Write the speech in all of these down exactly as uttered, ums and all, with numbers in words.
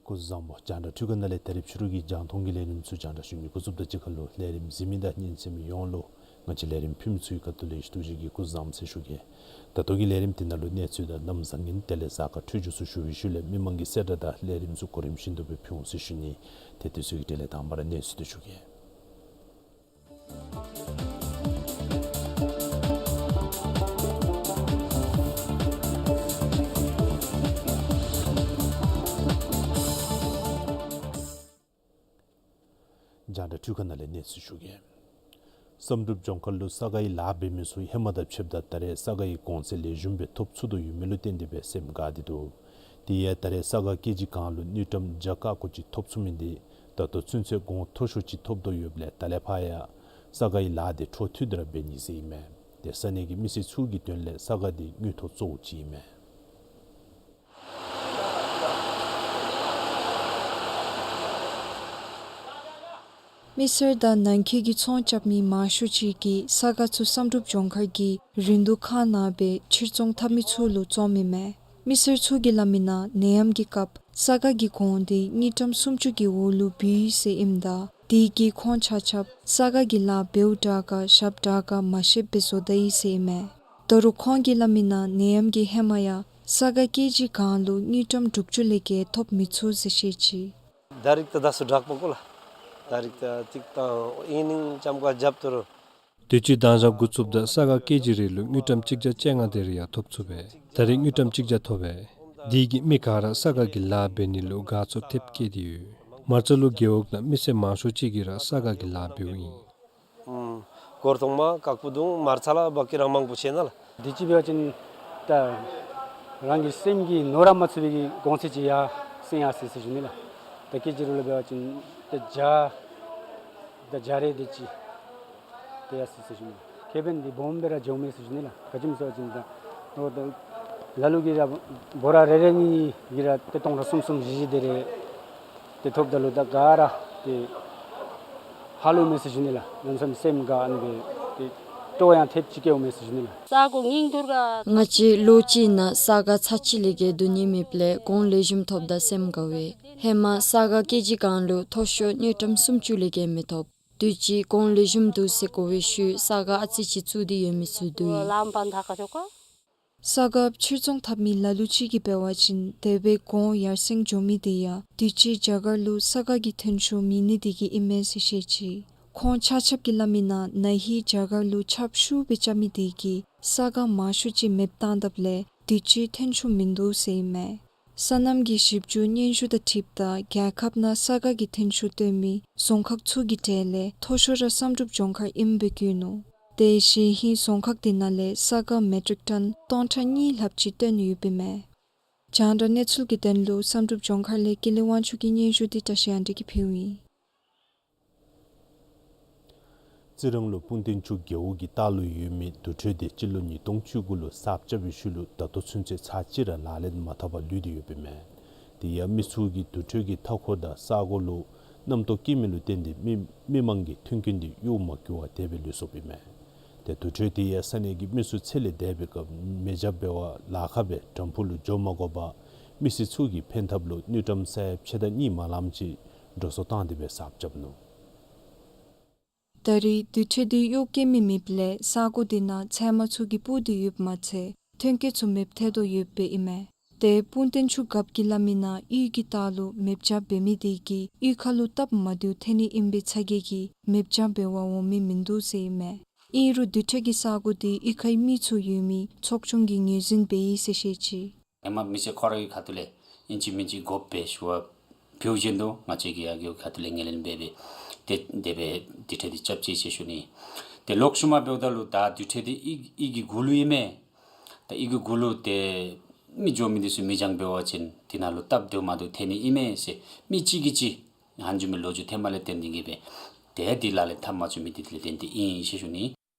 སྐུ་གཟུགས་བཟང་པོ། རྒྱང་བསྒྲགས་འཕྲུལ་ཁང་ནང་ལས་ད་རིས་ཕྱི་རུ་གི་རྒྱང་མཐོང་གི་ལས་རིམ་ཚུ་རྒྱང་བསྒྲགས་ཞུ་ནི་འགོ་བཙུགསཔ་ད་གཅིག་ཁར་ལུ་ལས་རིམ་གཟིགས་མི་དང་ཉན་གསན་མི་ཡོངས་ལུ་ང་བཅས་ལས་རིམ་ཕུལ་མི་ཚུ་གི་ཁ་ཐུག་ལས་ཡེ་ཤེས་ཐུགས་རྗེ་གིས་སྐུ་གཟུགས་བཟང་པོ་ཟེར་ཞུ་གེ། ད་ལྟོ་གི་ལས་རིམ་འདི་ནང་ལུ་གནས་ཚུལ་དང་གནམ་བཟང་ངན་དེ་ལས་གཟའ་སྐར་འཕྲོད་སྦྱོར་ཚུ་ཞུ་བའི་ཤུལ་ལས་མི་མང་གི་གསལ་བསྒྲགས་དང་ལས་རིམ་ཚུ་གོ་རིམ་བཞིན་དུ་སྦེ་ཕུལ་འོང་ཟེར་ཞུ་ནི། ཏེ་དེ་ཚུ་གི་གྲས་ལས་དང་པ་ར་གནས་ཚུལ་འདི་ཞུ་གེ། རྒྱང་བསྒྲགས་འཕྲུལ་ཁང་ནང་ལས་གནས་ཚུལ་ཞུ་གེ། བསམ་གྲུབ་ལྗོངས་མཁར་ལུ་ས་ག་ཡི་ལཱ་འབད་མི་ཚུ་ཧེ་མ་དང་ཕྱདཔ་ད་ད་རེས་ས་ག་ཡི་གོང་ཚད་ལེགས་ཤོམ་སྦེ་ཐོབ་ཚུགས་དོ་ཡོད་མི་ལུ་བརྟེན་ཏེ་སྦེ་སེམས་དགའ་སྟེ་འདུག། དེ་ཡང་ད་རེས་ས་ག་སྐྱེ་འཇིག་སྒང་ལུ་དངུལ་ཀྲམ་བརྒྱ་ཀ་ཁ་ཅིག་ཐོབ་ཚུགས་མི་འདི་ད་ལྟོ་ཚུན་ཚོད་གོང་མཐོ་ཤོས་ཅིག་ཐོབ་དོ་ཡོདཔ་ལས་ད་ལས་ཕར་ཡང་ས་ག་ཡི་ལཱ་འདི་འཕྲོ་མཐུད་དེ་ར་འབད་ནི་ཟེར་ཨིན་མས། ཏེ་ས་གནས་ཀྱི་མི་སེར་ཚུ་གི་དོན་ལས་ས་ག་འདི་དངུལ་ཐོག་གཙོ་བོ་ཅིག་ཨིན་མས། མི་སེར་དང་ནང་འཁོད་ཀྱི་ཚོང་རྐྱབ་མི་མང་ཤོས་ཅིག་གིས་ས་ག་ཚུ་བསམ་གྲུབ་ལྗོངས་མཁར་གྱི་རིན་བསྡུར་ཁང་ནང་སྦེ་ཕྱིར་ཚོང་འཐབ་མི་ཚུ་ལུ་བཙོངམ་ཨིན་མས། མི་སེར་ཚུ་གིས་སླབ་མི་ནང་ནད་ཡམས་ཀྱི་སྐབས་ས་ག་གི་གོང་འདི་དངུལ་ཀྲམ་སུམ་ཅུ་གི་འོག་ལུ་བུད་ཡི་ཟེར་ཨིནམ་ད་དེ་གིས་ཁོང་ཆ་ཁྱབ་ས་ག་གི་ལཱ་འབདཝ་དྲག་ག་ཞབས་དྲག་ག་མ་ཤེསཔ་སྦེ་བཟོ་ད་ཡི་ཟེར་ཨིན་མས། ད་རུང་ཁོང་གིས་སླབ་མི་ནང་ནད་ཡམས་ཀྱི་ཧེ་མ་ཡང་ས་ག་སྐྱེ་འཇིག་སྒང་ལུ་དངུལ་ཀྲམ་དྲུག་ཅུ་ལས་བརྒལ་ཐོབ་མི་ཚུགས་ཟེར་བཤད་ཅི། ད་རིས་ད་ད་སུ་དྲག་པོ་གོ་ལགས། ད་རིས་ད་ཏིག་ཏ་ཨིན་ནིང་ཙམ་ཀ་རྒྱབ་ཏུ་རུ། དུས་ཅི་དང་ཞག་འགོ་བཙུགསཔ་ད་ས་ག་སྐྱེ་འཇིག་རེ་ལུ་དངུལ་ཀྲམ་གཅིག་བརྒྱ་བཅོ་ལྔ་དེ་རེ་ཡང་ཐོབ་ཚུགས་པས། ད་རིས་དངུལ་ཀྲམ་གཅིག་བརྒྱ་ཐོབ་པས། དེ་གིས་མི་ག་ར་ས་ག་གི་ལཱ་འབད་ནི་ལུ་དགའ་ཚོར་ཐེབས་བསྐྱེད་དེ་ཡོད། མ་རྩ་ལུ་རྒེད་འོག་དང་མི་སེར་མང་ཤོས་ཅིག་གིས་ར་ས་ག་གི་ལཱ་འབདཝ་ཨིན། ཨུམ། སྒོར་ཐོག་མ་ཀག་སྤུ་དུང་མར་ཚ་ལ་བ་ཀི་རང་མང་པོ་ཆེ་ན་ལགས། དུས་ཅི་འབད་བ་ཅིན་ད་རང་གི་སེམས་ཀྱི་ནོར་ར་མ་ཚུད་པའི་གི་གོང་ཚད་ཅིག་ཡར་སེང་ཡར་སི་སི་ཞུ་ནི་ལགས། ད་སྐྱེ་འཇིག་རུ་ལུ་འབད་བ་ཅིན་ད་བརྒྱ་ད་བརྒྱ་རེ་དེ་ཅིག་ཏེ་ཡར་སི་སི་ཞུ་ནི་ལགས། ཁེ་ཕན་འདི་སྦོམ་སྦེ་ར་འགྱོཝ་མས་ཟེར་ཞུ་ནི་ལགས། ག་ཅི་སྨོ་ཟེར་བ་ཅིན་ད་ཨོ་ད་ལ་ལུ་གིས་ར་འབོ་ར་རེ་རེ་གཉིས་གཉིས་ཀྱིས་ར་ཏེ་སྟོང་ཕྲག་གསུམ་གསུམ་བཞི་བཞི་དེ་རེ་ཏེ་ཐོབ་ད་ལུ་ད་ག་ར་ཏེ་ཧ་ལུགས་མས་ཟེར་ཞུ་ནི་ལགས། ལམ་སེམས་སེམས་དགའ་ཨ་ནི་སྦེ་ཏེ་སྤྲོ་ཡང་ཐེབས་ཅིག་སྐྱེཝ་མས་ཟེར་ཞུ་ནི་ལགས། ས་གོ་སྙིང་དུར་ག། ང་བཅས་ལོ་གཅིག་ནང་ས་ག་ཚར་གཅིག་ལས་བརྒལ་བསྡུ་ནི་མེདཔ་ལས་གོང་ལེགས་ཤོམ་ཐོབ་ད་སེམས་དགའ་བས། ཧེ་མ་ས་ག་སྐྱེ་འཇིག་སྒང་ལུ་མཐོ་ཤོས་དངུལ་ཀྲམ་སུམ་ཅུ་ལས་བརྒལ་མི་ཐོབ། དུས་ཅི་གོང་ལེགས་ཤོམ་འདུག་ཟེར་གོ་བའི་ཤུལ་ས་ག་ཨ་ཙི་ཅིག་བཙུགས་ཏེ་ཡོད་མི་ཚུ་འདུག་ཡི། ལམ་བར་མཐའ་ཁ་ཤོག་ཀ། ས་ག་ཕྱིར་ཚོང་འཐབ་མི་ལ་ལུ་ཅིག་གིས་འབད་བ་ཅིན་དེ་སྦེ་གོང་ཡར་སེང་འགྱོ་མི་དེ་ཡང་དུས་ཅི་རྒྱ་གར་ལུ་ས་ག་གི་ཐོན་ཤུགས་མེད་ནི་དེ་གིས་ཨིན་མས་ཟེར་བཤད་ཅི། ཁོང་ཆ་ཁྱབ་ཀྱིས་སླབ་མི་ནང་ན་ཧིང་རྒྱ་གར་ལུ་ཆརཔ་ཤུགས་སྦེ་རྐྱབ་མི་དེ་གིས་ས་ག་མང་ཤོས་ཅིག་མེདཔ་བཏང་དཔ་ལས་དུས་ཅི་ཐོན་ཤུགས་མིན་འདུག་ཟེར་ཨིན་མས། སོ་ནམ་གྱི་ཞིབ་འཇུག་སྙན་ཞུ་དང་འཁྲིལཝ་ད་རྒྱལ་ཁབ་ནང་ས་ག་གི་ཐོན་ཤུགས་བཏོན་མི་རྫོང་ཁག་ཚུ་གི་གྲས་ལས་མཐོ་ཤོས་ར་བསམ་གྲུབ་ལྗོངས་མཁར་ཨིནམ་སྦེ་བཀོད་ནུག། ཏེ་གཞེས་ཧིང་རྫོང་ཁག་དེ་ནང་ལས་ས་ག་མེ་ཊིག་ཊོན་སྟོང་ཕྲག་གཉིས་ལྷགཔ་ཅིག་བཏོན་ཡོདཔ་ཨིན་མས། རྒྱང་བསྒྲགས་གནས་ཚུལ་གྱི་དོན་ལུ་བསམ་གྲུབ་ལྗོངས་མཁར་ལས་ཀུན་ལེགས་དབང་ཕྱུག་གི་སྙན་ཞུ་འདི་བཀྲ་ཤིས་དབང་འདུས་ཀྱིས་ཕུལཝ་ཨིན། རྩི་རང་ལུ་སྤུངས་རྟེན་ཆུ་རྒེད་འོག་གི་ལྟག་ལུ་ཡོད་མི་དུར་ཁྲོད་དེ་སྤྱི་ལོ་ཉིས་སྟོང་བཅུ་དགུ་ལུ་གསར་རྐྱབ་པའི་ཤུལ་ལུ་ད་ལྟོ་ཚུན་ཚོད་ཚར་གཅིག་ར་ལག་ལེན་མ་འཐབ་པར་ལུས་ཏེ་ཡོདཔ་ཨིན་མས། དེ་ཡང་མི་ཚུ་གིས་དུར་ཁྲོད་ཀྱི་མཐའ་འཁོར་དང་ས་གོ་ལུ་རྣམ་རྟོག་སྐྱེ་མི་ལུ་བརྟེན་ཏེ་མི་མི་མང་གི་མཐུན་རྐྱེན་དེ་གཡོག་མ་བཀོལ་བར་དེ་སྦེ་ལུས་སོཔ་ཨིན་མས། ཏེ་དུར་ཁྲོད་དེ་ཡང་ས་གནས་ཀྱི་མི་ཚུ་ཚེ་ལས་འདས་པའི་སྐབས་མེ་སྦྱང་འབད་བར་ལཱ་ཁག་སྦེ་གྲམ་ཕུག་ལུ་འགྱོ་མ་དགོ་པར་མི་སེར་ཚུ་གི་ཕན་ཐབས་ལུ་དངུལ་ཀྲམ་ས་ཡ་ཕྱེད་དང་གཉིས་མ་ལངམ་ཅིག་འགྲོ་སོང་བཏང་སྟེ་སྦེ་གསརཔ་རྐྱབ་ནུག། ད་རེས་དུར་ཁྲོད་དེ་གཡོག་བཀོལ་མི་མེདཔ་ལས་ས་གོ་དེ་ནང་ཚལ་མ་ཚུ་གིས་སྤུར་ཏེ་ཡོདཔ་མ་ཚད་ཐོན་སྐྱེད་ཚུ་མེདཔ་ཐལ་དོ་ཡོདཔ་ཨིན་མས། ཏེ་སྤུངས་རྟེན་ཆུ་རྒཔོ་གིས་སླབ་མི་ནང་གཡུས་ཀྱི་ལྟག་ལུ་མེ་སྦྱང་འབད་མི་དེ་གིས་གཡུས་ཁ་ལུ་སྟབས་མ་བདེཝ་ཐོན་ནི་ཨིན་པའི་ཚ་གྱང་གིས་མེ་སྦྱང་འབད་བར་འོང་མི་མིན་འདུག་ཟེར་ཨིན་མས། ཨིན་རུང་དུར་ཁྲོད་ཀྱི་ས་གོ་དེ་གཡུས་ཁའི་མི་ཚུ་ཡོད་མི་ཚོགས་ཆུང་གིས་ངོས་འཛིན་འབད་ཡི་ཟེར་བཤད་ཅི། ཧེ་མ་མི་སེར་ཁོ་རའི་ཁ་ཐུག་ལས་ཨིན་ཅི་མིན་ཅི་དགོཔ་སྦེ་ཞུ་བ་ཕུལཝ་བཞིན་དུ་ང་བཅས་ཀྱིས་ཡང་རྒེད་འོག་ཁ་ཐུག་ལས་ངོས་ལེན་འབད་སྦེ་ཏེ་དེ་སྦེ་དུར་ཁྲོད་དེ་རྐྱབ་ཅི་ཟེར་ཞུ་ནི། ཏེ་ལོག་ཤུལ་མ་འབདཝ་ད་ལུ་ད་དུར་ཁྲོད་དེ་གཡུས་གཡུས་ཀྱི་གུ་ལུ་ཨིན་མས། ད་གཡུས་ཀྱི་གུ་ལུ་ཏེ་མི་འགྱོ་མི་དེ་ཚུ་མེ་སྦྱང་འབད་བ་ཅིན་དེ་ནང་ལུ་སྟབས་བདེཝ་མ་བདེཝ་ཐོན་ནི་ཨིན་མས་ཟེར་མི་གཅིག་གིས་གཅིག་ཧན་ཇུ་མི་ལོ་རྒྱུས་ཐོནམ་ལས་བརྟེན་ཏེ་གིས་སྦེ་ཏེ་དེ་ལག་ལེན་འཐབ་མ་ཚུགས་མི་དེ་ལས་བརྟེན་ཏེ་ཨིན་ཟེར་ཞུ་ནི།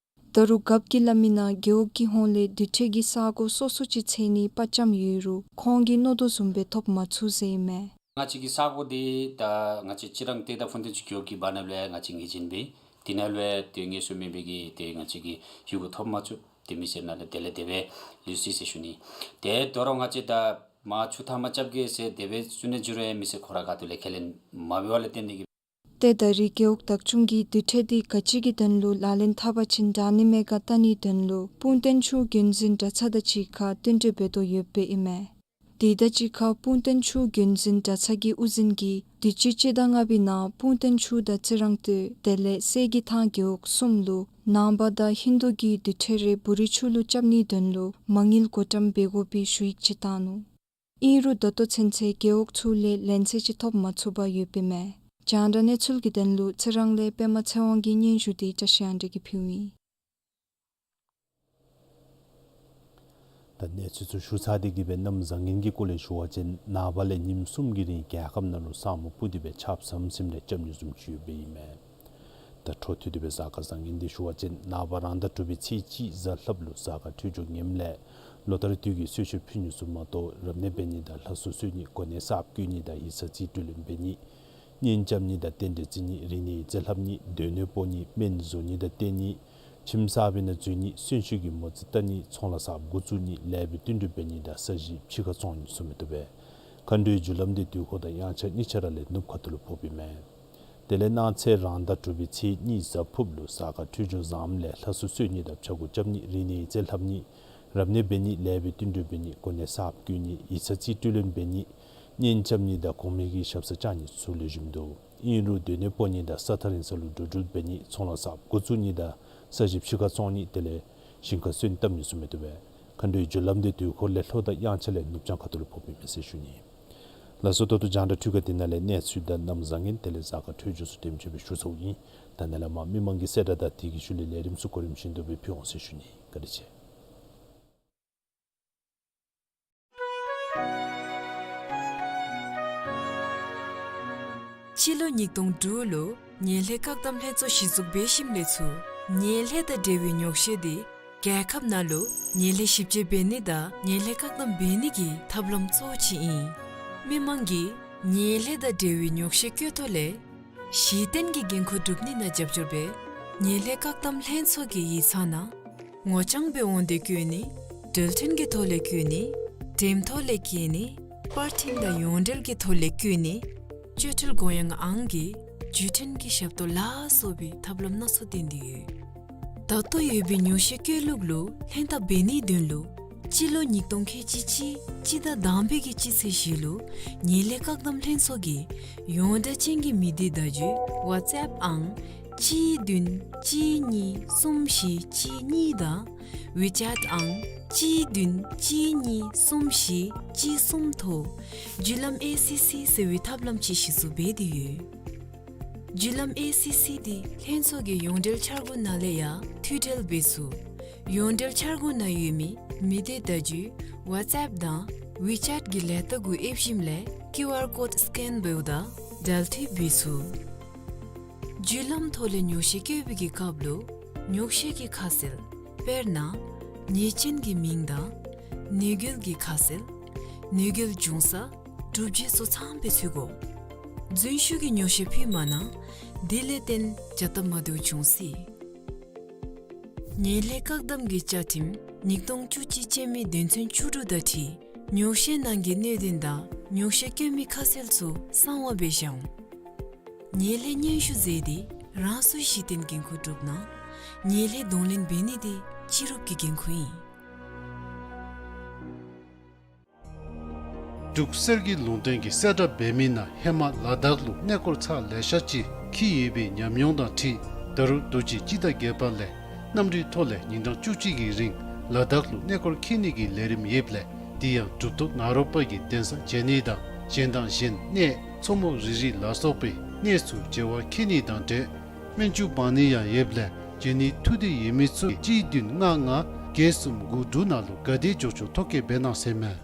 ད་རུང་རྒཔོ་གིས་སླབ་མི་ནང་རྒེད་འོག་གི་ཧོངས་ལས་དུར་ཁྲོད་ཀྱི་ས་གོ་སོ་སོ་ཅིག་འཚོལ་ནི་དཔའ་བཅམ་ཡོད་རུང་ཁོང་གིས་མནོ་དོ་བཟུམ་སྦེ་ཐོབ་མ་ཚུགས་ཟེར་ཨིན་མས། ང་བཅས་ཀྱི་ས་གོ་དེ་ད་ང་བཅས་སྤྱིར་བཏང་ཏེ་ད་སྤུངས་རྟེན་ཆུ་རྒེད་འོག་གི་བར་ན་ལུ་ཡང་ང་བཅས་ངེས་ཅན་སྦེ་དེ་ནང་ལུ་ཡང་ཏེ་ངལ་གསོ་མེད་པའི་གི་ཏེ་ང་བཅས་ཀྱིས་ཡུལ་གུ་ཐོབ་མ་ཚུགས། ཏེ་མི་སེར་ནང་ལས་དེ་ལས་དེ་སྦེ་ལུས་ཅི་ཟེར་ཞུ་ནི། ཏེ་དོ་རུང་ང་བཅས་ད་མར་ཆུ་ཐ་མ་རྐྱབ་གེ་ཟེར་དེ་སྦེ་ཞུ་ནི་འགྱོ་རུང་མི་སེར་ཁོ་རའི་ཁ་ཐུག་ལས་ཁས་ལེན་མ་འབད་བ་ལས་བརྟེན་ཏེ་གིས། ཏེ་ད་རེས་རྒེད་འོག་བདག་སྐྱོང་གིས་དུར་ཁྲོད་དེ་ག་ཅི་གི་དོན་ལུ་ལག་ལེན་འཐབ་པ་ཅིན་དྲག་ནི་མས་ག་བལྟ་ནིའི་དོན་ལུ་སྤུངས་རྟེན་ཆུ་རྒྱུན་འཛིན་གྲྭ་ཚང་དང་གཅིག་ཁར་བསྟུན་གྲོས་འབད་དོ་ཡོདཔ་ཨིན་མས། དེ་དང་གཅིག་ཁར་སྤུངས་རྟེན་ཆུ་རྒྱུན་འཛིན་གྲྭ་ཚང་གི་དབུ་འཛིན་གྱིས་དུས་ཅི་སྤྱི་ཟླ་ལྔ་པའི་ནང་སྤུངས་རྟེན་ཆུ་དང་རྩི་རང་སྟོད་དེ་ལས་གསེར་གྱི་ཐང་རྒེད་འོག་གསུམ་ལུ་ནང་པ་དང་ཧིན་དུ་གི་དུར་ཁྲོད་རེ་བོ་རི་ཆུ་ལུ་རྐྱབ་ནིའི་དོན་ལུ་མ་དངུལ་བགོ་བཀྲམ་འབད་དགོ་པའི་ཞུ་ཡིག་ཅིག་བཏང་ནུག། ཨིན་རུང་ད་ལྟོ་ཚུན་ཚོད་རྒེད་འོག་ཚུ་ལས་ལན་ཚྭ་ཅིག་ཐོབ་མ་ཚུགས་པར་ཡོདཔ་ཨིན་མས། རྒྱང་བསྒྲགས་གནས་ཚུལ་གྱི་དོན་ལུ་རྩི་རང་ལས་པདྨ་ཚེ་དབང་གི་སྙན་ཞུ་དེ་བཀྲ་ཤིས་དབང་འདུས་ཀྱིས་ཕུལཝ་ཨིན། ད་གནས་ཚུལ་ཚུ་ཞུ་ཚར་ཏེ་གིས་སྦེ་གནམ་བཟང་ངན་གྱི་སྐོར་ལས་ཞུ་བ་ཅིན་ནངས་པ་ལས་ཉིནམ་གསུམ་གྱི་རིང་རྒྱལ་ཁབ་ནང་ལུ་ས་སྨུག་སྤུབས་ཏེ་སྦེ་ཆརཔ་ཟམ་ཟིམ་རེ་རྐྱབ་ནི་བཟུམ་ཅིག་ཡོདཔ་ཨིན་མས། ད་འཕྲོ་མཐུད་དེ་སྦེ་གཟའ་སྐར་བཟང་ངན་དེ་ཞུ་བ་ཅིན་ནངས་པ་རང་ཟླ་དྲུག་པའི་ཚེས་གཅིག་གཟའ་ལྷགཔ་ལུ་གཟའ་སྐར་འཕྲོད་སྦྱོར་ངནམ་ལས་ལོ་ལྟར་དུས་ཀྱི་གསོལ་མཆོད་ཕུལ་ནི་ཚུ་མ་གཏོགས་རབ་གནས་འབད་ནི་དང་ལྷ་གསོལ་གསོལ་ནི་གོ་གནས་གསརཔ་བསྐོ་ནི་དང་ཡིག་ཚང་རྩིས་སྤྲོད་ལེན་འབད་ནི་གཉེན་རྐྱབ་ནི་དང་རྟེན་འབྲེལ་བརྩི་ནི་རིག་གནས་ཡིག་རྩིས་ལྷབ་ནི་སྡོད་གནས་སྤོ་ནི་སྨན་བཟོ་ནི་དང་བསྟེན་ནི་ཁྱིམ་གསར་པའི་ནང་འཛུལ་ནི་གསོན་མཆོད་ཀྱི་མོ་རྩིས་བལྟ་ནི་ཚོང་ལཱ་གསརཔ་འགོ་བཙུགས་ནི་ལས་པའི་བསྟུན་གྲོས་འབད་ནི་དང་ས་གཞི་ཕྱི་ཁར་བཙོང་ནི་ཚུ་མི་བཏུབ་པས། མཁའ་འགྲོའི་རྒྱུ་ལམ་དེ་དུས་འཁོར་དང་དབྱངས་འཆར་གཉིས་ཆ་ར་ལས་ནུབ་ཁ་ཐུག་ལུ་ཕོགཔ་ཨིན་མས། དེ་ལས་གནངས་ཚེ་རང་ཟླ་དྲུག་པའི་ཚེས་གཉིས་གཟའ་ཕུརཔ་ལུ་གཟའ་སྐར་འཕྲོད་སྦྱོར་བཟངམ་ལས་ལྷ་གསོལ་གསོལ་ནི་དང་ཕྱྭ་འགུགས་རྐྱབ་ནི་རིག་གནས་ཡིག་རྩིས་ལྷབ་ནི་རབ་གནས་འབད་ནི་ལས་པའི་བསྟུན་གྲོས་འབད་ནི་གོ་གནས་གསརཔ་བསྐོ་ནི་ཡིག་ཚང་རྩིས་སྤྲོད་ལེན་འབད་ནི་གཉེན་རྐྱབ་ནི་དང་གོང་མའི་གི་ཞབས་སར་བཅར་ནི་ཚུ་ལེགས་ཤོམ་འདུག། ཨིན་རུང་སྡོད་གནས་སྤོ་ནི་དང་ས་ཐག་རིང་ས་ལུ་འགྲོ་འགྲུལ་འབད་ནི་ཚོང་ལཱ་གསརཔ་འགོ་བཙུགས་ནི་དང་ས་གཞི་ཕྱི་ཁར་བཙོང་ནི་དེ་ལས་ཞིང་ཁར་སོན་བཏབ་ནི་ཚུ་མི་བཏུབ་པས། མཁའ་འགྲོའི་རྒྱུ་ལམ་དེ་དུས་འཁོར་ལས་ལྷོ་དང་དབྱངས་འཆར་ལས་ནུབ་བྱང་ཁ་ཐུག་ལུ་ཕོགཔ་ཨིན་མས་ཟེར་ཞུ་ནི། ལགས་སོ། ད་ལྟོ་རྒྱང་བསྒྲགས་འཕྲུལ་ཁང་འདི་ནང་ལས་གནས་ཚུལ་དང་གནམ་བཟང་ངན་དེ་ལས་གཟའ་སྐར་འཕྲོད་སྦྱོར་ཚུ་དེམ་ཅིག་སྦེ་ཞུ་ཚརཝ་ཨིན། ད་ནཱ་ལས་མར་མི་མང་གི་གསལ་བསྒྲགས་དང་དེ་གི་ཤུལ་ལས་ལས་རིམ་ཚུ་གོ་རིམ་བཞིན་དུ་སྦེ་ཕུལ་འོང་ཟེར་ཞུ་ནི། བཀའ་དྲིན་ཆེ། སྤྱི་ལོ་ཉིས་སྟོང་དྲུག་ལུ་ངན་ལྷད་བཀག་སྡོམ་ལྷན་ཚོགས་གཞི་བཙུགས་འབད་ཞིནམ་ལས་ཚུར་ངན་ལྷད་དང་འབྲེལ་བའི་ཉོག་བཤད་དེ་རྒྱལ་ཁབ་ནང་ལུ་ངན་ལྷད་ཞིབ་དཔྱད་འབད་ནི་དང་ངན་ལྷད་བཀག་སྡོམ་འབད་ནི་གི་ཐབས་ལམ་གཙོ་བོ་ཅིག་ཨིན། མི་མང་གིས་ངན་ལྷད་དང་འབྲེལ་བའི་ཉོག་བཤད་བཀོད་ཐོག་ལས་གཞི་རྟེན་གྱི་འགན་ཁུར་སྒྲུབ་ནི་ནང་རྒྱབ་སྐྱོར་འབད་ངན་ལྷད་བཀག་སྡོམ་ལྷན་ཚོགས་ཀྱི་ཡིག་ཚང་ནང་ངོ་རྐྱང་སྦེ་འོང་སྟེ་བཀོད་ནི། འགྲུལ་འཕྲིན་གྱི་ཐོག་ལས་བཀོད་ནི། འགྲེམས་ཐོག་ལས་བཀོད་ནི། པར་འཕྲིན་དང་ཡོངས་འབྲེལ་གྱི་ཐོག་ལས་བཀོད་ནི། སྤྱོད་ཁྲལ་དགོངས་ཡངས་ཨང་གི་བརྒྱུད་འཕྲིན་གྱི་ཞབས་ཏོག་ལ་སོགས་པའི་ཐབས་ལམ་སྣ་ཚོགས་བསྟེན་ཏེ་ཡོད། ད་ལྟོ་ཡོད་པའི་ཉོག་བཤད་བཀོད་ལུགས་ལུ་ལྷན་ཐབས་འབད་ནིའི་དོན་ལུ་སྤྱི་ལོ་ཉིས་སྟོང་ཁལ་གཅིག་གཅིག་སྤྱི་ཟླ་དང་པའི་གི་སྤྱི་ཚེས་བཞི་ལུ་ངན་ལྷད་བཀག་སྡོམ་ལྷན་ཚོགས་ཀྱི་ཡོངས་བསྡུས་ཅན་གྱི་མི་སྡེ་བརྡ་བརྒྱུད་ཝཊས་ཨེཔ་ཨང་གཅིག་བདུན་གཅིག་གཉིས་གསུམ་བཞི་གཅིག་གཉིས་དང་ཝི་ཅེཊ་ཨང་གཅིག་བདུན་གཅིག་གཉིས་གསུམ་བཞི་གཅིག་གསུམ་ཐོག་བརྒྱུད་ལམ་ཨེ་སི་སི་ཟེར་བའི་ཐབས་ལམ་ཅིག་གཞི་བཙུགས་འབད་དེ་ཡོད། བརྒྱུད་ལམ་ཨེ་སི་སི་དེ་ལྷན་ཚོགས་ཀྱི་ཡོངས་འབྲེལ་འཆར་སྒོ་ནང་ལས་ཡང་མཐུད་འབྲེལ་འབད་ཚུགས། ཡོངས་འབྲེལ་འཆར་སྒོ་ནང་ཡོད་མི་མི་སྡེ་བརྡ་བརྒྱུད་ཝཊས་ཨེཔ་དང་ཝི་ཅེཊ་གི་ལས་རྟགས་གུ་ཨེབ་ཞིནམ་ལས་ཀིའུ་ཨར་ཀོཌ་སི་ཀེན་འབདཝ་ད་འབྲེལ་མཐུད་འབད་ཚུགས། བརྒྱུད་ལམ་ཐོག་ལས་ཉོག་བཤད་བཀོད་པའི་གི་སྐབས་ལུ་ཉོག་བཤད་ཀྱི་ཁ་གསལ་དཔེར་ན་ཉེས་ཅན་གྱི་མིང་དང་ནུས་རྒྱུ་གི་ཁ་གསལ་ནུས་རྒྱུ་འབྱུང་ས་གྲུབ་ཆ་སོགས་ཚངམ་སྦེ་འཚོལ་དགོ། རྫུན་ཤོད་ཀྱི་ཉོག་བཤད་ཕུལ་མ་གནང་། དེ་ལས་བརྟེན་བྱ་སྟབས་མ་བདེཝ་འབྱུང་སྲིད། ཉེས་ལས་བཀག་སྡོམ་གྱི་བཅའ་ཁྲིམས་ཉིས་སྟོང་བཅུ་གཅིག་ཅན་མའི་དོན་ཚན་བཅུ་དྲུག་དང་འཁྲིལ་ཉོག་བཤད་ནང་གི་གནད་དོན་དང་ཉོག་བཤད་བཀོད་མི་ཁ་གསལ་ཚུ་གསང་བ་སྦེ་བཞག་འོང་། ཉེས་ལས་སྙན་ཞུ་མཛད་དེ་རང་སོའི་གཞི་རྟེན་འགན་ཁུར་སྒྲུབ་གནང་། ཉེས་ལས་གདོང་ལེན་འབད་ནི་དེ་སྤྱི་རུབ་ཀྱི་འགན་ཁུར་ཨིན། འབྲུག་གསེར་གྱི་ལུང་བསྟན་གྱིས་གསལ་བསྒྲགས་འབད་མི་ནང་ཧེ་མ་ལ་དྭགས་ལུ་གནས་སྐོར་ཚར་ལེ་ཤ་ཅིག་འཁྱིད་ཡོད་པའི་ཉམས་མྱོང་དང་འཁྲིལ་ད་རུང་དུས་ཅི་སྤྱི་ཟླ་བརྒྱད་པ་ལས་གནམ་གྲུའི་ཐོག་ལས་ཉིན་གྲངས་བཅུ་གཅིག་གི་རིང་ལ་དྭགས་ལུ་གནས་སྐོར་འཁྱིད་ནི་གི་ལས་རིམ་ཡོདཔ་ལས་དེ་ཡང་གྲུབ་ཐོབ་ནཱ་རོ་པ་གི་གདན་ས་མཇལ་ནི་དང་གཞན་དང་གཞན་གནས་མཚོ་མོ་རི་རི་ལ་སོགས་པའི་གནས་ཚུ་མཇལ་བར་འཁྱིད་ནི་དང་འབྲེལ་སྨན་བཅོས་འབག་ནི་ཡང་ཡོདཔ་ལས་མཇལ་ནི་ཐུགས་འདོད་ཡོད་མི་ཚུ་གཅིག་བདུན་ལྔ་ལྔ་བརྒྱད་གསུམ་དགུ་དྲུག་ནང་ལུ་ག་དེ་མགྱོགས་མགྱོགས་ཐོ་བཀོད་འབད་གནང་ཟེར་མས།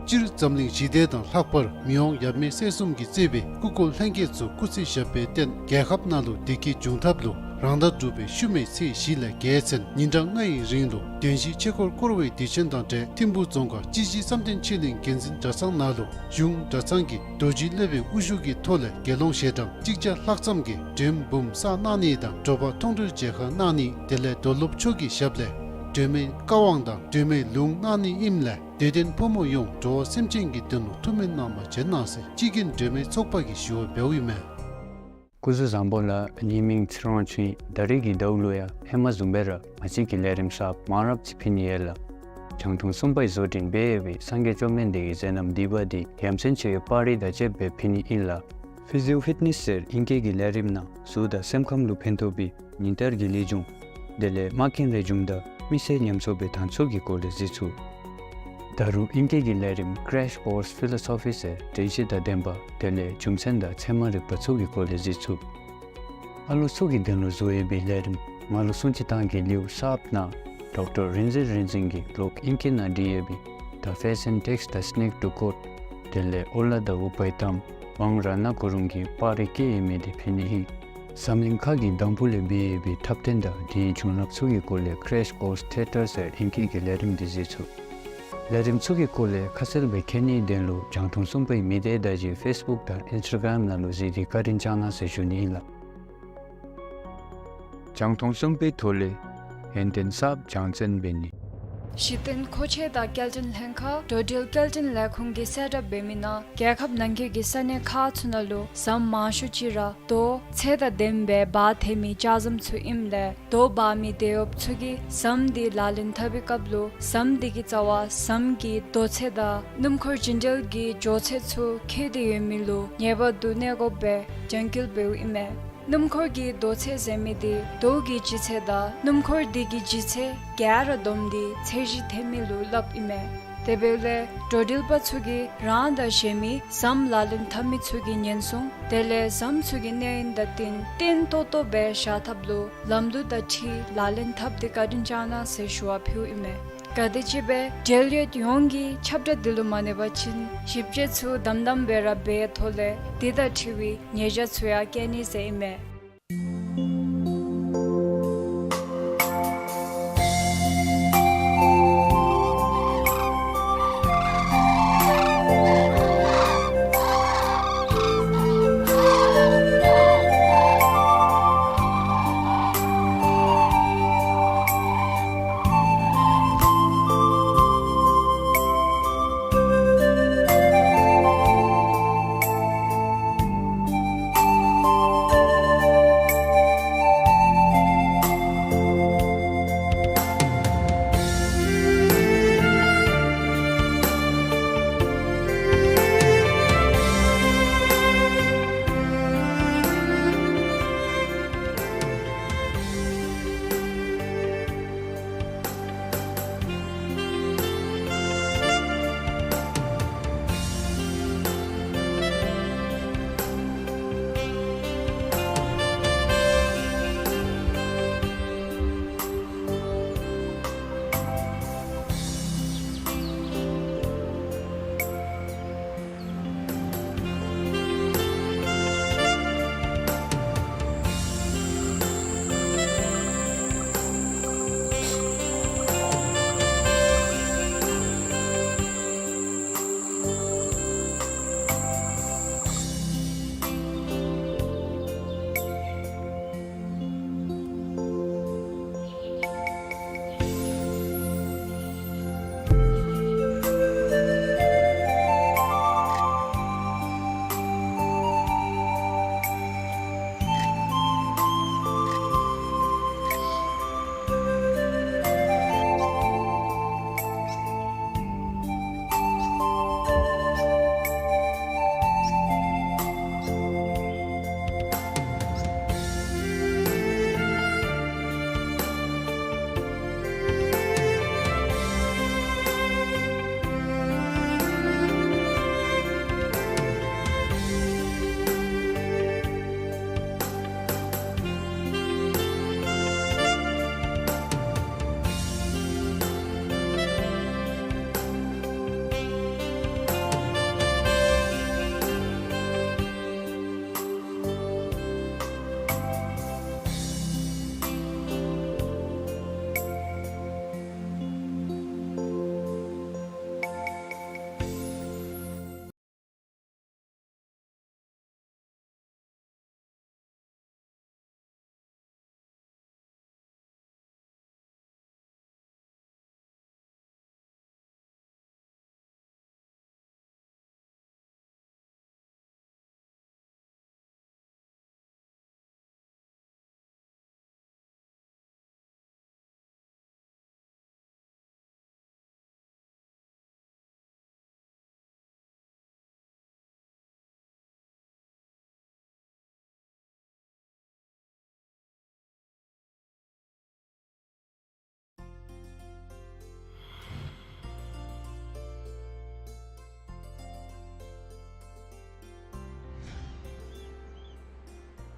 སྤྱིར་འཛམ་གླིང་ཞི་བདེ་དང་ལྷག་པར་མི་དབང་ཡབ་མེས་སྲས་གསུམ་གྱིས་གཙོས་པའི་སྐུ་འཁོར་ལྷན་རྒྱས་ཚུ་སྐུ་ཚེ་ཞབས་པད་བརྟན། རྒྱལ་ཁབ་ནང་ལུ་བདེ་སྐྱིད་འབྱུང་ཐབས་ལུ་རང་ཟླ་དྲུག་པའི་ཤུལ་མའི་ཚེས་བཞི་ལས་བརྒྱད་ཚུན་ཉིན་གྲངས་ལྔ་ཡི་རིང་ལུ་བདུན་བཞི་ཆོས་འཁོར་བསྐོར་བའི་དུས་ཆེན་དང་འབྲེལ་ཐིམ་ཕུག་རྫོང་ཁག་སྤྱི་བྱེ་བསམ་གཏན་ཆོས་གླིང་དགེ་འཛིན་གྲྭ་ཚང་ནང་ལུ་གཞུང་གྲྭ་ཚང་གི་རྡོ་རྗེ་སློབ་དཔོན་དབུ་བཞུགས་ཀྱི་ཐོག་ལས་དགེ་སློང་ཞལ་གྲངས་གཅིག་བརྒྱ་ལྷག་ཙམ་གྱིས་མགྲོན་འབུམ་བསགས་གནང་ནི་དང་དྲོ་པ་མཐོང་གྲོལ་མཇལ་ཁ་གནང་ནི། དེ་ལས་རྡོར་སློབ་མཆོག་གི་ཞབས་ལས་སྒྲོལ་མའི་བཀའ་དབང་དང་སྒྲོལ་མའི་ལུང་གནང་ནི་ཨིནམ་ལས་དད་ལྡན་ཕོ་མོ་ཡོངས་འགྲོ་བ་སེམས་ཅན་གྱི་དོན་ལུ་ཐུགས་སྨོན་གནང་བར་བྱོན་གནང་ཟེར་སྤྱི་རྒྱུན་སྒྲོལ་མའི་ཚོགས་པ་གིས་ཞུ་བ་འབདཝ་ཨིན་མས། སྐུ་གཟུགས་བཟང་པོ་ལགས། ངེའི་མིང་ཚེ་རིང་དབང་ཕྱུག་ཨིན། ད་རེས་ཀྱི་ཟླཝ་ལུ་ཡང་ཧེ་མ་བཟུམ་སྦེ་ར་ང་བཅས་ཀྱི་ལས་རིམ་གསརཔ་མང་རབས་ཅིག་ཕུལ་ནི་ཡོད་ལགས། རྒྱང་མཐོང་གསུམ་པའི་བཟོ་སྐྲུན་འབད་ཡོད་པའི་སངས་རྒྱས་བཅོམ་ལྡན་འདས་ཀྱི་མཛད་རྣམ་བསྡུས་པ་འདི་ཡ་མཚན་ཆེ་བའི་པར་རིས་དང་བཅསཔ་སྦེ་ཕུལ་ནི་ཨིན་ལགས། ཕི་ཟི་ཡོ་ཕིཊ་ནེསི་ཟེར་ཨིང་སྐད་ཀྱི་ལས་རིམ་ནང་གཟུགས་དང་སེམས་ཁམས་ལུ་ཕན་ཐོགས་པའི་ཉིན་ལྟར་གྱི་ལེགས་བྱུང་དེ་ལས་མ་མཁན་ལེགས་བྱུང་དང་མི་སེར་ཉམས་གསོ་འབད་ཐངས་ཚུ་གི་སྐོར་ལས་གཟིགས་ཚུགས། ད་རུང་ཨིང་སྐད་ཀྱི་ལས་རིམ་Crash Course Philosophy ཟེར་དྲན་ཤེས་དང་ལྡན་པ་དེ་ལས་རྒྱུ་མཚན་དང་ཚད་མ་རིག་པ་ཚུ་གི་སྐོར་ལས་གཟིགས་ཚུགས། ཨ་ལོ་ཚུ་གི་དོན་ལུ་བཟོ་ཡོད་པའི་ལས་རིམ་ང་ལུ་སྲུང་བརྩི་གཏང་གེ་ལེའུ་གསརཔ་ནང་ཌོག་ཊར་རིག་འཛིན་རིག་འཛིན་གྱིས་ལོག་ཨིང་སྐད་ནང་བྲིས་ཡོད་པའི་The Fashion Takes the Sneak to Court དེ་ལས་ཨོ་ལ་དང་ཨུ་པའི་ཏམ་ཝང་ར་ན་གུ་རུང་གི་པར་རིས་བཀོད་ཡོད་མི་དེ་ཕུལ་ནི་ཨིན། འཛམ་གླིང་ཁག་གི་དང་ཕུ་ལས་འབད་ཡོད་པའི་འཁྲབ་སྟོན་དང་དེའི་བྱུང་རབས་ཚུ་གི་སྐོར་ལས་Crash Course Theatre ཟེར་ཨིང་སྐད་ཀྱི་ལས་རིམ་འདི་གཟིགས་ཚུགས། ལས་རིམ་ཚུ་གི་སྐོར་ལས་ཁ་གསལ་སྦེ་མཁྱེན་ནིའི་དོན་ལུ་རྒྱང་མཐོང་གསུམ་པའི་མི་སྡེ་བརྡ་བརྒྱུད་ཕེསི་བུཀ་དང་ཨིནསི་ཊ་གརམ་ནང་ལུ་གཟིགས་ཏེ་བཀའ་དྲིན་བསྐྱང་གནང་ཟེར་ཞུ་ནི་ཨིན་ལགས། རྒྱང་མཐོང་གསུམ་པའི་ཐོག་ལས་ཡོན་ཏན་གསརཔ་སྦྱང་བརྩོན་འབད་ནི། གཞི་རྟེན་མཁོ་ཆས་དང་སྐྱེལ་འདྲེན་ལྷན་ཁག་འགྲོ་འགྲུལ་སྐྱེལ་འདྲེན་ལས་ཁུངས་ཀྱིས་གསལ་བསྒྲགས་འབད་མི་ནང་རྒྱལ་ཁབ་ནང་འཁོད་ཀྱི་ས་གནས་ཁག་ཚུ་ནང་ལུ་ཟམ་མང་ཤོས་ཅིག་ར་རྡོ་ཚད་དང་ལྡནམ་སྦེ་འབག་འཐེན་མི་ལྕགས་ཟམ་ཚུ་ཨིནམ་ལས་རྡོ་འབག་མི་དེད་གཡོགཔ་ཚུ་གིས་ཟམ་དེ་ལག་ལེན་འཐབ་པའི་སྐབས་ལུ་ཟམ་དེ་གི་རྩ་བར་ཟམ་གྱི་རྡོ་ཚད་དང་སྣུམ་འཁོར་རྒྱུན་འགྲུལ་གྱི་འགྱོ་ཚད་ཚུ་འཁེལ་ཏེ་ཡོད་མི་ལུ་ངེས་པར་དུ་གནས་དགོཔ་སྦེ་རྒྱང་འཁྱོལ་འབདཝ་ཨིན་མས། སྣུམ་འཁོར་གྱི་རྡོ་ཚད་ཟེར་མི་དེ་རྡོ་གི་ལྗིད་ཚད་དང་སྣུམ་འཁོར་དེ་གི་ལྗིད་ཚད་ག་ར་བསྡོམས་ཏེ་ཚད་གཞི་འཐེན་མི་ལུ་སླབ་ཨིན་མས། དེ་འབདཝ་ལས་འགྲོ་འགྲུལ་པ་ཚུ་གིས་རང་དང་གཞན་མི་ཟམ་ལག་ལེན་འཐབ་མི་ཚུ་གི་ཉེན་སྲུང་དེ་ལས་ཟམ་ཚུ་གི་གནས་ཡུན་དང་བསྟུན་བརྟན་ཏོག་ཏོ་སྦེ་བཞག་ཐབས་ལུ་ལམ་ལུགས་དང་འཁྲིལ་ལག་ལེན་འཐབ་སྟེ་བཀའ་དྲིན་བསྐྱང་གནང་ཟེར་ཞུ་བ་ཕུལཝ་ཨིན་མས། ག་དེམ་ཅིག་སྦེ་འབྲེལ་ཡོད་ཡོངས་ཀྱིས་ཁྱབ་བསྒྲགས་འདི་ལུ་མ་གནས་པ་ཅིན་ཞིབ་དཔྱད་ཚུ་དམ་དམ་སྦེ་ར་འབད་ཐོག་ལས་དེ་དང་འཁྲིལ་བའི་ཉེས་བྱ་ཚུ་ཡང་བཀལ་ནི་ཟེར་ཨིན་མས།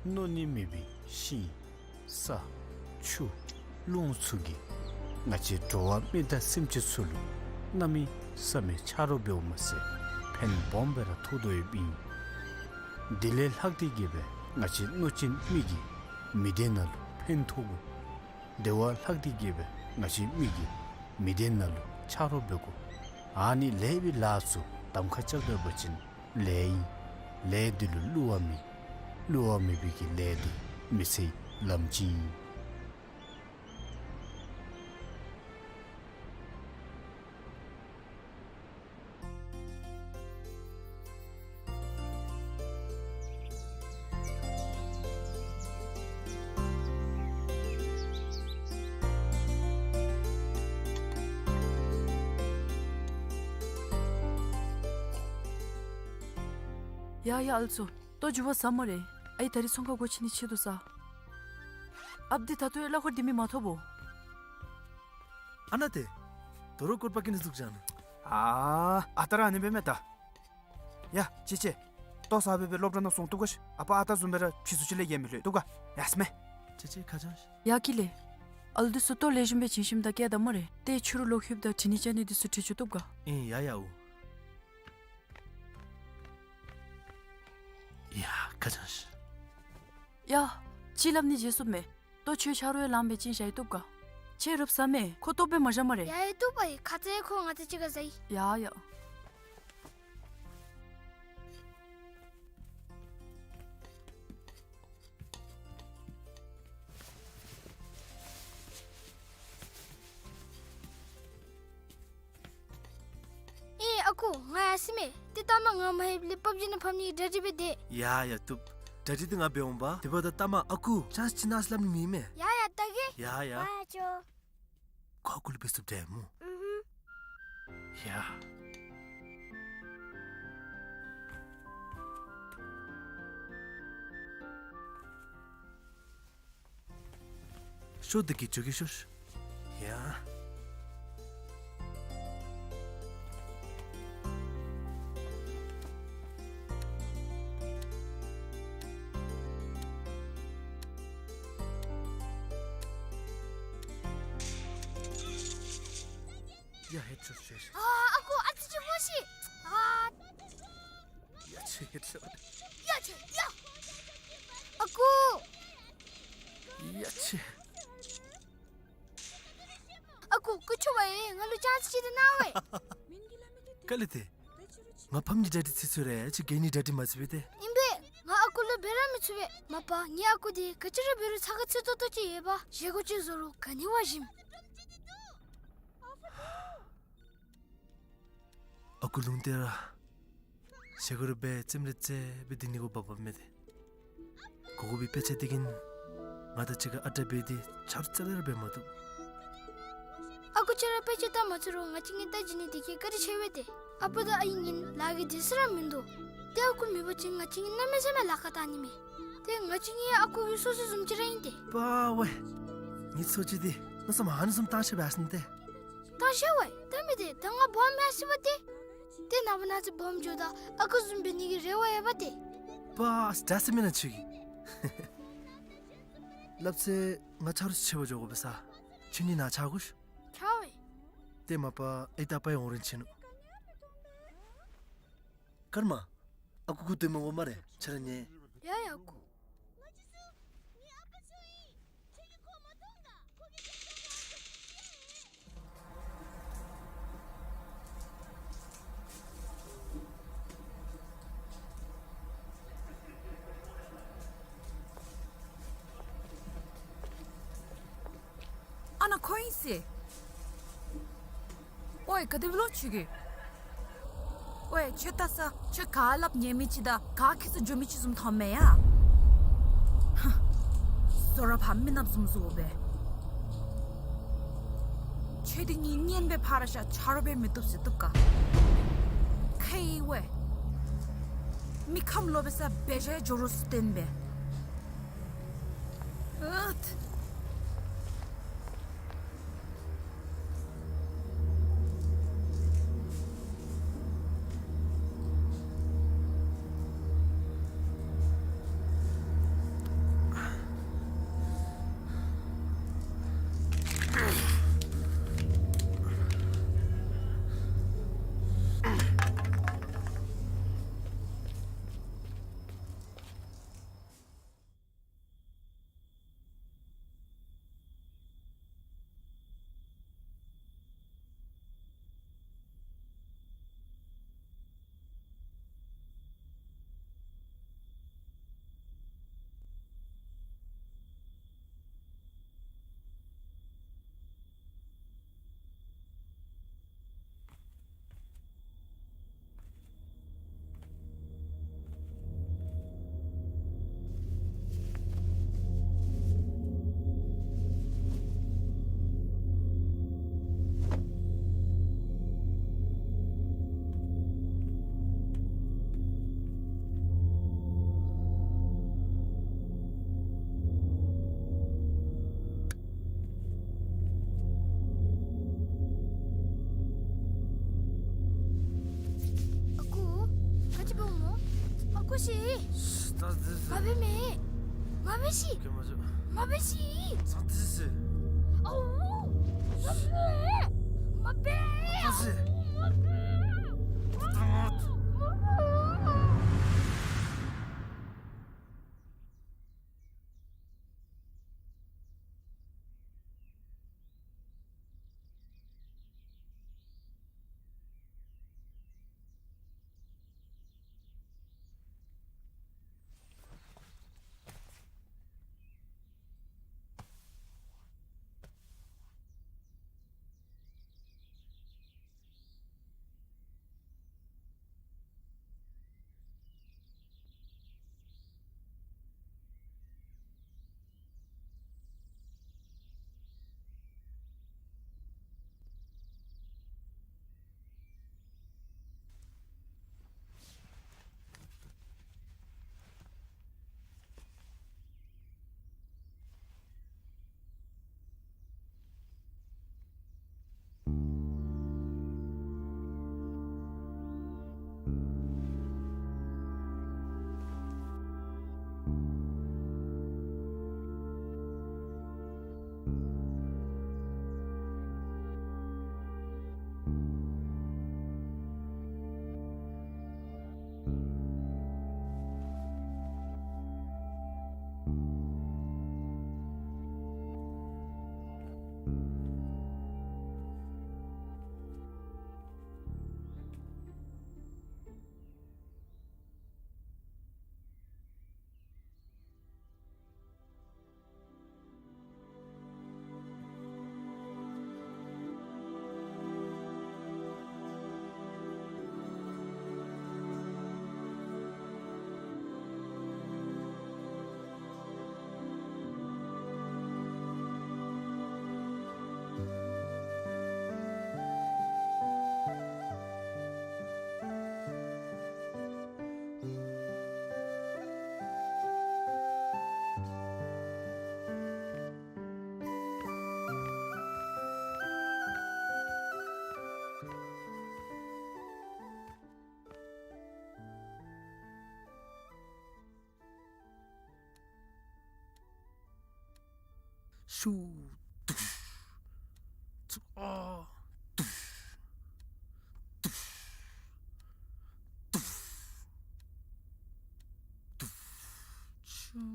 མནོ་ནི་མེད་པའི་ཤིང་ས་ཆུ་རླུང་ཚུ་གིས་ང་བཅས་འགྲོ་བ་མི་དང་སེམས་ཅན་ཚུ་ལུ་གནམ་མེད་ས་མེད་ཆ་རོགས་འབདཝ་མ་ཚད་ཕན་སྦོམ་སྦེ་ར་ཐོགས་དོ་ཡོདཔ་ཨིན། དེ་ལས་ལྷག་སྟེ་གིས་སྦེ་ང་བཅས་མནོ་ཅན་མི་གི་མི་སྡེ་ནང་ལུ་ཕན་ཐོགས་དགོ། དེ་བ་ལྷག་སྟེ་གིས་སྦེ་ང་བཅས་མི་གི་མི་སྡེ་ནང་ལུ་ཆ་རོགས་འབད་དགོ། ཨ་ནི་ལེགས་པའི་ལཱ་ཚུ་གདམ་ཁ་རྐྱབ་སྡོད་པ་ཅིན་ལེགས་ཨིན། ལས་འདི་ལུ་བསླུ་བ་མེད། བསླུ་བ་མེད་པའི་གི་ལས་འདི་མི་ཚེའི་ལམ་སྤྱི་ཨིན། ཡ་ཡ་ཨ་ལུ་ཚུ། ལྟོ་འགྱོ་བ་ཟ་སྨ་རེ། ཨའི་ད་རིས་ཚོང་ཁང་སྒོ་ཕྱེ་ནི་ཆེད་དུ་ས། ཨཔ་འདི་ད་ལྟོ་ཡང་གླ་འཁོར་འདི་མི་མ་ཐོབ་བོ། ཨ་ན་ཏེ། དོ་རུང་སྐོར་པ་ཀི་ནི་ཟུག་ཅང་། ཨ་ཨ་རྟག་ར་ཨ་ནི་འབད་མས་ད། ཡ་ཅི་ཅི། ལྟོ་ཟ་སྦེ་སྦེ་སློབ་གྲྭ་ནང་སོང་བཏུབ་ག་ཤིག། ཨ་པ་ཨ་རྟག་བཟུམ་སྦེ་ར་ཕྱི་སུ་ཅིག་ལས་ཡེ་མི་ལྷོད་བཏུབ་ག། ཡ་སྨེ། ཅི་ཅི་ཁ་ཆང་ཤིག། ཡ་ཀི་ལེ། ཨ་ལུ་འདི་ཚུ་ལྟོ་ལེགས་ཤོམ་སྦེ་བྱིན་ཞིནམ་ད་བསྐྱལ་ད་སྨ་རེ། ཏེ་ཕྱི་རུ་ལོག་ལྷོདཔ་ད་དྲི་ནི་བཅར་ནི་འདི་ཚུ་དྲི་བཅུག་བཏུབ་ག། ཨིན་ཡ་ཡ་འོ། ཡ་ཁ་ཆང་ཤིག། ཡ། ཅིག་སླབ་ནི་བརྗེད་སོངམ་མས། ལྟོ་ཁྱོད་ཆ་རོགས་ཡང་ལངམ་སྦེ་བྱིན་བཞག་ཡི་བཏུབ་ག། ཁྱོད་རུབ་ཟ་སྨེ། ཁོ་ལྟོཝ་སྦེ་མ་བཞག་སྨ་རེ། ཡ་ཡ་བཏུབ་པ་ཨིན། ཁ་ཙ་ཁོ་ང་བཅས་གཅིག་ཁར་བཟའ་ཡི། ཡ་ཡ། ཨེ་ཨ་ཁུ་ང་ཡར་སོ་མས། ཏེ་ལྟ་མ་ང་མ་ལྷོདཔ་ལས་པབ་ཇི་ནང་ཕབ་ནི་གི་གྲ་སྒྲིག་འབད་དེས། ཡ་ཡ་བཏུབ། གྲ་སྒྲིག་འདི་ང་འབད་འོང་པ། དེ་འབདཝ་ད་ལྟ་མ་ཨ་ཁུ་ཅང་ཅིག་གནང་ཟེར་སླབ་ནི་མེད་མས། ཡ་ཡ་ལྟ་གེ། ཡ་ཡ། ཡ་ཡ་ཅོ། ཁོ་ཨ་ཁུ་ལུ་འབད་ཚུགསཔ་འདྲས་སྨོ། ཨུ་ཧུམ། ཡ། ཤོག་འདི་གིས་འགྱོ་གེ་ཤོག། ཡ། ཡ་ཧེད་ཤོག་ཤོག་ཤོག། ཨ་ཨ་ཁུ་ཨ་ཙི་ཅིག་སྨོ་ཤིག། ཨ། ཡ་ཆེ་ཧེད་ཤོག། ཡ་ཆེ་ཡ། ཨ་ཁུ། ཡ་ཆེ། ཨ་ཁུ་སྐུ་མཁྱེན་པ་ཡིས་ང་ལུ་ཅང་ཅིག་ཅིག་ཏེ་གནང་བས། ག་ལས་ཏེ། ང་ཕམ་གྱི་གྲ་སྒྲིག་ཚར་ཚར་ར་ཅིག་གྱལ་ནི་གྲ་སྒྲིག་མ་ཚར་བས་ཏེ། ཨིན་པས། ང་ཨ་ཁུ་ལུ་འབད་ར་མི་ཚུགས་པས། མ་པ་ངེའི་ཨ་ཁུ་འདི་ག་ཅི་ར་འབད་རུང་ཚ་ཁ་ཚུད་ཏོག་ཏོ་ཅིག་ཡོད་པ། བཞེས་སྒོ་ཅིག་བཟོ་རུང་ག་ནི་བ་ཞིམ། ཨ་ཁུ་ལུང་བསྟན་ར། བཞེས་སྒོ་ར་འབད་རྩེདམོ་ར་རྩེ་སྦེ་སྡོད་ནི་གུ་བབ་བབ་མས་ཏེ། གོ་གོ་བའི་དཔེ་ཆ་འདི་གིས་ང་དང་གཅིག་ཁར་ཨ་རྟག་འབད་དེ་ཆ་རོགས་རྩ་ལས་ར་འབད་མ་བཏུབ། ཨ་ཁུ་ཁྱོད་ར་དཔེ་ཆ་ལྟ་མ་ཚུགས་རུང་ང་བཅས་གཉིས་ལྟ་བྱིན་ནི་འདི་གིས་བཀའ་དྲིན་ཆེ་བས་ཏེ། ཨ་པ་དང་ཨའི་གཉིས་ལཱ་གི་དུས་ཚོད་ར་མིན་འདུག། ཏེ་ཨ་ཁུ་མེད་པ་ཅིན་ང་བཅས་གཉིས་གནམ་མེད་ས་མེད་ལཱ་ཁག་བཏང་ནི་མས། ཏེ་ང་བཅས་གཉིས་ཨ་ཁུ་གི་སོ་སོ་བཟུམ་ཅིག་ར་ཨིན་ཏེ། པ་ཝེ། ངེའི་ཚ་བོ་ཅིག་འདི་མནོ་བསམ་ཨ་ནི་བཟུམ་བཏང་ཤེས་པས་ཟེར་ནི་ཏེ། བཏང་ཤེས་པས། ད་མི་དེ་ད་ང་སྦོམ་ཡར་སོ་བ་ཏེ། ཏེ་ནངས་པ་གནངས་ཚེ་སྦོམ་འགྱོཝ་ད་ཨ་ཁུ་བཟུམ་འབད་ནི་གི་རེ་བ་ཡོད་པ་ཏེ། པ་ཨ་ཙི་ད་ཟེར་མེན་ན་ཁྱོད་ཀྱིས། སླབ་ཚེ་ང་ཆ་རོགས་ཆེ་བ་འགྱོ་དགོ་པས་ས། ཁྱོད་གཉིས་ནཱ་ཆ་དགོ་ཤིག། ཆ་བས། ཏེ་མ་པ་ཨའི་དང་ཨ་པའི་འོང་རན་ཆི་ནུག། ཀརྨ། ཨ་ཁུ་སྒུག་སྡོད་མི་དགོ་སྨ་རེ། ཁྱོད་ར་ཉལ། ཡ་ཡ་ཨ་ཁུ། ཨ་ནཱ་ཁོ་ཨིན་ཟེར། ཝའེ་ག་དེ་སྦེ་ལོ་ཁྱོད་ཀྱིས། ཝའེ་ཁྱོད་ལྟ་ས་ཁྱོད་ག་སླབ་ཉན་མི་ཅིག་དང་ག་ཁྱད་གསོད་འགྱོ་མི་ཅིག་བཟུམ་མཐོངམ་མས་ཡ། ཧ། བཟོ་ར་ཕར་མི་ནགཔ་བཟུམ་བཟོ་སྦེ། ཁྱོད་འདི་གཉིས་གཉེན་སྦེ་ཕར་བཞག་ཆ་རོགས་འབད་མི་བཏུབ་ཟེར་བཏུབ་ག། ཁེ་ཝའེ། མི་ཁམས་ལོག་པའི་ས་འབད་བཞག་འགྱོ་རུང་སུ་བརྟེན་པས། ཨུད། ཤིག། ད་ཟེར་ཟེར། མ་འབད་མེ། མ་འབད་ཤིག། ག་མ་བྱུང་། མ་འབད་ཤིག། ད་ཟེར་ཟེར། ཨའུ། མ་འབད། མ་འབད། ད་ཟེར། མ་འབད། ད་ཟེར། མ་འབད། ཤུ། དུཤ། ཚུ། ཨ། དུཤ། དུཤ། དུཤ། དུཤ། ཤུ།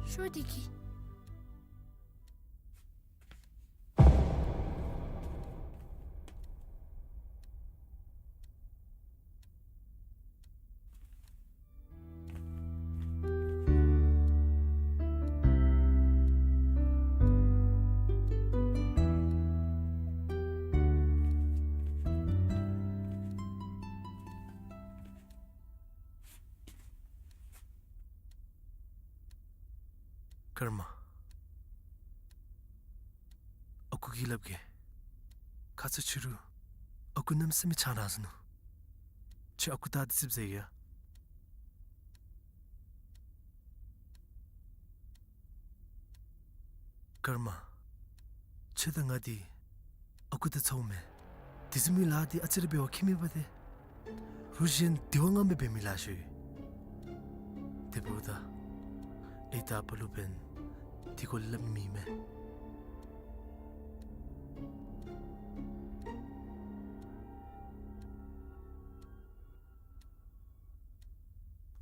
ཤོ་དེ་གི། ཀརྨ། ཨ་ཁུ་གིས་སླབ་གེ། ཁ་ཙ་ཕྱི་རུ་ཨ་ཁུ་གནམ་མེད་ས་མེད་ཆང་རག་ཟ་ནུག། ཁྱོད་ཨ་ཁུ་ད་འདི་ཙིགཔ་ཟ་ཡི་ཡ། ཀརྨ། ཁྱོད་དང་ང་འདི་ཨ་ཁུ་དང་ཚ་བོ་མེན། དེ་བཟུམ་མའི་ལཱ་འདི་ཨ་ཙི་རེ་འབད་བ་ཁྱད་མེད་པ་ཏེ། རུང་གཞན་དེ་བ་ང་མི་འབད་མི་ལཱ་ཤོས་ཡོད། དེ་འབདཝ་ད་ཨའི་དང་ཨ་པ་ལུ་འབདན་དེ་སྐོར་སླབ་མི་མེད།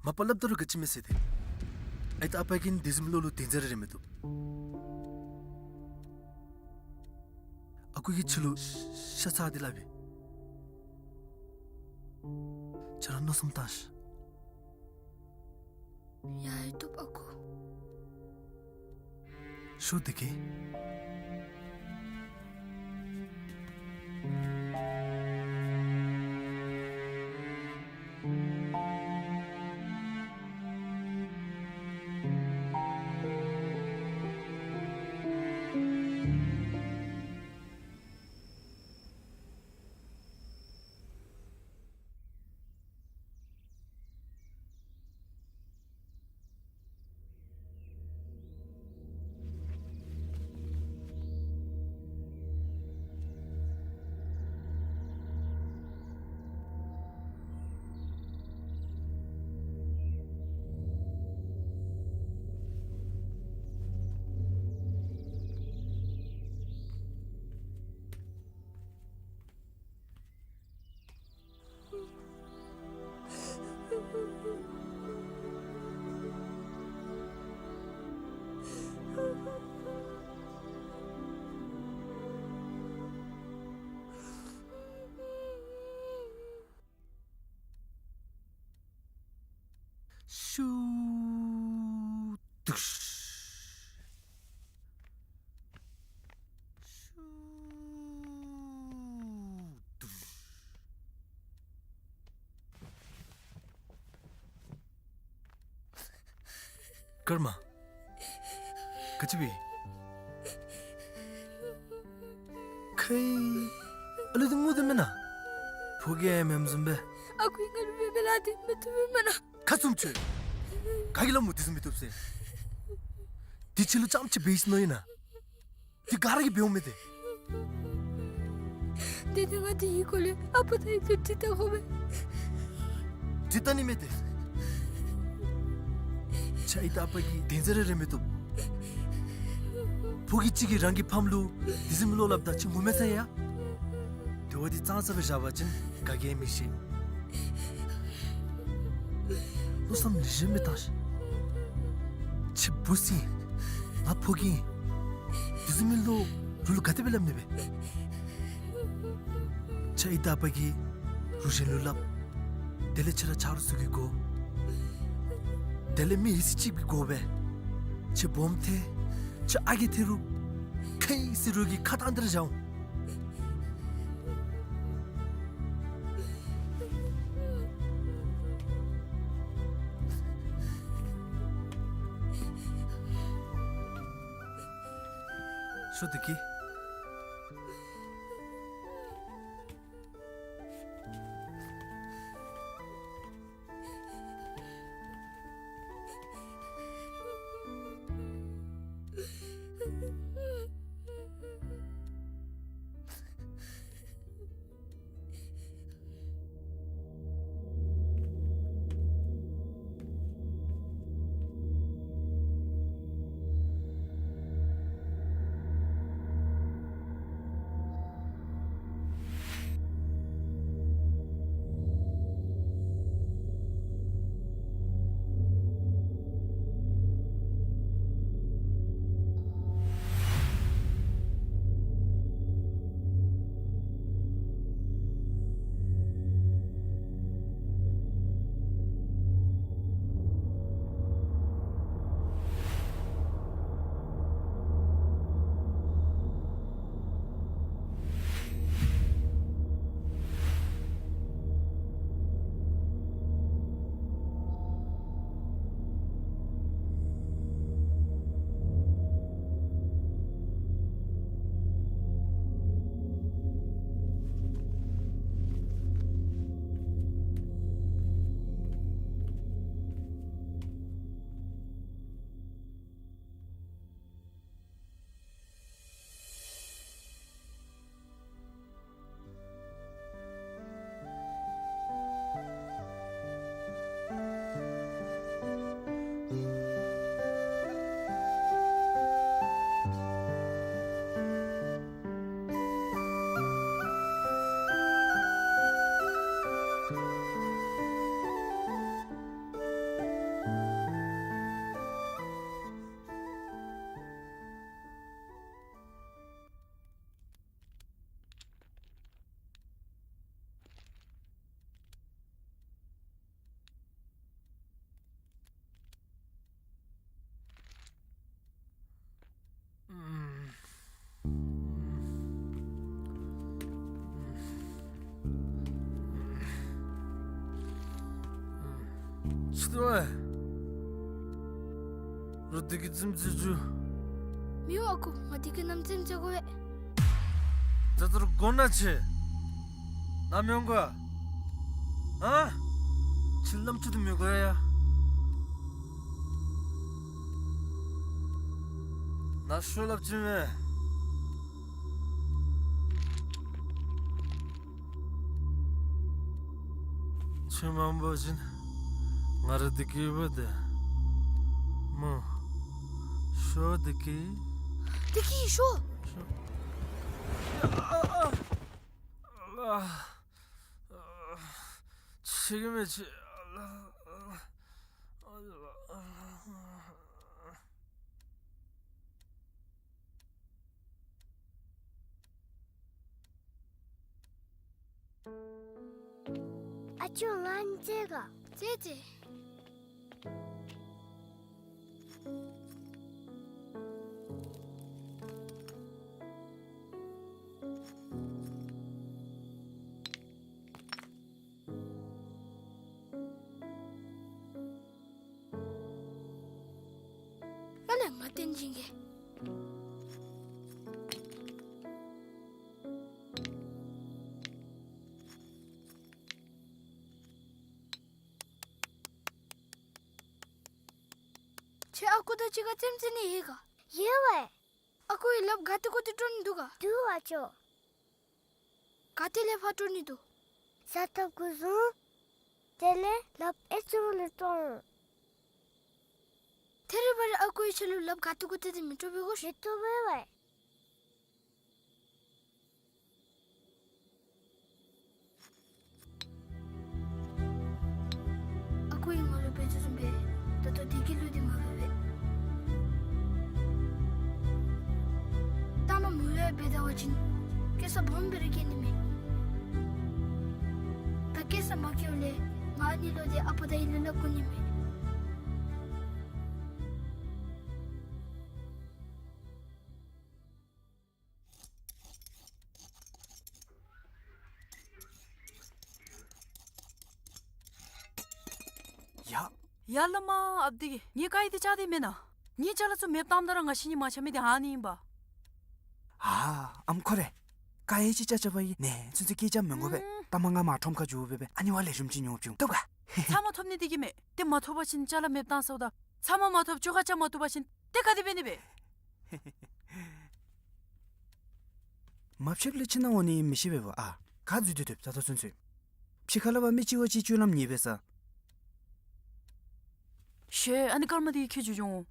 མ་པ་སླབ་ད་རུང་ག་ཅི་མེད་ཟེར་ཏེ། ཨའི་དང་ཨ་པ་གིས་དེ་བཟུམ་ལོ་ལུ་དེ་ཟེར་རེ་མི་བཏུབ། ཨ་ཁུ་གིས་ཁྱོད་ལུ་ཤ་ཚ་སྟེ་སླབ་ཨིན། ཁྱོད་ར་མནོ་བསམ་བཏང་ཤིག། ཡ་ཡ་བཏུབ་ཨ་ཁུ། ཤོ་དེ་གི། ཤུ་དུག། ཤུ་དུག། ཀརྨ། ག་ཅི་འབད། ཁའི་ཨ་ལུ་འདི་ངུ་དོ་མེན་ན། ཕོ་རྒྱས་མེནམ་བཟུམ་སྦེ། ཨ་ཁུ་ང་ལུ་འབད་བལ་ཏེ་མི་བཏུབ་མེན་ན། ཁ་བཙུམ་ཅིག། ག་གིས་སླབ་སྨོ་དེ་བཟུམ་མི་བཏུབ་ཟེར། དེ་ཁྱོད་ལུ་རྐྱངམ་ཅིག་འབད་ཡི་ཟེར་མནོ་ཡི་ན། དེ་ག་ར་གིས་འབདཝ་མས་ཏེ། དེ་ནི་ང་དེ་གི་སྐོར་ལས་ཨ་པ་དང་ཡིད་དུ་དྲི་བལྟ་དགོ་པས། དྲི་བལྟ་ནི་མེད་དེ། ཁྱོད་ཨའི་དང་ཨ་པ་གི་དོན་ཟེར་ར་རེ་མི་བཏུབ། ཕོ་རྒྱས་ཅིག་གིས་རང་གི་ཕམ་ལུ་དེ་བཟུམ་མའི་བློ་སླབ་ད་ཁྱོད་ངོ་མ་ཚ་ཡ། དེ་བ་འདི་གཙང་ས་སྦེ་བཞག་པ་ཅིན་ག་གིས་ཡང་མི་ཤེས། བློ་བསམ་ལེགས་ཤོམ་སྦེ་བཏང་ཤིག། ཁྱོད་བུ་ཚ་ཨིན། ང་ཕོ་རྒྱས་ཨིན། དེ་བཟུམ་མའི་བློ་རོགས་ལུ་ག་དེ་སྦེ་སླབ་ནི་སྦེ། ཁྱོད་ཨའི་དང་ཨ་པ་གིས་རོགས་གཞན་ལུ་སླབ། དེ་ལས་ཁྱོད་ར་ཆ་རོགས་ཚུ་གིས་གོ། དེ་ལས་མི་ཡི་སྲིད་ཅིག་སྦེ་གོ་སྦེ། ཁྱོད་སྦོམ་ཐལ། ཁྱོད་ཨ་རྒས་ཐལ་རུང་། ཁའི་ཟེར་རོགས་ཀྱིས་ཁ་བཏང་སྟེ་ར་བཞག་འོང་། ཤོག་བདེ་སྐྱིད། ཅིག་ཏུ་ཨེ། རོགས་བདེ་སྐྱིད་བཙེམ་རྩིས་ཅིག། མི་འོང་ཨ་ཁུ། ང་བདེ་སྐྱིད་ནམ་བཙེམ་རྩིས་དགོ་པས། ད་ལྟོ་ར་དགོ་ན་ཆེ། ནཱ་མི་འོང་ག། ཨ། ཁྱོད་ལམ་ཅིག་ཏུ་མི་དགོ་ཡ། ནཱ་ཤོག་སླབ་ཅི་མས། ཁྱོད་མ་འོང་པ་ཅིན་ང་ར་བདེ་སྐྱིད་ཡོད་པ་ཏེ་སྨོ། ཤོག་བདེ་སྐྱིད། བདེ་སྐྱིད་ཤོག། ཤོག། ཨ། ཨ། ཨ། ཆེ་གི་མེད་ཆེ། ཨ། ཨ། ཨ་ཅོ་ང་བཅས་ག་བཅས་བཅས། བསྟན་སྦྱིན་གྱིས། ཁྱོད་ཨ་ཁུ་དང་གཅིག་ཁར་རྩེདམོ་རྩེ་ནི་ཡོད་ག། ཡོད་པས། ཨ་ཁུ་གིས་ལགཔ་ག་ཏེ་གུ་ཏེ་དཀྲོག་ནི་འདུག་ག། འདུག་ཨ་ཅོ། ག་ཏེ་ལས་ཕར་དཀྲོག་ནི་འདུག། ས་ཐོབ་གུ་བཟུང་། དེ་ལས་ལགཔ་ཨེ་ཙི་ལུ་དཀྲོག་འོང་། ཐད་རི་བ་རི་ཨ་ཁུ་གིས་ཁྱོད་ལུ་ལགཔ་ག་ཏེ་གུ་ཏེ་དེ་མི་དཀྲོག་པས་གོ། མི་དཀྲོག་པས་པ། ཨ་ཁུ་གིས་ང་ལུ་འབད་དོ་བཟུམ་སྦེ་ད་ལྟོ་བདེ་སྐྱིད་ལུ་འདི་མ་འབད་པས། ལྟ་མ་མུ་ལེ་འབད་ད་བ་ཅིན་སྐྱེ་ས་སྦོམ་སྦེ་ར་སྐྱེ་ནི་མས། ད་སྐྱེ་ས་མ་སྐྱེཝ་ལས་ང་ཨ་ནི་ལུ་འདི་ཨ་པ་དང་ཨའི་ལུ་སླབ་དགོ་ནི་མས། ཡ། ཡ་བླ་མ་ཨཔ་འདི་གིས་ངེའི་ཀ་ཡི་འདི་བཅག་སྟེ་མེན་ན། ངེའི་ཅ་ལ་ཚུ་མེདཔ་བཏངམ་ད་ར་ང་བཤལ་ནི་མ་ཆགས་མི་འདི་ཨ་ནི་ཨིན་པ། ཨ་ཨམ་ཁོ་རེ། ཀ་ཡི་ཅིག་བཅག་བཅགཔ་ཨིན། ནེ་ཚུན་ཚོད་སྐད་རྐྱབ་མི་དགོ་པས། ཨུམ། ལྟ་མ་ང་མར་ཁྲོམ་ཁར་འགྱོ་སྦེ་སྦེ་ཨ་ནི་བ་ལེགས་ཤོམ་ཅིག་ཉོ་བྱིན་བཏུབ་ག། ཚབ་མ་ཐོབ་ནི་འདི་གིས་མེད། ཏེ་མ་ཐོབ་པ་ཅིན་ཅ་ལ་མེདཔ་བཏང་ཟེརཝ་ད། ཚབ་མ་མ་ཐོབ་ཅོག་ཁ་རྐྱབ་མ་བཏུབ་པ་ཅིན་ཏེ་ག་དེ་འབད་ནི་སྦེ། མ་ཕྱདཔ་ལས་ཕྱི་ནང་འོང་ནི་མི་ཤེས་པས་པ། ཨ་ག་འཛུལ་ཏེ་སྡོདཔ་ད་ལྟོ་ཚུན་ཚོད། ཕྱི་ཁར་ལས་ཕར་མི་གཅིག་བ་གཅིག་སྤྱོད་ལམ་ཉེས་པས་ས། ཤེས། ཨ་ནི་སྐར་མ་འདི་ཁྱོད་འགྱོ་འགྱོ་འོང་།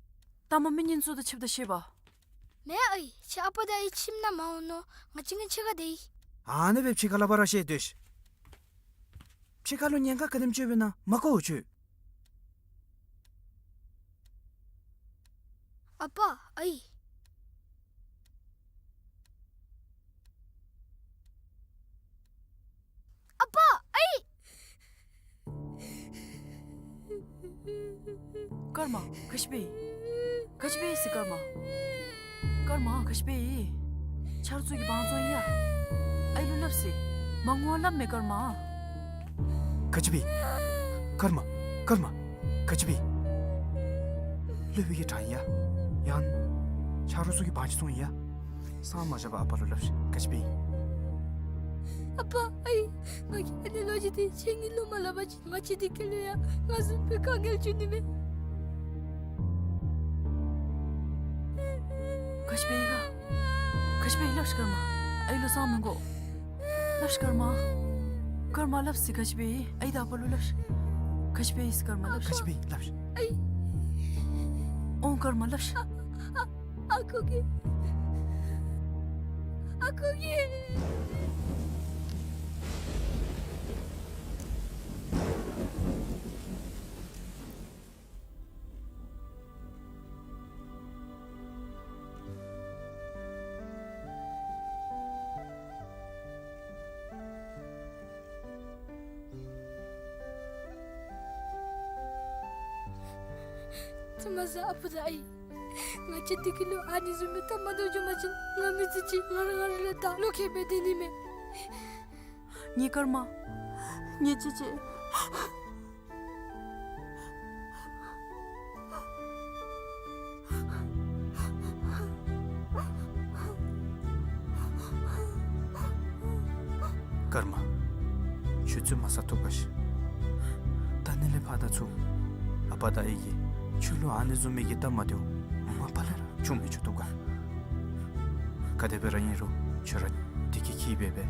ལྟ་མ་མི་ངན་ཚུ་དང་ཕྱདཔ་ད་ཤེས་པ། མེན་ཨའི། ཁྱོད་ཨ་པ་དང་ཨའི་ཁྱིམ་ནང་མ་འོང་ནོ། ང་གཅིག་ངེ་ཕྱི་ཁར་སྡོད་ཡི། ཨ་ནི་སྦེ་ཕྱི་ཁར་ལས་ཕར་ར་བཤལ་སྡོད་ཤིག། ཕྱི་ཁར་ལུ་ཉེན་ཁ་ག་དེམ་ཅིག་ཡོདཔ་ཨིན་ན་མ་གོ་འོང་ཁྱོད། ཨ་པ་ཨའི། ཨ་པ་ཨའི། སྐར་མ་ག་ཅི་འབད་ཡི། ག་ཅི་འབད་ཡི་ཟེར་སྐར་མ། སྐར་མ་ག་ཅི་འབད་ཡི། ཆ་རོགས་ཚུ་གིས་བང་བཙོང་ཡི་ཡ། ཨའི་ལུ་སླབ་ཟེར། མ་ངུ་བར་སླབ་མས་སྐར་མ། ག་ཅི་འབད་ཡི། སྐར་མ། སྐར་མ། ག་ཅི་འབད་ཡི། སློབ་དཔོན་གྱིས་དྲངས་ཡི་ཡ། ཡང་ཆ་རོགས་ཚུ་གིས་བང་ཅིག་བཙོང་ཡི་ཡ། སངས་མ་རྒྱས་པར་ཨ་པ་ལུ་སླབ་ཤིག། ག་ཅི་འབད་ཡི། ཨ་པ་ཨའི། ང་གིས་ཨ་ནི་ལོ་རྒྱུས་འདི་ཁྱེད་གཉིས་ལུ་མ་སླབ་པ་ཅིན་ང་བཅས་འདི་ཁ་ལུ་ཡང་ང་བཟུམ་སྦེ་དཀའ་ངལ་འབྱུང་ནི་མས། ག་ཅི་འབད་ཡི་ག། ག་ཅི་འབད་ཡི་སླབ་ཤིག་སྐར་མ། ཨའི་ལུ་སངས་མི་དགོ། སླབ་ཤིག་སྐར་མ། སྐར་མ་སླབ་ཟེར་ག་ཅི་འབད་ཡི། ཨའི་དང་ཨ་པ་ལུ་སླབ་ཤིག། ག་ཅི་འབད་ཡི་སྐར་མ་སླབ་ཤིག། ག་ཅི་འབད་ཡི་སླབ་ཤིག། ཨའི། ཨོང་སྐར་མ་སླབ་ཤིག། ཨ་ཨ་ཨ་ཁུ་གིས། ཨ་ཁུ་གིས། ཙི་མ་ཟ་ཨ་པ་དང་ཨའི། ང་བཅས་འདི་གི་ལུ་ཨ་ནི་བཟུམ་སྦེ་སྟབས་མ་བདེཝ་བྱུང་པ་ཅིན་ང་མི་ཚེ་གཅིག་ང་ར་ང་ར་ལུ་བདའ་བློ་ཁེལ་སྦེ་སྡོད་ནི་མས། ངེའི་སྐར་མ། ངེའི་ཅེ་ཅེ། སྐར་མ། ཁྱོད་བཙུན་མ་ས་ཐོབ་ག་ཤིག། ད་ནི་ལས་ཕར་ད་ཚུར་ཨ་པ་དང་ཨའི་གིས་ཁྱོད་ལུ་ཨ་ནི་བཟུམ་མའི་གི་སྟབས་མ་བདེཝ་མ་པ་ལས་ར་བྱུང་མི་བཅུག་ཐུབ་ག། ག་དེ་སྦེ་ར་ཨིན་རུང་ཁྱོད་ར་འདི་གི་ཁྱིམ་སྦེ་སྦེ་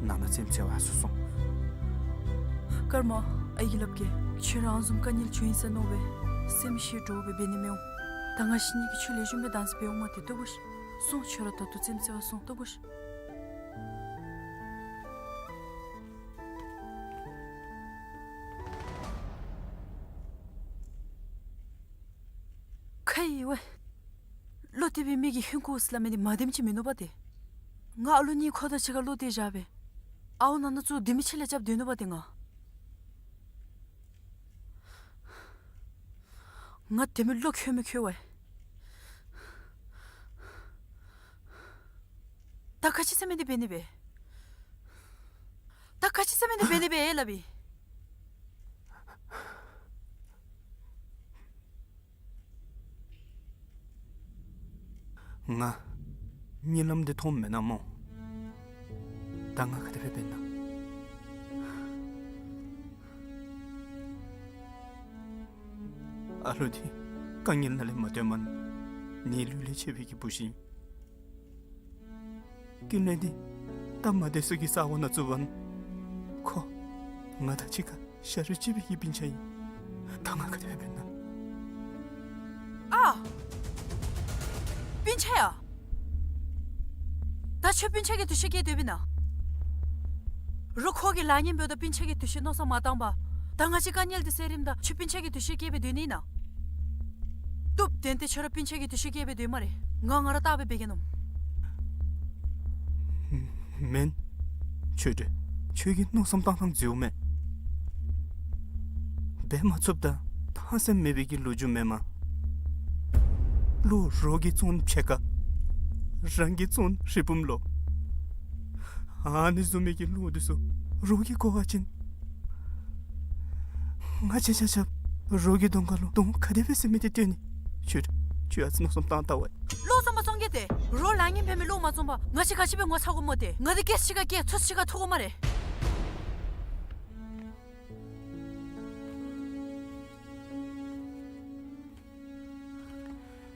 ནང་ན་རྩེདམོ་རྩེ་བར་སོང་སོང་། སྐར་མ། ཨའི་གིས་སླབ་གེ། ཁྱོད་ར་ཨ་ནི་བཟུམ་དཀའ་ངལ་བྱུང་ཡི་ཟེར་མནོ་སྦེ་སེམས་ཤི་འདྲོག་སྦེ་འབད་ནི་མི་འོང་། ད་ང་བཤལ་ནི་གི་ཆུ་ལེགས་ཤོམ་སྦེ་བཏང་སྟེ་འབད་འོང་མས། ཏེ་བཏུབ་ག་ཤིག། སོང་། ཁྱོད་ར་ད་ལྟོ་རྩེདམོ་རྩེ་བར་སོང་། བཏུབ་ག་ཤིག། ཁ་ཡི་ཝའི། བློ་གཏད་པའི་མི་གིས་ཧིང་ཁུ་ཟེར་སླབ་མི་འདི་མ་བདེནམ་ཅིག་མིན་ནུག་པ་ཏེ། ང་ཨ་ལོ་གཉིས་ཁོ་དང་གཅིག་ཁར་བློ་གཏད་བཞག་སྦེ་ཨརཝ་ནང་ན་ཚུར་ལྡེ་མིག་ཕྱེ་ལས་རྐྱབ་སྡོད་ནུག་པ་ཏེ་ང་། ང་དེ་མི་བློ་འཁོལ་མི་འཁོལ་ཝའི། ད་ག་ཅི་ཟེར་མི་འདི་འབད་ནི་སྦེ། ད་ག་ཅི་ཟེར་མི་འདི་འབད་ནི་སྦེ་ཨེ་སླབ་ཨིན། ང་གཉིད་ལམ་འདི་མཐོངམ་མེན་ན་སྨོ། ད་ང་ག་དེ་སྦེ་འབད་ན། ཨ་ལུ་འདི་དཀའ་ངལ་ནང་ལས་མ་བཏོན་མ་ནི་ལུས་ལས་ཆད་པའི་གི་བུ་གཞི། ཀུན་ལེགས་འདི་སྟབས་མ་བདེ་སུ་གི་ས་གོ་ནང་བཙུགས་པ་ནི་ཁོ་ང་དང་གཅིག་ཁར་ཤ་རུས་གཅིག་པའི་གི་སྤུན་ཆ་ཨིན། ད་ང་ག་དེ་སྦེ་འབད་ན། ཨ། སྤུན་ཆ་ཡ། ད་ཁྱོད་སྤུན་ཆ་གི་འདུ་ཤེས་བསྐྱེད་སྡོདཔ་ཨིན་ན། རོགས་ཁོ་གི་ལཱ་ངན་འབདཝ་ད་སྤུན་ཆ་གི་འདུ་ཤེས་མནོ་བསམ་མ་བཏང་པར། ད་ང་བཅས་དཀའ་ངལ་འདི་སེལ་རནམ་ད་ཁྱོད་སྤུན་ཆ་གི་འདུ་ཤེས་བསྐྱེད་སྦེ་སྡོད་ནི་ཨིན་ན། བཏུབ། ཏན་ཏན་ཁྱོད་ར་སྤུན་ཆ་གི་འདུ་ཤེས་བསྐྱེད་སྦེ་སྡོདཔ་སྨ་རེ། ང་ང་ར་བལྟ་སྦེ་འབད་གེ་ནོ། མེན། ཆོས་གྲོགས། ཁྱོད་ཀྱིས་མནོ་བསམ་བཏང་ཐངས་འཛོལཝ་མས། འབད་མ་ཚུགསཔ་ད་ཕངས་སེམས་མེད་པའི་གི་ལོ་རྒྱུས་མེན་མས། བློ་རོགས་ཀྱིས་བཙོང་ཕྱེད་ཀ། རང་གིས་བཙོང་རི་བུམ་ལོ། ཨ་ནི་བཟུམ་མའི་གི་བློ་འདི་ཚུ་རོགས་ཀྱིས་གོ་བ་ཅིན། ང་བཅས་ཆ་ཁྱབ་རོགས་ཀྱི་གདོང་ཁ་ལུ་གདོང་ག་དེ་སྦེ་ཟེར་མི་འདི་སྟོན་ནི། ཁྱོད་ཁྱོད་ཨ་ཙི་མནོ་བསམ་བཏང་བལྟ་བ། བློ་བཟང་པོ་བཙོང་གེ་ཏེ། རོགས་ལཱ་ངན་འབད་མི་བློ་མ་བཟང་པ་ང་བཅས་ག་ཅི་སྦེ་ངོ་ཚ་དགོ་སྨོ་ཏེ། ང་འདི་སྐད་ཆ་གཅིག་ཁར་སྐད་ཚོད་གཅིག་ཁར་ཐུག་དགོ་སྨ་རེ།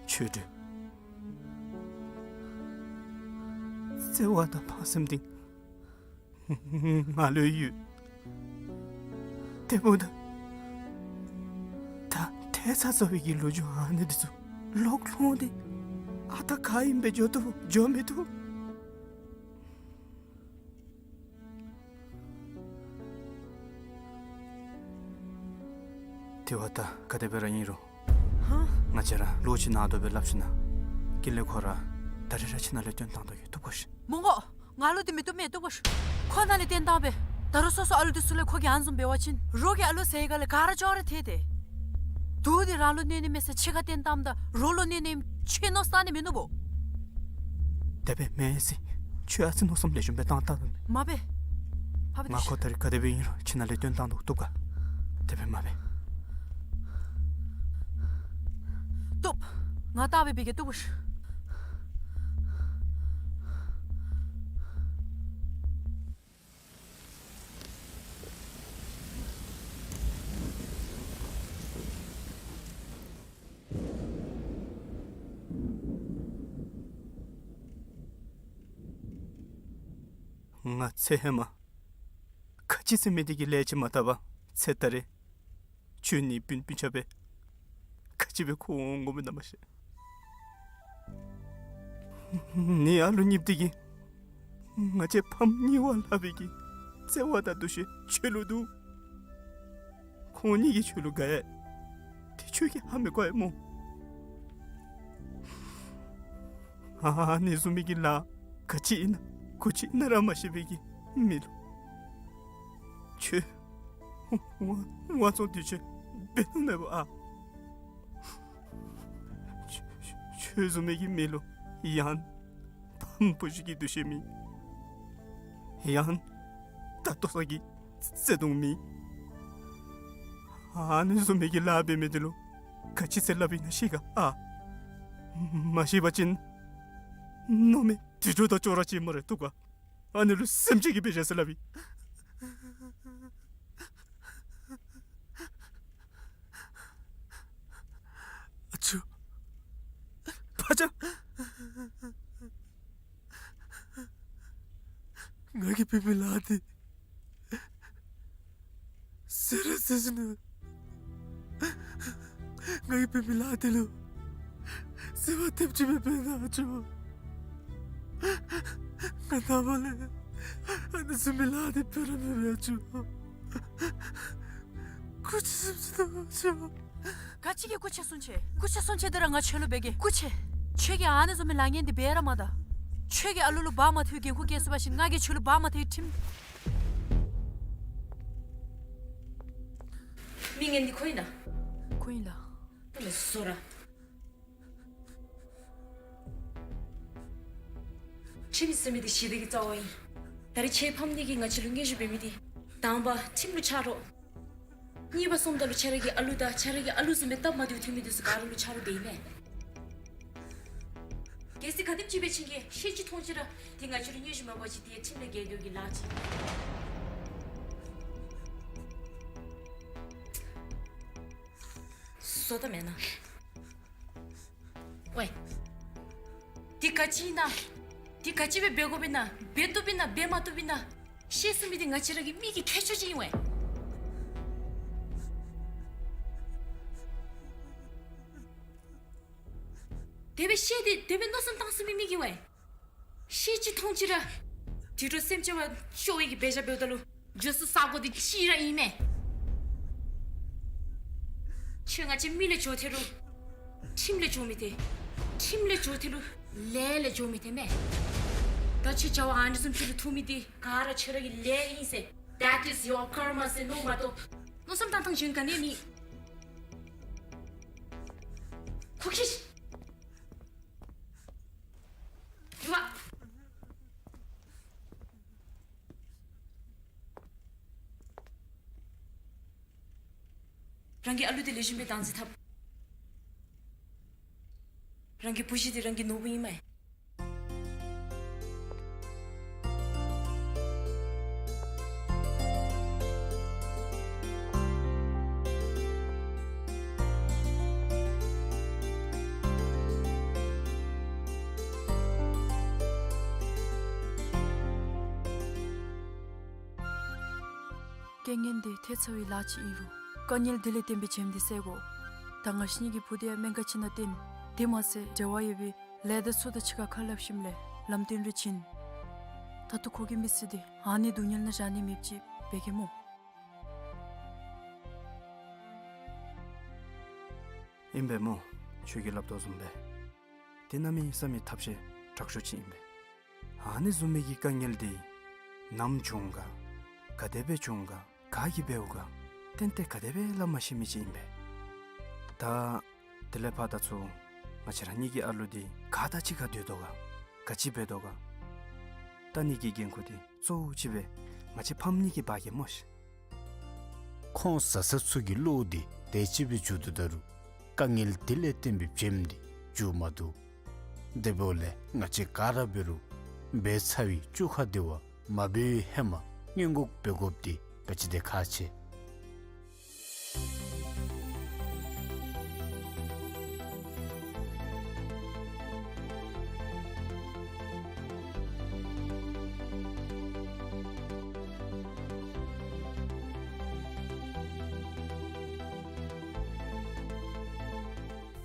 ཆོས་གྲོགས། བརྩེ་བ་དང་ཕངས་སེམས་འདི་ང་ལུ་ཡོད། དེ་འབདཝ་ད་ད་ཐལ་ཚ་ཚ་བའི་གི་ལོ་རྒྱུས་ཨ་ནི་འདི་ཚུ་ལོག་ལྷོང་སྟེ་ཨ་རྟག་ག་ཨིནམ་སྦེ་འགྱོ་བཏུབ་འགྱོ་མི་བཏུབ། དེ་བ་ད་ག་དེ་སྦེ་ར་ཨིན་རུང་། ཧ། ང་བཅས་ར་ལོག་ཅིག་ནང་དོག་སྦེ་སླབ་ཞིན་ན་ཀུན་ལེགས་ཁོ་ར་ད་རིས་ར་ཁྱིམ་ནང་ལས་བཏོན་བཏང་དོ་གི། བཏུབ་གོ་ཤིག། མི་དགོ། ང་ལུ་འདི་མི་བཏུབ་མས། བཏུབ་གོ་ཤིག། ཁོ་ནཱ་ལས་བཏོན་བཏངམ་སྦེ། ད་རུང་སོ་སོ་ཨ་ལུ་འདི་ཚུ་ལས་ཁོ་གིས་ཨ་ནི་བཟུམ་འབད་བ་ཅིན་རོགས་ཀྱི་ཨ་ལུ་ཟེར་ག་ལས་ག་ར་ཅོག་ར་ཐད་དེ། དུག་འདི་རང་ལུ་གནོད་ནི་མས་ཟེར་ཕྱི་ཁར་བཏོན་བཏངམ་ད་རོགས་ལུ་གནོད་ནི་ཨིནམ་ཁྱོད་མནོ་བསམ་བཏང་ནི་མིན་ནུག་པོ། དེ་སྦེ་མེན་ཟེར། ཁྱོད་ཨ་ཙི་མནོ་བསམ་ལེགས་ཤོམ་སྦེ་བཏང་བལྟ་ད། མ་འབད། ཕ་བི་ང་ཁོ་ད་རིས་ག་དེ་སྦེ་ཨིན་རུང་ཁྱིམ་ནང་ལས་བཏོན་བཏང་དོ། བཏུབ་ག། དེ་སྦེ་མ་འབད། བཏུབ། ང་བལྟ་སྦེ་འབད་གེ། བཏུབ་གོ་ཤིག། ང་ཚེ་ཧེ་མ་ཁ་ཅིག་ཟེར་མི་འདི་གི་ལས་ཅིག་མ་བཏབ་པར་ཚེ་ད་རེས་ཁྱོད་ནི་སྤུན་སྤུན་ཆ་སྦེ་ག་ཅི་སྦེ་འཁོར་འོང་འོང་མི་ན་མ་ཤེས། ནི་ཨ་ལུ་གཉིསཔོ་འདི་གིས་ང་བཅས་ཕམ་གཉིས་པོ་ལྷག་པའི་གི་བརྩེ་བ་དང་འདུ་ཤེས་ཁྱོད་ལུ་འདུག། ཁོང་གཉིས་ཀྱིས་ཁྱོད་ལུ་དགའ་ཡི། དེ་ཁྱོད་ཀྱིས་ཧ་མི་གོ་ཡི་སྨོ། ཨ་ནི་བཟུམ་མའི་གི་ལཱ་ག་ཅི་ཨིན་ན་གུ་ཅི་ཨིན་ན་ར་མ་ཤེས་པའི་གི་མི་ལུ་ཁྱོད་དབང་བཙོང་འདི་ཚུ་འབད་ནི་མེད་པ་ཨ། ཁྱོད་ཁྱོད་བཟུམ་མའི་གི་མི་ལུ་ཡང་ཕམ་བུ་གཞི་གི་འདུ་ཤེས་མེད། ཡང་ད་ལྟོ་ས་གི་བརྩེ་དུང་མེད། ཨ་ནི་བཟུམ་མའི་གི་ལཱ་འབད་མི་འདི་ལུ་ག་ཅི་ཟེར་སླབ་ཨིན་ན་ཤེས་ག་ཨ། མ་ཤེས་པ་ཅིན་མནོ་མེད་དུད་འགྲོ་དང་ཅོག་ར་ཅིག་སྨ་རེ། བཏུབ་ག། ཨ་ནི་ལུ་སེམས་ཅན་གྱི་དཔེ་བཞག་ཟེར་སླབ་ཨིན། ཨ་ཅོ། ཕ་ཅག། ང་གིས་འབད་མི་ལཱ་འདི་ཟེར་ར་ཟེར་ཞིན་ན་ང་གིས་འབད་མི་ལཱ་འདི་ལུ་ཟེར་བ་ཐེབས་ཅིག་མེད་པས་ན་ཨ་ཅོ། ང་ནངས་པ་ལས་ཨ་ནི་བཟུམ་མའི་ལཱ་འདི་འབད་ར་མི་འབད་ཨ་ཅོ། སྐུ་མཁྱེན་གསུང་ཆེ་ཨ་ཅོ། ག་ཅི་གི་སྐུ་མཁྱེན་གསུང་ཆེ། སྐུ་མཁྱེན་གསུང་ཆེ་འདི་ར་ང་ཁྱོད་ལུ་འབད་གེ། སྐུ་མཁྱེན། ཁྱོད་ཀྱིས་ཨ་ནི་བཟུམ་མའི་ལཱ་ངན་འདི་འབད་ར་མ་ད། ཁྱོད་ཀྱིས་ཨ་ལུ་ལུ་བག་མ་ཐོན་འགན་ཁུར་བཀལ་ཚུགས་པ་ཅིན་ང་གིས་ཁྱོད་ལུ་བག་མ་ཐོན་ཁྲིམས། མི་ངན་འདི་ཁོ་ཨིན་ན། ཁོ་ཨིན་ལགས། ཁྱོད་ལ་སོ་ར། ཁྲིམས་ཟེར་མི་འདི་ཞི་བདེ་གི་རྩ་བ་ཨིན། ད་རེས་ཁྱེད་ཕམ་གཉིས་ཀྱིས་ང་བཅས་ལུ་མངོན་ཤེས་འབད་མི་འདི་དང་པ་ཁྲིམས་ལུ་ཆ་རོགས། གཉིས་པ་སོངམ་ད་ལུ་ཁྱེད་ར་གི་ཨ་ལུ་དང་ཁྱེད་ར་གི་ཨ་ལུ་བཟུམ་མའི་སྟབས་མ་བདེཝ་ཐོན་མི་འདི་ཚུ་ག་ར་ལུ་ཆ་རོགས་འབད་ཨིན་མས། གལ་སྲིད་ག་དེམ་ཅིག་སྦེ་ཁྱེད་ཀྱིས་ཤེས་ཅི་མཐོང་ཅི་ར་དེ་ང་བཅས་ར་མཉེས་གཞི་མ་འབག་ཅིག་དེ་ཁྲིམས་ལས་འགལ་འགྱོ་གི་ལཱ་ཅིག། བཟོ་ད་མེན་ན། ཝའེ། དེ་ག་ཅི་ཨིན་ན། དེ་ག་ཅི་སྦེ་འབད་དགོཔ་ཨིན་ན། འབད་བཏུབ་ཨིན་ན་འབད་མ་བཏུབ་ཨིན་ན། ཤེས་ཚུགས་མི་དེ་ང་བཅས་ར་གི་མི་གི་ཁྱད་ཆོས་ཅིག་ཨིན་ཝའེ། དེ་སྦེ་ཤེས་ཏེ་དེ་སྦེ་མནོ་བསམ་བཏང་ཚུགས་མི་མི་གིས་ཝའེ། ཤེས་ཅི་མཐོང་ཅི་ར་དུད་འགྲོ་སེམས་ཅན་བ་ཤོར་བའི་གི་འབད་བཞག་འབདཝ་ད་ལུ་འགྱོ་ས་ས་གོ་དེ་གཅིག་ར་ཨིན་མས། ཁྱོད་ང་བཅས་མི་ལས་འགྱོ་ཐལ་རུང་ཁྲིམས་ལས་འགྱོ་མི་ཐལ། ཁྲིམས་ལས་འགྱོ་ཐལ་རུང་ལས་ལས་འགྱོ་མི་ཐལ་མས། ད་ཁྱོད་བྱ་བ་ཨ་ནི་བཟུམ་ཅིག་ལུ་ཐུག་མི་དེ་ག་ར་ཁྱོད་ར་གི་ལས་ཨིན་ཟེར། That is your karma ཟེར་མནོ་མ་གཏོགས་མནོ་བསམ་བཏང་ཐངས་གཞན་ག་ནི་མེད། ཁོ་ཁྱེད། རྒྱུག་པ། རང་གི་ཨ་ལུ་དེ་ལེགས་ཤོམ་སྦེ་བདག་འཛིན་འཐབ། རང་གི་བུ་གཞི་དེ་རང་གི་ནོར་བུ་ཨིན་མས། རྐྱེན་ངན་དེ་ཐེབས་ཚར་བའི་ལཱ་ཅིག་ཨིན་རུང་དཀའ་ངལ་དེ་ལས་བརྟེན་པའི་བྱེམ་དེ་བསལ་དགོ། ད་ང་བཅས་གཉིས་ཀྱི་བུ་དེ་ཡང་སྨན་ཁང་ཅིག་ནང་བསྟེན། དེ་མ་ཚད་འབྲེལ་བ་ཡོད་པའི་ལས་སྡེ་ཚུ་དང་གཅིག་ཁར་ཁ་སླབ་ཞིནམ་ལས་ལམ་སྟོན་རེ་བྱིན། ད་ལྟོ་ཁོ་གི་མི་ཚེ་འདི་ཨ་ནི་སྡུག་བསྔལ་ནང་བཞག་ནི་མེདཔ་ཅིག་འབད་གེ་སྨོ། ཨིན་པས་སྨོ། ཁྱོད་ཀྱིས་སླབ་དོ་བཟུམ་སྦེ་དེ་གནམ་མེད་ས་མེད་ཐབས་ཤེས་དྲག་ཤོས་ཅིག་ཨིན་པས། ཨ་ནི་བཟུམ་མའི་གི་དཀའ་ངལ་འདི་ནམ་བྱུང་ག་ག་དེ་སྦེ་བྱུང་ག་ག་གིས་འབདཝ་ག་ཏན་ཏན་ག་དེ་སྦེ་སླབ་མ་ཤེས་མི་ཅིག་ཨིན་པས། ད་དེ་ལས་ཕར་ད་ཚུར་ང་བཅས་ར་གཉིས་ཀྱི་ཨ་ལུ་འདི་ག་དང་གཅིག་ཁར་སྡོད་དོ་ག་ག་ཅི་འབད་དོ་ག་ལྟ་ནི་གི་འགན་ཁུར་འདི་གཙོ་བོ་ཅིག་སྦེ་ང་བཅས་ཕམ་གཉིས་ཀྱིས་འབག་གེ་སྨོ་ཤིག། ཁོང་བཟའ་ཚང་ཚུ་གི་བློ་འདི་དེ་ཅིག་སྦེ་འགྱོ་དོ་ད་རུང་དཀའ་ངལ་དེ་ལས་བརྟེན་པའི་བྱེམ་འདི་འགྱོ་མ་བཏུབ། དེ་འབདཝ་ལས་ང་བཅས་ག་ར་འབད་རུང་འབད་ཚར་བའི་བཅོ་ཁ་དེ་བ་མ་འབད་བའི་ཧེ་མ་སྔོན་འགོག་འབད་དགོཔ་འདི་ག་ཅི་དེ་ཁག་ཆེ།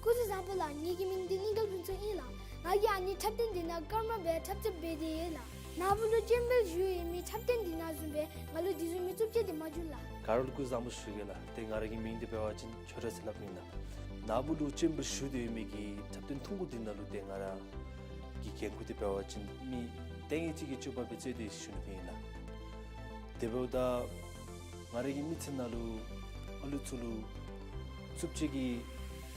སྐུ་གཟུགས་བཟང་པོ་ལགས། ངེ་གི་མིང་འདི་གླིང་དཀར་ཕུན་ཚོགས་ཨིན་ལགས། ང་གིས་ཨ་ནི་འཁྲབ་སྟོན་འདི་ནང་ཀརྨ་སྦེ་འཁྲབ་རྩེདཔ་འབད་དེ་ཡོད་ལགས། ནཱ་བུ་ལུ་སྤྱན་འབུལ་ཞུ་ཡོད་མི་འཁྲབ་སྟོན་འདི་ནང་བཟུམ་སྦེ་ང་ལུ་དེ་བཟུམ་མའི་རྩུབ་སྤྱོད་འདི་མ་བྱུང་ལགས། ག་ར་ལུ་སྐུ་གཟུགས་བཟང་པོ་ཞུ་གེ་ལགས། ཏེ་ང་ར་གི་མིང་འདི་འབད་བ་ཅིན་ཆོས་གྲགས་ཟེར་སླབ་ཨིན་ལགས། ནཱ་བུ་ལུ་སྤྱན་འབུལ་ཞུ་སྟེ་ཡོད་མི་གི་འཁྲབ་སྟོན་ཐུང་ཀུ་འདི་ནང་ལུ་ཏེ་ང་ར་གི་འགན་ཁུར་འདི་འབད་བ་ཅིན་མི་ལྟས་ངན་ཅིག་གི་སྤྱོད་པ་སྦེ་རྩོད་དེ་ཞུ་ནི་སྦེ་ཨིན་ལགས། དེ་འབདཝ་ད་ང་ར་གི་མི་ཚེ་ནང་ལུ་ཨ་ལུ་ཚུ་ལུ་རྩུབ་སྤྱོད་ཀྱི་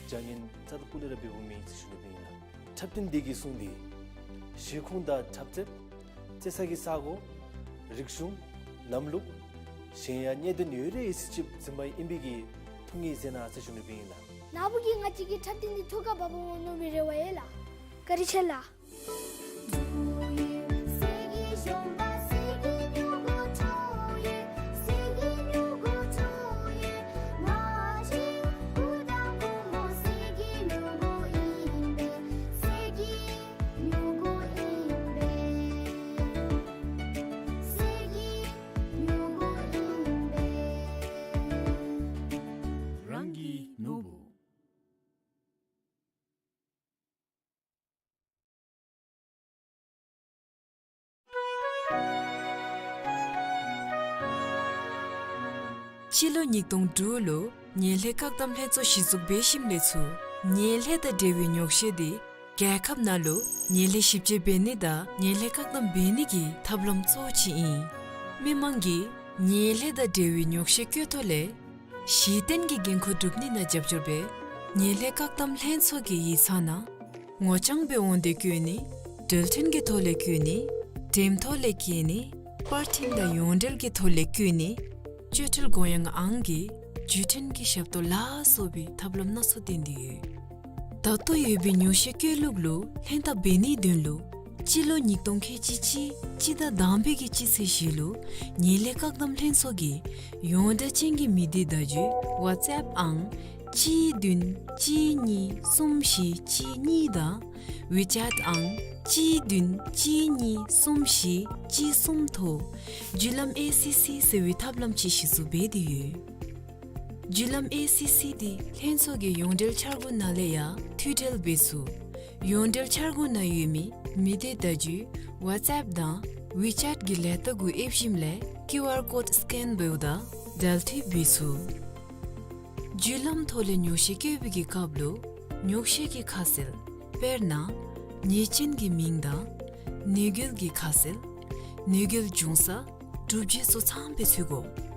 བྱ་ངན་རྩ་དང་སྤུ་ལས་ར་འབདཝ་མེད་ཟེར་ཞུ་ནི་སྦེ་ཨིན་ལགས། འཁྲབ་སྟོན་འདི་གི་གསུང་འདི་གཞས་ཁུངས་དང་འཁྲབ་རྩེདཔ་རྩེ་ས་གི་ས་གོ་རིག་གཞུང་ལམ་ལུགས་གཞན་ཡང་གནད་དོན་ཡོད་རིགས་ཡོད་ཚད་ཅིག་འཛིན་པ་ཨིན་པའི་གི་ཐུགས་ངེས་མཛད་གནང་ཟེར་ཞུ་ནི་སྦེ་ཨིན་ལགས། ནཱ་བུ་གིས་ང་བཅས་ཀྱི་འཁྲབ་སྟོན་འདི་ཐུགས་ཁར་འབག་འོང་མནོ་བའི་རེ་བ་ཡོད་ལགས། བཀའ་དྲིན་ཆེ་ལགས། རང་གི་ནོར་བུ། སྤྱི་ལོ་ཉིས་སྟོང་དྲུག་ལུ་ངན་ལྷད་བཀག་སྡོམ་ལྷན་ཚོགས་གཞི་བཙུགས་འབད་ཞིནམ་ལས་ཚུར་ངན་ལྷད་དང་འབྲེལ་བའི་ཉོག་བཤད་འདི་རྒྱལ་ཁབ་ནང་ལུ་ངན་ལྷད་ཞིབ་དཔྱད་འབད་ནི་དང་ངན་ལྷད་བཀག་སྡོམ་འབད་ནི་གི་ཐབས་ལམ་གཙོ་བོ་ཅིག་ཨིན། མི་མང་གིས་ངན་ལྷད་དང་འབྲེལ་བའི་ཉོག་བཤད་བཀོད་ཐོག་ལས་གཞི་རྟེན་གྱི་འགན་ཁུར་སྒྲུབ་ནི་ནང་རྒྱབ་སྐྱོར་འབད་ངན་ལྷད་བཀག་སྡོམ་ལྷན་ཚོགས་ཀྱི་ཡིག་ཚང་ནང་ངོ་རྐྱང་སྦེ་འོང་སྟེ་བཀོད་ནི། འགྲུལ་འཕྲིན་གྱི་ཐོག་ལས་བཀོད་ནི། འགྲེམས་ཐོག་ལས་བཀོད་ནི། པར་འཕྲིན་དང་ཡོངས་འབྲེལ་གྱི་ཐོག་ལས་བཀོད་ནི། སྤྱོད་ཁྲལ་དགོངས་ཡངས་ཨང་གི་བརྒྱུད་འཕྲིན་གྱི་ཞབས་ཏོག་ལ་སོགས་པའི་ཐབས་ལམ་སྣ་ཚོགས་བསྟེན་ཏེ་ཡོད། ད་ལྟོ་ཡོད་པའི་ཉོག་བཤད་སྐད་ལུགས་ལུ་ལྷན་ཐབས་འབད་ནིའི་དོན་ལུ་སྤྱི་ལོ་ཉིས་སྟོང་ཁལ་གཅིག་གཅིག་སྤྱི་ཟླ་དང་པའི་གི་སྤྱི་ཚེས་བཞི་ལུ་ངན་ལྷད་བཀག་སྡོམ་ལྷན་ཚོགས་ཀྱིས་ཡོངས་གྲགས་ཅན་གྱི་མི་སྡེ་བརྡ་བརྒྱུད་ཝཊས་ཨེཔ་ཨང་གཅིག་བདུན་གཅིག་གཉིས་གསུམ་བཞི་གཅིག་གཉིས་དང་ཝི་ཅེཊ་ཨང་གཅིག་བདུན་གཅིག་གཉིས་གསུམ་བཞི་གཅིག་གསུམ་ཐོག་བརྒྱུད་ལམ་ཨེ་སི་སི་ཟེར་བའི་ཐབས་ལམ་ཅིག་གཞི་བཙུགས་འབད་དེ་ཡོད། བརྒྱུད་ལམ་ཨེ་སི་སི་འདི་ལྷན་ཚོགས་ཀྱི་ཡོངས་འབྲེལ་འཆར་སྒོ་ནང་ལས་ཡང་མཐུད་འབྲེལ་འབད་ཚུགས། ཡོངས་འབྲེལ་འཆར་སྒོ་ནང་ཡོད་མི་མི་སྡེ་བརྡ་བརྒྱུད་ཝཊས་ཨེཔ་དང་ཝི་ཅེཊ་གི་ལས་རྟགས་གུ་ཨེབ་ཞིནམ་ལས་ཀིའུ་ཨར་ཀོཌ་སི་ཀེན་འབདཝ་ད་འབྲེལ་མཐུད་འབད་ཚུགས། བརྒྱུད་ལམ་ཐོག་ལས་ཉོག་བཤད་བཀོད་པའི་གི་སྐབས་ལུ་ཉོག་བཤད་ཀྱི་ཁ་གསལ་དཔེར་ན་ཉེས་ཅན་གྱི་མིང་དང་ནད་འགོས་ཀྱི་ཁ་གསལ་ནད་འགོས་འབྱུང་ས་གྲུབ་རྗེས་སོགས་ཚངམ་སྦེ་འཚོལ་དགོ།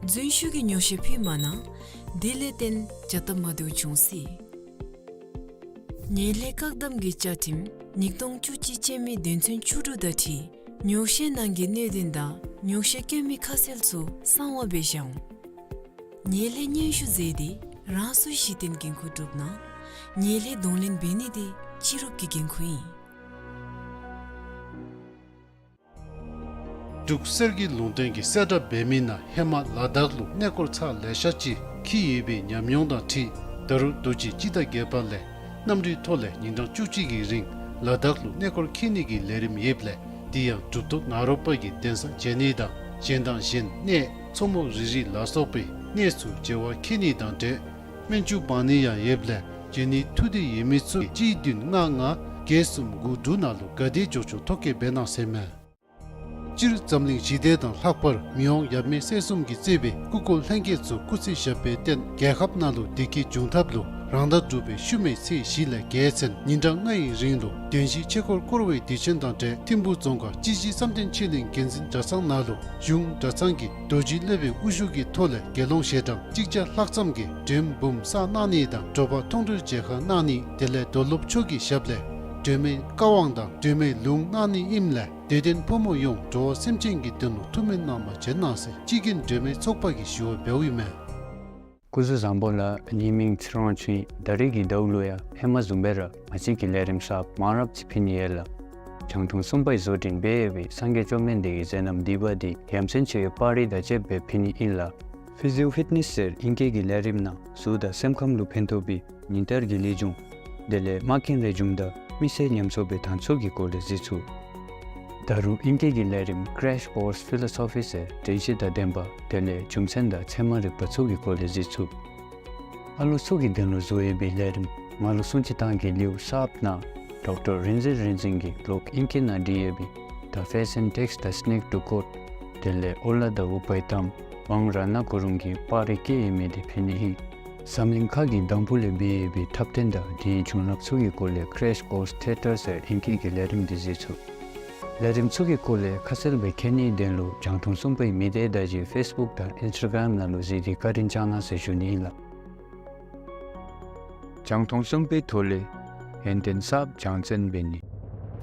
རྫུན་ཞུ་གི་ཉོག་བཤད་ཕུལ་མ་གནང་། དེ་ལས་བརྟེན་བྱ་སྟབས་མ་བདེཝ་འབྱུང་སྲིད། ངན་ལྷད་བཀག་སྡོམ་གྱི་བཅའ་ཁྲིམས་ཉིས་སྟོང་བཅུ་གཅིག་ཅན་མའི་དོན་ཚན་བཅུ་དྲུག་དང་འཁྲིལ་ཉོག་བཤད་ནང་གི་གནད་དོན་དང་ཉོག་བཤད་བཀོད་མི་ཁ་གསལ་ཚུ་གསང་བ་སྦེ་བཞག་འོང་། ངན་ལྷད་སྙན་ཞུ་མཛད་དེ་རང་སོའི་གཞི་རྟེན་འགན་ཁུར་བསྒྲུབ་གནང་། ངན་ལྷད་གདོང་ལེན་འབད་ནི་དེ་སྤྱི་རུབ་ཀྱི་འགན་ཁུར་ཨིན། འབྲུག་གསེར་གྱི་ལུང་བསྟན་གྱི་གསལ་བསྒྲགས་འབད་མི་ནང་ཧེ་མ་ལ་དྭགས་ལུ་གནས་སྐོར་ཚར་ལེ་ཤ་ཅིག་འཁྱིད་ཡོད་པའི་ཉམས་མྱོང་དང་འཁྲིལ་ད་རུང་རྡོ་རྗེ་སྤྱི་ཟླ་བརྒྱད་པ་ལས་གནམ་གྲུའི་ཐོག་ལས་ཉིན་གྲངས་བཅུ་གཅིག་གི་རིང་ལ་དྭགས་ལུ་གནས་སྐོར་འཁྱིད་ནི་གི་ལས་རིམ་ཡོདཔ་ལས་དེ་ཡང་གྲུབ་ཐོབ་ནཱ་རོ་པ་གི་གདན་ས་མཇལ་ནི་དང་གཞན་དང་གཞན་གནས་མཚོ་མོ་རི་རི་ལ་སོགས་པའི་གནས་ཚུ་མཇལ་བར་འཁྱིད་ནི་དང་འབྲེལ་སྨན་བཅོས་འབག་ནི་ཡང་ཡོདཔ་ལས་མཇལ་ནིའི་ཐུགས་འདོད་ཡོད་མི་ཚུ་གཅིག་བདུན་ལྔ་ལྔ་བརྒྱད་གསུམ་དགུ་དྲུག་ནང་ལུ་ག་དེ་མགྱོགས་མགྱོགས་ཐོ་བཀོད་འབད་གནང་ཟེར་མས། སྤྱིར་འཛམ་གླིང་ཞི་བདེ་དང་ལྷག་པར་མི་དབང་ཡབ་མེས་སྲས་གསུམ་གྱིས་གཙོས་པའི་སྐུ་འཁོར་ལྷན་རྒྱས་ཚུ་སྐུ་ཚེ་ཞབས་པད་བརྟན། རྒྱལ་ཁབ་ནང་ལུ་བདེ་སྐྱིད་འབྱུང་ཐབས་ལུ་རང་ཟླ་དྲུག་པའི་ཤུལ་མའི་ཚེས་བཞི་ལས་བརྒྱད་ཚུན་ཉིན་གྲངས་ལྔ་ཡི་རིང་ལུ་བདེན་བཞིའི་ཆོས་འཁོར་བསྐོར་བའི་དུས་ཆེན་དང་འབྲེལ་ཐིམ་ཕུག་རྫོང་ཁག་སྤྱི་གཞི་བསམ་གཏན་ཆོས་གླིང་དགེ་འཛིན་གྲྭ་ཚང་ནང་ལུ་གཞུང་གྲྭ་ཚང་གི་རྡོ་རྗེ་སློབ་དཔོན་དབུ་བཞུགས་ཀྱི་ཐོག་ལས་དགེ་སློང་ཞལ་གྲངས་གཅིག་བརྒྱ་ལྷག་ཙམ་གྱིས་མགྲོན་འབུམ་བསགས་གནང་ནི་དང་དྲོ་པ་མཐོང་གྲོལ་མཇལ་ཁ་གནང་ནི་དེ་ལས་རྡོར་སློབ་མཆོག་གི་ཞབས་ལས་སྒྲོལ་མའི་བཀའ་དབང་དང་སྒྲོལ་མའི་ལུང་གནང་ནི་ཨིནམ་ལས་དད་ལྡན་ཕོ་མོ་ཡོངས་འགྲོ་བ་སེམས་ཅན་གྱི་དོན་ལུ་ཐུགས་སྨོན་གནང་བར་བྱོན་གནང་ཟེར་སྤྱི་རྒྱུན་སྒྲོལ་མའི་ཚོགས་པ་གིས་ཞུ་བ་འབདཝ་ཨིན་མས། སྐུ་གཟུགས་བཟང་པོ་ལགས། ངེའི་མིང་ཚེ་རིང་ཆོས་དབྱིངས། ད་རེས་ཀྱི་ཟླཝ་ལུ་ཡང་ཧེ་མ་བཟུམ་སྦེ་ར་ང་བཅས་ཀྱི་ལས་རིམ་གསརཔ་མང་རབས་ཅིག་ཕུལ་ནི་ཡོད་ལགས། རྒྱང་མཐོང་གསུམ་པའི་བཟོ་སྐྲུན་འབད་ཡོད་པའི་སངས་རྒྱས་བཅོམ་ལྡན་འདས་ཀྱི་མཛད་རྣམ་བསྡུས་པ་འདི་ཡ་མཚན་ཆེ་བའི་པར་རིས་དང་བཅསཔ་སྦེ་ཕུལ་ནི་ཨིན་ལགས། Physio Fitness ཟེར་ཨིང་སྐད་ཀྱི་ལས་རིམ་ནང་གཟུགས་དང་སེམས་ཁམས་ལུ་ཕན་ཐོགས་པའི་ཉིན་ལྟར་གྱི་ལེགས་བྱུང་དེ་ལས་མ་རྐྱེན་རེ་བྱུངམ་ད་མི་སེར་ཉམས་གསོ་འབད་ཐངས་ཚུ་གི་སྐོར་ལས་གཟིགས་ཚུགས། ད་རུང་ཨིང་སྐད་ཀྱི་ལས་རིམ་Crash Course Philosophy ཟེར་དྲན་ཤེས་དང་ལྡན་པ་དེ་ལས་རྒྱུ་མཚན་དང་ཚད་མ་རིག་པ་ཚུ་གི་སྐོར་ལས་གཟིགས་ཚུགས། ཨ་ལོ་ཚུ་གི་དོན་ལུ་བཟོ་ཡོད་པའི་ལས་རིམ་ང་ལུ་སྲུང་བརྩི་གཏང་གེ་ལེའུ་གསརཔ་ནང་ཌོག་ཊར་རིག་འཛིན་རིག་འཛིན་གྱིས་ལོག་ཨིང་སྐད་ནང་བྲིས་ཡོད་པའི་The Fashion Takes the Sneak to Court དེ་ལས་ཨོ་ལ་དང་ཨུཏྤལ་གཏམ་དབང་རཏྣ་གུ་རུང་གིས་པར་རིས་བཀལ་ཡོད་མི་དེ་ཕུལ་ནི་ཨིན། འཛམ་གླིང་ཁ་གི་དང་ཕུ་ལས་འབད་ཡོད་པའི་འཁྲབ་སྟོན་དང་དེའི་བྱུང་རབས་ཚུ་གི་སྐོར་ལས་Crash Course Theatre ཟེར་ཨིང་སྐད་ཀྱི་ལས་རིམ་འདི་གཟིགས་ཚུགས། ལས་རིམ་ཚུ་གི་སྐོར་ལས་ཁ་གསལ་སྦེ་མཁྱེན་ནིའི་དོན་ལུ་རྒྱང་མཐོང་གསུམ་པའི་མི་སྡེ་བརྡ་བརྒྱུད་ཕེསི་བུཀ་དང་ཨིནསི་ཊ་གརམ་ནང་ལུ་གཟིགས་ཏེ་བཀའ་དྲིན་བསྐྱང་གནང་ཟེར་ཞུ་ནི་ཨིན་ལགས། རྒྱང་མཐོང་གསུམ་པའི་ཐོག་ལས་ཡོན་ཏན་གསརཔ་སྦྱང་བརྩོན་འབད་ནི།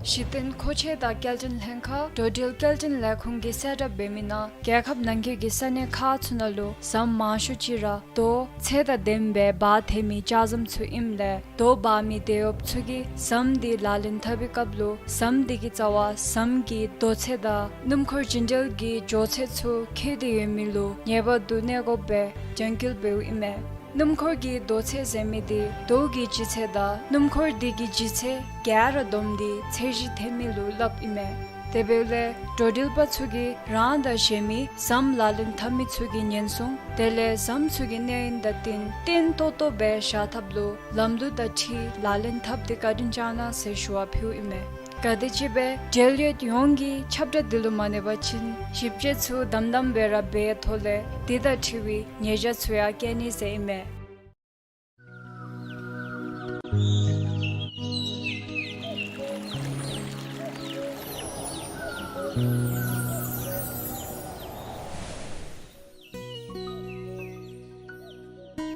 གཞི་རྟེན་མཁོ་ཆས་དང་སྐྱེལ་འདྲེན་ལྷན་ཁག་འགྲོ་འགྲུལ་སྐྱེལ་འདྲེན་ལས་ཁུངས་ཀྱིས་གསལ་བསྒྲགས་འབད་མི་ནང་རྒྱལ་ཁབ་ནང་འཁོད་ཀྱི་ས་གནས་ཁག་ཚུ་ནང་ལུ་ཟམ་མང་ཤོས་ཅིག་ར་རྡོ་ཚད་དང་ལྡནམ་སྦེ་འབག་ཐེབས་མི་ལྕགས་ཟམ་ཚུ་ཨིནམ་ལས་རྡོ་འབག་མི་དེད་གཡོགཔ་ཚུ་གིས་ཟམ་འདི་ལག་ལེན་འཐབ་པའི་སྐབས་ལུ་ཟམ་འདི་གི་རྩ་བར་ཟམ་གྱི་རྡོ་ཚད་དང་སྣུམ་འཁོར་རྒྱུན་འགྲུལ་གྱི་འགྱོ་ཚད་ཚུ་འཁེལ་ཏེ་ཡོད་མི་ལུ་ངེས་པར་དུ་གནས་སྒོ་སྦེ་རྒྱང་འཁྱིལ་འབདཝ་ཨིན་མས། སྣུམ་འཁོར་གྱི་རྡོ་ཚད་ཟེར་མི་དེ་རྡོ་གི་ལྗིད་ཚད་དང་སྣུམ་འཁོར་དེ་གི་ལྗིད་ཚད་ག་ར་བསྡོམས་ཏེ་ཚད་གཞི་འཐེན་མི་ལུ་སླབ་ཨིན་མས། དེ་འབདཝ་ལས་འགྲོ་འགྲུལ་པ་ཚུ་གིས་རང་དང་གཞན་མི་ཟམ་ལག་ལེན་འཐབ་མི་ཚུ་གི་ཉེན་སྲུང་དེ་ལས་ཟམ་ཚུ་གི་གནས་ཡུན་དང་བསྟུན་བརྟན་ཏོག་ཏོ་སྦེ་བཞག་ཐབས་ལུ་ལམ་ལུགས་དང་འཁྲིལ་ལག་ལེན་འཐབ་སྟེ་བཀའ་དྲིན་བསྐྱང་གནང་ཟེར་ཞུ་བ་ཕུལཝ་ཨིན་མས། ག་དེམ་ཅིག་སྦེ་འབྲེལ་ཡོད་ཡོངས་ཀྱིས་ཁྱབ་བསྒྲགས་འདི་ལུ་མ་གནས་པ་ཅིན་ཞིབ་དཔྱད་ཚུ་དམ་དམ་སྦེ་ར་འབད་ཐོག་ལས་འདི་དང་འཁྲིལ་བའི་ཉེས་བྱ་ཚུ་ཡང་བཀལ་ནི་ཟེར་ཨིན་མས།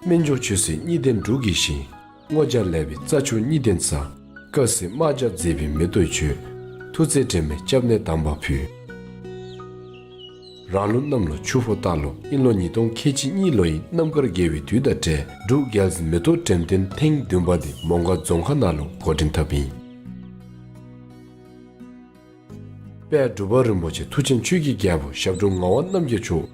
སྨན་མཆོག་ཆོས་སྲིད་གཉིས་ལྡན་འབྲུག་གི་ཞིང་། སྔོ་སྦྱར་ལེགས་པའི་རྩྭ་མཆོག་གཉིས་ལྡན་ས། དཀར་སེར་དམར་སྦྱར་མཛེས་པའི་མེ་ཏོག་ཆོས། མཐུ་རྩལ་དྲི་མེད་སྐྱབས་གནས་དམ་པ་ཕུལ། རང་ལུགས་གནམ་ལོ་ཆུ་ཕོ་སྟག་ལོ་དབྱིན་ལོ་ཉིས་སྟོང་ཁལ་གཅིག་གཉིས་ལོ་ཡི་གནམ་གར་དགེ་བའི་དུས་དང་འབྲེལ་འབྲུག་རྒྱལ་འཛིན་མེ་ཏོག་འགྲེམས་སྟོན་ཐེངས་བདུན་པ་དེ་མོང་སྒར་རྫོང་ཁག་ནང་ལུ་འགོ་འདྲེན་འཐབ་ཨིན། དཔལ་འབྲུག་པ་རིན་པོ་ཆེ་མཐུ་ཆེན་ཆོས་ཀྱི་རྒྱལ་པོ་ཞབས་དྲུང་ངག་དབང་རྣམ་རྒྱལ་མཆོག་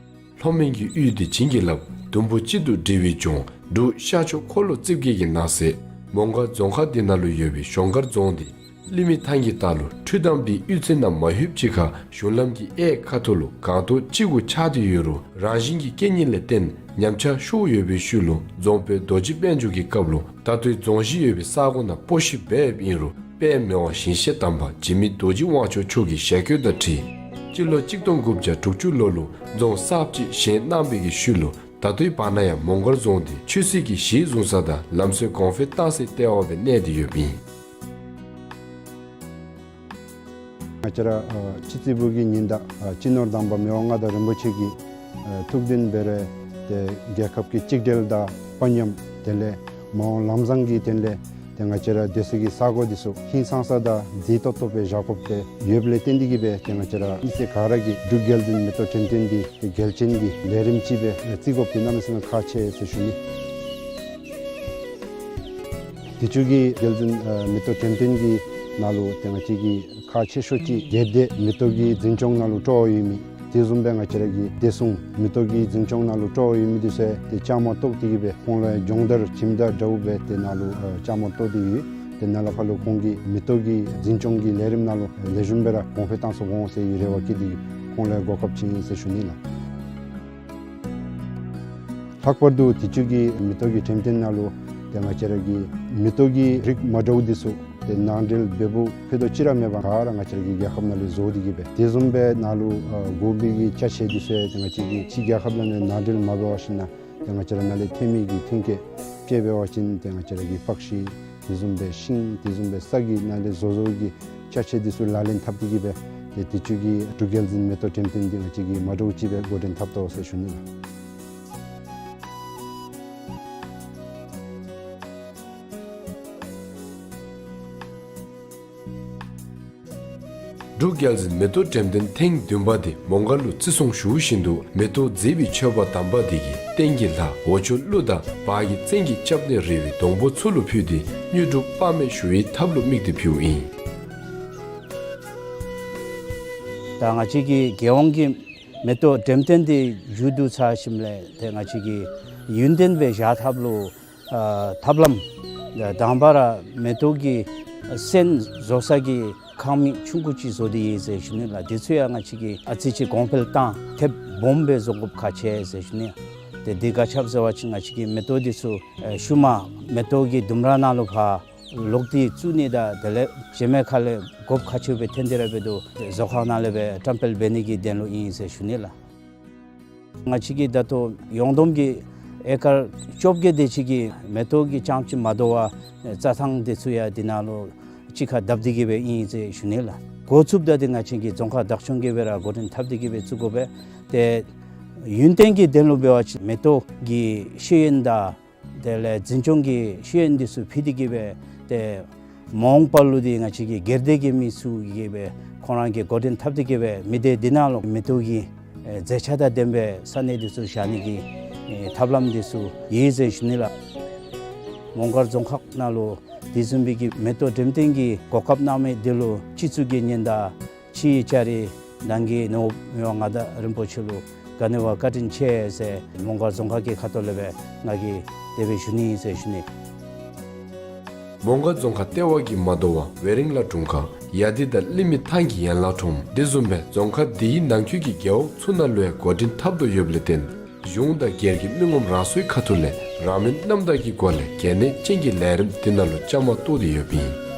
ལྷོ་མོན་གྱི་དབུས་འདི་བྱིན་གྱིས་བརླབས་དུམ་བུ་གཅིག་ཏུ་སྒྲིལ་བའི་ལྗོངས་འབྲུག་ཤར་ཕྱོགས་འཁོར་ལོ་རྩིབས་བརྒྱད་ཀྱི་ནང་གསེས་མོང་སྒར་རྫོང་ཁག་འདི་ནང་ལུ་ཡོད་པའི་གཞོང་སྒར་རྫོང་འདི་གླིང་མི་ཐང་གི་ལྟག་ལུ་ཁྲུས་དམ་པའི་གཡུས་ཚན་ནང་མ་ལྷོདཔ་ཅིག་ཁར་གཞུང་ལམ་གྱི་གཡས་ཁ་ཐུག་ལུ་སྒང་ཏོག་གཅིག་གུ་ཆགས་ཏེ་ཡོད་རུང་རང་བཞིན་གྱི་རྐྱེན་ངན་ལས་བརྟེན་ཉམས་ཆག་ཤོར་ཡོད་པའི་ཤུལ་ལུ་རྫོང་དཔོན་རྡོ་རྗེ་དཔལ་འབྱོར་གྱི་སྐབས་ལུ་ད་ལྟོའི་རྫོང་གཞི་ཡོད་པའི་ས་གོ་ནང་སྤོ་བཤིག་འབད་ཡོདཔ་ཨིན་རུང་དཔེ་མི་དབང་ཞིང་གཤེགས་དམ་པ་འཇིགས་མེད་རྡོ་རྗེ་དབང་ཕྱུག་མཆོག་གི་ཞལ་བཀོད་དང་འཁྲིལ་སྤྱི་ལོ་གཅིག་སྟོང་དགུ་བརྒྱ་དྲུག་ཅུ་ལོ་ལུ་རྫོང་གསརཔ་ཅིག་བཞེངས་གནང་བའི་གི་ཤུལ་ལུ་ད་ལྟོའི་བར་ན་ཡང་མོང་སྒར་རྫོང་འདི་ཆོས་སྲིད་ཀྱི་གཞི་བཟུང་ས་དང་ལམ་སྲོལ་གོང་འཕེལ་བཏང་སའི་ལྟེ་བ་སྦེ་གནས་ཏེ་ཡོདཔ་ཨིན། ང་བཅས་ར་ཨ་སྤྱི་རྩིས་པོ་གི་ཉིན་དང་ཨ་སྤྱི་ནོར་དམ་པ་མི་དབང་མངའ་བདག་རིན་པོ་ཆེ་གི་ཨ་ཐུགས་འདུན་འབད་རུང་ཏེ་རྒྱལ་ཁབ་ཀྱི་གཅིག་སྒྲིལ་དང་དཔའ་ཉམས་དེ་ལས་མ་འོངས་ལམ་བཟང་གི་དོན་ལས་ཏེ་ང་བཅས་ར་སྡོད་ས་གི་ས་གོ་འདི་ཚུ་ཧིང་སངས་ས་དང་མཛེས་ཏོག་ཏོ་སྦེ་བཞག་དགོཔ་དེ་ཡོདཔ་ལས་བརྟེན་ཏེ་གིས་སྦེ་ཏེ་ང་བཅས་ར་མི་སེར་ག་ར་གིས་འབྲུག་རྒྱལ་འཛིན་མེ་ཏོག་འགྲེམས་སྟོན་འདི་ཏེ་གལ་ཆེན་གྱི་ལས་རིམ་ཅིག་སྦེ་བརྩི་དགོཔ་འདི་གནམ་མེད་ས་མེད་ཁག་ཆེ་ཟེར་ཞུ་ནི། དུས་ཅི་གི་རྒྱལ་འཛིན་ཨ་མེ་ཏོག་འགྲེམས་སྟོན་གྱི་ནང་ལུ་ཏེ་ང་བཅས་ཀྱི་ཁག་ཆེ་ཤོས་ཅིག་སྒེར་སྡེ་མེ་ཏོག་གི་འཛིན་སྐྱོང་ནང་ལུ་སྤྲོ་བ་ཡོད་མི་དེ་བཟུམ་སྦེ་ང་བཅས་ར་གི་བདེ་སྲུང་མེ་ཏོག་གི་འཛིན་སྐྱོང་ནང་ལུ་སྤྲོ་བ་ཡོད་མི་འདི་ཚུ་ཏེ་བཅའ་མར་གཏོགས་ཏེ་གིས་སྦེ་ཁོང་ལུ་སྦྱོང་བརྡར་ཁྱིམ་བདག་འདྲཝ་སྦེ་ཏེ་ནཱ་ལུ་ཨ་བཅའ་མར་གཏོགས་ཏེ་ཡོད། ཏེ་ནཱ་ལས་ཕར་ལུ་ཁོང་གིས་མེ་ཏོག་གི་འཛིན་སྐྱོང་གི་ལས་རིམ་ནང་ལུ་ལེགས་ཤོམ་སྦེ་ར་གོང་འཕེལ་བཏང་ཚུགས་འོང་ཟེར་བའི་རེ་བ་བསྐྱེད་དེ་ཁོང་ལུ་གོ་སྐབས་བྱིན་ཡི་ཟེར་ཞུ་ནི་ལགས། ལྷག་པར་དུ་དུས་ཅི་གི་མེ་ཏོག་གི་འགྲེམས་སྟོན་ནང་ལུ་ཏེ་ང་བཅས་ར་གི་མེ་ཏོག་གི་རིགས་མ་འདྲཝ་འདི་ཚུ་ཏེ་ནང་འདྲེན་འབད་འབདཝ་ཕུད་རྡོག་ཅིག་ར་མེད་པར་ག་ར་ང་བཅས་ར་གི་རྒྱལ་ཁབ་ནང་ལས་བཟོ་སྟེ་གིས་སྦེ་དེ་བཟུམ་སྦེ་ནཱ་ལུ་ཨ་དགོ་པའི་གི་ཅ་ཆས་འདི་ཚུ་ཡང་ཏེ་ང་བཅས་ཀྱིས་ཕྱི་རྒྱལ་ཁབ་ནང་ལས་ནང་འདྲེན་མ་འབད་བར་ཞིན་ན་ཏེ་ང་བཅས་ར་ནཱ་ལས་ཐོན་མི་གི་ཐོན་སྐྱེད་སྤྲོད་འབད་བ་ཅིན་ཏེ་ང་བཅས་ར་གི་པགས་ཤུ་དེ་བཟུམ་སྦེ་ཤིང་དེ་བཟུམ་སྦེ་ས་གི་ནང་ལས་བཟོ་བཟོཝ་གི་ཅ་ཆས་འདི་ཚུ་ལག་ལེན་འཐབ་སྟེ་གིས་སྦེ་ཏེ་དུས་ཅི་གི་འབྲུག་རྒྱལ་འཛིན་མེ་ཏོག་འགྲེམས་སྟོན་འདི་ང་བཅས་ཀྱིས་མ་འདྲཝ་ཅིག་སྦེ་འགོ་འདྲེན་འཐབ་དོ་ཟེར་ཞུ་ནི་ལགས། འབྲུག་རྒྱལ་འཛིན་མེ་ཏོག་འགྲེམས་སྟོན་ཐེངས་བདུན་པ་འདི་མོང་སྒར་ལུ་བརྩི་སྲུང་ཞུ་བཞིན་དུ་མེ་ཏོག་མཛེས་པའི་མཆོད་པ་དམ་པ་འདི་གིས་སྟེང་གི་ལྷ་འོག་ཕྱོགས་ཀླུ་དང་བར་གྱི་བཙན་གྱི་སྐྱབས་གནས་རི་བོའི་སྡོང་པོ་ཚུ་ལུ་ཕུལ་ཏེ་དངོས་གྲུབ་དཔག་མེད་ཞུ་བའི་ཐབས་ལུ་དམིགས་ཏེ་ཕུལཝ་ཨིན། ད་ང་བཅས་ཀྱི་རྒྱལ་ཡོངས་ཀྱི་མེ་ཏོག་འགྲེམས་སྟོན་འདི་མཇུག་བསྡུ་ཚར་ཞིནམ་ལས་ཏེ་ང་བཅས་ཀྱི་ཡུན་བརྟན་སྦེ་བཞག་ཐབས་ལུ་ཨ་ཐབས་ལམ་དང་པ་ར་མེ་ཏོག་གི་སོན་བཟོ་ས་གི་ཁང་མིག་ཆུང་ཀུ་ཅིག་བཟོ་སྟེ་ཡོད་ཟེར་ཞུ་ནི་ལགས། དེ་ཚུ་ཡང་ང་བཅས་ཀྱིས་ཨ་ཙི་ཅིག་གོང་འཕེལ་བཏང་ཐེབས་སྦོམ་སྦེ་བཟོ་དགོཔ་ཁག་ཆེ་ཟེར་ཞུ་ནི། ཏེ་འདི་ག་ཅི་སྦེ་ཟེར་བ་ཅིན་ང་བཅས་ཀྱི་མེ་ཏོག་འདི་ཚུ་ཨེ་ཤུལ་མ་མེ་ཏོག་གི་ལྡུམ་ར་ནང་ལུ་ཕར་ལོག་སྟེ་བཙུགས་ནི་དང་དེ་ལས་བྱེ་མའི་ཁ་ལས་དགོཔ་ཁག་ཆེ་སྦེ་ཐོན་ཏེ་ར་འབད་དོ། བཟོ་ཁང་ནང་ལས་སྦེ་བཀྲམ་སྤེལ་འབད་ནི་གི་དོན་ལུ་ཨིན་ཟེར་ཞུ་ནི་ལགས། ང་བཅས་ཀྱིས་ད་ལྟོ་ཡོངས་བསྡོམས་ཀྱི་ཨེ་ཀར་བཅོ་བརྒྱད་དེ་ཅིག་གི་མེ་ཏོག་གི་རྐྱངམ་ཅིག་མ་དོ་བར་རྩྭ་ཐང་དེ་ཚུ་ཡང་འདི་ནང་ལུ་གཅིག་ཁར་བརྡབ་སྟེ་གིས་སྦེ་ཨིན་ཟེར་ཞུ་ནི་ལགས། འགོ་བཙུགསཔ་ད་འདི་ང་བཅས་ཀྱི་རྫོང་ཁག་བདག་སྐྱོང་གིས་སྦེ་ར་འགོ་འདྲེན་འཐབ་སྟེ་གིས་སྦེ་བཙུགས་དགོ་པས། ཏེ་ཡུན་བརྟན་གྱི་དོན་ལུ་འབད་བ་ཅིན་མེ་ཏོག་གི་ཤེས་ཡོན་དང་དེ་ལས་འཛིན་སྐྱོང་གི་ཤེས་ཡོན་འདི་ཚུ་ཕུལ་ཏེ་གིས་སྦེ་ཏེ་མ་འོངས་པ་ལུ་འདི་ང་བཅས་ཀྱི་སྒེར་སྡེ་གི་མི་ཚུ་གིས་སྦེ་ཁོང་ར་གིས་འགོ་འདྲེན་འཐབ་སྟེ་གིས་སྦེ་མི་སྡེ་འདི་ནང་ལུ་མེ་ཏོག་གི་ཨེ་མཛེས་ཆ་དང་ལྡན་པའི་ས་གནས་འདི་ཚུ་བཞག་ནི་གི་ཨེ་ཐབས་ལམ་འདི་ཚུ་ཡོད་ཟེར་ཞུ་ནི་ལགས། མོང་སྒར་རྫོང་ཁག་ནང་ལུ་དེ་བཟུམ་སྦེ་གི་མེ་ཏོག་འགྲེམས་སྟོན་གྱི་གོ་སྐབས་གནང་མི་འདི་ལུ་སྤྱི་གཙུག་གི་ཉི་ཟླ་ཕྱིའི་ལྕགས་རི་ནང་གི་ནོར་བུ་མི་དབང་མངའ་བདག་རིན་པོ་ཆེ་ལུ་ག་ནི་བ་བཀའ་དྲིན་ཆེ་ཟེར་མོང་སྒར་རྫོང་ཁག་གི་ཁ་ཐུག་ལས་སྦེ་ང་གིས་དེ་སྦེ་ཞུ་ནི་ཟེར་ཞུ་ནི། མོང་སྒར་རྫོང་ཁག་ལྟེ་བ་གི་མ་དོ་བར་ཝེ་རིང་ལ་དྲུང་ཁག་ཡ་དི་དང་གླིང་མི་ཐང་གི་ཡན་ལག་ཁྲོམ་དེ་བཟུམ་སྦེ་རྫོང་ཁག་འདི་གི་ནང་འཁོད་ཀྱི་རྒེད་འོག་ཚུ་ནང་ལུ་ཡང་འགོ་འདྲེན་འཐབ་དོ་ཡོདཔ་ལས་བརྟེན་གཞུང་དང་སྒེར་གྱི་མི་ངོམ་རང་སོའི་ཁ་ཐུག་ལས་རང་མོས་རྣམ་དག་གི་སྒོ་ལས་གལ་གནད་ཅན་གྱི་ལས་རིམ་འདི་ནང་ལུ་བཅའ་མར་གཏོགས་ཏེ་ཡོདཔ་ཨིན།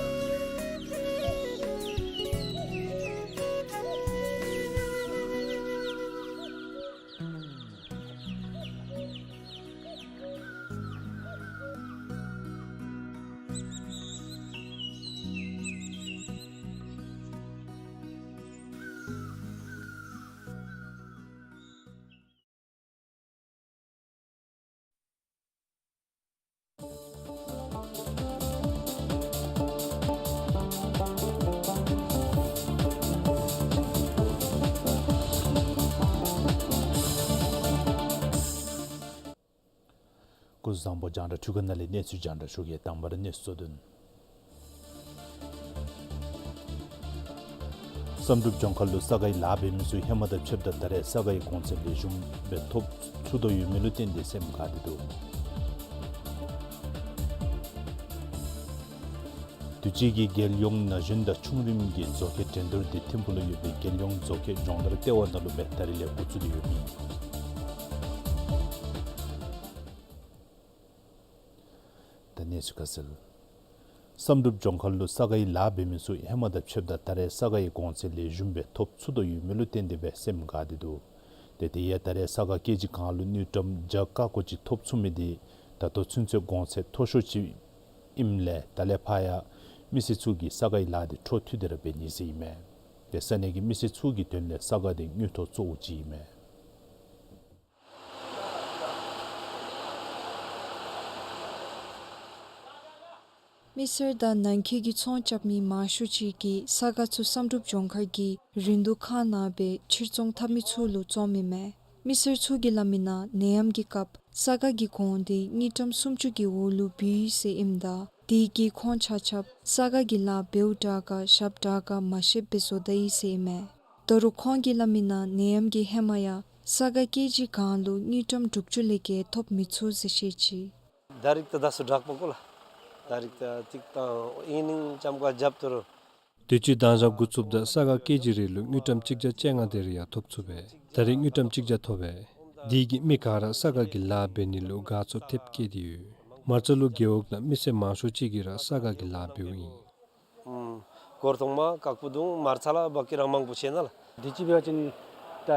སྐུ་གཟུགས་བཟང་པོ། རྒྱང་བསྒྲགས་འཕྲུལ་ཁང་ནང་ལས་གནས་ཚུལ་རྒྱང་བསྒྲགས་ཞུ་གེ། དང་པ་ར་གནས་ཚུལ་གཙོ་དོན། བསམ་གྲུབ་ལྗོངས་མཁར་ལུ་ས་ག་ཡི་ལཱ་འབད་མི་ཚུ་ཧེ་མ་དང་ཕྱདཔ་ད་ད་རེས་ས་ག་ཡི་གོང་ཚད་ལེགས་ཤོམ་སྦེ་ཐོབ་ཚུགས་དོ་ཡོད་མི་ལུ་བརྟེན་ཏེ་སེམས་དགའ་སྟེ་འདུག། དུས་ཅི་གི་རྒྱལ་ཡོངས་ན་གཞོན་དང་ཆུང་རིམ་གྱི་མཛོག་ཁའི་འགྲན་བསྡུར་འདི་ཐིམ་ཕུག་ལུ་ཡོད་པའི་རྒྱལ་ཡོངས་མཛོག་ཁའི་སྦྱོང་བརྡར་ལྟེ་བ་ནང་ལུ་སྦེ་ད་རིས་ལས་འགོ་བཙུགས་ཏེ་ཡོདཔ་ཨིན། ད་གནས་ཚུལ་ཁ་གསལ། བསམ་གྲུབ་ལྗོངས་མཁར་ལུ་ས་ག་ཡི་ལཱ་འབད་མི་ཚུ་ཧེ་མ་དང་ཕྱདཔ་ད་ད་རེས་ས་ག་ཡི་གོང་ཚད་ལེགས་ཤོམ་སྦེ་ཐོབ་ཚུགས་དོ་ཡོད་མི་ལུ་བརྟེན་ཏེ་སྦེ་སེམས་དགའ་སྟེ་འདུག། ཏེ་དེ་ཡང་ད་རེས་ས་ག་སྐྱེ་འཇིག་སྒང་ལུ་དངུལ་ཀྲམ་བརྒྱ་ཀ་ཀོ་ཅིག་ཐོབ་ཚུགས་མི་འདི་ད་ལྟོ་ཚུན་ཚོད་གོང་ཚད་མཐོ་ཤོས་ཅིག་ཨིནམ་ལས་ད་ལས་ཕར་ཡང་མི་སེར་ཚུ་གིས་ས་ག་ཡི་ལཱ་འདི་འཕྲོ་མཐུད་དེ་ར་འབད་ནི་ཟེར་ཨིན་མས། ཏེ་ས་གནས་ཀྱི་མི་སེར་ཚུ་གི་དོན་ལས་ས་ག་འདི་དངུལ་ཐོག་གཙོ་བོ་ཅིག་ཨིན་མས། མི་སེར་དང་ནང་འཁོད་ཀྱི་ཚོང་རྐྱབ་མི་མང་ཤོས་ཅིག་གིས་ས་ག་ཚུ་བསམ་གྲུབ་ལྗོངས་མཁར་གྱི་རིན་བསྡུར་ཁང་ནང་སྦེ་ཕྱིར་ཚོང་འཐབ་མི་ཚུ་ལུ་བཙོངམ་ཨིན་མས། མི་སེར་ཚུ་གིས་སླབ་མི་ནང་ནད་ཡམས་ཀྱི་སྐབས་ས་ག་གི་གོང་འདི་དངུལ་ཀྲམ་སུམ་ཅུ་གི་འོག་ལུ་བུད་ཡི་ཟེར་ཨིནམ་ད་དེ་གིས་ཁོང་ཆ་ཁྱབ་ས་ག་གི་ལཱ་འབདཝ་དྲག་ག་ཞབས་དྲག་ག་མ་ཤེསཔ་སྦེ་བཟོ་ད་ཡི་ཟེར་ཨིན་མས། ད་རུང་ཁོང་གིས་སླབ་མི་ནང་ནད་ཡམས་ཀྱིས་ཧེ་མ་ཡང་ས་ག་སྐྱེ་འཇིག་སྒང་ལུ་དངུལ་ཀྲམ་དྲུག་ཅུ་ལས་བརྒལ་ཐོབ་མི་ཚུགས་ཟེར་བཤད་ཅི། ད་རིས་ད་ད་སུ་དྲག་པོ་གོ་ལགས། ད་རིས་ད་ཏིག་ཏ་ཨིན་ནིང་ཙམ་ཀ་རྒྱབ་ཏུ་རུང་། དུས་ཅི་དང་ཞག་འགོ་བཙུགསཔ་ད་ས་ག་ཀེ་ཇི་རེ་ལུ་དངུལ་ཀྲམ་གཅིག་བརྒྱ་བཅོ་ལྔ་དེ་རེ་ཡང་ཐོབ་ཚུགས་པས། ད་རིས་དངུལ་ཀྲམ་གཅིག་བརྒྱ་ཐོབ་པས། དེ་གིས་མི་ག་ར་ས་ག་གི་ལཱ་འབད་ནི་ལུ་དགའ་ཚོར་ཐེབས་བསྐྱེད་དེ་ཡོད། མ་རྩ་ལུ་རྒེད་འོག་ནང་མི་སེར་མང་ཤོས་ཅིག་གིས་ར་ས་ག་གི་ལཱ་འབདཝ་ཨིན། ཨུམ། སྒོར་ཐོག་མ་ཁག་པོ་འདུག། མ་རྩ་ལས་འབད་གི་ར་མང་པོ་ཆེ་ནི་ལགས། དུས་ཅི་འབད་བ་ཅིན་ད་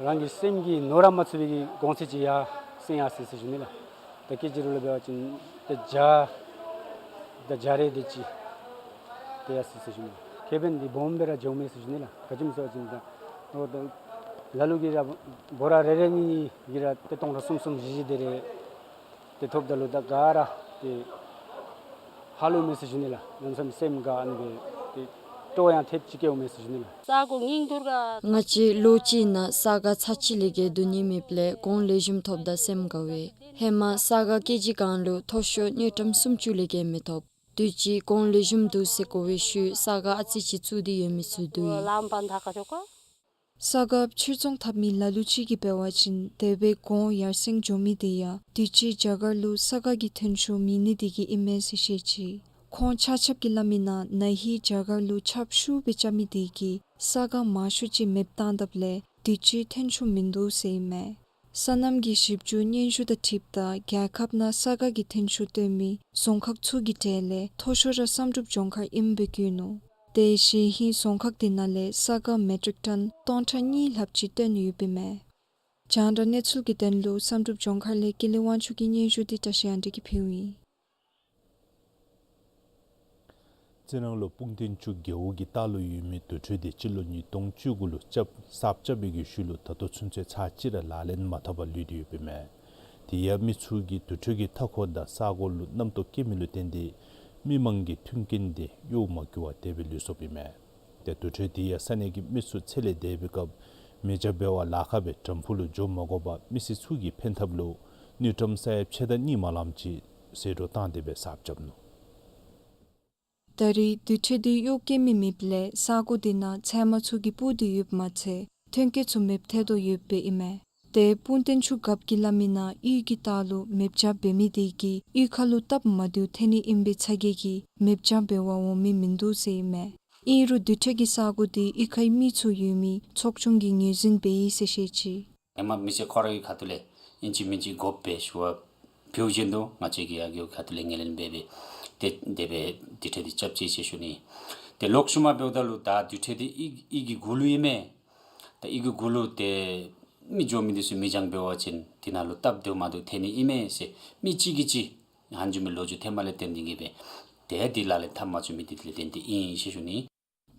རང་གི་སེམས་ཀྱིས་ནོར་ར་མ་ཚུགས་པའི་གི་གོང་ཚད་ཅིག་ཡར་སེང་ཡར་སི་ཟེར་ཞུ་ནི་ལགས། ད་ཀེ་ཇི་རེ་ལུ་འབད་བ་ཅིན་ད་བརྒྱ་ད་བརྒྱ་རེ་དེ་ཅིག་དེ་ཡར་སི་ཟེར་ཞུ་ནི་ལགས། ཁེ་ཕན་འདི་སྦོམ་སྦེ་ར་འགྱོཝ་མས་ཟེར་ཞུ་ནི་ལགས། ག་ཅི་སྨོ་ཟེར་བ་ཅིན་ད་འོ་ད་ལ་ལུ་གིས་ར་འབོ་ར་རེ་རེ་གཉིས་གཉིས་ཀྱིས་ར་ཏེ་སྟོང་ཕྲག་གསུམ་གསུམ་བཞི་བཞི་དེ་རེ་ཏེ་ཐོབ་ད་ལུ་ད་ག་ར་ཏེ་ཧ་ལུགས་མས་ཟེར་ཞུ་ནི་ལགས། ལམ་སེང་སེམས་དགའ་ཨ་ནི་སྦེ་ཏེ་སྤྲོ་ཡང་ཐེབས་ཅིག་སྐྱེཝ་མས་ཟེར་ཞུ་ནི་ལགས། ས་གོ་ཉིང་དུར་ག། ང་བཅས་ལོ་གཅིག་ནང་ས་ག་ཚར་གཅིག་ལས་བརྒལ་བསྡུ་ནི་མེདཔ་ལས་གོང་ལེགས་ཤོམ་ཐོབ་ད་སེམས་དགའ་བས། ཧེ་མ་ས་ག་ཀེ་ཇི་སྒང་ལུ་མཐོ་ཤོས་དངུལ་ཀྲམ་སུམ་ཅུ་ལས་བརྒལ་མི་ཐོབ། དུས་ཅི་གོང་ལེགས་ཤོམ་འདུག་ཟེར་གོ་བའི་ཤུལ་ས་ག་ཨ་ཙི་ཅིག་བཙུགས་ཏེ་ཡོད་མི་ཚུ་འདུག་ཡི། ལམ་བན་ད་ཁ་ཆོ་ཀ། ས་ག་ཕྱིར་ཚོང་འཐབ་མི་ལ་ལུ་ཅིག་གིས་འབད་བ་ཅིན་དེ་སྦེ་གོང་ཡར་སེང་འགྱོ་མི་དེ་ཡང་དུས་ཅི་རྒྱ་གར་ལུ་ས་ག་གི་ཐོན་ཤུགས་མེད་ནི་དེ་གིས་ཨིན་མས་ཟེར་བཤད་ཅི། ཁོང་ཆ་ཁྱབ་ཀྱིས་སླབ་མི་ནང་ན་ཧིང་རྒྱ་གར་ལུ་ཆརཔ་ཤུགས་སྦེ་རྐྱབ་མི་དེ་གིས་ས་ག་མང་ཤོས་ཅིག་མེདཔ་བཏང་དཔ་ལས་དུས་ཅི་ཐོན་ཤུགས་མིན་འདུག་ཟེར་ཨིན་མས། སོ་ནམ་གྱི་ཞིབ་འཇུག་སྙན་ཞུ་དང་འཁྲིལཝ་ད་རྒྱལ་ཁབ་ནང་ས་ག་གི་ཐོན་ཤུགས་བཏོན་མི་རྫོང་ཁག་ཚུ་གི་གྲས་ལས་མཐོ་ཤོས་ར་བསམ་གྲུབ་ལྗོངས་མཁར་ཨིནམ་སྦེ་བཀོད་ནུག། ཏེ་གཞེས་ཧིང་རྫོང་ཁག་དེ་ནང་ལས་ས་ག་མེ་ཊིག་ཊོན་སྟོང་ཕྲག་གཉིས་ལྷགཔ་ཅིག་བཏོན་ཡོདཔ་ཨིན་མས། རྒྱང་བསྒྲགས་གནས་ཚུལ་གྱི་དོན་ལུ་བསམ་གྲུབ་ལྗོངས་མཁར་ལས་ཀུན་ལེགས་དབང་ཕྱུག་གི་སྙན་ཞུ་འདི་བཀྲ་ཤིས་དབང་འདུས་ཀྱིས་ཕུལཝ་ཨིན། རྩི་རང་ལུ་སྤུངས་ཐུན་ཆུ་རྒེད་འོག་གི་ལྟག་ལུ་ཡོད་མི་དུར་ཁྲོད་དེ་སྤྱི་ལོ་ཉིས་སྟོང་བཅུ་དགུ་ལུ་རྐྱབ་གསརཔ་རྐྱབ་པའི་གི་ཤུལ་ལུ་ད་ལྟོ་ཚུན་ཚོད་ཚར་གཅིག་ར་ལག་ལེན་མ་འཐབ་པར་ལུས་ཏེ་ཡོདཔ་ཨིན་མས། དེ་ཡང་མི་ཚུ་གིས་དུར་ཁྲོད་ཀྱི་མཐའ་འཁོར་དང་ས་གོ་ལུ་རྣམ་རྟོག་སྐྱེ་མི་ལུ་བརྟེན་ཏེ་མི་མང་གི་མཐུན་རྐྱེན་དེ་གཡོག་མ་བཀོལ་བར་དེ་སྦེ་ལུས་སོཔ་ཨིན་མས། ཏེ་དུར་ཁྲོད་དེ་ཡང་ས་གནས་ཀྱི་མི་ཚུ་ཚེ་ལས་འདས་པའི་སྐབས་མེ་སྦྱང་འབད་བར་ལཱ་ཁག་སྦེ་གྲམ་ཕུག་ལུ་འགྱོ་མ་དགོ་པར་མི་སེར་ཚུ་གི་ཕན་ཐབས་ལུ་དངུལ་ཀྲམ་ས་ཡ་ཕྱེད་དང་གཉིས་མ་ལངམ་ཅིག་ཟད་འགྲོ་བཏང་སྟེ་སྦེ་གསརཔ་རྐྱབ་ནུག། ད་རེས་དུར་ཁྲོད་དེ་གཡོག་བཀོལ་མི་མེདཔ་ལས་ས་གོ་དེ་ནང་ཚལ་མ་ཚུ་གིས་སྤུར་ཏེ་ཡོདཔ་མ་ཚད་ཐོན་སྐྱེད་ཚུ་མེདཔ་ཐལ་དོ་ཡོདཔ་ཨིན་མས། ཏེ་སྤུངས་ཐུན་ཆུ་རྒཔོ་གིས་སླབ་མི་ནང་གཡུས་ཀྱི་ལྟག་ལུ་མེ་སྦྱང་འབད་མི་དེ་གིས་གཡུས་ཁ་ལུ་སྟབས་མ་བདེཝ་ཐོན་ནི་ཨིན་པའི་ཚ་གྱང་གིས་མེ་སྦྱང་འབད་བར་འོང་མི་མིན་འདུག་ཟེར་ཨིན་མས། ཨིན་རུང་དུར་ཁྲོད་ཀྱི་ས་གོ་དེ་གཡུས་ཁའི་མི་ཚུ་ཡོད་མི་ཚོགས་ཆུང་གིས་ངོས་འཛིན་འབད་ཡི་ཟེར་བཤད་ཅི། ཧེ་མ་མི་སེར་ཁོ་ར་གི་ཁ་ཐུག་ལས་ཨིན་ཅི་མིན་ཅི་དགོཔ་སྦེ་ཞུ་བ་ཕུལཝ་བཞིན་དུ་ང་བཅས་ཀྱིས་ཡང་རྒེད་འོག་ཁ་ཐུག་ལས་ངོས་ལེན་འབད་སྦེ་ཏེ་དེ་སྦེ་དུར་ཁྲོད་དེ་རྐྱབ་ཅི་ཟེར་ཞུ་ནི། ཏེ་ལོག་ཤུལ་མ་འབདཝ་ད་ལུ་ད་དུར་ཁྲོད་དེ་གཡུས་གཡུས་ཀྱི་མགུ་ལུ་ཨིན་མས། ད་གཡུས་ཀྱི་མགུ་ལུ་ཏེ་མི་འགྱོ་མི་དེ་ཚུ་མེ་སྦྱང་འབད་བ་ཅིན་དེ་ནང་ལུ་སྟབས་བདེཝ་མ་བདེཝ་ཐོན་ནི་ཨིན་མས་ཟེར་མི་གཅིག་གིས་གཅིག་ཧན་ཇུ་མི་ལོ་རྒྱུས་ཐོནམ་ལས་བརྟེན་ཏེ་གིས་སྦེ་ཏེ་དེ་ལག་ལེན་འཐབ་མ་བཅུག་མི་དེ་ལས་བརྟེན་ཏེ་ཨིན་ཟེར་ཞུ་ནི།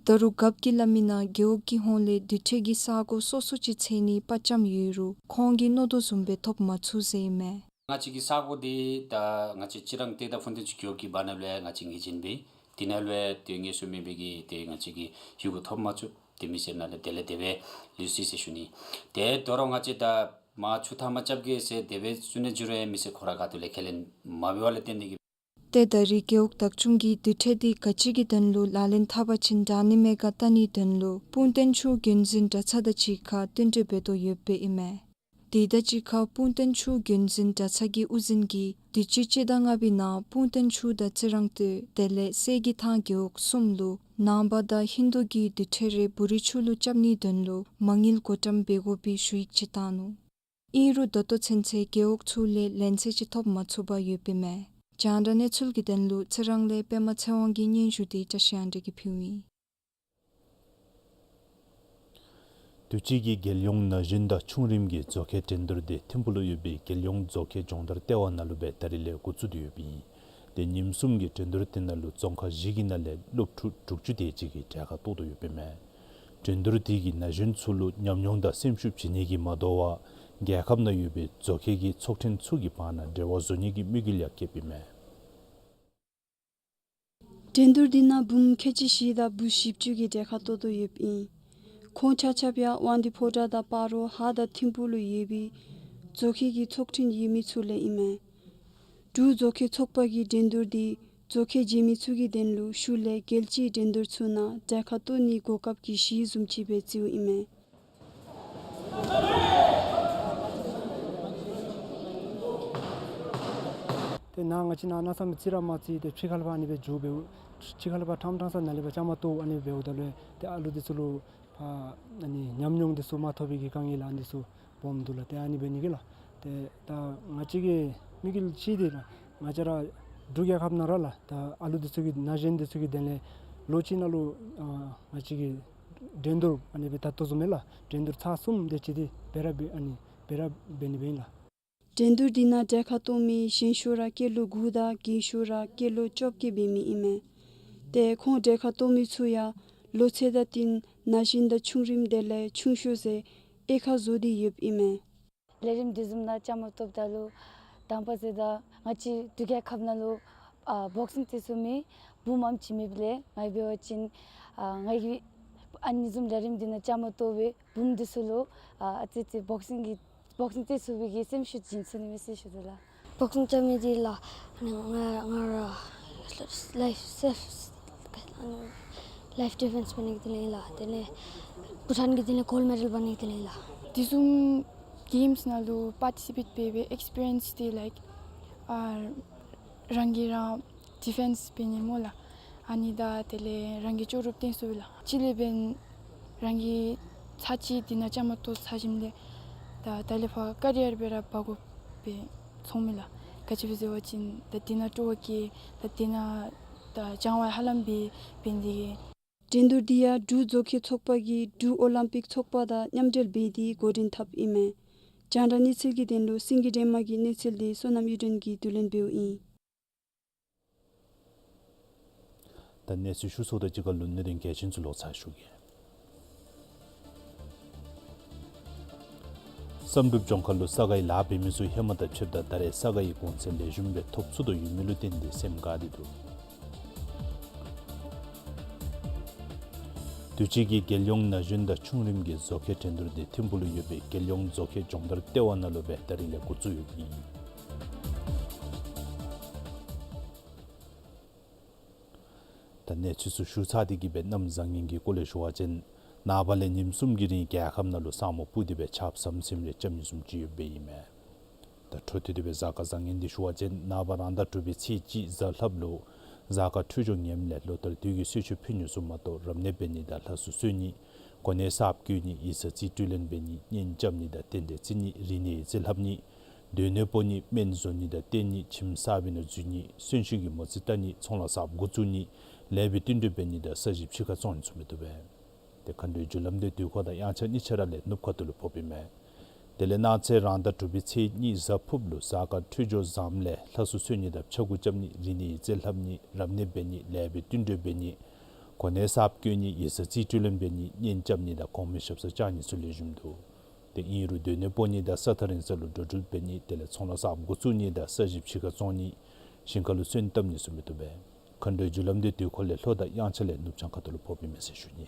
ད་རུང་རྒཔོ་གིས་སླབ་མི་ནང་རྒེད་འོག་གི་ཧོངས་ལས་དུར་ཁྲོད་ཀྱི་ས་གོ་སོ་སོ་ཅིག་འཚོལ་ནི་དཔའ་བཅམ་ཡོད་རུང་ཁོང་གིས་མནོ་དོ་བཟུམ་སྦེ་ཐོབ་མ་ཚུགས་ཟེར་ཨིན་མས། ང་བཅས་ཀྱི་ས་གོ་དེ་ད་ང་བཅས་རྩི་རང་ཏེ་ད་སྤུངས་ཐུན་ཆུ་རྒེད་འོག་གི་བར་ན་ལུ་ཡང་ང་བཅས་ངེས་ཅན་སྦེ་དེ་ནང་ལུ་ཡང་ཏེ་ངལ་གསོ་མེད་པའི་གི་ཏེ་ང་བཅས་ཀྱིས་ཡུལ་གུ་ཐོབ་མ་བཅུག། ཏེ་མི་སེར་ནང་ལས་དེ་ལས་དེ་སྦེ་ལུས་ཅི་ཟེར་ཞུ་ནི། ཏེ་དོ་རུང་ང་བཅས་ད་ མ་ཆུ་ཐ་མ་རྐྱབ་གེ་ཟེར་དེ་སྦེ་བཙུགས་ནི་འགྱོ་རུང་མི་སེར་ཁོ་ར་ག་ཏེ་ལས་ཁས་ལེན་མ་འབད་བ་ལས་བརྟེན་ཏེ་གིས། ཏེ་ད་རེས་རྒེད་འོག་བདག་སྐྱོང་གིས་དུར་ཁྲོད་འདི་ག་ཅི་གི་དོན་ལུ་ལག་ལེན་འཐབ་པ་ཅིན་དྲག་ནི་མེད་ག་བལྟ་ནིའི་དོན་ལུ་སྤུངས་རྟེན་ཆུ་རྒྱུན་འཛིན་གྲྭ་ཚང་དང་གཅིག་ཁར་བསྟུན་གྲོས་འབད་དོ་ཡོདཔ་ཨིན་མས། དེ་དང་གཅིག་ཁར་སྤུངས་རྟེན་ཆུ་རྒྱུན་འཛིན་གྲྭ་ཚང་གི་དབུ་འཛིན་གྱིས་དུས་ཅི་སྤྱི་ཟླ་ལྔ་པའི་ནང་སྤུངས་རྟེན་ཆུ་དང་རྩི་རང་སྟོད་དེ་ལས་གསེར་གྱི་ཐང་རྒེད་འོག་གསུམ་ལུ་ནང་པ་དང་ཧིན་དུ་གི་དུར་ཁྲོད་རེ་བོ་རི་ཆུ་ལུ་རྐྱབ་ནིའི་དོན་ལུ་མ་དངུལ་བགོ་བཀྲམ་འབད་དགོ་པའི་ཞུ་ཡིག་ཅིག་བཏང་ནུག། ཨིན་རུང་ད་ལྟོ་ཚུན་ཚོད་རྒེད་འོག་ཚུ་ལས་ལན་ཚད་ཅིག་ཐོབ་མ་ཚུགས་པར་ཡོདཔ་ཨིན་མས། རྒྱང་བསྒྲགས་གནས་ཚུལ་གྱི་དོན་ལུ་རྩི་རང་ལས་པདྨ་ཚེ་དབང་གི་སྙན་ཞུ་དེ་བཀྲ་ཤིས་དབང་འདུས་ཀྱིས་ཕུལཝ་ཨིན། དུས་ཅི་གི་རྒྱལ་ཡོངས་ན་གཞོན་དང་ཆུང་རིམ་གྱི་མཛོག་ཁའི་འགྲན་བསྡུར་དེ་ཐིམ་ཕུག་ལུ་ཡོད་པའི་རྒྱལ་ཡོངས་མཛོག་ཁའི་སྦྱོང་བརྡར་ལྟེ་བ་ནང་ལུ་སྦེ་ད་རིས་ལས་འགོ་བཙུགས་ཏེ་ཡོདཔ་ཨིན། དེ་ཉིནམ་གསུམ་གྱི་འགྲན་བསྡུར་དེ་ནང་ལུ་རྫོང་ཁག་བཞི་གི་ནང་ལས་སློབ་ཕྲུག་དྲུག་ཅུ་དེ་ཅིག་གིས་གྲལ་ཁར་གཏོགས་དོ་ཡོདཔ་ཨིན་མས། འགྲན་བསྡུར་དེ་གིས་ན་གཞོན་ཚུ་ལུ་ཉམས་མྱོང་དང་སེམས་ཤུགས་བྱིན་ནི་གིས་མ་དོ་བར་རྒྱལ་ཁབ་ནང་ཡོད་པའི་མཛོག་ཁའི་གི་ཚོགས་ཕྲན་ཚུ་གི་བར་ན་འབྲེལ་བ་བཟོ་ནི་གི་དམིགས་ཡུལ་ཡང་བསྐྱེདཔ་ཨིན་མས། འགྲན་བསྡུར་དེ་ནང་འབུམ་ཁལ་གཅིག་བཞི་དང་འབུམ་བཞི་བཅུ་གིས་གྲལ་ཁར་གཏོགས་དོ་ཡོདཔ་ཨིན། ཁོང་ཆ་ཁྱབ་ཡང་དབང་འདུས་ཕོ་བྲང་དང་སྤ་རོ་ཧཱ་དང་ཐིམ་ཕུག་ལུ་ཡོད་པའི་མཛོག་ཁའི་གི་ཚོགས་ཕྲན་ཡོད་མི་ཚུ་ལས་ཨིན་མས། འབྲུག་མཛོག་ཁའི་ཚོགས་པ་གིས་འགྲན་བསྡུར་དེ་མཛོག་ཁའི་འཇོན་མི་ཚུ་གི་དོན་ལུ་ཤུལ་ལས་རྒྱལ་སྤྱིའི་འགྲན་བསྡུར་ཚུ་ནང་གྲལ་ཁར་གཏོགས་ནིའི་གོ་སྐབས་ཀྱི་གཞི་བཟུམ་ཅིག་སྦེ་བརྩིཝ་ཨིན་མས། ཏེ་ནཱ་ང་བཅས་ནཱ་གནམ་མེད་ས་མེད་རྩིས་ར་མ་རྩིས་ཏེ་ཕྱི་ཁ་ལས་ཕར་ཨ་ནི་སྦེ་འགྱོ་འབདཝ། ཕྱི་ཁ་ལས་ཕར་ཕྲང་ཕྲང་ས་ནཱ་ལས་ཕར་བཅའ་མར་གཏོགས་ཨ་ནི་སྦེ་འབདཝ་ད་ལུ་ཏེ་ཨ་ལུ་འདི་ཚུ་ལུ་ཕར་ཨ་ནི་ཉམས་མྱོང་འདི་ཚུ་མ་ཐོབ་པའི་གི་དཀའ་ངལ་ཨ་ནི་འདི་ཚུ་སྦོམ་འདུག་ལགས། ཏེ་ཨ་ནི་འབད་ནི་གིས་ལགས། ཏེ་ད་ང་བཅས་ཀྱི་དམིགས་ཡུལ་ཅིག་འདི་ལགས། ང་བཅས་ར་འབྲུག་རྒྱལ་ཁབ་ནང་ར་ལགས། ད་ཨ་ལུ་འདི་ཚུ་གི་ན་གཞོན་འདི་ཚུ་གི་དོན་ལས་ལོ་གཅིག་ནང་ལུ་ཨ་ང་བཅས་ཀྱི་འགྲན་བསྡུར་ཨ་ནི་སྦེ་ད་ལྟོ་བཟུམ་སྦེ་ལགས། འགྲན་བསྡུར་ཚར་གསུམ་དེ་ཅིག་འདི་འབད་ར་འབད་ཨ་ནི་འབད་ར་འབད་ནི་སྦེ་ཨིན་ལགས། འགྲན་བསྡུར་འདི་ནང་གྲལ་ཁར་གཏོགས་མི་གཞོན་ཤོས་ར་སྐྱེས་ལོ་དགུ་དང་རྒན་ཤོས་ར་སྐྱེས་ལོ་བཅོ་བརྒྱད་འབད་མི་ཨིན་མས། ཏེ་ཁོང་གྲལ་ཁར་གཏོགས་མི་ཚུ་ཡང་ལོ་ཚད་དང་བསྟུན་ན་གཞོན་དང་ཆུང་རིམ་དེ་ལས་ཆུང་ཤོས་ཟེར་དབྱེ་ཁག་བཟོ་སྟེ་ཡོདཔ་ཨིན་མས། ལས་རིམ་འདི་བཟུམ་ནང་བཅའ་མར་གཏོགསཔ་ད་ལུ་དང་པ་ཟེརཝ་ད་ང་བཅས་འབྲུག་རྒྱལ་ཁབ་ནང་ལུ་ཨ་བོག་སིང་རྩེད་ཚུགས་མི་འབུམ་ཨམ་ཅིག་མེདཔ་ལས་ང་འབད་བ་ཅིན་ཨ་ང་གིས་ཨ་ནི་བཟུམ་ལས་རིམ་འདི་ནང་བཅའ་མར་གཏོགས་པའི་འབུམ་འདི་ཚུ་ལུ་ཨ་ཨ་ཙི་ཙི་བོག་སིང་གི་བོག་སིང་རྩེད་ཚུགས་པའི་གི་སེམས་ཤུགས་བྱིན་ཚུགས་ནི་མས་ཟེར་ཞུ་དོ་ལགས། བོག་སིང་རྩེད་མི་འདི་ལགས་ང་ང་ར་ལའིཕ་སེལཕ་ལའིཕ་ཌི་ཕེནསི་འབད་ནི་གི་དོན་ལས་ལགས། དེ་ལས་བྷུ་ཊཱན་གྱི་དོན་ལས་གོལཌ་མེ་ཌལ་འབག་ནི་གི་དོན་ལས་ལགས། དེ་བཟུམ་གེམསི་ནང་ལུ་པར་ཊི་སི་པེཊ་འབད་བའི་ཨེགསི་པི་རི་ཡེནསི་འདི་ལའིཀ་ཨ་རང་གིས་རང་ཌི་ཕེནསི་འབད་ནི་སྨོ་ལགས། ཨ་ནི་དང་དེ་ལས་རང་གི་ལྕོགས་གྲུབ་བརྟན་ཚུགས་ལགས། གཅིག་ལས་འབདན་རང་གིས་ཚར་གཅིག་འདི་ནང་བཅའ་མར་གཏོགས་ཚར་ཞིནམ་ལས་ད་ད་ལས་ཕར་ཀ་རི་ཡར་སྦེ་ར་འབག་དགོཔ་སྦེ་མཐོངམ་མས་ལགས། ག་ཅི་སྦེ་ཟེར་བ་ཅིན་ད་འདི་ནང་སྤྲོ་བ་སྐྱེ་ད་འདི་ནང་ད་སྦྱང་བ་ཧ་ལམ་འབད་འབད་ནི་དེ་གིས། འགྲན་བསྡུར་འདི་ཡང་འབྲུག་མཛོག་ཁའི་ཚོགས་པ་གིས་འབྲུག་ཨོ་ལིམ་པིག་ཚོགས་པ་དང་མཉམ་འབྲེལ་འབད་དེ་འགོ་འདྲེན་འཐབ་ཨིན་མས། རྒྱང་བསྒྲགས་གནས་ཚུལ་གྱི་དོན་ལུ་སེང་གེ་སྒྲོལ་མ་གི་གནས་ཚུལ་འདི་བསོད་ནམས་གཡུ་སྒྲོན་གྱིས་བསྡུ་ལེན་འབདཝ་ཨིན། ད་གནས་ཚུལ་ཞུ་ཚརཝ་དང་གཅིག་ཁར་ལུ་གནད་དོན་གལ་ཆེན་ཚུ་ལོག་ཚར་ཞུ་གེ། བསམ་གྲུབ་ལྗོངས་མཁར་ལུ་ས་དགའི་ལཱ་འབད་མི་ཚུ་ཧེ་མ་དང་ཕྱདཔ་ད་ད་རེས་ས་དགའི་གོང་ཚད་ལེགས་ཤོམ་སྦེ་ཐོབ་ཚུགས་དོ་ཡོད་མི་ལུ་བརྟེན་ཏེ་སེམས་དགའ་སྟེ་འདུག། དུས་ཅི་གི་རྒྱལ་ཡོངས་ན་གཞོན་དང་ཆུང་རིམ་གྱི་མཛོག་ཁའི་འགྲན་བསྡུར་དེ་ཐིམ་ཕུག་ལུ་ཡོད་པའི་རྒྱལ་ཡོངས་མཛོག་ཁའི་སྦྱོང་བརྡར་ལྟེ་བ་ནང་ལུ་སྦེ་ད་རིས་ལས་འགོ་བཙུགས་ཡོདཔ་ཨིན། ད་གནས་ཚུལ་ཚུ་ཞུ་ཚར་ཏེ་གི་སྦེ་གནམ་བཟང་ངན་གྱི་སྐོར་ལས་ཞུ་བ་ཅིན་ནངས་པ་ལས་ཉིནམ་གསུམ་གྱི་རིང་རྒྱལ་ཁབ་ནང་ལུ་ས་སྨུག་སྤུབས་ཏེ་སྦེ་ཆརཔ་ཟམ་ཟིམ་རེ་རྐྱབ་ནི་བཟུམ་ཅིག་ཡོདཔ་ཨིན་མས། ད་འཕྲོ་མཐུད་དེ་སྦེ་གཟའ་སྐར་བཟང་ངན་འདི་ཞུ་བ་ཅིན་ནངས་པ་རང་ཟླ་དྲུག་པའི་ཚེས་གཅིག་གཟའ་ལྷགཔ་ལུ་གཟའ་སྐར་འཕྲོད་སྦྱོར་ངནམ་ལས་ལོ་ལྟར་དུས་ཀྱི་གསོལ་མཆོད་ཕུལ་ནི་ཚུ་མ་གཏོགས་རབ་གནས་འབད་ནི་དང་ལྷ་སྲུང་གསོལ་ནི་གོ་གནས་གསརཔ་བསྐོ་ནི་ཡིག་ཚང་རྩིས་སྤྲོད་ལེན་འབད་ནི་གཉེན་རྐྱབ་ནི་དང་རྟེན་འབྲེལ་བརྩི་ནི་རིག་གནས་ཡིག་རྩིས་ལྷབ་ནི་སྡོད་གནས་སྤོ་ནི་སྨན་བཟོ་ནི་དང་བསྟེན་ནི་ཁྱིམ་གསར་པའི་ནང་འཛུལ་ནི་གསོན་གཤིན་གྱི་མོ་རྩིས་བལྟ་ནི་ཚོང་ལཱ་གསརཔ་འགོ་བཙུགས་ནི་ལས་པའི་བསྟུན་གྲོས་འབད་ནི་དང་ས་ཞིང་ཕྱི་ཁར་བཙོང་ནི་ཚུ་མི་བཏུབ་པས། ཏེ་མཁའ་འགྲོའི་རྒྱུ་ལམ་དེ་དུས་འཁོར་དང་དབྱངས་འཆར་གཉིས་ཆ་ར་ལས་ནུབ་ཁ་ཐུག་ལུ་ཕོགཔ་ཨིན་མས། དེ་ལས་གནངས་ཚེ་རང་ཟླ་དྲུག་པའི་ཚེས་གཉིས་གཟའ་ཕུརཔ་ལུ་གཟའ་སྐར་འཕྲོད་སྦྱོར་བཟངམ་ལས་ལྷ་སྲུང་གསོལ་ནི་དང་ཕྱག་འགུག་རྐྱབ་ནི་རིག་གནས་ཡིག་རྩིས་ལྷབ་ནི་རབ་གནས་འབད་ནི་ལས་པའི་བསྟུན་གྲོས་འབད་ནི་གོ་གནས་གསརཔ་བསྐོ་ནི་ཡིག་ཚང་རྩིས་སྤྲོད་ལེན་འབད་ནི་གཉེན་རྐྱབ་ནི་དང་གོང་མའི་ཞབས་སར་བཅར་ནི་ཚུ་ལེགས་ཤོམ་འདུག། ཏེ་ཨིན་རུང་སྡོད་གནས་སྤོ་ནི་དང་ས་ཐག་རིང་ས་ལུ་འགྲོ་འགྲུལ་འབད་ནི་དེ་ལས་ཚོང་ལཱ་གསརཔ་འགོ་བཙུགས་ནི་དང་ས་ཞིང་ཕྱི་ཁར་བཙོང་ནི་ཞིང་ཁ་ལུ་སོན་བཏབ་ནི་ཚུ་མི་བཏུབ་པས། མཁའ་འགྲོའི་རྒྱུ་ལམ་དེ་དུས་འཁོར་ལས་ལྷོ་དང་དབྱངས་འཆར་ལས་ནུབ་བྱང་ཁ་ཐུག་ལུ་ཕོགཔ་ཨིན་མས་ཟེར་ཞུ་ནི།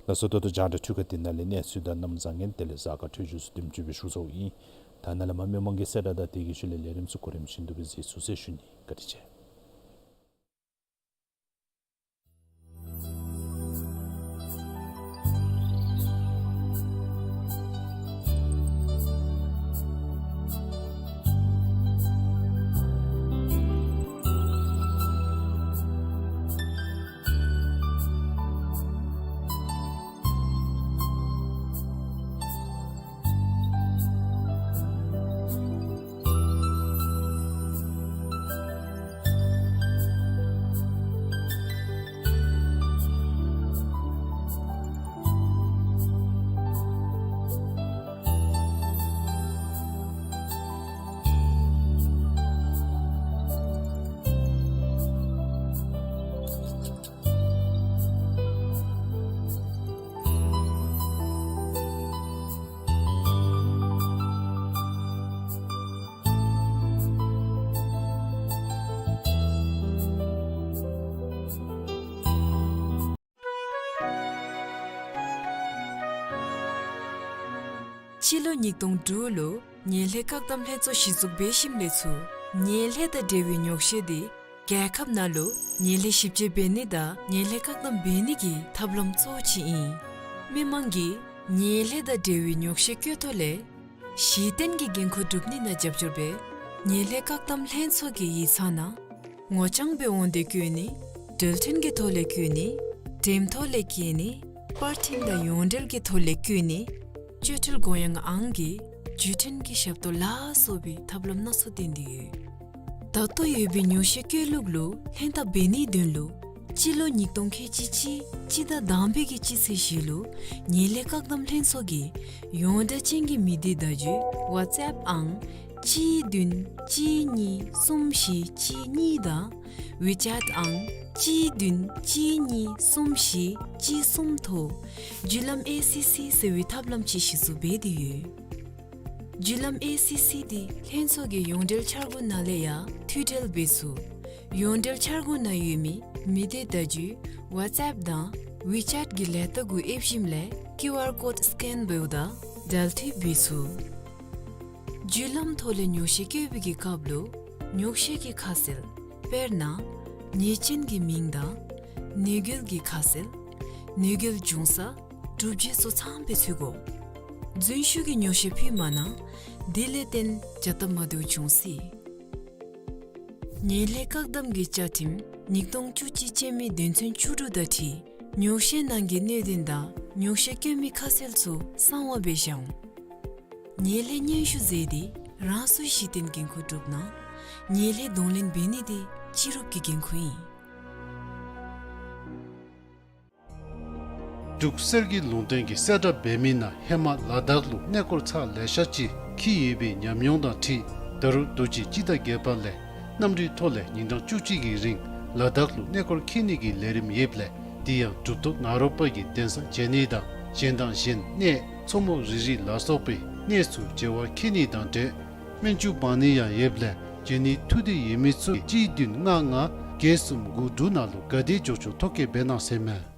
ད་ད་ལྟོ་རྒྱང་བསྒྲགས་འཕྲུལ་ཁང་འདི་ནང་ལས་གནས་ཚུལ་དང་གནམ་བཟང་ངན་དེ་ལས་གཟའ་སྐར་འཕྲོད་སྦྱོར་ཚུ་དེམ་ཅིག་སྦེ་ཞུ་ཚརཝ་ཨིན། ད་ནཱ་ལས་མར་མི་མང་གི་གསལ་བསྒྲགས་དང་དེ་གི་ཤུལ་ལས་ལས་རིམ་ཚུ་གོ་རིམ་བཞིན་དུ་སྦེ་གཟིགས་ཚུགས་ཟེར་ཞུ་ནི། བཀའ་དྲིན་ཆེ། སྤྱི་ལོ་ཉིས་སྟོང་དྲུག་ལུ་ངན་ལྷད་བཀག་སྡོམ་ལྷན་ཚོགས་གཞི་བཙུགས་འབད་ཞིནམ་ལས་ཚུར་ངན་ལྷད་དང་འབྲེལ་བའི་ཉོག་བཤད་འདི་རྒྱལ་ཁབ་ནང་ལུ་ངན་ལྷད་ཞིབ་དཔྱད་འབད་ནི་དང་ངན་ལྷད་བཀག་སྡོམ་འབད་ནི་གི་ཐབས་ལམ་གཙོ་བོ་ཅིག་ཨིན། མི་མང་གིས་ངན་ལྷད་དང་འབྲེལ་བའི་ཉོག་བཤད་བཀོད་ཐོག་ལས་གཞི་རྟེན་གྱི་འགན་ཁུར་སྒྲུབ་ནི་ནང་རྒྱབ་སྐྱོར་འབད་ངན་ལྷད་བཀག་སྡོམ་ལྷན་ཚོགས་ཀྱི་ཡིག་ཚང་ནང་ངོ་རྐྱང་སྦེ་འོང་སྟེ་བཀོད་ནི། འགྲུལ་འཕྲིན་གྱི་ཐོག་ལས་བཀོད་ནི། འགྲེམས་ཐོག་ལས་བཀོད་ནི། པར་འཕྲིན་དང་ཡོངས་འབྲེལ་གྱི་ཐོག་ལས་བཀོད་ནི། བཅོལ་འཕྲུལ་གོ་ཡངས་ཨང་གི་བརྒྱུད་འཕྲིན་གྱི་ཞབས་ཏོག་ལ་སོགས་པའི་ཐབས་ལམ་སྣ་ཚོགས་བཏོན་ཏེ་ཡོད། ད་ལྟོ་ཡོད་པའི་ཉོག་བཤད་བཀོད་ལུགས་ལུ་ལྷན་ཐབས་འབད་ནིའི་དོན་ལུ་སྤྱི་ལོ་ཉིས་སྟོང་ཁལ་གཅིག་གཅིག་སྤྱི་ཟླ་དང་པའི་གི་སྤྱི་ཚེས་བཞི་ལུ་ངན་ལྷད་བཀག་སྡོམ་ལྷན་ཚོགས་ཀྱི་ཡོངས་བསྒྲགས་ཅན་གྱི་མི་སྡེ་བརྡ་བརྒྱུད་ཝཊས་ཨེཔ་ཨང་གཅིག་བདུན་གཅིག་གཉིས་གསུམ་བཞི་གཅིག་གཉིས་དང་ཝི་ཅེཊ་ཨང་གཅིག་བདུན་གཅིག་གཉིས་གསུམ་བཞི་གཅིག་གསུམ་ཐོག་བརྒྱུད་ལམ་ཨེ་སི་སི་ཟེར་བའི་ཐབས་ལམ་ཅིག་གཞི་བཙུགས་འབད་དེ་ཡོད། བརྒྱུད་ལམ་ཨེ་སི་སི་འདི་ལྷན་ཚོགས་ཀྱི་ཡོངས་འབྲེལ་འཆར་སྒོ་ནང་ལས་ཡང་མཐུད་འབྲེལ་འབད་ཚུགས། ཡོངས་འབྲེལ་འཆར་སྒོ་ནང་ཡོད་མི་མི་སྡེ་བརྡ་བརྒྱུད་ཝཊས་ཨེཔ་དང་ཝི་ཅེཊ་གི་ལས་རྟགས་གུ་ཨེབ་ཞིནམ་ལས་ཀིའུ་ཨར་ཀོཌ་སི་ཀེན་འབདཝ་ད་འབྲེལ་མཐུད་འབད་ཚུགས། བརྒྱུད་ལམ་ཐོག་ལས་ཉོག་བཤད་བཀོད་པའི་གི་སྐབས་ལུ་ཉོག་བཤད་ཀྱི་ཁ་གསལ་དཔེར་ན་ཉེས་ཅན་གྱི་མིང་དང་གནོད་འགེལ་གྱི་ཁ་གསལ་གནོད་འགེལ་བྱུང་ས་གྲུབ་རྗེས་སོགས་ཚངམ་སྦེ་འཚོལ་དགོ། རྫུན་ཞུ་གི་ཉོག་བཤད་ཕུལ་མ་གནང་། དེ་ལས་བརྟེན་བྱ་སྟབས་མ་བདེཝ་འབྱུང་སྲིད། ངན་ལྷད་བཀག་སྡོམ་གྱི་བཅའ་ཁྲིམས་ཉིས་སྟོང་བཅུ་གཅིག་ཅན་མའི་དོན་ཚན་བཅུ་དྲུག་དང་འཁྲིལ་ཉོག་བཤད་ནང་གི་གནད་དོན་དང་ཉོག་བཤད་བཀོད་མི་ཁ་གསལ་ཚུ་གསང་བ་སྦེ་བཞག་འོང་། ངན་ལྷད་སྙན་ཞུ་མཛད་དེ་རང་སོའི་གཞི་རྟེན་འགན་ཁུར་སྒྲུབ་གནང་། ངན་ལྷད་གདོང་ལེན་འབད་ནི་དེ་སྤྱི་རུབ་ཀྱི་འགན་ཁུར་ཨིན། འབྲུག་གསེར་གྱི་ལུང་བསྟན་གྱི་གསལ་བསྒྲགས་འབད་མི་ནང་ཧེ་མ་ལ་དྭགས་ལུ་གནས་སྐོར་ཚར་ལེ་ཤ་ཅིག་འཁྱིད་ཡོད་པའི་ཉམས་མྱོང་དང་འཁྲིལ་ད་རུང་རྡོ་རྗེ་སྤྱི་ཟླ་བརྒྱད་པ་ལས་གནམ་གྲུའི་ཐོག་ལས་ཉིན་གྲངས་བཅུ་གཅིག་གི་རིང་ལ་དྭགས་ལུ་གནས་སྐོར་འཁྱིད་ནི་གི་ལས་རིམ་ཡོདཔ་ལས་དེ་ཡང་གྲུབ་ཐོབ་ནཱ་རོ་པ་གི་གདན་ས་མཇལ་ནི་དང་གཞན་དང་གཞན་གནས་མཚོ་མོ་རི་རི་ལ་སོགས་པའི་གནས་ཚུ་མཇལ་བར་འཁྱིད་ནི་དང་འབྲེལ་སྨན་བཅོས་འབག་ནི་ཡང་ཡོདཔ་ལས་འབྱོན་ནི་ཐུགས་འདོད་ཡོད་མི་ཚུ་གཅིག་བདུན་ལྔ་ལྔ་བརྒྱད་གསུམ་དགུ་དྲུག་ནང་ལུ་ག་དེ་མགྱོགས་མགྱོགས་ཐོ་བཀོད་འབད་གནང་ཟེར་མས།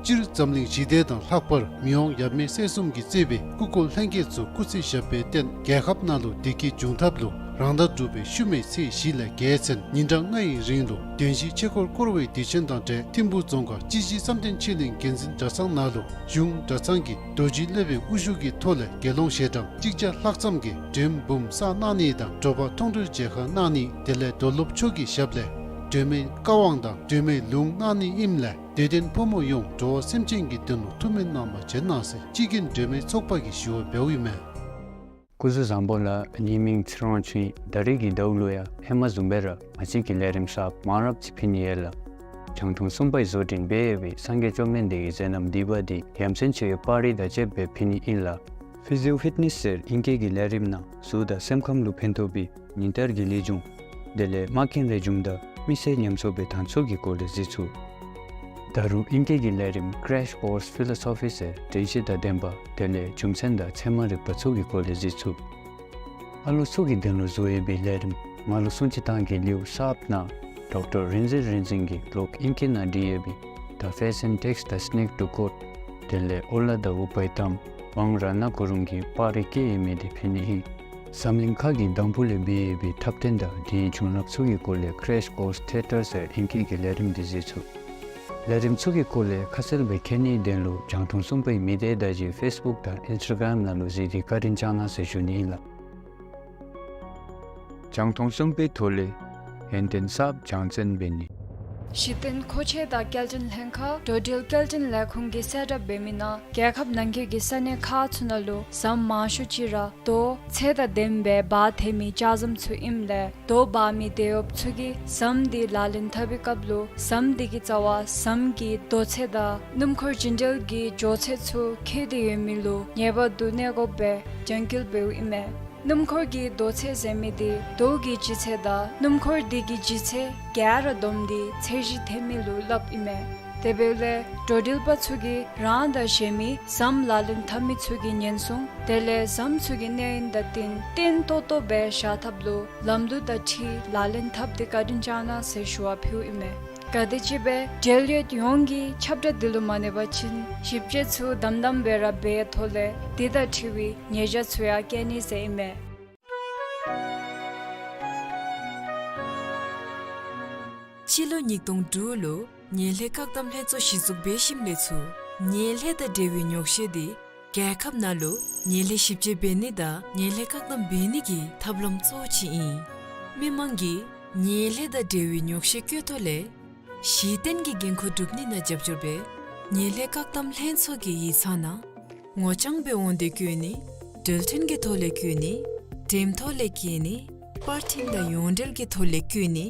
སྤྱིར་འཛམ་གླིང་ཞི་བདེ་དང་ལྷག་པར་མི་དབང་ཡབ་མེས་སྲས་གསུམ་གྱིས་གཙོས་པའི་སྐུ་འཁོར་ལྷན་རྒྱས་ཚུ་སྐུ་ཚེ་ཞབས་པད་བརྟན། རྒྱལ་ཁབ་ནང་ལུ་བདེ་སྐྱིད་འབྱུང་ཐབས་ལུ་རང་ཟླ་དྲུག་པའི་ཤུལ་མའི་ཚེས་བཞི་ལས་བརྒྱད་ཚུན་ཉིན་གྲངས་ལྔ་ཡི་རིང་ལུ་བདེན་བཞིའི་ཆོས་འཁོར་བསྐོར་བའི་དུས་ཆེན་དང་འབྲེལ་ཐིམ་ཕུག་རྫོང་ཁག་སྤྱི་བཞི་བསམ་གཏན་ཆོས་གླིང་དགེ་འཛིན་གྲྭ་ཚང་ནང་ལུ་གཞུང་གྲྭ་ཚང་གི་རྡོ་རྗེ་སློབ་དཔོན་དབུ་བཞུགས་ཀྱི་ཐོག་ལས་དགེ་སློང་ཞལ་གྲངས་གཅིག་བརྒྱ་ལྷག་ཙམ་གྱིས་མགྲོན་འབུམ་བསགས་གནང་ནི་དང་དྲོ་པ་མཐོང་གྲོལ་མཇལ་ཁ་གནང་ནི། དེ་ལས་རྡོར་སློབ་མཆོག་གི་ཞབས་ལས་སྒྲོལ་མའི་བཀའ་དབང་དང་སྒྲོལ་མའི་ལུང་གནང་ནི་ཨིནམ་ལས་དད་ལྡན་ཕོ་མོ་ཡོངས་འགྲོ་བ་སེམས་ཅན་གྱི་དོན་ལུ་ཐུགས་སྨོན་གནང་བར་བྱོན་གནང་ཟེར་སྤྱི་རྒྱུན་སྒྲོལ་མའི་ཚོགས་པ་གིས་ཞུ་བ་འབདཝ་ཨིན་མས། སྐུ་གཟུགས་བཟང་པོ་ལགས། ངེའི་མིང་ཚེ་རིང་དབང་ཕྱུག་ཨིན། ད་རིས་ཀྱི་ཟླཝ་ལུ་ཡང་ཧེ་མ་བཟུམ་སྦེ་ར་ང་བཅས་ཀྱི་ལས་རིམ་གསརཔ་མང་རབས་ཅིག་ཕུལ་ནི་ཡོད་ལགས། རྒྱང་མཐོང་གསུམ་པའི་བཟོ་སྐྲུན་འབད་ཡོད་པའི་སངས་རྒྱས་བཅོམ་ལྡན་འདས་ཀྱི་མཛད་རྣམ་བསྡུས་པ་འདི་ཡ་མཚན་ཆེ་བའི་པར་རིས་དང་བཅསཔ་སྦེ་ཕུལ་ནི་ཨིན་ལགས། ཕི་ཟི་ཡོ་ཕིཊ་ནེསི་ཟེར་ཨིང་སྐད་ཀྱི་ལས་རིམ་ནང་གཟུགས་དང་སེམས་ཁམས་ལུ་ཕན་ཐོགས་པའི་ཉིན་ལྟར་གྱི་ལེགས་བྱུང་དེ་ལས་མ་མཁན་ལེགས་བྱུང་དང་མི་སེར་ཉམས་གསོ་སྦེ་དང་ཚུགས་ཀྱི་སྐོར་ལས་གཟིགས་ཚུགས། ད་རུང་ཨིང་སྐད་ཀྱི་ལས་རིམ་Crash Course Philosophy ཟེར་དྲན་ཤེས་དང་ལྡན་པ་དེ་ལས་རྒྱུ་མཚན་དང་ཚད་མ་རིག་པ་ཚུ་གི་སྐོར་ལས་གཟིགས་ཚུགས། ཨ་ལོ་ཚུ་གི་དོན་ལུ་བཟོ་ཡོད་པའི་ལས་རིམ་མ་ལུས་སུན་ཅི་ཐང་གི་ལེའུ་གསརཔ་ནང་ཌོག་ཊར་རིག་འཛིན་རིག་འཛིན་གྱིས་ལོག་ཨིང་སྐད་ནང་བྲིས་ཡོད་པའི་The Fashion Takes the Snake to Court དེ་ལས་ཨོ་ལ་དང་ཨུ་པའི་ཏམ་ཝང་ར་ན་གུ་རུང་གི་པར་རིས་བཀལ་ཡོད་མི་དེ་ཕུལ་ནི་ཨིན། འཛམ་གླིང་ཁ་གི་དང་ཕུ་ལས་འབད་ཡོད་པའི་འཁྲབ་སྟོན་དང་དེའི་བྱུང་རབས་ཚུ་གི་སྐོར་ལས་Crash Course Theatre ཟེར་ཨིང་སྐད་ཀྱི་ལས་རིམ་དེ་གཟིགས་ཚུགས། ལས་རིམ་ཚུ་གི་སྐོར་ལས་ཁ་གསལ་སྦེ་མཁྱེན་ནིའི་དོན་ལུ་རྒྱང་མཐོང་གསུམ་པའི་མི་སྡེ་བརྡ་བརྒྱུད་ཕེསི་བུཀ་དང་ཨིནསི་ཊ་གརམ་ནང་ལུ་གཟིགས་ཏེ་བཀའ་དྲིན་བསྐྱང་གནང་ཟེར་ཞུ་ནི་ཨིན་ལགས། རྒྱང་མཐོང་གསུམ་པའི་ཐོག་ལས་ཡོན་ཏན་གསརཔ་སྦྱང་བརྩོན་འབད་ནི། གཞི་རྟེན་མཁོ་ཆས་དང་སྐྱེལ་འདྲེན་ལྷན་ཁག་འགྲོ་འགྲུལ་སྐྱེལ་འདྲེན་ལས་ཁུངས་ཀྱིས་གསལ་བསྒྲགས་འབད་མི་ནང་རྒྱལ་ཁབ་ནང་འཁོད་ཀྱི་ས་གནས་ཁག་ཚུ་ནང་ལུ་ཟམ་མང་ཤོས་ཅིག་ར་རྡོ་ཚད་དང་ལྡནམ་སྦེ་འབག་ཐེབས་མི་ལྕགས་ཟམ་ཚུ་ཨིནམ་ལས་རྡོ་འབག་མི་དེད་གཡོགཔ་ཚུ་གིས་ཟམ་དེ་ལག་ལེན་འཐབ་པའི་སྐབས་ལུ་ཟམ་དེ་གི་རྩ་བར་ཟམ་གྱི་རྡོ་ཚད་དང་སྣུམ་འཁོར་རྒྱུན་འགྲུལ་གྱི་འགྱོ་ཚད་ཚུ་འཁེལ་ཏེ་ཡོད་མི་ལུ་ངེས་པར་དུ་གནས་དགོཔ་སྦེ་རྒྱང་སྐུལ་འབདཝ་ཨིན་མས། སྣུམ་འཁོར་གྱི་རྡོ་ཚད་ཟེར་མི་དེ་རྡོ་གི་ལྗིད་ཚད་དང་སྣུམ་འཁོར་དེ་གི་ལྗིད་ཚད་ག་ར་བསྡོམས་ཏེ་ཚད་གཞི་འཐེན་མི་ལུ་སླབ་ཨིན་མས། དེ་འབདཝ་ལས་འགྲོ་འགྲུལ་པ་ཚུ་གིས་རང་དང་གཞན་མི་ཟམ་ལག་ལེན་འཐབ་མི་ཚུ་གི་ཉེན་སྲུང་དེ་ལས་ཟམ་ཚུ་གི་གནས་ཡུན་དང་བསྟུན་བརྟན་ཏོག་ཏོ་སྦེ་བཞག་ཐབས་ལུ་ལམ་ལུགས་དང་འཁྲིལ་ལག་ལེན་འཐབ་སྟེ་བཀའ་དྲིན་བསྐྱང་གནང་ཟེར་ཞུ་བ་ཕུལཝ་ཨིན་མས། ག་དེམ་ཅིག་སྦེ་འབྲེལ་ཡོད་ཡོངས་ཀྱིས་ཁྱབ་བསྒྲགས་འདི་ལུ་མ་གནས་པ་ཅིན་ཞིབ་དཔྱད་ཚུ་དམ་དམ་སྦེ་ར་འབད་ཐོག་ལས་དེ་དང་འཁྲིལ་བའི་ཉེས་བྱ་ཚུ་ཡང་བཀལ་ནི་ཟེར་ཨིན་མས། སྤྱི་ལོ་ཉིས་སྟོང་དྲུག་ལུ་ངན་ལྷད་བཀག་སྡོམ་ལྷན་ཚོགས་གཞི་བཙུགས་འབད་ཞིནམ་ལས་ཚུར་ངན་ལྷད་དང་འབྲེལ་བའི་ཉོགས་བཤད་དེ་རྒྱལ་ཁབ་ནང་ལུ་ངན་ལྷད་ཞིབ་དཔྱད་འབད་ནི་དང་ངན་ལྷད་བཀག་སྡོམ་འབད་ནི་གི་ཐབས་ལམ་གཙོ་བོ་ཅིག་ཨིན། མི་མང་གིས་ངན་ལྷད་དང་འབྲེལ་བའི་ཉོགས་བཤད་བཀོད་ཐོག་ལས་གཞི་རྟེན་གྱི་འགན་ཁུར་སྒྲུབ་ནི་ནང་རྒྱབ་སྐྱོར་འབད་ངན་ལྷད་བཀག་སྡོམ་ལྷན་ཚོགས་ཀྱི་ཡིག་ཚང་ནང་ངོ་རྐྱང་སྦེ་འོང་སྟེ་བཀོད་ནི། འབྲེལ་ཐོན་གྱི་ཐོག་ལས་བཀོད་ནི། འགྲེམས་ཐོག་ལས་བཀོད་ནི། པར་འཕྲིན་དང་ཡོངས་འབྲེལ་གྱི་ཐོག་ལས་བཀོད་ནི།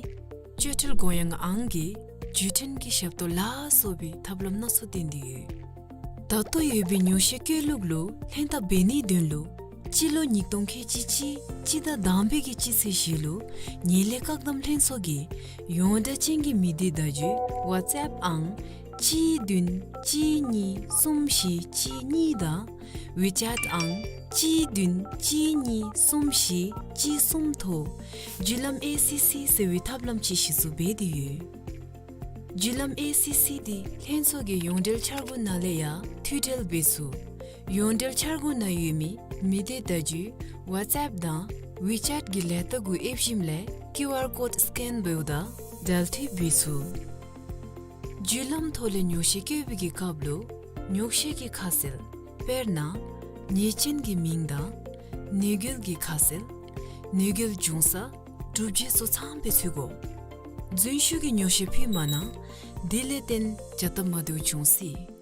སྤྱོད་ཁྲལ་དགོངས་ཡངས་ཨང་གི་བརྒྱུད་འཕྲིན་གྱི་ཞབས་ཏོག་ལ་སོགས་པའི་ཐབས་ལམ་སྣ་ཚོགས་བཏོན་ཏེ་ཡོད། ད་ལྟོ་ཡོད་པའི་ཉོགས་བཤད་བཀོད་ལུགས་ལུ་ལྷན་ཐབས་འབད་ནིའི་དོན་ལུ་སྤྱི་ལོ་ཉིས་སྟོང་ཁལ་གཅིག་གཅིག་སྤྱི་ཟླ་དང་པའི་གི་སྤྱི་ཚེས་བཞི་ལུ་ངན་ལྷད་བཀག་སྡོམ་ལྷན་ཚོགས་ཀྱི་ཡོངས་གྲགས་ཅན་གྱི་མི་སྡེ་བརྡ་བརྒྱུད་ཝཊས་ཨེཔ་ཨང་གཅིག་བདུན་གཅིག་གཉིས་གསུམ་བཞི་གཅིག་གཉིས་དང་ཝི་ཅེཊ་ཨང་གཅིག་བདུན་གཅིག་གཉིས་གསུམ་བཞི་གཅིག་གསུམ་ཐོག་བརྒྱུད་ལམ་ཨེ་སི་སི་ཟེར་བའི་ཐབས་ལམ་ཅིག་གཞི་བཙུགས་འབད་དེ་ཡོད། བརྒྱུད་ལམ་ཨེ་སི་སི་དེ་ལྷན་ཚོགས་ཀྱི་ཡོངས་འབྲེལ་འཆར་སྒོ་ནང་ལས་ཡང་མཐུད་འབྲེལ་འབད་ཚུགས། ཡོངས་འབྲེལ་འཆར་སྒོ་ནང་ཡོད་མི་མི་སྡེ་བརྡ་བརྒྱུད་ཝཊས་ཨེཔ་དང་ཝི་ཅེཊ་གི་ལས་རྟགས་གུ་ཨེབ་ཞིནམ་ལས་ཀིའུ་ཨར་ཀོཌ་སི་ཀེན་འབདཝ་ད་འབྲེལ་མཐུད་འབད་ཚུགས། བརྒྱུད་ལམ་ཐོག་ལས་ཉོགས་བཤད་བཀོད་པའི་གི་སྐབས་ལུ་ཉོགས་བཤད་ཀྱི་ཁ་གསལ་དཔེར་ན་ཉེས་ཅན་གྱི་མིང་དང་ནད་འགོས་ཀྱི་ཁ་གསལ་ནད་འགོས་འབྱུང་ས་གྲུབ་རྗེས་སོགས་ཚངམ་སྦེ་ཚུད་དགོ། རྫུན་ཞུ་གི་ཉོགས་བཤད་ཕུལ་མ་གནང་། དེ་ལས་བརྟེན་བྱ་སྟབས་མ་བདེཝ་འབྱུང་སྲིད།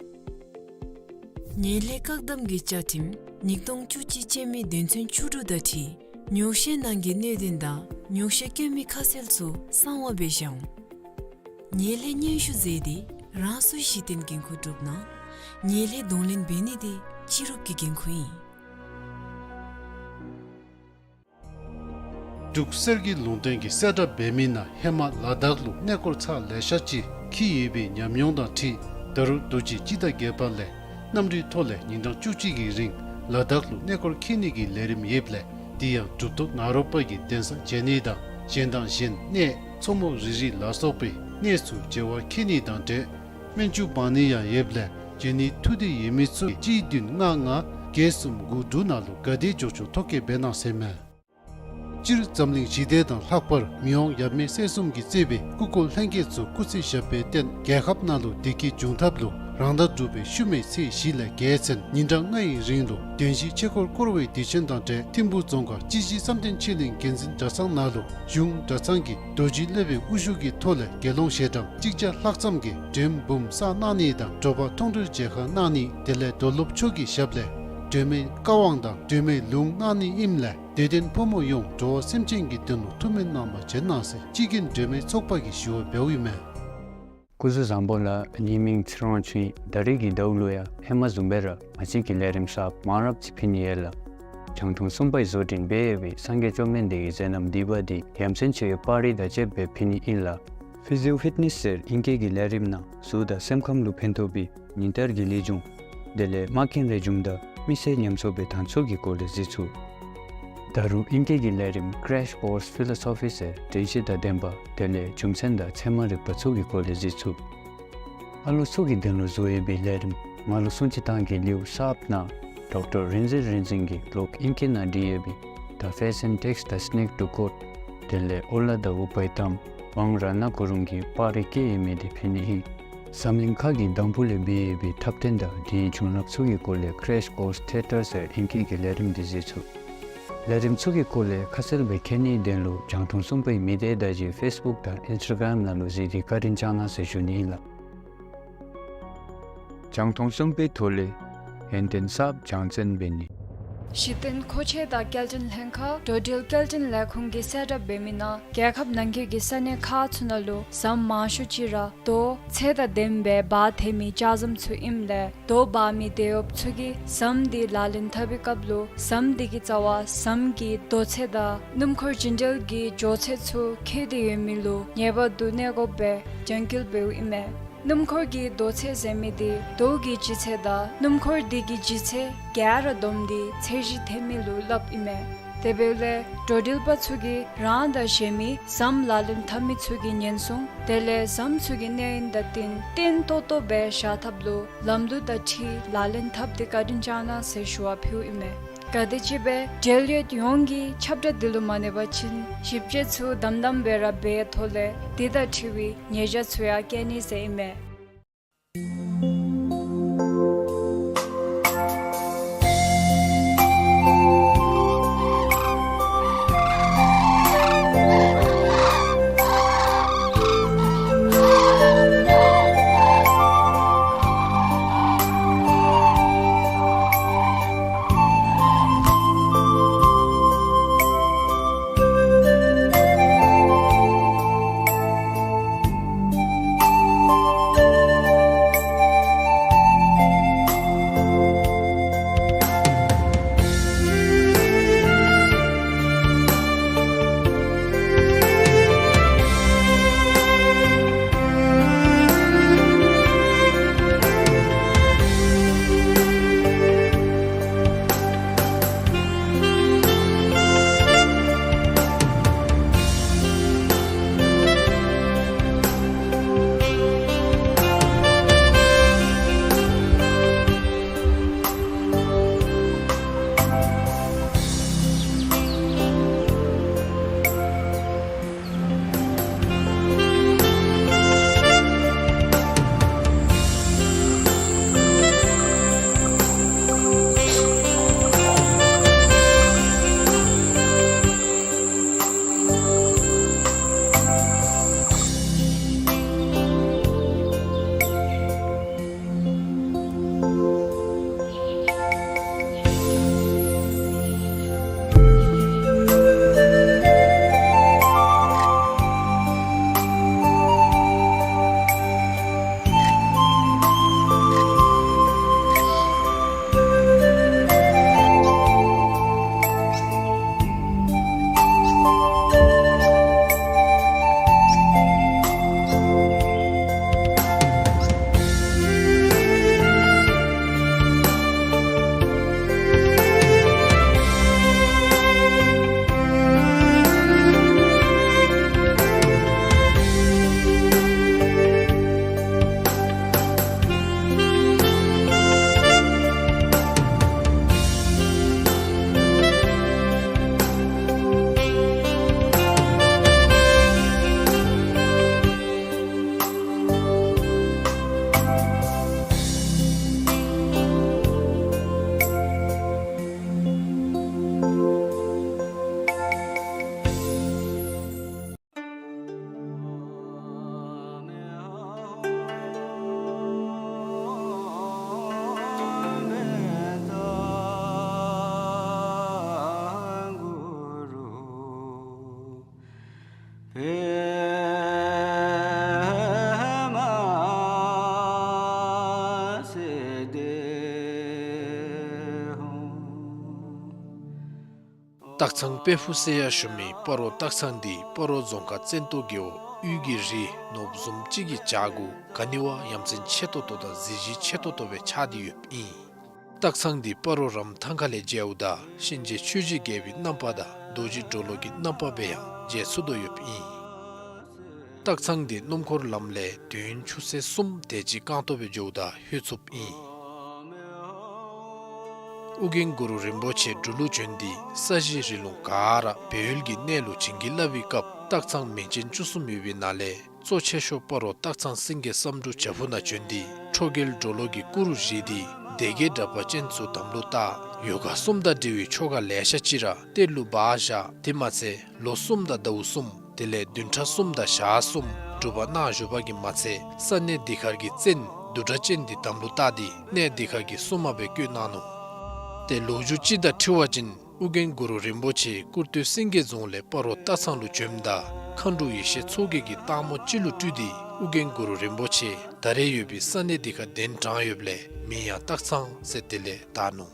ངན་ལྷད་བཀག་སྡོམ་གྱི་བཅའ་ཁྲིམས་ཉིས་སྟོང་བཅུ་གཅིག་ཅན་མའི་དོན་ཚན་བཅུ་དྲུག་དང་འཁྲིལ་ཉོགས་བཤད་ནང་གི་གནད་དོན་དང་ཉོགས་བཤད་བཀོད་མི་ཁ་གསལ་ཚུ་གསང་བ་སྦེ་བཞག་འོང་། ངན་ལྷད་སྙན་ཞུ་མཛད་དེ་རང་སོའི་གཞི་རྟེན་འགན་ཁུར་སྒྲུབ་གནང་། ངན་ལྷད་གདོང་ལེན་འབད་ནི་དེ་སྤྱི་རོགས་ཀྱི་འགན་ཁུར་ཨིན། འབྲུག་གསེར་གྱི་ལུང་བསྟན་གྱིས་གསལ་བསྒྲགས་འབད་མི་ནང་ཧེ་མ་ལ་དྭགས་ལུ་གནས་སྐོར་ཚར་ལེ་ཤ་ཅིག་འཁྱིད་ཡོད་པའི་ཉམས་མྱོང་དང་འཁྲིལ་ད་རུང་རྡོ་རྗེ་སྤྱི་ཟླ་བརྒྱད་པ་ལས་གནམ་གྲུའི་ཐོག་ལས་ཉིན་གྲངས་བཅུ་གཅིག་གི་རིང་ལ་དྭགས་ལུ་གནས་སྐོར་འཁྱིད་ནི་གི་ལས་རིམ་ཡོདཔ་ལས་དེ་ཡང་གྲུབ་ཐོབ་ནཱ་རོ་པ་གི་གདན་ས་མཇལ་ནི་དང་གཞན་དང་གཞན་གནས་མཚོ་མོ་རི་རི་ལ་སོགས་པའི་གནས་སུ་མཇལ་བར་འཁྱིད་ནི་དང་འབྲེལ་སྨན་བཅོས་འབག་ནི་ཡང་ཡོདཔ་ལས་མཇལ་ནི་ཐུགས་འདོད་ཡོད་མི་ཚུ་གཅིག་བདུན་ལྔ་ལྔ་བརྒྱད་གསུམ་དགུ་དྲུག་ནང་ལུ་ག་དེ་མགྱོགས་མགྱོགས་ཐོ་བཀོད་འབད་གནང་ཟེར་མས། སྤྱིར་འཛམ་གླིང་ཞི་བདེ་དང་ལྷག་པར་མི་དབང་ཡབ་མེས་སྲས་གསུམ་གྱིས་གཙོས་པའི་སྐུ་འཁོར་ལྷན་རྒྱས་ཚུ་སྐུ་ཚེ་ཞབས་པད་བརྟན་རྒྱལ་ཁབ་ནང་ལུ་བདེ་སྐྱིད་འབྱུང་ཐབས་ལུ་རང་ཟླ་དྲུག་པའི་ཤུལ་མའི་ཚེས་བཞི་ལས་བརྒྱད་ཚུན་ཉིན་གྲངས་ལྔ་ཡི་རིང་ལུ་བདེན་བཞིའི་ཆོས་འཁོར་བསྐོར་བའི་དུས་ཆེན་དང་འབྲེལ་ཐིམ་ཕུག་རྫོང་ཁག་སྤྱི་གཞི་བསམ་གཏན་ཆོས་གླིང་དགེ་འཛིན་གྲྭ་ཚང་ནང་ལུ་གཞུང་གྲྭ་ཚང་གི་རྡོ་རྗེ་སློབ་དཔོན་དབུ་བཞུགས་ཀྱི་ཐོག་ལས་དགེ་སློང་ཞལ་གྲངས་གཅིག་བརྒྱ་ལྷག་ཙམ་གྱིས་མགྲོན་འབུམ་བསགས་གནང་ནི་དང་དྲོ་པ་མཐོང་གྲོལ་མཇལ་ཁ་གནང་ནི་དེ་ལས་རྡོར་སློབ་མཆོག་གི་ཞབས་ལས་སྒྲོལ་མའི་བཀའ་དབང་དང་སྒྲོལ་མའི་ལུང་གནང་ནི་ཨིནམ་ལས་དད་ལྡན་ཕོ་མོ་ཡོངས་འགྲོ་བ་སེམས་ཅན་གྱི་དོན་ལུ་ཐུགས་སྨོན་གནང་བར་བྱོན་གནང་ཟེར་སྤྱི་རྒྱུན་སྒྲོལ་མའི་ཚོགས་པ་གིས་ཞུ་བ་འབདཝ་ཨིན་མས། སྐུ་གཟུགས་བཟང་པོ་ལགས། ངེའི་མིང་ཚེ་རིང་དབང་ཕྱུག་ཨིན། ད་རེས་ཀྱི་ཟླཝ་ལུ་ཡང་ཧེ་མ་བཟུམ་སྦེ་ར་ང་བཅས་ཀྱིས་ལས་རིམ་གསརཔ་མང་རབས་ཅིག་ཕུལ་ནི་ཡོད་ལགས། རྒྱང་མཐོང་གསུམ་པའི་བཟོ་སྐྲུན་འབད་ཡོད་པའི་སངས་རྒྱས་བཅོམ་ལྡན་འདས་ཀྱི་མཛད་རྣམ་བསྡུས་པ་དེ་ཡ་མཚན་ཆེ་བའི་པར་རིས་དང་བཅསཔ་སྦེ་ཕུལ་ནི་ཨིན་ལགས། Physio Fitness ཟེར་ཨིང་སྐད་ཀྱི་ལས་རིམ་ནང་གཟུགས་དང་སེམས་ཁམས་ལུ་ཕན་ཐོགས་པའི་ཉིན་ལྟར་གྱི་ལེགས་བྱུང་དེ་ལས་མ་མཁན་རེ་བྱུང་དང་མི་སེར་ཉམས་གསོ་བའི་དང་ཚུགས་ཀྱི་སྐོར་ལས་གཟིགས་ཚུགས། ད་རུང་ཨིང་སྐད་ཀྱི་ལས་རིམ་Crash Course Philosophy ཟེར་དྲན་ཤེས་དང་ལྡན་པ་དེ་ལས་རྒྱུ་མཚན་དང་ཚད་མ་རིག་པ་ཚུ་གི་སྐོར་ལས་གཟིགས་ཚུགས། ཨ་ལོ་ཚུ་གི་དོན་ལུ་བཟོ་ཡོད་པའི་ལས་རིམ་ ང་ལུ་སྲུང་བརྩི་བཏང་གི་ལེའུ་གསརཔ་ནང་ཌོག་ཊར་རིན་འཛིན་རིན་འཛིན་གྱིས་ལོག་ཨིང་སྐད་ནང་བྲིས་ཡོད་པའི་The Face and Text, The Snake to Quote དེ་ལས་ཨོ་ལ་དང་ཨུ་པའི་གཏམ་ཝང་རཏྣ་གུ་རུང་གིས་པར་རིས་བཀོད་ཡོད་མི་དེ་ཕུལ་ནི་ཨིན། འཛམ་གླིང་ཁ་གི་འདམ་བུ་ལས་འབད་ཡོད་པའི་འཁྲབ་སྟོན་དང་དེའི་བྱུང་རབས་ཚུ་གི་སྐོར་ལས་Crash Course Theatre ཟེར་ཨིང་སྐད་ཀྱི་ལས་རིམ་འདི་མཛད་ཚུགས། ལས་རིམ་ཚུ་གི་སྐོར་ལས་ཁ་གསལ་སྦེ་མཁྱེན་ནིའི་དོན་ལུ་རྒྱང་མཐོང་གསུམ་པའི་མི་སྡེ་བརྡ་བརྒྱུད་ཕེསི་བུཀ་དང་ཨིནསི་ཊ་གརམ་ནང་ལུ་གཟིགས་ཏེ་བཀའ་དྲིན་བསྐྱང་གནང་ཟེར་ཞུ་ནི་ཨིན་ལགས། རྒྱང་མཐོང་གསུམ་པའི་ཐོག་ལས་ཡོན་ཏན་གསརཔ་སྦྱང་བརྩོན་འབད་ནི། གཞི་རྟེན་མཁོ་ཆས་དང་སྐྱེལ་འདྲེན་ལྷན་ཁག་འགྲོ་འགྲུལ་སྐྱེལ་འདྲེན་ལས་ཁུངས་ཀྱིས་གསལ་བསྒྲགས་འབད་མི་ནང་རྒྱལ་ཁབ་ནང་འཁོད་ཀྱི་ས་གནས་ཁག་ཚུ་ནང་ལུ་ཟམ་མང་ཤོས་ཅིག་ར་རྡོ་ཚད་དང་ལྡནམ་སྦེ་འབག་འཐེན་མི་ལྕགས་ཟམ་ཚུ་ཨིནམ་ལས་རྡོ་འབག་མི་དེད་གཡོགཔ་ཚུ་གིས་ཟམ་འདི་ལག་ལེན་འཐབ་པའི་སྐབས་ལུ་ཟམ་འདི་གི་རྩ་བར་ཟམ་གྱི་རྡོ་ཚད་དང་སྣུམ་འཁོར་རྒྱུན་འགྲུལ་གྱི་འགྱོ་ཚད་ཚུ་འཁེལ་ཏེ་ཡོད་མི་ལུ་ངེས་པར་དུ་གནས་དགོཔ་སྦེ་རྒྱང་བཀོལ་འབདཝ་ཨིན་མས། སྣུམ་འཁོར་གྱི་རྡོ་ཚད་ཟེར་མི་དེ་རྡོ་གི་ལྗིད་ཚད་དང་སྣུམ་འཁོར་དེ་གི་ལྗིད་ཚད་ག་ར་བསྡོམས་ཏེ་ཚད་གཞི་འཐེན་མི་ལུ་སླབ་ཨིན་མས། དེ་འབདཝ་ལས་འགྲོ་འགྲུལ་པ་ཚུ་གིས་རང་དང་གཞན་མི་ཟམ་ལག་ལེན་འཐབ་མི་ཚུ་གི་ཉེན་སྲུང་དེ་ལས་ཟམ་ཚུ་གི་གནས་ཡུན་དང་བསྟུན་བརྟན་ཏོག་ཏོ་སྦེ་བཞག་ཐབས་ལུ་ལམ་ལུགས་དང་འཁྲིལ་ལག་ལེན་འཐབ་སྟེ་བཀའ་དྲིན་བསྐྱང་གནང་ཟེར་ཞུ་བ་ཕུལཝ་ཨིན་མས། ག་དེམ་ཅིག་སྦེ་འབྲེལ་ཡོད་ཡོངས་ཀྱིས་ཁྱབ་བསྒྲགས་འདི་ལུ་མ་གནས་པ་ཅིན་ཞིབ་དཔྱད་ཚུ་དམ་དམ་སྦེ་ར་འབད་ཐོག་ལས་འདི་དང་འཁྲིལ་བའི་ཉེས་བྱ་ཚུ་ཡང་བཀལ་ནི་ཟེར་ཨིན་མས། སྟག་ཚང་དཔལ་ཕུག་ཟེར་ཡང་ཞུ་མི་སྤ་རོ་སྟག་ཚང་འདི་སྤ་རོ་རྫོང་ཁག་བཙན་ཏོ་རྒེད་འོག་དབུས་ཀྱི་རི་ནོར་བུ་བཟུམ་ཅིག་གི་བྱག་གུ་ག་ནི་བ་ཡ་མཚན་ཆེ་ཏོག་ཏོ་དང་གཟི་བརྗིད་ཆེ་ཏོག་ཏོ་སྦེ་ཆགས་ཏེ་ཡོདཔ་ཨིན། སྟག་ཚང་འདི་སྤ་རོ་རམ་ཐང་ཁ་ལས་མཇལཝ་ད་གཤིན་རྗེ་ཆོས་ཀྱི་རྒྱལ་པོའི་རྣམ་པ་དང་རྡོ་རྗེ་གྲོ་ལོད་ཀྱི་རྣམ་པ་སྦེ་ཡང་མཇལ་ཚུགས་དོ་ཡོདཔ་ཨིན། སྟག་ཚང་འདི་སྣུམ་འཁོར་ལམ་ལས་དུས་ཡུན་ཆུ་ཚོད་གསུམ་དེ་ཅིག་རྐང་སྟོང་སྦེ་འགྱོཝ་ད་ལྷོད་ཚུགསཔ་ཨིན། ཨོ་རྒྱན་གུ་རུ་རིན་པོ་ཆེ་འབྲུག་ལུ་བྱོན་ཏེ་ས་གཞི་རི་ལུང་ག་ར་སྦས་ཡུལ་གྱི་གནས་ལུ་བྱིན་གྱིས་བརླབས་པའི་སྐབས་སྟག་ཚང་མིང་ཅན་བཅུ་གསུམ་ཡོད་པའི་ནང་ལས་གཙོ་ཆེ་ཤོས་སྤ་རོ་སྟག་ཚང་སེང་གེ་བསམ་འགྲུབ་བྱག་ཕུག་ནང་བྱོན་ཏེ་ཁྲོ་རྒྱལ་གྲོ་ལོད་ཀྱི་སྐུ་རུ་བཞེངས་ཏེ་སྡེ་བརྒྱད་དྲེགས་པ་ཅན་ཚུ་དམ་ལུ་བཏགས། ཡོ་ག་གསུམ་དང་འབྲེལ་བའི་ཆོ་ག་ལེ་ཤ་ཅིག་ར་གཏེར་ལུ་སྦ་བཞག། དེ་མ་ཚད་ལོ་གསུམ་དང་ཟླཝ་གསུམ་དེ་ལས་བདུན་ཕྲག་གསུམ་དང་ཞག་གསུམ་སྒྲུབ་པ་གནང་བཞུགས་པ་གིས་མ་ཚད་ས་གནས་འདི་ཁར་གྱི་བཙན་བདུད་དྲེགས་ཅན་འདི་དམ་ལུ་བཏགས་ཏེ་གནས་འདི་ཁར་གྱི་སྲུང་མ་སྦེ་བསྐོས་གནང་ནུག། ཏེ་ལོ་རྒྱུས་ཅིག་དང་འཁྲིལ་བ་ཅིན་ཨོ་རྒྱན་གུ་རུ་རིན་པོ་ཆེ་ཀུར་སྟོད་སེང་གེ་རྫོང་ལས་སྤ་རོ་སྟག་ཚང་ལུ་བྱོནམ་ད་མཁའ་འགྲོ་ཡེ་ཤེས་མཚོ་རྒྱལ་གྱིས་སྟག་མོ་ཅིག་ལུ་སྤྲུལ་ཏེ་ཨོ་རྒྱན་གུ་རུ་རིན་པོ་ཆེ་ད་རེས་ཡོད་པའི་ས་གནས་འདི་ཁར་གདན་དྲངས་ཡོདཔ་ལས་མིང་ཡང་སྟག་ཚང་ཟེར་དེ་ལས་བཏགས་ནུག།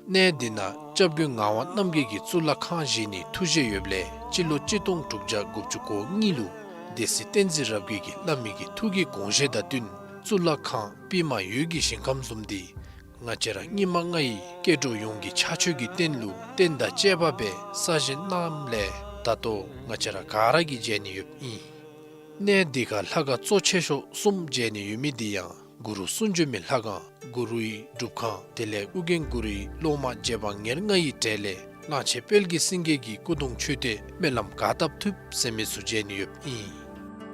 གནས་འདི་ནང་སྐྱབས་མགོན་ངག་དབང་རྣམ་རྒྱལ་གྱིས་གཙུག་ལག་ཁང་བཞེངས་ནིའི་ཐུགས་བཞེད་ཡོདཔ་ལས་སྤྱི་ལོ་གཅིག་སྟོང་དྲུག་བརྒྱ་དགུ་བཅུ་གོ་གཉིས་ལུ་སྡེ་སྲིད་བསྟན་འཛིན་རབ་རྒྱས་ཀྱིས་བླ་མའི་གི་ཐུགས་ཀྱི་དགོངས་བཞེད་དང་བསྟུན་གཙུག་ལག་ཁང་པདྨ་འོད་ཀྱི་ཞིང་ཁམས་བཟུམ་འདི་ང་བཅས་ར་སྙིགས་མ་ལྔ་ཡི་སྐྱེ་འགྲོ་ཡོངས་ཀྱི་ཕྱག་མཆོད་ཀྱི་རྟེན་ལུ་རྟེན་དང་བཅས་པ་སྦེ་གསར་བཞེངས་གནངམ་ལས་ད་ལྟོ་ང་བཅས་ར་ག་ར་གིས་མཇལ་ནི་ཡོདཔ་ཨིན། གནས་འདི་ཁར་ལྷ་ཁང་གཙོ་ཆེ་ཤོས་གསུམ་མཇལ་ནི་ཡོད་མི་འདི་ཡང་གུ་རུ་གསུང་བྱོན་མའི་ལྷ་ཁང་གུ་རུའི་སྒྲུབ་ཁང་དེ་ལས་ཨོ་རྒྱན་གུ་རུའི་སློབ་མ་རྗེ་འབངས་ཉེར་ལྔ་ཡི་གྲས་ལས་གླང་ཆེན་དཔལ་གྱི་སེང་གེ་གི་སྐུ་གདུང་མཆོད་རྟེན་སྨོན་ལམ་ག་བཏབ་ཐུབ་ཟེར་མི་ཚུ་མཇལ་ནི་ཡོདཔ་ཨིན།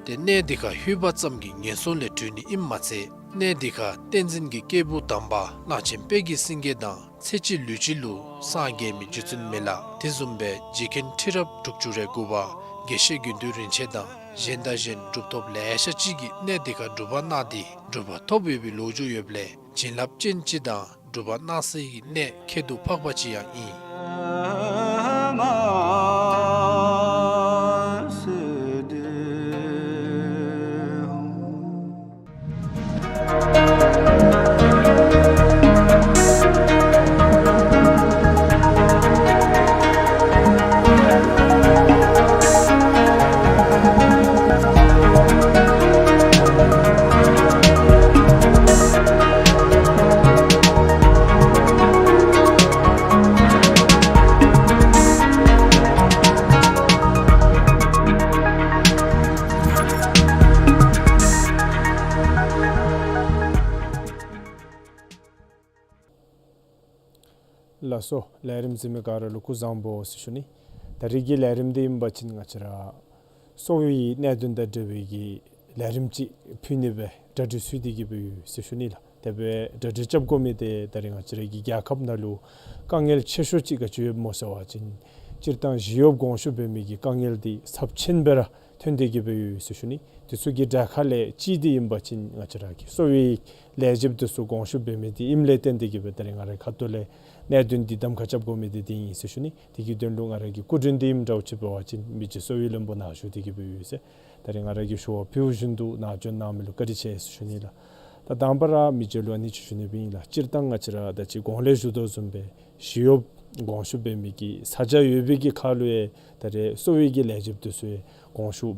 ཏེ་གནས་འདི་ཁར་ལྷོད་པ་ཙམ་གྱིས་ངན་སོང་ལས་གྲོལ་ནི་ཨིནམ་མ་ཚད་གནས་འདི་ཁར་བསྟན་འཛིན་གྱི་སྐྱེས་བུ་དམ་པ་གླང་ཆེན་དཔལ་གྱི་སེང་གེ་དང་ཚེ་གཅིག་ལུས་གཅིག་ལུ་སངས་རྒྱས་མི་རྗེ་བཙུན་མི་ལ་དེ་བཟུམ་སྦེ་རྗེ་མཁན་ཁྲི་རབས་དྲུག་ཅུ་རེ་དགུ་པ་དགེ་བཤེས་དགེ་འདུན་རིན་ཆེན་དང་གཞན་དང་གཞན་གྲུབ་ཐོབ་ལེ་ཤ་ཅིག་གིས་གནས་འདི་ཁར་སྒྲུབ་པ་གནང་སྟེ་གྲུབ་པ་ཐོབ་ཡོད་པའི་ལོ་རྒྱུས་ཡོདཔ་ལས་བྱིན་རླབས་ཅན་ཅིག་དང་སྒྲུབ་པ་གནང་སའི་གནས་ཁྱད་དུ་འཕགས་པ་ཅིག་ཡང་ཨིན། ལགས་སོ། ལས་རིམ་གཟིགས་མི་ག་ར་ལུ་སྐུ་གཟུགས་བཟང་པོ་ཟེར་ཞུ་ནི། ད་རིས་ཀྱི་ལས་རིམ་འདི་ཨིན་པ་ཅིན་ང་བཅས་ར་གསོ་བའི་གནད་དོན་དང་འབྲེལ་བའི་གི་ལས་རིམ་ཅིག་ཕུལ་ནི་སྦེ་གྲ་སྒྲིག་ཚུགས་ཏེ་གི་སྦེ་ཡོད་ཟེར་ཞུ་ནི་ལགས། དེ་སྦེ་གྲ་སྒྲིག་རྐྱབ་དགོ་མི་འདི་ད་རིས་ང་བཅས་ར་གི་རྒྱལ་ཁབ་ནང་ལུ་དཀའ་ངལ་ཆེ་ཤོས་ཅིག་ག་ཅི་ཡོདཔ་སྨོ་ཟེར་བ་ཅིན་སྤྱིར་བཏང་ཞི་གཡོགཔ་གོང་ཞུ་འབད་མི་གི་དཀའ་ངལ་འདི་ཚབས་ཆེན་སྦེ་ར་ཐོན་ཏེ་གི་སྦེ་ཡོད་ཟེར་ཞུ་ནི། དེ་ཚུ་གི་གྲས་ཁ་ལས་གཅིག་འདི་ཨིན་པ་ཅིན་ང་བཅས་ར་གི་གསོ་བའི་ལས་བྱེདཔ་འདི་ཚུ་གོང་ཞུ་འབད་མི་འདི་ཨིནམ་ལས་བརྟེན་ཏེ་གི་སྦེ་ད་རིས་ང་རའི་ཁ་ཐུག་ལས་གནད་དོན་འདི་གདམ་ཁ་རྐྱབ་དགོ་མི་འདི་འདི་ཨིན་ཟེར་ཞུ་ནི། དེ་གི་དོན་ལུ་ང་ར་གི་སྐུ་མགྲོན་འདི་ཨིནམ་འདྲཝ་ཅིག་འབད་བ་ཅིན་མི་རྗེ་གསོ་བའི་བློན་པོ་ནཱ་བཞུགས་ཏེ་གི་སྦེ་ཡོད་ཟེར། ད་རིས་ང་ར་གི་ཞུ་བ་ཕུལཝ་བཞིན་དུ་ནཱ་བྱོན་གནང་མི་ལུ་བཀའ་དྲིན་ཆེ་ཟེར་ཞུ་ནི་ལགས། ད་དང་པ་ར་མི་རྗེ་ལུ་ཨ་ནི་ཅིག་ཞུ་ནི་སྦེ་ཨིན་ལགས། སྤྱིར་བཏང་ང་བཅས་ར་ད་ཅི་གོང་ལས་ཞུ་དོ་བཟུམ་སྦེ་ཞི་གཡོགཔ་གོང་ཞུ་འབད་མི་གི་ས་ཆ་ཡོད་པའི་གི་ཁར་ལུ་ཡང་ད་རེས་གསོ་བའི་གི་ལས་བྱེདཔ་འདི་ཚུ་ཡང་གོང་ཞུ་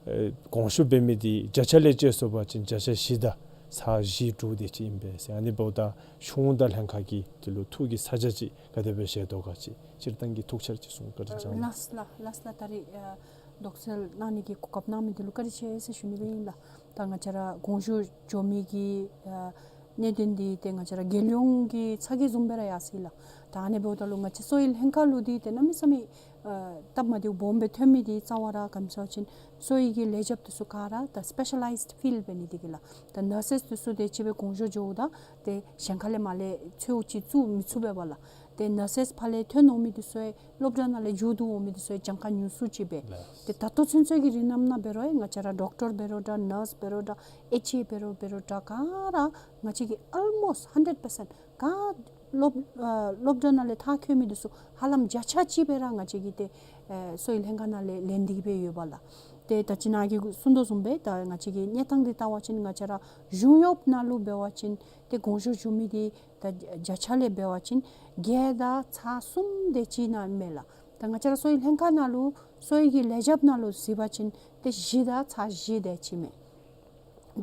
ཨེ་གོང་ཞུ་འབད་མི་འདི་བརྒྱ་ཆ་ལས་དཔྱད་སོང་པ་ཅིན་བརྒྱ་ཆ་བཞི་དང་ཚག་བཞི་དྲུག་དེ་ཅིག་ཨིན་པས་ཟེར། ཨ་ནི་འབདཝ་ད་གཞུང་དང་ལྷན་ཁག་གིས་འདི་ལུ་ཐུགས་ཀྱི་ཚ་གྱང་ཅིག་ག་དེ་སྦེ་བཞེས་དོ་ག་ཅིག་སྤྱིར་བཏང་གི་ཐུགས་འཆར་ཅིག་གསུང་བཀའ་དྲིན་བསྐྱང་གནང་། ལགས་ལགས་ལགས་ལགས། ད་རིས་ཨ་དོགས་སེལ་གནང་ནི་གི་གོ་སྐབས་གནང་མི་འདི་ལུ་བཀའ་དྲིན་ཆེ་ཟེར་ཞུ་ནི་སྦེ་ཨིན་ལགས། ད་ང་བཅས་ར་གོང་ཞུ་འགྱོ་མི་གི་ཨ་གནད་དོན་འདི་ཏེ་ང་བཅས་ར་རྒྱལ་ཡོངས་ཀྱི་ཚ་གྱང་བཟུམ་སྦེ་ར་ཡར་སོ་ཡི་ལགས། ད་ཨ་ནི་འབདཝ་ད་ལུ་ང་བཅས་གསོ་བའི་ལྷན་ཁག་ལུ་འདི་ཏེ་གནམ་མེད་ས་མེད་ཨ་སྟབས་མ་བདེཝ་སྦོམ་སྦེ་ཐོན་མི་འདི་རྩ་བ་ར་ག་ཅི་སྨོ་ཟེར་བ་ཅིན་གསོ་བའི་གི་ལས་བྱེདཔ་འདི་ཚུ་ག་ར་ད་སི་པེ་ཤ་ལའིཛཌ་ཕིལཌ་འབད་ནི་འདི་གིས་ལགས། ད་ནར་སེསི་འདི་ཚུ་ཏེ་ཅིག་སྦེ་གོང་ཞུ་འགྱོཝ་ད་ཏེ་གཞན་ཁ་ལས་མར་ལས་ཚོས་ཅིག་བཙུགས་མི་ཚུགས་པས་པ་ལགས། ཏེ་ནར་སེསི་ཕར་ལས་ཐོན་འོང་མི་འདི་ཚུ་ཡང་སློབ་གྲྭ་ནང་ལས་མཇུག་བསྡུ་འོང་མི་འདི་ཚུ་ཡང་གྱངས་ཁ་ཉུང་སུ་ཅིག་སྦེ། ལགས། ཏེ་ད་ལྟོ་ཚུན་ཚོད་ཀྱི་རིང་ནམ་ནང་འབད་རུང་ཡང་ང་བཅས་ར་ཌོག་ཊར་འབད་རུང་འདྲ་ནརསི་འབད་རུང་འདྲ་ཨེཆ་ཨེ་འབད་རུང་འབད་རུང་འདྲ་ག་ར་ང་བཅས་ཀྱི་ཨཱོལ་མོསཊ་ཧན་ཌེཌ་པར་སེནཊ་ག་སློབ་ཨ་སློབ་གྲྭ་ནང་ལས་མཐར་འཁྱོལ་མི་འདི་ཚུ་ཧ་ལམ་བརྒྱ་ཆ་གཅིག་སྦེ་ར་ང་བཅས་ཀྱི་ཏེ་ཨེ་གསོ་བའི་ལྷན་ཁག་ནང་ལས་ལེན་ཏེ་གི་སྦེ་ཡོད་པ་ལགས། ཏེ་ད་ཅི་ནཱ་གིས་གསུངས་དོ་བཟུམ་སྦེ་ད་ང་བཅས་ཀྱི་གནས་སྟངས་འདི་བལྟ་བ་ཅིན་ང་བཅས་ར་གཞུང་གཡོགཔ་ནང་ལུ་འབད་བ་ཅིན་ཏེ་གོང་ཞུ་ཞུ་མི་འདི་ད་བརྒྱ་ཆ་ལས་འབད་བ་ཅིན་བརྒྱད་དང་ཚག་གསུམ་དེ་ཅིག་ནང་མས་ལགས། ད་ང་བཅས་ར་གསོ་བའི་ལྷན་ཁག་ནང་ལུ་གསོ་བའི་གི་ལས་བྱེདཔ་ནང་ལུ་གཟིགས་པ་ཅིན་ཏེ་བཞི་དང་ཚག་བཞི་དེ་ཅིག་མས།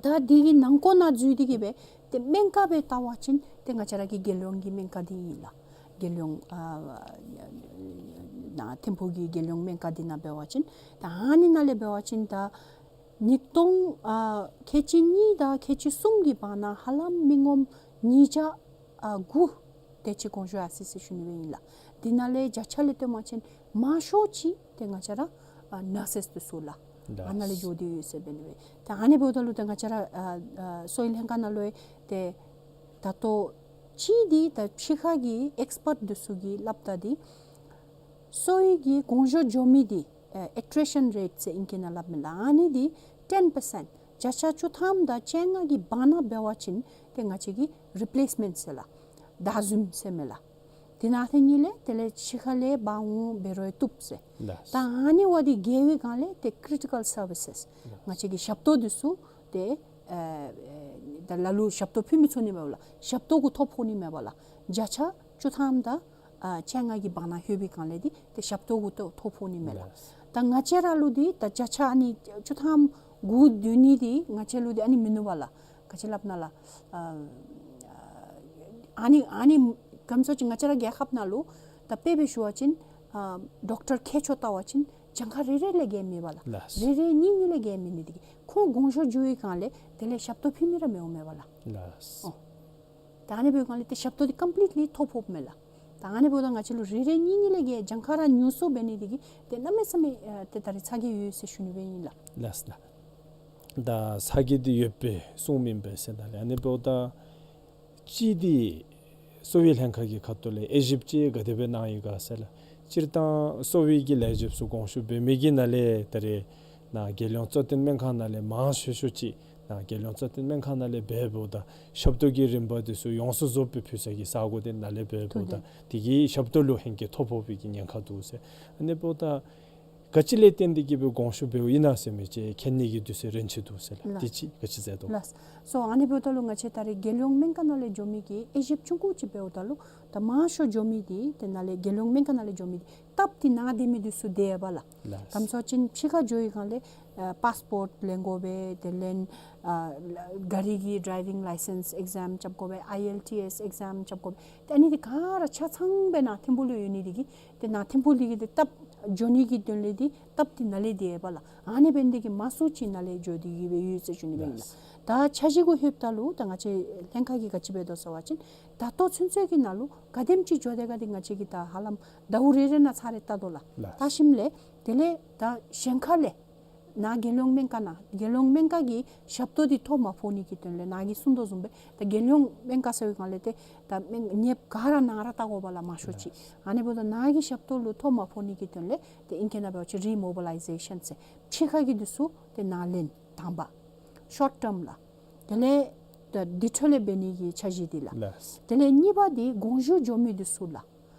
ད་འདི་གི་ནང་འཁོད་ནང་འཛུལ་ཏེ་གི་སྦེ་ཏེ་སྨན་ཁང་སྦེ་བལྟ་བ་ཅིན་ཏེ་ང་བཅས་ར་གི་རྒྱལ་ཡོངས་ཀྱི་སྨན་ཁང་འདི་ཨིན་ལགས། རྒྱལ་ཡོངས་ཨ་ནཱ་ཐིམ་ཕུག་གི་རྒྱལ་ཡོངས་སྨན་ཁང་འདི་ནང་འབད་བ་ཅིན་ད་ཨ་ནི་ནང་ལས་འབད་བ་ཅིན་ད་ཉིས་སྟོང་ཨ་ཁལ་གཅིག་གཉིས་དང་ཁལ་གཅིག་གསུམ་གྱི་བར་ན་ཧ་ལམ་མི་ངོམ་ཉིས་བརྒྱ་ཨ་དགུ་ དེ་ཅིག་དགོངས་ཞུ་ཡར་སོ་ཡི་ཟེར་ཞུ་ནི་སྦེ་ཨིན་ལགས། དེ་ནང་ལས་བརྒྱ་ཆ་ལས་བཏོན་པ་ཅིན་མང་ཤོས་ཅིག་ཏེ་ང་བཅས་ར་ཨ་ནར་སེསི་འདི་ཚུ་ལགས། ལགས། ཨ་ནཱ་ལས་འགྱོ་སྟེ་ཡོད་ཟེར་འབད་ནི་སྦེ། ཏེ་ཨ་ནི་འབདཝ་ད་ལུ་ཏེ་ང་བཅས་ར་ཨ་ཨ་གསོ་བའི་ལྷན་ཁག་ནང་ལུ་ཡང་ཏེ་ད་ལྟོ་ཅིག་འདི་ད་ཕྱི་ཁ་གི་ཨེགསི་པརཊ་འདི་ཚུ་གིས་སླབ་ད་འདི་གསོ་བའི་གི་དགོངས་ཞུ་འགྱོ་མི་འདི་ཨ་ཨེཀ་ཊི་རི་ཤན་རེཊ་ཟེར་ཨིང་སྐད་ནང་སླབ་མས་ལགས། ཨ་ནི་འདི་ཊེན་པར་སེནཊ་བརྒྱ་ཆ་བཅུ་ཐམ་དང་བཅོ་ལྔ་གི་བར་ན་འབད་བ་ཅིན་ཏེ་ང་བཅས་ཀྱིས་རི་པི་ལེསི་མེནཊ་ཟེར་ལགས། བདག་འཛིན་ཟེར་མས་ལགས། དེ་ནང་ཐེངས་གཉིས་ལས་དེ་ལས་ཕྱི་ཁ་ལས་འབག་འོང་འབད་རུང་བཏུབ་ཟེར། ལགས། ད་ཨ་ནི་བ་འདི་བརྒལ་བའི་སྒང་ལས་ཏེ་ཀི་རི་ཊི་ཀལ་སར་བི་སེསི། ལགས། ང་བཅས་ཀྱི་ཞབས་ཏོག་འདི་ཚུ་ཏེ་ཨ་ད་ལ་ལུ་ཞབས་ཏོག་ཕུལ་མི་ཚུགས་ནི་མས་པ་ལགས། ཞབས་ཏོག་གུ་ཐོ་ཕོག་ནི་མས་པ་ལགས། བརྒྱ་ཆ་བཅུ་ཐམ་དང་ཨ་བཅོ་ལྔ་གི་བར་ན་ལྷོད་པའི་སྒང་ལས་འདི་ཏེ་ཞབས་ཏོག་གུ་ཐོ་ཐོ་ཕོག་ནི་མས་ལགས། ལགས། ད་ང་བཅས་ར་ལུ་འདི་ད་བརྒྱ་ཆ་ཨ་ནི་བཅུ་ཐམ་དགུ་བསྡུ་ནི་འདི་ང་བཅས་ལུ་འདི་ཨ་ནི་མིན་ནུག་པ་ལགས། ག་ཅི་སླབ་ན་ལགས། ཨ་ཨ་ནི་ཨ་ནི་ག་ཅི་ཟེར་ཅིག་ང་བཅས་ར་རྒྱལ་ཁབ་ནང་ལུ་ད་དཔེ་སྦེ་ཞུ་བ་ཅིན་ཨ་ཌོག་ཊར་མཁས་མཆོག་བལྟ་བ་ཅིན་གྱངས་ཁ་རེ་རེ་ལས་བརྒལ་མེད་པ་ལགས། ལགས། རེ་རེ་གཉིས་གཉིས་ལས་བརྒལ་མེད་ནི་འདི་གིས་ཁོང་དགོངས་ཞུ་འགྱོ་བའི་སྒང་ལས་དེ་ལས་ཞབས་ཏོག་ཕུལ་མི་ར་མི་འོང་མས་པ་ལགས། ལགས། ཨོ། ད་ཨ་ནི་འབདཝ་སྒང་ལས་ཏེ་ཞབས་ཏོག་འདི་ཀམ་པི་ལིཊ་ལི་ཐོ་ཕོགཔ་མས་ལགས། ད་ཨ་ནི་འབདཝ་ད་ང་བཅས་ལུ་རེ་རེ་གཉིས་གཉིས་ལས་བརྒལ་གྱངས་ཁ་ར་ཉུང་སུ་འབད་ནི་འདི་གིས་ཏེ་གནམ་མེད་ས་མེད་ཨ་ཏེ་ད་རེས་ཚ་གྱང་ཡོད་ཟེར་ཞུ་ནི་སྦེ་ཨིན་ལགས། ལགས་ལགས། ད་ཚ་གྱང་འདི་ཡོདཔ་སྦེ་གསུངམ་ཨིན་པས་ཟེར་ད་ལས་ཨ་ནི་འབདཝ་ད་ཅིག་འདི་གསོ་བའི་ལྷན་ཁག་གི་ཁ་ཐུག་ལས་དབྱེ་ཞིབ་ཅིག་ག་དེ་སྦེ་གནང་ཡི་ག་ཟེར་ལགས། སྤྱིར་བཏང་གསོ་བའི་གི་ལས་བྱེདཔ་ཚུ་དགོངས་ཞུ་འབད་མི་གི་ནང་ལས་ད་རེས་ནཱ་རྒྱལ་ཡོངས་གཙོ་བསྟེན་སྨན་ཁང་ནང་ལས་མང་ཤོས་ཤོས་ཅིག་ནཱ་རྒྱལ་ཡོངས་གཙོ་བསྟེན་སྨན་ཁང་ནང་ལས་འབདཝ་ད་ཞབས་ཏོག་གི་རིམ་པ་འདི་ཚུ་ཡོངས་སུ་རྫོགསཔ་སྦེ་ཕུལ་ས་གི་ས་གོ་འདི་ནཱ་ལས་འབདཝ་ད་ཐུགས་འདི་དེ་གིས་ཞབས་ཏོག་ལུ་ཧེང་སྐལ་ཐོ་ཕོག་པའི་གི་ཉེན་ཁ་འདུག་ཟེར། ཨ་ནི་འབདཝ་ད་ག་ཅི་ལས་བརྟེན་ཏེ་གིས་སྦེ་དགོངས་ཞུ་འབདཝ་ཨིན་ན་ཟེར་མི་ཅིག་མཁྱེན་ནི་གི་དུས་ཚོད་རན་ཆི་འདུག་ཟེར་ལགས། ལགས། དེ་ཅིག་ག་ཅི་ཟེར་དོ། ལགས། སོ་ཨ་ནི་འབདཝ་ད་ལུ་ང་བཅས་ད་རེས་རྒྱལ་ཡོངས་སྨན་ཁང་ནང་ལས་འགྱོ་མི་གི་དབྱེ་ཞིབ་ཆུང་ཀུ་ཅིག་འབདཝ་ད་ལུ་ད་མང་ཤོས་འགྱོ་མི་འདི་ཏེ་ནཱ་ལས་རྒྱལ་ཡོངས་སྨན་ཁང་ནང་ལས་འགྱོ་མི་འདི་སྟབས་འདི་ནཱ་སྡོད་མི་འདི་ཚུ་འདི་ཨིན་པས་ལགས། ལགས། ག་ཅི་ཟེར་ཅིག་ཕྱི་ཁར་འགྱོ་བའི་སྒང་ལས་ཨ་པཱསི་པོརཊ་ལེན་དགོ་པས། དེ་ལས་ཨ་ག་རི་གི་ཌྲའི་ཝིང་ལའི་སེནསི་ཨེག་ཛམ་རྐྱབ་དགོ་པས། ཨའི་ཨེལ་ཊི་ཨེསི་ཨེག་ཛམ་རྐྱབ་དགོ་པས། ཏེ་ཨ་ནི་འདི་ག་ར་ཆ་ཚང་སྦེ་ནཱ་ཐིམ་ཕུག་ལུ་ཡོད་ནི་འདི་གིས་ཏེ་ནཱ་ཐིམ་ཕུག་ལུ་གི་འདི་སྟབས་འགྱོ་ནི་གི་དོན་ལས་འདི་སྟབས་འདི་ནཱ་ལས་འདི་ཨིན་པས་ལགས། ཨ་ནི་འབད་ནི་འདི་གིས་མང་སུ་ཅིག་ནཱ་ལས་འགྱོ་སྟེ་གིས་སྦེ་ཡོད་ཟེར་ཞུ་ནི་སྦེ་ཨིན་ལགས། ལགས། ད་འཆར་གཞི་གུ་ལྷོདཔ་ད་ལུ་ད་ང་བཅས་ལྷན་ཁག་གིས་ག་ཅི་འབད་དོ་ཟེར་བ་ཅིན་ད་ལྟོ་ཚུན་ཚོད་ཀྱི་ནང་ལུ་ག་དེམ་ཅིག་འགྱོ་དེས་ག་འདི་ང་བཅས་ཀྱིས་ད་ཧ་ལམ་ཟླཝ་རེ་རེ་ནང་ཚར་རེ་བལྟ་དོ་ལགས། ལགས། བལྟ་ཞིནམ་ལས་དེ་ལས་ད་གཞན་ཁ་ལས་ནཱ་རྒྱལ་ཡོངས་སྨན་ཁང་ནང་རྒྱལ་ཡོངས་སྨན་ཁང་གི་ཞབས་ཏོག་འདི་ཐོ་མ་ཕོག་ནི་གི་དོན་ལས་ནཱ་གིས་གསུང་དོ་བཟུམ་སྦེ་ད་རྒྱལ་ཡོངས་སྨན་ཁང་ཟེར་བའི་སྒང་ལས་ཏེ་ད་སྨན་ནདཔ་ག་ར་ནཱ་ར་བལྟ་དགོ་པས་ལགས་མང་ཤོས་ཅིག། ལགས། ཨ་ནི་འབདཝ་ད་ནཱ་གི་ཞབས་ཏོག་ལུ་ཐོ་མ་ཕོག་ནི་གི་དོན་ལས་ཏེ་ཨིང་སྐད་ནང་འབད་བ་ཅིན་རི་མོ་བི་ལའི་ཟེ་ཤཱན་ཟེར་ཕྱི་ཁ་གི་འདི་ཚུ་ཏེ་ནཱ་ལེན། དང་པ་ཤོཊ་ཊརམ་ལགས། དེ་ལས་ད་འདི་འཕྲོ་ལས་འབད་ནི་གི་འཆར་གཞི་འདི་ལགས། ལགས། དེ་ལས་གཉིས་པ་འདི་དགོངས་ཞུ་འགྱོ་མི་འདི་ཚུ་ལགས།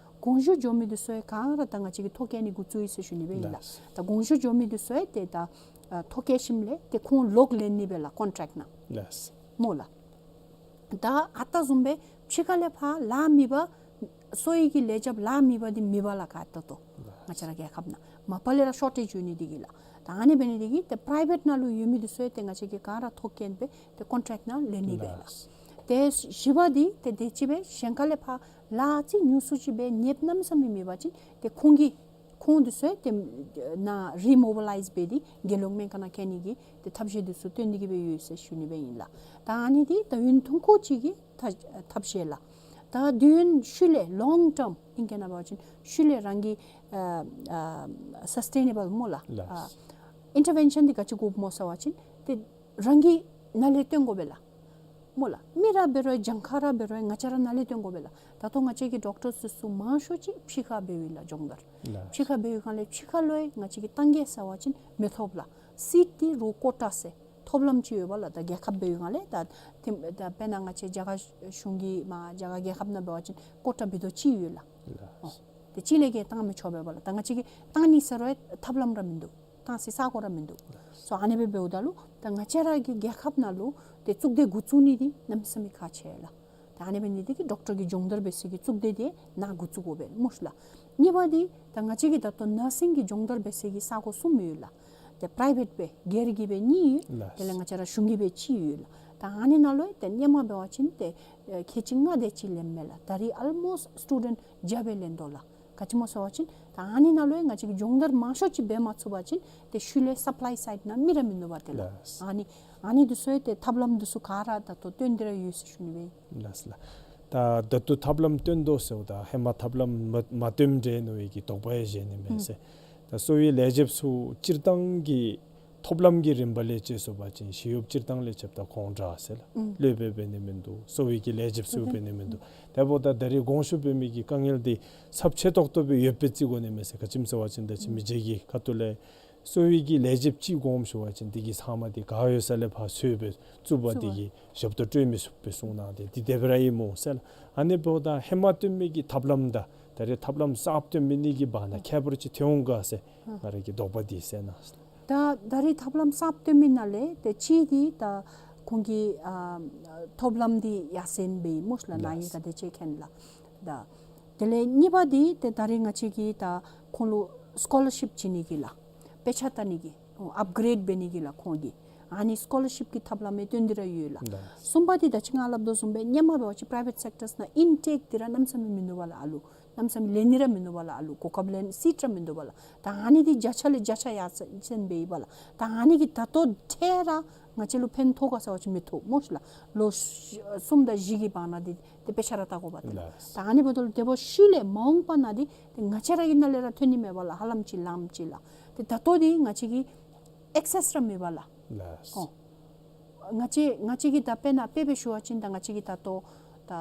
དགོངས་ཞུ་འགྱོ་མི་འདི་ཚུ་ཡང་ག་ར་ད་ང་བཅས་ཀྱིས་ཐོ་བཀོད་ནི་འགོ་བཙུགས་ཡི་ཟེར་ཞུ་ནི་སྦེ་ཨིན་ལགས། ལགས། ད་དགོངས་ཞུ་འགྱོ་མི་འདི་ཚུ་ཡང་ཏེ་ད་ཨ་ཐོ་བཀོད་ཞིནམ་ལས་ཏེ་ཁོང་ལོག་ལེན་ནི་སྦེ་ལགས་ཀོན་ཊེཀཊ་ནང་། ལགས། སྨོ་ལགས། ད་ཨ་རྟག་བཟུམ་སྦེ་ཕྱི་ཁ་ལས་ཕར་ལཱ་མེད་པར་གསོ་བའི་གི་ལས་རྐྱབ་ལཱ་མེད་པར་འདི་མེད་པས་ལགས་ག་ད་ལྟོ། ང་བཅས་ར་རྒྱལ་ཁབ་ནང་མ་པ་ལས་ར་ཤོར་ཊེཇ་ཡོད་ནི་འདི་གིས་ལགས། ད་ཨ་ནི་འབད་ནི་འདི་གིས་ཏེ་པི་རའི་ཝེཊ་ནང་ལུ་ཡོད་མི་འདི་ཚུ་ཡང་ཏེ་ང་བཅས་ཀྱིས་ག་ར་ཐོ་བཀོད་སྦེ་ཏེ་ཀོན་ཊེཀཊ་ནང་ལེན་ནི་སྦེ་ལགས། ལགས། ཏེ་བཞི་པ་འདི་ཏེ་དེ་ཅིག་སྦེ་གཞན་ཁ་ལས་ཕར་ལཱ་ཅིག་ཉུང་སུ་ཅིག་འབད་ནདཔ་གནམ་མེད་ས་མེད་མེད་པ་ཅིན་ཏེ་ཁོང་གིས་ཁོང་འདི་ཚུ་ཡང་ཏེ་ནཱ་རི་མོ་བི་ལའིཛ་འབད་དེ་རྒྱལ་ཡོངས་སྨན་ཁང་ནང་བསྐྱལ་ནི་གི་ཏེ་ཐབས་ཤེས་འདི་ཚུ་སྟོན་ཏེ་གིས་སྦེ་ཡོད་ཟེར་ཞུ་ནི་སྦེ་ཨིན་ལགས། ད་ཨ་ནི་འདི་ད་ཡུན་ཐུང་ཀུ་ཅིག་གི་ཐ་ཐབས་ཤེས་ལགས། ད་དུས་ཡུན་ཤུལ་ལས་ལོང་ཊརམ་ཨིང་སྐད་ནང་འབད་བ་ཅིན་ཤུལ་ལས་རང་གི་ཨ་ཨ་སཱསི་ཊེ་ནེ་བཱལ་སྨོ་ལགས། ལགས། ཨ་ཨིན་ཊར་ཝེན་ཤཱན་འདི་ག་ཅི་དགོཔ་སྨོ་ཟེར་བ་ཅིན་ཏེ་རང་གིས་ནཱ་ལས་བཏོན་དགོ་པས་ལགས། སྨོ་ལགས། མི་ར་འབད་རུང་གྱངས་ཁ་ར་འབད་རུང་ང་བཅས་ར་ནཱ་ལས་བཏོན་དགོ་པས་ལགས། ད་ལྟོ་ང་བཅས་ཀྱི་ཌོག་ཊར་འདི་ཚུ་མང་ཤོས་ཅིག་ཕྱི་ཁར་འབདཝ་ཨིན་ལགས་སྦྱོང་བརྡར། ལགས། ཕྱི་ཁར་འབདཝ་ཨིན་ལས་ཕྱི་ཁ་ལུ་ཡང་ང་བཅས་ཀྱིས་བཏང་གེ་ཟེར་བ་ཅིན་མི་ཐོབ་ལགས། སིཊ་འདི་རུང་ཀོ་ཊ་ཟེར་ཐོབ་ལམ་ཅིག་ཡོད་པས་ལགས། ད་རྒྱལ་ཁབ་འབདཝ་ཨིན་ལས་ད་ཐིམ་ད་དཔེར་ན་ང་བཅས་རྒྱ་གར་གཞུང་གི་མར་རྒྱ་གར་རྒྱལ་ཁབ་ནང་འབད་བ་ཅིན་ཀོ་ཊ་བི་དོ་ཅིག་ཡོད་ལགས། ལགས། ཨོ། ཏེ་ཅིག་ལས་བརྒལ་བཏང་མི་ཆོག་པས་ལགས། ད་ང་བཅས་ཀྱིས་བཏང་ནི་ཟེར་རུང་ཐབས་ལམ་ར་མིན་འདུག། བཏང་སའི་ས་གོ་ར་མིན་འདུག། སོ་ཨ་ནི་སྦེ་འབདཝ་ད་ལུ་ད་ང་བཅས་ར་གི་རྒྱལ་ཁབ་ནང་ལུ་ཏེ་གཙུག་སྡེ་འགོ་བཙུགས་ནི་འདི་གནམ་མེད་ས་མེད་ཁག་ཆེ་ལགས། ད་ཨ་ནི་འབད་ནི་འདི་གིས་ཌོག་ཊར་གྱི་སྦྱོང་བརྡར་འབད་སའི་གི་གཙུག་སྡེ་འདི་ནཱ་འགོ་བཙུགས་དགོ་པས་སྨོ་ལགས། གཉིས་པ་འདི་ད་ང་བཅས་ཀྱི་ད་ལྟོ་ནར་སིང་གི་སྦྱོང་བརྡར་འབད་སའི་གི་ས་གོ་གསུམ་ཡོད་ལགས། ཏེ་པི་རའི་ཝེཊ་སྦེ་སྒེར་གྱི་སྦེ་གཉིས་ཡོད། ལགས། དེ་ལས་ང་བཅས་ར་གཞུང་གི་སྦེ་གཅིག་ཡོད་ལགས། ད་ཨ་ནི་ནང་ལུ་ཡང་ཏེ་སྔོན་མ་འབད་བ་ཅིན་ཏེ་ཨེ་ཁལ་གཅིག་ལྔ་དེ་ཅིག་ལེནམ་མས་ལགས། ད་རེས་ཨཱལ་མོསཊ་སི་ཊུ་ཌེནཊ་བརྒྱ་སྦེ་ལེན་དོ་ལགས། ག་ཅི་སྨོ་ཟེར་བ་ཅིན་ད་ཨ་ནི་ནང་ལུ་ཡང་ང་བཅས་ཀྱིས་སྦྱོང་བརྡར་མང་ཤོས་ཅིག་འབད་མ་ཚུགས་པ་ཅིན་ཏེ་ཤུལ་ལས་སཔ་ལའི་སའིཌ་ནང་མི་ར་མིན་འདུག་པ་ཏེ་ལགས། ལགས། ཨ་ནི་ཨ་ནི་འདི་ཚུ་ཡང་ཏེ་ཐབས་ལམ་འདི་ཚུ་ག་ར་ད་ལྟོ་སྟོན་ཏེ་ར་ཡོད་ཟེར་ཞུ་ནི་སྦེ། ལགས་ལགས། ད་ ད་ད་ལྟོ་ཐབས་ལམ་སྟོན་དོ་ཟེརཝ་ད་ཧེ་མ་ཐབས་ལམ་མ་མ་སྟོནམ་འདྲས་མནོ་བའི་གི་དོགས་པ་ཡང་བཞེས་ནི་མས་ཟེར། ད་གསོ་བའི་ལས་བྱེདཔ་ཚུ་སྤྱིར་བཏང་གི་ཐོབ་ལམ་གྱི་རིམ་པ་ལས་བཅད་སོང་པ་ཅིན་ཞི་གཡོགཔ་སྤྱིར་བཏང་ལས་བྱེདཔ་དང་ཁོང་འདྲ་ཟེར་ལགས། ཨུམ། སློབ་དཔོན་འབད་ནི་མིན་འདུག། གསོ་བའི་གི་ལས་བྱེདཔ་ཚུ་འབད་ནི་མིན་འདུག། དེ་འབདཝ་ད་ད་རེས་དགོངས་ཞུ་འབད་མི་གི་དཀའ་ངལ་འདི་ཚབས་ཆེ་ཏོག་ཏོ་སྦེ་ཡོདཔ་སྦེ་བརྩི་དགོ་ནི་མས་ཟེར། ག་ཅི་སྨོ་ཟེར་བ་ཅིན་ད་ཅི་མི་རྗེ་གི་ཁ་ཐུག་ལས་གསོ་བའི་གི་ལས་བྱེདཔ་ཅིག་དགོངསམ་ཞུ་བ་ཅིན་དེ་གི་ཚབ་མ་འདི་ག་ཡོད་ས་ལས་ཕར་འཚོལ་སྦེ་བཙུགས་པ་འདི་གིས་ཞབས་ཏོག་སྤྲོད་མི་ཚུགས་པས་གསུངས་གནང་སྟེ་འདི་དེ་སྦེ་ར་ཨིན་སྨོ་ཟེར་ལགས། ཨ་ནི་འབདཝ་ད་ཧེ་མ་སྟོན་མི་གི་ཐབས་ལམ་དང་ད་རེས་ཐབས་ལམ་གསརཔ་སྟོན་མི་གཉིས་ཀྱི་བར་ན་ཁྱད་པར་ཅིག་ཐོན་འོང་ག་ཟེར་ང་ར་གི་དོགས་པ་འདི་སེལ་གནང་ཟེར། ད་ད་རེས་ཐབས་ལམ་གསརཔ་སྟོན་མི་ནང་ལས་ཏེ་གཅིག་འདི་ད་ཁོང་གི་ཨ་ཐོབ་ལམ་འདི་ཡར་སེང་འབད་ཡི་སྨོ་ལགས། ནཱ་གི་ག་དེ་ཅིག་མཁྱེན་ལགས། ད་དེ་ལས་གཉིས་པ་འདི་ཏེ་ད་རེས་ང་བཅས་ཀྱིས་ད་ཁོང་ལུ་སི་ཀོ་ལར་ཤིཔ་བྱིན་ནི་གི་ལགས། དཔེ་ཆ་ལྟ་ནི་གི་ཨོ་ཨཔ་གྲེཌ་འབད་ནི་གི་ལགས་ཁོང་གི། ཨ་ནི་སི་ཀོ་ལར་ཤིཔ་གི་ཐབས་ལམ་ཡང་སྟོན་ཏེ་ར་ཡོད་ལགས། གསུམ་པ་འདི་ད་ཅི་ང་སླབ་དོ་བཟུམ་སྦེ་ཧེ་མ་འབད་བ་ཅིན་པ་རའི་ཝེཊ་སེཀ་ཊརསི་ནང་ཨིན་ཊེཀ་འདི་ར་གནམ་མེད་ས་མེད་མིན་འདུག་པ་ལགས། ཨ་ལུ་གནམ་མེད་ས་མེད་ལེན་ནི་ར་མིན་འདུག་པ་ལགས། ཨ་ལུ་གོ་སྐབས་ལེན་སིཊ་ར་མིན་འདུག་པ་ལགས། ད་ཨ་ནི་འདི་བརྒྱ་ཆ་ལས་བརྒྱ་ཆ་ཡར་སེང་སེང་འབད་ཡི་པ་ལགས། ད་ཨ་ནི་གི་ད་ལྟོ་འཕྲལ་ར་ང་བཅས་ལུ་ཕན་ཐོགས་ག་ཟེར་བ་ཅིན་མི་ཐོགས་སྨོ་ལགས། ལོ་གསུམ་དང་བཞི་གི་བར་ན་འདི་ཏེ་དཔེ་ཆ་ར་ལྟ་དགོ་པ་ཏེ་ལགས། ལགས། ད་ཨ་ནི་འབདཝ་ད་ལུ་དེ་འབདཝ་ཤུལ་ལས་མ་འོངས་པ་ནང་འདི་ཏེ་ང་བཅས་ར་གི་ནང་ལས་ར་ཐོན་ནི་མས་པ་ལགས། ཧ་ལམ་ཅིག་ལངམ་ཅིག་ལགས། ཏེ་ད་ལྟོ་འདི་ང་བཅས་ཀྱི་ཨེག་སེསི་ར་མེད་པ་ལགས། ལགས། ཨོ། ང་བཅས་ང་བཅས་ཀྱིས་ད་དཔེར་ན་དཔེ་སྦེ་ཞུ་བ་ཅིན་ད་ང་བཅས་ཀྱིས་ད་ལྟོ་ད་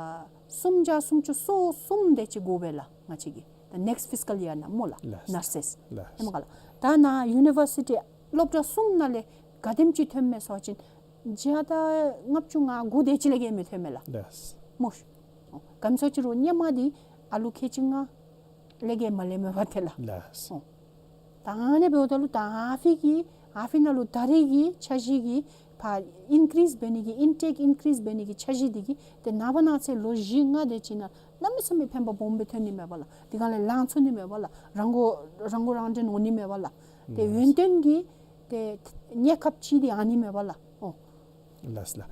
སུམ་བརྒྱ་སུམ་ཅུ་སོ་གསུམ་དེ་ཅིག་དགོ་པས་ལགས། ང་བཅས་ཀྱིས་ད་ནེགསི་ཕིསི་ཀཱལ་ཡར་ནང་སྨོ་ལགས། ལགས། ནར་སེསི། ལགས། ཧེ་མ་ག་ལགས། ད་ནཱ་ཡུ་ནི་བར་སི་ཊི་སློབ་གྲྭ་གསུམ་ནང་ལས་ག་དེམ་ཅིག་ཐོནམ་མས་ཟེར་བ་ཅིན་བརྒྱ་དང་ལྔ་བཅུ་ང་དགུ་དེ་ཅིག་ལས་བརྒལ་མི་ཐོན་མས་ལགས། ལགས། སྨོ། ཨོ། ག་ཅི་སྨོ་ཟེར་རུང་ཧེ་མ་འདི་ཨ་ལུ་ཁལ་གཅིག་ལྔ་ལས་བརྒལ་མ་ལེན་མས་པ་ཏེ་ལགས། ལགས། ཨོ། ད་ཨ་ནི་འབདཝ་ད་ལུ་ད་ཨ་ཕི་གི་ཨ་ཕི་ནང་ལུ་ད་རེས་ཀྱི་འཆར་གཞི་གི་ཕར་ཨིན་ཀྲིསི་འབད་ནི་གི་ཨིན་ཊེཀ་ཨིན་ཀྲིསི་འབད་ནི་གི་འཆར་གཞི་འདི་གིས་ཏེ་ནངས་པ་གནངས་ཚེ་ལོ་བཞི་ལྔ་དེ་ཅིག་ནང་གནམ་མེད་ས་མེད་ཕན་པ་སྦོམ་སྦེ་ཐོན་ནི་མས་པ་ལགས། དེ་སྒང་ལས་ལང་ཚུགས་ནི་མས་པ་ལགས། རང་མགོ་རང་མགོ་རང་འདྲོངས་འོང་ནི་མས་པ་ལགས། ཏེ་ཡོན་ཏན་གྱི་ཏེ་གནས་སྐབས་ཅིག་འདི་ཨ་ནི་མས་པ་ལགས། ཨོ། ལགས་ལགས།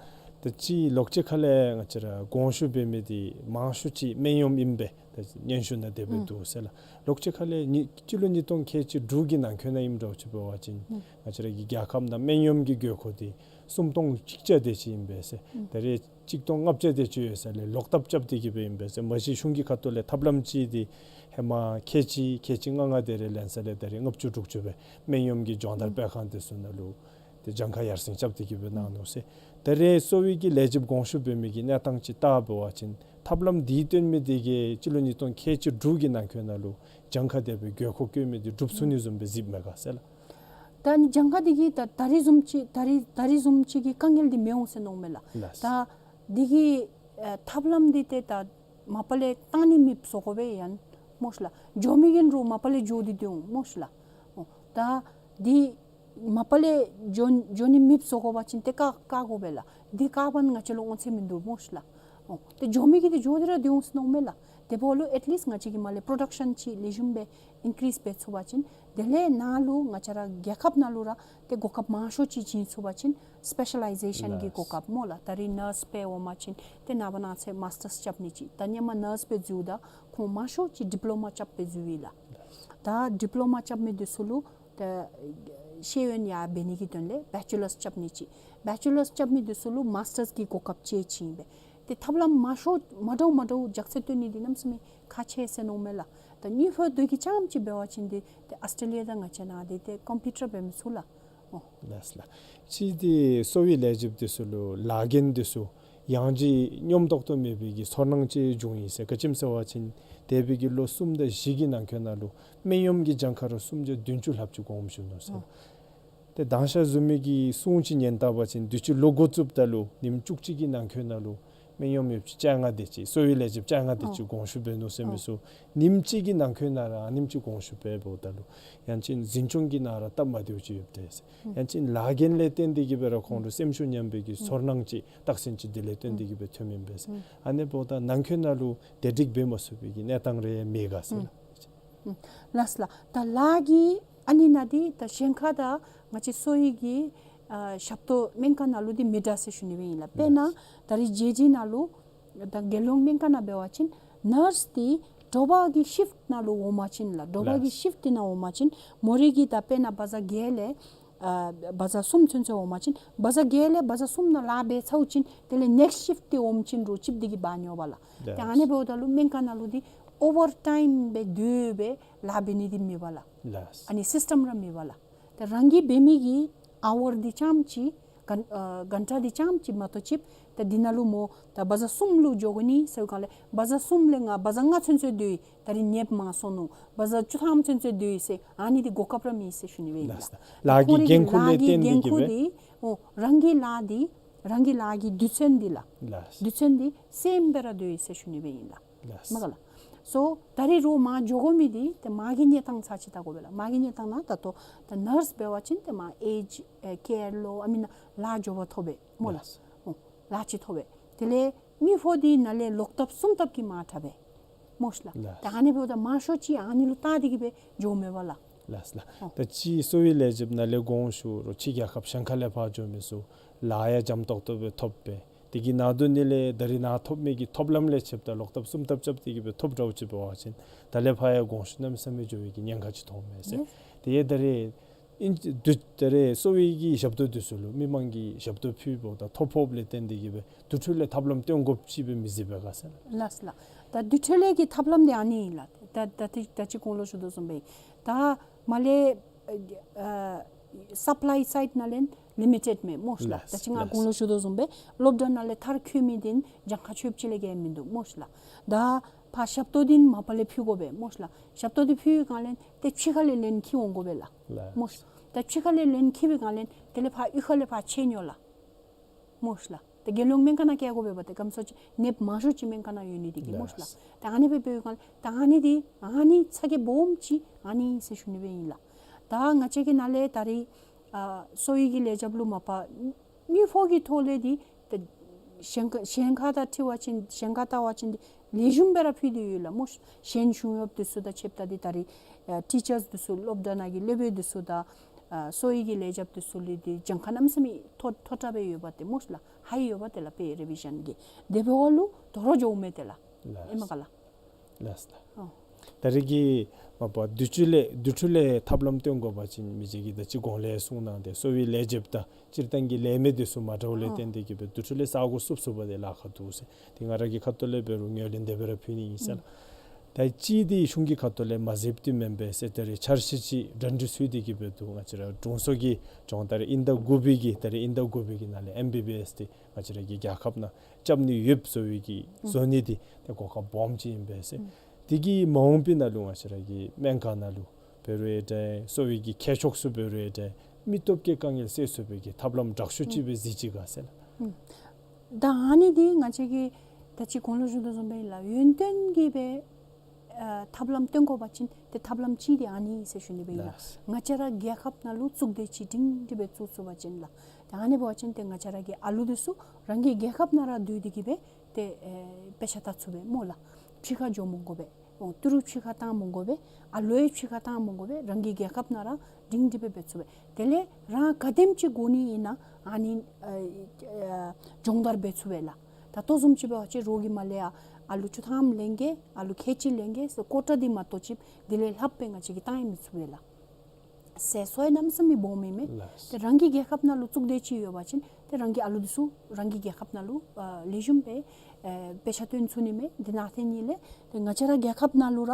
ད་ཅི་ལོགས་ཅིག་ཁ་ལས་ང་བཅས་ར་དགོངས་ཞུ་འབད་མི་འདི་མང་ཤོས་ཅིག་སྨན་གཡོགམ་ཨིན་པས། ད་སྙན་ཞུ་ནང་དེ་སྦེ་འདུག་ཟེར་ལགས། ལོགས་ཅིག་ཁ་ལས་ཉི་སྤྱི་ལོ་ཉིས་སྟོང་ཁལ་གཅིག་དྲུག་གི་ནང་འཁོད་ནང་ཨིནམ་འདྲཝ་ཅིག་འབད་བ་ཅིན་ང་བཅས་ར་གི་རྒྱལ་ཁབ་ནང་སྨན་གཡོགམ་གི་དགོས་མཁོ་འདི་སུམ་སྟོང་གཅིག་བརྒྱ་དེ་ཅིག་ཨིན་པས་ཟེར། ད་རེས་གཅིག་སྟོང་ལྔ་བརྒྱ་དེ་ཅིག་ཡོད་ས་ལས་ལོག་བཏབ་རྐྱབ་སྟེ་གི་སྦེ་ཨིན་པས་ཟེར། མ་གཞི་གཞུང་གི་ཁ་ཐུག་ལས་ཐབས་ལམ་ཅིག་འདི་ཧེ་མ་ཁལ་གཅིག་ཁལ་གཅིག་ལྔ་ལྔ་དེ་རེ་ལེན་ས་ལས་ད་རེས་ལྔ་བཅུ་དྲུག་ཅུ་སྦེ་སྨན་གཡོགམ་གི་སྦྱོང་བརྡར་སྤེལ་ཁང་དེ་ཚུ་ནང་ལུ་ཏེ་གྱངས་ཁ་ཡར་སེང་རྐྱབ་སྟེ་གི་སྦེ་གནང་ནུག་ཟེར། ད་རེས་གསོ་བའི་གི་ལས་བྱེདཔ་དགོངས་ཞུ་འབད་མི་གི་གནས་སྟངས་ཅིག་བལྟ་འབད་བ་ཅིན་ཐབས་ལམ་འདི་སྟོན་མི་དེ་གིས་སྤྱི་ལོ་ཉིས་སྟོང་ཁལ་གཅིག་དྲུག་གི་ནང་འཁོད་ནང་ལུ་གྱངས་ཁ་དེ་སྦེ་དགོས་མཁོ་བཀོད་མི་འདི་འགྲུབ་ཚུགས་ནི་བཟུམ་སྦེ་གཟིགསཔ་མས་ག་ཟེར་ལགས། ད་ཨ་ནི་གྱངས་ཁ་འདི་གིས་ད་ད་རེས་བཟུམ་ཅིག་ད་རེས་ད་རེས་བཟུམ་ཅིག་གི་དཀའ་ངལ་འདི་མི་འོང་ཟེར་མནོཝ་མས་ལགས། ལགས། ད་འདི་གི་ཨེ་ཐབས་ལམ་འདི་ཏེ་ད་མ་པ་ལས་བཏང་ནི་མེདཔ་བཟོ་དགོ་པས་ཡང་སྨོ་ལགས། འགྱོ་མི་གི་འགྱོ་མ་པ་ལས་འགྱོ་སྟེ་སྡོད་འོང་སྨོ་ལགས། ཨོ། ད་འདི་མ་པ་ལས་འགྱོ་འགྱོ་ནི་མེདཔ་བཟོ་དགོ་པ་ཅིན་ཏེ་བཀག་བཀག་དགོ་པས་ལགས། འདི་བཀག་པ་ན་ང་བཅས་ལུ་འོང་ཚད་མིན་འདུག་སྨོ་ལགས། ཨོ། ཏེ་འགྱོ་མི་གིས་ཏེ་འགྱོ་སྟེ་ར་སྡོད་འོང་ཟེར་མནོཝ་མས་ལགས། དེ་འབདཝ་ལུ་ཨེཊ་ལིསཊ་ང་བཅས་ཀྱིས་མར་ལས་པྲོ་ཌག་ཤཱན་ཅིག་ལེགས་ཤོམ་སྦེ་ཨིན་ཀྲིསི་འབད་ཚུགས་པ་ཅིན་དེ་ལས་ནཱ་ལུ་ང་བཅས་ར་རྒྱལ་ཁབ་ནང་ལུ་ར་ཏེ་གོ་སྐབས་མང་ཤོས་ཅིག་བྱིན་ཚུགས་པ་ཅིན་སི་པེ་ཤ་ལའི་ཟེ་ཤཱན་གྱི་ལགས། གོ་སྐབས་སྨོ་ལགས། ད་རེས་ནརསི་སྦེ་འོངམ་ཅིན་ཏེ་ནངས་པ་གནངས་ཚེ་མཱསི་ཊརསི་རྐྱབ་ནི་ཅིག། ད་ཧེ་མ་ནརསི་སྦེ་འཛུལཝ་ད་ཁོང་མང་ཤོས་ཅིག་ཌི་པི་ལོ་མ་རྐྱབ་སྦེ་འཛུལ་ཡི་ལགས། ད་ཌི་པི་ལོ་མ་རྐྱབ་མི་འདི་ཚུ་ལུ་ད་ཤེས་ཡོན་ཡར་འབད་ནི་གི་དོན་ལས་བེ་ཅུ་ལརསི་རྐྱབ་ནི་ཅིག། བེ་ཅུ་ལརསི་རྐྱབ་མི་འདི་ཚུ་ལུ་མཱསི་ཊརསི་གི་གོ་སྐབས་ཅིག་བྱིན་པས། ཏེ་ཐབས་ལམ་མང་ཤོས་མ་འདྲཝ་མ་འདྲཝ་རྒྱགས་ཚད་སྟོན་ནི་འདི་གནམ་མེད་ས་མེད་ཁག་ཆེ་ཟེར་མནོཝ་མས་ལགས། ད་ནི་ཕོ་དོ་གི་ཙམ་ཅིག་འབད་བ་ཅིན་འདི་ཏེ་ཨོསི་ཊེ་ལི་ཡ་དང་ང་བཅས་ནང་འདི་ཏེ་ཀོམ་པི་ཊར་འབད་མི་ཚུགས་ལགས། ཨོ། ལགས་ལགས། གཅིག་འདི་གསོ་བའི་ལས་བྱེདཔ་འདི་ཚུ་ལུ་ལཱ་འགན་འདི་ཚུ་ཡང་ཅིན་སྙོམས་ཏོག་ཏོ་མེད་པའི་གི་ཚོར་སྣང་ཅིག་བྱུང་ཡི་ཟེར། ག་ཅི་སྨོ་ཟེར་བ་ཅིན་འདས་པའི་གི་ལོ་གསུམ་དང་བཞི་གི་ནང་འཁོད་ནང་ལུ་སྨན་གཡོགམ་གི་གྱངས་ཁ་ར་སུམ་བརྒྱ་བདུན་ཅུ་ལྷགཔ་ཅིག་གོངམ་བྱུང་ནུག་ཟེར། ཨོ། ཏེ་དང་ཤ་བཟུམ་མའི་གི་གསུང་ཅིག་ཉན་ད་པ་ཅིན་དུས་ཅི་ལོ་འགོ་བཙུགསཔ་ད་ལུ་ཉིནམ་བཅུ་གཅིག་གི་ནང་འཁོད་ནང་ལུ་སྨན་གཡོགམ་ཡོདཔ་ཅིག་བཅོ་ལྔ་དེ་ཅིག་གསོ་བའི་ལས་བྱེདཔ་བཅོ་ལྔ་དེ་ཅིག་ཨོ་དགོངས་ཞུ་འབད་ནུག་ཟེར་མི་ཚུ་ཉིནམ་གཅིག་གི་ནང་འཁོད་ནང་ར་ཨ་ནེམ་ཅིག་དགོངས་ཞུ་འབད་འབདཝ་ད་ལུ་ཡང་ཅིན་འཛིན་སྐྱོང་གི་ནང་ར་སྟབས་མ་བདེཝ་ཅིག་ཡོདཔ་ཏེ་ཟེར། ཨུམ། ཡང་ཅིན་ལཱ་འགན་ལས་བརྟེན་ཏེ་གི་སྦེ་ར་ཁོང་ལུ་སེམས་ཤུགས་ཉམས་པའི་གི་ཨུམ་ཚོར་སྣང་ཅིག་རྟགས་མཚན་ཅིག་དེ་ལས་བརྟེན་ཏེ་གི་སྦེ་ཐོནམ་ཨིན་པས་ཟེར། ཨུམ། ཨ་ནི་འབདཝ་ད་ནང་འཁོད་ནང་ལུ་བདེ་སྒྲིག་འབད་མ་ཚུགས་པའི་གི་གནས་སྟངས་རེ་མེད་ག་ཟེར་ཨུམ་ལགས། ཨུམ། ལགས་ལགས། ད་ལཱ་གི་ཨ་ནི་ནང་འདི་ད་གཞན་ཁར་ད་ང་བཅས་གསོ་བའི་གི་ཨ་ཞབས་ཏོག་སྨན་ཁང་ནང་ལུ་འདི་མི་འདྲ་ཟེར་ཞུ་ནི་སྦེ་ཨིན་ལགས། དཔེར་ན་ལགས། ད་རེས་རྒྱལ་སྤྱི་ནང་ལུ་ད་རྒྱལ་ཡོངས་སྨན་ཁང་ནང་འབད་བ་ཅིན་ནརསི་འདི་དྲོ་པ་གི་ཤིཕཊ་ནང་ལུ་འོངམ་ཅིན་ལགས། དྲོ་པ་གི་ལགས། ཤིཕཊ་འདི་ནང་འོངམ་ཅིན་མོ་རའི་གི་ད་དཔེར་ན་བ་ཛ་བརྒྱད་ལས་ ཨ་བ་ཛ་གསུམ་ཚུན་ཚོད་འོང་པ་ཅིན་བ་ཛ་བརྒྱད་ལས་བ་ཛ་གསུམ་ནང་ལཱ་འབད་ཚརཝ་ཅིག་དེ་ལས་ནེགསཊ་ཤིཕཊ་འདི་འོངམ་ཅིག་རུང་ཅིག་འདི་གིས་འབག་ནི་ཡོདཔ་ལགས། ཏེ་ཨ་ནི་འབདཝ་ད་ལུ་སྨན་ཁང་ནང་ལུ་འདི་ཨོ་ཝར་ཊའིམ་སྦེ་སྡོད་སྦེ་ལཱ་འབད་ནི་འདི་མེད་པས་ལགས། ལགས། ཨ་ནི་སིསི་ཊེམ་ར་མེད་པས་ལགས། ཏེ་རང་གིས་འབད་མི་གི་ཨ་ཝར་འདི་ཙམ་ཅིག་གན་ཨ་གན་ཊ་འདི་ཙམ་ཅིག་མ་གཏོགས་ཅིག་ཏེ་འདི་ནང་ལུ་མོ་ད་བ་ཛ་གསུམ་ལུ་འགྱོ་དགོ་ནི་ཟེར་བའི་སྒང་ལས་བ་ཛ་གསུམ་ལས་ང་བ་ཛ་ལྔ་ཚུན་ཚོད་སྡོད་ཡི། ད་རིས་ནདཔ་མང་སོ་ནུག། བ་ཛ་བཅུ་ཐམ་ཚུན་ཚོད་སྡོད་ཡི་ཟེར་ཨ་ནི་འདི་གོ་སྐབས་ར་མེད་ཟེར་ཞུ་ནི་སྦེ་ཨིན་ལགས། ལགས། ལཱ་གི་ཁོང་རའི་འགན་ཁུར་ལས་ལཱ་གི་བརྟེན་ཏེ་འགན་གིས་ཁུར་སྦེ། འདི་ཨོ་རང་གི་ལཱ་འདི་རང་གི་ལཱ་གི་དུས་ཚོད་འདི་ལགས། ལགས། དུས་ཚོད་འདི་སེམས་སྦེ་ར་སྡོད་ཡི་ཟེར་ཞུ་ནི་སྦེ་ཨིན་ལགས། ལགས། མ་ག་ལགས། སོ་ད་རིས་རོགས་མར་འགྱོ་དགོ་མི་འདི་ཏེ་མར་གྱི་གནས་སྟངས་ཚར་ཅིག་བལྟ་དགོ་པས་ལགས། མར་གྱི་གནས་སྟངས་ནང་ད་ལྟོ་ད་ནརསི་འབད་བ་ཅིན་ཏེ་མར་ཨེཇ་ཨེ་ཀེར་ལུ་ཨ་མི་ནང་ལཱ་འགྱོ་བ་ཐོབ་པས་སྨོ་ལགས། ལགས། ཨོ་ལཱ་ཅིག་ཐོབ་པས། དེ་ལས་མི་ཕོ་འདི་ནཱ་ལས་ལོག་ཐབས་སོང་ཐབས་ཀྱིས་མར་དྲག་པས་སྨོ་ཤ་ལགས། ལགས། ད་ཨ་ནི་འབདཝ་ད་མང་ཤོས་ཅིག་ཨ་ནི་ལུ་བལྟ་སྟེ་གིས་སྦེ་འགྱོཝ་མས་པ་ལགས། ལགས་ལགས། ཨོ། ད་ཅི་གསོ་བའི་ལས་བྱེདཔ་ནཱ་ལས་དགོངས་ཞུ་རུང་ཕྱི་རྒྱལ་ཁབ་གཞན་ཁ་ལས་ཕར་འགྱོ་མི་ཚུ་ལཱ་ཡང་འཇམ་ཏོག་ཏོ་སྦེ་ཐོབ་པས། དེ་གི་ནང་དོག་ནང་ལས་ད་རིས་ནཱ་ཐོབ་མི་གི་ཐོབ་ལམ་ལས་ཕྱདཔ་ད་ལོག་ཐབས་སོང་ཐབས་རྐྱབ་སྟེ་གིས་སྦེ་ཐོབ་འདྲཝ་ཅིག་འབད་བ་ཅིན་ད་ལས་ཕར་ཡང་དགོངས་ཞུ་གནམ་མེད་ས་མེད་འགྱོ་བའི་གི་ཉེན་ཁ་ཅིག་མཐོངམ་མས་ཟེར། ཡེས། དེ་ཡང་ད་རིས་ཨིན་ཅི་དུས་ད་རིས་གསོ་བའི་གི་ཞབས་ཏོག་འདི་ཚུ་ལུ་མི་མང་གིས་ཞབས་ཏོག་ཕུལ་འབདཝ་ད་ཐོ་ཕོགཔ་ལས་བརྟེན་ཏེ་གིས་སྦེ་དེ་འཕྲོ་ལས་ཐབས་ལམ་སྟོན་དགོཔ་ཅིག་སྦེ་མི་གཟིགས་པས་ག་ཟེར། ལགས་ལགས། ད་དེ་འཕྲོ་ལས་ཀྱི་ཐབས་ལམ་འདི་ཨ་ནི་ཨིན་ལགས། ད་ད་ད་ད་ཅི་གོང་ལུ་ཞུ་དོ་བཟུམ་སྦེ་ད་མར་ལས་ཨ་སཔ་ལའི་སའིཌ་ནང་ལས་ལི་མི་ཊེཌ་མས་སྨོ་ཤ་ལགས། ལགས་ད་ཅི་ང་ལགས། གོང་ལུ་ཞུ་དོ་བཟུམ་སྦེ་སློབ་གྲྭ་ནང་ལས་མཐར་འཁྱོལ་མི་འདི་གྱངས་ཁ་ཆོདཔ་ཅིག་ལས་བརྒལ་མིན་འདུག་སྨོ་ཤ་ལགས། ད་ཕར་ཞབས་ཏོག་འདི་མ་པ་ལས་ཕུལ་དགོ་པས་སྨོ་ཤ་ལགས། ཞབས་ཏོག་འདི་ཕུལ་བའི་སྒང་ལས་ཏེ་ཕྱི་ཁ་ལས་ལེན་འཁྱིད་འོང་དགོ་པས་ལགས། ལགས། སྨོ་ཤ་ལགས། ད་ཕྱི་ཁ་ལས་ལེན་འཁྱིད་པའི་སྒང་ལས་དེ་ལས་ཕར་གཡུས་ཁ་ལས་ཕར་ཆད་ནི་ཡོད་ལགས། སྨོ་ཤ་ལགས། ད་རྒྱལ་ཡོངས་སྨན་ཁང་ནང་བསྐྱལ་དགོ་པས་པ། ཏེ་ག་ཅི་ཟེར་ཅི་ནདཔ་མང་ཤོས་ཅིག་སྨན་ཁང་ནང་ཡོད་ནི་འདི་གིས་སྨོ་ཤ་ལགས། ལགས། ད་ཨ་ནི་སྦེ་འབད་བའི་སྒང་ལས་ད་ཨ་ནི་འདི་ཨ་ནི་ཚ་གྱང་སྦོམ་ཅིག་ཨ་ནི་ཨིན་ཟེར་ཞུ་ནི་སྦེ་ཨིན་ལགས། ད་ང་བཅས་ཀྱི་ནཱ་ལས་ད་རིས་ཨ་གསོ་བའི་གི་ལས་བྱེདཔ་ལུ་མ་པ་མི་ཕོ་གི་ཐོག་ལས་འདི་ཏེ་གཞན་ཁ་གཞན་ཁ་དང་འཁྲིལ་བ་ཅིན་གཞན་ཁ་བལྟ་བ་ཅིན་འདི་ལེགས་ཤོམ་སྦེ་ར་ཕུལ་ཏེ་ཡོད་ལགས་སྨོ་ཤ་ལགས། གཞན་གཞུང་གཡོགཔ་འདི་ཚུ་དང་ཕྱདཔ་ད་འདི་ད་རིས་ཨ་ཊི་ཅརསི་འདི་ཚུ་སློབ་གྲྭ་ནང་གི་སློབ་དཔོན་འདི་ཚུ་དང་ཨ་གསོ་བའི་གི་ལས་བྱེདཔ་འདི་ཚུ་ལུ་འདི་གྱངས་ཁ་གནམ་མེད་ས་མེད་མཐོ་མཐོ་དྲགས་སྦེ་ཡོདཔ་ཏེ་སྨོ་ཤ་ལགས། ཧའི་ཡོདཔ་ཏེ་ལགས་པེ་རི་བི་ཤཱན་གྱི། དེ་འབདཝ་ལུ་དོ་རུང་འགྱོཝ་མས་ཏེ་ལགས། ལགས། ཨིན་མས་ག་ལགས། ལགས་ལགས། ཨོ། ད་རིས་ཀྱི་མ་པ་དེ་འཕྲོ་ལས་དེ་འཕྲོ་ལས་ཐབས་ལམ་སྟོན་དགོ་པ་ཅིན་མི་རྗེ་གིས་ད་ཅི་གོང་ལས་གསུངས་གནང་སྟེ་གསོ་བའི་ལས་བྱེདཔ་དང་སྤྱིར་བཏང་གི་ལས་མི་འདི་ཚུ་མ་འདྲཝ་ལས་ཨོ་བརྟེན་ཏེ་གིས་སྦེ་དེ་འཕྲོ་ལས་ས་གོ་སུབ་སུབ་པ་དེ་ལཱ་ཁག་འདུག་ཟེར། དེ་ང་ར་གི་ཁ་ཐུག་ལས་འབད་རུང་ངོས་ལེན་དེ་སྦེ་ར་ཕུལ་ནི་ཨིན་ཟེར་ལགས། ཨུམ། ད་ཅི་འདི་གཞུང་གི་ཁ་ཐུག་ལས་མ་གཟིགསཔ་འདི་མེན་པས་ཟེར་ད་རིས་འཆར་གཞི་ཅིག་གྲ་སྒྲིག་ཚུ་འདི་གིས་སྦེ་འདུག། ང་བཅས་ར་དྲུང་འཚོ་གིས་སྦྱོང་བརྡར་དབྱིན་ཟླ་དགུ་པའི་གི་ད་རིས་དབྱིན་ཟླ་དགུ་པའི་གི་ནང་ལས་ཨེམ་བི་བི་ཨེསི་འདི་ང་བཅས་ར་གི་རྒྱལ་ཁབ་ནང་རྐྱབ་ནི་ཡོདཔ་བཟོ་བའི་གི་ཨུམ་བཟོ་ནི་འདི་ཏེ་གོ་སྐབས་སྦོམ་ཅིག་ཨིན་པས་ཟེར། ཨུམ། དེ་གིས་མ་འོངས་པའི་ནང་ལུ་ང་བཅས་ར་གི་སྨན་ཁང་ནང་ལུ་འབད་རུང་ཡང་འདྲ་གསོ་བའི་གི་མཁས་མཆོག་ཚུ་འབད་རུང་ཡང་འདྲ་མི་སྟོབས་ཀྱི་དཀའ་ངལ་སེལ་ཚུགས་པའི་གི་ཐབས་ལམ་དྲག་ཤོས་ཅིག་ཨུམ་སྦེ་གཟིགས་ཅི་ག་ཟེར་ལགས། ཨུམ། ད་ཨ་ནི་འདི་ང་བཅས་ཀྱིས་ད་ཅི་གོང་ལུ་ཞུ་དོ་བཟུམ་སྦེ་ཨིན་ལགས། ཡོན་ཏན་གྱི་སྦེ་ཨ་ཐབས་ལམ་སྟོན་དགོ་པ་ཅིན་ཏེ་ཐབས་ལམ་ཅིག་འདི་ཨ་ནི་ཨིན་ཟེར་ཞུ་ནི་སྦེ་ཨིན་ལགས། ལགས། ང་བཅས་ར་རྒྱལ་ཁབ་ནང་ལུ་གཙུག་སྡེ་ཅིག་སྒྲིང་སྒྲི་སྦེ་བཙུགས་ཚུགས་པ་ཅིན་ལགས། ད་ཨ་ནི་འབད་བ་ཅིན་ཏེ་ང་བཅས་ར་གི་ཨ་ལུ་འདི་ཚུ་རང་གི་རྒྱལ་ཁབ་ནང་ར་སྡོད་དེ་གིས་སྦེ་ཏེ་ཨེ་དཔེ་ཆ་བལྟ་ཚུགས་པས་སྨོ་ལགས། ཕྱི་ཁར་འགྱོ་མི་དགོ་པས། ཨོ་ཏི་རུ་ཕྱི་ཁར་བཏང་མི་དགོ་པས། ཨ་ལོ་ཡང་ཕྱི་ཁར་བཏང་མི་དགོ་པས། རང་གི་རྒྱལ་ཁབ་ནང་ར་སྒྲིང་སྒྲི་སྦེ་འབད་ཚུགས་པས། དེ་ལས་རང་ག་དེམ་ཅིག་དགོ་ནི་ཨིན་ན་ཨ་ནི་ཨ་ཨ་སྦྱོང་བརྡར་འབད་ཚུགས་པས་ལགས། ད་ལྟོ་བཟུམ་ཅིག་འབད་བ་ཅིན་རོགས་ཀྱིས་མར་ལས་ཡར་ཨ་ལུ་བཅུ་ཐམ་ལེན་གེ་ཨ་ལུ་ཁལ་གཅིག་ལེན་གེ་ཟེར་ཀོ་ཊ་འདི་མ་གཏོགས་ཅིག་དེ་ལས་ལྷགཔ་སྦེ་ང་བཅས་ཀྱིས་བཏང་ཡང་མི་ཚུགས་པས་ལགས། ཟད་སོང་ཡང་གནམ་མེད་ས་མེད་སྦོམ་ཨིན་མས། ལགས། ཏེ་རང་གི་རྒྱལ་ཁབ་ནང་ལུ་གཙུག་སྡེ་ཅིག་ཡོད་པ་ཅིན་ཏེ་རང་གི་ཨ་ལུ་འདི་ཚུ་རང་གི་རྒྱལ་ཁབ་ནང་ལུ་ཨ་ལེགས་ཤོམ་སྦེ་ཨེ་དཔེ་ཆ་སྟོན་ཚུགས་ནི་མས། དེ་ནང་ཏེ་ཨ་ནི་ལས་ཏེ་ང་བཅས་ར་རྒྱལ་ཁབ་ནང་ལུ་ར་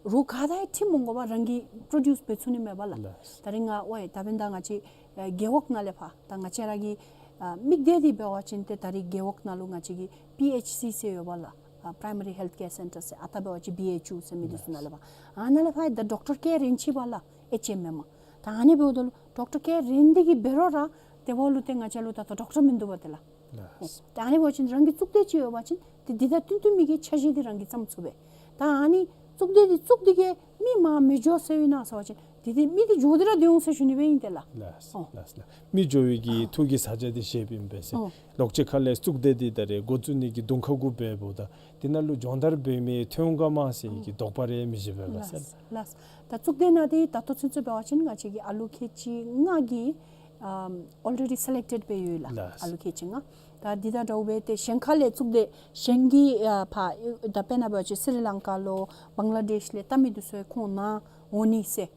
རོགས་ག་དང་ཡང་འཁྲིལ་མི་དགོ་པར་རང་གིས་པྲོ་ཌིའུསི་འབད་ཚུགས་ནི་མས་པ་ལགས། ལགས། ད་རིས་ང་ཝའི་ད་འབདན་ད་ང་བཅས་ཨེ་རྒེད་འོག་ནང་ལས་ཕར་ད་ང་བཅས་ར་གི་ཨ་མིག་ལྟ་སྟེ་འབད་བ་ཅིན་ཏེ་ད་རིས་རྒེད་འོག་ནང་ལུ་ང་བཅས་ཀྱི་པི་ཨེཆ་སི་ཟེར་ཡོད་པ་ལགས། ཨ་པ་རའི་མ་རི་ཧེལཐ་ཀེར་སེན་ཊར་ཟེར་ཨ་རྟག་འབད་བ་ཅིན་པི་ཨེཆ་ཡུ་ཟེར་མི་འདི་ཚུ་ནང་ལས་ཕར་ཨ་ནཱ་ལས་ཕར་ད་ཌོག་ཊར་ཀེར་རན་ཅི་པ་ལགས། ཨེཆ་ཨེམ་ཨེ་མ། ད་ཨ་ནི་འབདཝ་ད་ལུ་ཌོག་ཊར་ཀེར་རན་ཏེ་གིས་འབད་རུང་ར་དེ་འབདཝ་ལུ་ཏེ་ང་བཅས་ལུ་ད་ལྟོ་ཌོག་ཊར་མིན་འདུག་པ་ཏེ་ལགས། ལགས། ད་ཨ་ནི་འབད་བ་ཅིན་རང་གི་གཙུག་སྡེ་ཅིག་ཡོད་པ་ཅིན་ཏེ་འདི་དང་བསྟུན་བསྟུན་མི་གི་འཆར་གཞི་འདི་རང་གིས་བརྩམ་ཚུགས་པས། ད་ཨ་ནི་གཙུག་སྡེ་འདི་བཙུགས་ཏེ་གིས་མི་མར་མི་འགྱོ་ཟེར་ཨིན་ན་ཟེར་བ་ཅིན་ཏེ་འདི་མི་འདི་འགྱོ་སྟེ་ར་སྡོད་འོང་ཟེར་ཞུ་ནི་སྦེ་ཨིན་ཏེ་ལགས། ལགས། ཨོ། ལགས་ལགས། མི་འགྱོ་བའི་གི་ཨ་ཐུགས་ཀྱི་ས་ཆ་འདི་བཞེསཔ་ཨིན་པས་ཟེར། ཨོ། ལོག་ཅིག་ཁ་ལས་གཙུག་སྡེ་འདི་ད་རིས་འགོ་བཙུགས་ནི་གི་གདོང་ཁ་གུ་འབདཝ་ད་དེ་ནང་ལུ་སྦྱོང་བརྡར་འབད་མི་ཐོན་ག་མས་ཟེར་གྱི་དོགས་པ་རེ་མི་བཞེས་པས་ག་ཟེར། ལགས་ལགས། ད་གཙུག་སྡེ་ནང་འདི་ད་ལྟོ་ཚུན་ཚོད་འབད་བ་ཅིན་ང་བཅས་ཀྱི་ཨ་ལུ་ཁལ་གཅིག་ལྔ་གིས་ཨམ་ཨོལ་རེ་ཌི་སེ་ལེཀ་ཊེཌ་འབད་ཡོད་ལགས། ལགས། ཨ་ལུ་ཁལ་གཅིག་ལྔ། ད་འདི་དང་འདྲཝ་སྦེ་ཏེ་གཞན་ཁ་ལས་གཙུག་སྡེ་གཞན་གྱི་ཨ་ཕར་ད་དཔེར་ན་འབད་བ་ཅིན་སི་རི་ལང་ཀ་ལོ་བང་ལ་དེཤ་ལས་བལྟ་མི་འདི་ཚུ་ཡང་ཁོང་ནཱ་འོང་ནི་ཟེར།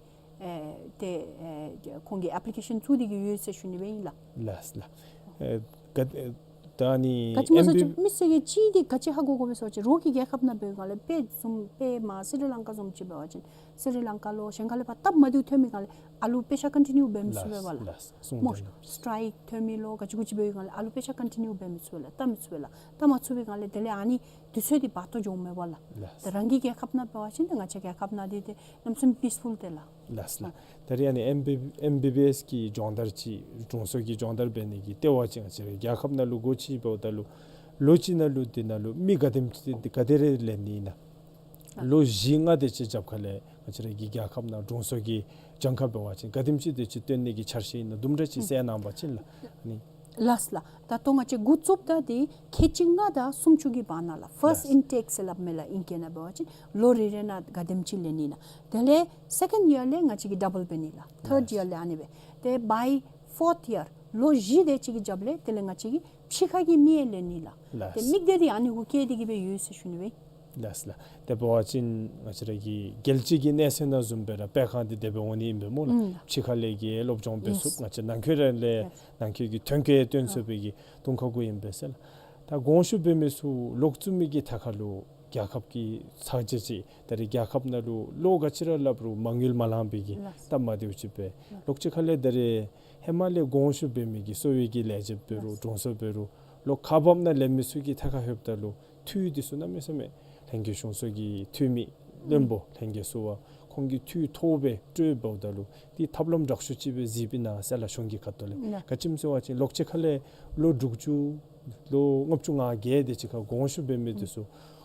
ཨེ་ཏེ་ཨེ་ཁོང་གིས་ཨེཔ་ལི་ཀེ་ཤཱན་བཙུགས་ཏེ་གི་ཡོད་ཟེར་ཞུ་ནི་སྦེ་ཨིན་ལགས། ལགས་ལགས། ཨེ་ག་ཨེ་ད་ནི་ག་ཅི་སྨོ་ཟེར་ཨེམ་བི་བི་ཅིག་མི་སེར་གྱིས་ཅིག་འདི་ག་ཅི་ཧ་གོ་དགོ་པས་ཟེར་བ་ཅིན་རོགས་ཀྱི་རྒྱལ་ཁབ་ནང་འབད་བའི་སྒང་ལས་དཔེ་བཟུམ་དཔེ་མ་སི་རི་ལང་ཀ་བཟུམ་ཅིག་འབད་བ་ཅིན་སི་རི་ལང་ཀ་ལུ་གཞན་ཁ་ལས་ཕར་སྟབས་མ་བདེཝ་ཐོན་མི་སྒང་ལས་ཨ་ལུ་དཔེ་ཆ་ཀོན་ཊི་ནིའུ་འབད་མི་ཚུགས་པས་པ་ལགས། ལགས་གསུངས་སྨོ། དེ་ལགས། སི་ཊ་རའིཀ་ཐོན་མི་ལོ་ག་ཅི་གུ་ཅི་འབད་བའི་སྒང་ལས་ཨ་ལུ་དཔེ་ཆ་ཀོན་ཊི་ནིའུ་འབད་མི་ཚུགས་པས་ལགས། ལྟ་མི་ཚུགས་པས་ལགས། ལྟ་མ་ཚུགས་པའི་སྒང་ལས་དེ་ལས་ཨ་ནི་དུས་ཚོད་འདི་བར་དོ་འགྱོཝ་མས་པ་ལགས། ལགས། ད་རང་གི་རྒྱལ་ཁབ་ནང་འབད་བ་ཅིན་ད་ང་བཅས་རྒྱལ་ཁབ་ནང་འདི་ཏེ་གནམ་མེད་ས་མེད་པིསི་ཕུལ་ཏེ་ལགས། ལགས་ལགས། ད་རེས་ཨ་ནི་ཨེམ་བི་ཨེམ་བི་བི་ཨེསི་གི་སྦྱོང་བརྡར་ཅིག་དྲུང་འཚོ་གི་སྦྱོང་བརྡར་འབད་ནི་གི་ལྟེ་བ་ཅིག་ང་བཅས་རའི་རྒྱལ་ཁབ་ནང་ལུ་སྒོ་ཕྱེ་འབདཝ་ད་ལུ་ལོ་གཅིག་ནང་ལུ་འདི་ནང་ལུ་མི་ག་དེམ་ཅིག་ག་དེ་རེ་ལེན་ནི་ཨིན་ན། ལོ་བཞི་ལྔ་དེ་ཅིག་རྒྱབ་ཁ་ལས་ང་བཅས་རའི་གི་རྒྱལ་ཁབ་ནང་དྲུང་འཚོ་གི་གྱངས་ཁ་འབད་བ་ཅིན་ག་དེམ་ཅིག་དེ་ཅིག་བཏོན་ནི་གི་འཆར་གཞི་ཨིན་ན་དུམ་གྲ་ཅིག་གསལ་གནང་བ་ཅིན་ལགས། ཨ་ནི། ལགས་ལགས། ད་ལྟོ་ང་བཅས་འགོ་བཙུགསཔ་ད་འདི་ཁལ་གཅིག་ལྔ་དང་སུམ་ཅུ་གི་བར་ན་ལགས། ཕརསཊ་ལགས། ཨིན་ཊེཀ་ཟེར་སླབ་མས་ལགས། ཨིང་སྐད་ནང་འབད་བ་ཅིན་ལོ་རེ་རེ་ནང་ག་དེམ་ཅིག་ལེན་ནི་ཨིན་ན། དེ་ལས་སེ་ཀེནཌ་ཡར་ལས་ང་བཅས་ཀྱིས་ཌབ་བལ་འབད་ནི་ལགས། ཐརཌ་ཡར་ལས་ཨ་ནི་སྦེ། ཏེ་བའི་ཕོརཐ་ཡར་ལོ་བཞི་དེ་ཅིག་གི་རྒྱབ་ལས་དེ་ལས་ང་བཅས་ཀྱིས་ཕྱི་ཁ་གི་མི་ཡང་ལེན་ནི་ལགས། ལགས། ཏེ་དམིགས་གཏད་འདི་ཨ་ནི་གུ་བསྐྱེད་དེ་གི་སྦེ་ཡོད་ཟེར་ཞུ་ནི་སྦེ། ལགས་ལགས། དེ་འབད་བ་ཅིན་ང་བཅས་ར་གི་རྒྱལ་སྤྱི་གི་གནས་ཚད་ནང་བཟུམ་སྦེ་ར་སྤེལ་ཁང་འདི་དེ་སྦེ་འོང་ནི་ཨིན་པས་སྨོ་ལགས། ཨུམ། ཕྱི་ཁ་ལས་ཀྱི་སློབ་སྦྱོང་འབད་ཚུགསཔ། ཡེས། ང་བཅས་ནང་འཁོད་ར་ལས་ཡེས། ནང་འཁོད་ཀྱི་ཐོན་སྐྱེད་བཏོན་ཚུགས་པའི་གི་དོན་ཁག་གུ་ཨིན་པས་ཟེར་ལགས། ད་དགོངས་ཞུ་འབད་མི་ཚུ་ལོག་བཙུགས་མི་གི་ཐད་ཁ་ལུ་རྒྱལ་ཁབ་ཀྱི་ཚར་གཅིག་ཅིག་ད་རེས་རྒྱལ་ཁབ་ནང་ལུ་ལོ་ག་ཅི་ར་སླབ་རུང་མ་དངུལ་མ་ལང་པའི་གི་ལགས། སྟབས་མ་བདེཝ་ཅིག་སྦེ། ལགས། ལོག་ཅིག་ཁ་ལས་ད་རེས་ཧེ་མ་ལས་དགོངས་ཞུ་འབད་མི་གི་གསོ་བའི་གི་ལས་བྱེདཔ་འབད་རུང་ལགས། དྲུང་འཚོ་འབད་རུང་ལོག་ཁག་འབགཔ་ནང་ལེན་མི་ཚུ་གི་ཐད་ཁ་ལྷོདཔ་ད་ལུ་འཐུས་འདི་ཚུ་གནམ་མེད་ས་མེད་ལྷན་རྒྱས་གཞུང་ཚོགས་ཀྱི་འཐུས་མི་བློན་པོ་ལྷན་རྒྱས་ཚུ་བ་ཁོང་གིས་འཐུས་མཐོ་སྦེ་སྤྲོད་འབདཝ་ད་ལུ་འདི་ཐབས་ལམ་དྲག་ཤོས་ཅིག་སྦེ་གཟིགསཔ་ཨིན་ན་ཟེར་ལགས། གཞུང་གི་ཁ་ཐུག་ལས། ལགས། ག་ཅི་སྨོ་ཟེར་བ་ཅིན་ལོག་ཅིག་ཁ་ལས་ལོ་དྲུག་ཅུ་ལོ་ལྔ་བཅུ་ང་བརྒྱད་དེ་ཅིག་ཁར་དགོངས་ཞུ་འབད་མི་འདི་ཚུ་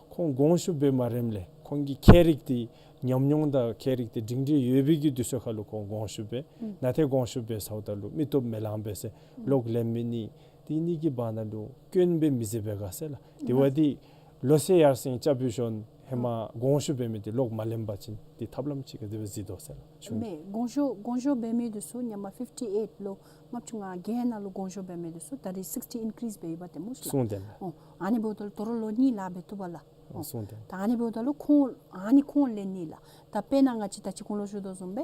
ཁོང་དགོངས་ཞུ་འབད་མ་རནམ་ལས་ཁོང་གི་ཁྱད་རིག་འདི་ཉམས་མྱོང་དང་ཁྱད་རིག་འདི་སྒྲིང་སྒྲིང་ཡོད་པའི་གི་དུས་ཚོད་ཁ་ལུ་ཁོང་དགོངས་ཞུ་འབད། ཨུམ། ནཱ་ཏེ་དགོངས་ཞུ་འབད་ཚརཝ་ད་ལུ་མི་སྟོབས་མི་ལང་པས་ཟེར། ཨུམ། ལོག་ལེན་མི་ནི་དེ་ནི་གི་བར་ན་ལུ་སྐྱོན་སྦེ་མི་གཟིགས་པས་ག་ཟེར་ལགས། དེ་བ་འདི་ལོ་ཚད་ཡར་སེང་རྐྱབ་པའི་ཤུལ་ཧེ་མ་དགོངས་ཞུ་འབད་མི་འདི་ལོག་མ་ལེན་པ་ཅིན་འདི་ཐབས་ལམ་ཅིག་ག་དེ་སྦེ་གཟིགས་དོ་ཟེར་ལགས། གཞུང་གིས། མེན། དགོངས་ཞུ་དགོངས་ཞུ་འབད་མི་འདི་ཚུ་ཧེ་མ་ཕིཕ་ཊི་ཨེཊ་ལོ་ལྔ་བཅུ་ང་བརྒྱད་ནང་ལུ་དགོངས་ཞུ་འབད་མི་འདི་ཚུ་ད་རེས་སིགསི་ཊི་ཨིན་ཀྲིསི་འབད་ཡི་པ་ཏེ་སྨོ་ལགས། གསུངས་ཏེ་ལགས། ཨོ་ཨ་ནི་འབདཝ་ད་ལུ་དོ་རུང་ལོ་གཉིས་ལཱ་འབད་བཏུབ་པས་ལགས། ཨོ་གསུངས་ཏེ། ད་ཨ་ནི་འབདཝ་ད་ལུ་ཁོང་ཨ་ནི་ཁོང་ལེན་ནི་ལགས། ད་དཔེར་ན་ང་བཅས་ད་ཅི་གོང་ལུ་ཞུ་དོ་བཟུམ་སྦེ་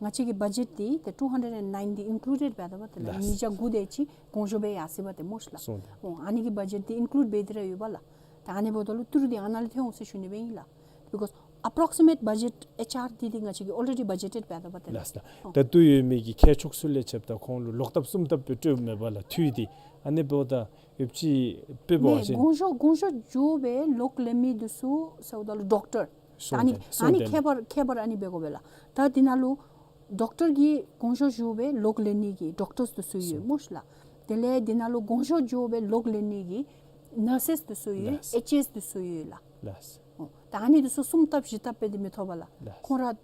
ང་བཅས་ཀྱི་བ་ཇེཊ་འདི་ཏེ་ཊུ་ཧན་ཌེཌ་ཨེནཌ་ནའིན་ཊི་ཨིན་ཀུ་ལུ་ཌེཌ་འབད་དོ་བ་ཏེ་ལགས། ལགས། ཉིས་བརྒྱ་དགུ་དེ་ཅིག་དགོངས་ཞུ་འབད་ཡར་སོ་ཡི་པ་ཏེ་སྨོ་ལགས། གསུངས་ཏེ། ཨོ་ཨ་ནི་གི་བ་ཇེཊ་འདི་ཨིན་ཀུ་ལུཌ་འབད་དེ་ར་ཡོད་པས་ལགས། ད་ཨ་ནི་འབདཝ་ད་ལུ་ཏི་རུ་འདི་ཨ་ནཱ་ལས་ཐོན་འོང་ཟེར་ཞུ་ནི་སྦེ་ཨིན་ལགས། Because approximate budget ཨེཆ་ཨར་འདི་འདི་ང་བཅས་ཀྱིས་ཨོ་ལི་རེ་ཌི་བ་ཇེཊེཌ་འབད་དོ་བ་ཏེ་ལགས། ལགས་ལགས། ཨོ་ད་ལྟོ་ཡོད་མི་གི་ཁྱད་ཕྱོགས་ཚུ་ལས་ཕྱདཔ་ད་ཁོང་ལུ་ལོག་ལྟབ་གསུམ་ལྟབ་སྦེ་སྤྲོདཔ་མས་པ་ལགས། འཐུས་འདི་ཨ་ནི་འབདཝ་ད་ཡོདཔ་ཅིག་དཔེ་འབད་བ་ཅིན། མེན། དགོངས་ཞུ་དགོངས་ཞུ་འགྱོ་སྦེ་ལོག་ལེན་མི་འདི་ཚུ་ཟེརཝ་ད་ལུ་ཌོག་ཊར། གསུངས་ཨ་ནི་ཏེ་ཨ་ནི་གསུངས་ཏེ་ཁྱད་པར་ཁྱད་པར་ཨ་ནི་འབད་དགོ་པས་ལགས། ད་འདི་ནང་ལུ་ཌོག་ཊར་གྱིས་དགོངས་ཞུ་འགྱོ་སྦེ་ལོག་ལེན་ནི་གི་ཌོག་ཊརསི་འདི་ཚུ་ཡོད་སྨོ་ལགས། དེ་ལས་འདི་ནང་ལུ་དགོངས་ཞུ་འགྱོ་སྦེ་ལོག་ལེན་ནི་གི་ནར་སེསི་འདི་ཚུ་ཡོད། ལགས། ཨེཆ་ཨེསི་འདི་ཚུ་ཡོད་ལགས། ལགས། ཨོ་ད་ཨ་ནི་འདི་ཚུ་གསུམ་ལྟབ་བཞི་ལྟབ་སྦེ་འདི་མི་ཐོབ་པས་ལགས། ལགས། ཁོང་ར་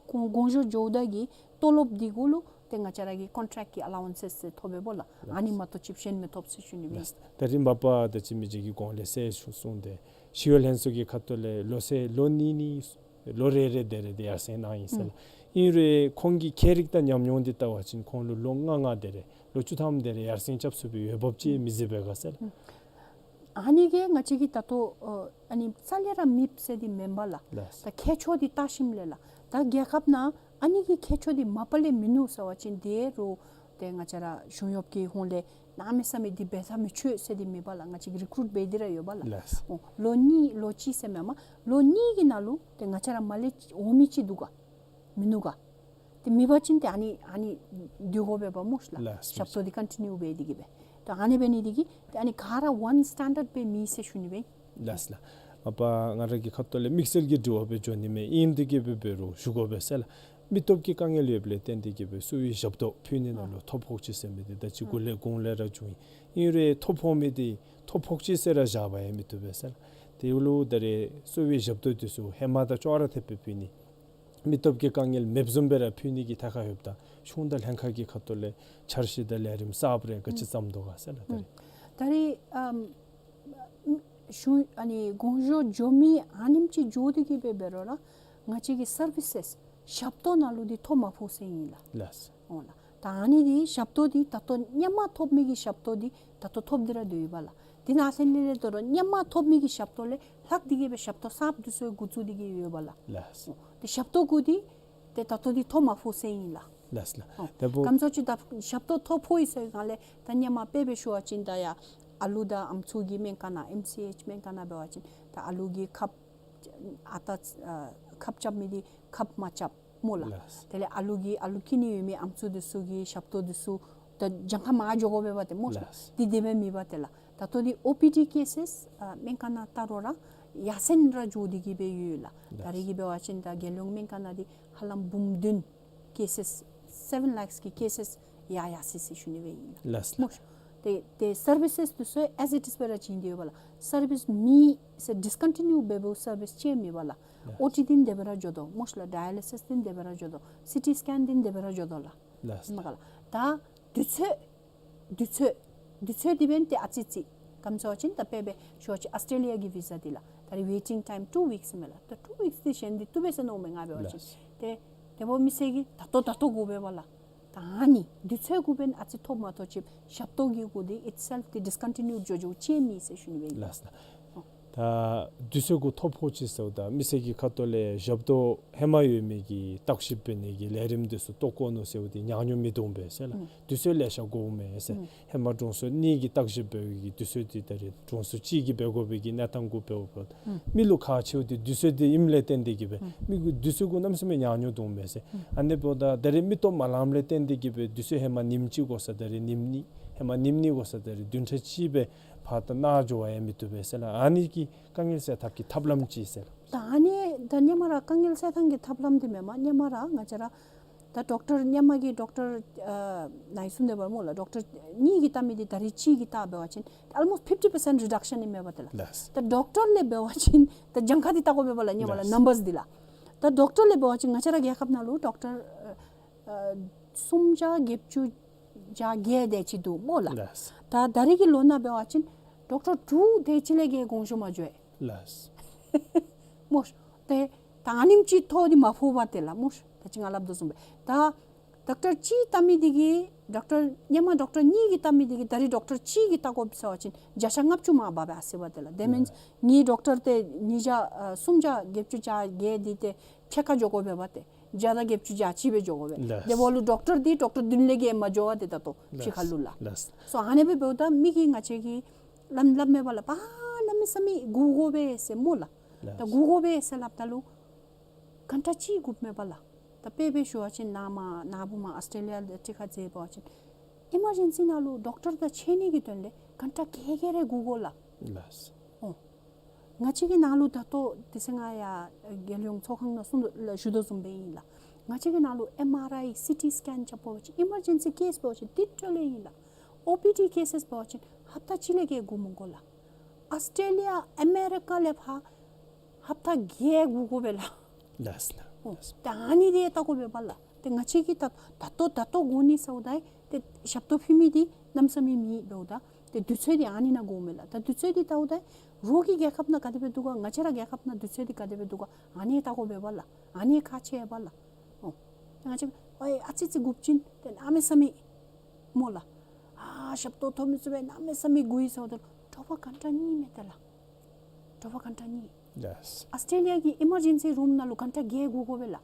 ཁོང་དགོངས་ཞུ་འགྱོཝ་ད་གི་ཏོ་ལོབ་འདི་གུ་ལུ་ཏེ་ང་བཅས་ར་གི་ཀོན་ཊེཀཊ་གི་ཨ་ལ་ཝན་སེསི་ཟེར་ཐོབ་པས་པ་ལགས། ལགས། ཨ་ནི་མ་གཏོགས་ཅིག་གཞན་མི་ཐོབ་ཟེར་ཞུ་ནི་སྦེ། ལགས། ད་རིས་མ་པ་ད་ཅི་མི་རྗེ་གིས་གོང་ལས་ཟེར་ཞུ་གསུངས་ཏེ་ཞི་གཡོག་ལྷན་ཚོགས་ཀྱི་ཁ་ཐུག་ལས་ལོ་ཚད་ལོ་གཉིས་གཉིས་ལོ་རེ་རེ་དེ་རེ་དེ་ཡར་སེང་གནང་ཡི་ཟེར་ལགས། ཨིན་རུང་ཁོང་གི་ཁྱད་རིག་དང་ཉམས་མྱོང་འདི་བལྟ་བ་ཅིན་ཁོང་ལུ་ལོ་ལྔ་ལྔ་དེ་རེ་ལོ་བཅུ་ཐམ་དེ་རེ་ཡར་སེང་རྐྱབ་ཚུགས་པའི་འོས་འབབ་ཅིག་མི་གཟིགས་པས་ག་ཟེར་ལགས། ཨ་ནི་གིས་ང་བཅས་ཀྱིས་ད་ལྟོ་ཨ་ཨ་ནི་རྩ་ལས་ར་མེདཔ་ཟེར་འདི་མེན་པ་ལགས། ལགས། ད་ཁྱད་ཆོས་འདི་བལྟ་ཞིནམ་ལས་ལགས། ད་རྒྱལ་ཁབ་ནང་ཨ་ནི་གི་ཁྱད་ཆོས་འདི་མ་པ་ལས་མིན་ནུག་ཟེར་བ་ཅིན་དེ་རུང་ཏེ་ང་བཅས་ར་གཞུང་གཡོགཔ་ཀྱི་ཧོངས་ལས་གནམ་མེད་ས་མེད་འདི་འབད་ས་མི་ཆོག་ཟེར་འདི་མེད་པ་ལགས། ང་བཅས་ཀྱིས་རི་ཀུ་རུཊ་འབད་དེ་ར་ཡོད་པ་ལགས། ལགས། ཨོ་ལོ་གཉིས་ལོ་གཅིག་ཟེར་མེན་མས། ལོ་གཉིས་ཀྱི་ནང་ལུ་ཏེ་ང་བཅས་ར་མར་ལས་འོང་མི་ཅིག་འདུག་ག་མིན་ནུག་ག། ཏེ་མེད་པ་ཅིན་ཏེ་ཨ་ནི་ཨ་ནི་སྡོད་དགོ་པས་པ་སྨོ་ལགས། ལགས། ཞབས་ཏོག་འདི་ཀོན་ཊི་ནིའུ་འབད་དེ་གི་སྦེ། ཏེ་ཨ་ནི་འབད་ནི་འདི་གིས་ཏེ་ཨ་ནི་ག་ར་ཝན་སི་ཊེན་ཌརཌ་སྦེ་མེད་ཟེར་ཞུ་ནི་སྦེ། ལགས་ལགས། མ་པ་ང་ར་གི་ཁ་ཐུག་ལས་དམིགས་བསལ་གྱི་དྲི་བ་སྦེ་འགྱོ་ནི་མས། ཨིན་དེ་གི་སྦེ་འབད་རུང་ཞུ་དགོ་པས་ཟེར་ལགས། མི་སྟོབས་ཀྱི་དཀའ་ངལ་ཡོདཔ་ལས་བརྟེན་ཏེ་གི་སྦེ་གསོ་བའི་ཞབས་ཏོག་ཕུལ་ནི་ནང་ལུ་ཨ་ཐོ་ཕོག་ཅི་ཟེར་མི་འདི་ད་ཅི་གོང་ལས་གོང་ལས་ར་ཞུ་ཡི། ཨིན་རུང་ཐོ་ཕོག་མི་འདི་ཐོ་ཕོག་ཅི་ཟེར་ར་བཞག་པ་ཡང་མི་བཏུབ་པས་ཟེར་ལགས། དེ་ལུ་ད་རེས་གསོ་བའི་ཞབས་ཏོག་འདི་ཚུ་ཧེ་མ་དང་ཅོག་ར་འཐདཔ་སྦེ་ཕུལ་ནི། མི་སྟོབས་ཀྱི་དཀའ་ངལ་མེདཔ་བཟུམ་སྦེ་ར་ཕུལ་ནི་གི་ཐད་ཁར་ལྷོདཔ་ད་གཞུང་དང་ལྷན་ཁག་གི་ཁ་ཐུག་ལས་འཆར་གཞི་དང་ལས་རིམ་གསརཔ་རེ་ག་ཅི་བརྩམས་དོ་ག་ཟེར་ལགས། ད་རེས་ད་རེས་ཨམ་གཞུང་ཨ་ནི་དགོངས་ཞུ་འགྱོ་མི་ཨ་ནེམ་ཅིག་འགྱོ་སྟེ་གི་སྦེ་འབད་རུང་ར་ང་བཅས་ཀྱི་སར་བི་སེསི་ཞབས་ཏོག་ནང་ལུ་འདི་ཐོ་མ་ཕོག་ཟེར་ཨིན་ལགས། ལགས། འོ་ལགས། ད་ཨ་ནི་འདི་ཞབས་ཏོག་འདི་ད་ལྟོ་སྔོན་མ་ཐོབ་མི་གི་ཞབས་ཏོག་འདི་ད་ལྟོ་ཐོབ་སྟེ་ར་སྡོད་ཡོད་པ་ལགས། དེ་ནང་ལས་ནི་ལས་དོ་རུང་སྔོན་མ་ཐོབ་མི་གི་ཞབས་ཏོག་ལས་ལྷག་སྟེ་གི་སྦེ་ཞབས་ཏོག་གསརཔ་འདི་ཚུ་འགོ་བཙུགས་ཏེ་གི་ཡོད་པ་ལགས། ལགས། འོ་ཏེ་ཞབས་ཏོག་གུ་འདི་ ཏེ་ད་ལྟོ་འདི་ཐོ་མ་ཕོག་ཟེར་ཨིན་ལགས། ལགས་ལགས། ཨོ། དེ་འབདཝ་ད་ག་ཅི་ད་ཞབས་ཏོག་ཐོ་ཕོག་ཡི་ཟེར་ག་ལས་ད་ཧེ་མ་དཔེ་འབད་ཞུ་བ་ཅིན་ད་ཡ་ཨ་ལུ་དང་ཨམ་སྲུ་གི་སྨན་ཁང་ནང་ཨེམ་སི་ཨེཆ་སྨན་ཁང་ནང་འབད་བ་ཅིན་ད་ཨ་ལུ་གི་ཁབ་ཨ་ད་ཨ་ཁབ་རྐྱབ་མི་འདི་ཁབ་མ་རྐྱབ་སྨོ་ལགས། ལགས། དེ་ལས་ཨ་ལུ་གི་ཨ་ལུ་སྐྱེ་ནི་ཡོད་མི་ཨམ་སྲུ་འདི་ཚུ་གི་ཞབས་ཏོག་འདི་ཚུ་ད་གྱངས་ཁ་མར་འགྱོ་དགོ་པས་པ་ཏེ་སྨོ་ལགས། ལགས། འདི་དེ་སྦེ་མེད་པ་ཏེ་ལགས། ད་ལྟོ་འདི་ཨོ་པི་ཌི་ཀེ་སེས་ཨ་སྨན་ཁང་ནང་བལྟ་རུང་ར་ཡར་སེང་ར་འགྱོ་སྟེ་གི་སྦེ་ཡོད་ལགས། ལགས། ད་རེས་ཀྱི་འབད་བ་ཅིན་ད་རྒྱལ་ཡོངས་སྨན་ཁང་ནང་འདི་ཧ་ལམ་འབུམ་བདུན་ཀེ་སེས་seven lakhs གི་ཀེ་སེས་ཡར་ཡར་སོ་ཡི་ཟེར་ཞུ་ནི་སྦེ་ཨིན་ལགས། ལགས་ལགས། སྨོ། ཏེ་ཏེ་སར་བི་སེས་འདི་ཚུ་ཨེས་ཨིཊ་ཨིས་སྦེ་ར་བྱིན་ཏེ་ཡོད་པ་ལགས། སར་བིས་མེད་ཟེར་ཌིསི་ཀོན་ཊི་ནིའུ་འབད་བའི་སར་བིས་ཅིག་མེད་པ་ལགས། ལགས། ཨོ་ཊི་འདི་དེ་སྦེ་ར་འགྱོ་དོ་སྨོ་ལགས། ཌ་ཡ་ལི་སིས་འདི་དེ་སྦེ་ར་འགྱོ་དོ། སི་ཊི་སི་ཀེན་འདི་དེ་སྦེ་ར་འགྱོ་དོ་ལགས། ལགས། ཨིན་མས་ག་ལགས། ད་དུས་ཚོད་དུས་ཚོད་དུས་ཚོད་འདི་འབདན་ཏེ་ཨ་ཙི་ཅིག་ག་ཅི་ཟེར་བ་ཅིན་ད་དཔེ་འབད་ཞུ་བ་ཅིན་ཨོསི་ཊྲེ་ལི་ཡ་གི་བི་ཟ་འདི་ལགས། ད་རེས་ཝེ་ཊིང་ཊའིམ་ཊུ་ཝིགསི་ཨིན་མས་ལགས། ད་ཊུ་ཝིགསི་འདི་གཞན་འདི་བཏུབ་པས་ཟེར་མནོཝ་མས་ང་འབད་བ་ཅིན། ལགས། ཏེ་དེ་འབདཝ་མི་སེར་གྱིས་ད་ལྟོ་ད་ལྟོ་དགོ་པས་པ་ལགས། ད་ཨ་ནི་དུས་ཚོད་གུ་འབདན་ཨ་ཙི་ཐོ་མ་ཐོབ་ཅིག་ཞབས་ཏོག་གི་གུ་འདི་ཨིཊ་སེལཕ་འདི་ཌིསི་ཀོན་ཊི་ནིའུ་འགྱོ་འགྱོཝ་ཅིག་མེད་ཟེར་ཞུ་ནི་སྦེ་ཨིན། ལགས་ལགས། ཨོ། ད་དུས་ཚོད་གུ་ཐོ་ཕོག་ཅི་ཟེརཝ་ད་མི་སེར་གྱི་ཁ་ཐུག་ལས་ཞབས་ཏོག་ཧེ་མ་ཡོད་མི་གི་བརྟག་ཞིབ་འབད་ནི་གི་ལས་རིམ་འདི་ཚུ་བཏོག་བཀོ་ནུག་ཟེརཝ་འདི་ཉག་ཉོག་མི་འདུག་པས་ཟེར་ལགས། ཨུམ། དུས་ཚོད་ལེ་ཤ་དགོ་མས་ཟེར། ཨུམ། ཧེ་མ་དྲུང་འཚོ་གཉིས་ཀྱིས་བརྟག་ཞིབ་འབད་བའི་གི་དུས་ཚོད་འདི་ད་རེས་དྲུང་འཚོ་གཅིག་གིས་འབད་དགོ་པའི་གི་གནས་སྟངས་གུ་འབདཝ་ད། ཨུམ། མི་ལུ་ཁག་ཆེཝ་འདི་དུས་ཚོད་འདི་ཨིནམ་ལས་བརྟེན་ཏེ་གི་སྦེ། ཨུམ། མི་གུ་དུས་ཚོད་གུ་གནམ་མེད་ས་མེད་ཉག་ཉོག་འདུག་མས་ཟེར། ཨུམ། ཨ་ནི་འབདཝ་ད་ད་རེས་མི་སྟོབས་མ་ལངམ་ལས་བརྟེན་ཏེ་གི་སྦེ་དུས་ཚོད་ཧེ་མ་ཉིནམ་གཅིག་དགོ་ས་ད་རེས་ཉིནམ་གཉིས། ཧེ་མ་ཉིནམ་གཉིས་དགོ་ས་ད་རེས་བདུན་ཕྲག་གཅིག་སྦེ་ཕར་དང་ནཱ་འགྱོ་བ་ཡང་མི་བཏུབ་པས་ཟེར་ལགས། ཨ་ནི་གི་དཀའ་ངལ་སེལ་ཐབས་ཀྱི་ཐབས་ལམ་ཅིག་ཟེར་ལགས། ད་ཨ་ནི་ད་ཧེ་མ་ར་དཀའ་ངལ་སེལ་ཐབས་ཀྱི་ཐབས་ལམ་འདི་མེན་པར་ཧེ་མ་ར་ང་བཅས་ར་ད་ཌོག་ཊར་ཧེ་མ་གི་ཌོག་ཊར་ཨ་ནཱ་ཡི་གསུང་དེ་འབདཝ་སྨོ་ལགས། ཌོག་ཊར་གཉིས་ཀྱིས་བལྟ་མི་འདི་ད་རེས་གཅིག་གིས་བལྟ་འབད་བ་ཅིན་ཨོལ་མོསཊ་ཕིཕ་ཊི་པར་སེནཊ་རི་ཌག་ཤཱན་ཨིན་མས་པ་ཏེ་ལགས། ལགས། ད་ཌོག་ཊར་ལས་འབད་བ་ཅིན་ད་གྱངས་ཁ་འདི་བལྟ་དགོ་པས་པ་ལགས། ཧེ་མ་ལགས། ལགས། ནམ་བརསི་འདི་ལགས། ད་ཌོག་ཊར་ལས་འབད་བ་ཅིན་ང་བཅས་ར་རྒྱལ་ཁབ་ནང་ལུ་ཌོག་ཊར་ཨ་ཨ་སུམ་བརྒྱ་བརྒྱད་ཅུ་གྱ་བརྒྱད་དེ་ཅིག་འདུག་སྨོ་ལགས། ལགས། ད་ད་རེས་ཀྱི་ལོ་ནང་འབད་བ་ཅིན་ཌོག་ཊར་དྲུག་དེ་ཅིག་ལས་བརྒལ་དགོངས་ཞུ་མ་འགྱོ་བས། ལགས། སྨོ། ཏེ་ད་ཨ་ནེམ་ཅིག་ཐོ་འདི་མ་ཕོག་པ་ཏེ་ལགས་སྨོ། ད་ཅི་ང་སླབ་དོ་བཟུམ་སྦེ་ད་ཌོག་ཊར་གཅིག་བལྟ་མི་འདི་གིས་ཌོག་ཊར་ཧེ་མ་ཌོག་ཊར་གཉིས་ཀྱིས་བལྟ་མི་འདི་གིས་ད་རེས་ཌོག་ཊར་གཅིག་གིས་བལྟ་དགོ་ཟེར་བ་ཅིན་བརྒྱ་ཆ་ལྔ་བཅུ་མར་འབག་སྦེ་ཨ་ཟེར་བ་ཏེ་ལགས། དེ་མེན་ལགས། ངེའི་ཌོག་ཊར་ཏེ་ཉིས་བརྒྱ་ཨ་སུམ་བརྒྱ་བརྒྱད་ཅུ་གྱ་བརྒྱད་འདི་ཏེ་ཕྱེད་ཀ་འགྱོ་དགོ་པས་པ་ཏེ། བརྒྱ་དང་བརྒྱད་ཅུ་གྱ་གཅིག་སྦེ་འགྱོ་དགོ་པས། ལགས། དེ་འབདཝ་ལུ་ཌོག་ཊར་འདི་ཌོག་ཊར་བདུན་ལས་བརྒལ་མ་འགྱོ་བ་ཏེ་ད་ལྟོ་ལགས། ཕྱི་ཁ་ལུ་ལགས། ལགས། སོ་ཨ་ནི་སྦེ་འབདཝ་ད་མི་གིས་ང་བཅས་ཀྱིས་སླབ་སླབ་མས་པ་ལགས། པ་གནམ་མེད་ས་མེད་སྒུག་དགོ་པས་ཟེར་སྨོ་ལགས། ལགས། ད་སྒུག་དགོ་པས་ཟེར་སླབ་ད་ལུ་གྷན་ཊ་གཅིག་སྒུག་མས་པ་ལགས། ད་དཔེ་འབད་ཞུ་བ་ཅིན་ནཱ་མར་ནཱ་བུ་མར་ཨོསི་ཊྲེ་ལི་ཡ་ལས་ཅིག་ཁར་འཛེགས་འབད་བ་ཅིན་ཨི་མར་ཇེན་སི་ནང་ལུ་ཌོག་ཊར་དང་ཕྱད་ནི་གི་དོན་ལས་གྷན་ཊ་བརྒྱད་བརྒྱད་རེ་སྒུག་དགོ་ལགས། ལགས། ཨོ། ང་བཅས་ཀྱི་ནང་ལུ་ད་ལྟོ་དེ་ཚེ་ང་ཡར་རྒྱལ་ཡོངས་ཚོགས་ཁང་ནང་གསུང་ལགས་ཞུ་དོ་བཟུམ་སྦེ་ཨིན་ལགས། ང་བཅས་ཀྱི་ནང་ལུ་ཨེམ་ཨར་ཨའི་སི་ཊི་སི་ཀེན་རྐྱབ་འབད་བ་ཅིན་ཨི་མར་ཇེན་སི་ཀེསི་འབད་བ་ཅིན་དེ་འཕྲོ་ལས་ཨིན་ལགས། ཨོ་པི་ཌི་ཀེསི་འབད་བ་ཅིན་ཧབ་ཏ་གཅིག་ལས་བརྒལ་སྒུག་མི་དགོ་ལགས། ཨོསི་ཊྲེ་ལི་ཡ་ཨ་མེ་རི་ཀ་ལས་ཕར་ཧབ་ཏ་བརྒྱད་སྒུག་དགོ་པས་ལགས། ལགས་ལགས། ཨོ། ད་ཨ་ནི་འདི་བལྟ་དགོ་པས་པ་ལགས། ཏེ་ང་བཅས་ཀྱིས་ད་ད་ལྟོ་ད་ལྟོ་དགོ་ནི་ཟེརཝ་ད་ཏེ་ཞབས་ཏོག་ཕུལ་མི་འདི་གནམ་མེད་ས་མེད་མེད་འབདཝ་ད་ཏེ་དུས་ཚོད་འདི་ཨ་ནི་ནང་དགོ་མས་ལགས། ད་དུས་ཚོད་འདི་བལྟཝ་ད་རོགས་ཀྱི་རྒྱལ་ཁབ་ནང་ག་དེ་སྦེ་འདུག་ག། ང་བཅས་ར་རྒྱལ་ཁབ་ནང་དུས་ཚོད་འདི་ག་དེ་སྦེ་འདུག་ག། ཨ་ནི་བལྟ་དགོ་པས་པ་ལགས། ཨ་ནི་ཁག་ཆེ་བས་པ་ལགས། ཨོ། ང་བཅས་ཨའི་ཨ་ཙི་ཙི་སྒུག་ཅིན་ཏེ་གནམ་མེད་ས་མེད་སྨོ་ལགས། ཨ་ཞབས་ཏོག་ཐོབ་མི་ཚུགས་པས་གནམ་མེད་ས་མེད་སྒུག་ཡི་ཟེརཝ་ད་དྲོ་པ་གྷན་ཊ་གཉིས་མས་ཏེ་ལགས། དྲོ་པ་གྷན་ཊ་གཉིས། ལགས། ཨོསི་ཊྲེ་ལི་ཡ་གི་ཨི་མར་ཇེན་སི་རུམ་ནང་ལུ་གྷན་ཊ་བརྒྱད་སྒུག་དགོ་པས་ལགས།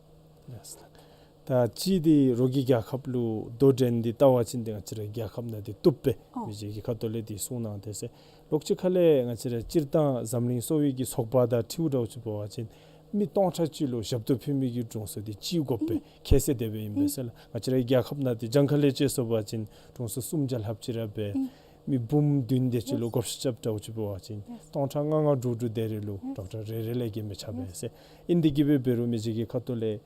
ལགས་ལགས། ད་ཅི་འདི་རོགས་ཀྱི་རྒྱལ་ཁབ་ལུ་དོ་འགྲན་འདི་བལྟ་བ་ཅིན་ཏེ་ང་བཅས་ར་རྒྱལ་ཁབ་ནང་འདི་བཏུབ་པས། ཨོ། མི་རྗེ་གིས་ཁ་ཐུག་ལས་འདི་གསུངས་གནང་དེས་ཟེར། ལོགས་ཅིག་ཁ་ལས་ང་བཅས་ར་སྤྱིར་བཏང་འཛམ་གླིང་གསོ་བའི་གི་ཚོགས་པ་དང་འཁྲིལཝ་འདྲཝ་ཅིག་འབད་བ་ཅིན་མི་སྟོང་ཕྲག་གཅིག་ལུ་ཞབས་ཏོག་ཕུལ་མི་གི་དྲུང་འཚོ་འདི་གཅིག་དགོ་པས། ཨིན། ཁ་གསལ་དེ་སྦེ་ཨིན་པས་ཟེར་ལགས། ང་བཅས་ར་རྒྱལ་ཁབ་ནང་འདི་གྱངས་ཁ་ལས་དཔྱད་སོང་པ་ཅིན་དྲུང་འཚོ་སུམ་བརྒྱ་ལྷགཔ་ཅིག་ར་འབད། ཨིན། མི་འབུམ་བདུན་དེ་ཅིག་ལུ་ཡེས། བགོ་བཤའ་རྐྱབ་འདྲཝ་ཅིག་འབད་བ་ཅིན་ཡེས། སྟོང་ཕྲག་ལྔ་ལྔ་དྲུག་དྲུག་དེ་རེ་ལུ་ཡེས། ཌོག་ཊར་རེ་རེ་ལས་བརྒལ་མི་ཆགས་པས་ཟེར། ཨིན་དེ་གིས་སྦེ་འབད་རུང་མི་རྗེ་གིས་ཁ་ཐུག་ལས་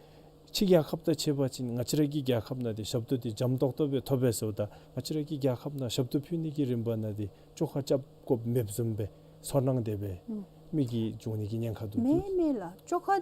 ཕྱི་རྒྱལ་ཁབ་དང་ཕྱད་པ་ཅིན་ང་བཅས་ར་གི་རྒྱལ་ཁབ་ནང་འདི་ཞབས་ཏོག་འདི་འཇམ་ཏོག་ཏོ་སྦེ་ཐོབ་པས་ཟེརཝ་ད་ང་བཅས་ར་གི་རྒྱལ་ཁབ་ནང་ཞབས་ཏོག་ཕུལ་ནི་གི་རིམ་པ་ནང་འདི་བཅོ་ཁ་རྐྱབ་དགོཔ་མེདཔ་བཟུམ་སྦེ་ཚོར་སྣང་དེ་སྦེ་ཨུམ་མི་གིས་འབྱུང་ནི་གི་ཉེན་ཁ་འདུག་གི། མེད་མེད་ལགས། བཅོ་ཁ་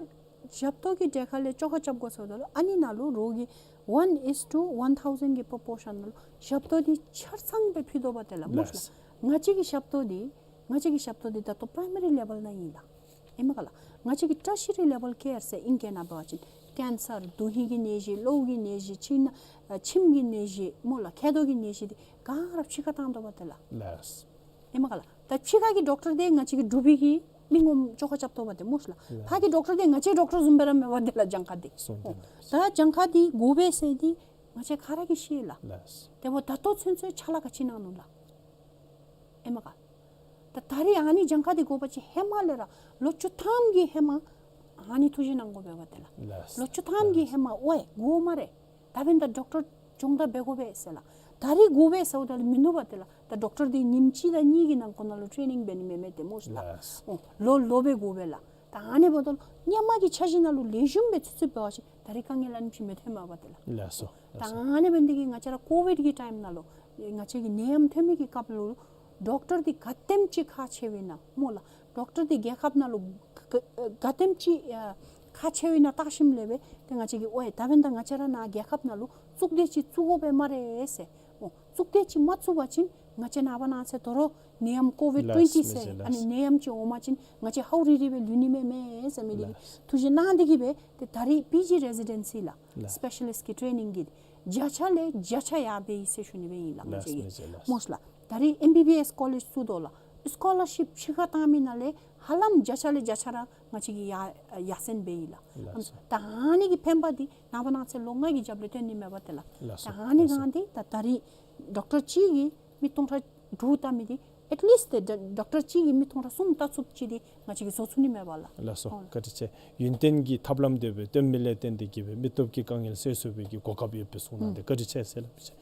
ཞབས་ཏོག་གི་གྲལ་ཁ་ལས་བཅོ་ཁ་རྐྱབ་དགོ་ཟེརཝ་ད་ལུ་ཨ་ནི་ནང་ལུ་རོགས་ཀྱི་one is to one thousand གི་པོརོ་པོར་ཤཱན་ལུ་ཞབས་ཏོག་འདི་ཆ་ཚང་སྦེ་ཕུལ་དོ་པ་ཏེ་ལགས། མོ་ལགས། ལགས། ང་བཅས་ཀྱི་ཞབས་ཏོག་འདི་ང་བཅས་ཀྱི་ཞབས་ཏོག་འདི་ད་ལྟོ་པྲའི་མ་རི་ལེ་བཱལ་ནང་ཨིན་ལགས། ཨིན་མས་ག་ལགས། ང་བཅས་ཀྱི་ཊར་ཤི་རི་ལེ་བཱལ་ཀེར་ཟེར་ཨིང་སྐད་ནང་འབད་བ་ཅིན་ཀེན་སར་དོན་ཧིང་གི་ནད་གཞི་གློ་བོ་གི་ནད་གཞི་མཆིན་ཨ་མཆིནམ་གི་ནད་གཞི་མོ་ལགས་མཁལ་རྡོག་གི་ནད་གཞི་འདི་ག་ར་ཕྱི་ཁར་བཏང་དོ་པ་ཏེ་ལགས། ལགས། ཨིན་མས་ག་ལགས། ད་ཕྱི་ཁ་གི་ཌོག་ཊར་འདི་ང་བཅས་ཀྱིས་གྲུབ་པའི་གི་ མི་ངོམ་བཅོ་ཁ་རྐྱབ་དོ་བ་ཏེ་སྨོ་ཤ་ལགས། ལགས། ཕ་གི་ཌོག་ཊར་འདི་ང་བཅས་ཌོག་ཊར་བཟུམ་སྦེ་ར་མེན་པ་ཏེ་ལགས་གྱངས་ཁ་འདི། སོ་ཨོ། ཏེ་ད་གྱངས་ཁ་འདི་དགོ་པས་ཟེར་འདི་ང་བཅས་ག་ར་གིས་ཤེས་ལགས། ལགས། ཏེ་འབདཝ་ད་ལྟོ་ཚུན་ཚོད་ཕྱག་ལཱ་ག་ཅི་གནང་ནུག་ལགས། ཨེ་མ་ག། ད་ད་རིས་ཨ་ནི་གྱངས་ཁ་འདི་དགོ་པ་ཅིན་ཧེ་མ་ལས་ར་ལོ་བཅུ་ཐམ་གྱི་ཧེ་མ་ཨ་ནི་ཐུགས་བཞེད་གནང་དགོ་པས་པ་ཏེ་ལགས། ལགས། ལོ་བཅུ་ཐམ་གྱི་ཧེ་མ་ཨོ་ཡེ་དགོ་སྨ་རེ། ད་འབདན་ད་ཌོག་ཊར་སྦྱོང་བརྡར་འབད་དགོ་པས་ཟེར་ལགས། ད་རིས་དགོ་པས་ཟེརཝ་ད་ལུ་མིན་འདུག་པ་ཏེ་ལགས། ད་ཌོག་ཊར་འདི་ཉིནམ་གཅིག་དང་གཉིས་ཀྱི་ནང་འཁོད་ནང་ལུ་ཊེ་ནིང་འབད་ནི་མེན་མས་ཏེ་སྨོ་ཤ་ལགས། ལགས། ཨོ་ལོ་ལོ་སྦེ་དགོ་པས་ལགས། ད་ཨ་ནི་འབདཝ་ད་ལུ་སྔོན་མ་གི་འཆར་གཞི་ནང་ལུ་ལེགས་ཤོམ་སྦེ་ཚུད་ཚུདཔ་འབད་བ་ཅིན་ད་རིས་དཀའ་ངལ་ཨ་ནེམ་ཅིག་མི་ཐོན་མས་པ་ཏེ་ལགས། ལགས་སོ། ད་ལགས་སོ། ཨ་ནི་འབད་ནི་འདི་གིས་ང་བཅས་ར་ཀོ་ཝིཌ་ཀྱི་ཊའིམ་ནང་ལུ་ང་བཅས་ཀྱི་ནད་ཡམས་ཐོན་མི་གི་སྐབས་ལུ་ཌོག་ཊར་འདི་ག་དེམ་ཅིག་ཁག་ཆེཝ་ཨིན་ན་སྨོ་ལགས། ཌོག་ཊར་འདི་རྒྱལ་ཁབ་ནང་ལུ་ག་ག་དེམ་ཅིག་ཨ་ཁག་ཆེཝ་ཨིན་ན་བརྟག་ཞིནམ་ལས་སྦེ་ཏེ་ང་བཅས་ཀྱིས་ཨོ་ཡེ་ད་འབདན་ད་ང་བཅས་ར་ནཱ་རྒྱལ་ཁབ་ནང་ལུ་གཙུག་སྡེ་ཅིག་བཙུགས་དགོ་པས་སྨ་རེ་ཟེར། ཨོ་གཙུག་སྡེ་ཅིག་མ་བཙུགས་པ་ཅིན་ང་བཅས་ནངས་པ་གནངས་ཚེ་དོ་རུང་ནད་ཡམས་ཀོ་ཝིཌ་ཊུ་ཝེན་ཊི་ལགས་ཟེར་ཟེར་ཨ་ནི་ནད་ཡམས་ཅིག་འོང་པ་ཅིན་ང་བཅས་ཧའུ་རི་རི་སྦེ་ལུས་ནི་མས་མས་ཟེར་མི་འདི་གིས་ལགས་ཐུགས་བཞེད་གནང་སྟེ་གིས་སྦེ་ཏེ་ད་རིས་པི་ཇི་རེ་ཟི་ཌེན་སི་ལགས། ལགས། སི་པེ་ཤ་ལིསཊ་ཀྱི་ཊེ་ནིང་གི་བརྒྱ་ཆ་ལས་བརྒྱ་ཆ་ཡར་འབད་ཡི་ཟེར་ཞུ་ནི་སྦེ་ཨིན་ལགས་ང་བཅས་ཀྱིས། ལགས་ལགས། སྨོ་ཤ་ལགས། ད་རིས་ཨེམ་བི་བི་ཨེསི་ཀོ་ལེཇ་བཙུགས་དོ་ལགས། སི་ཀོ་ལར་ཤིཔ་ཕྱི་ཁར་བཏང་མི་ནང་ལས་ཧ་ལམ་བརྒྱ་ཆ་ལས་བརྒྱ་ཆ་ར་ང་བཅས་ཀྱིས་ཡར་ཡར་སེང་འབད་ཡི་ལགས། ལགས་སོ། ད་ཨ་ནི་གི་ཕན་པ་འདི་ནངས་པ་གནངས་ཚེ་ལོ་ལྔ་གི་རྒྱབ་ལས་ཐོན་ནི་མས་པ་ཏེ་ལགས། ལགས་སོ། ད་ཨ་ནི་ལགས་སོ། གང་འདི་ད་ད་རིས་ཌོག་ཊར་གཅིག་གིས་མི་སྟོང་ཕྲག་དྲུག་བལྟ་མི་འདི་ཨེཊ་ལིསཊ་ཏེ་ཌོག་ཊར་གཅིག་གིས་མི་སྟོང་ཕྲག་གསུམ་བལྟ་ཚུགསཔ་ཅིག་འདི་ང་བཅས་ཀྱིས་བཟོ་ཚུགས་ནི་མས་པ་ལགས། ལགས་སོ། ཨོ་བཀའ་དྲིན་ཆེ། ཡུན་བརྟན་གྱི་ཐབས་ལམ་དེ་སྦེ་སྟོན་མི་ལས་བརྟེན་ཏེ་གིས་སྦེ་མི་སྟོབས་ཀྱི་དཀའ་ངལ་སེལ་ཚུགས་པའི་གི་གོ་སྐབས་ཡོདཔ་སྦེ་གསུངས་གནང་སྟེ་ཨུམ་བཀའ་དྲིན་ཆེ་ཟེར་ལགས།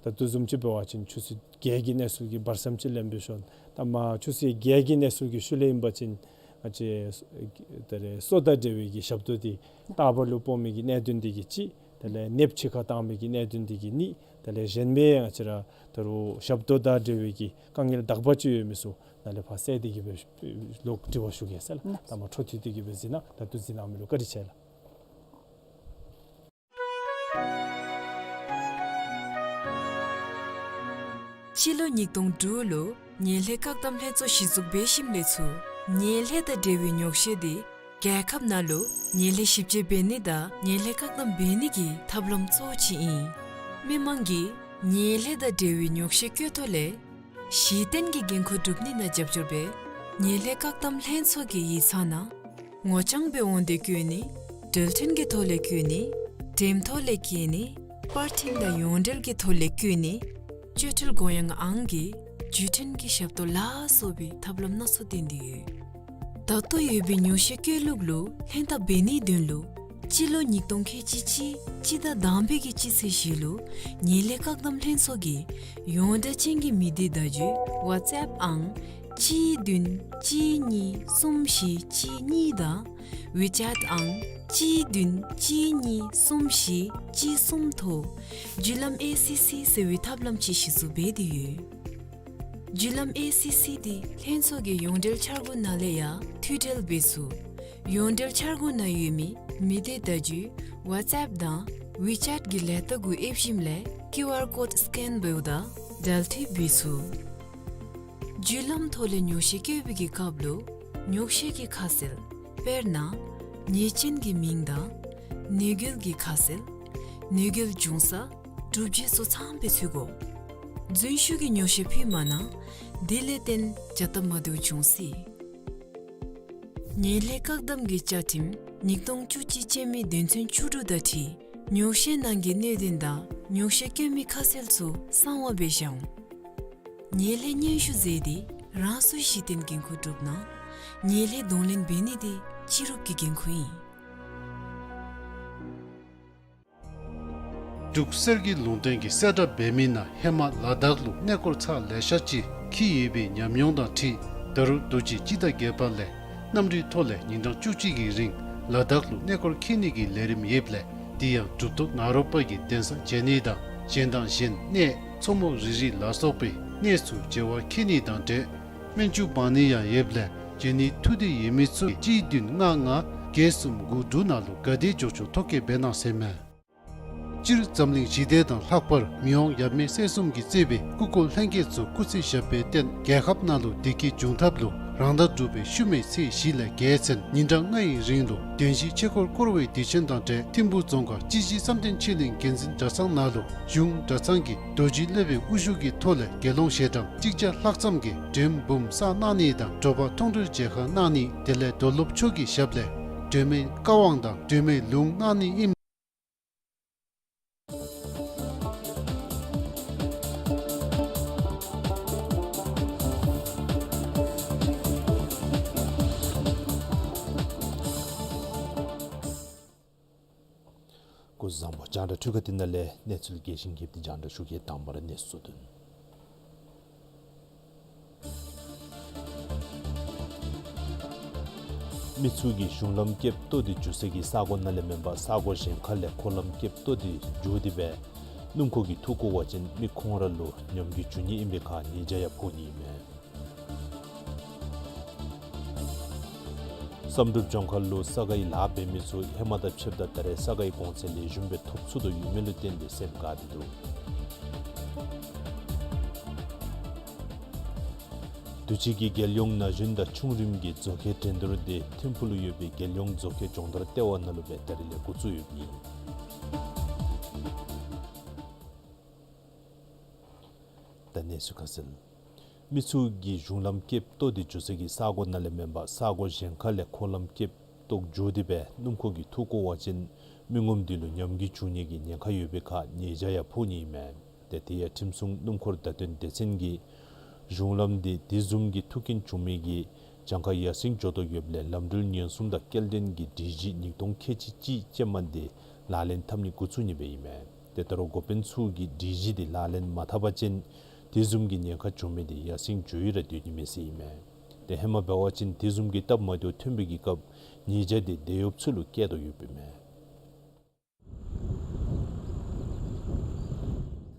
ད་དུས་བཟུམ་ཅིག་འབད་བ་ཅིན་ཆུ་ཚོད་བརྒྱད་ཀྱི་གནས་ཚུལ་གྱི་བར་མཚམས་ཅིག་ལེན་པའི་ཤུལ་ད་མ་ཆུ་ཚོད་བརྒྱད་ཀྱི་གནས་ཚུལ་གྱི་ཤུལ་ལས་ཨིན་པ་ཅིན་ང་བཅས་ད་རེས་སོ་དང་འབྲེལ་བའི་གི་ཞབས་ཏོག་འདི་རྟག་བུ་ལུ་སྤོ་མི་གི་གནད་དོན་འདི་གིས་གཅིག། དེ་ལས་ནདཔ་ཕྱི་ཁར་བཏང་མི་གི་གནད་དོན་འདི་གིས་གཉིས། དེ་ལས་གཞན་མི་ང་བཅས་ར་ད་རུང་ཞབས་ཏོག་དང་འབྲེལ་བའི་གི་དཀའ་ངལ་དག་པ་ཅིག་ཡོད་མི་ཚུ་ནཱ་ལས་ཕར་སེལ་ཏེ་གིས་སྦེ་ལོག་དྲི་བ་ཞུ་གེ་ཟེར་ལགས། ད་མ་འཕྲོ་མཐུད་དེ་གིས་སྦེ་གཟིགས་གནང་། ད་དུས་གཟིགས་གནང་མི་ལུ་བཀའ་དྲིན་ཆེ་ལགས། སྤྱི་ལོ་ཉིས་སྟོང་དྲུག་ལུ་ངན་ལྷད་བཀག་སྡོམ་ལྷན་ཚོགས་གཞི་བཙུགས་འབད་ཞིནམ་ལས་ཚུར་ངན་ལྷད་དང་འབྲེལ་བའི་ཉོག་བཤད་འདི་རྒྱལ་ཁབ་ནང་ལུ་ངན་ལྷད་ཞིབ་དཔྱད་འབད་ནི་དང་ངན་ལྷད་བཀག་སྡོམ་འབད་ནི་གི་ཐབས་ལམ་གཙོ་བོ་ཅིག་ཨིན། མི་མང་གིས་ངན་ལྷད་དང་འབྲེལ་བའི་ཉོག་བཤད་བཀོད་ཐོག་ལས་གཞི་རྟེན་གྱི་འགན་ཁུར་སྒྲུབ་ནི་ནང་རྒྱབ་སྐྱོར་འབད་ངན་ལྷད་བཀག་སྡོམ་ལྷན་ཚོགས་ཀྱི་ཡིག་ཚང་ནང་ངོ་རྐྱང་སྦེ་འོང་སྟེ་བཀོད་ནི། འབྲེལ་མཐུད་ཀྱི་ཐོག་ལས་བཀོད་ནི། འགྲེམས་ཐོག་ལས་བཀོད་ནི། པར་འཕྲིན་དང་ཡོངས་འབྲེལ་གྱི་ཐོག་ལས་བཀོད་ནི། བཅོས་ཐུལ་དགོངས་ཡངས་ཨང་གི་བརྒྱུད་འཕྲིན་གྱི་ཞབས་ཏོག་ལ་སོགས་པའི་ཐབས་ལམ་སྣ་ཚོགས་བསྟེན་ཏེ་ཡོད། ད་ལྟོ་ཡོད་པའི་ཉོག་བཤད་བཀོད་ལུགས་ལུ་ལྷན་ཐབས་འབད་ནིའི་དོན་ལུ་སྤྱི་ལོ་ཉིས་སྟོང་ཁལ་གཅིག་གཅིག་སྤྱི་ཟླ་དང་པའི་གི་སྤྱི་ཚེས་བཞི་ལུ་ངན་ལྷད་བཀག་སྡོམ་ལྷན་ཚོགས་ཀྱི་ཡོངས་བསྒྲགས་ཅན་གྱི་མི་སྡེ་བརྡ་བརྒྱུད་ཝཊས་ཨེཔ་ཨང་གཅིག་བདུན་གཅིག་གཉིས་གསུམ་བཞི་གཅིག་གཉིས་དང་ཝི་ཅེཊ་ཨང་གཅིག་བདུན་གཅིག་གཉིས་གསུམ་བཞི་གཅིག་གསུམ་ཐོག་བརྒྱུད་ལམ་ཨེ་སི་སི་ཟེར་བའི་ཐབས་ལམ་ཅིག་གཞི་བཙུགས་འབད་དེ་ཡོད། བརྒྱུད་ལམ་ཨེ་སི་སི་འདི་ལྷན་ཚོགས་ཀྱི་ཡོངས་འབྲེལ་འཆར་སྒོ་ནང་ལས་ཡང་མཐུད་འབྲེལ་འབད་ཚུགས། ཡོངས་འབྲེལ་འཆར་སྒོ་ནང་ཡོད་མི་མི་སྡེ་བརྡ་བརྒྱུད་ཝཊས་ཨེཔ་དང་ཝི་ཅེཊ་གི་ལས་རྟགས་གུ་ཨེབ་ཞིནམ་ལས་ཀིའུ་ཨར་ཀོཌ་སི་ཀེན་འབདཝ་ད་འབྲེལ་མཐུད་འབད་ཚུགས། བརྒྱུད་ལམ་ཐོག་ལས་ཉོག་བཤད་བཀོད་པའི་གི་སྐབས་ལུ་ཉོག་བཤད་ཀྱི་ཁ་གསལ་དཔེར་ན་ཉེས་ཅན་གྱི་མིང་དང་ནད་འགོས་ཀྱི་ཁ་གསལ་ནད་འགོས་འབྱུང་ས་གྲུབ་རྗེས་སོགས་ཚངམ་སྦེ་ཚུད་དགོ། རྫུན་ཤོས་ཀྱི་ཉོག་བཤད་ཕུལ་མ་གནང་། དེ་ལས་བརྟེན་བྱ་ཐབས་མ་བདེཝ་འབྱུང་སྲིད། ངན་ལྷད་བཀག་སྡོམ་གྱི་བཅའ་ཁྲིམས་ཉིས་སྟོང་བཅུ་གཅིག་ཅན་མའི་དོན་ཚན་བཅུ་དྲུག་དང་འཁྲིལ་ཉོག་བཤད་ནང་གི་གནད་དོན་དང་ཉོག་བཤད་བཀོད་མི་ཁ་གསལ་ཚུ་གསང་བ་སྦེ་བཞག་འོང་། ངན་ལྷད་སྙན་ཞུ་མཛད་དེ་རང་སོའི་གཞི་རྟེན་འགན་ཁུར་སྒྲུབ་གནང་། ངན་ལྷད་གདོང་ལེན་འབད་ནི་དེ་སྤྱི་རུབ་ཀྱི་འགན་ཁུར་ཨིན། འབྲུག་གསེར་གྱི་ལུང་བསྟན་གྱིས་གསལ་བསྒྲགས་འབད་མི་ནང་ཧེ་མ་ལ་དྭགས་ལུ་གནས་སྐོར་ཚར་ལེ་ཤ་ཅིག་འཁྱིད་ཡོད་པའི་ཉམས་མྱོང་དང་འཁྲིལ་ད་རུང་དུས་ཅི་སྤྱི་ཟླ་བརྒྱད་པ་ལས་གནམ་གྲུའི་ཐོག་ལས་ཉིན་གྲངས་བཅུ་གཅིག་གི་རིང་ལ་དྭགས་ལུ་གནས་སྐོར་འཁྱིད་ནི་གི་ལས་རིམ་ཡོདཔ་ལས་དེ་ཡང་གྲུབ་ཐོབ་ནཱ་རོ་པ་གི་གདན་ས་མཇལ་ནི་དང་གཞན་དང་གཞན་གནས་མཚོ་མོ་རི་རི་ལ་སོགས་པའི་གནས་ཚུ་མཇལ་བར་འཁྱིད་ནི་དང་འབྲེལ་སྨན་ཆུ་འབག་ནི་ཡང་ཡོདཔ་ལས་མཇལ་ནི་ཐུགས་འདོད་ཡོད་མི་ཚུ་གཅིག་བདུན་ལྔ་ལྔ་བརྒྱད་གསུམ་དགུ་དྲུག་ནང་ལུ་ག་དེ་མགྱོགས་མགྱོགས་ཐོ་བཀོད་འབད་གནང་ཟེར་མས། སྤྱིར་འཛམ་གླིང་ཞི་བདེ་དང་ལྷག་པར་མི་དབང་ཡབ་མེས་སྲས་གསུམ་གྱིས་གཙོས་པའི་སྐུ་འཁོར་ལྷན་རྒྱས་ཚུ་སྐུ་ཚེ་ཞབས་པད་བརྟན། རྒྱལ་ཁབ་ནང་ལུ་བདེ་སྐྱིད་འབྱུང་ཐབས་ལུ་ རང་ཟླ་དྲུག་པའི་ཤུལ་མའི་ཚེས་བཞི་ལས་བརྒྱད་ཚུན་ཉིན་གྲངས་ལྔའི་རིང་ལུ་བདེན་བཞིའི་ཆོས་འཁོར་བསྐོར་བའི་དུས་ཆེན་དང་འབྲེལ་ཐིམ་ཕུག་རྫོང་ཁག་སྤྱི་བཞི་བསམ་གཏན་ཆོས་གླིང་དགེ་འཛིན་གྲྭ་ཚང་ནང་ལུ་གཞུང་གྲྭ་ཚང་གི་རྡོ་རྗེ་སློབ་དཔོན་དབུ་བཞུགས་ཀྱི་ཐོག་ལས་དགེ་སློང་ཞལ་གྲངས་གཅིག་བརྒྱ་ལྷག་ཙམ་གྱིས་མགྲོན་འབུམ་བསགས་གནང་ནི་དང་དྲོ་པ་མཐོང་གྲོལ་མཇལ་ཁ་གནང་ནི། དེ་ལས་རྡོར་སློབ་མཆོག་གི་ཞབས་ལས་སྒྲོལ་མའི་བཀའ་དབང་དང་སྒྲོལ་མའི་ལུང་གནང་ནི་ཨིནམ། སྐུ་གཟུགས་བཟང་པོ། རྒྱང་བསྒྲགས་འཕྲུལ་ཁང་འདི་ནང་ལས་གནས་ཚུལ་རྒྱས་ཤིང་རྒྱསཔ་འདི་རྒྱང་བསྒྲགས་ཞུ་གེ། དང་པ་ར་གནས་ཚུལ་དོན། མི་ཚུ་གིས་གཞུང་ལམ་བཀལ་བཏོག་སྟེ་འགྱོ་ས་གི་ས་གོ་ནང་ལས་མེན་པར་ས་གོ་གཞན་ཁ་ལས་འཁོར་ལམ་བཀལ་བཏོག་སྟེ་འགྱོ་སྟེ་སྦེ་སྣུམ་འཁོར་གྱིས་འཐུ་བཀོ་བ་ཅིན་མི་ཁོང་ར་ལུ་ཉམས་རྒུད་འབྱུང་ནི་ཨིན་པའི་ཁར་ཉེས་བྱ་ཡང་ཕོག་ནི་ཨིན་མས། བསམ་གྲུབ་ལྗོངས་མཁར་ལུ་ས་གའི་ལཱ་འབད་མི་ཚུ་ཧེ་མ་དང་ཕྱདཔ་ད་ད་རེས་ས་གའི་གོང་ཚད་ལེགས་ཤོམ་སྦེ་ཐོབ་ཚུགས་དོ་ཡོད་མི་ལུ་བརྟེན་ཏེ་སེམས་དགའ་སྟེ་འདུག། དུས་ཅི་གི་རྒྱལ་ཡོངས་ན་གཞོན་དང་ཆུང་རིམ་གྱི་མཛོ་ཁའི་འགྲན་བསྡུར་འདི་ཐིམ་ཕུག་ལུ་ཡོད་པའི་རྒྱལ་ཡོངས་མཛོ་ཁའི་སྦྱོང་བརྡར་ལྟེ་བ་ནང་ལུ་སྦེ་ད་རིས་ལས་འགོ་བཙུགས་ཡོདཔ་ཨིན། ད་གནས་ཚུལ་ཁ་གསལ། མི་ཚུ་གིས་གཞུང་ལམ་བཀལ་བཏོག་སྟེ་འགྱོ་ས་གི་ས་གོ་ནང་ལས་མེན་པར་ས་གོ་གཞན་ཁ་ལས་འཁོར་ལམ་བཀལ་བཏོག་འགྱོ་སྟེ་སྦེ་སྣུམ་འཁོར་གྱིས་འཐུ་བཀོ་བ་ཅིན་མི་ངོམ་འདི་ལུ་ཉམས་རྒུད་འབྱུང་ནི་གི་ཉེན་ཁ་ཡོད་པའི་ཁར་ཉེས་བྱ་ཡང་ཕོག་ནི་ཨིན་མས། ཏེ་དེ་ཡང་ཁྲིམས་སྲུང་སྣུམ་འཁོར་བརྡ་སྟོན་སྡེ་ཚན་གྱིས་གཞུང་ལམ་འདི་དེ་བཟུམ་གྱི་མཐུག་རྐྱེན་བྱུང་མི་གི་གྱངས་ཁ་ཡར་སེང་འགྱོ་དོ་ཡོདཔ་ལས་ལམ་འགྲུལ་ཉེན་སྲུང་དང་སྐྱེལ་འདྲེན་གྱི་སྒྲིག་གཞི་ཉིས་སྟོང་ཁལ་གཅིག་གཅིག་ཅན་མ་འདི་ལག་ལེན་འཐབ་ནི་འགོ་བཙུགས་ནི་སྦེ་ཨིན་མས། ཏེ་ད་རུང་འགོ་དཔོན་ཚུ་གིས་སྒྲིག་གཞི་འདི་ལག་ལེན་མ་འཐབ་པ་ཅིན་དེ་བཟུམ་གྱི་ཉེན་ཁ་བྱུང་མི་འདི་ཡར་སེང་འགྱོ་ཡི་ར་སྡོད་ནི་མས་ཟེར་ཨིན་མས། ཏེ་ཧེ་མ་འབད་བ་ཅིན་དེ་བཟུམ་གྱི་སྟབས་མ་བདེཝ་ཐོན་པའི་གི་སྐབས་ཉེས་བྱ་འདི་དེད་གཡོགཔ་ཚུ་ལུ་བཀལ་དོ་ཡོདཔ་ཨིན་མས།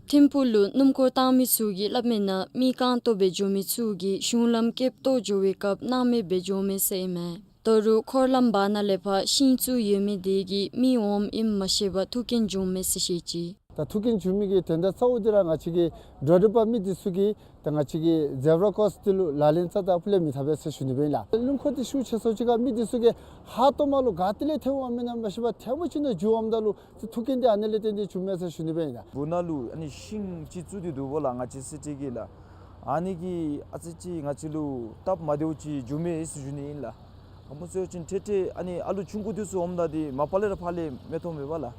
ཐིམ་ཕུག་ལུ་སྣུམ་འཁོར་བཏང་མི་ཚུ་གིས་སླབ་མིའི་ནང་མི་རྐང་སྟོང་སྦེ་འགྱོ་མི་ཚུ་གིས་གཞུང་ལམ་བཀལ་བཏོག་འགྱོ་བའི་སྐབས་སྣང་མེད་སྦེ་འགྱོཝ་མས་ཟེར་ཨིན་མས། ད་རུང་འཁོར་ལམ་བར་ན་ལས་ཕར་ཤིང་ཚུ་ཡོད་མི་དེ་གིས་མི་འོངམ་ཨིནམ་མ་ཤེས་པར་ཐུག་རྐྱེན་བྱུངམ་མས་ཟེར་བཤད་ཅི། ད་ཐུག་རྐྱེན་བྱུང་མི་གི་དོན་དག་གཙོ་བོ་འདི་ར་ང་བཅས་ཀྱི་འགྲོ་འགྲུལ་པ་མི་འདི་ཚུ་གིས་ད་ང་བཅས་ཀྱི་ཛེབ་ར་ཀོརོསི་འདི་ལུ་ལག་ལེན་རྩ་དང་ཕུ་ལས་མི་འཐབ་པས་ཟེར་ཞུ་ནི་སྦེ་ཨིན་ལགས། སྣུམ་འཁོར་འདི་ཤུགས་ཆེ་སོང་ཅི་ག་མི་འདི་ཚུ་གིས་ཧ་ཏོ་མ་ལུ་ག་ཏེ་ལས་ཐལ་འོང་མེན་ན་མ་ཤེས་པར་ཐལ་མོ་ཅིག་ནང་འགྱོཝ་ད་ལུ་ཐུག་རྐྱེན་འདི་ཨ་ནི་ལས་བརྟེན་ཏེ་བྱུངམ་མས་ཟེར་ཞུ་ནི་སྦེ་ཨིན་ལགས། སྦུག་ན་ལུ་ཨ་ནི་ཤིང་ཅིག་བཙུགས་ཏེ་འདུག་སྦོ་ལགས། ང་བཅས་སི་ཊི་གི་ལགས། ཨ་ནི་གིས་ཨ་ཙི་ཅིག་ང་བཅས་ལུ་སྟབས་མ་བདེཝ་ཅིག་བྱུང་མས་ཟེར་ཞུ་ནི་ཨིན་ལགས། ག་མོ་ཟེར་བ་ཅིན་ཐེ་ཐེ་ཨ་ནི་ཨ་ལུ་ཆུང་ཀུ་འདི་ཚུ་འོངམ་ད་འདི་མ་པ་ལས་ར་ཕར་ལས་མི་མཐོང་མས་སྦ་ལགས།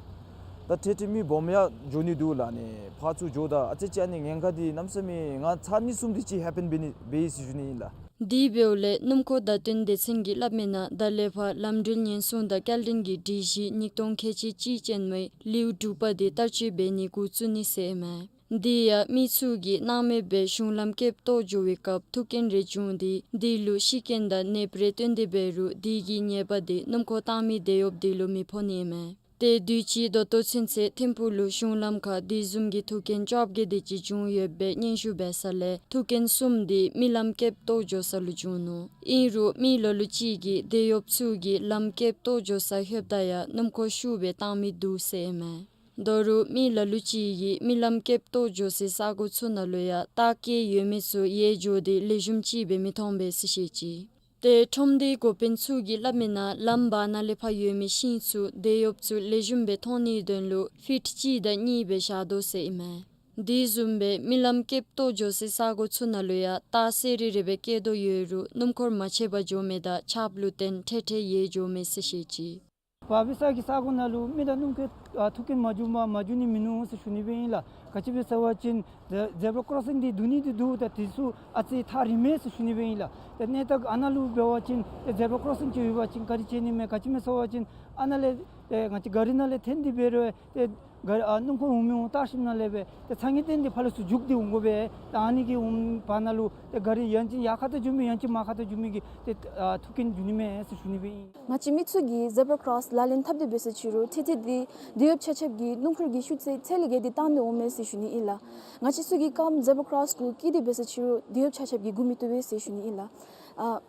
ད་ཐེ་ཐེ་མི་སྦོམ་ཡང་འགྱོ་ནི་འདུག་ལགས། ཨ་ནི་ཕར་ཚུར་འགྱོཝ་ད་ཨ་ཙི་ཅིག་ཨ་ནི་ཉེན་ཁ་འདི་གནམ་མེད་ས་མེད་ང་ཚར་གཉིས་གསུམ་འདི་ཅིག་ཧེ་པེན་འབད་ནི་འབད་ཡི་ཟེར་ཞུ་ནི་ཨིན་ལགས། དེ་འབདཝ་ལས་སྣུམ་འཁོར་བརྡ་སྟོན་སྡེ་ཚན་གྱིས་སླབ་མིའི་ནང་ད་ལས་ཕར་ལམ་འགྲུལ་ཉེན་སྲུང་དང་སྐྱེལ་འདྲེན་གྱི་སྒྲིག་གཞི་ཉིས་སྟོང་ཁལ་གཅིག་གཅིག་ཅན་མའི་ལེའུ་དྲུག་པ་འདི་བསྟར་སྤྱོད་འབད་ནི་འགོ་བཙུགས་ནི་ཟེར་ཨིན་མས། དེ་ཡང་མི་ཚུ་གིས་སྣང་མེད་སྦེ་གཞུང་ལམ་བཀལ་བཏོག་འགྱོ་བའི་སྐབས་ཐུག་རྐྱེན་རེ་བྱུང་སྟེ་དེ་ལུ་ཤི་རྐྱེན་དང་ནདཔ་རེ་བཏོན་ཏེ་འབད་རུང་དེ་གི་ཉེས་པ་འདི་སྣུམ་འཁོར་བཏང་མི་དེད་གཡོགཔ་དེ་ལུ་མི་ཕོག་ནི་ཨིན་མས། ཏེ་དུས་ཅི་ད་ལྟོ་ཚུན་ཚོད་ཐིམ་ཕུག་ལུ་གཞུང་ལམ་ཁར་དེ་བཟུམ་གྱི་ཐུག་རྐྱེན་བཅོ་བརྒྱད་དེ་ཅིག་བྱུང་ཡོད་པའི་སྙན་ཞུ་འབད་ས་ལས་ཐུག་རྐྱེན་གསུམ་འདི་མི་ལམ་བཀལ་བཏོག་འགྱོ་ས་ལུ་བྱུང་ནུག། ཨིན་རུང་མི་ལ་ལུ་ཅིག་གིས་དེད་གཡོགཔ་ཚུ་གིས་ལམ་བཀལ་བཏོག་འགྱོ་ས་ལྷོདཔ་ད་ཡང་སྣུམ་འཁོར་ཤུགས་སྦེ་བཏང་མི་འདུག་ཟེར་ཨིན་མས། ད་རུང་མི་ལ་ལུ་ཅིག་གིས་མི་ལམ་བཀལ་བཏོག་འགྱོ་སའི་ས་གོ་ཚུ་ནང་ལུ་ཡང་རྟ་སྐྱེལ་ཡོད་མི་ཚུ་ཡལ་འགྱོ་སྟེ་ལེགས་ཤོམ་ཅིག་སྦེ་མི་མཐོང་པས་ཟེར་བཤད་ཅི། ཏེ་ཁྲོམ་སྡེའི་འགོ་དཔོན་ཚུ་གིས་སླབ་མིའི་ནང་ལམ་བར་ན་ལས་ཕར་ཡོད་མི་ཤིང་ཚུ་དེད་གཡོགཔ་ཚུ་ལེགས་ཤོམ་སྦེ་མཐོང་ནིའི་དོན་ལུ་ཕིཊ་གཅིག་དང་གཉིས་སྦེ་བཞག་དོ་ཟེར་ཨིན་མས། དེ་བཟུམ་སྦེ་མི་ལམ་བཀལ་བཏོག་འགྱོ་སའི་ས་གོ་ཚུ་ནང་ལུ་ཡང་རྟ་གསེར་རི་རི་སྦེ་སྐྱེལ་དོ་ཡོད་རུང་སྣུམ་འཁོར་མ་ཆད་པར་འགྱོ་མི་དང་ཆརཔ་ལུ་བརྟེན་འཕྲལ་འཕྲལ་ཡལ་འགྱོ་མི་ཟེར་བཤད་ཅི། བར་པའི་ས་གི་ས་གོ་ནང་ལུ་མི་དང་སྣུམ་འཁོར་ཨ་ཐུག་རྐྱེན་མ་བྱུངམ་མ་བྱུང་ནི་མིན་ནུག་ཟེར་ཞུ་ནི་སྦེ་ཨིན་ལགས། ག་ཅི་སྦེ་ཟེར་བ་ཅིན་ཛེ་ཛེབ་ར་ཀོརོ་སིང་འདི་བསྡུ་ནི་འདི་འདུག། ད་དེ་ཚུ་ཨ་ཙི་ཐག་རིངམ་མས་ཟེར་ཞུ་ནི་སྦེ་ཨིན་ལགས། ད་གནས་སྟངས་ཨ་ནཱ་ལུ་འབད་བ་ཅིན་ཏེ་ཛེབ་ར་ཀོརོ་སིང་ཅིག་ཡོད་པ་ཅིན་ག་ར་ཆད་ནི་མས། ག་ཅི་སྦེ་ཟེར་བ་ཅིན་ཨ་ནཱ་ལས་ཏེ་ང་བཅས་ག་རི་ནང་ལས་འཐེན་ཏེ་འབད་རུང་ཏེ་ག་རི་ཨ་སྣུམ་འཁོར་འོང་མི་འོང་བལྟ་ཞིནམ་ལས་སྦེ་ཏེ་ཚ་ངེས་བརྟེན་ཏེ་ཕར་ལས་ཚུར་རྒྱུག་སྟེ་འོང་དགོ་པས། ད་ཨ་ནི་གི་འོང་བར་ན་ལུ་ཏེ་ག་རི་ཡང་ཅིན་ཡར་ཁ་ཐུག་འགྱོ་མི་ཡང་ཅིན་མར་ཁ་ཐུག་འགྱོ་མི་གི་ཏེ་ཨ་ཐུག་རྐྱེན་འབྱུང་ནི་མས་ཟེར་ཞུ་ནི་སྦེ་ཨིན། ང་བཅས་མི་ཚུ་གིས་ཛེབ་ར་ཀོརོསི་ལག་ལེན་འཐབ་སྟེ་འབད་ས་ཅིག་རུང་ཐེ་ཐེ་འདི་དེད་གཡོགཔ་ཆ་ཁྱབ་ཀྱིས་སྣུམ་འཁོར་གྱི་ཤུགས་ཚད་ཚད་ལས་བརྒལ་ཏེ་བཏང་སྟེ་འོང་མས་ཟེར་ཞུ་ནི་ཨིན་ལགས། ང་བཅས་ཚུ་གིས་རྐངམ་ཛེབ་ར་ཀོརོསི་གུ་བཀལ་ཏེ་འབད་ས་ཅིག་རུང་དེད་གཡོགཔ་ཆ་ཁྱབ་ཀྱིས་སྒུག་མི་བཏུབ་པས་ཟེར་ཞུ་ནི་ཨིན་ལགས། ཨ་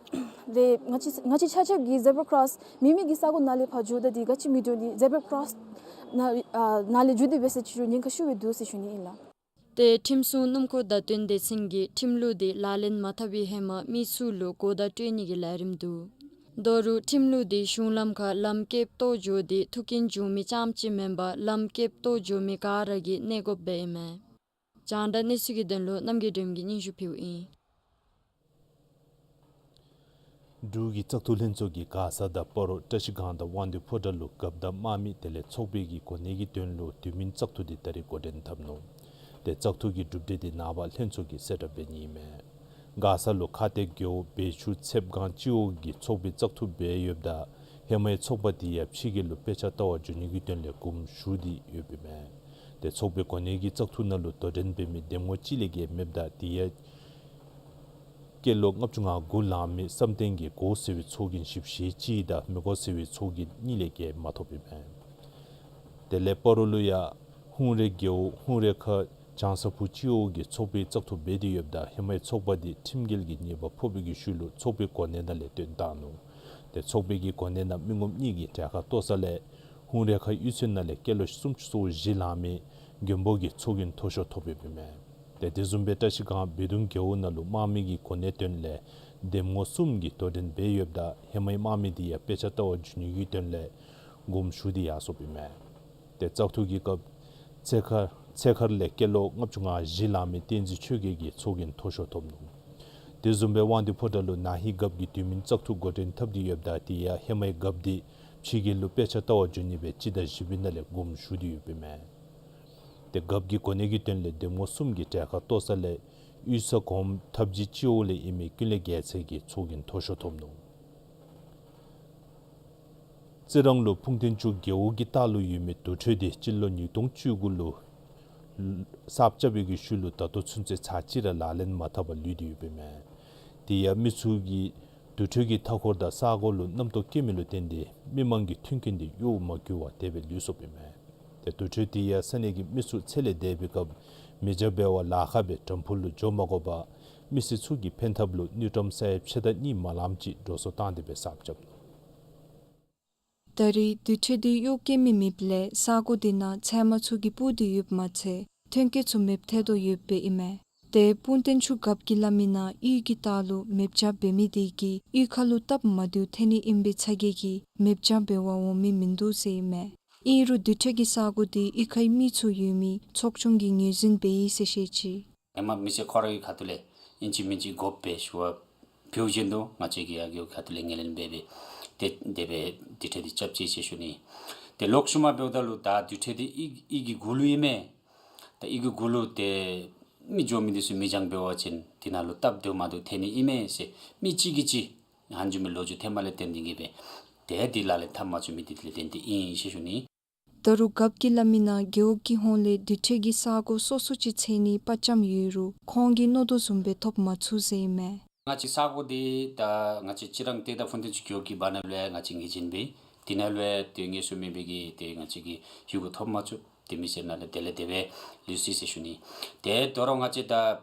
ཏེ་ང་བཅས་ང་བཅས་ཆ་ཁྱབ་ཀྱིས་ཛེབ་ར་ཀོརོསི་མེད་མི་གི་ས་གོ་ནང་ལས་ཕར་འགྱོཝ་ད་འདི་ག་ཅི་མི་འགྱོ་ནི། ཛེབ་ར་ཀོརོསི་ནང་ཨ་ནང་ལས་འགྱོ་སྟེ་འབད་ས་ཅིག་རུང་ཉེན་ཁ་ཤུགས་སྦེ་འདུག་ཟེར་ཞུ་ནི་ཨིན་ལགས། ཏེ་ཁྲིམས་སྲུང་སྣུམ་འཁོར་དང་དོན་སྡེ་ཚན་གྱིས་ཁྲིམས་ལུགས་འདི་ལག་ལེན་མ་འཐབ་པའི་ཧེ་མ་མི་ཚུ་ལུ་གོ་བརྡ་སྤྲོད་ནི་གི་ལས་རིམ་འདུག། ད་རུང་ཁྲིམས་ལུགས་འདི་གཞུང་ལམ་ཁར་ལམ་བཀལ་གཏོར་འགྱོ་སྟེ་ཐུག་རྐྱེན་བྱུང་མི་རྐྱངམ་ཅིག་མེན་པར་ལམ་བཀལ་གཏོར་འགྱོ་མི་ག་ར་གིས་གནས་དགོཔ་སྦེ་ཨིན་མས། རྒྱང་བསྒྲགས་གནས་ཚུལ་གྱི་དོན་ལུ་རྣམ་རྒྱལ་སྒྲོལམ་གྱིས་སྙན་ཞུ་ཕུལཝ་ཨིན། འབྲུག་གི་བཙག་འཐུ་ལྷན་ཚོགས་ཀྱིས་མགར་ས་དང་སྤ་རོ་བཀྲ་ཤིས་སྒང་དང་དབང་འདུས་ཕོ་བྲང་ལུ་རྒཔོ་དང་དམག་མི་དེ་ལས་ཚོགས་པའི་གི་གོ་གནས་ཀྱི་དོན་ལུ་དུས་མིན་བཙག་འཐུ་འདི་ད་རིས་འགོ་འདྲེན་འཐབ་ནུག། ཏེ་བཙག་འཐུ་གི་གྲུབ་འབྲས་འདི་ནངས་པ་ལྷན་ཚོགས་ཀྱིས་གསལ་བསྒྲགས་འབད་ནི་ཨིན་མས། མགར་ས་ལུ་ཁ་གཏད་རྒེད་འོག་བེ་ཆུ་ཚེབ་སྒང་སྤྱི་འོག་གི་ཚོགས་པའི་བཙག་འཐུ་འབད་ཡོདཔ་ད་ཧེ་མའི་ཚོགས་པ་འདི་ཡང་ཕྱི་རྒྱལ་ལུ་དཔེ་ཆ་ལྟ་བར་འགྱོ་ནི་གི་དོན་ལས་དགོངསམ་ཞུ་སྟེ་ཡོདཔ་ཨིན་མས། ཏེ་ཚོགས་པའི་གོ་གནས་ཀྱི་བཙག་འཐུ་ནང་ལུ་དོ་འགྲན་འབད་མི་འདེམས་ངོ་གཅིག་ལས་བརྒལ་མེདཔ་ད་དེ་ཡང་སྐྱེས་ལོ་ལྔ་བཅུ་ང་དགུ་ལང་མི་བསམ་གཏན་གྱིས་གོ་ཟེར་བའི་ཚོགས་རྒྱན་བཞི་བཅུ་ཞེ་གཅིག་དང་མི་གོ་ཟེར་བའི་ཚོགས་རྒྱན་གཉིས་ལས་བརྒལ་མ་ཐོབ་ཨིན་མས། དེ་ལས་སྤ་རོ་ལུ་ཡང་ཧུང་རེ་རྒེད་འོག་ཧུང་རེ་ཁ་བྱང་ས་ཕུ་སྤྱི་འོག་གི་ཚོགས་པའི་བཙག་འཐུ་འབད་དེ་ཡོདཔ་ད་ཧེ་མའི་ཚོགས་པ་འདི་ཁྲིམས་འགལ་གྱི་ཉེས་པ་ཕོག་པའི་གི་ཤུལ་ལུ་ཚོགས་པའི་གོ་གནས་ནང་ལས་བཏོན་བཏང་ནུག། ཏེ་ཚོགས་པའི་གི་གོ་གནས་ནང་མི་ངོམ་གཉིས་ཀྱིས་གྲལ་ཁར་གཏོགས་ས་ལས་ཧུང་རེ་ཁ་གཡུས་ཚན་ནང་ལས་སྐྱེས་ལོ་སུམ་ཅུ་སོ་བཞི་ལང་མི་མགོན་པོ་གིས་ཚོགས་རྒྱན་མཐོ་ཤོས་ཐོབ་ཡོདཔ་ཨིན་མས། ཏེ་དེ་བཟུམ་སྦེ་བཀྲ་ཤིས་སྒང་བེ་དུང་རྒེད་འོག་ནང་ལུ་དམག་མི་གི་གོ་གནས་དོན་ལས་འདེམས་ངོ་གསུམ་གྱིས་དོ་འགྲན་འབད་ཡོདཔ་ད་ཧེ་མའི་དམག་མི་འདི་ཡང་དཔེ་ཆ་ལྟ་བར་འགྱོ་ནི་གི་དོན་ལས་དགོངསམ་ཞུ་སྟེ་ཡར་སོཔ་ཨིན་མས། ཏེ་བཙག་འཐུ་གི་སྐབས་ཚེ་མཁར་ཚེ་མཁར་ལས་སྐྱེས་ལོ་ལྔ་བཅུ་ང་བཞི་ལང་མི་བསྟན་འཛིན་ཆོས་རྒྱལ་གྱིས་ཚོགས་རྒྱན་མཐོ་ཤོས་ཐོབ་ནུག། དེ་བཟུམ་སྦེ་དབང་འདུས་ཕོ་བྲང་ལུ་ན་ཧིང་རྒཔོ་གི་དུས་མིན་བཙག་འཐུ་འགོ་འདྲེན་འཐབ་སྟེ་ཡོདཔ་ད་དེ་ཡང་ཧེ་མའི་རྒཔོ་འདི་ཕྱི་རྒྱལ་ལུ་དཔེ་ཆ་ལྟ་བར་འགྱོ་ནི་སྦེ་སྤྱི་ཟླ་བཞི་པའི་ནང་ལས་དགོངསམ་ཞུ་སྟེ་ཡོདཔ་ཨིན་མས། ཏེ་རྒཔོ་གི་གོ་གནས་ཀྱི་དོན་ལས་འདེམས་ངོ་གསུམ་གྱིས་གྲལ་ཁར་གཏོགས་ས་ལས་གཡུས་ས་གོངམ་ཐབས་ཅིག་སྤྱི་འོག་ལས་ཨིན་མི་ཀུན་ལེགས་རྒྱལ་མཚན་གྱིས་ཚོགས་རྒྱན་མཐོ་ཤོས་ཐོབ་ནུག། རྩི་རང་ལུ་སྤུངས་རྟེན་ཆུ་རྒེད་འོག་གི་ལྟག་ལུ་ཡོད་མི་དུར་ཁྲོད་འདི་སྤྱི་ལོ་ཉིས་སྟོང་བཅུ་དགུ་ལུ་གསར་རྐྱབ་པའི་གི་ཤུལ་ལུ་ད་ལྟོ་ཚུན་ཚོད་ཚར་གཅིག་ར་ལག་ལེན་མ་འཐབ་པར་ལུས་ཏེ་ཡོདཔ་ཨིན་མས། དེ་ཡང་མི་ཚུ་གིས་དུར་ཁྲོད་ཀྱི་མཐའ་འཁོར་དང་ས་གོ་ལུ་རྣམ་རྟོག་སྐྱེ་མི་ལུ་བརྟེན་ཏེ་མི་མང་གི་མཐུན་རྐྱེན་འདི་གཡོག་མ་བཀོལ་བར་དེ་སྦེ་ལུས་སོཔ་ཨིན་མས། ཏེ་དུར་ཁྲོད་དེ་ཡང་ས་གནས་ཀྱི་མི་ཚུ་ཚེ་ལས་འདས་པའི་སྐབས་མེ་བྱ་འབད་བར་ལཱ་ཁག་སྦེ་དྲམ་ཕུག་ལུ་འགྱོ་མ་དགོ་པར་མི་སེར་ཚུ་གི་ཕན་ཐབས་ལུ་དངུལ་ཀྲམ་ས་ཡ་ཕྱེད་དང་གཉིས་མ་ལངམ་ཅིག་འགྲོ་སོང་བཏང་སྟེ་སྦེ་གསར་རྐྱབ་ནུག། ད་རེས་དུར་ཁྲོད་འདི་གཡོག་བཀོལ་མི་མེདཔ་ལས་ས་གོ་དེ་ནང་ཚལ་མ་ཚུ་གིས་སྤུར་ཏེ་ཡོདཔ་མ་ཚད་ཐོན་སྐྱེད་ཚུ་མེདཔ་ཐལ་དོ་ཡོདཔ་ཨིན་མས། ཏེ་སྤུངས་རྟེན་ཆུ་རྒཔོ་གིས་སླབ་མི་ནང་གཡུས་ཀྱི་ལྟག་ལུ་མེ་བྱ་འབད་མི་དེ་གིས་གཡུས་ཁ་ལུ་སྟབས་མ་བདེཝ་ཐོན་ནི་ཨིན་པའི་ཚ་གྱང་གིས་མེ་བྱ་འབད་བར་འོང་མི་མིན་འདུག་ཟེར་ཨིན་མས། ཨིན་རུང་དུར་ཁྲོད་ཀྱི་ས་གོ་དེ་གཡུས་ཁའི་མི་ཚུ་ཡོད་མི་ཚོགས་ཆུང་གིས་ངོས་འཛིན་འབད་ཡི་ཟེར་བཤད་ཅི། ཧེ་མ་མི་སེར་ཁོ་ར་གི་ཁ་ཐུག་ལས་ཨིན་ཅི་མིན་ཅི་དགོཔ་སྦེ་ཞུ་བ་ཕུལཝ་བཞིན་དུ་ང་བཅས་ཀྱིས་ཡང་རྒེད་འོག་ཁ་ཐུག་ལས་ངོས་ལེན་འབད་སྦེ་ཏེ་དེ་སྦེ་དུར་ཁྲོད་འདི་རྐྱབ་ཅི་ཟེར་ཞུ་ནི། ཏེ་ལོག་ཤུལ་མ་འབདཝ་ད་ལུ་ད་དུར་ཁྲོད་འདི་གཡུས་གཡུས་ཀྱི་མགུ་ལུ་ཨིན་མས། ད་གཡུས་ཀྱི་མགུ་ལུ་ཏེ་མི་འགྱོ་མི་འདི་ཚུ་མེ་བྱ་འབད་བ་ཅིན་དེ་ནང་ལུ་སྟབས་བདེཝ་མ་བདེཝ་ཐོན་ནི་ཨིན་མས་ཟེར་མི་གཅིག་གིས་གཅིག་ཧན་འགྱོ་མི་ལོ་རྒྱུས་ཐོནམ་ལས་བརྟེན་ཏེ་གིས་སྦེ་ཏེ་འདི་ལག་ལེན་འཐབ་མ་ཚུགས་མི་འདི་དེ་ལས་བརྟེན་ཏེ་ཨིན་ཟེར་ཞུ་ནི། ད་རུང་རྒཔོ་གིས་སླབ་མི་ནང་རྒེད་འོག་གི་ཧོངས་ལས་དུར་ཁྲོད་ཀྱི་ས་གོ་སོ་སོ་ཅིག་འཚོལ་ནིའི་དཔའ་བཅམ་ཡོད་རུང་ཁོང་གིས་མནོ་དོ་བཟུམ་སྦེ་ཐོབ་མ་ཚུགས་ཟེར་ཨིན་མས། ང་བཅས་ས་གོ་འདི་ད་ང་བཅས་རྩི་རང་ཏེ་ད་སྤུངས་རྟེན་ཆུ་རྒེད་འོག་གི་བར་ན་ལུ་ཡང་ང་བཅས་ངོས་འཛིན་འབད་དེ་ནང་ལུ་ཡང་ཏེ་ངལ་གསོ་མེད་པའི་གི་ཏེ་ང་བཅས་ཀྱིས་ཡུལ་གུ་ཐོབ་མ་ཚུགས། ཏེ་མི་སེར་ནང་ལས་དེ་ལས་དེ་སྦེ་ལུས་ཅི་ཟེར་ཞུ་ནི། ཏེ་དོ་རུང་ང་བཅས་ད་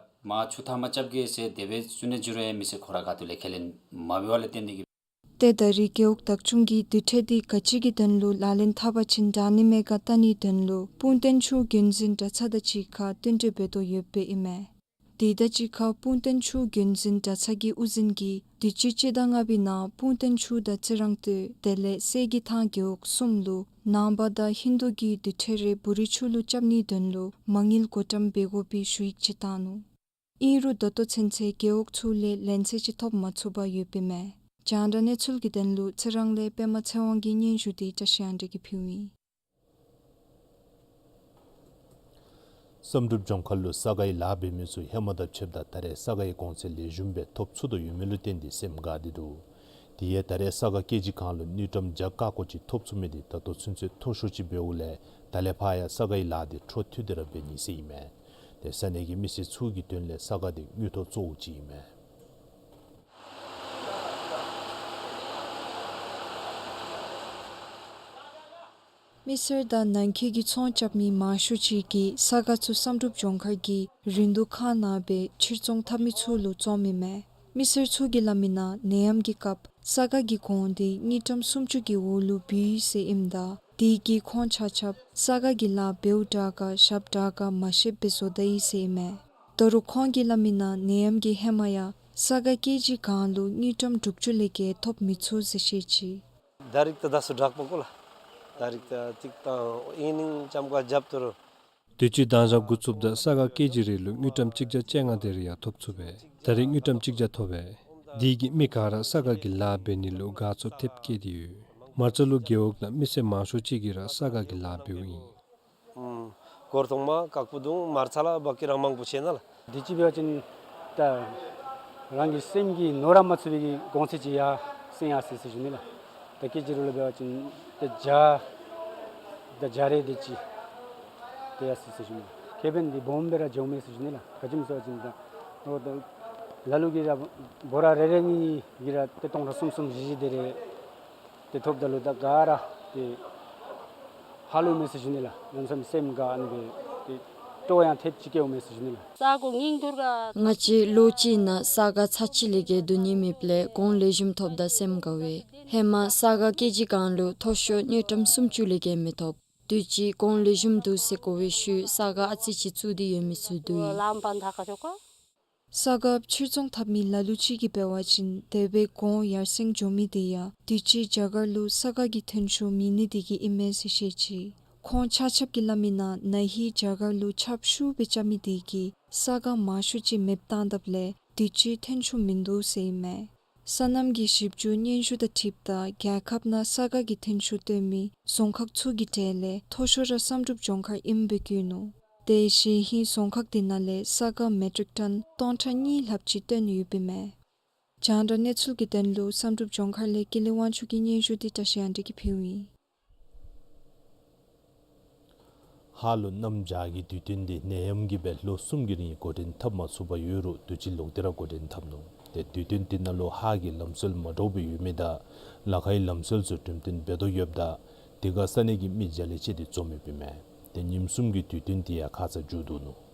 མར་ཆུ་ཐ་མ་རྐྱབ་གེ་ཟེར་དེ་སྦེ་ཞུ་ནི་འགྱོ་རུང་ཡང་མི་སེར་ཁོ་རའི་ཁ་ཐུག་ལས་ཁས་ལེན་མ་འབད་བ་ལས་བརྟེན་ཏེ་གིས། ཏེ་ད་རེས་རྒེད་འོག་བདག་སྐྱོང་གིས་དུར་ཁྲོད་འདི་ག་ཅི་གི་དོན་ལུ་ལག་ལེན་འཐབ་པ་ཅིན་དྲག་ནི་མེད་ག་བལྟ་ནིའི་དོན་ལུ་སྤུངས་རྟེན་ཆུ་རྒྱུན་འཛིན་གྲྭ་ཚང་དང་གཅིག་ཁར་བསྟུན་གྲོས་འབད་དོ་ཡོདཔ་ཨིན་མས། དེ་དང་གཅིག་ཁར་སྤུངས་རྟེན་ཆུ་རྒྱུན་འཛིན་གྲྭ་ཚང་གི་དབུ་འཛིན་གྱིས་དུས་ཅི་སྤྱི་ཟླ་ལྔ་པའི་ནང་སྤུངས་རྟེན་ཆུ་དང་རྩི་རང་སྟོད་དེ་ལས་གསེར་གྱི་ཐང་རྒེད་འོག་གསུམ་ལུ་ནང་པ་དང་ཧིན་དུ་གི་དུར་ཁྲོད་རེ་བོ་རི་ཆུ་ལུ་རྐྱབ་ནིའི་དོན་ལུ་མ་དངུལ་བགོ་བཀྲམ་འབད་དགོ་པའི་ཞུ་ཡིག་ཅིག་བཏང་ནུག། ཨིན་རུང་ད་ལྟོ་ཚུན་ཚོད་རྒེད་འོག་ཚུ་ལས་ལན་གསལ་ཅིག་ཐོབ་མ་ཚུགས་པར་ཡོདཔ་ཨིན་མས། རྒྱང་བསྒྲགས་གནས་ཚུལ་གྱི་དོན་ལུ་རྩི་རང་ལས་པདྨ་ཚེ་དབང་གི་སྙན་ཞུ་འདི་བཀྲ་ཤིས་དབང་འདུས་ཀྱིས་ཕུལཝ་ཨིན། བསམ་གྲུབ་ལྗོངས་མཁར་ལུ་ས་གའི་ལཱ་འབད་མི་ཚུ་ཧེ་མ་དང་ཕྱདཔ་ད་ད་རེས་ས་གའི་གོང་ཚད་ལེགས་ཤོམ་སྦེ་ཐོབ་ཚུགས་དོ་ཡོད་མི་ལུ་བརྟེན་ཏེ་སེམས་དགའ་སྟེ་འདུག། དེ་ཡང་ད་རེས་ས་ག་ཀེ་ཇི་གང་ལུ་དངུལ་ཀྲམ་བརྒྱ་ཀ་ཀོ་ཅིག་ཐོབ་ཚུགས་མི་འདི་ད་ལྟོ་ཚུན་ཚོད་མཐོ་ཤོས་ཅིག་འབདཝ་ལས་ད་ལས་ཕར་ཡང་ས་གའི་ལཱ་འདི་འཕྲོ་མཐུད་དེ་ར་འབད་ནི་ཟེར་ཨིན་མས། ཏེ་ས་གནས་ཀྱི་མི་སེར་ཚུ་གི་དོན་ལས་ས་ག་འདི་དངུལ་ཐོག་གཙོ་བོ་ཅིག་ཨིན་མས། མི་སེར་དང་ནང་འཁོད་ཀྱི་ཚོང་རྐྱབ་མི་མང་ཤོས་ཅིག་གིས་ས་ག་ཚུ་བསམ་གྲུབ་ལྗོངས་མཁར་གྱི་རིན་བསྡུར་ཁང་ནང་སྦེ་ཕྱིར་བཙོང་འཐབ་མི་ཚུ་ལུ་བཙོངམ་ཨིན་མས། མི་སེར་ཚུ་གིས་སླབ་མི་ནང་ནད་ཡམས་ཀྱི་སྐབས་ས་ག་གི་གོང་འདི་དངུལ་ཀྲམ་སུམ་ཅུ་གི་འོག་ལུ་བུད་ཡི་ཟེར་ཨིནམ་ད་ དེ་གིས་ཁོང་ཆ་ཁྱབ་ས་ག་གི་ལཱ་འབདཝ་དྲག་ག་ཞབས་དྲག་ག་མ་ཤེསཔ་སྦེ་བཟོ་ད་ཡི་ཟེར་ཨིན་མས། ད་རུང་ཁོང་གིས་སླབ་མི་ནང་ནད་ཡམས་ཀྱི་ཧེ་མ་ཡང་ས་ག་སྐྱེ་འཇིག་སྒང་ལུ་དངུལ་ཀྲམ་དྲུག་ཅུ་ལས་བརྒལ་ཐོབ་མི་ཚུགས་ཟེར་བཤད་ཅི། ད་རིས་ད་ད་སུ་དྲག་པོ་གོ་ལགས། ད་རིས་ད་ཏིག་ཏང་ཨིན་ནིང་ཅམ་ཀ་རྒྱབ་ད་རུང་དུས་ཅི་གདང་ཞབས་འགོ་བཙུགསཔ་ད་ས་ག་ཀེ་ཇི་རེ་ལུ་དངུལ་ཀྲམ་གཅིག་བརྒྱ་བཅོ་ལྔ་དེ་རེ་ཡང་ཐོབ་ཚུགས་པས། ད་རེས་དངུལ་ཀྲམ་གཅིག་བརྒྱ་ཐོབ་པས། དེ་གིས་མི་ག་ར་ས་ག་གི་ལཱ་འབད་ནི་ལུ་དགའ་ཚོར་ཐེབས་བསྐྱེད་དེ་ཡོད། མ་རྩ་ལུ་རྒེད་འོག་ནང་མི་སེར་མང་ཤོས་ཅིག་གིས་ར་ས་ག་གི་ལཱ་འབདཝ་ཨིན། ཨུམ། སྒོར་ཐོག་མ་ཁག་པོ་འདུག། མ་རྩ་ལ་བ་ཀི་རང་མང་པོ་ཆེ་ན་ལགས། དུས་ཅི་འབད་བ་ཅིན་ད་རང་གི་སེམས་ཀྱིས་ནོར་ར་མ་ཚུགས་པའི་གི་གོང་ཚད་ཅིག་ཡར་སེང་ཡར་སི་ཟེར་ཞུ་ནི་ལགས། ད་ཀེ་ཇི་རེ་ལུ་འབད་བ་ཅིན་ད་བརྒྱ་ད་བརྒྱ་རེ་དེ་ཅིག་ཏེ་ཡར་སི་ཟེར་ཞུ་ནི། ཁེ་ཕན་འདི་སྦོམ་སྦེ་ར་འགྱོཝ་མས་ཟེར་ཞུ་ནི་ལགས། ག་ཅི་སྨོ་ཟེར་བ་ཅིན་ད་ལ་ལུ་གིས་ར་བོ་ར་རེ་རེ་གཉིས་གིས་ར་ཏེ་སྟོང་ཕྲག་གསུམ་གསུམ་བཞི་བཞི་དེ་རེ་ཏེ་ཐོབ་ད་ལུ་ད་ག་ར་ཏེ་ཧ་ལུགས་མས་ཟེར་ཞུ་ནི་ལགས། ཡང་སེམས་སེམས་དགའ་ཨ་ནི་སྦེ་ཏེ་སྤྲོ་བ་ཡང་ཐེབས་ཅིག་སྐྱེཝ་མས་ཟེར་ཞུ་ནི་ལགས། ང་བཅས་ལོ་གཅིག་ནང་ས་ག་ཚར་གཅིག་ལས་བརྒལ་བསྡུ་ནི་མེདཔ་ལས་གོང་ལེགས་ཤོམ་ཐོབ་ད་སེམས་དགའ་བས། ཧེ་མ་ས་ག་ཀེ་ཇི་སྒང་ལུ་མཐོ་ཤོས་དངུལ་ཀྲམ་སུམ་ཅུ་ལས་བརྒལ་མི་ཐོབ། དུས་ཅི་གོང་ལེགས་ཤོམ་འདུག་ཟེར་གོ་བའི་ཤུལ་ས་ག་ཨ་ཙི་ཅིག་བཙུགས་ཏེ་ཡོད་མི་ཚུ་འདུག་ཡི། ས་ག་ཕྱིར་ཚོང་འཐབ་མི་ལ་ལུ་ཅིག་གིས་འབད་བ་ཅིན་དེ་སྦེ་གོང་ཡར་སེང་འགྱོ་མི་དེ་ཡང་དུས་ཅི་རྒྱ་གར་ལུ་ས་ག་གི་ཐོན་ཤུགས་མེད་ནི་དེ་གིས་ཨིན་མས་ཟེར་བཤད་ཅི། ཁོང་ཆ་ཁྱབ་ཀྱིས་སླབ་མི་ནང་ན་ཧིང་རྒྱ་གར་ལུ་ཆརཔ་ཤུགས་སྦེ་རྐྱབ་མི་དེ་གིས་ས་ག་མང་ཤོས་ཅིག་མེདཔ་བཏང་དཔ་ལས་དུས་ཅི་ཐོན་ཤུགས་མིན་འདུག་ཟེར་ཨིན་མས། སོ་ནམ་གྱི་ཞིབ་འཇུག་སྙན་ཞུ་དང་འཁྲིལཝ་ད་རྒྱལ་ཁབ་ནང་ས་ག་གི་ཐོན་ཤུགས་བཏོན་མི་རྫོང་ཁག་ཚུ་གི་གྲས་ལས་མཐོ་ཤོས་ར་བསམ་གྲུབ་ལྗོངས་མཁར་ཨིནམ་སྦེ་བཀོད་ནུག། ཏེ་གཞེས་ཧིང་རྫོང་ཁག་དེ་ནང་ལས་ས་ག་མེ་ཊིག་ཊོན་སྟོང་ཕྲག་གཉིས་ལྷགཔ་ཅིག་བཏོན་ཡོདཔ་ཨིན་མས། རྒྱང་བསྒྲགས་གནས་ཚུལ་གྱི་དོན་ལུ་བསམ་གྲུབ་ལྗོངས་མཁར་ལས་ཀུན་ལེགས་དབང་ཕྱུག་གི་སྙན་ཞུ་འདི་བཀྲ་ཤིས་དབང་འདུས་ཀྱིས་ཕུལཝ་ཨིན། ཧཱ་ལུ་གནམ་བྱཱར་གྱི་དུས་སྟོན་འདི་ནད་ཡམས་ཀྱིས་སྦེ་ལོ་གསུམ་གྱི་རིང་འགོ་འདྲེན་འཐབ་མ་ཚུགས་པར་ཡོད་རུང་དུས་ཅི་ལོག་སྟེ་ར་འགོ་འདྲེན་འཐབ་ནུག། ཏེ་དུས་སྟོན་འདི་ནང་ལུ་ཧཱ་གི་ལམ་སྲོལ་མ་འདྲཝ་སྦེ་ཡོད་མི་དང་ལ་ཁའི་ལམ་སྲོལ་ཚུ་འགྲེམས་སྟོན་འབད་དོ་ཡོདཔ་ད་དེ་ཁར་ས་གནས་ཀྱི་མི་མཇལ་ལེ་ཆེ་སྟེ་འཛོམས་ཡོདཔ་ཨིན་མས། ཏེ་ཉིནམ་གསུམ་གྱི་དུས་སྟོན་འདི་ཡང་ཁ་ཙ་མཇུག་བསྡུ་ནུག།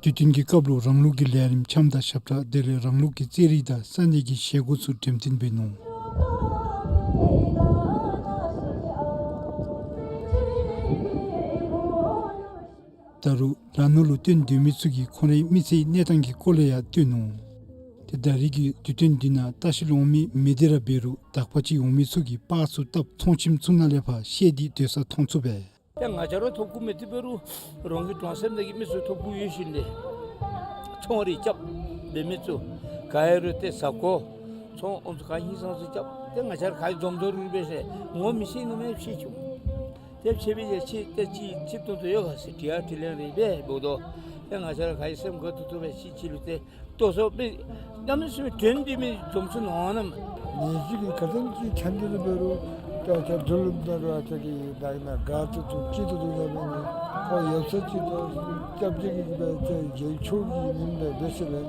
དུས་སྟོན་གྱི་སྐབས་ལུ་རང་ལུགས་ཀྱི་ལས་རིམ་འཆམ་དང་ཞབས་ཁྲ་དེ་ལས་རང་ལུགས་ཀྱི་རྩེད་རིགས་དང་ས་གནས་ཀྱི་བཞེས་སྒོ་ཚུ་འགྲེམས་སྟོན་འབད་ནུག། ད་རུང་ལ་ནོར་ལུ་བརྟེན་སྡོད་མི་ཚུ་གིས་ཁོང་རའི་མི་ཚེའི་གནས་སྟངས་ཀྱི་སྐོར་ལས་ཡང་སྟོན་ནུག། ཏེ་ད་རིས་ཀྱི་དུས་སྟོན་འདི་ནང་ལྟ་བཤལ་འོང་མི་མི་སྡེ་ར་འབད་རུང་དག་པ་ཅིག་འོང་མི་ཚུ་གིས་པར་ཚུ་བཏབ་ཚོང་ཁྱིམ་ཚུ་ནང་ལས་ཕར་བཤལ་ཏེ་སྡོད་ས་མཐོང་ཚུགས་པས། ཏེ་ང་བཅས་ར་ཐོབ་གོ་མི་དེ་འབད་རུང་རང་གི་གྲོང་གསེབ་ནང་གི་མི་ཚུ་ཐོབ་གོ་ཡོད་ཞིནམ་ལས་ཚོང་རེ་རྐྱབ་འབད་མི་ཚུ་ག་ཡོད་རུང་ཏེ་ཟ་གོ་ཚོང་ཨོམ་ཚུ་ག་ཧིང་སངས་ཚུ་རྐྱབ། ཏེ་ང་བཅས་ར་ག་ཡི་འཛོམས་འཛོམས་རུང་འབད་ཟེར་ངོ་མི་ཤེས་ནུག་མས་ཤེས་ཆུང་། ཏེ་ཕྱེ་བའི་ཡ་ཕྱེ་ཏེ་གཅིག་ཆིབས་སྟོང་དུ་ཡོད་ག་ཟེར་དྲི་ཡ་དྲིས་ལན་རེ་འབད་འབདཝ་ད་ཏེ་ང་བཅས་ར་ག་ཡི་སེམས་དགའ་ཏོག་ཏོ་སྦེ་ཅིག་ཅིག་ལུ་ཏེ་ལྟོ་སོ་སྦེ་གནམ་མེད་ས་མེད་དྲན་ཏེ་མི་འཛོམས་ཚུགས་ནུག་ཨ་ནཱ། ནད་གཞི་གིས་ག་དེམ་ཅིག་ཆ་འདི་ལུ་འབད་རུང་ཏེ་ང་བཅས་འགྲོ་ལུགས་ད་རུང་ཨ་ཙི་གི་ད་ཨིན་ན་དགའ་ཏོག་ཏོ་སྐྱིད་ཏོག་ཏོ་ཡང་མེད་ནི། ཁོ་ཡབ་སྲས་ཅིག་དང་སྐྱབས་རྗེ་གི་སྦེ་ཏེ་རྒྱལ་མཆོག་གི་མིང་ལས་འབད་ཟེར་སྦེ་ང་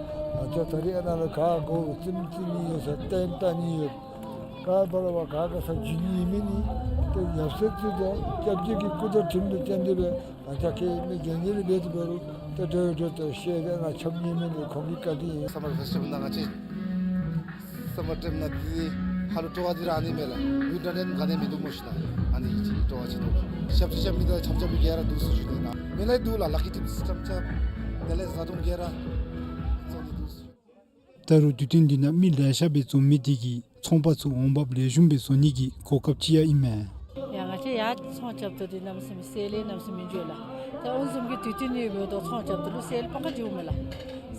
བཅས་ད་རིས་ཨ་ནཱ་ལུ་ག་དགོ་རྩེད་མོ་རྩེ་ནི་ཡོད་ས་ཏེ་ལྟ་ནི་ཡོད། ག་འབད་རུང་བ་ག་ག་ས་འགྱོ་ནི་ཡོད་མེད་ནི་ཏེ་ཡབ་སྲས་ཅིག་དང་སྐྱབས་རྗེ་གི་སྐུ་ཚེ་དྲིན་དུ་བསྟན་ཏེ་སྦེ་ང་བཅས་ཀྱིས་མི་རྒན་རྒོན་ལུ་འབད་དེ་འབད་རུང་ཏེ་འགྲོ་འགྲོ་ཏེ་ཤེས་ཏེ་ང་འཆམ་ནི་མེད་ནི་ཁོང་གི་བཀའ་དྲིན་ཨིན། བསམ་པ་ལྷག་ཤེས་མི་ནང་ང་བཅས་བསམ་པ་དྲནམ་ད་འདི་ཧ་ལུ་སྤྲོ་བ་འདི་ར་ཨ་ནི་མས་ལགས། ཡུལ་འདྲ་ནང་ག་ནི་མིན་འདུག་སྨོ་ཤིག་ལགས། ཨ་ནི་ཅིག་སྤྲོ་བ་ཅིག་འདུག། ཞབས་ཕྱི་རྐྱབ་མི་དང་འཆམ་འཆམ་མི་ག་ར་འདུག་ཟེར་ཞུ་ནི་ལགས། མི་ལས་འདུག་ལགས། ལཱ་ཁག་ཅིག་འཆམ་འཆམ་དེ་ལས་བཟའ་འཐུང་ག་ར་བཙོང་ནི་འདུག་ཟེར། ད་རུང་དུས་སྟོན་འདི་ནང་མི་ལེ་ཤ་སྦེ་འཛོམས་མི་དེ་གིས་ཚོང་པ་ཚུ་འོང་འབབ་ལེགས་ཤོམ་སྦེ་བཟོ་ནི་གི་གོ་སྐབས་ཅིག་ཡང་ཨིན་མས། ཡ་ང་བཅས་ཡར་ཚོང་རྐྱབ་ད་འདི་གནམ་མེད་ས་མེད་སེལ་ལས་གནམ་མེད་ས་མེད་མི་འགྱོ་ལགས། ཏེ་ཨོ་བཟུམ་གྱི་དུས་སྟོན་ཡོད་འབདཝ་ད་ཚོང་རྐྱབ་ད་ལུ་སེལ་སྤང་ཁ་འགྱོཝ་མས་ལགས།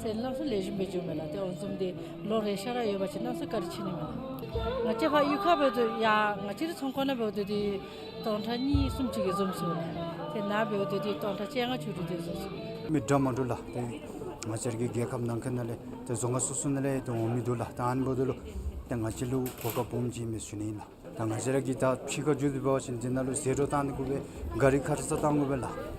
སེལ་གནམ་མེད་ས་མེད་ལེགས་ཤོམ་སྦེ་འགྱོཝ་མས་ལགས། ཏེ་ཨོ་བཟུམ་འདི་ལོ་རེ་ཤ་ར་ཡོད་པ་ཅིན་གནམ་མེད་ས་མེད་བཀག་ཆེ་ནི་མས་ལགས། ང་བཅས་ཕར་གཡུས་ཁར་འབདཝ་ད་ཡ་ང་བཅས་རའི་ཚོང་ཁང་ནང་འབདཝ་ད་འདི་སྟོང་ཕྲག་གཉིས་གསུམ་ཅིག་གིས་འཛོམས་ཚུགས་ལགས། ཏེ་ནཱ་འབདཝ་ད་འདི་སྟོང་ཕྲག་བཅོ་ལྔ་བཅུ་དྲུག་དེ་འཛོམས་ཚུགས། མི་འདྲ་མ་འདྲཝ་ལགས། ཏེ་ང་བཅས་ར་གི་རྒྱལ་ཁབ་ནང་འཁོད་ནང་ལས་ཏེ་རྫོང་ཁག་སོ་སོ་ནང་ལས་ཏེ་འོང་མི་འདུག་ལགས། ད་ཨ་ནི་འབདཝ་ད་ལུ་ཏེ་ང་བཅས་ལུ་གོ་སྐབས་སྦོམ་ཅིག་མས་ཞུ་ནི་ཨིན་ལགས། ད་ང་བཅས་ར་གིས་ད་ཕྱི་ཁར་འགྱོ་སྟེ་འབད་བ་ཅིན་འདི་ནང་ལུ་ཟད་འགྲོ་བཏང་ནི་དགོ་པས། གཱ་རི་ཁ་ར་ས་བཏང་དགོ་པས་ལགས།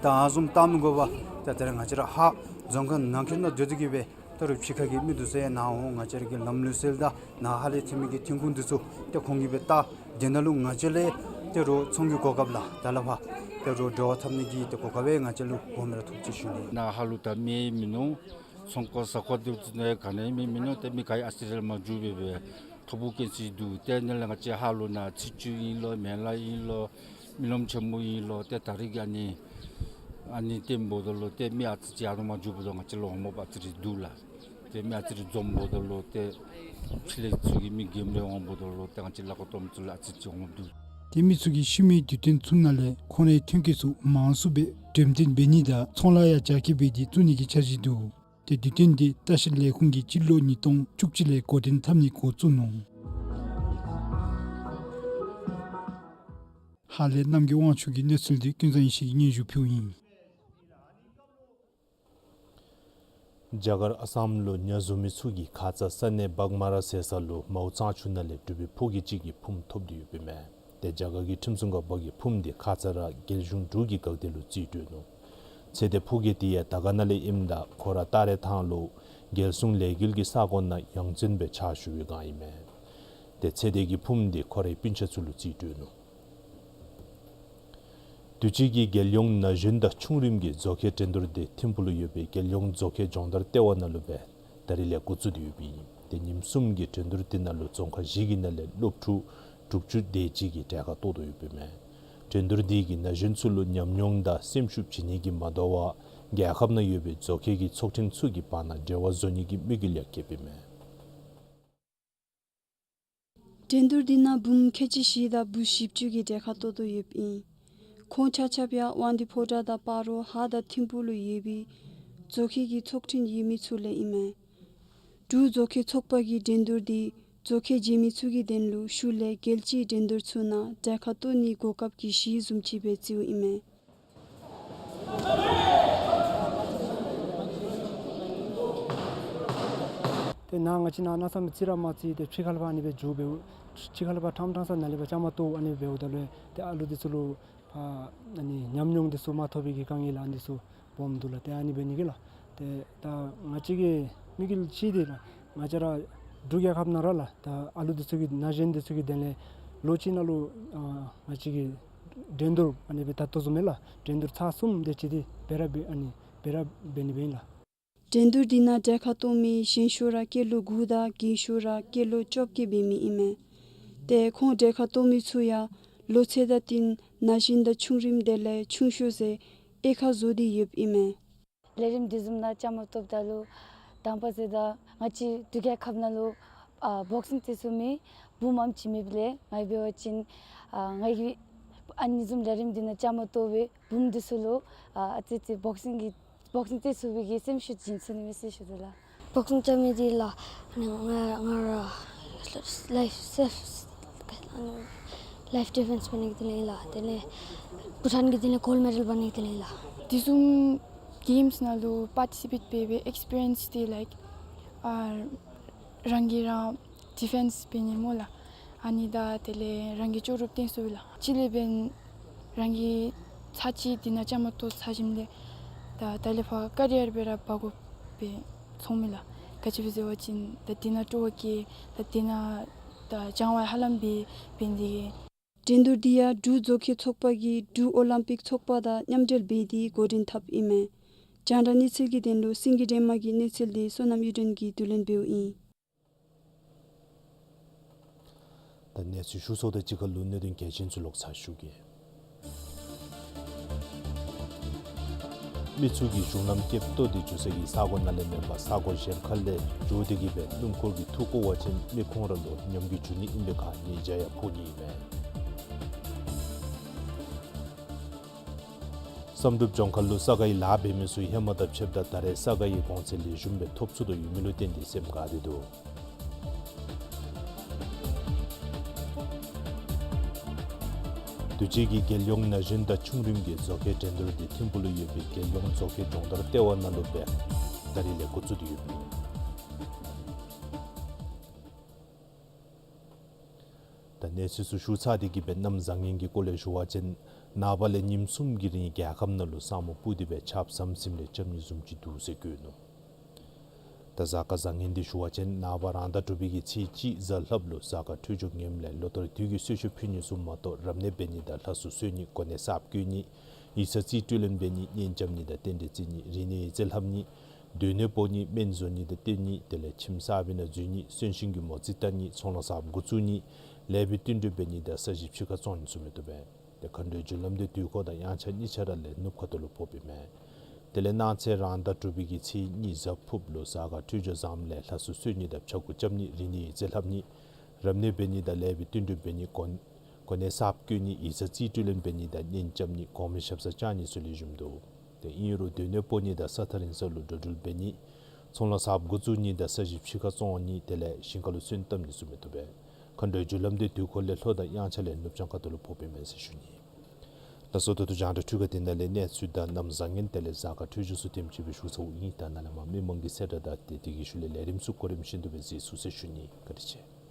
ད་ཨ་བཟུམ་བཏང་མི་དགོ་པར་ད་ད་རེས་ང་བཅས་ར་ཧཱ་རྫོང་ཁག་ནང་འཁོད་ནང་སྡོད་དེ་གིས་སྦེ་ད་རུང་ཕྱི་ཁ་གི་མི་འདི་ཚུ་ཡང་ནཱ་འོང་ང་བཅས་ར་གི་ལམ་ལུགས་སྲོལ་དང་ནཱ་ཧཱ་ལས་ཐོན་མི་གི་ཐོན་ཁུངས་འདི་ཚུ་ཏེ་ཁོང་གིས་སྦེ་བལྟ། དེ་ནང་ལུ་ང་བཅས་ལས་ཏེ་རོགས་ཚོང་གི་གོ་སྐབས་ལགས། ད་ལས་ཕར་ཏེ་རོགས་འབྲེལ་བ་འཐབ་ནི་གི་ཏེ་གོ་སྐབས་སྦེ་ང་བཅས་ལུ་འོངམ་ར་ཐོབ་ཅི་ཞུ་ནི། ནཱ་ཧཱ་ལུ་ད་མི་མིན་ནུག། ཚོང་ཁང་ཟ་ཁང་འདི་ཚུ་ནང་ག་ནི་མེད་མི་ནང་ཏེ་མི་ག་ཡང་ཨ་ཙི་རེ་མ་འགྱོ་བར་སྦེ་ཐོབ་པའི་གི་ཚུ་འདུག། ཏེ་ཨ་ནི་ལས་ང་བཅས་ཧ་ལུགས་ནང་ཚེས་བཅུ་ཨིན་ལོ་མེ་ལ་ཨིན་ལོ་རྨི་ལམ་ཆེན་མོ་ཨིན་ལོ་ཏེ་ད་རིས་ཀྱི་ཨ་ནི་ཨ་ནི་ཏེ་འབདཝ་ད་ལུ་ཏེ་མི་ཨ་ཙི་ཅིག་ཡར་མར་འགྱོ་བ་ད་ང་བཅས་ལུ་འོང་མ་པ་ཨ་ཙི་རེ་འདུག་ལགས། ཏེ་མི་ཨ་ཙི་རེ་འཛོམས་འབདཝ་ད་ལུ་ཏེ་ཕྱི་ལས་ཚུ་གི་མི་རྒན་རེ་འོང་འབདཝ་ད་ལུ་ཏེ་ང་བཅས་ལཱ་ཁག་གཏོགས་མི་ཚུ་ལུ་ཨ་ཙི་ཅིག་འོང་འདུག། ཏེ་མི་ཚུ་གིས་ཤུལ་མའི་དུས་སྟོན་ཚུ་ནང་ལས་ཁོང་རའི་ཐོན་སྐྱེད་ཚུ་མང་སུ་སྦེ་འགྲེམས་སྟོན་འབད་ནི་དང་ཚོང་ལཱ་ཡང་རྒྱ་སྐྱེད་འབད་དེ་བཙུགས་ནི་གི་འཆར་གཞི་འདུག། ཏེ་དུས་སྟོན་འདི་ལྟ་བཤལ་ལས་ཁུངས་ཀྱིས་སྤྱི་ལོ་ཉིས་སྟོང་བཅུ་གཅིག་ལས་འགོ་འདྲེན་འཐབ་ནི་འགོ་བཙུགས་ནུག། ཧཱ་ལས་རྣམ་རྒྱལ་དབང་ཕྱུག་གི་གནས་ཚུལ་འདི་ཀུན་བཟང་ཡེ་ཤེས་ཀྱིས་སྙན་ཞུ་ཕུལཝ་ཨིན། རྒྱ་གར་ཨ་སམ་ལུ་ཉ་བཟོ་མི་ཚུ་གིས་ཁ་ཙ་ས་གནས་བག་མ་ར་ཟེར་ས་ལུ་མའོ་གཙང་ཆུ་ནང་ལས་འབྲུག་པའི་ཕོ་སྐྱེས་ཅིག་གིས་ཕུངམ་ཐོབ་སྟེ་ཡོདཔ་ཨིན་མས། ཏེ་རྒྱ་གར་གྱི་ཁྲིམས་སྲུང་ཁང་པ་གིས་ཕུངམ་འདི་ཁ་ཙ་ར་རྒྱལ་གཞུང་འབྲུག་གི་འགག་སྡེ་ལུ་རྩིས་སྤྲོད་ནུག། ཚེ་འདས་ཕོ་སྐྱེས་དེ་ཡང་དར་དཀར་ནང་ལས་ཨིནམ་ད་ཁོ་ར་སྟ་རེ་ཐང་ལུ་རྒྱལ་སྲུང་ལས་འགུལ་གྱི་ས་གོ་ནང་ཡང་རྩེན་སྦེ་ཕྱག་ཞུ་བའི་སྒང་ཨིན་མས། ཏེ་ཚེ་འདས་ཀྱི་ཕུངམ་འདི་ཁོ་རའི་སྤུན་ཆ་ཚུ་ལུ་རྩིས་སྤྲོད་ནུག། དུས་ཅི་གི་རྒྱལ་ཡོངས་ན་གཞོན་དང་ཆུང་རིམ་གྱི་མཛོག་ཁའི་འགྲན་བསྡུར་འདི་ཐིམ་ཕུག་ལུ་ཡོད་པའི་རྒྱལ་ཡོངས་མཛོག་ཁའི་སྦྱོང་བརྡར་ལྟེ་བ་ནང་ལུ་སྦེ་ད་རིས་ལས་འགོ་བཙུགས་ཏེ་ཡོདཔ་ཨིན། ཏེ་ཉིནམ་གསུམ་གྱི་འགྲན་བསྡུར་འདི་ནང་ལུ་རྫོང་ཁག་བཞི་གི་ནང་ལས་སློབ་ཕྲུག་དྲུག་ཅུ་དེ་ཅིག་གིས་གྲལ་ཁར་གཏོགས་ཏེ་ཡོདཔ་ཨིན་མས། འགྲན་བསྡུར་འདི་གིས་ན་གཞོན་ཚུ་ལུ་ཉམས་མྱོང་དང་སེམས་ཤུགས་བྱིན་ནི་གིས་མ་དོ་བར་རྒྱལ་ཁབ་ནང་ཡོད་པའི་མཛོག་ཁའི་གི་ཚོགས་ཆེན་ཚུ་གི་བར་ན་འབྲེལ་བ་བཟོ་ནི་གི་དམིགས་ཡུལ་ཡང་བསྐྱེདཔ་ཨིན་མས། འགྲན་བསྡུར་འདི་ནང་འབུམ་ཁལ་གཅིག་བཞི་དང་འབུམ་བཞི་བཅུ་གིས་གྲལ་ཁར་གཏོགས་ཏེ་ཡོདཔ་ཨིན། ཁོང་ཆ་ཁྱབ་ཡང་དབང་འདུས་ཕོ་བྲང་དང་སྤ་རོ་ཧཱ་དང་ཐིམ་ཕུག་ལུ་ཡོད་པའི་མཛོག་ཁའི་གི་ཚོགས་ཆེན་ཡོད་མི་ཚུ་ལས་ཨིན་མས། འབྲུག་མཛོག་ཁའི་ཚོགས་པ་གིས་འགྲན་བསྡུར་འདི་མཛོག་ཁའི་རྗེས་མི་ཚུ་གི་དོན་ལུ་ཤུལ་ལས་རྒྱལ་སྤྱིའི་འགྲན་བསྡུར་ཚུ་ནང་གྲལ་ཁར་གཏོགས་ནིའི་གོ་སྐབས་ཀྱི་གཞི་བཟུམ་ཅིག་སྦེ་བརྩིཝ་ཨིན་མས། ཏེ་ནཱ་ང་བཅས་ནཱ་གནམ་མེད་ས་མེད་རྩིས་ར་མ་རྩིས། ཏེ་ཕྱི་ཁར་ལས་ཕར་ཨ་ནི་སྦེ་འགྱོ་སྦེ་ཕྱི་ཁར་ལས་ཕར་ཕྲང་ཕྲང་ས་ནཱ་ལས་ཕར་བཅའ་མར་གཏོགས་ཨ་ནི་སྦེ་འབདཝ་ད་ལུ་ཏེ་ཨ་ལུ་འདི་ཚུ་ལུ་ཕར་ཨ་ནི་ཉམས་མྱོང་འདི་ཚུ་མ་ཐོབ་པའི་གི་དཀའ་ངལ་ལགས་ཨ་ནི་འདི་ཚུ་སྦོམ་འདུག་ལགས། ཏེ་ཨ་ནི་འབད་ནི་གིས་ལགས། ཏེ་ད་ང་བཅས་ཀྱི་དམིགས་ཡུལ་ཅིག་འདི་ལགས། ང་བཅས་ར་འབྲུག་རྒྱལ་ཁབ་ནང་ར་ལགས། ད་ཨ་ལུ་འདི་ཚུ་གི་ན་གཞོན་འདི་ཚུ་གི་དོན་ལས་ལོ་གཅིག་ནང་ལུ་ཨ་ང་བཅས་ཀྱི་འགྲན་བསྡུར་ཨ་ནི་སྦེ་ད་ལྟོ་བཟུམ་སྦེ་ལགས། འགྲན་བསྡུར་ཚར་གསུམ་དེ་ཅིག་འདི་འབད་ར་འབད་ཨ་ནི་འབད་ར་འབད་ནི་སྦེ་ཨིན་ལགས། འགྲན་བསྡུར་འདི་ནང་གྲལ་ཁར་གཏོགས་མི་ཞན་ཤོས་ར་སྐྱེས་ལོ་དགུ་དང་རྒན་ཤོས་ར་སྐྱེས་ལོ་བཅོ་བརྒྱད་འབད་མི་ཨིན་མས། ཏེ་ཁོང་གྲལ་ཁར་གཏོགས་མི་ཚུ་ཡང་ལོ་ཚད་དང་བསྟུན་ན་གཞོན་དང་ཆུང་རིམ་དེ་ལས་ཆུང་ཤོས་ཚུ་དབྱེ་ཁག་བཟོ་སྟེ་ཡོདཔ་ཨིན་མས། ལས་རིམ་འདི་བཟུམ་ནང་བཅའ་མར་གཏོགསཔ་ད་ལུ་དང་པ་ཟེརཝ་ད་ང་བཅས་འབྲུག་རྒྱལ་ཁབ་ནང་ལུ་ཨ་བོག་སིང་རྩེད་ཚུགས་མི་འབུམ་ཨམ་ཅིག་མེདཔ་ལས་ང་འབད་བ་ཅིན་ཨ་ང་གིས་ཨ་ནི་བཟུམ་ལས་རིམ་འདི་ནང་བཅའ་མར་གཏོགས་སྦེ་འབུམ་འདི་ཚུ་ལུ་ཨ་ཨ་ཙི་ཙི་བོག་སིང་གི་བོག་སིང་རྩེད་ཚུགས་པའི་གི་སེམས་ཤུགས་བྱིན་ཚུགས་ནི་མས་ཟེར་ཞུ་དོ་ལགས། བོག་སིང་རྩེད་མི་འདི་ལགས་ང་ང་ར་ལའིཕ་སེཕ་ལའིཕ་ཌི་ཕེནསི་འབད་ནི་གི་དོན་ལས་ཨིན་ལགས། དེ་ལས་བྷུ་ཊཱན་གྱི་དོན་ལས་གོལཌ་མེ་ཌལ་འབག་ནི་གི་དོན་ལས་ཨིན་ལགས། དེ་བཟུམ་གེམསི་ནང་ལུ་པར་ཊི་སི་པེཊ་འབད་སྦེ་ཨེགསི་པི་རི་ཡེནསི་འདི་ལའིཀ་ཨ་རང་གིས་རང་ཌི་ཕེནསི་འབད་ནི་སྨོ་ལགས། ཨ་ནི་དང་དེ་ལས་རང་གི་ལྕོགས་གྲུབ་བརྟན་ཚུགས་ལགས། གཅིག་ལས་འབདན་རང་གིས་ཚར་གཅིག་འདི་ནང་བཅའ་མར་གཏོགས་ཚར་ཞིནམ་ལས་ད་ད་ལས་ཕར་ཀ་རི་ཡར་སྦེ་ར་འབད་དགོ་པས་མནོཝ་མས་ལགས། ག་ཅི་སྦེ་ཟེར་བ་ཅིན་ད་འདི་ནང་སྤྲོ་བ་སྐྱེ་ད་འདི་ནང་ད་སྦྱང་བ་ཧ་ལམ་འབད་འབད་ནི་དེ་གིས། འགྲན་བསྡུར་འདི་ཡང་འབྲུག་མཛོག་ཁའི་ཚོགས་པ་གིས་འབྲུག་ཨོ་ལིམ་པིག་ཚོགས་པ་དང་མཉམ་འབྲེལ་འབད་དེ་འགོ་འདྲེན་འཐབ་ཨིན་མས། རྒྱང་བསྒྲགས་གནས་ཚུལ་གྱི་དོན་ལུ་སེང་གེ་སྒྲོལ་མ་གི་གནས་ཚུལ་འདི་བསོད་ནམས་གཡུ་སྒྲོན་གྱིས་བསྡུ་ལེན་འབདཝ་ཨིན། ད་གནས་ཚུལ་ཞུ་སོང་དང་གཅིག་ཁར་ལུ་གནད་དོན་གལ་ཆེན་ཚུ་ལོག་ཚར་ཞུ་གེ། མི་ཚུ་གིས་གཞུང་ལམ་བསྐྱར་གཏོད་འདི་འགྱོ་ས་གི་ས་གོ་ནང་ལས་མེན་པར་ས་གོ་གཞན་ཁ་ལས་འགྱོ་སྟེ་གིས་སྦེ་སྣུམ་འཁོར་གྱིས་འཐུ་བཀོ་བ་ཅིན་མི་ཁོང་ར་ལུ་ཉམས་རྒུད་འབྱུང་ནི་ཨིན་པའི་ཁར་ཉེས་བྱ་ཡང་ཕོག་ནི་ཨིན་མས། བསམ་གྲུབ་ལྗོངས་མཁར་ལུ་ས་ག་ཡི་ལཱ་འབད་མི་ཚུ་ཧེ་མ་དང་ཕྱདཔ་ད་ད་རེས་ས་ག་ཡི་གོང་ཚད་ལེགས་ཤོམ་སྦེ་ཐོབ་ཚུགས་དོ་ཡོད་མི་ལུ་བརྟེན་ཏེ་སེམས་དགའ་སྟེ་འདུག། དུས་ཅི་གི་རྒྱལ་ཡོངས་ན་གཞོན་དང་ཆུང་རིམ་གྱི་མཛོག་ཁའི་འགྲན་བསྡུར་འདི་ཐིམ་ཕུག་ལུ་ཡོད་པའི་རྒྱལ་ཡོངས་མཛོག་ཁའི་སྦྱོང་བརྡར་ལྟེ་བ་ནང་ལུ་སྦེ་ད་རིས་ལས་འགོ་བཙུགས་ཏེ་ཡོདཔ་ཨིན། ད་གནས་ཚུལ་ཚུ་ཞུ་ཚར་ཏེ་གིས་སྦེ་གནམ་བཟང་ངན་གྱི་སྐོར་ལས་ཞུ་བ་ཅིན་ནངས་པ་ལས་ཉིནམ་གསུམ་གྱི་རིང་རྒྱལ་ཁབ་ནང་ལུ་ས་སྨུག་སྤུབས་ཏེ་སྦེ་ཆརཔ་ཟམ་ཟིམ་རེ་རྐྱབ་ནི་བཟུམ་ཅིག་འདུག་ཟེར་བཀོད་ནུག། ད་གཟའ་སྐར་བཟང་ངན་འདི་ཞུ་བ་ཅིན་ནངས་པ་རང་ཟླ་དྲུག་པའི་གི་ཚེས་གཅིག་གཟའ་ལྷགཔ་ལུ་གཟའ་སྐར་འཕྲོད་སྦྱོར་ངནམ་ལས་ལོ་ལྟར་དུས་ཀྱི་གསོལ་མཆོད་ཕུལ་ནི་ཚུ་མ་གཏོགས་རབ་གནས་འབད་ནི་དང་ལྷ་གསོལ་གསོལ་ནི་གོ་གནས་གསརཔ་བསྐོ་ནི་ཡིག་ཚང་རྩིས་སྤྲོད་ལེན་འབད་ནི་གཉེན་རྐྱབ་ནི་དང་རྟེན་འབྲེལ་བརྩི་ནི་རིག་གནས་ཡིག་རྩིས་ལྷབ་ནི་ སྡོད་གནས་སྤོ་ནི་སྨན་བཟོ་ནི་དང་སྟོན་ནི་དེ་ལས་ཁྱིམ་གསར་པའི་ནང་འཛུལ་ནི་གསོན་གཤིན་གྱི་མོ་རྩིས་བལྟ་ནི་ཚོང་ལཱ་གསརཔ་འགོ་བཙུགས་ནི་ལེགས་པའི་བསྟུན་གྲོས་འབད་ནི་དང་ས་གཞི་ཕྱི་ཁར་བཙོང་ནི་ཚུ་མི་བཏུབ་པས། དེ་མཁའ་འགྲོའི་རྒྱུ་ལམ་དེ་དུས་འཁོར་དང་དབྱངས་འཆར་གཉིས་ཆ་ར་ལས་ནུབ་ཁ་ཐུག་ལུ་ཕོགཔ་ཨིན་མས། དེ་ལས་གནངས་ཚེ་རང་ཟླ་དྲུག་པའི་གི་ཚེས་གཉིས་གཟའ་ཕུརཔ་ལུ་གཟའ་སྐར་འཕྲོད་སྦྱོར་བཟངམ་ལས་ལྷ་གསོལ་གསོལ་ནི་དང་ཕྱྭ་འགུགས་རྐྱབ་ནི་རིག་གནས་ཡིག་རྩིས་ལྷབ་ནི་རབ་གནས་འབད་ནི་དང་ལེགས་པའི་བསྟུན་གྲོས་འབད་ནི་གོ་གོ་གནས་གསརཔ་བསྐོ་ནི་ཡིག་ཚང་རྩིས་སྤྲོད་ལེན་འབད་ནི་དང་གཉེན་རྐྱབ་ནི་གོང་མའི་ཞབས་སར་བཅར་ནི་ཚུ་ལེགས་ཤོམ་འདུག། དེ་ཨིན་རུང་སྡོད་གནས་སྤོ་ནི་དང་ས་ཐག་རིང་ས་ལུ་འགྲོ་འགྲུལ་འབད་ནི་ཚོང་ལཱ་གསརཔ་འགོ་བཙུགས་ནི་དང་ས་གཞི་ཕྱི་ཁར་བཙོང་ནི་དེ་ལས་ཞིང་ཁ་ལུ་སོན་བཏབ་ནི་ཚུ་མི་བཏུབ་པས། མཁའ་འགྲོའི་རྒྱུ་ལམ་དེ་དུས་འཁོར་ལས་ལྷོ་དང་དབྱངས་འཆར་ལས་ནུབ་བྱང་ཁ་ཐུག་ལུ་ཕོགཔ་ཨིན་མས་ཟེར་ཞུ་ནི། ལགས་སོ། ད་ལྟོ་རྒྱང་བསྒྲགས་འཕྲུལ་ཁང་འདི་ནང་ལས་གནས་ཚུལ་དང་གནམ་བཟང་ངན་དེ་ལས་གཟའ་སྐར་འཕྲོད་སྦྱོར་ཚུ་དེམ་ཅིག་སྦེ་ཞུ་ཚརཝ་ཨིན། ད་ནཱ་ལས་མར་མི་མང་གི་གསལ་བསྒྲགས་དང་དེ་དེ་གི་ཤུལ་ལས་ལས་རིམ་ཚུ་གོ་རིམ་བཞིན་དུ་སྦེ་གཟིགས་ཚུགས་ཟེར་ཞུ་ནི། བཀའ་དྲིན་ཆེ།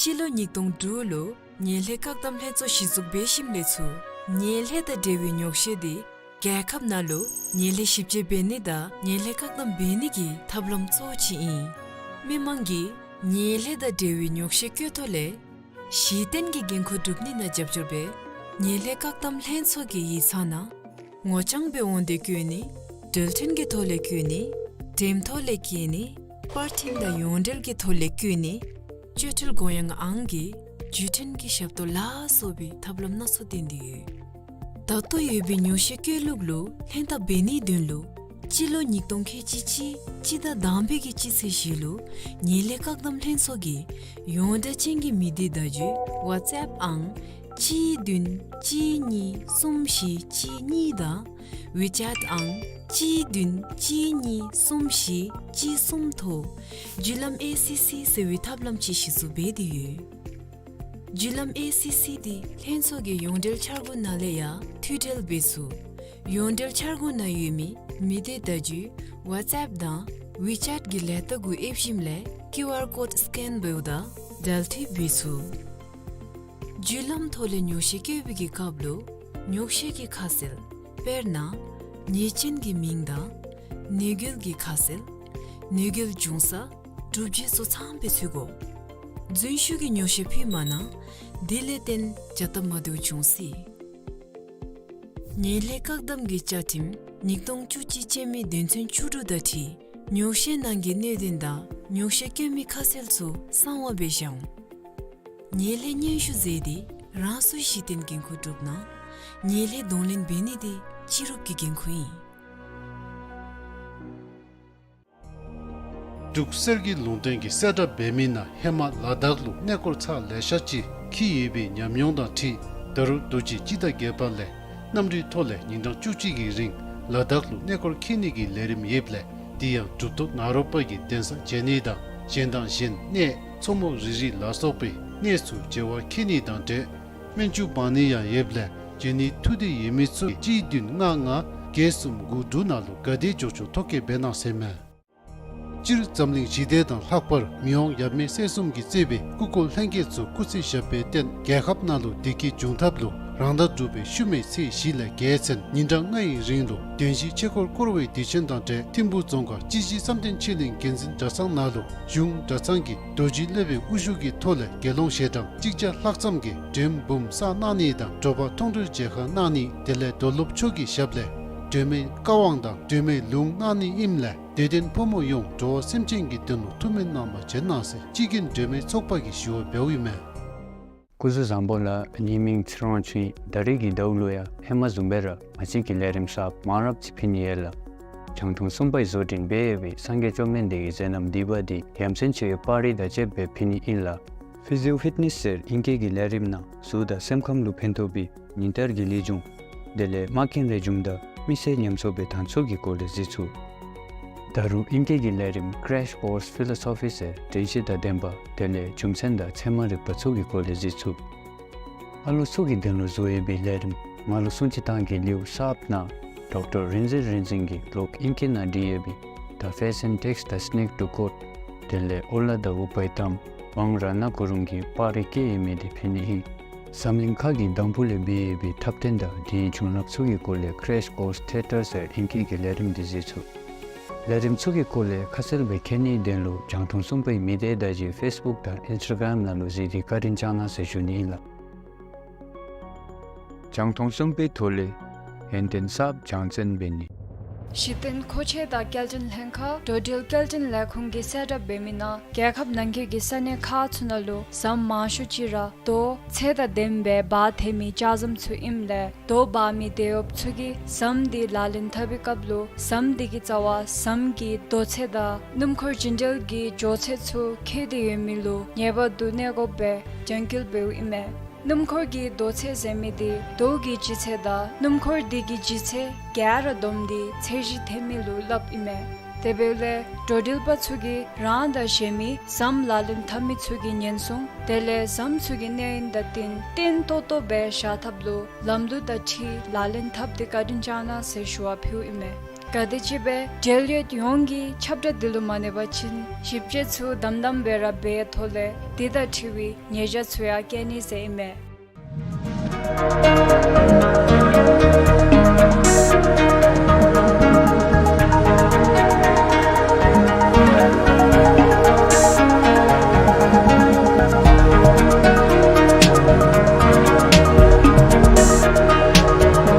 སྤྱི་ལོ་ཉིས་སྟོང་དྲུག་ལུ་ཉེ་ལེ་བཀག་དམ་ལྷན་ཚོགས་གཞི་བཙུགས་འབད་ཞིནམ་ལས་ཚུར་ཉེ་ལེ་དང་འབྲེལ་བའི་ཉོགས་བཤད་དེ་རྒྱལ་ཁབ་ནང་ལུ་ཉེ་ལེ་ཞིབ་དཔྱད་འབད་ནི་དང་ཉེ་ལེ་བཀག་དམ་འབད་ནི་གི་ཐབས་ལམ་གཙོ་བོ་ཅིག་ཨིན། མི་མང་གིས་ཉེ་ལེ་དང་འབྲེལ་བའི་ཉོགས་བཤད་བཀོད་ཐོག་ལས་གཞི་རྟེན་གྱི་འགན་ཁུར་སྒྲུབ་ནི་ནང་རྒྱབ་སྐྱོར་འབད་ཉེ་ལེ་བཀག་དམ་ལྷན་ཚོགས་ཀྱི་ཡིག་ཚང་ནང་ངོ་རྐྱང་སྦེ་འོང་སྟེ་བཀོད་ནི་འགྲུལ་འཕྲིན་གྱི་ཐོག་ལས་བཀོད་ནི་འགྲེམས་ཐོག་ལས་བཀོད་ནི་པར་འཕྲིན་དང་ཡོངས་འབྲེལ་གྱི་ཐོག་ལས་བཀོད་ནི་བཅོས་སྒྲིག་དགོངས་ཡངས་ཨང་གི་བརྒྱུད་འཕྲིན་གྱི་ཞབས་ཏོག་ལ་སོགས་པའི་ཐབས་ལམ་སྣ་ཚོགས་བསྟེན་ཏེ་ཡོད། ད་ལྟོ་ཡོད་པའི་ཉོགས་བཤད་བཀོད་ལུགས་ལུ་ལྷན་ཐབས་འབད་ནིའི་དོན་ལུ་སྤྱི་ལོ་ཉིས་སྟོང་ཁལ་གཅིག་གཅིག་སྤྱི་ཟླ་དང་པའི་གི་སྤྱི་ཚེས་བཞི་ལུ་ཉེ་ལེ་བཀག་དམ་ལྷན་ཚོགས་ཀྱི་ཡོངས་གྲགས་ཅན་གྱི་མི་སྡེ་བརྡ་བརྒྱུད་ཝཊས་ཨེཔ་ཨང་གཅིག་བདུན་གཅིག་གཉིས་གསུམ་བཞི་གཅིག་གཉིས་དང་ཝི་ཅེཊ་ཨང་གཅིག་བདུན་གཅིག་གཉིས་གསུམ་བཞི་གཅིག་གསུམ་ཐོག་བརྒྱུད་ལམ་ཨེ་སི་སི་ཟེར་བའི་ཐབས་ལམ་ཅིག་གཞི་བཙུགས་འབད་དེ་ཡོད། བརྒྱུད་ལམ་ཨེ་སི་སི་དེ་ལྷན་ཚོགས་ཀྱི་ཡོངས་འབྲེལ་འཆར་སྒོ་ནང་ལས་ཡང་མཐུད་འབྲེལ་འབད་ཚུགས། ཡོངས་འབྲེལ་འཆར་སྒོ་ནང་ཡོད་མི་མི་སྡེ་བརྡ་བརྒྱུད་ཝཊས་ཨེཔ་དང་ཝི་ཅེཊ་གི་ལས་རྟགས་གུ་ཨེབ་ཞིནམ་ལས་ཀིའུ་ཨར་ཀོཌ་སི་ཀེན་འབདཝ་ད་འབྲེལ་མཐུད་འབད་ཚུགས། བརྒྱུད་ལམ་ཐོག་ལས་ཉོགས་བཤད་བཀོད་པའི་གི་སྐབས་ལུ་ཉོགས་བཤད་ཀྱི་ཁ་གསལ་དཔེར་ན་ཉེས་ཅན་གྱི་མིང་དང་གནོད་འགེལ་གྱི་ཁ་གསལ་གནོད་འགེལ་འབྱུང་ས་སྒྲུབ་བྱེད་སོགས་ཚངམ་སྦེ་ཚུད་དགོ། རྫུན་ཞུ་གི་ཉོགས་བཤད་ཕུལ་མ་གནང་། དེ་ལས་བརྟེན་བྱ་སྟབས་མ་བདེཝ་འབྱུང་སྲིད། ཉེ་ལེ་བཀག་དམ་གྱི་བཅའ་ཁྲིམས་ཉིས་སྟོང་བཅུ་གཅིག་ཅན་མའི་དོན་ཚན་བཅུ་དྲུག་དང་འཁྲིལ་ཉོགས་བཤད་ནང་གི་གནད་དོན་དང་ཉོགས་བཤད་བཀོད་མི་ཁ་གསལ་ཚུ་གསང་བ་སྦེ་བཞག་འོང་། ཉེ་ལེ་སྙན་ཞུ་མཛད་དེ་རང་སོའི་གཞི་རྟེན་འགན་ཁུར་སྒྲུབ་གནང་། ཉེ་ལེ་གདོང་ལེན་འབད་ནི་དེ་སྤྱི་རུབ་ཀྱི་འགན་ཁུར་ཨིན། འབྲུག་གསེར་གྱི་ལུང་བསྟན་གྱི་གསལ་བསྒྲགས་འབད་མི་ནང་ཧེ་མ་ལ་དྭགས་ལུ་གནས་སྐོར་ཚར་ལེ་ཤ་ཅིག་འཁྱིད་ཡོད་པའི་ཉམས་མྱོང་དང་འཁྲིལ་ད་རུང་དུས་ཅི་སྤྱི་ཟླ་བརྒྱད་པ་ལས་གནམ་གྲུའི་ཐོག་ལས་ཉིན་གྲངས་བཅུ་གཅིག་གི་རིང་ལ་དྭགས་ལུ་གནས་སྐོར་འཁྱིད་ནི་གི་ལས་རིམ་ཡོདཔ་ལས་དེ་ཡང་གྲུབ་ཐོབ་ནཱ་རོ་པ་གི་གདན་ས་མཇལ་ནི་དང་གཞན་དང་གཞན་གནས་མཚོ་མོ་རི་རི་ལ་སོགས་པའི་གནས་སུ་མཇལ་བར་འཁྱིད་ནི་དང་འབྲེལ་སྨན་བཅོས་འབག་ནི་ཡང་ཡོདཔ་ལས་མཇལ་ནི་ཐུགས་འདོད་ཡོད་མི་ཚུ་གཅིག་བདུན་ལྔ་ལྔ་བརྒྱད་གསུམ་དགུ་དྲུག་ནང་ལུ་ག་དེ་འགྱོ་འགྱོ་ཐོ་བཀོད་འབད་གནང་ཟེར་མས། སྤྱིར་འཛམ་གླིང་ཞི་བདེ་དང་ལྷག་པར་མི་དབང་ཡབ་མེས་སྲས་གསུམ་གྱིས་གཙོས་པའི་སྐུ་འཁོར་ལྷན་རྒྱས་ཚུ་སྐུ་ཚེ་ཞབས་པད་བརྟན་རྒྱལ་ཁབ་ནང་ལུ་བདེ་སྐྱིད་འབྱུང་ཐབས་ལུ་རང་ཟླ་དྲུག་པའི་ཤུལ་མའི་ཚེས་བཞི་ལས་བརྒྱད་ཚུན་ཉིན་གྲངས་ལྔ་ཡི་རིང་ལུ་བདུན་བཞི་ཆོས་འཁོར་བསྐོར་བའི་དུས་ཆེན་དང་འབྲེལ་ཐིམ་ཕུག་རྫོང་ཁག་སྤྱི་བཞི་བསམ་གཏན་ཆོས་གླིང་དགེ་འཛིན་གྲྭ་ཚང་ནང་ལུ་གཞུང་གྲྭ་ཚང་གི་རྡོ་རྗེ་སློབ་དཔོན་དབུ་བཞུགས་ཀྱི་ཐོག་ལས་དགེ་སློང་ཞལ་གྲངས་གཅིག་བརྒྱ་ལྷག་ཙམ་གྱིས་མགྲོན་འབུམ་བསགས་གནང་ནི་དང་དྲོ་པ་མཐོང་གྲོལ་མཇལ་ཁ་གནང་ནི་དེ་ལས་རྡོར་སློབ་མཆོག་གི་ཞབས་ལས་སྒྲོལ་མའི་བཀའ་དབང་དང་སྒྲོལ་མའི་ལུང་གནང་ནི་ཨིནམ་ལས་དད་ལྡན་ཕོ་མོ་ཡོངས་འགྲོ་བ་སེམས་ཅན་གྱི་དོན་ལུ་ཐུགས་སྨོན་གནང་བར་བྱོན་གནང་ཟེར་སྤྱི་རྒྱུན་སྒྲོལ་མའི་ཚོགས་པ་གིས་ཞུ་བ་འབདཝ་ཨིན་མས། སྐུ་གཟུགས་བཟང་པོ་ལགས། ངེའི་མིང་ཚེ་རིང་དབང་ཕྱུག་ཨིན། ད་རིས་ཀྱི་ཟླཝ་ལུ་ཡང་ཧེ་མ་བཟུམ་སྦེ་ར་ང་བཅས་ཀྱི་ལས་རིམ་གསརཔ་མང་རབས་ཅིག་ཕུལ་ནི་ཡོད་ལགས། རྒྱང་མཐོང་གསུམ་པའི་བཟོ་སྐྲུན་འབད་ཡོད་པའི་སངས་རྒྱས་བཅོམ་ལྡན་འདས་ཀྱི་མཛད་རྣམ་བསྡུས་པ་འདི་ཡ་མཚན་ཆེ་བའི་པར་རིས་དང་བཅསཔ་སྦེ་ཕུལ་ནི་ཨིན་ལགས། Physio Fitness ཟེར་ཨིང་སྐད་ཀྱི་ལས་རིམ་ནང་གཟུགས་དང་སེམས་ཁམས་ལུ་ཕན་ཐོགས་པའི་ཉིན་ལྟར་གྱི་ལེགས་བྱུང་དེ་ལས་མ་མཁན་རེ་བྱུང་དང་མི་སེར་ཉམས་གསོ་འབད་ཐངས་ཚུ་གི་སྐོར་ལས་གཟིགས་ཚུགས། ད་རུང་ཨིང་སྐད་ཀྱི་ལས་རིམ་Crash Course Philosophy ཟེར་དྲན་ཤེས་དང་ལྡན་པ་དེ་ལས་རྒྱུ་མཚན་དང་ཚད་མ་རིག་པ་ཚུ་གི་སྐོར་ལས་གཟིགས་ཚུགས། ཨ་ལོ་ཚུ་གི་དོན་ལུ་བཟོ་ཡོད་པའི་ལས་རིམ་ང་ལུ་སྲུང་བརྩི་བཏང་གི་ལེའུ་གསརཔ་ནང་ཌོག་ཊར་རིག་འཛིན་རིག་འཛིན་གྱིས་ལོག་ཨིང་སྐད་ནང་བྲིས་ཡོད་པའི་The Fashion Takes the Snake to Court དེ་ལས་ཨོ་ལ་དང་ཨུ་པའི་ཏམ་ཝང་རཏྣ་གུ་རུང་གིས་པར་རིས་བཀོད་ཡོད་མི་འདི་ཕུལ་ནི་ཨིན། འཛམ་གླིང་ཁ་གི་འདམ་བུ་ལས་འབད་ཡོད་པའི་འཁྲབ་སྟོན་དང་དེའི་བྱུང་རབས་ཚུ་གི་སྐོར་ལས་Crash Course Theatre ཟེར་ཨིང་སྐད་ཀྱི་ལས་རིམ་འདི་གཟིགས་ཚུགས། ལས་རིམ་ཚུ་གི་སྐོར་ལས་ཁ་གསལ་སྦེ་མཁྱེན་ནིའི་དོན་ལུ་རྒྱང་མཐོང་གསུམ་པའི་མི་སྡེ་དང་གཅིག་ཁར་ཕེསི་བུཀ་དང་ཨིནསི་ཊ་གརམ་ནང་ལུ་གཟིགས་ཏེ་བཀའ་དྲིན་བསྐྱང་གནང་ཟེར་ཞུ་ནི་ཨིན་ལགས། རྒྱང་མཐོང་གསུམ་པའི་ཐོག་ལས་ཡོན་ཏན་གསརཔ་སྦྱང་བརྩོན་འབད་ནི། གཞི་རྟེན་མཁོ་ཆས་དང་སྐྱེལ་འདྲེན་ལྷན་ཁག་འགྲོ་འགྲུལ་སྐྱེལ་འདྲེན་ལས་ཁུངས་ཀྱིས་གསལ་བསྒྲགས་འབད་མི་ནང་རྒྱལ་ཁབ་ནང་འཁོད་ཀྱི་ས་གནས་ཁག་ཚུ་ནང་ལུ་ཟམ་མང་ཤོས་ཅིག་ར་རྡོ་ཚད་དང་ལྡནམ་སྦེ་འབག་འཐེན་མི་ལྕགས་ཟམ་ཚུ་ཨིནམ་ལས་རྡོ་འབག་མི་དེད་གཡོགཔ་ཚུ་གིས་ཟམ་འདི་ལག་ལེན་འཐབ་པའི་སྐབས་ལུ་ཟམ་འདི་གི་རྩ་བར་ཟམ་གྱི་རྡོ་ཚད་དང་སྣུམ་འཁོར་རྒྱུན་འགྲུལ་གྱི་འགྱོ་ཚད་ཚུ་འཁེལ་ཏེ་ཡོད་མི་ལུ་ངེས་པར་དུ་གནས་དགོཔ་སྦེ་རྒྱང་བཀོལ་འབདཝ་ཨིན་མས། སྣུམ་འཁོར་གྱི་རྡོ་ཚད་ཟེར་མི་འདི་རྡོ་གི་ལྗིད་ཚད་དང་སྣུམ་འཁོར་འདི་གི་ལྗིད་ཚད་ག་ར་བསྡོམས་ཏེ་ཚད་གཞི་འཐེན་མི་ལུ་སླབ་ཨིན་མས། དེ་འབདཝ་ལས་འགྲོ་འགྲུལ་པ་ཚུ་གིས་རང་དང་གཞན་མི་ཟམ་ལག་ལེན་འཐབ་མི་ཚུ་གི་ཉེན་སྲུང་དེ་ལས་ཟམ་ཚུ་གི་གནས་ཡུན་དང་བསྟུན་བརྟན་ཏོག་ཏོ་སྦེ་བཞག་ཐབས་ལུ་ལམ་ལུགས་དང་འཁྲིལ་ལག་ལེན་འཐབ་སྟེ་བཀའ་དྲིན་བསྐྱང་གནང་ཟེར་ཞུ་བ་ཕུལཝ་ཨིན་མས། ག་དེམ་ཅིག་སྦེ་འབྲེལ་ཡོད་ཡོངས་ཀྱིས་ཁྱབ་བསྒྲགས་འདི་ལུ་མ་གནས་པ་ཅིན་ཞིབ་དཔྱད་ཚུ་དམ་དམ་སྦེ་ར་འབད་ཐོག་ལས་འདི་དང་འཁྲིལ་བའི་ཉེས་བྱ་ཚུ་ཡང་བཀལ་ནི་ཟེར་ཨིན་མས།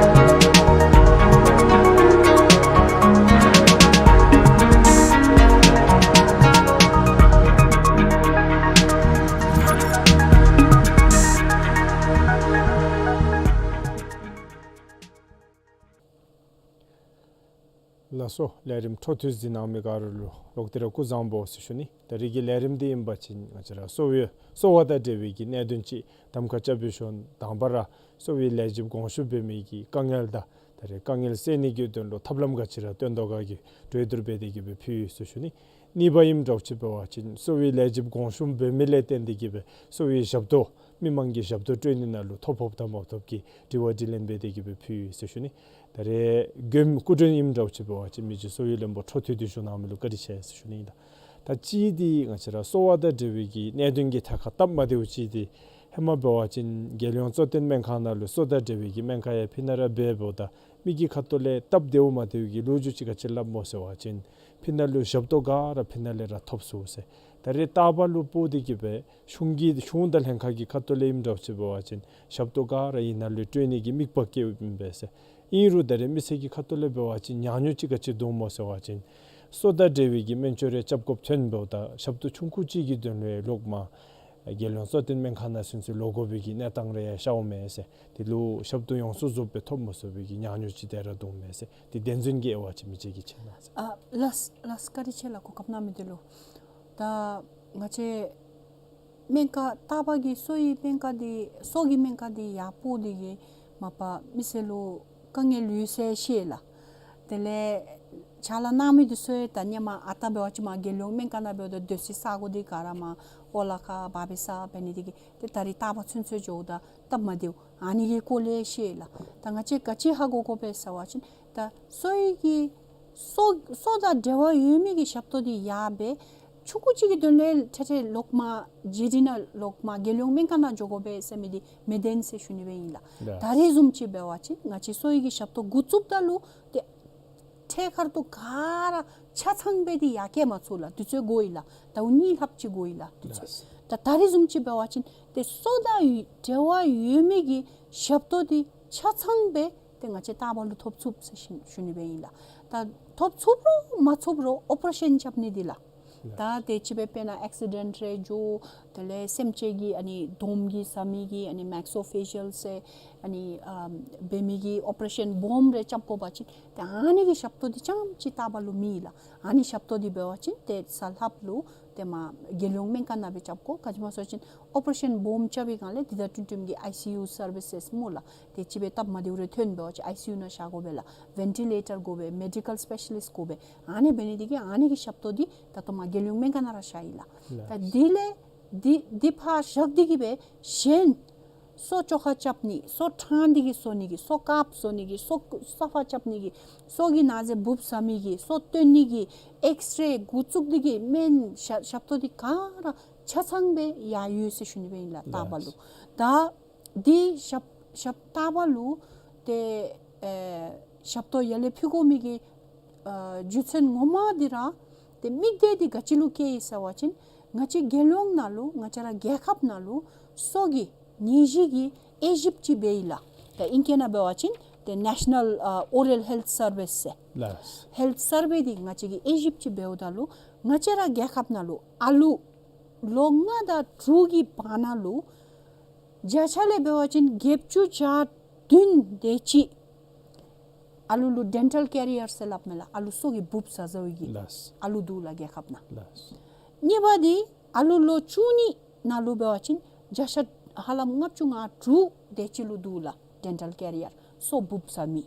ལགས་སོ། ལས་རིམ་འཕྲོ་མཐུད་གཟིགས་གནང་མི་ག་ར་ལུ་ལོག་སྟེ་ར་སྐུ་གཟུགས་བཟང་པོ་ཟེར་ཞུ་ནི། ད་རིས་ཀྱི་ལས་རིམ་འདི་ཨིན་པ་ཅིན་ང་བཅས་ར་གསོ་བའི་གསོ་བ་དང་འབྲེལ་བའི་གི་གནད་དོན་ཅིག་གདམ་ཁ་རྐྱབ་པའི་ཤུལ་དང་པ་ར་གསོ་བའི་ལས་བྱེདཔ་དགོངས་ཞུ་འབད་མི་གི་དཀའ་ངལ་དང་ད་རེས་དཀའ་ངལ་སེལ་ནི་གི་དོན་ལུ་ཐབས་ལམ་ག་ཅི་ར་སྟོན་དོ་ག་གི་གྲོས་བསྡུར་འབད་དེ་གི་སྦེ་ཕུལ་ཡི་ཟེར་ཞུ་ནི། གཉིས་པ་ཨིནམ་འདྲཝ་ཅིག་འབད་བ་ཅིན་གསོ་བའི་ལས་བྱེདཔ་དགོངས་ཞུ་འབད་མི་ལས་བརྟེན་ཏེ་གི་སྦེ་གསོ་བའི་ཞབས་ཏོག་མི་མང་གི་ཞབས་ཏོག་སྤྲོད་ནི་ནང་ལུ་ཐོ་ཕོགཔ་དང་མ་ཐོབ་ཀྱི་དྲི་བ་དྲིས་ལན་འབད་དེ་གི་སྦེ་ཕུལ་ཡི་ཟེར་ཞུ་ནི། ད་རེས་མགྱོནམ་སྐུ་མགྲོན་ཨིནམ་འདྲཝ་ཅིག་འབད་བ་ཅིན་མི་རྗེ་གསོ་བའི་བློན་པོ་འཕྲོ་མཐུད་དེ་ཞུ་གནང་མི་ལུ་བཀའ་དྲིན་ཆེ་ཟེར་ཞུ་ནི་ཨིན་ལགས། ད་གཅིག་འདི་ང་བཅས་ར་གསོ་བ་དང་འབྲེལ་བའི་གི་གནད་དོན་གྱི་ཐད་ཁར་སྟབས་མ་བདེཝ་ཅིག་འདི་ཧེ་མ་འབད་བ་ཅིན་རྒྱལ་ཡོངས་གཙོ་བསྟེན་སྨན་ཁང་ནང་ལུ་གསོ་དང་འབྲེལ་བའི་གི་སྨན་ཁང་ཡང་ཕི་ན་ར་འབད་འབདཝ་ད་མི་གི་ཁ་ཐུག་ལས་སྟབས་བདེཝ་མ་བདེཝ་གི་ལོ་རྒྱུས་ཅིག་ག་ཅི་སླབ་སྨོ་ཟེར་བ་ཅིན་ཕི་ན་ལུ་ཞབས་ཏོག་ག་ར་ཕི་ན་ལས་ར་ཐོབ་ཚུགས་ཟེར། ད་རེས་རྟག་པར་ལུ་སྤོ་སྟེ་གི་སྦེ་གཞུང་གི་གཞུང་དང་ལྷན་ཁག་གི་ཁ་ཐུག་ལས་ཨིནམ་འདྲཝ་ཅིག་འབད་བ་ཅིན་ཞབས་ཏོག་ག་ར་ཨི་ནཱ་ལུ་སྤྲོད་ནི་གི་དམིགས་པ་བསྐྱེདཔ་ཨིན་པས་ཟེར། ཨིན་རུང་ད་རེས་མི་སེར་གྱི་ཁ་ཐུག་ལས་འབད་བ་ཅིན་ཉག་ཉོག་ཅིག་ག་ཅི་འདུག་སྨོ་ཟེར་བ་ཅིན་གསོ་དང་འབྲེལ་བའི་གི་སྨན་བཅོས་རེ་རྐྱབ་དགོཔ་ཐོན་འབདཝ་ད་ཞབས་ཏོག་ཆུང་ཀུ་ཅིག་གི་དོན་ལུ་ལོག་མར་རྒྱལ་ཡོངས་གཙོ་བསྟེན་སྨན་ཁང་ནང་ཚུན་ཚོད་ལོག་དགོ་པའི་གི་གནས་སྟངས་རེ་ཡང་ཤརཝ་མས་ཟེར། དེ་ལུ་ཞབས་ཏོག་ཡོངས་སུ་རྫོགསཔ་སྦེ་ཐོབ་མ་ཚུགས་པའི་གི་ཉག་ཉོག་ཅིག་དེ་ར་འདུག་མས་ཟེར། དེ་བདེན་རྫུན་གྱི་དབྱེ་བ་ཅིག་མི་རྗེ་གིས་ཕྱེ་གནང་ཟེར། ཨ་ལགས་ལགས་བཀའ་དྲིན་ཆེ་ལགས། གོ་སྐབས་གནང་མི་འདི་ལུ། ད་ང་བཅས་སྨན་ཁང་རྟག་པར་གྱི་གསོ་བའི་སྨན་ཁང་འདི་གསོ་གི་སྨན་ཁང་འདི་ཡར་སྤོ་སྟེ་གི་མ་པ་མི་སེར་ལུ་དཀའ་ངལ་ཡོད་ཟེར་ཤེས་ལགས། དེ་ལས་ཕྱག་ལཱ་གནང་མི་འདི་ཚུ་ཡང་ད་ཧེ་མ་ཨ་རྟག་འབད་བ་ཅིན་མར་རྒྱལ་ཡོངས་སྨན་ཁང་ནང་འབདཝ་ད་སྡོད་སའི་ས་གོ་འདི་ག་ར་མར་ཨོ་ལ་ཁ་བར་བི་སི་འབད་ནི་འདི་གིས་ཏེ་ད་རེས་རྟག་པར་ཚུན་ཚོད་འགྱོཝ་ད་སྟབས་མ་བདེཝ་ཨ་ནི་གི་སྐོར་ལས་ཤེས་ལགས། ད་ང་བཅས་ག་ཅི་ཧ་གོ་དགོ་པས་ཟེར་བ་ཅིན་ད་གསོ་བའི་གི་གསོ་གསོ་དང་འབྲེལ་བ་ཡོད་མི་གི་ཞབས་ཏོག་འདི་ཡར་སྦེ་ཆུང་ཀུ་ཅིག་གི་དོན་ལས་ཁྲེ་ཁྲེ་ལོག་མར་རྗེས་དྲན་ནང་ལོག་མར་རྒྱལ་ཡོངས་སྨན་ཁང་ནང་འགྱོ་དགོ་པས་ཟེར་མི་འདི་མི་བདེན་ཟེར་ཞུ་ནི་སྦེ་ཨིན་ལགས། ད་རེས་བཟུམ་ཅིག་འབད་བ་ཅིན་ང་བཅས་གསོ་བའི་གི་ཞབས་ཏོག་འགོ་བཙུགསཔ་ད་ལུ་ཏེ་ཁྲལ་ཁར་དུ་ག་ར་ཆ་ཚང་སྦེ་འདི་ཡར་བསྐྱལ་མ་ཚུགས་ལགས། དུས་ཚོད་འགོར་ཡི་ལགས། ཟླཝ་གཉིས་ལྷགཔ་ཅིག་འགོར་ཡི་ལགས་དུས་ཚོད། ད་ད་རེས་བཟུམ་ཅིག་འབད་བ་ཅིན་ཏེ་གསོ་དང་འབྲེལ་བ་ཡོད་མི་གི་ཞབས་ཏོག་འདི་ཆ་ཚང་སྦེ་ཏེ་ང་བཅས་རྟག་པར་ལུ་ཐོབ་ཚུགསཔ་ཟེར་ཞུ་ཞུ་ནི་སྦེ་ཨིན་ལགས། ད་ཐོབ་ཚུགས་རུང་མ་ཚུགས་རུང་ཨོ་པ་རེ་ཤཱན་རྐྱབ་ནི་འདི་ལགས། ད་དེ་ཅིག་སྦེ་དཔེར་ན་ཨེག་སི་ཌེནཊ་རེ་འགྱོ། དེ་ལས་སེམས་ཅན་གྱི་ཨ་ནི་དོམ་གྱིས་ཟ་མི་གི་ཨ་ནི་མེག་སོ་ཕེ་ཤལ་ཟེར་ཨ་ནི་ཨམ་འབད་མི་གི་ཨོ་པ་རེ་ཤཱན་སྦོམ་རེ་རྐྱབ་དགོ་པ་ཅིན་ཏེ་ཨ་ནི་གི་ཞབས་ཏོག་འདི་རྐྱངམ་ཅིག་ལྟག་པ་ལུ་མེད་ལགས། ཨ་ནི་ཞབས་ཏོག་འདི་འབད་བ་ཅིན་ཏེ་ས་ལྷགཔ་ལུ་ཏེ་མར་རྒྱལ་ཡོངས་སྨན་ཁང་ནང་སྦེ་རྐྱབ་དགོ། ག་ཅི་སྨོ་ཟེར་བ་ཅིན་ཨོ་པ་རེ་ཤཱན་སྦོམ་རྐྱབ་པའི་སྒང་ལས་དེ་དང་བསྟུན་བསྟུནམ་གྱི་ཨའི་སི་ཡུ་སར་བི་སེས་སྨོ་ལགས། ཏེ་ཅིག་སྦེ་སྟབས་མ་བདེཝ་རེ་ཐོན་འབད་བ་ཅིན་ཨའི་སི་ཡུ་ནང་བཞག་དགོ་པས་ལགས། ཝེན་ཊི་ལེ་ཊར་དགོ་པས། མེ་ཌི་ཀཱལ་སི་པེ་ཤ་ལིསཊ་དགོ་པས། ཨ་ནི་འབད་ནི་འདི་གིས་ཨ་ནི་གི་ཞབས་ཏོག་འདི་ད་ལྟོ་མར་རྒྱལ་ཡོངས་སྨན་ཁང་ནང་ར་བཞག་ཡི་ལགས། ད་དེ་ལས་འདི་འདི་ཕར་བཞག་སྟེ་གིས་སྦེ་གཞན་སོ་བཅོ་ཁ་རྐྱབ་ནི་སོ་ཕྲང་སྟེ་གིས་བཟོ་ནི་གི་སོ་དཀརཔོ་བཟོ་ནི་གི་སོ་སཱ་ཕ་རྐྱབ་ནི་གི་སོ་གི་ནང་ཟས་འབུཔ་ཟ་མི་གི་སོ་སྟོན་ནི་གི་ཨེགས་རེ་འགོ་བཙུགས་ཏེ་གིས་སྨན་ཞབས་ཞབས་ཏོག་འདི་ག་ར་ཆ་ཚང་སྦེ་ཡར་ཡོད་ཟེར་ཞུ་ནི་སྦེ་ཨིན་ལགས། ལགས། ལྟག་པ་ལུ། ད་འདི་ཞབས་ཞབས་ལྟག་པ་ལུ་ཏེ་ཨེ་ཞབས་ཏོག་ཡར་ལས་ཕུལ་དགོ་མི་གི་ཨ་རྒྱུ་མཚན་ངོ་མ་འདི་ར་ཏེ་དམིགས་གཏད་འདི་ག་ཅི་ལུ་བསྐྱེད་ཡི་ཟེར་བ་ཅིན་ང་བཅས་རྒྱལ་ཡོངས་ནང་ལུ་ང་བཅས་ར་རྒྱལ་ཁབ་ནང་ལུ་སོ་གི་ནད་གཞི་གི་དབྱེ་ཞིབ་ཅིག་འབད་ཡི་ལགས། ཏེ་ཨིང་སྐད་ནང་འབད་བ་ཅིན་ཏེ་ནེ་ཤ་ནཱལ་ཨ་ཨོ་རཱལ་ཧེལཐ་སར་བི་སི་ཟེར། ལགས། ཧེལཐ་སར་བེ་འདི་ང་བཅས་ཀྱིས་དབྱེ་ཞིབ་ཅིག་འབདཝ་ད་ལུ་ང་བཅས་ར་རྒྱལ་ཁབ་ནང་ལུ་ཨ་ལུ་ལོ་ལྔ་དང་དྲུག་གི་བར་ན་ལུ་བརྒྱ་ཆ་ལས་འབད་བ་ཅིན་བརྒྱད་ཅུ་གྱ་བདུན་དེ་ཅིག་ཨ་ལུ་ལུ་ཌེན་ཊལ་ཀེ་རི་ཡར་ཟེར་སླབ་མས་ལགས། ཨ་ལུ་སོ་གི་འབུཔ་ཟ་ཟཝ་གི་ལགས། ཨ་ལུ་འདུག་ལགས་རྒྱལ་ཁབ་ནང་། ལགས། གཉིས་པ་འདི་ཨ་ལུ་ལོ་བཅུ་གཉིས་ནང་ལུ་འབད་བ་ཅིན་བརྒྱ་ཆ་ཧ་ལམ་ལྔ་བཅུ་ང་དྲུག་དེ་ཅིག་ལུ་འདུག་ལགས། ཌེན་ཊལ་ཀེ་རི་ཡར་སོ་འབུཔ་ཟ་མི།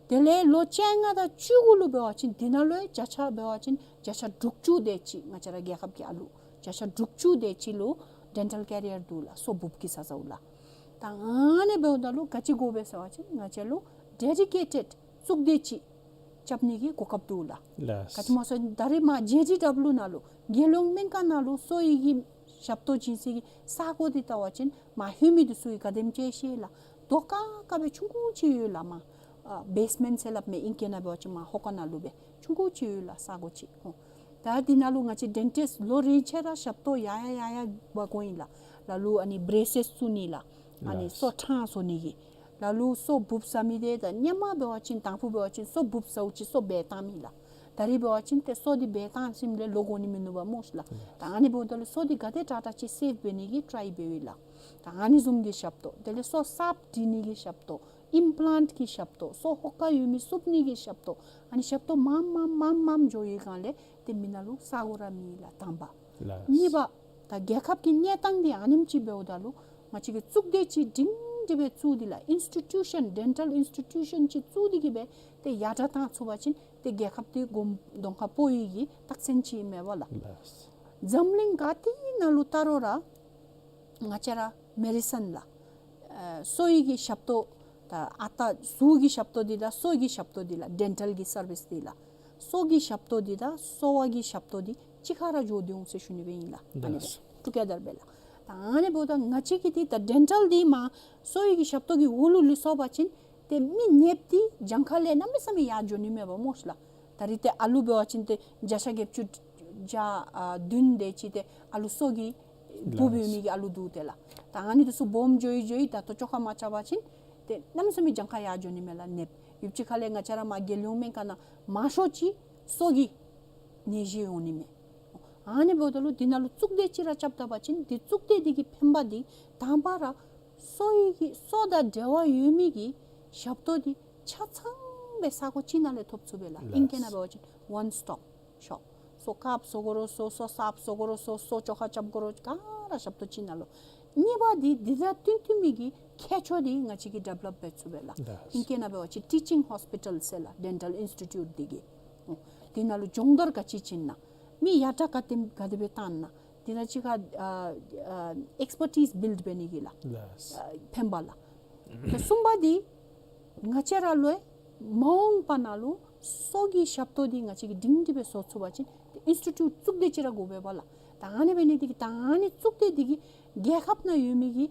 དེ་ལས་ལོ་བཅོ་ལྔ་དང་བཅུ་དགུ་ལུ་འབད་བ་ཅིན་འདི་ནང་ལུ་ཡང་བརྒྱ་ཆ་འབད་བ་ཅིན་བརྒྱ་ཆ་དྲུག་ཅུ་དེ་ཅིག་ང་བཅས་ར་རྒྱལ་ཁབ་ཀྱི་ཨ་ལུ་བརྒྱ་ཆ་དྲུག་ཅུ་དེ་ཅིག་ལུ་ཌེན་ཊལ་ཀེ་རི་ཡར་འདུག་ལགས། སོ་འབུཔ་གིས་ཟ་ཟཝ་ལགས། ད་ཨ་ནི་འབདཝ་ད་ལུ་ག་ཅི་དགོ་པས་ཟེར་བ་ཅིན་ང་བཅས་ལུ་ཌེ་ཌི་ཀེ་ཊེཌ་གཙུག་སྡེ་ཅིག་རྐྱབ་ནི་གི་གོ་སྐབས་འདུག་ལགས། ལགས། ག་ཅི་སྨོ་ཟེར་ད་རེས་མར་ཇེ་ཌི་ཌབ་ལུ་ནང་ལུ་རྒྱལ་ཡོངས་སྨན་ཁང་ནང་ལུ་སོ་ཡི་གི་ཞབས་ཏོག་བྱིན་སའི་གི་ས་གོ་འདི་བལྟ་བ་ཅིན་མར་ལྷོད་མི་འདི་ཚུ་གིས་ག་དེམ་ཅིག་ཤེས་ལགས། རྡོ་ཀ་ཀ་སྦེ་ཆུང་ཀུ་ཅིག་ཡོད་ལགས། མར་ཨ་བེསི་མེནཊ་ཟེར་སླབ་མས་ཨིང་སྐད་ནང་འབད་བ་ཅིན་མར་ཧོ་ཀ་ནང་ལུ་སྦེ་ཆུང་ཀུ་ཅིག་ཡོད་ལགས་ས་གོ་ཅིག། ཨོ། ད་འདི་ནང་ལུ་ང་བཅས་ཌེན་ཊིསཊ་ལོ་རེ་ཆ་ར་ཞབས་ཏོག་ཡར་ཡར་ཡར་ཡར་འབག་འོང་ཡི་ལགས། ལ་ལུ་ཨ་ནི་བྲེ་སེསི་བཙུགས་ནི་ལགས། ཨ་ནི་ལགས། སོ་ཕྲང་བཟོ་ནི་གི། ལ་ལུ་སོ་འབུཔ་ཟ་མི་འདི་ད་སྔོན་མ་འབད་བ་ཅིན་དང་ཕུ་འབད་བ་ཅིན་སོ་འབུཔ་ཟཝ་ཅིག་སོ་འབད་བཏང་མི་ལགས། ད་རེས་འབད་བ་ཅིན་ཏེ་སོ་འདི་འབད་བཏང་ཞིནམ་ལས་ལོག་འོང་ནི་མིན་ནུག་པ་སྨོ་ཤི་ལགས། ད་ཨ་ནི་འབདཝ་ད་ལུ་སོ་འདི་ག་དེ་དྲག་དྲག་ཅིག་སེབ་འབད་ནི་གི་ཊྲའི་འབདཝ་ཨིན་ལགས། ད་ཨ་ནི་བཟུམ་གྱི་ཞབས་ཏོག། དེ་ལས་སོ་གསརཔ་སྒྲིག་ནི་གི་ཞབས་ཏོག། ཨིམ་པི་ལཱནཊ་གི་ཞབས་ཏོག། སོ་ཧོ་ཀ་ཡོད་མི་བསུབ་ནི་གི་ཞབས་ཏོག། ཨ་ནི་ཞབས་ཏོག་མངམ་མངམ་མངམ་མངམ་འགྱོ་བའི་སྒང་ལས་ཏེ་མི་ནང་ལུ་ས་གོ་ར་མེད་ལགས་དང་པ། ལགས། གཉིས་པ་ད་རྒྱལ་ཁབ་ཀྱི་གནས་སྟངས་འདི་ཨ་ནེམ་ཅིག་འབདཝ་ད་ལུ་ང་བཅས་ཀྱིས་གཙུག་སྡེ་ཅིག་སྒྲིང་སྒྲི་སྦེ་བཙུགས་ཏེ་ལགས་ཨིནསི་ཊི་ཊུ་ཤཱན་ཌེན་ཊལ་ཨིནསི་ཊི་ཊུ་ཤཱན་ཅིག་བཙུགས་ཏེ་གི་སྦེ་ཏེ་ཡར་དྲག་བཏང་ཚུགས་པ་ཅིན་ཏེ་རྒྱལ་ཁབ་འདི་གོང་གདོང་ཁར་སྤོ་ནི་གི་རྟགས་མཚན་ཅིག་ཨིན་མས་པ་ལགས། ལགས། འཛམ་གླིང་ག་ཏེ་ནང་ལུ་ལྟ་རུང་ར་ང་བཅས་ར་མེ་ཌི་སིན་ལགས། ཨ་སོ་ཡི་གི་ཞབས་ཏོག་ད་ཨ་རྟག་གཟུགས་ཀྱི་ཞབས་ཏོག་འདི་དང་སོ་ཡི་གི་ཞབས་ཏོག་འདི་ལགས་ཌེན་ཊལ་གྱི་སར་བིསི་འདི་ལགས། སོ་གི་ཞབས་ཏོག་འདི་དང་སོ་བ་གི་ཞབས་ཏོག་འདི་གཅིག་ཁར་ར་འགྱོ་སྟེ་འོང་ཟེར་ཞུ་ནི་སྦེ་ཨིན་ལགས། ཨ་ནི་ལགས། ཊུ་གེ་དར་སྦེ་ལགས། ད་ཨ་ནི་འབདཝ་ད་ང་བཅས་ཀྱིས་འདི་ད་ཌེན་ཊལ་འདི་མར་སོ་ཡི་གི་ཞབས་ཏོག་གི་འོག་ལུ་ལུས་སོང་པ་ཅིན་ཏེ་མི་ནདཔ་འདི་གྱངས་ཁ་ལས་གནམ་མེད་ས་མེད་ཡར་འགྱོ་ནི་མས་པ་སྨོ་ཤི་ལགས། ད་རེས་ཏེ་ཨ་ལུ་འབད་བ་ཅིན་ཏེ་བརྒྱ་ཆ་བརྒྱད་ཅུ་གྱ་ཨ་བདུན་དེ་ཅིག་ཏེ་ཨ་ལུ་སོ་གི་འབུཔ་ཡོད་མི་གི་ཨ་ལུ་འདུག་ཏེ་ལགས། ད་ཨ་ནི་འདི་ཚུ་སྦོམ་འགྱོ་ཡི་འགྱོ་ཡི་ད་ལྟོ་བཅོ་ཁ་མ་རྐྱབ་པ་ཅིན་ཏེ་གནམ་མེད་ས་མེད་གྱངས་ཁ་ཡར་འགྱོ་ནི་མས་ལགས་ནདཔ། ཡུདཔ་ཅིག་ཁ་ལས་ང་བཅས་ར་མར་རྒྱལ་ཡོངས་སྨན་ཁང་ནང་མང་ཤོས་ཅིག་སོ་གི་ནད་གཞི་འོང་ནི་མས། ཨ་ནི་འབདཝ་ད་ལུ་འདི་ནང་ལུ་གཙུག་སྡེ་ཅིག་ར་རྐྱབ་ད་པ་ཅིན་འདི་གཙུག་སྡེ་འདི་གི་ཕན་པ་འདི་དང་པ་ར་སོ་ཡི་གི་སོ་དང་འབྲེལ་བ་ཡོད་མི་གི་ཞབས་ཏོག་འདི་ཆ་ཚང་སྦེ་ས་གོ་གཅིག་ནང་ལས་ཐོབ་ཚུགས་པས་ལགས། ལགས། ཨིང་སྐད་ནང་འབད་བ་ཅིན་ཝན་སི་ཊོབ་ཤོབ། སོ་དཀརཔོ་བཟོ་དགོ་རུང་བཟོ་སོ་གསརཔ་བཟོ་དགོ་རུང་བཟོ་སོ་བཅོ་ཁ་རྐྱབ་དགོ་རུང་ག་ར་ཞབས་ཏོག་གཅིག་ནང་ལུ། གཉིས་པ་འདི་འདི་དང་བསྟུན་བསྟུན་མི་གི་ཁྱད་ཆོས་འདི་ང་བཅས་ཀྱིས་ཌི་བེ་ལོབ་འབད་ཚུགས་པས་ལགས། ལགས། ཨིང་སྐད་ནང་འབད་བ་ཅིན་ཊི་ཅིང་ཧོསི་པི་ཊལ་ཟེར་ལགས་ཌེན་ཊལ་ཨིནསི་ཊི་ཊུཊ་འདི་གིས། ཨོ་འདི་ནང་ལུ་སྦྱོང་བརྡར་ག་ཅི་བྱིན་ན་མི་ཡར་དྲག་ག་དེམ་ག་དེ་སྦེ་བཏང་ན་འདི་ནང་གཅིག་ཁར་ཨ་ཨ་ཨེགསི་པར་ཊིསི་བིལཌ་འབད་ནི་གི་ལགས། ལགས། ཨ་ཕན་པ་ལགས། ད་གསུམ་པ་འདི་ང་བཅས་ར་ལུ་མ་འོངས་པ་ནང་ལུ་སོ་གི་ཞབས་ཏོག་འདི་ང་བཅས་ཀྱིས་སྒྲིང་སྒྲི་སྦེ་བཟོ་ཚུགས་པ་ཅིན་ཏེ་ཨིནསི་ཊི་ཊུཊ་གཙུག་སྡེ་ཅིག་ར་དགོ་པས་པ་ལགས། ད་ཨ་ནི་འབད་ནི་འདི་གིས་ད་ཨ་ནི་གཙུག་སྡེ་འདི་གིས་རྒྱལ་ཁབ་ནང་ཡོད་མི་གི་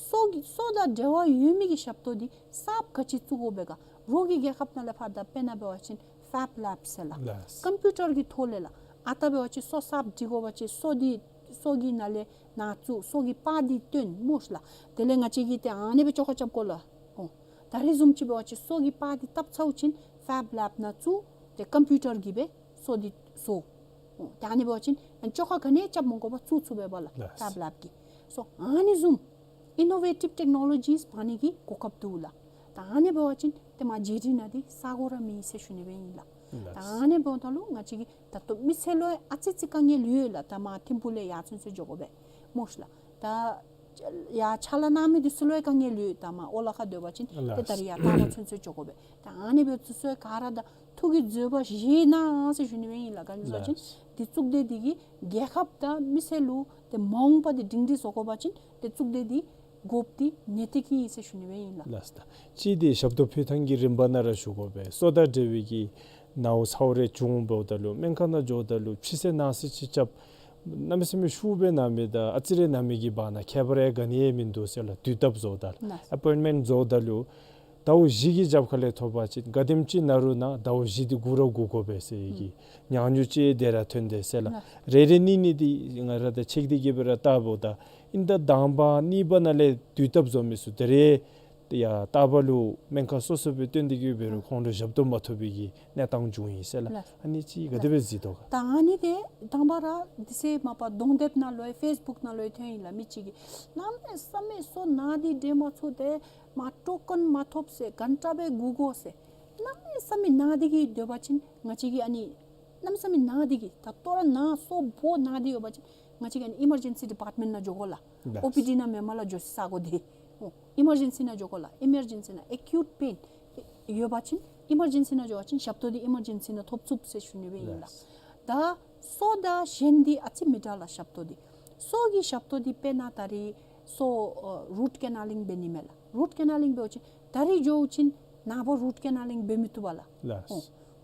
སོ་གི་སོ་དང་འབྲེལ་བ་ཡོད་མི་གི་ཞབས་ཏོག་འདི་གསརཔ་ག་ཅི་བཙུགས་དགོ་པས་ག། རོགས་ཀྱི་རྒྱལ་ཁབ་ནང་ལས་ཕར་ད་དཔེར་ན་འབད་བ་ཅིན་ཕེབ་ལེབ་ཟེར་ལགས། ལགས། ཀམ་པིའུ་ཊར་གྱི་ཐོག་ལས་ལགས། ཨ་རྟག་འབད་བ་ཅིན་སོ་གསརཔ་སྒྲིག་དགོ་པ་ཅིན་སོ་འདི་སོ་གི་ནང་ལས་ནང་བཙུགས་སོ་གི་པར་འདི་སྟོན་སྨོ་ཤི་ལགས། དེ་ལས་ང་བཅས་ཀྱིས་ཏེ་ཨ་ནི་སྦེ་བཅོ་ཁ་རྐྱབ་དགོ་ལགས། ཨོ་ད་རེས་བཟུམ་ཅིག་འབད་བ་ཅིན་སོ་གི་པར་འདི་བཏབ་ཚརཝ་ཅིག་ཕེབ་ལེབ་ནང་བཙུགས་ཏེ་ཀམ་པིའུ་ཊར་གྱིས་སྦེ་སོ་འདི་བཟོ། ཨོ་ད་ཨ་ནི་འབད་བ་ཅིན་ཨ་ནི་ཅོག་ཁ་ག་ནི་རྐྱབ་མ་དགོ་པར་བཙུགས་ཚུགས་པས་པ་ལགས། ལགས། ཐབས་ལམ་གྱིས། སོ་ཨ་ནི་བཟུམ་ཨིན་ནོ་ཝེ་ཊིབ་ཊེཀ་ནོ་ལོ་ཇིས་འབག་ནི་གི་གོ་སྐབས་འདུག་ལགས། ད་ཨ་ནི་འབད་བ་ཅིན་ཏེ་མར་ཇེ་ཌི་ནང་འདི་ས་གོ་ར་མེད་ཟེར་ཞུ་ནི་སྦེ་ཨིན་ལགས། ལགས། ད་ཨ་ནི་འབདཝ་ད་ལུ་ང་བཅས་ཀྱི་ད་ལྟོ་མི་སེར་ལུ་ཨ་ཙི་ཙི་དཀའ་ངལ་ཡོད་ལགས། ད་མར་ཐིམ་ཕུག་ལས་ཡར་ཚུན་ཚོད་འགྱོ་དགོ་པས་སྨོ་ཤ་ལགས། ད་ཡར་ཕྱག་ལཱ་གནང་མི་འདི་ཚུ་ལུ་ཡང་དཀའ་ངལ་ཡོད། ད་མར་ཨོ་ལ་ཁ་སྡོད་པ་ཅིན་ཏེ་ད་རིས་ཡར་ལྟ་བར་ཚུན་ཚོད་འགྱོ་དགོ་པས། ད་ཨ་ནི་འབདཝ་ད་ཚུ་ག་ར་ད་ཐུགས་ཀྱི་བཟོད་པ་བཞེས་གནང་ཟེར་ཞུ་ནི་སྦེ་ཨིན་ལགས། ག་ཅི་ཟེར་བ་ཅིན་ཏེ་གཙུག་སྡེ་འདི་གིས་རྒྱལ་ཁབ་དང་མི་སེར་ལུ་ཏེ་མ་འོངས་པ་འདི་སྒྲིང་སྒྲི་བཟོ་དགོ་པ་ཅིན་ཏེ་གཙུག་སྡེ་འདི་དགོཔ་འདི་གནད་ཏིག་ཨིན་ཟེར་ཞུ་ནི་སྦེ་ཨིན་ལགས། ལགས་སོ། ད་གཅིག་འདི་ཞབས་ཏོག་ཕུལ་ཐངས་ཀྱི་རིམ་པ་ནང་ར་ཞུ་དགོ་པས། སོ་དང་འབྲེལ་བའི་གི་ནཝ་ཚཝ་རེ་བྱུང་འབདཝ་ད་ལུ་སྨན་ཁང་ནང་འགྱོཝ་ད་ལུ་ཕྱི་སེལ་ནང་སེལ་ཅིག་རྐྱབ་གནམ་མེད་ས་མེད་ཤུགས་སྦེ་གནང་མི་དང་ཨ་ཙི་རེ་གནང་མི་གི་བར་ན་ཁྱད་པར་ཡང་ག་ནི་ཡང་མིན་འདུག་ཟེར་ལགས། དུས་ཐབས་བཟོཝ་ད་ལགས། ལགས། ཨེ་པོའིནཊ་མེནཊ་བཟོཝ་ད་ལུ་ཟླཝ་བཞི་གི་རྒྱབ་ཁ་ལས་ཐོབ་པ་ཅིན་ག་དེམ་ཅིག་ནཱ་རུང་ནཱ་ཟླཝ་བཞི་འདི་སྒུར་ར་སྒུར་དགོ་པས་ཟེར་བའི་གི་ཉག་ཉོག་ཅིག་དེ་ར་ཐོན་དེས་ཟེར་ལགས། ལགས། རེ་རེ་གཉིས་གཉིས་འདི་ང་ར་ད་ཅེཀ་འདི་གིས་སྦེ་ར་བལྟཝ་ད་ཨིན། ད་དང་པ་གཉིས་པ་ནང་ལས་དུས་ཐབས་བཟོ་མི་ཚུ་ད་རེས་ཡར་རྟ་པ་ལུ་སྨན་ཁང་སོ་སོ་སྦེ་བཏོན་ཏེ་གིས་འབད་རུང་ཁོང་ལུ་ཞབས་ཏོག་མ་ཐོབ་པའི་གི་གནས་སྟངས་བྱུང་ཡི་ཟེར་ལགས། ལགས། ཨ་ནི་ཅིག་ག་དེ་སྦེ་གཟིགས་དོ་ག། ད་ཨ་ནི་འདི་དང་པ་ར་འདི་ཚེ་མ་པ་གདོང་དེབ་ནང་ལུ་ཡང་ཕེསི་བུཀ་ནང་ལུ་ཡང་ཐོན་ཡི་ལགས། མི་ཅིག་གིས་གནམ་མེད་ས་མེད་སོ་ན་སྟེ་སྡོད་མ་ཚུགས་ཏེ་མར་ཊོ་ཀོན་མ་ཐོབ་ཟེར་གྷན་ཊ་སྦེ་སྒུར་དགོ་ཟེར། གནམ་མེད་ས་མེད་ན་སྟེ་གིས་སྡོད་པ་ཅིན་ང་བཅས་ཀྱིས་ཨ་ནི་གནམ་མེད་ས་མེད་ན་སྟེ་གིས་ད་ལྟོ་ར་ན་སོ་སྦོ་ན་སྟེ་ཡོད་པ་ཅིན་ང་བཅས་ཀྱིས་ཨ་ནི་ཨི་མར་ཇེན་སི་ཌི་པརཊ་མེནཊ་ནང་འགྱོ་དགོ་ལགས། ལགས། ཨོ་པི་ཌི་ནང་མེན་མས་ལགས། འགྱོ་ས་གོ་འདི་ཨོ་ཨི་མར་ཇེན་སི་ནང་འགྱོ་དགོ་ལགས། ཨི་མར་ཇེན་སི་ནང་ཨེ་ཀིའུཊ་པེན་ཡོད་པ་ཅིན་ཨི་མར་ཇེན་སི་ནང་འགྱོ་བ་ཅིན་ཞབས་ཏོག་འདི་ཨི་མར་ཇེན་སི་ནང་ཐོབ་ཚུགས་ཟེར་ཞུ་ནི་སྦེ་ཨིན་ལགས། ལགས། ད་སོ་དང་གཞན་འདི་ཨ་ཙི་མི་འདྲ་ལགས། ཞབས་ཏོག་འདི་སོ་གི་ཞབས་ཏོག་འདི་དཔེར་ན་ད་རིས་སོ་ཨ་རུཊ་ཀེ་ནཱ་ལིང་འབད་ནི་མས་ལགས། རུཊ་ཀེ་ནཱ་ལིང་འབད་བ་ཅིན་ད་རིས་འགྱོ་བ་ཅིན་ནངས་པ་རུཊ་ཀེ་ནཱ་ལིང་འབད་མི་བཏུབ་པས་ལགས། ལགས། ཨོ་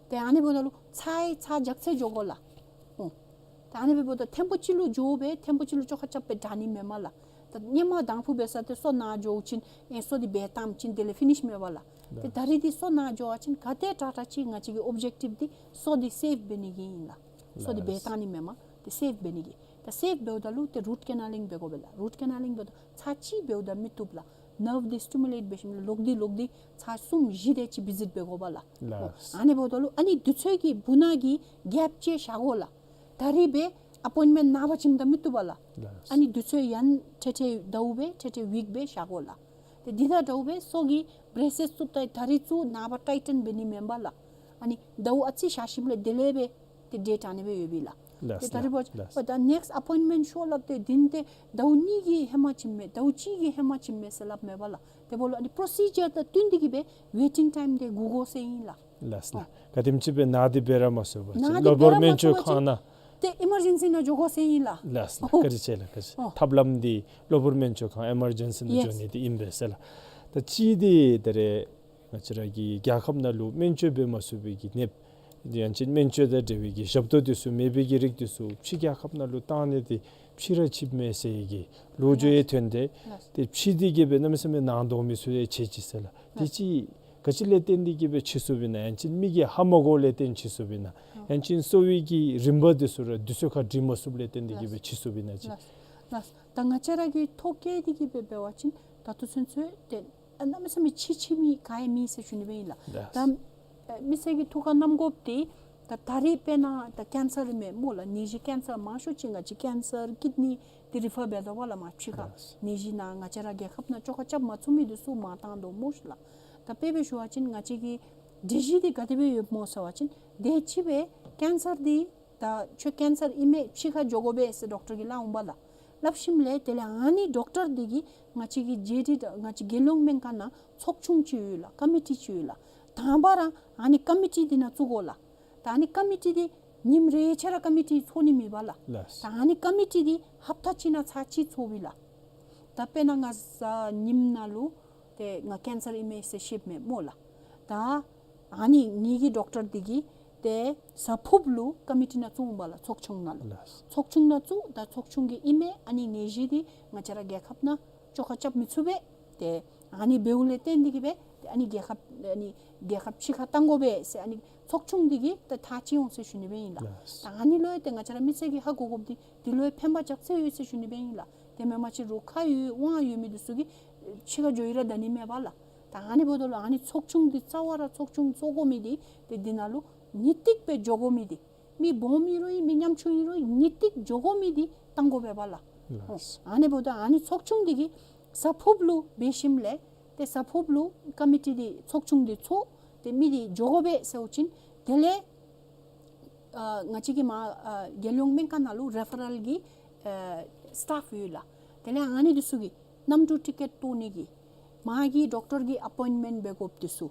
ཏེ་ཨ་ནི་འབདཝ་ད་ལུ་ཚར་ཚར་རྒྱག་ཚེ་འགྱོ་དགོ་ལགས། ཨོ་ཏེ་ཨ་ནི་འབདཝ་ད་ཐེངས་པོ་གཅིག་ལུ་འགྱོ་སྦེ་ཐེངས་པོ་གཅིག་ལུ་བཅོ་ཁ་རྐྱབ་སྦེ་དྲག་ནི་མེན་མས་ལགས། ད་ཧེ་མ་དང་ཕུ་འབད་ས་ཏེ་སོ་ན་འགྱོ་བ་ཅིན་ཨེ་སོ་འདི་འབད་བཏངམ་ཅིག་དེ་ལས་ཕི་ནིཤ་མེད་པས་ལགས། ཏེ་ད་རིས་འདི་སོ་ན་འགྱོ་བ་ཅིན་ག་དེ་དྲག་དྲག་ཅིག་ང་བཅས་ཀྱི་ཨོབ་ཇེཀ་ཊིབ་འདི་སོ་འདི་སེབ་འབད་ནི་གི་ཨིན་ལགས། སོ་འདི་འབད་བཏང་ནི་མེན་མས། ཏེ་སེབ་འབད་ནི་གི། ད་སེབ་འབདཝ་ད་ལུ་ཏེ་རུཊ་ཀེ་ནཱ་ལིང་འབད་དགོ་པས་ལགས། རུཊ་ཀེ་ནཱ་ལིང་འབདཝ་ད་ཚར་གཅིག་འབདཝ་ད་མི་བཏུབ་ལགས། ནརབ་འདི་སི་ཊི་མུ་ལེཊ་འབད་ཞིནམ་ལས་ལོག་སྟེ་ལོག་སྟེ་ཚར་གསུམ་བཞི་དེ་ཅིག་བི་ཛིཊ་འབད་དགོ་པས་ལགས། ལགས། ཨ་ནི་འབདཝ་ད་ལུ་ཨ་ནི་དུས་ཚོད་ཀྱི་བུ་ན་གི་གེཔ་ཅིག་བཞག་དགོ་ལགས། ད་རིས་སྦེ་ཨ་པོའིནཊ་མེནཊ་ནངས་པ་བྱིནམ་ད་མི་བཏུབ་པས་ལགས། ལགས། ཨ་ནི་དུས་ཚོད་ཡང་ཐེངས་ཐེངས་ཟླཝ་སྦེ་ཐེངས་ཐེངས་ཝིཀ་སྦེ་བཞག་དགོ་ལགས། ཏེ་འདི་དང་འདྲཝ་སྦེ་སོ་གི་བྲེས་སི་བཙུགསཔ་ད་ད་རིས་བཙུགས་ནངས་པ་ཊའི་ཊན་འབད་ནི་མེན་པས་ལགས། ཨ་ནི་ཟླཝ་ཨ་ཙི་བཞག་ཞིནམ་ལས་དེ་ལས་སྦེ་ཏེ་འདྲེ་དྲག་ནི་སྦེ་ཡོདཔ་ཨིན་ལགས། ལགས། ཏེ་ད་རིས་ལགས། འབདཝ་ད་ནེཀསི་ཊི་ཨ་པོའིནཊ་མེནཊ་ཤོག་སླབ་སྟེ་འདི་ཏེ་ཟླཝ་གཉིས་ཀྱི་ཧེ་མ་བྱིནམ་མས་ཟླཝ་གཅིག་གི་ཧེ་མ་བྱིནམ་མས་ཟེར་སླབ་མེད་པས་ལགས། དེ་འབདཝ་ལས་ཨ་ནི་པོརོ་སི་ཇར་དང་བསྟུན་ཏེ་གིས་སྦེ་ཝེ་ཊིང་ཊའིམ་འདི་སྒུར་དགོ་ཟེར་ཨིན་ལགས། ལགས་ལགས། ག་དེམ་ཅིག་སྦེ་ན་སྟེ་འབད་ར་མ་ཚུགས་པ་ཅིན་ན་སྟེ་འབད་ར་མ་ཚུགས་པ་ཅིན་གློ་བུར་སྨན་བཅོས་ཁང་ནང་ཏེ་ཨི་མར་ཇེན་སི་ནང་འགྱོ་དགོ་ཟེར་ཨིན་ལགས། ལགས་ལགས། ཨོ་བཀའ་དྲིན་ཆེ་ལགས། བཀའ་དྲིན་ཆེ། ཨོ་ཐབས་ལམ་འདི་གློ་བུར་སྨན་བཅོས་ཁང་ཨི་མར་ཇེན་སི་ནང་ཡེས་འགྱོ་ནི་འདི་ཨིན་པས་ཟེར་ལགས། ད་གཅིག་འདི་ད་རེས་ང་བཅས་ར་གི་རྒྱལ་ཁབ་ནང་ལུ་སྨན་བཅོས་འབད་མ་ཚུགས་པའི་གི་ནདཔ་ཡང་ཅིན་སྨན་བཅོས་དང་འབྲེལ་བའི་གི་ཞབས་ཏོག་འདི་ཚུ་མེད་པའི་གི་རིགས་འདི་ཚུ་ཕྱི་རྒྱལ་ཁབ་ནང་ལུ་བཏང་ནི་འདི་ཕྱི་ར་ཆིབས་མས་ཟེར་བའི་གི་ལོ་རྒྱུས་ཡང་ཐོན་ཏེ། ལགས། ཏེ་ཕྱི་འདི་གིས་སྦེ་གནམ་མེད་ས་མེད་ནང་དོག་མི་ཚུ་ཡང་ཆེ་ཅི་ཟེར་ལགས། ཏེ་ལགས། ཅི་ག་ཅི་ལས་བརྟེན་ཏེ་གིས་སྦེ་ཆི་ཚུགསཔ་ཨིན་ན། ཡང་ཅིན་མི་གིས་ཧ་མ་གོཝ་ལས་བརྟེན་ཆི་ཚུགསཔ་ཨིན་ན། ཨོ་ཡང་ཅིན་གསོ་བའི་གི་རིམ་པ་འདི་ཚུ་ར་དུས་ཚོད་ཁར་སྒྲིག་མ་ཚུགསཔ་ལས་བརྟེན་ཏེ་གིས་སྦེ་ལགས། ཆི་ཚུགསཔ་ཨིན་ན་ཅིག། ལགས། ལགས། ད་ང་བཅས་ར་གི་ཐོ་བཀོད་འདི་གིས་སྦེ་འབད་བ་ཅིན་ད་ལྟོ་ཚུན་ཚོད་ཏེ་ཨ་གནམ་མེད་ས་མེད་ཆེ་ཆེ་མི་ག་ཡང་མེད་ཟེར་ཞུ་ནི་སྦེ་ཨིན་ལགས། ལགས། ད་ཨེ་མི་སེར་གྱི་ཐུགས་ཁར་བསྣམ་དགོཔ་འདི་ད་ད་རིས་དཔེར་ན་ད་ཀེན་སར་ཨིན་མས་སྨོ་ལགས། ནད་གཞི་ཀེན་སར་མང་ཤོས་ཅིག་ང་བཅས་ཀེན་སར་ཀིཌ་ནི་འདི་རི་ཕར་འབད་དོ་བ་ལགས། མར་ཕྱི་ཁར། ལགས། ནད་གཞི་ནང་ང་བཅས་ར་རྒྱལ་ཁབ་ནང་བཅོ་ཁ་རྐྱབ་མ་ཚུགས་མི་འདི་ཚུ་མར་བཏང་དོ་སྨོ་ཤ་ལགས། ད་དཔེ་སྦེ་ཞུ་བ་ཅིན་ང་བཅས་ཀྱི་སྒྲིག་གཞི་འདི་ག་དེ་སྦེ་ཡོདཔ་སྨོ་ཟེར་བ་ཅིན་དེ་ཅིག་སྦེ་ཀེན་སར་འདི་ད་ཁྱོད་ཀེན་སར་ཨིན་མས་ཕྱི་ཁར་འགྱོ་དགོ་པས་ཟེར་ཌོག་ཊར་གྱིས་སླབ་འོང་པ་ལགས། སླབ་ཞིནམ་ལས་དེ་ལས་ཨ་ནི་ཌོག་ཊར་འདི་གིས་ང་བཅས་ཀྱི་ཇེ་ཌི་དང་ང་བཅས་རྒྱལ་ཡོངས་སྨན་ཁང་ནང་ཚོགས་ཆུང་ཅིག་ཡོད་ལགས། ཀོ་མི་ཊི་ཅིག་ཡོད་ལགས། དང་པ་ར་ཨ་ནི་ཀོ་མི་ཊི་འདི་ནང་བཙུགས་དགོ་ལགས། ད་ཨ་ནི་ཀོ་མི་ཊི་འདི་ཉིནམ་རེ་ཆ་ར་ཀོ་མི་ཊི་ཚོགས་ནི་མེད་པ་ལགས། ལགས། ད་ཨ་ནི་ཀོ་མི་ཊི་འདི་ཧབ་ཏ་གཅིག་ནང་ཚར་གཅིག་ཚོགས་པས་ལགས། ད་དཔེར་ན་ང་གཟའ་ཉིམ་ནང་ལུ་ཏེ་ང་ཀེན་སར་ཨིན་མས་ཟེར་ཤེསཔ་མས་སྨོ་ལགས། ད་ཨ་ནི་ངེ་གི་ཌོག་ཊར་འདི་གིས་ཏེ་གཟའ་ཕུརཔ་ལུ་ཀོ་མི་ཊི་ནང་བཙུགས་འོང་པ་ལགས། ཚོགས་ཆུང་ནང་ལུ། ལགས། ཚོགས་ཆུང་ནང་བཙུགས། ད་ཚོགས་ཆུང་གིས་ཨིན་མས་ཨ་ནི་ནད་གཞི་འདི་ང་བཅས་ར་རྒྱལ་ཁབ་ནང་བཅོ་ཁ་རྐྱབ་མི་ཚུགས་པས། ཏེ་ཨ་ནི་འབདཝ་ལས་བརྟེན་ཏེ་གིས་སྦེ་ཏེ་ཨ་ནི་རྒྱལ་ཁབ་ཨ་ནི་རྒྱལ་ཁབ་ཕྱི་ཁར་བཏང་དགོ་པས་ཟེར་ཨ་ནི་ཚོགས་ཆུང་འདི་གིས་ཏེ་ཐག་བཅད་འོང་ཟེར་ཞུ་ནི་སྦེ་ཨིན་ལགས། ལགས། ད་ཨ་ནི་ལུ་ཡང་ཏེ་ང་བཅས་ར་མི་སེར་གྱིས་ཧ་གོ་དགོཔ་འདི་འདི་ལུ་ཡང་ཕན་པ་རྒྱབ་ཚད་ཡོད་ཟེར་ཞུ་ནི་སྦེ་ཨིན་ལགས། དེ་མེན་པ་ཅིན་རོགས་ཁ་ཡོད་དབང་ཡོད་མི་འདི་ཚུ་གིས་ཕྱི་ཁར་འགྱོ་ཡི་ར་ད་ནི་མེད་པ་ལགས། ད་ཨ་ནི་འབདཝ་ད་ལུ་ཨ་ནི་ཚོགས་ཆུང་འདི་རྩ་བ་ར་ཚོགས་ཆུང་བཙུགས་དགོ་མི་འདི་ཏེ་འདི་ནང་ལུ་ངེས་ཏིག་སྦེ་འགྱོ་དགོ་མི་འདི་ མི་སྦོམ་ཨིན་རུང་མི་ཉམ་ཆུང་ཨིན་རུང་ཉིན་ཏིག་འགྱོ་དགོ་མི་འདི་བཏང་དགོ་པས་པ་ལགས། ལགས། ཨ་ནི་འབདཝ་ད་ཨ་ནི་ཚོགས་ཆུང་འདི་གིས་གཟའ་ཕུརཔ་ལུ་འབད་ཞིནམ་ལས་ཏེ་གཟའ་ཕུརཔ་ལུ་ཀོ་མི་ཊི་འདི་ཚོགས་ཆུང་འདི་ཚོགས་ཏེ་མི་འདི་འགྱོ་དགོ་པས་ཟེར་བ་ཅིན་དེ་ལས་ཨ་ང་བཅས་ཀྱི་མར་ཨ་རྒྱལ་ཡོངས་སྨན་ཁང་ནང་ལུ་རེ་ཕ་རལ་གྱི་ཨ་སི་ཊཕ་ཡོད་ལགས། དེ་ལས་ཨ་ནི་འདི་ཚུ་གིས་གནམ་གྲུ་ཊི་ཀེཊ་བཏོག་ནི་གི་མ་གི་ཌོག་ཊར་གྱི་ཨ་པོའིནཊ་མེནཊ་འབད་དགོཔ་འདི་ཚུ་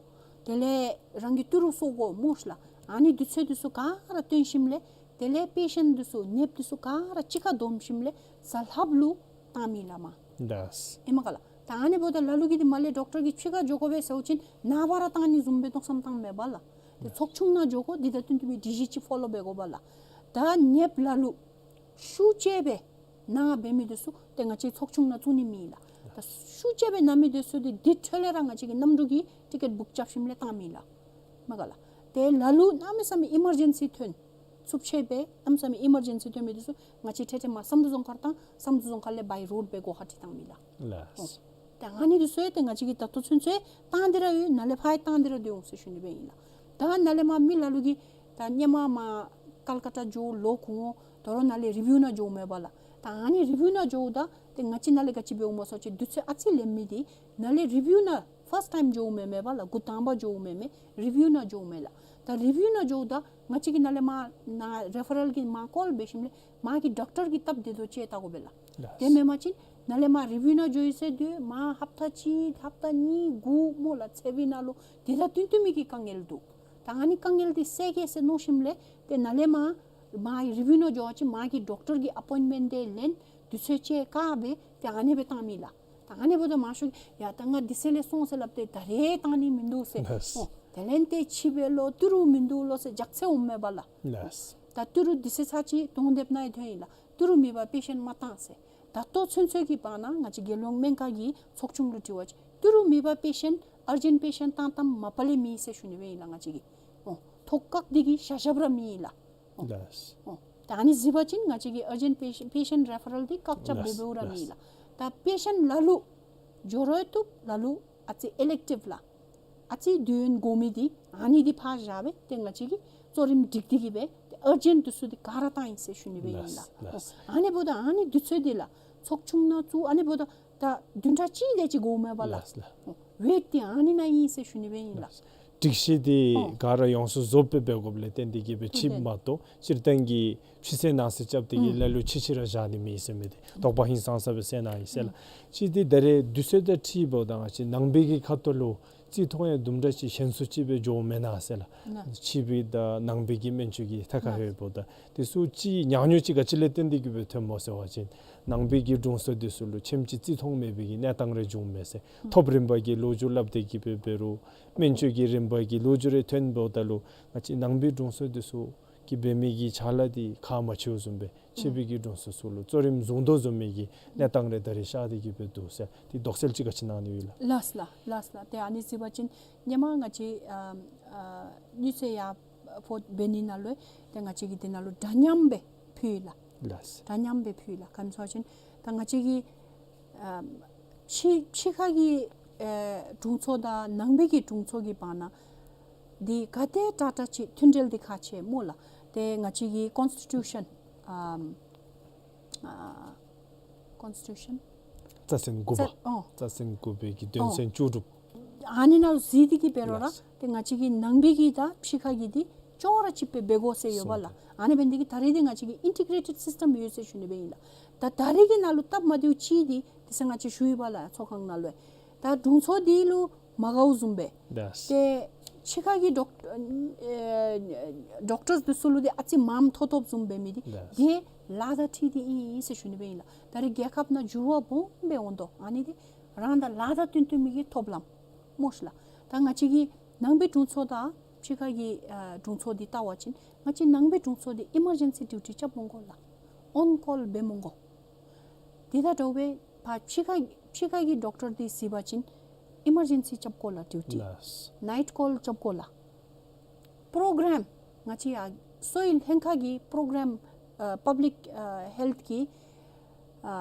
དེ་ལས་རང་གིས་ཏི་རུ་བཟོ་དགོ་སྨོ་ཤ་ལགས། ཨ་ནི་འདི་ཚུ་འདི་ཚུ་ག་ར་བཏོན་ཞིནམ་ལས་དེ་ལས་པེ་ཤེནཊ་འདི་ཚུ་ནདཔ་འདི་ཚུ་ག་ར་གཅིག་ཁར་བསྡོམས་ཞིནམ་ལས་གཟའ་ལྷགཔ་ལུ་བཏང་མི་ལགས་མར། ལགས། ཨིནམ་ག་ལགས། ད་ཨ་ནི་འབདཝ་ད་ལ་ལུ་གིས་འདི་མར་ལས་ཌོག་ཊར་གྱིས་ཕྱི་ཁར་འགྱོ་དགོ་པས་ཟེར་བ་ཅིན་ནངས་པ་ར་བཏང་ནི་བཟུམ་སྦེ་མནོ་བསམ་བཏངམ་མེན་པ་ལགས། ཏེ་ཚོགས་ཆུང་ནང་འགྱོ་དགོ། འདི་དང་བསྟུན་ཏེ་མི་སྒྲིག་གཞི་ཅིག་ཕོ་ལོ་འབད་དགོ་པ་ལགས། ད་ནདཔ་ལ་ལུ་ཤུགས་ཆེ་སྦེ་ན་འབད་མི་འདི་ཚུ་ཏེ་ང་བཅས་ཚོགས་ཆུང་ནང་བཙུགས་ནི་མེད་ལགས། ད་ཤུགས་ཆེ་སྦེ་ན་མི་འདི་ཚུ་འདི་འདི་འཕྲོ་ལས་ར་ང་བཅས་ཀྱིས་གནམ་གྲུ་གི་ཊི་ཀེཊ་བུཀ་རྐྱབ་ཞིནམ་ལས་བཏང་མི་ལགས། མ་ག་ལགས། ཏེ་ལ་ལུ་གནམ་མེད་ས་མེད་ཨི་མར་ཇེན་སི་ཐོན་ཚུགསཔ་ཅིག་སྦེ་གནམ་མེད་ས་མེད་ཨི་མར་ཇེན་སི་ཐོན་མི་འདི་ཚུ་ང་བཅས་ཏེ་ཏེ་མར་སམ་འདོ་རྫོང་མཁར་དང་སམ་འདོ་རྫོང་མཁར་ལས་བའི་རོཌ་སྦེ་སྒོ་ཁར་ཁྲིད་བཏང་མི་ལགས། ལགས། ཨོ། ད་ཨ་ནི་འདི་ཚུ་ཡང་ཏེ་ང་བཅས་ཀྱིས་ད་ལྟོ་ཚུན་ཚོད་བཏང་སྟེ་ར་ཡོད། ནཱ་ལས་ཕར་ཡང་བཏང་སྟེ་ར་སྡོད་འོང་ཟེར་ཞུ་ནི་སྦེ་ཨིན་ལགས། ད་ནཱ་ལས་མར་མི་ལ་ལུ་གིས་ད་ཧེ་མ་མར་ཀལ་ཀ་ཏ་འགྱོ་ལོ་གུང་འོང་དོ་རུང་ནཱ་ལས་རི་བིའུ་ནང་འགྱོཝ་མེན་པ་ལགས། ད་ཨ་ནི་རི་བིའུ་ནང་འགྱོཝ་ད་ཏེ་ང་བཅས་ནཱ་ལས་ག་ཅི་འབད་འོང་སྨོ་ཟེར་བ་ཅིན་དུས་ཚོད་ཨ་ཙི་ལེན་མི་འདི་ནཱ་ལས་རི་བིའུ་ནང་ཕརསཊ་ཊའིམ་འགྱོཝ་མེན་མེན་པ་ལགས། འགོ་དང་པ་འགྱོཝ་མེན་མེན། རི་བིའུ་ནང་འགྱོཝ་མེན་ལགས། ད་རི་བིའུ་ནང་འགྱོཝ་ད་ང་བཅས་ཀྱིས་ནཱ་ལས་མར་ནཱ་རེ་ཕ་རལ་གྱི་མར་ཀོལ་འབད་ཞིནམ་ལས་མ་གི་ཌོག་ཊར་གྱིས་སྟབས་བདེ་ཏོག་ཏོ་ཅིག་བལྟ་དགོ་པས་ལགས། ལགས། དེ་མེན་པ་ཅིན་ནཱ་ལས་མར་རི་བིའུ་ནང་འགྱོ་ཡི་ཟེར་དུས་མར་ཧབ་ཏ་གཅིག་ཧབ་ཏ་གཉིས་གུ་སྨོ་ལགས་ཚེ་བི་ནང་ལུ་དེ་དང་བསྟུན་ཏེ་མི་གི་དཀའ་ངལ་འདུག། ད་ཨ་ནི་དཀའ་ངལ་འདི་སེལ་གེ་ཟེར་མནོ་ཞིནམ་ལས་ཏེ་ནཱ་ལས་མར་མ་གི་རི་བིའུ་ནང་འགྱོ་བ་ཅིན་མ་གི་ཌོག་ཊར་གྱི་ཨ་པོའིནཊ་མེནཊ་དེ་ལེན་དུས་ཚོད་ཅིག་བཀག་སྦེ་ཏེ་ཨ་ནི་སྦེ་བཏང་མི་ལགས། ད་ཨ་ནི་འབདཝ་ད་མང་ཤོས་ཀྱིས་ཡ་ད་ང་དུས་ཚོད་ལེགས་སོང་ཟེར་སླབ་སྟེ་ད་རེས་བཏང་ནི་མིན་འདུག་ཟེར། ལགས། ཨོ། དེ་ལས་ཏེ་ཕྱི་འབད་ལོ་ཏི་རུ་མིན་འདུག་ལོ་ཟེར་རྒྱགས་ཚད་འོངམ་མེན་པ་ལགས། ལགས། ད་ཏི་རུ་དུས་ཚོད་ཚར་ཅིག་གདོང་དེབ་ནང་ཡང་ཐོན་ཡི་ལགས། ཏི་རུ་མེད་པར་པེ་ཤེནཊ་མ་བཏང་ཟེར། ད་ལྟོ་ཚུན་ཚོད་ཀྱི་བར་ན་ང་བཅས་རྒྱལ་ཡོངས་སྨན་ཁང་གི་ཚོགས་ཆུང་ལུ་དྲི་བ་ཅིན་ཏི་རུ་མེད་པར་པེ་ཤེནཊ་ཨར་ཇེནཊ་པེ་ཤེནཊ་བཏང་བཏངམ་མ་པ་ལས་མེད་ཟེར་ཞུ་ནི་སྦེ་ཨིན་ལགས་ང་བཅས་ཀྱིས། ཨོ། ཐོག་ཁར་འདི་གི་ཤ་ཞབས་ར་མེད་ལགས། ཨོ། ལགས། ཨོ། ད་ཨ་ནི་གཟིགས་པ་ཅིན་ང་བཅས་ཀྱིས་ཨར་ཇེནཊ་པེ་ཤེནཊ་པེ་ཤེནཊ་རེ་ཕ་རལ་འདི་བཀག་རྐྱབ་འབད་འབདཝ་ར་མེད་ལགས། ད་པེ་ཤེནཊ་ལ་ལུ་འགྱོ་རུང་བཏུབ། ལ་ལུ་ཨ་ཙི་ཨི་ལེཀ་ཊིབ་ལགས། ཨ་ཙི་དུས་ཡུན་འགོར་མི་འདི་ཨ་ནི་འདི་ཕར་བཞག་སྦེ་ཏེ་ང་བཅས་ཀྱིས་གཙོ་རིམ་སྒྲིག་སྟེ་གི་སྦེ་ཏེ་ཨར་ཇེནཊ་འདི་ཚུ་འདི་ག་ར་བཏང་ཡི་ཟེར་ཞུ་ནི་སྦེ་ཨིན་ལགས། ལགས། ཨོ། ཨ་ནི་འབདཝ་ད་ཨ་ནི་དུས་ཚོད་འདི་ལགས་ཚོགས་ཆུང་ནང་བཙུགས་ཨ་ནི་འབདཝ་ད་ད་བདུན་ཕྲག་གཅིག་དེ་ཅིག་འགོརཝ་མེན་པ་ལགས། ལགས་ལགས། ཨོ། ཝེཊ་འདི་ཨ་ནི་ནང་ཨིན་ཟེར་ཞུ་ནི་སྦེ་ཨིན་ལགས། སྒྲིག་གཞི་འདི་ཨོ་ག་ར་ཡོངས་སུ་རྫོགསཔ་སྦེ་འབད་དགོཔ་ལས་བརྟེན་ཏེ་གི་སྦེ་ཨོ་ཕྱེ་མ་གཏོགས་སྤྱིར་བཏང་གི་ཕྱི་གསལ་ནང་གསལ་རྐྱབ་སྟེ་གི་ཨུམ་ལ་ལུ་ཕྱི་ཕྱི་ར་བཞག་ནི་མེད་ཟེར་མི་འདི་དོགས་པ་ཧིང་སངས་ས་སྦེ་གསལ་གནང་ཡི་ཟེར་ལགས། ཨུམ་གཅིག་འདི་ད་རེས་དུས་ཚོད་དང་འཁྲིལཝ་ད་ང་བཅས་ནང་པའི་གི་ཁ་ཐུག་ལུ་རྩིས་མཐོང་ཡང་དུམ་གྲ་ཅིག་ཞན་སུ་ཅིག་སྦེ་འགྱོཝ་མེན་ན་ཟེར་ལགས། ལགས། ཕྱི་པའི་དང་ནང་པའི་གི་སྨན་བཅོས་ཀྱི་ཐད་ཁར་ལགས། འབདཝ་ད་དེ་ཚུ་ཅིག་ཉག་ཉོག་ཅིག་ག་ཅི་ལས་བརྟེན་ཏེ་གི་སྦེ་ཐོནམ་སྨོ་ཟེར་བ་ཅིན་ནང་པའི་གི་དྲུང་འཚོ་འདི་ཚུ་ལུ་ཁྱིམ་གྱི་རྩིས་མཐོང་མེད་པའི་གི་གནས་སྟངས་རེ་བྱུངམ་མས་ཟེར། ཨུམ་ཐོབ་རིམ་པ་གི་ལོ་རྒྱུས་སླབ་སྟེ་གི་སྦེ་འབད་རུང་སྨན་བཅོས་ཀྱི་རིམ་པ་གི་ལོ་རྒྱུས་རེ་ཐོནམ་ད་ལུ་ང་བཅས་ནང་པའི་དྲུང་འཚོ་འདི་ཚུ་གིས་འབད་མི་གི་ཕྱག་ལཱ་འདི་ཁག་མ་ཆེཝ་བཟུམ་སྦེ་ཕྱི་པའི་གི་དྲུང་འཚོ་ཚུ་ལུ་གཙོ་རིམ་བཟུང་དོ་བཟུམ་མའི་གི་གནས་སྟངས་རེ་ད་རེས་ཤར་ཏེ་གི་སྦེ་འདུག་ཟེར། དེ་དོགས་སེལ་ཅིག་ག་ཅི་གནང་ནི་ཡོད་ལགས། ལགས་ལགས། ལགས་ལགས། ཏེ་ཨ་ནི་གཟིགས་པ་ཅིན་ཧེ་མ་ང་བཅས་ཨ་ཨ་དངུལ་རྩིས་ཡར་ཕོག་འབད་ནི་ནང་ལུ་ཏེ་ང་བཅས་ཀྱིས་དེ་ནང་ལུ་འདྲ་མཉམ་སྦེ་ཕུལ་ཡི་ལགས། ལགས། འདྲ་མཉམ་སྦེ་ཕུལ་ཡི་ལགས། ག་ཅི་སྨོ་ཟེར་བ་ཅིན་ད་ང་བཅས་ཀྱི་ཨ་ཕྱི་ཕྱི་ཁ་གི་ཨེ་དྲུང་འཚོ་དང་ནང་པའི་གི་དྲུང་འཚོ་གི་བར་ན་འདི་ག་དེ་དྲག་དྲག་ཅིག་མཐུན་འབྲེལ་འདི་ཁག་ཆེ་སྨོ་ལགས། ཏེ་ང་བཅས་ཀྱི་ཀོན་སི་ཊི་ཊུ་ཤཱན་ཨམ་ཨ་ཀོན་སི་ཊི་ཊུ་ཤཱན་རྩ་ཚན་དགུ་པ། རྩ་ཨོ་རྩ་ཚན་དགུ་པའི་གི་དོན་ཨོ་ཚན་བཅུ་དྲུག། ཨ་ནི་ནང་གཟིགས་ཏེ་གི་འབད་རུང་ར་ལགས། ཏེ་ང་བཅས་ཀྱི་ནང་པའི་གི་དང་ཕྱི་ཁ་གི་འདི་ཅོག་ར་གཅིག་སྦེ་འབད་དགོ་ཟེར་ཡོད་པ་ལགས། ཨ་ནི་འབད་ནི་འདི་གིས་ད་རེས་འདི་ང་བཅས་ཀྱི་ཨིན་ཊི་གྲེ་ཊེཌ་སིསི་ཊམ་ཡོད་ཟེར་ཞུ་ནི་སྦེ་ཨིན་ལགས། ད་ད་རེས་ཀྱི་ནང་ལུ་སྟབས་མ་བདེཝ་ཅིག་འདི་དེ་ཚུ་ང་བཅས་ཞུ་ཡི་པ་ལགས། ཚོགས་ཁང་ནང་ལུ་ད་དྲུང་འཚོ་འདི་ལུ་མ་དགའཝ་བཟུམ་སྦེ། ལགས། ཏེ་ཕྱི་ཁ་གི་ཌོག་ཨེ་ཌོག་ཊརསི་འདི་ཚུ་ལུ་འདི་ཨ་ཙི་མངམ་ཐོབ་ཐོབ་བཟུམ་འབད་མི་འདི། ལགས། དེ་ལཱ་དང་འཁྲིལ་ཏེ་ཨིན་ཟེར་ཞུ་ནི་སྦེ་ཨིན་ལགས། ད་རེས་རྒྱལ་ཁབ་ནང་འགྱུར་བ་སྦོམ་སྦེ་འོང་དོ། ཨ་ནི་འདི་རང་དང་ལཱ་དང་བསྟུན་ཏེ་མི་གི་ཐོབ་ལམ་སྨོ་ཤ་ལགས། ད་ང་བཅས་ཀྱི་ནང་པའི་དྲུང་འཚོ་དང་ཕྱི་ཁ་གི་ཨ་དྲུང་འཚོ་འདི་བལྟ་བ་ཅིན་ང་བཅས་ནང་པའི་དྲུང་འཚོ་འདི་ཨི་མར་ཇེན་སི་ཌིའུ་ཊི་རྐྱབ་མི་དགོ་ལགས། ཨོན་ཀོལ་འབད་མི་དགོ། དེ་དང་འདྲཝ་སྦེ་ཕར་ཕྱི་ཁ་ཕྱི་ཁ་གི་ཌོག་ཊར་འདི་གཟིགས་པ་ཅིན་ཨི་མར་ཇེན་སི་རྐྱབ་དགོ་ལགས་ཌིའུ་ཊི། ལགས། ནའིཊ་ཀོལ་རྐྱབ་དགོ་ལགས། པྲོ་གརམ་ང་བཅས་ཡར་གསོ་བའི་ལྷན་ཁག་གི་པྲོ་གརམ་ཨ་པབ་ལིཀ་ཨ་ཧེལཐ་གི་ཨ་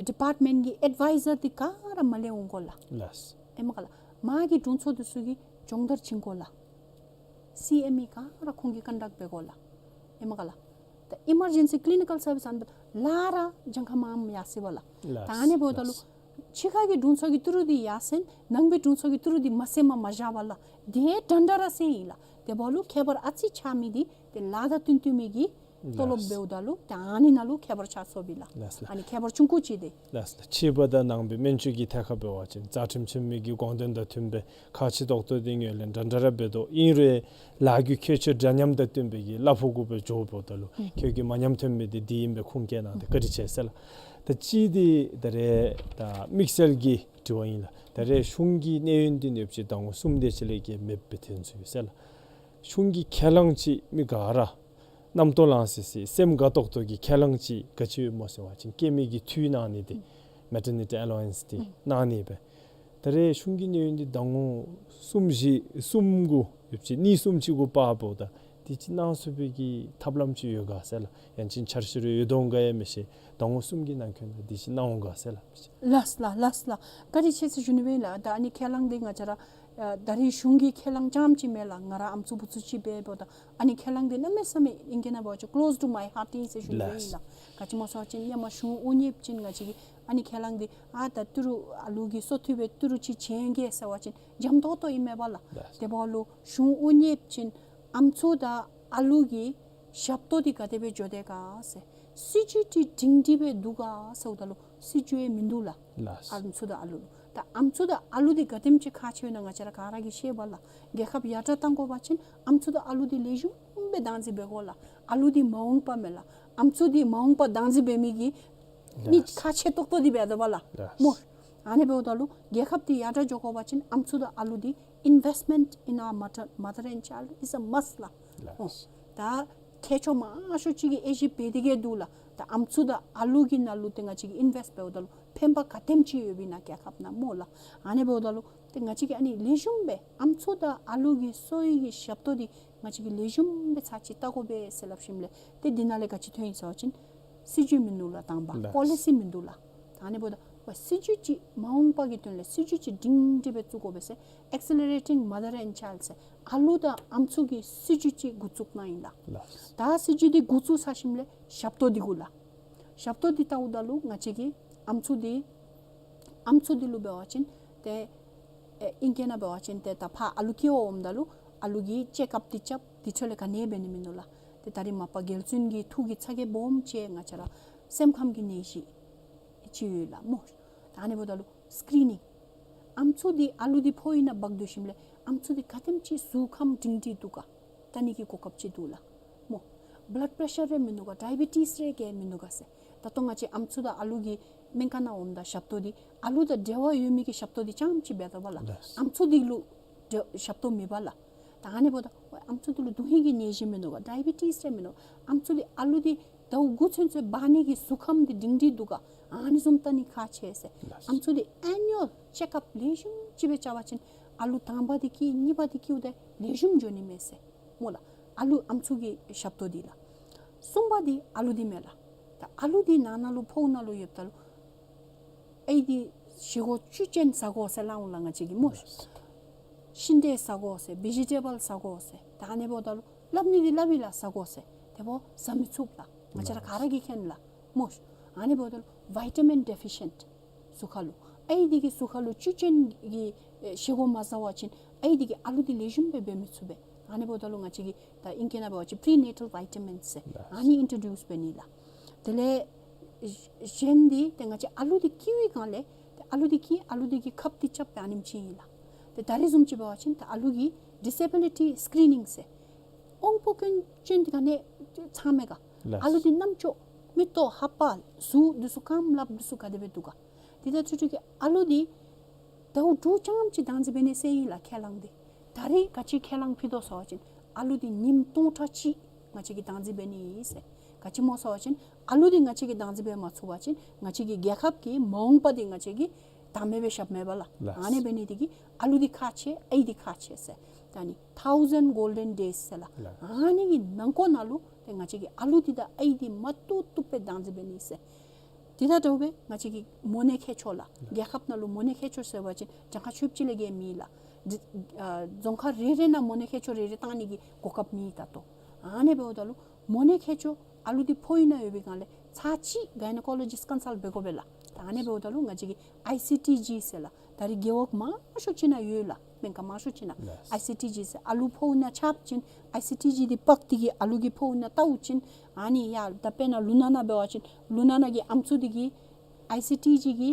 ཌི་པཱརཊ་མེནཊ་གི་ཨེཌ་ཝའི་ཟར་འདི་ག་ར་མར་ལས་འོང་དགོ་ལགས། ལགས། ཨིནམ་ག་ལགས། མར་གྱི་དྲུང་འཚོ་འདི་ཚུ་གིས་སྦྱོང་བརྡར་བྱིན་དགོ་ལགས། སི་ཨེམ་ཨི་ག་ར་ཁོང་གིས་ཀོན་ཌགཊ་འབད་དགོ་ལགས། ཨིནམ་ག་ལགས། ད་ཨི་མར་ཇེན་སི་ཀི་ལི་ནི་ཀཱལ་སར་བིསི་ཨན་པ་ལ་ར་གྱངས་ཁ་མངམ་ཡར་སོ་བས་ལགས། ལགས། ད་ཨ་ནི་འབདཝ་ད་ལུ་ལགས། ཕྱི་ཁ་གི་དྲུང་འཚོ་གི་ཏི་རུ་འདི་ཡར་སོ་ནི་ནང་པའི་དྲུང་འཚོ་གི་ཏི་རུ་འདི་མ་སོ་མ་མ་བཞག་པས་ལགས། དེ་འདྲན་འདྲ་ར་སོ་ཡི་ལགས། དེ་འབདཝ་ལུ་ཁྱད་པར་ཨ་ཙི་ཆགས་མི་འདི་ཏེ་ལཱ་དང་བསྟུན་བསྟུན་མི་གི་ཏོ་ལོབ། ལགས། འབདཝ་ད་ལུ་ཏེ་ཨ་ནི་ནང་ལུ་ཁྱད་པར་ཆགས་སོ་བས་ལགས། ལགས་ལགས། ཨ་ནི་ཁྱད་པར་ཆུང་ཀུ་ཅིག་འདི། ལགས་ལགས། ཕྱི་པ་དང་ནང་པའི་སྨན་བཅོས་ཀྱི་ཐད་ཁར་འབད་བ་ཅིན་རྩ་ཁྲིམས་ཆེན་མོའི་གི་དགོངས་དོན་དང་མཐུན་པའི་ཁག་ཆེ་ཏོག་ཏོ་འདི་ངོས་ལས་འདྲན་འདྲ་ར་འབད་དོ། ཨིན་རུང་ལཱ་གི་ཁྱད་ཆོས་འདྲ་མཉམ་དང་བསྟུན་པའི་གི་གླ་ཕོགས་གུ་སྦེ་འགྱོཝ་ད་ལུ་ཨུམ་ཁྱོད་ཀྱིས་མ་ཉམས་ཐོན་མི་འདི་འདི་ཨིན་པས་ཁུངས་བཀལ་གནང་སྟེ་བཀའ་དྲིན་ཆེ་ཟེར་ལགས། ད་ཅི་འདི་ད་རེས་ད་དམིགས་བསལ་གྱི་དྲི་བ་ཨིན་ལགས། ད་རེས་གཞུང་གི་གནས་ཡུན་འདི་ནུབ་ཅིག་ཟླ་ངོ་གསུམ་དེ་ཅིག་ལས་བརྒལ་མེདཔ་སྦེ་ཐོན་སོ་ཡི་ཟེར་ལགས། གཞུང་གི་ཁས་བླངས་ཅིག་མི་ག་ར་རྣམ་རྟོག་ལངས་སི་སི་སེམས་དགའ་ཏོག་ཏོ་གི་ཁས་བླངས་ཅིག་ག་ཅི་ཡོད་སྨོ་ཟེར་བ་ཅིན་སྐྱེ་མེད་ཀྱི་མཐུ་གནང་ནི་འདི་ཨུམ་མེ་ཊར་ནི་ཊི་ཨེ་ལའོ་ཡེནསི་འདི་ཨུམ་གནང་ནི་སྦེ། ད་རེས་གཞུང་གི་གནས་ཡུན་འདི་ཟླ་ངོ་གསུམ་བཞི་གསུམ་གུ་ཡོད་ཅི་གཉིས་གསུམ་ཅིག་གུ་སྤརཝ་ད་འདི་ཅིག་གནང་ཚུགས་པའི་གི་ཐབས་ལམ་ཅིག་ཡོད་ག་ཟེར་ལགས། ཡང་ཅིན་འཆར་གཞི་རེ་ཡོད་དོ་ག་ཡང་མི་ཤེས། ཟླ་ངོ་གསུམ་གྱི་ནང་འཁོད་ལུ་འདི་ཅིག་གནང་འོང་ག་ཟེར་ལགས། ལགས་ལགས་ལགས་ལགས། བཀའ་དྲིན་ཆེ་ཟེར་ཞུ་ནི་སྦེ་ཨིན་ལགས། ད་ཨ་ནི་ཁས་བླངས་འདི་ང་བཅས་ར་ཨ་ད་རེས་གཞུང་གི་ཁས་བླངས་རྐྱངམ་ཅིག་མེན་ལགས། ང་ར་ཨམ་སྲུ་བུ་སྲུ་ཅིག་འབདཝ་ད་ཨ་ནི་ཁས་བླངས་འདི་གནམ་མེད་ས་མེད་ཨིང་སྐད་ནང་འབད་བ་ཅིན་close to my heart ཨིན་ཟེར་ཞུ་ནི་སྦེ་ཨིན་ལགས། ལགས། ག་ཅི་སྨོ་ཟེར་བ་ཅིན་ཧེ་མ་གཞུང་དབུ་བརྙེས་ཅིན་ང་བཅས་ཀྱིས་ཨ་ནི་ཁས་བླངས་འདི་ཨ་ད་ཏི་རུ་ཨ་ལུ་གི་སོ་ཐུབ་པའི་ཏི་རུ་ཅིག་བྱིན་གེ་ཟེར་བ་ཅིན་འཇམ་ཏོག་ཏོ་ཨིན་མས་པ་ལགས། ལགས། དེ་འབདཝ་ལུ་གཞུང་དབུ་བརྙེས་ཅིན་ཨམ་སྲུ་དང་ཨ་ལུ་གི་ཞབས་ཏོག་འདི་ག་དེ་སྦེ་འགྱོ་དེས་ག་ཟེར། སྲིད་བྱུས་འདི་སྒྲིང་སྒྲི་སྦེ་འདུག་ག་ཟེརཝ་ད་ལུ་སྲིད་བྱུས་ཡང་མིན་འདུག་ལགས། ལགས། ཨམ་སྲུ་དང་ཨ་ལུ་ལུ། ད་ཨམ་སྲུ་དང་ཨ་ལུ་འདི་ག་དེམ་ཅིག་ཁག་ཆེཝ་ཨིན་ན་ང་བཅས་ར་ག་ར་གིས་ཤེས་པས་ལགས། རྒྱལ་ཁབ་ཡར་དྲག་གཏང་དགོ་པ་ཅིན་ཨམ་སྲུ་དང་ཨ་ལུ་འདི་ལེགས་ཤོམ་སྦེ་བདག་འཛིན་འབད་དགོ་ལགས། ཨ་ལུ་འདི་མ་འོངས་པ་མས་ལགས། ཨམ་སྲུ་འདི་མ་འོངས་པ་བདག་འཛིན་འབད་མི་གི་མི་ལགས། ཁག་ཆེ་ཏོག་ཏོ་འདི་འབད་དོ་བས་ལགས། ལགས། སྨོ། ཨ་ནི་འབདཝ་ད་ལུ་རྒྱལ་ཁབ་འདི་ཡར་དྲག་འགྱོ་དགོ་པ་ཅིན་ཨམ་སྲུ་དང་ཨ་ལུ་འདི་investment in our mother, mother and child is a must ལགས། ལགས། ཨོ། ད་ཁྱད་ཆོས་མང་ཤོས་ཅིག་གིས་དབྱེ་ཞིབ་འབད་དེ་གི་འདུག་ལགས། ད་ཨམ་སྲུ་དང་ཨ་ལུ་གི་ནང་ལུ་ཏེ་ང་བཅས་ཀྱིས་ཨིན་ཝེསཊ་འབདཝ་ད་ལུ་ཕན་པ་ག་དེམ་ཅིག་ཡོདཔ་ཨིན་ན་རྒྱལ་ཁབ་ནང་སྨོ་ལགས། ཨ་ནི་འབདཝ་ད་ལུ་ཏེ་ང་བཅས་ཀྱིས་ཨ་ནི་ལེགས་ཤོམ་སྦེ་ཨམ་སྲུ་དང་ཨ་ལུ་གི་གསོ་བའི་གི་ཞབས་ཏོག་འདི་ང་བཅས་ཀྱིས་ལེགས་ཤོམ་སྦེ་ཚར་ཅིག་བལྟ་དགོ་པས་ཟེར་སླབ་ཞིནམ་ལས་ཏེ་འདི་ནང་ལས་ག་ཅི་ཐོན་ཡི་ཟེར་བ་ཅིན་སྲིད་བྱུས་མིན་འདུག་ལགས། དང་པ་ལགས། པོ་ལི་སི་མིན་འདུག་ལགས། ད་ཨ་ནི་འབདཝ་ད་སྲིད་བྱུས་ཅིག་མ་འོངས་པ་གི་དོན་ལས་སྲིད་བྱུས་ཅིག་སྒྲིང་སྒྲི་སྦེ་བཙུགས་དགོ་པས་ཟེར། Accelerating Mother and Child ཟེར་ཨ་ལུ་དང་ཨམ་སྲུ་གི་སྲིད་བྱུས་ཅིག་འགོ་བཙུགས་གནང་ཡི་ལགས། ལགས། ད་སྲིད་བྱུས་འདི་འགོ་བཙུགས་ཚར་ཞིནམ་ལས་ཞབས་ཏོག་འདི་གུ་ལགས། ཞབས་ཏོག་འདི་བལྟཝ་ད་ལུ་ང་བཅས་ཀྱིས་ཨམ་སྲུ་འདི་ཨམ་སྲུ་འདི་ལུ་འབད་བ་ཅིན་ཏེ་ཨེ་ཨིང་སྐད་ནང་འབད་བ་ཅིན་ཏེ་ད་ཕར་ཨ་ལུ་སྐྱེ་བར་འོངམ་ད་ལུ་ཨ་ལུ་གི་ཅེཀ་ཨཔ་འདི་རྐྱབ། དེ་འཕྲོ་ལས་ག་ནི་འབད་ནི་མིན་འདུག་ལགས། ཏེ་ད་རེས་མ་པ་རྒྱལ་བཙུན་གྱི་ཐུགས་ཀྱི་ཚ་གྱང་སྦོམ་ཅིག་ང་བཅས་ར་སེམས་ཁམས་ཀྱི་ནད་གཞི་ཅིག་ཡོད་ལགས་སྨོ། ད་ཨ་ནི་འབདཝ་ད་ལུ་སི་ཀི་རི་ནིང་ཨམ་སྲུ་འདི་ཨ་ལུ་འདི་ཕོཝ་ནང་འབག་སྡོད་ཞིནམ་ལས་ཨམ་སྲུ་འདི་ག་དེམ་ཅིག་གཟུགས་ཁམས་སྒྲིང་སྒྲི་འདུག་ག་བལྟ་ནི་གི་གོ་སྐབས་ཅིག་འདུག་ལགས་སྨོ། བླཌ་པེ་རེ་ཤར་རེ་མིན་འདུག་ག་ཌའི་བེ་ཊིས་རེ་ག་མིན་འདུག་ག་ཟེར། ད་ལྟོ་ང་བཅས་ཨམ་སྲུ་དང་ཨ་ལུ་གི་སྨན་ཁང་ནང་འོངམ་ད་ཞབས་ཏོག་འདི་ཨ་ལུ་དང་འབྲེལ་བ་ཡོད་མི་གི་ཞབས་ཏོག་འདི་རྐྱངམ་ཅིག་འབད་དོ་བས་ལགས། ལགས། ཨམ་སྲུ་འདི་ལུ་འབྲེལ་ཞབས་ཏོག་མེད་པས་ལགས། ད་ཨ་ནི་འབདཝ་ད་ཨམ་སྲུ་འདི་ལུ་དོན་ཧིང་གི་ནད་གཞི་མིན་འདུག་ག་ཌའི་བེ་ཊིས་རེ་མིན་འདུག་ག་ཨམ་སྲུ་འདི་ཨ་ལུ་འདི་ཟླཝ་དགུ་ཚུན་ཚོད་འབག་ནི་གི་གཟུགས་ཁམས་འདི་སྒྲིང་སྒྲི་འདུག་ག་ཨ་ནི་བཟུམ་བལྟ་ནི་ཁག་ཆེ་ཟེར། ལགས། ཨམ་སྲུ་འདི་ཨེ་ནུ་ཨལ་ཅེཀ་ཨཔ་ལེགས་ཤོམ་ཅིག་སྦེ་རྐྱབ་པ་ཅིན་ཨ་ལུ་དང་པ་འདི་སྐྱེ་གཉིས་པ་འདི་སྐྱེཝ་ད་ལེགས་ཤོམ་འགྱོ་ནི་མས་ཟེར་སྨོ་ལགས། ཨ་ལུ་ཨམ་སྲུ་གི་ཞབས་ཏོག་འདི་ལགས། གསུམ་པ་འདི་ཨ་ལུ་འདི་མས་ལགས། ད་ཨ་ལུ་འདི་ནང་ན་ལུ་ཕོཝ་ནང་ལུ་ཡོདཔ་ད་ལུ་ཨའི་འདི་བཞེས་སྒོ་བཅུད་ཅན་ཟ་དགོ་ཟེར་སླབ་འོང་ལགས་ང་བཅས་ཀྱིས་སྨོ། ལགས། ཤིང་འབྲས་ཟ་དགོ་ཟེར་བེ་ཇི་ཊེ་བཱལ་ཟ་དགོ་ཟེར། ད་ཨ་ནི་འབདཝ་ད་ལུ་སླབ་ནི་འདི་སླབ་ཨིན་ལགས་ཟ་དགོ་ཟེར། དེ་འབདཝ་ཟ་མི་ཚུགས་ལགས། ང་བཅས་ར་ག་ར་གིས་མཁྱེན་ལགས་སྨོ། ཨ་ནི་འབདཝ་ད་ལུ་ཝའི་ཊ་མིན་ཌེ་ཕི་ཤེནཊ་གཟུགས་ཁར་ལུ་ཨའི་འདི་གིས་གཟུགས་ཁར་ལུ་བཅུད་ཅན་གྱི་ཨེ་བཞེས་སྒོ་མ་ཟ་བ་ཅིན་ཨའི་འདི་གིས་ཨ་ལུ་འདི་ལེགས་ཤོམ་སྦེ་འབད་མི་ཚུགས་པས། ཨ་ནི་འབདཝ་ད་ལུ་ང་བཅས་ཀྱིས་ད་ཨིང་སྐད་ནང་འབད་བ་ཅིན་པི་རི་ནེ་ཊཱལ་ཝའི་ཊ་མིན་ཟེར། ལགས། ཨ་ནི་ཨིན་ཊྲོ་ཌིའུསི་འབད་ནི་ལགས། དེ་ལས་གཞན་འདི་ཏེ་ང་བཅས་ཨ་ལུ་འདི་སྐྱེ་བའི་སྒང་ལས་ཏེ་ཨ་ལུ་འདི་སྐྱེ་ཨ་ལུ་འདི་གི་ཁབ་འདི་རྐྱབ་སྦེ་ཨ་ནེམ་ཅིག་ཨིན་ལགས། ཏེ་ད་རེས་བཟུམ་ཅིག་འབད་བ་ཅིན་ཏེ་ཨ་ལུ་གི་ཌིས་ཨེ་བི་ལི་ཊི་སི་ཀི་རི་ནིང་ཟེར། དབང་པོ་སྐྱོན་ཅན་འདི་ག་ནི་ཚང་མས་ག། ལགས། ཨ་ལུ་འདི་རྣམ་ཅོ་མིག་ཏོ་ལྷ་པ་གཟུགས་འདི་ཚུ་རྐངམ་ལགཔ་འདི་ཚུ་ག་དེ་སྦེ་འདུག་ག། དེ་དང་འཁྲིལ་འཁྲིལ་གྱི་ཨ་ལུ་འདི་ཟླཝ་དྲུག་རྐྱངམ་ཅིག་བདག་འཛིན་འབད་ནི་ཟེར་ཨིན་ལགས་ཁས་བླངས་འདི། ད་རེས་ག་ཅི་ཁས་བླངས་ཕུལ་དོ་ཟེར་བ་ཅིན་ཨ་ལུ་འདི་ཉིནམ་སྟོང་ཕྲག་གཅིག་ང་བཅས་ཀྱིས་བདག་འཛིན་འབད་ནི་ཨིན་ཟེར། ག་ཅི་སྨོ་ཟེར་བ་ཅིན་ཨ་ལུ་འདི་ང་བཅས་ཀྱིས་བདག་འཛིན་འབད་མ་ཚུགས་པ་ཅིན་ང་བཅས་ཀྱི་རྒྱལ་ཁབ་ཀྱི་མ་འོངས་པ་འདི་ང་བཅས་ཀྱིས་བདག་མེད་སྦེ་བཞགཔ་མས་པ་ལགས། ལགས། ཨ་ནི་འབད་ནི་འདི་གིས་ཨ་ལུ་འདི་ཁག་ཆེ་ཨའི་འདི་ཁག་ཆེ་ཟེར། ད་ཨ་ནི་ཐའུ་ཟེནཌ་གོལ་ཌེན་ཌེསི་ཟེར་ལགས། ལགས། ཨ་ནི་གི་ནང་འཁོད་ནང་ལུ་ཏེ་ང་བཅས་ཀྱིས་ཨ་ལུ་འདི་དང་ཨའི་འདི་མ་བཏུབ་བཏུབ་སྦེ་བདག་འཛིན་འབད་ནི་ཟེར། དེ་དང་འདྲཝ་སྦེ་ང་བཅས་ཀྱི་མོ་ནད་མཁལ་མཆོག་ལགས། རྒྱལ་ཁབ་ནང་ལུ་མོ་ནད་མཁལ་མཆོག་ཟེར་བ་ཅིན་གྱངས་ཁ་ཆོདཔ་ཅིག་ལས་བརྒལ་མེད་ལགས། ཨ་རྫོང་ཁག་རེ་རེ་ནང་མོ་ནད་མཁལ་མཆོག་རེ་རེ་བཏང་ནི་གི་གོ་སྐབས་མེད་ད་ལྟོ། ཨ་ནི་འབདཝ་ད་ལུ་ མོ་ནེ་ཁྱད་ཆོས་ཨ་ལུ་འདི་ཕོཝ་ཨིན་ན་ཡོད་པའི་སྒང་ལས་ཚར་གཅིག་གའི་ནི་ཀོ་ལོ་ཇིསཊ་ཀོན་སཱལཊ་འབད་དགོ་པས་ལགས། ད་ཨ་ནི་འབདཝ་ད་ལུ་ང་བཅས་ཀྱི་ཨའི་སི་ཊི་ཇི་ཟེར་ལགས། ད་རེས་རྒེད་འོག་མང་ཤོས་ཅིག་ནང་ཡོད་ལགས། སྨན་ཁང་མང་ཤོས་ཅིག་ནང་ལགས། ཨའི་སི་ཊི་ཇི་ཟེར་ཨ་ལུ་ཕོཝ་ཨིན་ན་ཆགསཔ་ཅིན་ཨའི་སི་ཊི་ཇི་འདི་འབག་སྟེ་གིས་ཨ་ལུ་གི་ཕོཝ་ཨིན་ན་བལྟཝ་ཅིན་ཨ་ནི་ཡ་ད་དཔེར་ན་ལུང་ནག་ནང་འབད་བ་ཅིན་ལུང་ནག་ནང་གི་ཨམ་སྲུ་འདི་གིས་ཨའི་སི་ཊི་ཇི་གི་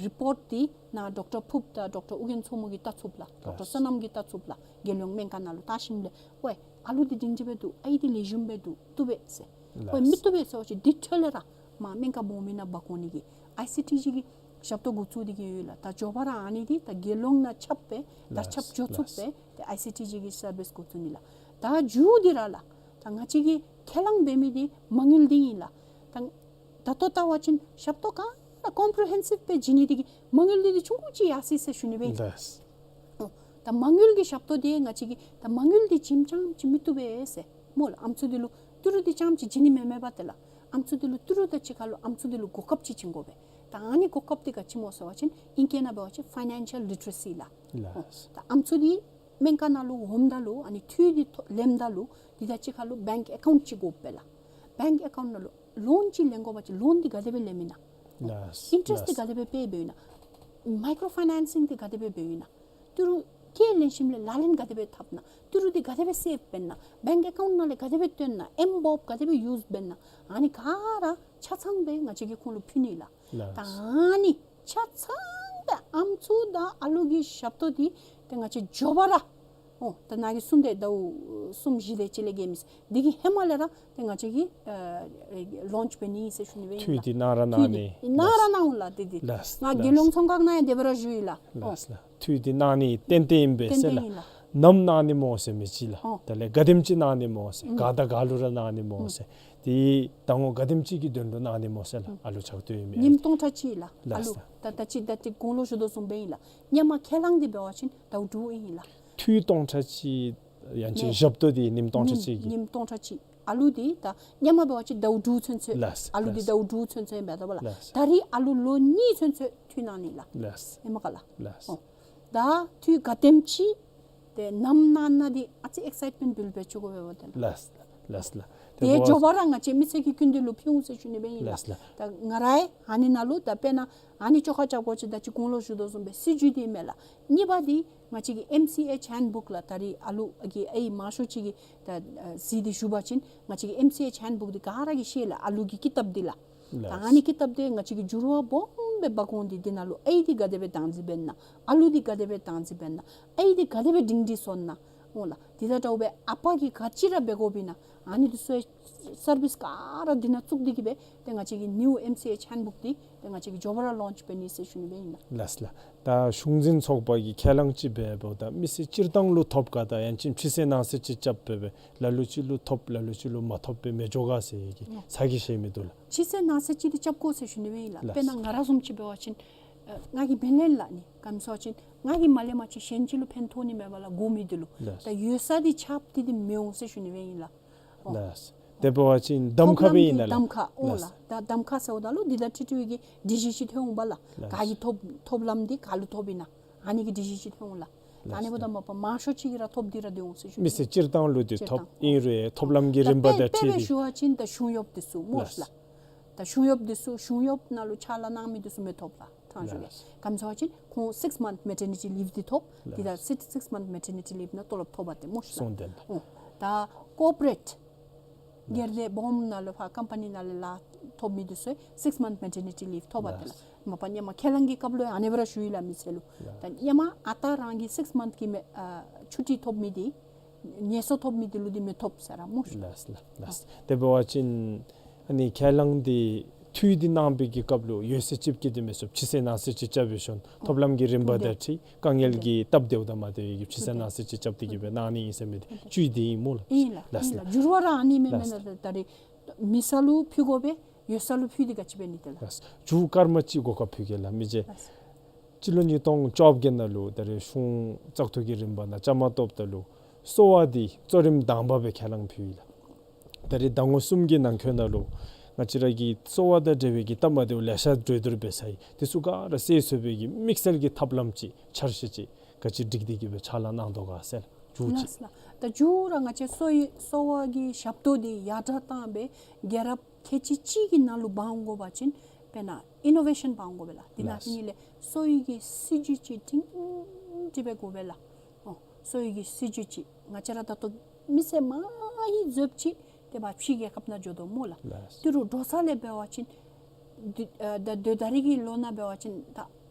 རི་པོརཊ་འདི་ནཱ་ཌོག་ཊར་ཕུབ་དང་ཌོག་ཊར་ཨོ་རྒྱན་མཚོ་མོ་གིས་བལྟ་ཚུགས་ལགས། ཌོག་ཊར་ལགས། བསོད་ནམས་ཀྱིས་བལྟ་ཚུགས་ལགས། རྒྱལ་ཡོངས་སྨན་ཁང་ནང་ལུ་བལྟ་ཞིནམ་ལས་ཝའེ་ཨ་ལུ་འདི་སྒྲིང་སྒྲི་སྦེ་འདུག། ཨའི་འདི་ལེགས་ཤོམ་སྦེ་འདུག། བཏུབ་པས་ཟེར། ལགས། ཝའེ་མི་བཏུབ་པས་ཟེར་བ་ཅིན་འདི་འཕྲོ་ལས་ར་མར་སྨན་ཁང་སྦོམ་མི་ནང་འབག་འོང་ནི་གི་ཨའི་སི་ཊི་ཇི་གི་ཞབས་ཏོག་འགོ་བཙུགས་ཏེ་གིས་ཡོད་ལགས། ད་མགྱོགས་པ་ར་ཨ་ནི་འདི་ད་རྒྱལ་ཡོངས་ནང་ཁྱབ་སྦེ་དར་ཁྱབ་ལགས། འགྱོ་ཚུགསཔ་སྦེ་ཏེ་ཨའི་སི་ཊི་ཇི་གི་སར་བིསི་འགོ་བཙུགས་ནི་ལགས། ད་མཇུག་འདི་ར་ལགས། ད་ང་བཅས་ཀྱིས་ཁས་བླངས་འབད་མི་འདི་མ་དངུལ་འདི་ཨིན་ལགས། ད་ད་ལྟོ་བལྟ་བ་ཅིན་ཞབས་ཏོག་ག་ར་ཀོམ་པི་རི་ཧེན་སིབ་སྦེ་བྱིན་ནི་འདི་གིས་མ་དངུལ་འདི་འདི་ཆུང་ཀུ་ཅིག་ཡར་སོ་ཡི་ཟེར་ཞུ་ནི་སྦེ་ཨིན། ལགས། ཨོ། ད་མ་དངུལ་གྱི་ཞབས་ཏོག་འདི་ང་བཅས་ཀྱིས་ད་མ་དངུལ་འདི་བྱིནམ་ཙམ་ཅིག་མི་བཏུབ་པས་ཟེར་སྨོ་ལགས། ཨམ་སྲུ་འདི་ལུ་ཏི་རུ་འདི་ཙམ་ཅིག་བྱིན་ནི་མེན་མེན་པ་ཏེ་ལགས། ཨམ་སྲུ་འདི་ལུ་ཏི་རུ་དང་གཅིག་ཁར་ལུ་ཨམ་སྲུ་འདི་ལུ་གོ་སྐབས་ཅིག་བྱིན་དགོ་པས། ད་ཨ་ནི་གོ་སྐབས་འདི་ག་ཅི་སྨོ་ཟེར་བ་ཅིན་ཨིང་སྐད་ནང་འབད་བ་ཅིན་ཕའི་ནན་ཤལ་ལི་ཊི་རེ་སི་ལགས། ལགས། ཨོ། ད་ཨམ་སྲུ་འདི་སྨན་ཁང་ནང་ལུ་འོངམ་ད་ལུ་ཨ་ནི་འཐུས་འདི་ཐོབ་ལེནམ་ད་ལུ་འདི་དང་གཅིག་ཁར་ལུ་བེངཀ་ཨེ་ཀའུནཊ་ཅིག་དགོ་པས་ལགས། བེངཀ་ཨེ་ཀའུནཊ་ནང་ལུ་ལོན་ཅིག་ལེན་དགོ་པ་ཅིན་ལོན་འདི་ག་དེ་སྦེ་ལེནམ་ཨིན་ན། ལགས། ཨིན་ཊ་རེསཊ་འདི་ལགས། ག་དེ་སྦེ་པེ་འབདཝ་ཨིན་ན། མའི་ཀོ་རོ་ཕའི་ནན་སིང་འདི་ག་དེ་སྦེ་འབདཝ་ཨིན་ན། ཏི་རུ་སྐྱེལ་ལེན་ཞིནམ་ལས་ལག་ལེན་ག་དེ་སྦེ་འཐབ་ན། ཏི་རུ་འདི་ག་དེ་སྦེ་སེབ་འབད་ན། བེངཀ་ཨེ་ཀའུནཊ་ནང་ལས་ག་དེ་སྦེ་བཏོན་ན། ཨེམ་བོབ་ག་དེ་སྦེ་ཡུས་འབད་ན། ཨ་ནི་ག་ར་ཆ་ཚང་སྦེ་ང་བཅས་ཀྱིས་ཁོང་ལུ་ཕུལ་ནི་ལགས། ལགས། ད་ཨ་ནི་ཆ་ཚང་སྦེ་ཨམ་སྲུ་དང་ཨ་ལུ་གི་ཞབས་ཏོག་འདི་ཏེ་ང་བཅས་མགྱོགས་པ་ར་ཨོ་ད་ནཱ་གིས་གསུངས་ཏེ་ཟླཝ་གསུམ་བཞི་དེ་ཅིག་ལས་བརྒལ་མི་ཚུགས། འདི་གི་ཧེ་མ་ལས་ར་ཏེ་ང་བཅས་ཀྱིས་ཨ་ལོན་ཆི་འབད་ནི་ཟེར་ཞུ་ནི་སྦེ་ཨིན་ལགས། འཐུས་འདི་གནང་ར་གནང་ནི། འཐུས་འདི་གནང་ར་གནང་འོང་ལགས། འདི་འདི་ལགས། ང་རྒྱལ་ཡོངས་ཚོང་ཁང་ནང་ཡང་དེ་སྦེ་ར་ཞུ་ཡི་ལགས། ལགས་ལགས། འཐུས་འདི་གནང་ནི་ཏན་ཏན་ཨིན་པས་ཟེར་ལགས། ཏན་ཏན་ཨིན་ལགས། ནམ་གནང་ནི་སྨོ་ཟེར་མི་ཅིག་ལགས། ཨོ། དེ་ལས་ག་དེམ་ཅིག་གནང་ནི་སྨོ་ཟེར། ཨུམ། ག་དང་ག་ལུ་ར་གནང་ནི་སྨོ་ཟེར། ཨུམ། དེ་ཟླ་ངོ་ག་དེམ་ཅིག་གི་དོན་ལུ་གནང་ནི་སྨོ་ཟེར་ལགས། ཨུམ། ཨ་ལུ་ཆགས་དོ་ཡོད་མི་ཉིནམ་སྟོང་ཕྲག་གཅིག་ལགས། ལགས། ཨ་ལུ་ད་ད་ཅི་ད་ཅི་གོང་ལུ་ཞུ་དོ་བཟུམ་སྦེ་ཨིན་ལགས། ཧེ་མ་ཁས་བླངས་འདི་འབད་བ་ཅིན་ཟླཝ་དྲུག་ཨིན་ལགས། འཐུས་སྟོང་ཕྲག་གཅིག་ཡང་ཅིན་ནེ་ཞབས་ཏོག་འདི་ཉིནམ་སྟོང་ཕྲག་གཅིག་གི། ཉིནམ་སྟོང་ཕྲག་གཅིག། ཨ་ལུ་འདི་ད་ཧེ་མ་འབད་བ་ཅིན་ཟླཝ་དྲུག་ཚུན་ཚོད། ལགས། ཨ་ལུ་འདི་ལགས། ཟླཝ་དྲུག་ཚུན་ཚོད་ཨིན་པས་ད་པ་ལགས། ལགས། ད་རིས་ཨ་ལུ་ལོ་གཉིས་ཚུན་ཚོད་འཐུས་གནང་ནི་ལགས། ལགས། ཨིན་མས་ག་ལགས། ལགས། ཨོ། ད་འཐུས་ག་དེམ་ཅིག་ཏེ་ནམ་གནང་ན་འདི་ཨ་ཙི་ཨེག་སའིཊ་མེནཊ་བིལཌ་འབད་བཅུག་དགོ་པས་པ་ཏེ་ལགས། ལགས་ལགས་ལགས། ཏེ་མགྱོགས་པ་ར་ང་བཅས་མི་སེར་གྱི་སྐུ་མདུན་ལུ་ཕུལ་འོང་ཟེར་ཞུ་ནི་སྦེ་ཨིན་ལགས། ལགས་ལགས། ད་ང་རའི་ཨ་ནི་ནང་ལུ་ད་དཔེར་ན་ཨ་ནི་བཅོ་ཁ་རྐྱབ་དགོ་ཅིག་ད་ཅི་གོང་ལུ་ཞུ་དོ་བཟུམ་སྦེ་སྲིད་བྱུས་འདི་མས་ལགས། གཉིས་པ་འདི་ང་བཅས་ཀྱི་ཨེམ་སི་ཨེཆ་ཧེནཌ་བུཀ་ལགས། ད་རིས་ཨ་ལུ་གི་ཨའི་མང་ཤོས་ཅིག་གིས་ད་ཨ་གཟིགས་ཏེ་བཞུགས་པ་ཅིན་ང་བཅས་ཀྱི་ཨེམ་སི་ཨེཆ་ཧེནཌ་བུཀ་འདི་ག་ར་གིས་ཤེས་ལགས། ཨ་ལུ་གི་ཀི་ཏབ་འདི་ལགས། ད་ཨ་ནི་ཀི་ཏབ་འདི་ང་བཅས་ཀྱིས་འགྱུར་བ་སྦོམ་སྦེ་འབག་འོང་སྟེ་འདི་ནང་ལུ་ཨའི་འདི་ག་དེ་སྦེ་བདག་འཛིན་འབད་ན། ཨ་ལུ་འདི་ག་དེ་སྦེ་བདག་འཛིན་འབད་ན། ཨའི་འདི་ག་དེ་སྦེ་སྒྲིང་སྒྲི་བཟོ་ན། འོང་ལགས། འདི་དང་འདྲཝ་སྦེ་ཨ་པ་གིས་ག་ཅི་ར་འབད་དགོཔ་ཨིན་ན། ཨ་ནི་འདི་ཚུ་སར་བིསི་ག་ར་འདི་ནང་བཙུགས་ཏེ་གིས་སྦེ་ཏེ་ང་བཅས་ཀྱི་ནིའུ་ཨེམ་སི་ཨེཆ་ཧེནཌ་བུཀ་འདི་ཏེ་ང་བཅས་ཀྱིས་མགྱོགས་པ་ར་ལོན་ཆི་འབད་ནི་ཟེར་ཞུ་ནི་སྦེ་ཨིན་ལགས། ལགས་ལགས། ད་གཞུང་འཛིན་ཚོགས་པ་གིས་ཁས་བླངས་ཅིག་འབད་འབདཝ་ད་མི་སེར་སྤྱིར་བཏང་ལུ་ཐོབ་ག་དང་ཡང་ཅིན་ཕྱི་སེལ་ནང་སེལ་ཅིག་རྐྱབ་སྦེ་སྦེ་ལ་ལུ་ཅིག་ལུ་ཐོབ་ལ་ལུ་ཅིག་ལུ་མ་ཐོབ་སྦེ་མི་འགྱོ་ག་ཟེར་གྱི་ཨ་ཚ་གྱང་བཞེས་མི་འདུག་ལགས། ཕྱི་སེལ་ནང་སེལ་ཅིག་འདི་རྐྱབ་དགོ་ཟེར་ཞུ་ནི་སྦེ་ཨིན་ལགས། ལགས། དཔེར་ན་ང་ར་བཟུམ་ཅིག་འབད་བ་ཅིན་ཨ་ང་གིས་མི་ལེན་ལགས་ནི། ག་ཅི་སྨོ་ཟེར་བ་ཅིན་ང་གིས་མ་ལེན་པ་ཅིན་གཞན་ཅིག་ལུ་ཕན་ཐོགས་ནི་མས་པ་ལགས། དགོ་མི་འདི་ལུ། ལགས། ད་ཡོད་ས་འདི་ཆགསཔ་འདི་འདི་མི་འོང་ཟེར་ཞུ་ནི་སྦེ་ཨིན་ལགས། ཨོ། ལགས། དེ་འབད་བ་ཅིན་གདམ་ཁ་སྦེ་ཨིན་ལགས། ཐོབ་ལམ་གྱི་གདམ་ཁ། ཨོ་ལགས། ལགས། ད་གདམ་ཁ་ཟེརཝ་ད་ལུ་འདི་དང་འཁྲིལ་འཁྲིལ་བའི་གི་ཌི་སི་ཤཱན་ཅིག་ཐོན་འོང་པ་ལགས། ལགས། ག་གི་ཐོབ་ཐོབ་ལམ་འདི་ག་ལུ་ཐོབ་ཨིན་ན། ཨ་ནི་གི་ཌི་སི་ཤཱན་ཅིག་ཐོན་འོང་ལགས། ལགས། ཨ་ནི་འབདཝ་ད་མ་པ་མང་ཤོས་ཅིག་གིས་ར་ཐོབ་སྟེ་ར་སྡོད་འོང་ཟེར་ཞུ་ནི། མི་སེར་སྤྱིར་བཏང་ལུ་འདི་སྤྱིར་ཐོབ་བཏང་ཨིན་རུང་ཐོབ་ལམ་གྱི་རིམ་པ་དང་འཁྲིལ་ཏེ། ད་དཔེ་དཔེ་སྦེ་ཞུ་བ་ཅིན་ད་གཞུང་གཡོགཔ་འདི་ཚུ་སྨོ་ལགས། ལགས། ད་གཞུང་གཡོགཔ་འདི་ཚུ་གཞུང་གཡོགཔ་ནང་ལུ་ཕྱག་ལཱ་གནང་མི་འདི་ཚུ་མི་ཐོབ་ལགས། ཐང་ཞུ་གེ། ལགས། ག་ཅི་སྨོ་ཟེར་བ་ཅིན་ཁོང་སིགསི་མནཐ་མེ་ཊར་ནི་ཊི་ལིབ་འདི་ཐོབ། ལགས། འདི་ད་སིགསི་མནཐ་མེ་ཊར་ནི་ཊི་ལིབ་ནང་ཏོ་ལོབ་ཐོབ་པ་ཏེ་སྨོ་ཤ་ལགས། སོང་དེ་ལགས། ཨོ། ད་ཀོར་པོ་རེཊ་ལགས། སྒེར་སྡེ་སྦོམ་ནང་ལུ་ཕར་ཀམ་པ་ནི་ནང་ལས་ལཱ་ཐོབ་མི་འདི་ཚུ་སིགསི་མནཐ་མེ་ཊར་ནི་ཊི་ལིབ་ཐོབ་པ་ཏེ་ལགས། ལགས། མ་པ་ཧེ་མ་ཁས་བླངས་ཀྱི་སྐབས་ལུ་ཨ་ནི་སྦེ་ར་ཞུ་ཡི་ལགས་མི་སེར་ལུ། ལགས། ད་ཧེ་མ་ཨ་རྟག་རང་གི་སིགསི་མནཐ་གི་མེ་ཨ་ཆུ་ཊི་ཐོབ་མི་འདི་ངལ་གསོ་ཐོབ་མི་འདི་ལུ་འདི་མི་ཐོབ་ཟེར་ར་སྨོ་ཤ་ལགས། ལགས་ལགས་ལགས། དེ་འབད་བ་ཅིན་ཨ་ནི་ཁས་བླངས་འདི་འཐུས་འདི་གནང་བའི་གི་སྐབས་ལུ་ཡོད་ཚད་ཅིག་གི་འདི་མི་ཚུགས། ཕྱི་སེལ་ནང་སེལ་ཅིག་རྐྱབ་པའི་ཤུལ་ཐོབ་ལམ་གྱི་རིམ་པ་དང་འཁྲིལ་དཀའ་ངལ་གྱི་སྟབས་བདེཝ་དང་མ་བདེཝ་གི་ཕྱི་སེལ་ནང་སེལ་ཅིག་རྐྱབ་སྟེ་གིས་སྦེ་གནང་ནི་ཨིན་ཟེར་མི་འདི་བཅུད་འདི་ཨིན་སྨོ་ལགས། ཨིན་ལགས། ལགས་ལགས། ཨིན་ལགས། འགྱུར་བ་ར་ཨ་ནི་མེན་ལགས། མེན་ན་ད་ད་རིས་མེད་ས་ལུ་ཕུལ་དགོ་པས། ཡོད་ས་ལུ་ཕུལ་ཏེ་ག་ཅི་འབད་ནི་ཏེ་ལགས། ལགས། མཇུག་སྐར་མ་གཅིག་གོ་སྐབས་ཕུལ་གེ་ལགས་མི་རྗེ། ལགས། སྤྱི་ལོ་ཉིས་སྟོང་བཅོ་བརྒྱད་ནང་ལུ་ད་རིས་གཞུང་བཙག་འཐུ་གི་རིམ་པ་ནང་བཅའ་མར་གཏོགསཔ་ད་ལུ་གསོ་བ་འདི་གཙོ་རིམ་དང་པ་སྦེ་ཁས་བླངས་ཕུལ་ཡི་ལགས། ད་རིས་ཟླ་ངོ་གསུམ་གྱི་ནང་འཁོད་ནང་ལུ་ང་བཅས་ར་གི་གསོ་བ་དང་འབྲེལ་བའི་གི་སྟབས་མ་བདེཝ་ལེ་ཤ་གྲོས་བསྡུར་འབད་ཚར་ཡི། དེ་ཚུ་ག་ར་སེལ་ཚུགས་པའི་གི་དམིགས་བསལ་གྱི་ཐབས་ལམ་ཅིག་འཆར་གཞི་ཅིག་ག་ཅི་སྒྲིག་སྟེ་གིས་སྦེ་ཕྱག་ལཱ་གནང་དོ་ག་ཟེར། མཇུག་ཅིག། ལགས་ལགས། ད་མཇུག་ར་ང་བཅས་གསོ་བའི་གསོ་བ་གི་ཞབས་ཏོག་འདི་ཡར་དྲག་བཏང་སྦེ་རྒྱལ་རབས་ཁལ་གཅིག་གཅིག་གི་ནང་ལུ་འབག་འོང་དགོ་པ་ཅིན་དཔེར་ན་ཨི་ནོ་ཝེ་ཤཱན་འབག་འོང་དགོ་པས་ལགས། འདི་ནང་ལགས། དེ་ཉིད་ལས་གསོ་བའི་གི་སྲིད་བྱུས་ཅིག་སྒྲིང་སྒྲིང་སྦེ་དགོ་པས་ལགས། ཨོ་གསོ་བའི་གི་སྲིད་བྱུས་ཅིག་ང་བཅས་ར་ད་ལྟོ་མི་སེར་མང་ཡི་འཛོལ་ཅིག་ཏེ་འབག་ཕྱི་རྒྱལ་ཁབ་ནང་འགྱོ་དོ་སྨོ་ལགས། ལགས། ཏི་རུ་འགྲོ་ས་ལས་འབད་བ་ཅིན་དུས་ཨ་ད་དུས་ད་རེས་ཀྱི་ལོ་ནང་འབད་བ་ཅིན་ད་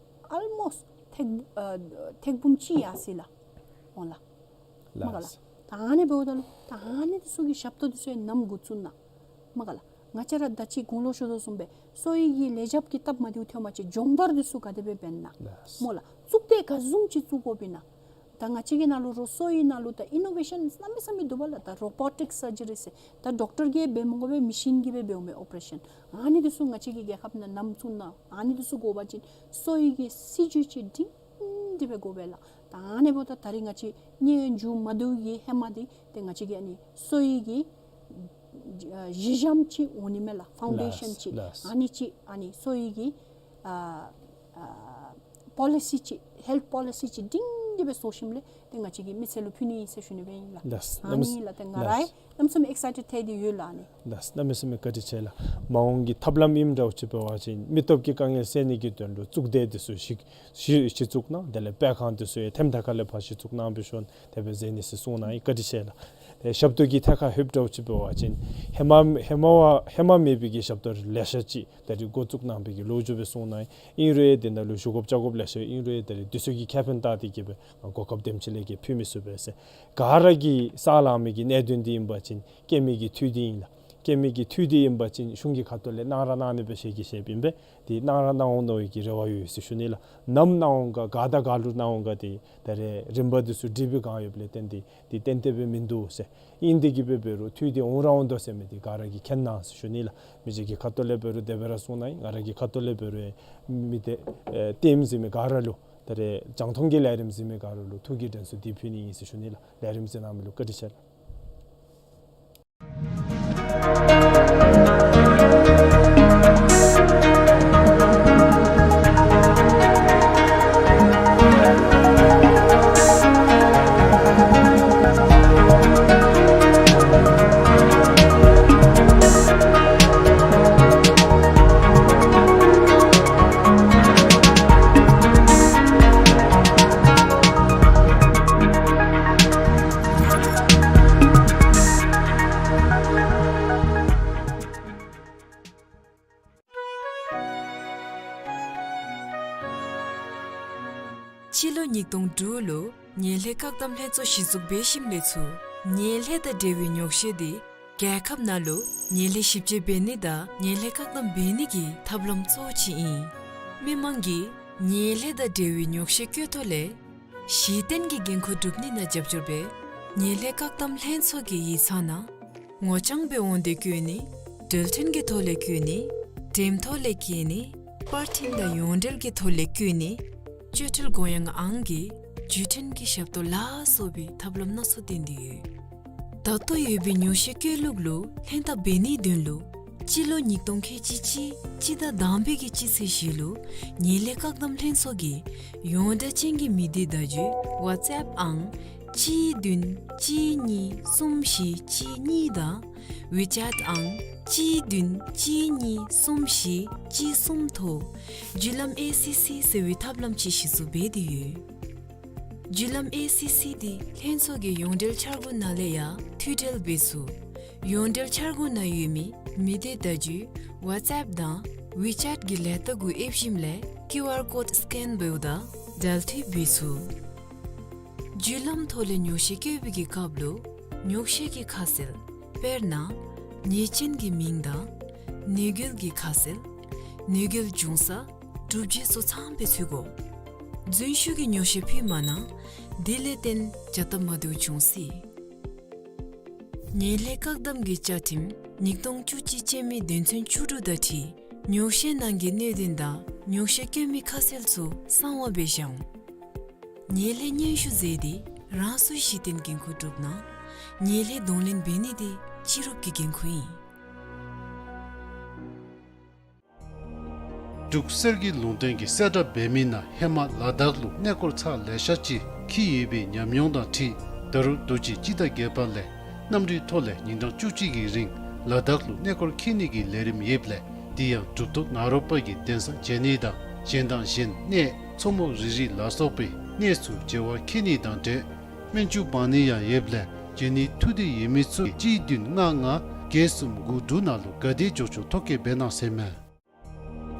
ཨཱལ་མོསཊ་ཐེག་ཨ་ཐེག་འབུམ་གཅིག་ཡར་སོ་ཡི་ལགས། འོང་ལགས། མ་ག་ལགས། ལགས། ད་ཨ་ནི་འབདཝ་ད་ལུ་ད་ཨ་ནི་འདི་ཚུ་གི་ཞབས་ཏོག་འདི་ཚུ་ཡང་ནམ་འགོ་བཙུགས་ན། མ་ག་ལགས། ང་བཅས་ར་ད་ཅི་གོང་ལུ་ཞུ་དོ་བཟུམ་སྦེ་གསོ་བའི་གི་ལས་བྱེདཔ་གིས་སྟབས་མ་བདེཝ་ཐོན་པ་ཅིན་སྦྱོང་བརྡར་འདི་ཚུ་ག་དེ་སྦེ་འབད་ན། ལགས། སྨོ་ལགས། བཙུགས་ཏེ་ག་བཟུམ་ཅིག་བཙུགས་དགོཔ་ཨིན་ན། ད་ང་བཅས་ཀྱི་ནང་ལུ་རོགས་གསོ་བའི་ནང་ལུ་ད་ཨི་ནོ་ཝེ་ཤཱན་གནམ་མེད་ས་མེད་འདུག་པ་ལགས། ད་རོ་བོ་ཊིཀ་སར་ཇི་རི་ཟེར་ད་ཌོག་ཊར་གིས་འབད་མི་དགོ་པས། མེ་ཤིན་གྱིས་འབད་འབདཝ་མས་ཨོ་པ་རེ་ཤཱན། ཨ་ནི་འདི་ཚུ་ང་བཅས་ཀྱི་རྒྱལ་ཁབ་ནང་ནམ་བཙུགས་ན། ཨ་ནི་འདི་ཚུ་དགོ་པ་ཅིན་གསོ་བའི་གི་སྲིད་བྱུས་ཅིག་སྒྲིང་སྒྲིང་སྦེ་དགོ་པས་ལགས། ད་ཨ་ནི་འབདཝ་ད་ད་རེས་ང་བཅས་གནས་ཡུན་མཇུག་མ་བསྡུ་བའི་ཧེ་མ་འདི་ཏེ་ང་བཅས་ཀྱི་ཨ་ནི་གསོ་བའི་གི་ཨ་གཞི་བཞགམ་ཅིག་འོང་ནི་མས་ལགས། ཕའུན་ཌེ་ཤཱན་ཅིག། ལགས། ཨ་ནི་ཅིག་ཨ་ནི་གསོ་བའི་གི་ཨ་ཨ་པོ་ལི་སི་ཅིག་ཧེལཐ་པོ་ལི་སི་ཅིག་སྒྲིང་སྒྲིང་སྦེ་བཟོ་ཞིནམ་ལས་ཏེ་ང་བཅས་ཀྱི་མི་སེར་ལུ་ཕུལ་ནི་ཨིན་ཟེར་ཞུ་ནི་སྦེ་ཨིན་ལགས། ལགས། ཨ་ནི་ལགས། ཏེ་ང་ར་ཡང་གནམ་མེད་ས་མེད་ཨེག་སའི་ཊེཌ་ཐལ་ཏེ་ཡོད་ལགས་ཨ་ནི། ལགས། གནམ་མེད་ས་མེད་བཀའ་དྲིན་ཆེ་ལགས། མ་འོངས་ཀྱི་ཐབས་ལམ་ཨིནམ་འདྲཝ་ཅིག་འབད་བ་ཅིན་མི་སྟོབས་ཀྱི་དཀའ་ངལ་སེལ་ནི་གི་དོན་ལུ་གཙུག་སྡེ་འདི་ཚུ་ཞིག་ཞིག་གཞི་བཙུགས་གནང་། དེ་ལས་སྤེལ་ཁང་འདི་ཚུ་ཡང་ཐེམ་ཐ་ཁ་ལས་ཕར་གཞི་བཙུགས་གནང་སྦེ་ཞིནམ་དེ་སྦེ་མཛད་ནི་ཟེར་གསུངས་གནང་ཡི། བཀའ་དྲིན་ཆེ་ལགས། ཏེ་ཞབས་ཏོག་གི་ཐད་ཁར་ལྷོདཔ་འདྲཝ་ཅིག་འབད་བ་ཅིན་ཧེ་མ་ཧེ་མ་བ་ཧེ་མ་མེད་པའི་གི་ཞབས་ཏོག་ལེ་ཤ་ཅིག་ད་རེས་འགོ་བཙུགས་གནང་པའི་གི་ལོ་རྒྱུས་སྦེ་གསུངས་གནང་ཡི། ཨིན་རུང་དེ་ནང་ལུ་ཞུ་དགོཔ་བཅར་དགོཔ་ལེ་ཤ་ཨིན་རུང་ད་རེས་དུས་ཚོད་ཀྱི་ཁེ་ཕན་བལྟ་སྟེ་གིས་སྦེ་གོ་སྐབས་དེམ་ཅིག་ལས་ཀྱི་ཕུལ་མི་ཚུགས་པས་ཟེར། ག་ར་གིས་སྲ་ལངས་མི་གི་གནད་དོན་འདི་ཨིན་པ་ཅིན་སྐྱེ་མི་གི་འཐུས་འདི་ཨིན་ལགས། སྐྱེ་མི་གི་འཐུས་འདི་ཨིན་པ་ཅིན་གཞུང་གི་ཁ་ཐུག་ལས་གནང་ར་གནང་ནི་སྦེ་ཞལ་གྱིས་བཞེསཔ་ཨིན་པས། དེ་གནང་ར་གནང་འོང་མནོ་བའི་གི་རེ་བ་ཡོད་ཟེར་ཞུ་ནི་ལགས། ནམ་གནང་འོང་ག་ག་དང་ག་ལུ་གནང་འོང་ག་དེ་ད་རེས་རིམ་པ་འདི་ཚུ་སྒྲིག་སྦེ་གང་ཡོདཔ་ལས་བརྟེན་ཏེ་དེ་ཏན་ཏན་སྦེ་མིན་འདུག་ཟེར། ཨིན་དེ་གིས་སྦེ་འབད་རུང་འཐུས་འདི་འོང་ར་འོང་དོ་ཟེར་མི་འདི་ག་ར་གིས་མཁྱེན་གནང་ཟེར་ཞུ་ནི་ལགས། མི་རྗེ་གི་ཁ་ཐུག་ལས་འབད་རུང་དེ་སྦེ་ར་གསུངས་གནང་ཡི། ང་ར་གི་ཁ་ཐུག་ལས་འབད་རུང་མི་སྡེ་ཨེ་ལྟདམོ་གཟིགས་མི་ག་ར་ལུ་ད་རེས་རྒྱང་མཐོང་གི་ལས་རིམ་གཟིགས་མི་ག་ར་ལུ་ཐུགས་ཀྱི་དྲན་གསོ་འདི་ཕུལ་ནི་ཨིན་ཟེར་ཞུ་ནི་ལགས། ལས་རིམ་གཟིགས་གནང་མི་ལུ་བཀའ་དྲིན་ཆེ་ལགས། སྤྱི་ལོ་ཉིས་སྟོང་དྲུག་ལུ་ངན་ལྷད་བཀག་སྡོམ་ལྷན་ཚོགས་གཞི་བཙུགས་འབད་ཞིནམ་ལས་ཚུར་ངན་ལྷད་དང་འབྲེལ་བའི་ཉོག་བཤད་འདི་རྒྱལ་ཁབ་ནང་ལུ་ངན་ལྷད་ཞིབ་དཔྱད་འབད་ནི་དང་ངན་ལྷད་བཀག་སྡོམ་འབད་ནི་གི་ཐབས་ལམ་གཙོ་བོ་ཅིག་ཨིན། མི་མང་གིས་ངན་ལྷད་དང་འབྲེལ་བའི་ཉོག་བཤད་བཀོད་ཐོག་ལས་གཞི་རྟེན་གྱི་འགན་ཁུར་སྒྲུབ་ནི་ནང་རྒྱབ་སྐྱོར་འབད་ངན་ལྷད་བཀག་སྡོམ་ལྷན་ཚོགས་ཀྱི་ཡིག་ཚང་ནང་ངོ་རྐྱང་འབད་འོང་སྟེ་བཀོད་ནི། འགྲེལ་ཕྲན་གྱི་ཐོག་ལས་བཀོད་ནི། འགྲེམ་ཐོག་ལས་བཀོད་ནི། པར་འཕྲིན་དང་ཡོངས་འབྲེལ་གྱི་ཐོག་ལས་བཀོད་ནི། སྤྱོད་ཁྲལ་དགོངས་ཡངས་ཨང་གི་བརྒྱུད་འཕྲིན་གྱི་ཞབས་ཏོག་ལ་སོགས་པའི་ཐབས་ལམ་སྣ་ཚོགས་བསྟེན་ཏེ་ཡོད། ད་ལྟོ་ཡོད་པའི་ཉོག་བཤད་བཀོད་ལུགས་ལུ་ལྷན་ཐབས་འབད་ནིའི་དོན་ལུ་སྤྱི་ལོ་ཉིས་སྟོང་ཁལ་གཅིག་གཅིག་སྤྱི་ཟླ་དང་པའི་གི་སྤྱི་ཚེས་བཞི་ལུ་ངན་ལྷད་བཀག་སྡོམ་ལྷན་ཚོགས་ཀྱི་ཡོངས་བསྒྲགས་ཅན་གྱི་མི་སྡེ་བརྡ་བརྒྱུད་ཝཊས་ཨེཔ་ཨང་གཅིག་བདུན་གཅིག་གཉིས་གསུམ་བཞི་གཅིག་གཉིས་དང་ཝི་ཅེཊ་ཨང་གཅིག་བདུན་གཅིག་གཉིས་གསུམ་བཞི་གཅིག་གསུམ་ཐོག་བརྒྱུད་ལམ་ཨེ་སི་སི་ཟེར་བའི་ཐབས་ལམ་ཅིག་གཞི་བཙུགས་འབད་དེ་ཡོད། བརྒྱུད་ལམ་ཨེ་སི་སི་འདི་ལྷན་ཚོགས་ཀྱི་ཡོངས་འབྲེལ་འཆར་སྒོ་ནང་ལས་ཡང་མཐུད་འབྲེལ་འབད་ཚུགས། ཡོངས་འབྲེལ་འཆར་སྒོ་ནང་ཡོད་མི་མི་སྡེ་བརྡ་བརྒྱུད་ཝཊས་ཨེཔ་དང་ཝི་ཅེཊ་གི་ལས་རྟགས་གུ་ཨེབ་ཞིནམ་ལས་ཀིའུ་ཨར་ཀོཌ་སི་ཀེན་འབདཝ་ད་འབྲེལ་མཐུད་འབད་ཚུགས། བརྒྱུད་ལམ་ཐོག་ལས་ཉོག་བཤད་བཀོད་པའི་གི་སྐབས་ལུ་ཉོག་བཤད་ཀྱི་ཁ་གསལ་དཔེར་ན་ཉེས་ཅན་གྱི་མིང་དང་གནོད་འགེལ་གྱི་ཁ་གསལ་གནོད་འགེལ་འབྱུང་ས་གྲུབ་རྗེས་སོགས་ཚངམ་སྦེ་ཚུད་དགོ། རྫུན་ཞུ་གི་ཉོག་བཤད་ཕུལ་མ་གནང་། དེ་ལས་བརྟེན་བྱ་སྟབས་མ་བདེཝ་འབྱུང་སྲིད། ངན་ལྷད་བཀག་སྡོམ་གྱི་བཅའ་ཁྲིམས་ཉིས་སྟོང་བཅུ་གཅིག་ཅན་མའི་དོན་ཚན་བཅུ་དྲུག་དང་འཁྲིལ་ཉོག་བཤད་ནང་གི་གནད་དོན་དང་ཉོག་བཤད་བཀོད་མི་ཁ་གསལ་ཚུ་གསང་བ་སྦེ་བཞག་འོང་། ངན་ལྷད་སྙན་ཞུ་མཛད་དེ་རང་སོའི་གཞི་རྟེན་འགན་ཁུར་སྒྲུབ་གནང་། ངན་ལྷད་གདོང་ལེན་འབད་ནི་དེ་སྤྱི་རོགས་ཀྱི་འགན་ཁུར་ཨིན། འབྲུག་གསེར་གྱི་ལུང་བསྟན་གྱི་གསལ་བསྒྲགས་འབད་མི་ནང་ཧེ་མ་ལ་དྭགས་ལུ་གནས་སྐོར་ཚར་ལེ་ཤ་ཅིག་འཁྱིད་ཡོད་པའི་ཉམས་མྱོང་དང་འཁྲིལ་ ད་རུང་རྡོ་རྗེ་སྤྱི་ཟླ་བརྒྱད་པ་ལས་གནམ་རིག་ཐོག་ལས་ཉིན་གྲངས་བཅུ་གཅིག་གི་རིང་ལ་དྭགས་ལུ་གནས་སྐོར་འཁྱིད་ནི་གི་ལས་རིམ་ཡོདཔ་ལས་དེ་ཡང་གྲུབ་ཐོབ་ནཱ་རོ་པ་གི་གདན་ས་མཇལ་ནི་དང་གཞན་དང་གཞན་གནས་མཚོ་མོ་རི་རི་ལ་སོགས་པའི་གནས་སུ་མཇལ་བར་འཁྱིད་ནི་དང་འབྲེལ་མན་ཇུ་འབག་ནི་ཡང་ཡོདཔ་ལས་མཇལ་ནི་ཐུགས་འདོད་ཡོད་མི་ཚུ་གཅིག་བདུན་ལྔ་ལྔ་བརྒྱད་གསུམ་དགུ་དྲུག་ནང་ལུ་ག་དེ་འགྱོ་འགྱོ་ཐོ་བཀོད་འབད་གནང་ཟེར་མས།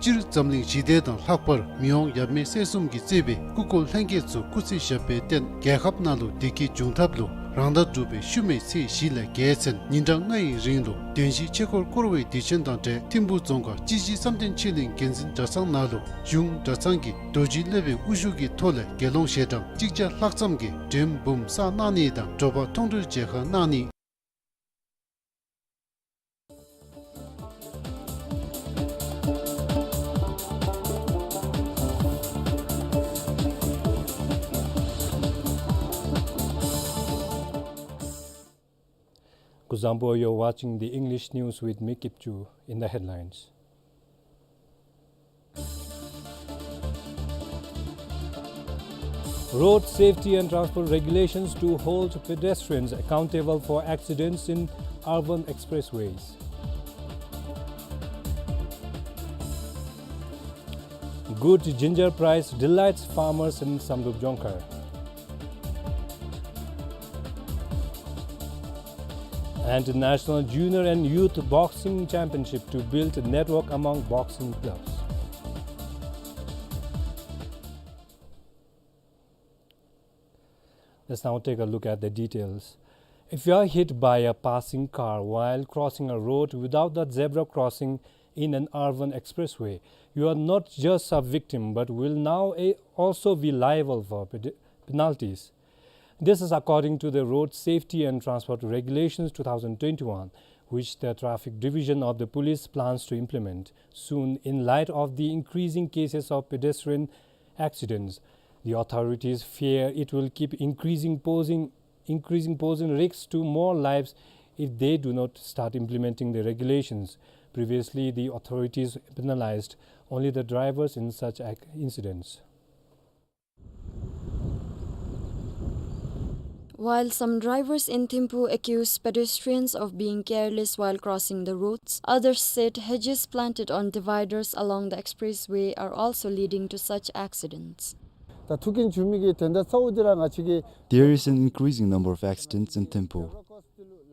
སྤྱིར་འཛམ་གླིང་ཞི་བདེ་དང་ལྷག་པར་མི་དབང་ཡབ་མེས་སྲས་གསུམ་གྱིས་གཙོས་པའི་སྐུ་འཁོར་ལྷན་རྒྱས་ཚུ་སྐུ་ཚེ་ཞབས་པད་བརྟན། རྒྱལ་ཁབ་ནང་ལུ་བདེ་སྐྱིད་འབྱུང་ཐབས་ལུ་རང་ཟླ་དྲུག་པའི་ཤུལ་མའི་ཚེས་བཞི་ལས་བརྒྱད་ཚུན་ཉིན་གྲངས་ལྔ་ཡི་རིང་ལུ་བདེན་བཞིའི་ཆོས་འཁོར་བསྐོར་བའི་དུས་ཆེན་དང་འབྲེལ་ཐིམ་ཕུ་རྫོང་ཁག་སྤྱི་བཞི་བསམ་གཏན་ཆོས་གླིང་དགེ་འཛིན་གྲྭ་ཚང་ནང་ལུ་གཞུང་གྲྭ་ཚང་གི་རྡོ་རྗེ་སློབ་དཔོན་དབུ་བཞུགས་ཀྱི་ཐོག་ལས་དགེ་སློང་ཞལ་གྲངས་གཅིག་བརྒྱ་ལྷག་ཙམ་གྱིས་མགྲོན་འབུམ་བསགས་གནང་ནི་དང་དྲོ་པ་མཐོང་གྲོལ་མཇལ་ཁ་གནང་ནི། Kuzuzangpo, you're watching the English news with me, Kipchu. In the headlines. Road safety and transport regulations to hold pedestrians accountable for accidents in urban expressways. Good ginger price delights farmers in Samdrup Jongkhar. And National Junior and Youth Boxing Championship to build network among boxing clubs. Let's now take a look at the details. If you are hit by a passing car while crossing a road without the zebra crossing in an urban expressway, you are not just a victim but will now a-, also be liable for ped-, penalties. This is according to the Road Safety and Transport Regulations two thousand twenty-one, which the Traffic Division of the Police plans to implement soon in light of the increasing cases of pedestrian accidents. The authorities fear it will keep increasing, posing, increasing posing risks to more lives if they do not start implementing the regulations. Previously, the authorities penalized only the drivers in such ac-, incidents. While some drivers in Thimphu accuse pedestrians of being careless while crossing the roads, others said hedges planted on dividers along the expressway are also leading to such accidents. ད་ཐུག་རྐྱེན་བྱུང་མི་གི་དོན་དག་གཙོ་བོ་འདི་ར་ང་བཅས་ཀྱི There is an increasing number of accidents in Thimphu.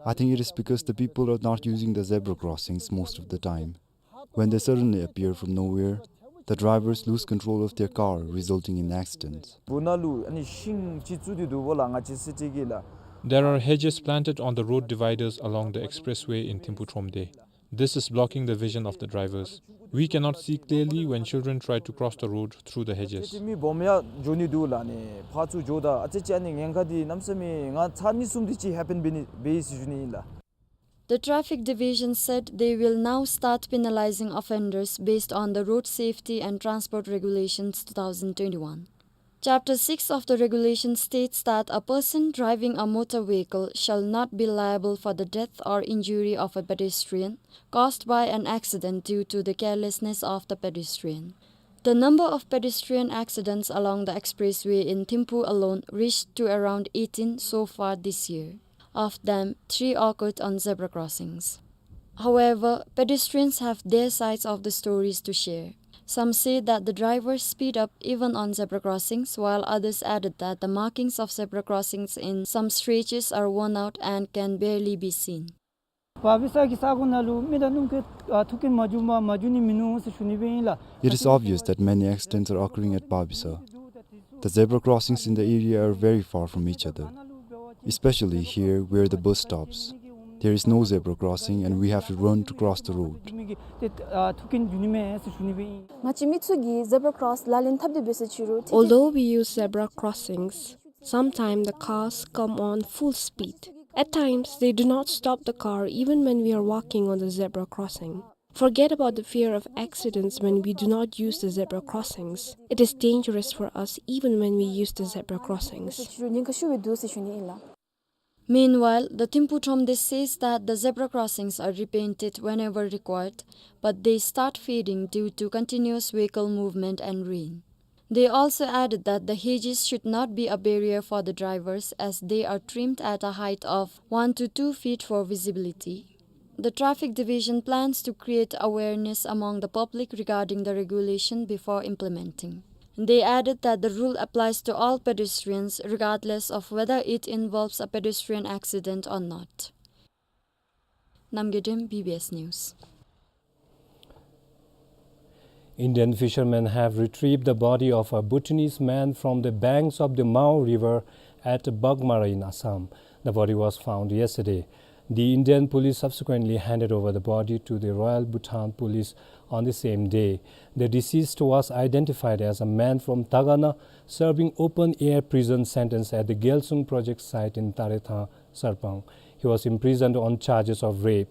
I think it is because the people are not using the zebra crossings most of the time. When they suddenly appear from nowhere, the drivers lose control of their car, resulting in accidents. བུ་ན་ལུ་ཨ་ནི་ཤིང་ཅིག་བཙུགས་ཏེ་འདུག་པ་ལགས། ང་བཅས་སི་ཊི་གི་ལགས། There are hedges planted on the road dividers along the expressway in Thimphu Thromde. This is blocking the vision of the drivers. We cannot see clearly when children try to cross the road through the hedges. ཨ་ཙི་ཅིག་མི་སྦོམ་ཡང་འགྱོ་ནི་འདུག་ལགས། ཨ་ནི་ཕར་ཚུར་འགྱོཝ་ད་ཨ་ཙི་ཅིག་ཨ་ནི་ཉེན་ཁ་འདི་གནམ་མེད་ས་མེད་ང་ཚར་གཉིས་གསུམ་དེ་ཅིག་ཧེ་པེན་འབད་ནི་འབད་ཡི་ཟེར་ཞུ་ནི་ཨིན་ལགས། The Traffic Division said they will now start penalizing offenders based on the Road Safety and Transport Regulations two thousand twenty-one. Chapter six of the regulation states that a person driving a motor vehicle shall not be liable for the death or injury of a pedestrian caused by an accident due to the carelessness of the pedestrian. The number of pedestrian accidents along the expressway in Thimphu alone reached to around eighteen so far this year. Of them, three occurred on zebra crossings. However, pedestrians have their sides of the stories to share. Some say that the drivers speed up even on zebra crossings, while others added that the markings of zebra crossings in some stretches are worn out and can barely be seen. བ་བི་ས་གི་ས་གོ་ནང་ལུ་མི་དང་སྣུམ་འཁོར་ཨ་ཐུག་རྐྱེན་མ་བྱུང་མ་མ་བྱུང་ནི་མིན་ནུག་ཟེར་ཞུ་ནི་སྦེ་ཨིན་ལགས། It is obvious that many accidents are occurring at Babisa. The zebra crossings in the area are very far from each other, especially here where the bus stops. There is no zebra crossing and we have to run to cross the road. ཏེ་ཨ་ཐུག་རྐྱེན་བྱུང་ནི་མས་ཟེར་ཞུ་ནི་སྦེ་ཨིན། ང་བཅས་མི་ཚུ་གིས་zebra cross ལག་ལེན་འཐབ་སྟེ་འབད་སར་ཅི་རུང་ཏེ་Although we use zebra crossings, sometimes the cars come on full speed. At times, they do not stop the car even when we are walking on the zebra crossing. Forget about the fear of accidents when we do not use the zebra crossings. It is dangerous for us even when we use the zebra crossings. ཉེན་ཁ་ཤུགས་སྦེ་འདུག་ཟེར་ཞུ་ནི་ཨིན་ལགས། Meanwhile, the Thimphu Thromde says that the zebra crossings are repainted whenever required, but they start fading due to continuous vehicle movement and rain. They also added that the hedges should not be a barrier for the drivers, as they are trimmed at a height of one to two feet for visibility. The Traffic Division plans to create awareness among the public regarding the regulation before implementing. They added that the rule applies to all pedestrians, regardless of whether it involves a pedestrian accident or not. Namgay Dem, B B S News. Indian fishermen have retrieved the body of a Bhutanese man from the banks of the Mao River at Baghmara in Assam. The body was found yesterday. The Indian police subsequently handed over the body to the Royal Bhutan Police on the same day. The deceased was identified as a man from Tagana serving open-air prison sentence at the Gyalsung project site in Tarethang, Sarpang. He was imprisoned on charges of rape.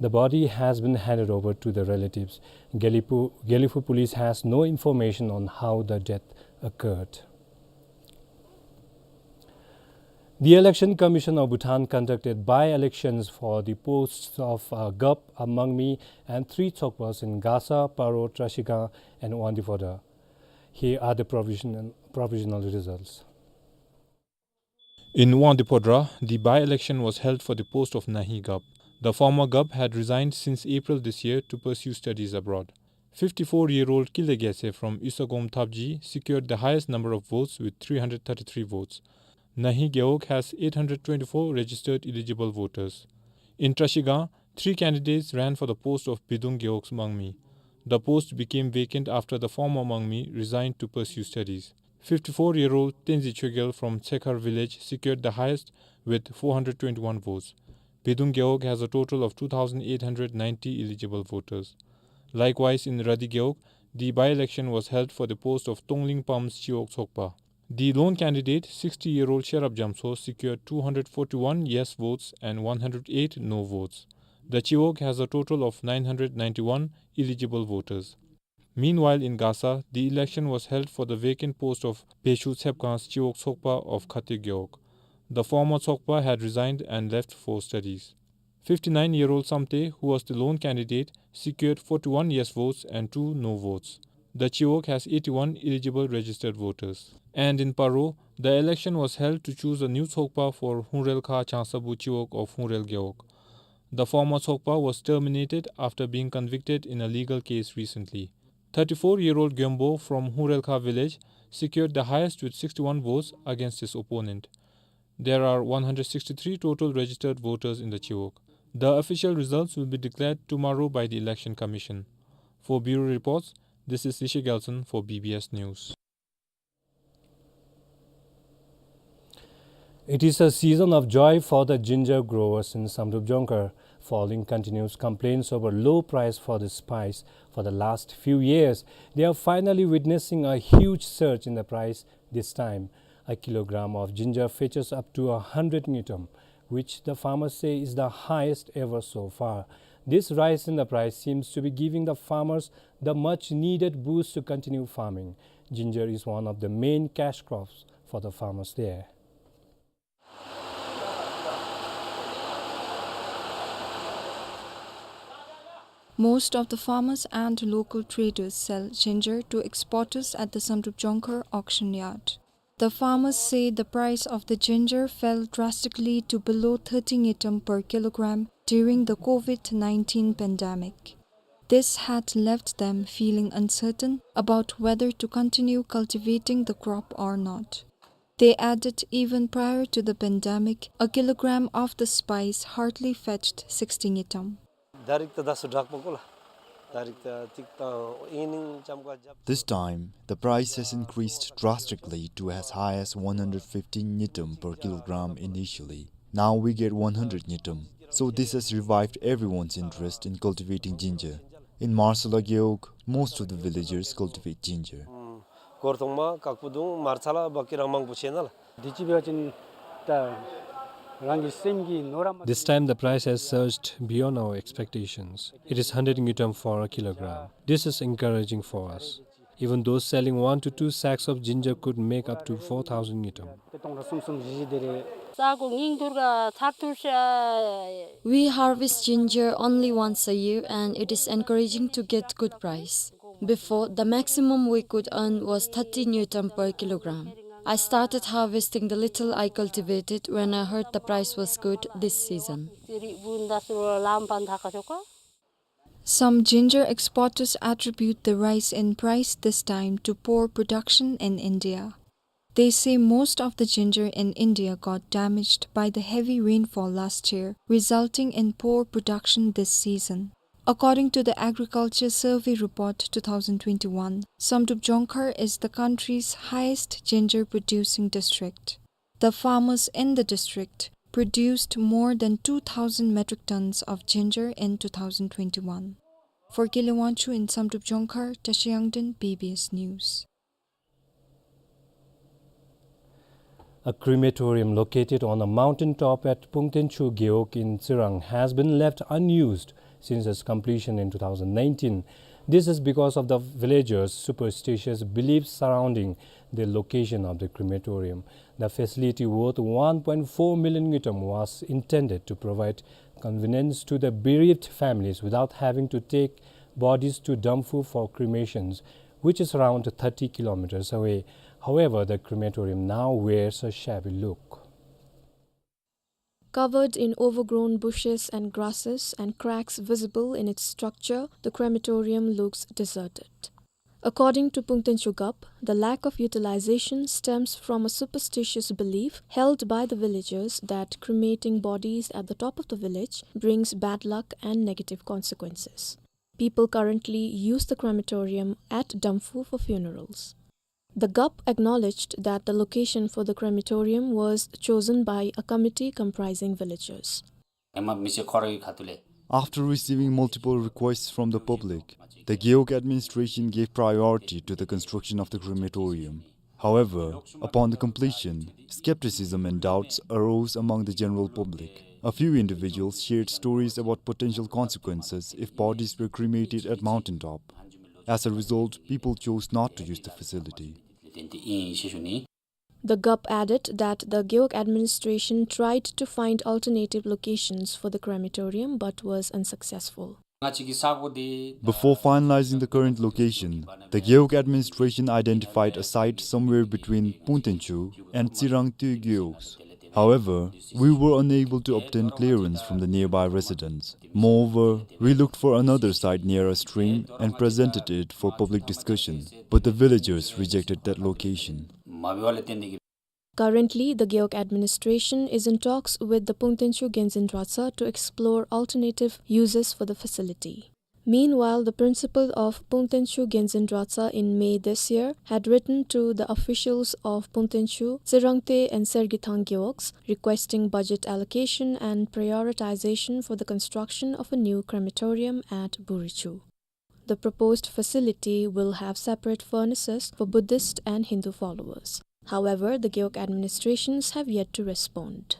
The body has been handed over to the relatives. Gelephu, Gelephu police has no information on how the death occurred. The Election Commission of Bhutan conducted by-elections for the posts of, uh, Gap, uh, Mangmi and three Chokpas in Gasa, Paro, Trashigang and Wangdue Phodrang. Here are the provisional, provisional results. In Wangdue Phodrang, the by-election was held for the post of Nahi Gap. The former Gap had resigned since April this year to pursue studies abroad. Fifty-four-year-old Kile Gyaltse from Usagom Thapji secured the highest number of votes with three hundred thirty-three votes. Nahi Gewog has eight hundred twenty-four registered eligible voters. In Trashigang, three candidates ran for the post of Bidung Gewog's Mangmi. The post became vacant after the former Mangmi resigned to pursue studies. Fifty-four-year-old Tenzin Chogyal from Tsekhar village secured the highest with four hundred twenty-one votes. Bidung Gewog has a total of two thousand eight hundred ninety eligible voters. Likewise, in Radi Gewog, the by-election was held for the post of Tongling Pam's Chiwog Chokpa. The lone candidate, sixty-year-old Sherab Jamtso, secured two hundred forty-one yes votes and one hundred eight no votes. The Chiwog has a total of nine hundred ninety-one eligible voters. Meanwhile, in Gasa, the election was held for the vacant post of Bechu Tsepkang's Chiwog Chokpa of Khate Gewog. The former Chokpa had resigned and left for studies. Fifty-nine-year-old Samte, who was the lone candidate, secured forty-one yes votes and two no votes. The Chiwog has eighty-one eligible registered voters. And in Paro, the election was held to choose a new Chokpa for Hungrel Kha Changsabu Chiwog of Hungrel Gewog. The former Chokpa was terminated after being convicted in a legal case recently. Thirty-four-year-old Gyombo from Hungrel Kha village secured the highest with sixty-one votes against his opponent. There are one hundred sixty-three total registered voters in the Chiwog. The official results will be declared tomorrow by the Election Commission. For bureau reports, this is Lishe Gyaltsen for B B S News. It is a season of joy for the ginger growers in Samdrup Jongkhar. Following continuous complaints over low price for the spice for the last few years, they are finally witnessing a huge surge in the price this time. A kilogram of ginger fetches up to a hundred ngultrum, which the farmers say is the highest ever so far. This rise in the price seems to be giving the farmers the much needed boost to continue farming. Ginger is one of the main cash crops for the farmers there. Most of the farmers and local traders sell ginger to exporters at the Samdrup Jongkhar auction yard. The farmers say the price of the ginger fell drastically to below thirty ngultrum per kilogram during the COVID nineteen pandemic. This had left them feeling uncertain about whether to continue cultivating the crop or not. They added even prior to the pandemic, a kilogram of the spice hardly fetched sixty ngultrum. ད་རིགས་ད་ད་སུ་དྲག་པོ་གོ་ལ། ད་རིགས་ད་ཏིག་ད་ཨིན་ནིང་ཅམ་ག་རྒྱབ། This time, the price has increased drastically to as high as one hundred fifteen ngultrum per kilogram initially. Now we get one hundred ngultrum. So this has revived everyone's interest in cultivating ginger. In Marsala Gewog, most of the villagers cultivate ginger. གོར་ཐོང་མ་ཀག་པུ་དུང་མར་ཚ་ལ་བ་ཀི་རང་མང་པོ་ཆེ་ན་ལ། འདི་ཅི་བས་ཅིན་ད་རང་གི་སེམས་ཀྱི་ནོར་ར་མ། This time the price has surged beyond our expectations. It is hundred ngultrum for a kilogram. This is encouraging for us. Even those selling one to two sacks of ginger could make up to four thousand ngultrum. དེ་སྟོང་ཕྲག་གསུམ་གསུམ་བཞི་བཞི་དེ་རེད། ས་གོ་ཉིང་དུར་ག་ཚར་ཐུར་ཤ། We harvest ginger only once a year and it is encouraging to get good price. Before, the maximum we could earn was thirty ngultrum per kilogram. I started harvesting the little I cultivated when I heard the price was good this season. Some ginger exporters attribute the rise in price this time to poor production in India. They say most of the ginger in India got damaged by the heavy rainfall last year, resulting in poor production this season. According to the Agriculture Survey Report two thousand twenty-one, Samdrup Jongkhar is the country's highest ginger producing district. The farmers in the district produced more than two thousand metric tons of ginger in two thousand twenty-one. For Gele Wangchuk in Samdrup Jongkhar, Tashi Yangden, B B S News. A crematorium located on a mountain top at Pungtenchuk Gewog in Tsirang has been left unused since its completion in two thousand nineteen. This is because of the villagers' superstitious beliefs surrounding the location of the crematorium. The facility, worth one point four million ngultrum, was intended to provide convenience to the bereaved families without having to take bodies to Damphu for cremations, which is around thirty kilometers away. However, the crematorium now wears a shabby look. Covered in overgrown bushes and grasses and cracks visible in its structure, the crematorium looks deserted. According to Pungtenchuk Gup, the lack of utilization stems from a superstitious belief held by the villagers that cremating bodies at the top of the village brings bad luck and negative consequences. People currently use the crematorium at Damphu for funerals. The Gup acknowledged that the location for the crematorium was chosen by a committee comprising villagers. After receiving multiple requests from the public, the Gewog administration gave priority to the construction of the crematorium. However, upon the completion, skepticism and doubts arose among the general public. A few individuals shared stories about potential consequences if bodies were cremated at mountaintop. As a result, people chose not to use the facility. The Gup added that the Gewog administration tried to find alternative locations for the crematorium but was unsuccessful. Before finalizing the current location, the Gewog administration identified a site somewhere between Pungtenchuk and Tsirangtui Gewogs. However, we were unable to obtain clearance from the nearby residents. Moreover, we looked for another site near a stream and presented it for public discussion, but the villagers rejected that location. Currently, the Gewog administration is in talks with the Pungtenchuk Genzin Dratsa to explore alternative uses for the facility. Meanwhile, the principal of Pungtenchuk Genzin Dratsa in May this year had written to the officials of Pungtenchuk, Tsirangtui and Sergithang Gewogs requesting budget allocation and prioritization for the construction of a new crematorium at Burichuk. The proposed facility will have separate furnaces for Buddhist and Hindu followers. However, the Gewog administrations have yet to respond.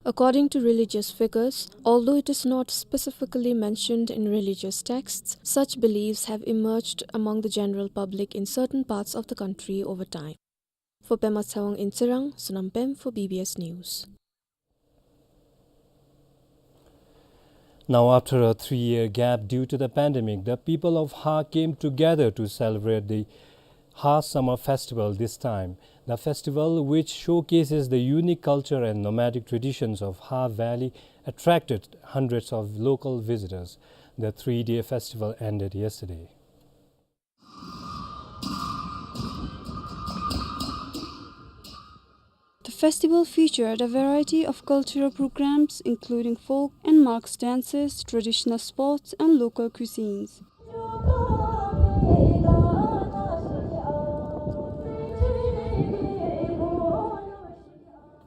According to religious figures, although it is not specifically mentioned in religious texts, such beliefs have emerged among the general public in certain parts of the country over time. For Pema Tshewang in Tsirang, Sonam Pem for B B S News. Now, after a three-year gap due to the pandemic, the people of Ha came together to celebrate the Ha Summer Festival this time. The festival, which showcases the unique culture and nomadic traditions of Ha Valley, attracted hundreds of local visitors. The three-day festival ended yesterday. The festival featured a variety of cultural programs, including folk and masquerade dances, traditional sports, and local cuisines.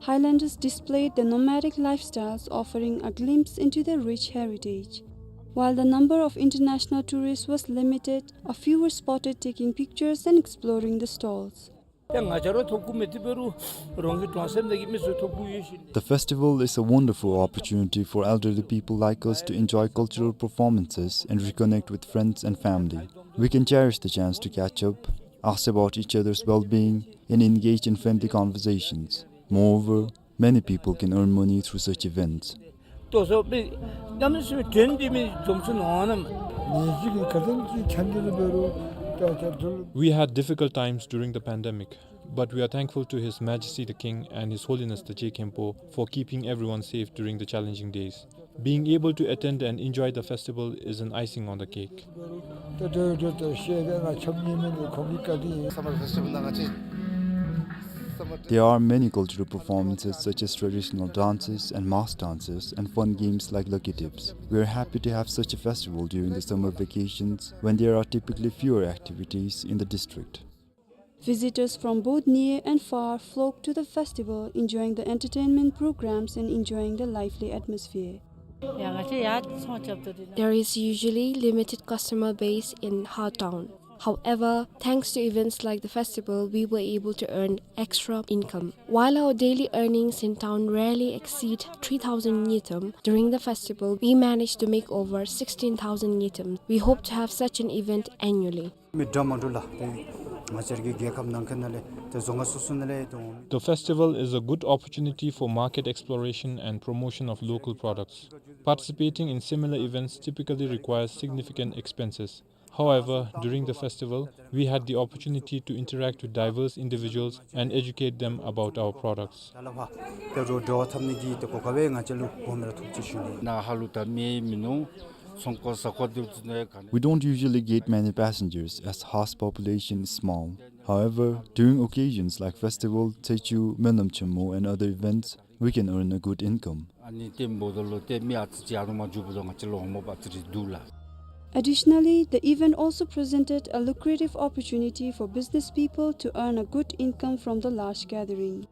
Highlanders displayed their nomadic lifestyles, offering a glimpse into their rich heritage. While the number of international tourists was limited, a few were spotted taking pictures and exploring the stalls. ཏེ་ང་བཅས་ར་ཐོབ་གོ་མི་འདི་འབད་རུང་རང་གི་གྲོང་གསེབ་ནང་གི་མི་ཚུ་ཐོབ་གོ་ཡོད་ཤིང་། The festival is a wonderful opportunity for elderly people like us to enjoy cultural performances and reconnect with friends and family. We can cherish the chance to catch up, ask about each other's well-being, and engage in friendly conversations. Moreover, many people can earn money through such events. ཏོག་ཙམ་མི་གནམ་མེད་ས་མེད་དོན་འདི་མི་འཛོམས་སུ་ནོ་ནམ། ནད་གཞི་གི་ཁ་ཐན་གྱི་ཆ་འདི་ལུ་འབད་རུང་ We had difficult times during the pandemic, but we are thankful to His Majesty the King and His Holiness the Je Khenpo for keeping everyone safe during the challenging days. Being able to attend and enjoy the festival is an icing on the cake. Summer festival ནང་ང་ཅིག Summer There are many cultural performances such as traditional dances and mass dances and fun games like Lucky Dips. We are happy to have such a festival during the summer vacations when there are typically fewer activities in the district. Visitors from both near and far flock to the festival, enjoying the entertainment programs and enjoying the lively atmosphere. There is usually limited customer base in Ha town. However, thanks to events like the festival, we were able to earn extra income. While our daily earnings in town rarely exceed three thousand ngultrum, during the festival, we managed to make over sixteen thousand ngultrum. We hope to have such an event annually. མི་འདྲ་མི་འདྲ་ལ་ཏེ་ང་བཅས་ཀྱི་རྒྱལ་ཁབ་ནང་འཁོད་ནང་ལས་ཏེ་རྫོང་ཁག་སོ་སོ་ནང་ལས་ཏེ། The festival is a good opportunity for market exploration and promotion of local products. Participating in similar events typically requires significant expenses. However, during the festival, we had the opportunity to interact with diverse individuals and educate them about our products. ད་ལམ་ཕར་ཏེ་རོགས་འབྲེལ་བ་འཐབ་ནི་གི་ཏེ་གོ་སྐབས་ང་བཅས་ལུ་ཕོག་མི་ར་ཐུགས་རྗེ་ཆེ་ཞུ་ནི། ནཱ་ཧ་ལུ་ད་མི་མིན་ནུག། ཚོང་ཁང་ཟ་ཁང་འདི་ཚུ་ནང་ག་ནི། We don't usually get many passengers as Ha's population is small. However, during occasions like festival, Tshechu, Myeolnam Chonmo and other events, we can earn a good income. ཨ་ནི་ཏེ་འབོ་དོ་ལོ་ཏེ་མི་ཨ་ཙི་ཅིག་ཨ་རུ་མ་འགྱོ་བོ་དོ་ང་བཅས་ལོ་ཧོ་མོ་པ་ཙི་རི་འདུག་ལགས། Additionally, the event also presented a lucrative opportunity for business people to earn a good income from the large gathering.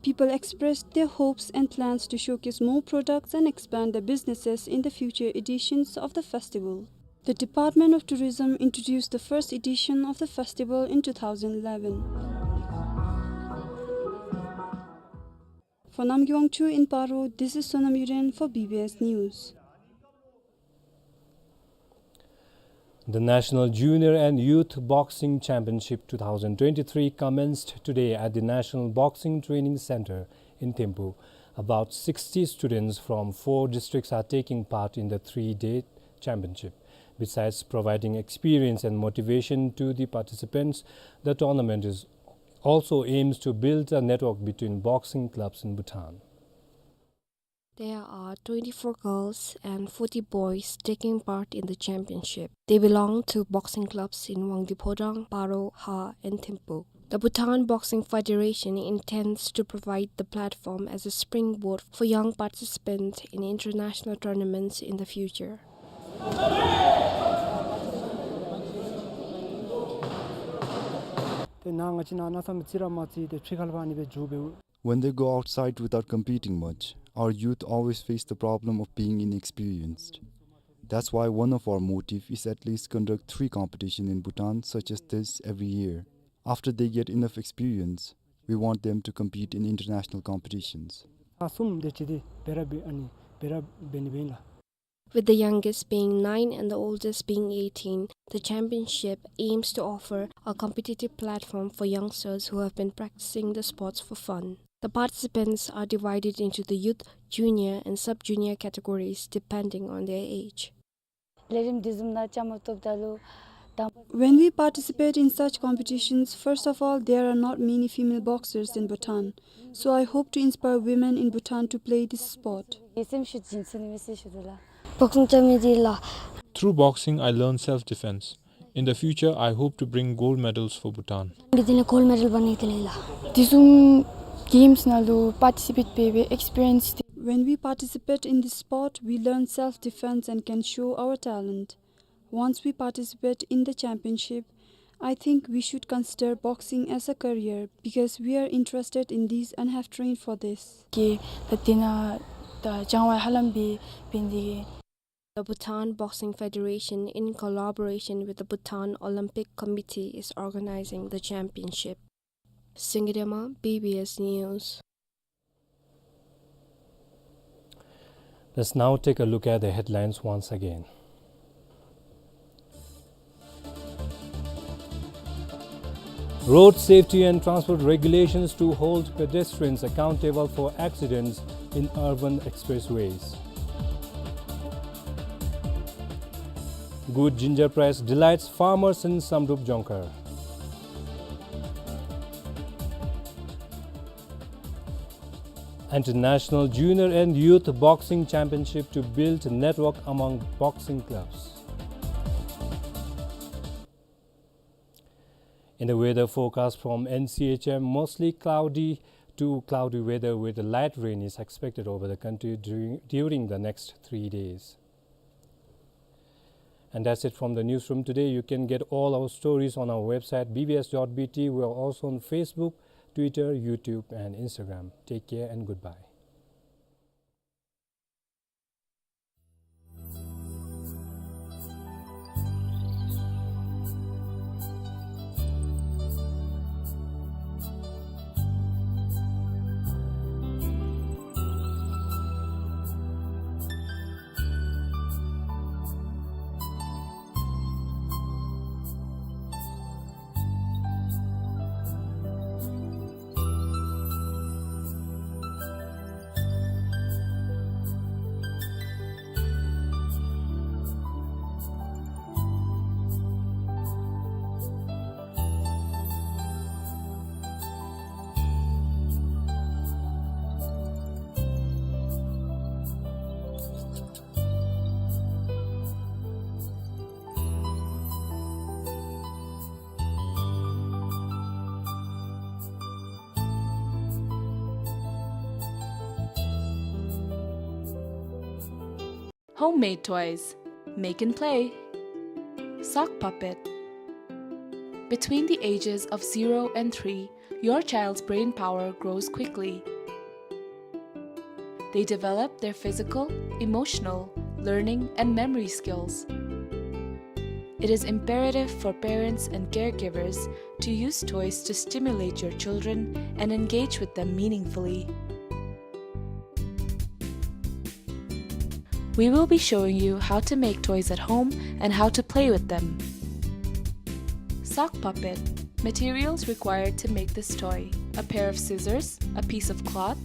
People expressed their hopes and plans to showcase more products and expand their businesses in the future editions of the festival. The Department of Tourism introduced the first edition of the festival in two thousand eleven. For Namgay Wangchuk in Paro, this is Sonam Yuren for B B S News. The National Junior and Youth Boxing Championship two thousand twenty-three commenced today at the National Boxing Training Center in Thimphu. About sixty students from four districts are taking part in the three-day championship. Besides providing experience and motivation to the participants, the tournament is also aims to build a network between boxing clubs in Bhutan. There are twenty-four girls and forty boys taking part in the championship. They belong to boxing clubs in Wangdue Phodrang, Paro, Ha, and Thimphu. The Bhutan Boxing Federation intends to provide the platform as a springboard for young participants in international tournaments in the future. ཏེ་ནཱ་ང་བཅས་ནཱ་གནམ་མེད་ས་མེད་རྩིས་ར་མ་རྩིས་ཏེ་ཕྱི་ཁ་ལས་ཕར་ཨ་ནི་སྦེ་འགྱོ་བས། When they go outside without competing much, our youth always face the problem of being inexperienced. That's why one of our motive is at least conduct three competition in Bhutan such as this every year. After they get enough experience, we want them to compete in international competitions. ཨ་གསུམ་དེ་ཅིག་འདི་འབད་ར་འབད་ཨ་ནི་འབད་ར་འབད་ནི་འབད་ལགས། With the youngest being nine and the oldest being eighteen, the championship aims to offer a competitive platform for youngsters who have been practicing the sports for fun. The participants are divided into the youth, junior, and sub-junior categories depending on their age. ལས་རིམ་འདི་བཟུམ་ནང་བཅའ་མར་གཏོགསཔ་ད་ལུ་དང་། When we participate in such competitions, first of all, there are not many female boxers in Bhutan. So I hope to inspire women in Bhutan to play this sport. ཡེ་སེམས་ཤུགས་སྦྱིན་ཚུགས་ནི་མས་ཟེར་ཞུ་དོ་ལགས། བོག་སིང་རྐྱབ་མི་འདི་ལགས། Through boxing, I learned self-defense. In the future, I hope to bring gold medals for Bhutan. འདི་ནི་གོལཌ་མེ་ཌལ་འབག་ནི་དེ་ལས་ལགས། འདི་བཟུམ་གེམསི་ནང་ལུ་པར་ཊི་སི་པེཊ་འབད་བའི་ཨེགསི་པི་རི་ཡེནསི་འདི། When we participate in this sport, we learn self-defense and can show our talent. Once we participate in the championship, I think we should consider boxing as a career because we are interested in this and have trained for this. གི་ད་དེ་ནང་ད་སྦྱང་བ་ཧ་ལམ་འབད་འབད་ནི་དེ་གིས། The Bhutan Boxing Federation, in collaboration with the Bhutan Olympic Committee, is organizing the championship. Singye Dema, B B S News. Let's now take a look at the headlines once again. Road safety and transport regulations to hold pedestrians accountable for accidents in urban expressways. Good ginger price delights farmers in Samdrup Jongkhar. International Junior and Youth Boxing Championship to build network among boxing clubs. In the weather forecast from N C H M, mostly cloudy to cloudy weather with light rain is expected over the country during, during the next three days. And that's it from the newsroom today. You can get all our stories on our website, B B S dot B T. We are also on Facebook, Twitter, YouTube, and Instagram. Take care and goodbye. Homemade toys. Make and play. Sock puppet. Between the ages of zero and three, your child's brain power grows quickly. They develop their physical, emotional, learning, and memory skills. It is imperative for parents and caregivers to use toys to stimulate your children and engage with them meaningfully. We will be showing you how to make toys at home and how to play with them. Sock puppet. Materials required to make this toy: a pair of scissors, a piece of cloth,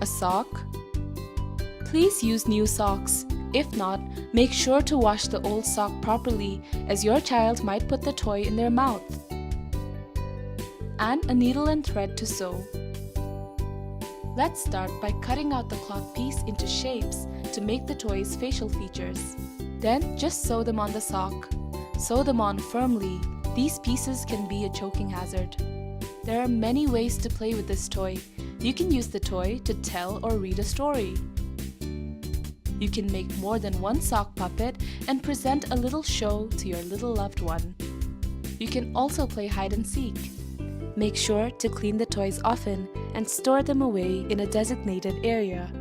a sock. Please use new socks. If not, make sure to wash the old sock properly, as your child might put the toy in their mouth. And a needle and thread to sew. Let's start by cutting out the cloth piece into shapes to make the toy's facial features. Then just sew them on the sock. Sew them on firmly. These pieces can be a choking hazard. There are many ways to play with this toy. You can use the toy to tell or read a story. You can make more than one sock puppet and present a little show to your little loved one. You can also play hide and seek. Make sure to clean the toys often and store them away in a designated area.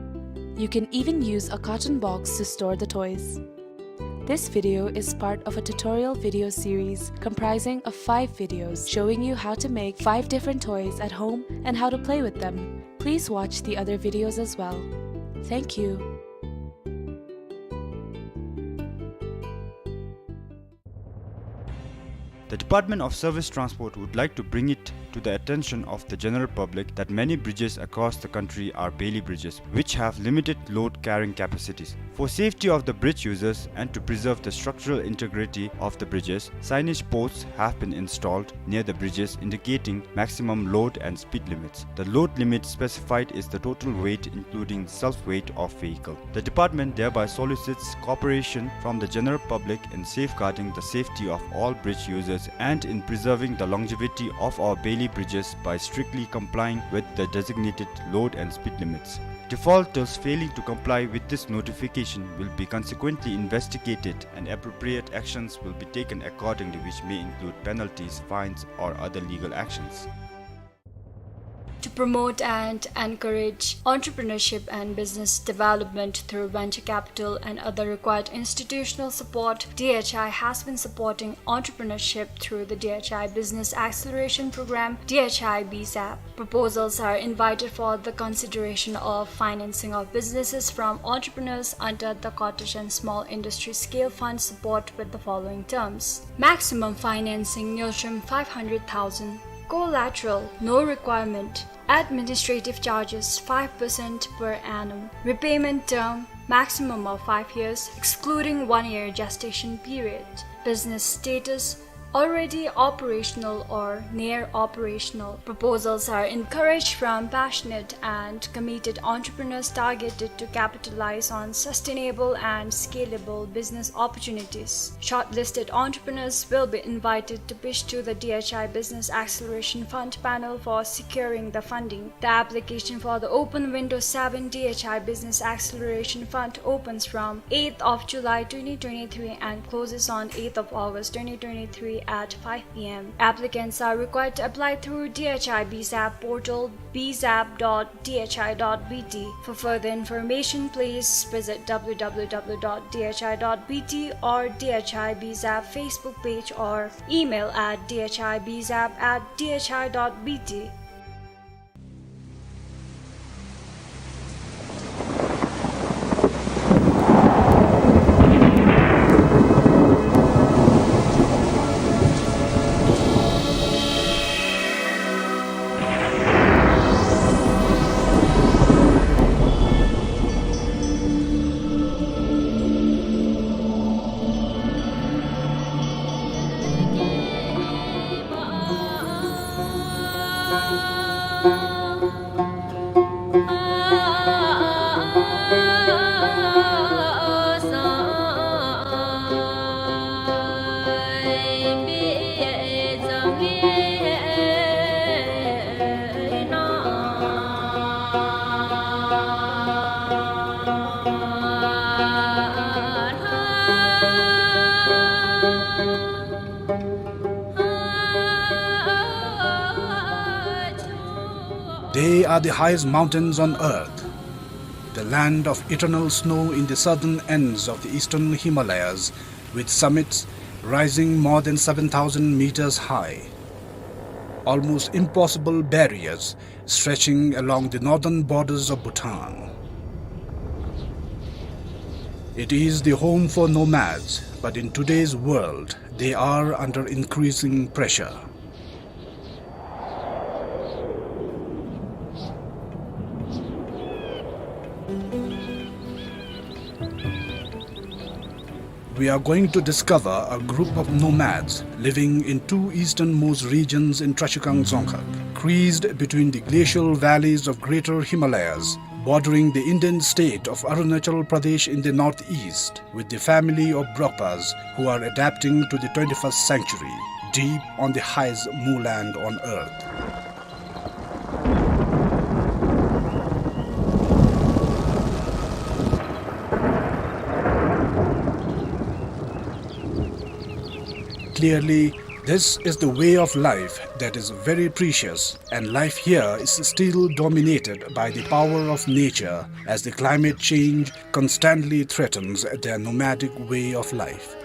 You can even use a carton box to store the toys. This video is part of a tutorial video series comprising of five videos showing you how to make five different toys at home and how to play with them. Please watch the other videos as well. Thank you. The Department of Surface Transport would like to bring it to the attention of the general public that many bridges across the country are Bailey bridges, which have limited load carrying capacities. For safety of the bridge users and to preserve the structural integrity of the bridges, signage posts have been installed near the bridges indicating maximum load and speed limits. The load limit specified is the total weight including self-weight of vehicle. The department thereby solicits cooperation from the general public in safeguarding the safety of all bridge users and in preserving the longevity of our Bailey bridges by strictly complying with the designated load and speed limits. Defaulters failing to comply with this notification will be consequently investigated and appropriate actions will be taken accordingly, which may include penalties, fines, or other legal actions. To promote and encourage entrepreneurship and business development through venture capital and other required institutional support, D H I has been supporting entrepreneurship through the D H I Business Acceleration Program, D H I B sap. Proposals are invited for the consideration of financing of businesses from entrepreneurs under the Cottage and Small Industry Scale Fund support with the following terms. Maximum financing, ngultrum five hundred thousand. Collateral, no requirement. Administrative charges, five percent per annum. Repayment term, maximum of five years, excluding one-year gestation period. Business status: already operational or near operational. Proposals are encouraged from passionate and committed entrepreneurs targeted to capitalize on sustainable and scalable business opportunities. Shortlisted entrepreneurs will be invited to pitch to the D H I Business Acceleration Fund panel for securing the funding. The application for the Open Window seven D H I Business Acceleration Fund opens from eighth of July twenty twenty-three and closes on eighth of August twenty twenty-three at five P M. Applicants are required to apply through D H I B zap portal, B zap dot D H I dot B T. For further information, please visit W W W dot D H I dot B T or D H I B zap Facebook page or email at D H I B zap at D H I dot B T. They are the highest mountains on earth, the land of eternal snow in the southern ends of the eastern Himalayas, with summits rising more than seven thousand meters high. Almost impossible barriers stretching along the northern borders of Bhutan. It is the home for nomads, but in today's world, they are under increasing pressure. We are going to discover a group of nomads living in two easternmost regions in Trashigang Dzongkhag, creased between the glacial valleys of Greater Himalayas, bordering the Indian state of Arunachal Pradesh in the northeast, with the family of Brokpas, who are adapting to the twenty-first century, deep on the highest moorland on earth. Clearly, this is the way of life that is very precious, and life here is still dominated by the power of nature, as the climate change constantly threatens their nomadic way of life.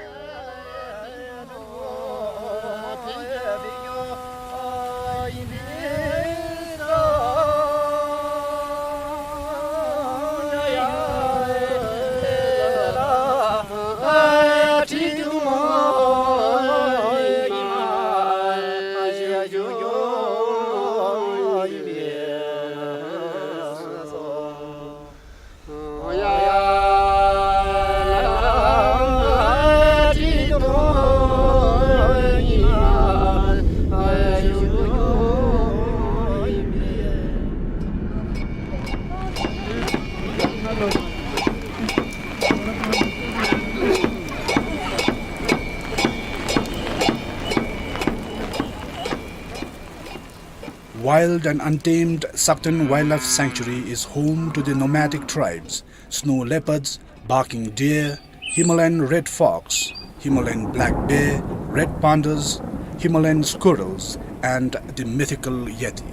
Wild and untamed Sakten Wildlife Sanctuary is home to the nomadic tribes, snow leopards, barking deer, Himalayan red fox, Himalayan black bear, red pandas, Himalayan squirrels, and the mythical yeti.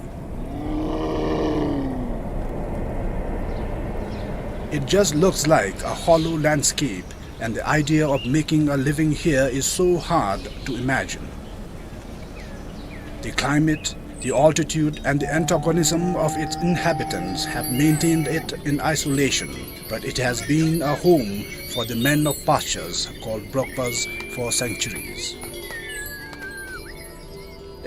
It just looks like a hollow landscape, and the idea of making a living here is so hard to imagine. The climate, the altitude, and the antagonism of its inhabitants have maintained it in isolation, but it has been a home for the men of pastures called Brokpas for centuries.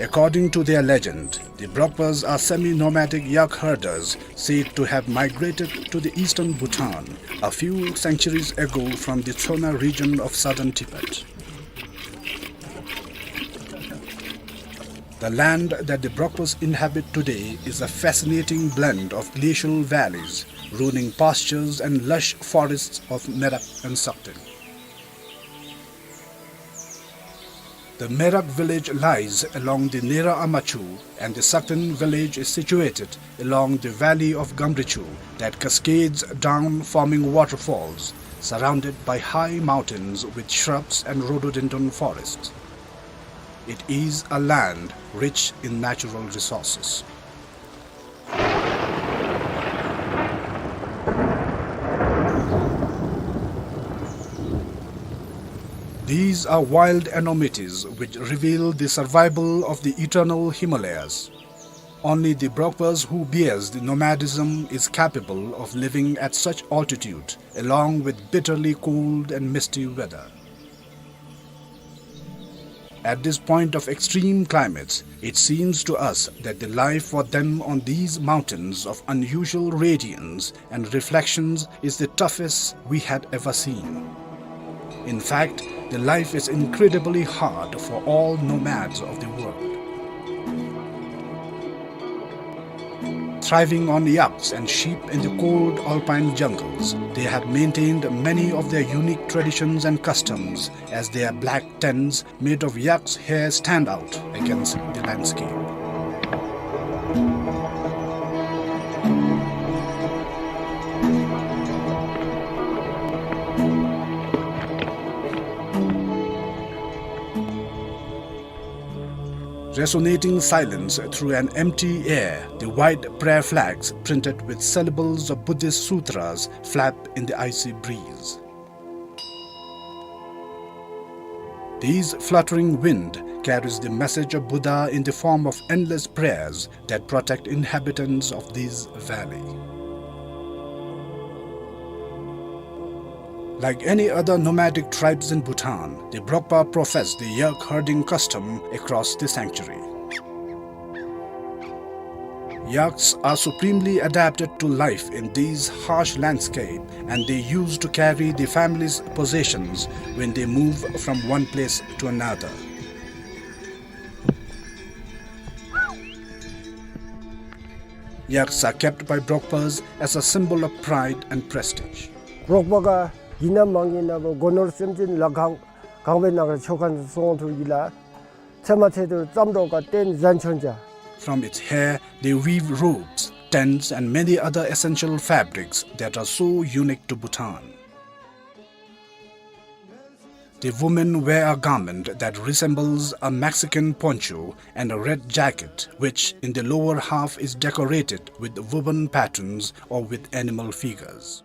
According to their legend, the Brokpas are semi-nomadic yak herders said to have migrated to the eastern Bhutan a few centuries ago from the Tsona region of southern Tibet. The land that the Brokpas inhabit today is a fascinating blend of glacial valleys, rolling pastures and lush forests of Merak and Sakten. The Merak village lies along the Nera Amachu, and the Sakten village is situated along the valley of Gamrichu that cascades down, forming waterfalls, surrounded by high mountains with shrubs and rhododendron forests. It is a land rich in natural resources. These are wild enormities which reveal the survival of the eternal Himalayas. Only the Brokpas who bears the nomadism is capable of living at such altitude, along with bitterly cold and misty weather. At this point of extreme climates, it seems to us that the life for them on these mountains of unusual radiance and reflections is the toughest we had ever seen. In fact, the life is incredibly hard for all nomads of the world. Thriving on yaks and sheep in the cold alpine jungles, they have maintained many of their unique traditions and customs, as their black tents made of yak's hair stand out against the landscape. Resonating silence through an empty air, the white prayer flags printed with syllables of Buddhist sutras flap in the icy breeze. This fluttering wind carries the message of Buddha in the form of endless prayers that protect inhabitants of this valley. Like any other nomadic tribes in Bhutan, the Brokpa profess the yak herding custom across the sanctuary. Yaks are supremely adapted to life in these harsh landscape, and they used to carry the family's possessions when they move from one place to another. Yaks are kept by Brokpas as a symbol of pride and prestige. རོགས་པ་ག་ཡིན་ན་མང་ཡིན་ན་བོ་སྒོ་ནོར་སེམས་ཅན་ལ་གང་གང་བའི་ནང་ར་ཆོ་ག་སོང་ཐུབ་ཡིན་ལ། ཚེ་མ་ཚེ་དུ་ཙམ་འགྲོ་ག་རྟེན་གཟན་ཆོན་ཅ། From its hair, they weave robes, tents, and many other essential fabrics that are so unique to Bhutan. The women wear a garment that resembles a Mexican poncho and a red jacket, which in the lower half is decorated with woven patterns or with animal figures.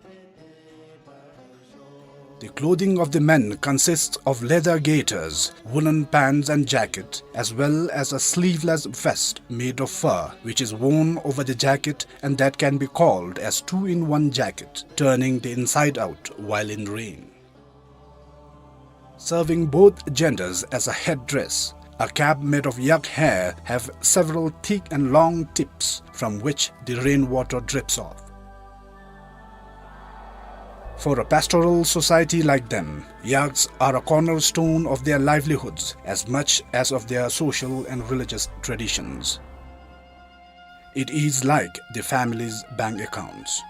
The clothing of the men consists of leather gaiters, woolen pants and jacket, as well as a sleeveless vest made of fur, which is worn over the jacket and that can be called as two-in-one jacket, turning the inside out while in rain. Serving both genders as a headdress, a cap made of yak hair have several thick and long tips from which the rainwater drips off. For a pastoral society like them, yaks are a cornerstone of their livelihoods as much as of their social and religious traditions. It is like the family's bank accounts.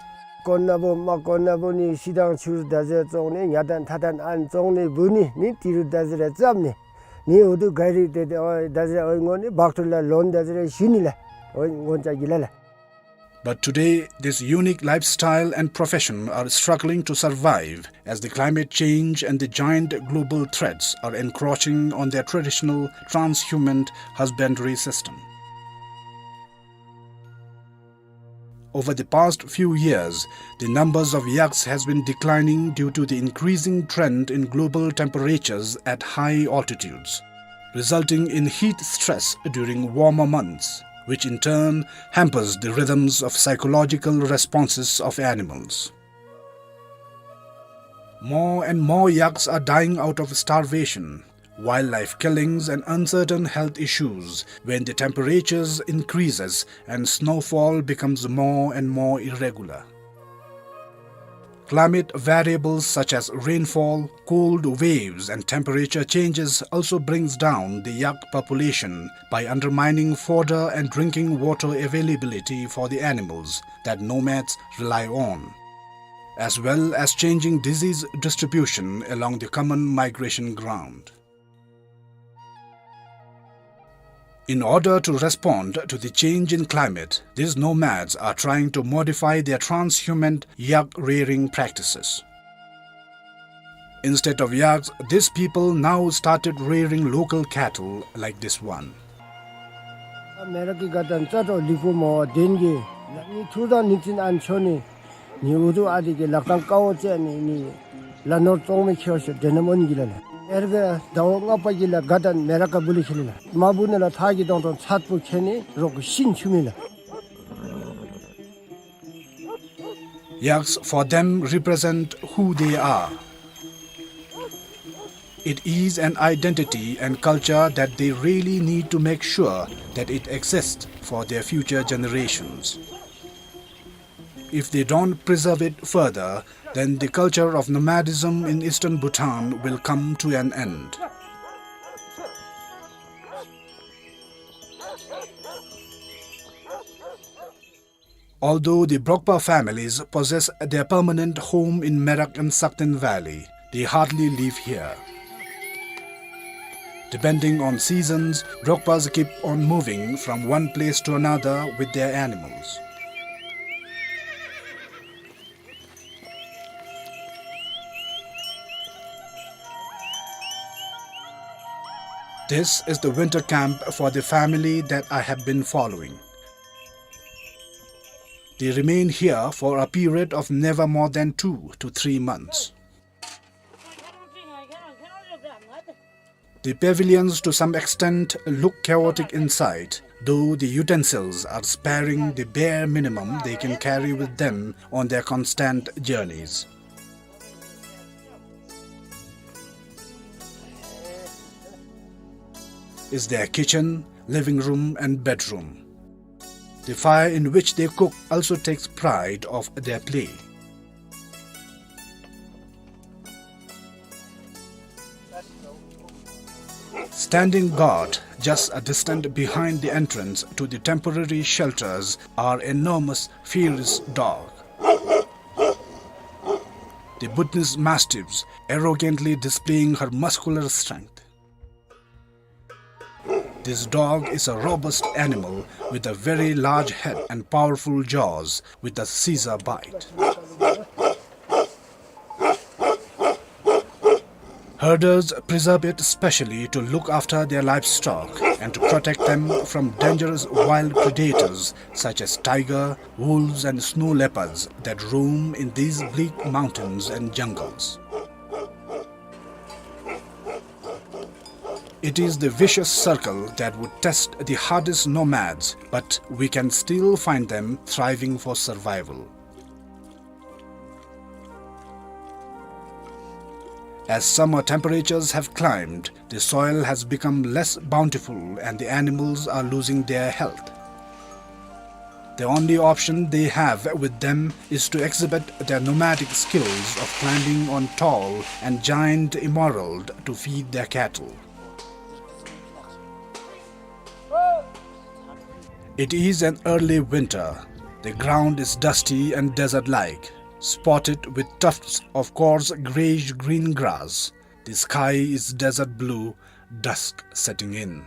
དཀོན་ན་བོ་མ་དཀོན་ན་བོ་ནི་ཤི་དང་ཆུ་ད་ཟེར་བཙོང་ནི་ཉ་དང་ཐ་དང་ཨན་བཙོང་ནི་བུ་ནི་ནི་ཏི་རུ་ད་ཟེར་རེ་ཙམ་ནི་ནི་འུ་དུ་ག་རི་ཏེ་ཏེ་ཨོ་ད་ཟེར་ཨོ་ངོ་ནི་བག་ཏུ་ལ་ལོན་ད་ཟེར་རེ་ཞུ་ནི་ལ་ཨོ་ངོ་ཅ་གི་ལ་ལ། But today, this unique lifestyle and profession are struggling to survive as the climate change and the giant global threats are encroaching on their traditional transhumant husbandry system. Over the past few years, the numbers of yaks has been declining due to the increasing trend in global temperatures at high altitudes, resulting in heat stress during warmer months, which in turn hampers the rhythms of psychological responses of animals. More and more yaks are dying out of starvation, Wildlife killings and uncertain health issues when the temperatures increases and snowfall becomes more and more irregular. Climate variables such as rainfall, cold waves, and temperature changes also brings down the yak population by undermining fodder and drinking water availability for the animals that nomads rely on, as well as changing disease distribution along the common migration ground. In order to respond to the change in climate, these nomads are trying to modify their transhumant yak rearing practices. Instead of yaks, these people now started rearing local cattle like this one. མེ་རག་གི་དགའ་སྟོན་རྩ་དྲོ་ལི་ཕུ་མོ་བ་དེན་གི་ནི་ཐུར་དང་ནི་ཙིན་ཨན་ཆོ་ནི་ནི་ཨུ་ཐུ་ཨ་དི་གི་ལག་ཏང་ཀའོ་ཙེ་ནི་ནི་ལ་ནོར་ཙོང་མི་ཁྱེར་ཤོ་དེ་ནམ་ཨོན་གི་ལ་ལ། ཨེར་གི་ཟླཝ་ལྔ་པ་གི་ལ་དགའ་སྟོན་མེ་རག་ག་བུ་ལི་ཁྱེར་ལ་ལ། མ་བུ་ནི་ལ་ཐག་གི་དོང་དོང་ཚད་པོ་ཁྱེར་ནི་རོག་གི་ཤིན་ཆུ་མི་ལ། Yaks for them represent who they are. It is an identity and culture that they really need to make sure that it exists for their future generations. If they don't preserve it further, then the culture of nomadism in eastern Bhutan will come to an end. Although the Brokpa families possess their permanent home in Merak and Sakten Valley, they hardly live here. Depending on seasons, Brokpas keep on moving from one place to another with their animals. This is the winter camp for the family that I have been following. They remain here for a period of never more than two to three months. The pavilions to some extent look chaotic inside, though the utensils are sparing the bare minimum they can carry with them on their constant journeys. Is their kitchen, living room and bedroom. The fire in which they cook also takes pride of their play. Standing guard just a distance behind the entrance to the temporary shelters are enormous, fierce dog. The Bhutanese mastiffs arrogantly displaying her muscular strength. This dog is a robust animal with a very large head and powerful jaws with a scissor bite. Herders preserve it specially to look after their livestock and to protect them from dangerous wild predators such as tiger, wolves and snow leopards that roam in these bleak mountains and jungles. It is the vicious circle that would test the hardest nomads, but we can still find them thriving for survival. As summer temperatures have climbed, the soil has become less bountiful and the animals are losing their health. The only option they have with them is to exhibit their nomadic skills of climbing on tall and giant emerald to feed their cattle. It is an early winter. The ground is dusty and desert-like, spotted with tufts of coarse grayish-green grass. The sky is desert blue, dusk setting in.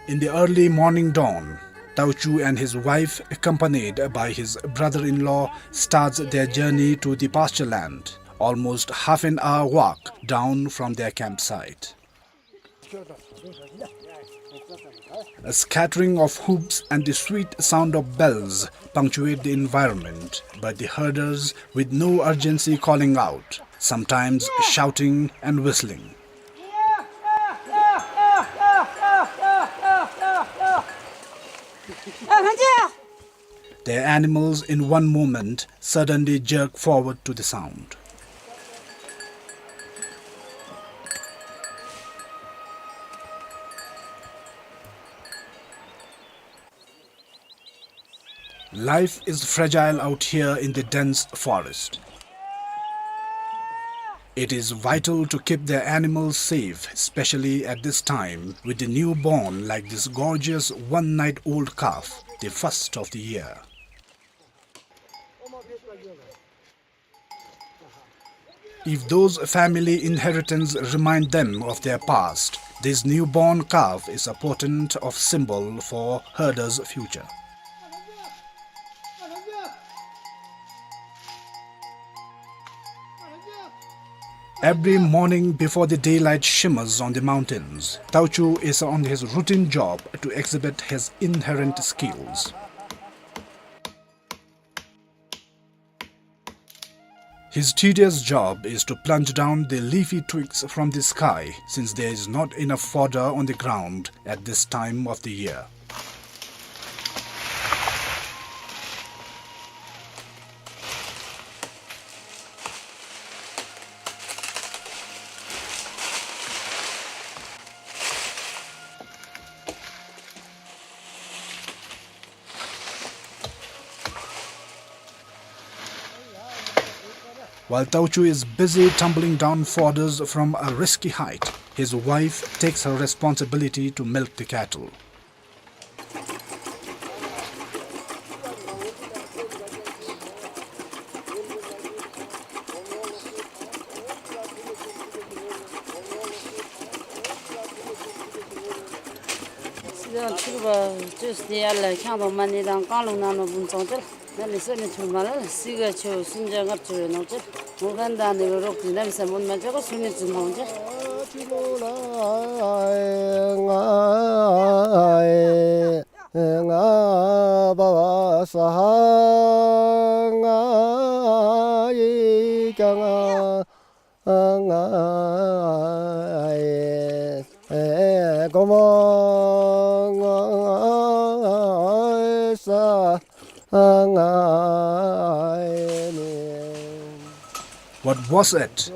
In the early morning dawn, Tauchu and his wife, accompanied by his brother-in-law, starts their journey to the pasture land, almost half an hour walk down from their campsite. A scattering of hoofs and the sweet sound of bells punctuate the environment, but the herders, with no urgency, calling out, sometimes shouting and whistling. Their animals in one moment suddenly jerk forward to the sound. Life is fragile out here in the dense forest. It is vital to keep their animals safe, especially at this time with the newborn like this gorgeous one-night-old calf, the first of the year. If those family inheritance remind them of their past, this newborn calf is a potent of symbol for herders' future. Every morning before the daylight shimmers on the mountains, Tauchu is on his routine job to exhibit his inherent skills. His tedious job is to plunge down the leafy twigs from the sky, since there is not enough fodder on the ground at this time of the year. While Tauchu is busy tumbling down fodders from a risky height, his wife takes her responsibility to milk the cattle. སྲིད་དང་ཕྱུག་པོ་བཅོས་ཏེ་ཡར་ལས་ཁྱང་དང་མ་ཎི་དང་རྐང་ལུག་ནང་ན་འབུམ་ཚོང་ཅལ། ན་ནི་སོ་ནི་ཐུར་མ་ལ་སྲིད་ག་ཆུ་སུན་ཇ་ངར་ཆུ་ནོག་ཅལ། མོ་གན་དང་ནི་རོགས་ཏེ་ན་མི་ས་མུན་མ་ཅོ་ག་སུ་ནི་ཙུན་ཧོང་ཅལ། ང་ང་བ་བ་ས་ཧ་ང་ཡི་ཀྱང་ང་ང་ཨེ་གོ་མོ་ང་ས་ང་ཨེ་ནི། What was it,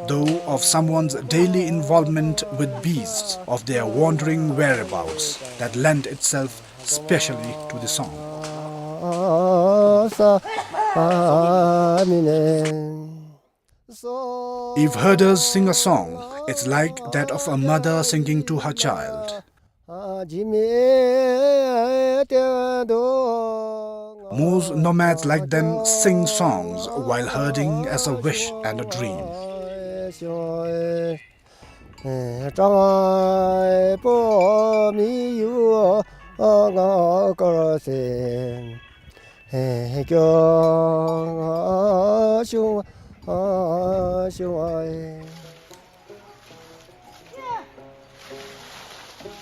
though, of someone's daily involvement with beasts, of their wandering whereabouts, that lent itself specially to the song? ས་ཨ་ནི་ནི། If herders sing a song, it's like that of a mother singing to her child. Most nomads like them sing songs while herding as a wish and a dream.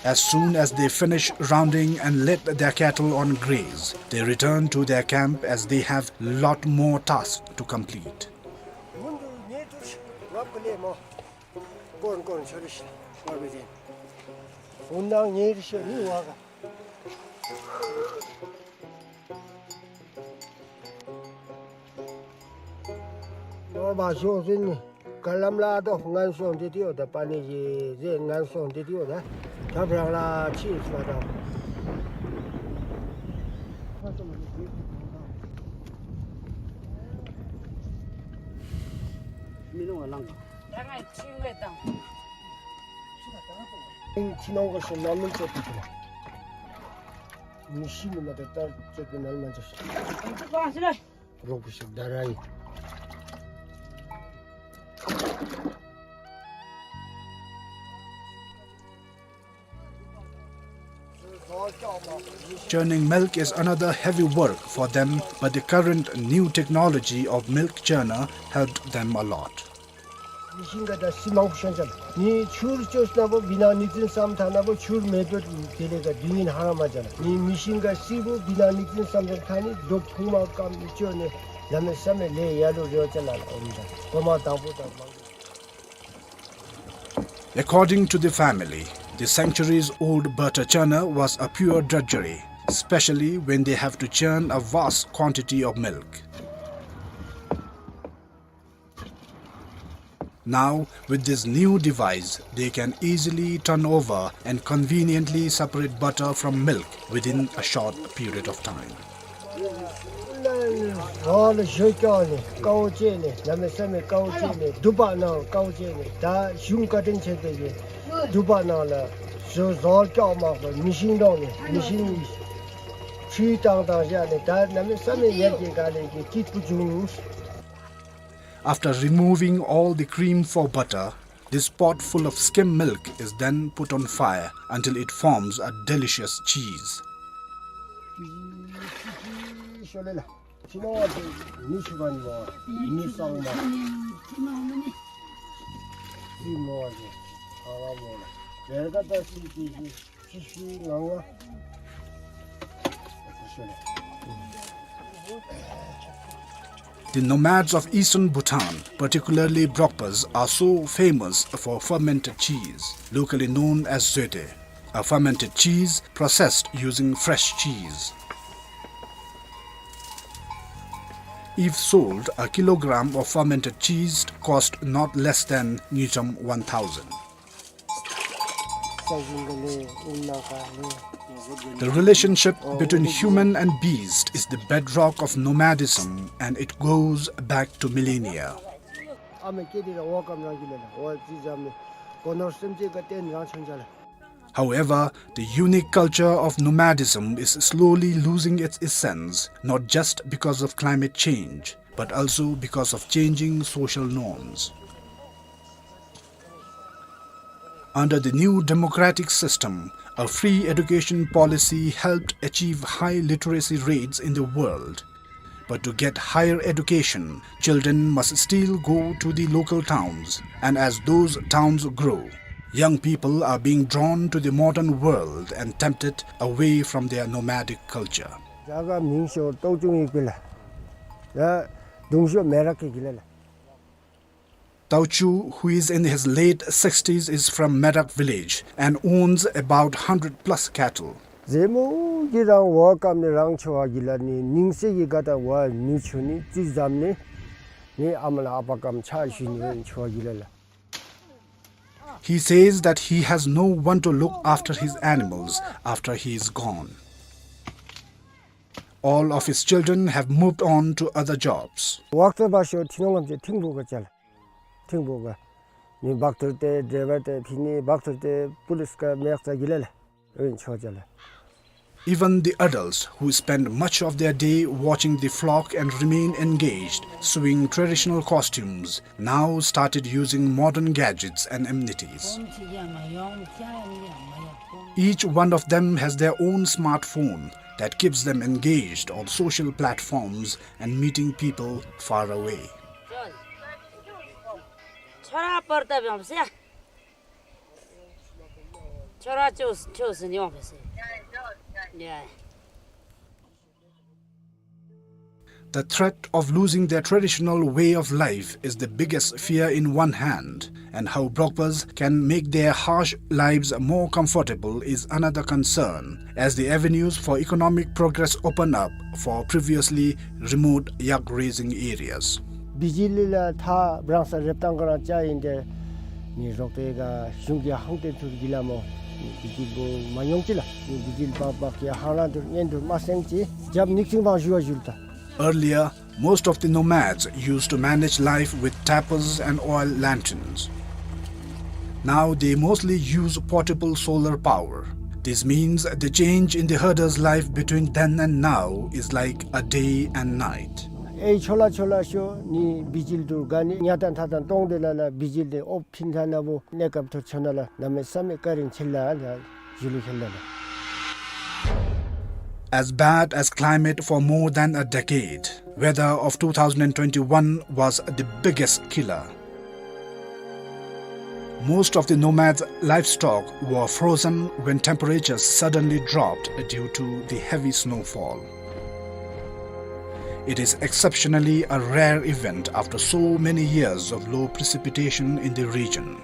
As soon as they finish rounding and let their cattle on graze, they return to their camp as they have lot more tasks to complete. ནོར་བ་ཤོག་ཟིན་ནི། ག་ལམ་ལ་དོ་ངན་སོང་འདི་དེའོ་ད་པ་ནི་ཡི་ཟེ་ངན་སོང་འདི་དེའོ་ད། ད་བྲག་ལ་ཕྱིན་སོ་ད། མི་ནོར་བ་ལང་། ད་ང་ཕྱིན་ངེ་དང་། ཕྱི་ནང་གོ་ཤེས་ན་མི་ཚེ་ཕུད་ཐུབ། མི་ཤི་ནི་མ་དེ་ལྟར་ཚེ་ཕུད་ནལ་མ་འཇོག་ཤིག། རོགས་པོ་ཞིག་ད་ར་ཡིན། Churning milk is another heavy work for them, but the current new technology of milk churner helped them a lot. མི་ཤིང་ག་ད་སི་མང་པོ་ཤོན་ཅན། ནི་ཆུར་བཅོས་ན་བོ་བི་ན་ནིག་ཙིན་སམ་ཐ་ན་བོ་ཆུར་མེ་བོད་དེ་ལས་ག་དུས་ཡིན་ཧ་ར་མ་ཅན། ནི་མི་ཤིང་ག་སི་བོ་བི་ན་ནིག་ཙིན་སམ་ཅན་ཐ་ནི་རྡོ་ཕུང་མ་ཀམ་བཅོས་ནས་ལ་མེ་ས་མེ་ལས་ཡ་ལུ་རེ་བ་ཅན་ལ་ཨོམ་ད་གོ་མ་དང་པོ་དང་མང་པོ། According to the family, the centuries-old butter churner was a pure drudgery, especially when they have to churn a vast quantity of milk. Now, with this new device, they can easily turn over and conveniently separate butter from milk within a short period of time. རོགས་ལ་ཞོ་སྐྱོང་ནི་དཀའཝ་སྤྱད་ནི་གནམ་མེད་ས་མེད་དཀའཝ་སྤྱད་ནི་དུ་པ་ནང་དཀའཝ་སྤྱད་ནི་ད་གཞུང་བཀའ་དྲིན་ཆེ་དེ་གིས་དུ་པ་ནང་ལ་ཞོ་ཟོར་སྐྱོང་མ་པ་མི་ཤིང་འདོང་ནི་མི་ཤིང་ཁྲུས་བཏང་བཏང་བཞག་ནི་ད་གནམ་མེད་ས་མེད་ཡར་རྒྱས་ག་ལས་ཀྱི་སྐྱིད་པོ་བྱུང་། After removing all the cream for butter, this pot full of skim milk is then put on fire until it forms a delicious cheese. The nomads of eastern Bhutan, particularly Brokpas, are so famous for fermented cheese, locally known as zoete, a fermented cheese processed using fresh cheese. If sold, a kilogram of fermented cheese cost not less than ngultrum one thousand. The relationship between human and beast is the bedrock of nomadism, and it goes back to millennia. However, the unique culture of nomadism is slowly losing its essence, not just because of climate change, but also because of changing social norms. Under the new democratic system, a free education policy helped achieve high literacy rates in the world. But to get higher education, children must still go to the local towns, and as those towns grow, young people are being drawn to the modern world and tempted away from their nomadic culture. རྒྱ་གར་མིང་ཤོ་ཏོག་ཅུང་ཡིག་པི་ལ། ཡ་དུང་ཤོ་མེ་རག་གི་གི་ལ་ལ། Tauchu, who is in his late sixties, is from Merak village and owns about hundred plus cattle. ཟེ་མོ་གི་རང་བ་ཀམ་ནི་རང་ཆོ་བ་གི་ལ་ནི་ནིང་སེ་གི་ག་ད་བ་ནུ་ཆུ་ནི་ཙི་ཛམ་ནི་ནི་ཨ་མ་ལ་ཨ་པ་ཀམ་ཆ་ཞུ་ནི་ཆོ་བ་གི་ལ་ལ། He says that he has no one to look after his animals after he is gone. All of his children have moved on to other jobs. ཝག་ཏོ་བ་ཤོ་ཐི་ནོང་ངམ་ཅེ་ཐིང་བོ་ག་ཅལ། ཐིང་བོ་ག་ནི་བག་ཐུར་ཏེ་ཌྲའི་ཝར་ཏེ་ཕི་ནི་བག་ཐུར་ཏེ་པུ་ལིས་ཀ་མེག་ཙ་གི་ལ་ལ་ཨོན་ཆོ་ཅལ། Even the adults, who spend much of their day watching the flock and remain engaged, sewing traditional costumes, now started using modern gadgets and amenities. Each one of them has their own smartphone that keeps them engaged on social platforms and meeting people far away. The threat of losing their traditional way of life is the biggest fear in one hand, and how Brokpas can make their harsh lives more comfortable is another concern, as the avenues for economic progress open up for previously remote yak raising areas. བི་ཇི་ལི་ལ་ཐ་བྲང་ས་རེབ་ཏང་ག་རང་ཅ་ཡིན་ཏེ་ནི་རོགས་པའི་ག་གཞུང་གི་ཧང་ཏེ་ཐུར་གི་ལ་མོ་ནི་བི་ཇི་ལི་བོ་མ་ཉོང་ཅི་ལ་ནི་བི་ཇི་ལི་བག་བག་གི་ཧང་རང་ཐུར་ཉན་ཐུར་མ་སེང་ཅི་རྒྱབ་ནིག་ཅིང་བང་ཞུ་བ་ཞུ་ལ་ད། Earlier, most of the nomads used to manage life with tapers and oil lanterns. Now they mostly use portable solar power. This means the change in the herder's life between then and now is like a day and night. ཨེ་ཆོ་ལ་ཆོ་ལ་ཤོ་ནི་བི་ཇི་ལི་ཐུར་ག་ནི་ཉ་ཏན་ཐ་ཏན་ཏོང་ཏེ་ལ་ལ་བི་ཇི་ལི་ཨོ་ཕིན་ཐ་ན་བོ་གནས་སྐབས་ཐུར་ཆོ་ན་ལ་གནམ་མེད་ས་མེད་བཀའ་དྲིན་ཆེ་ལ་ལ། As bad as climate for more than a decade, weather of two thousand and twenty-one was the biggest killer. Most of the nomads' livestock were frozen when temperatures suddenly dropped due to the heavy snowfall. It is exceptionally a rare event after so many years of low precipitation in the region.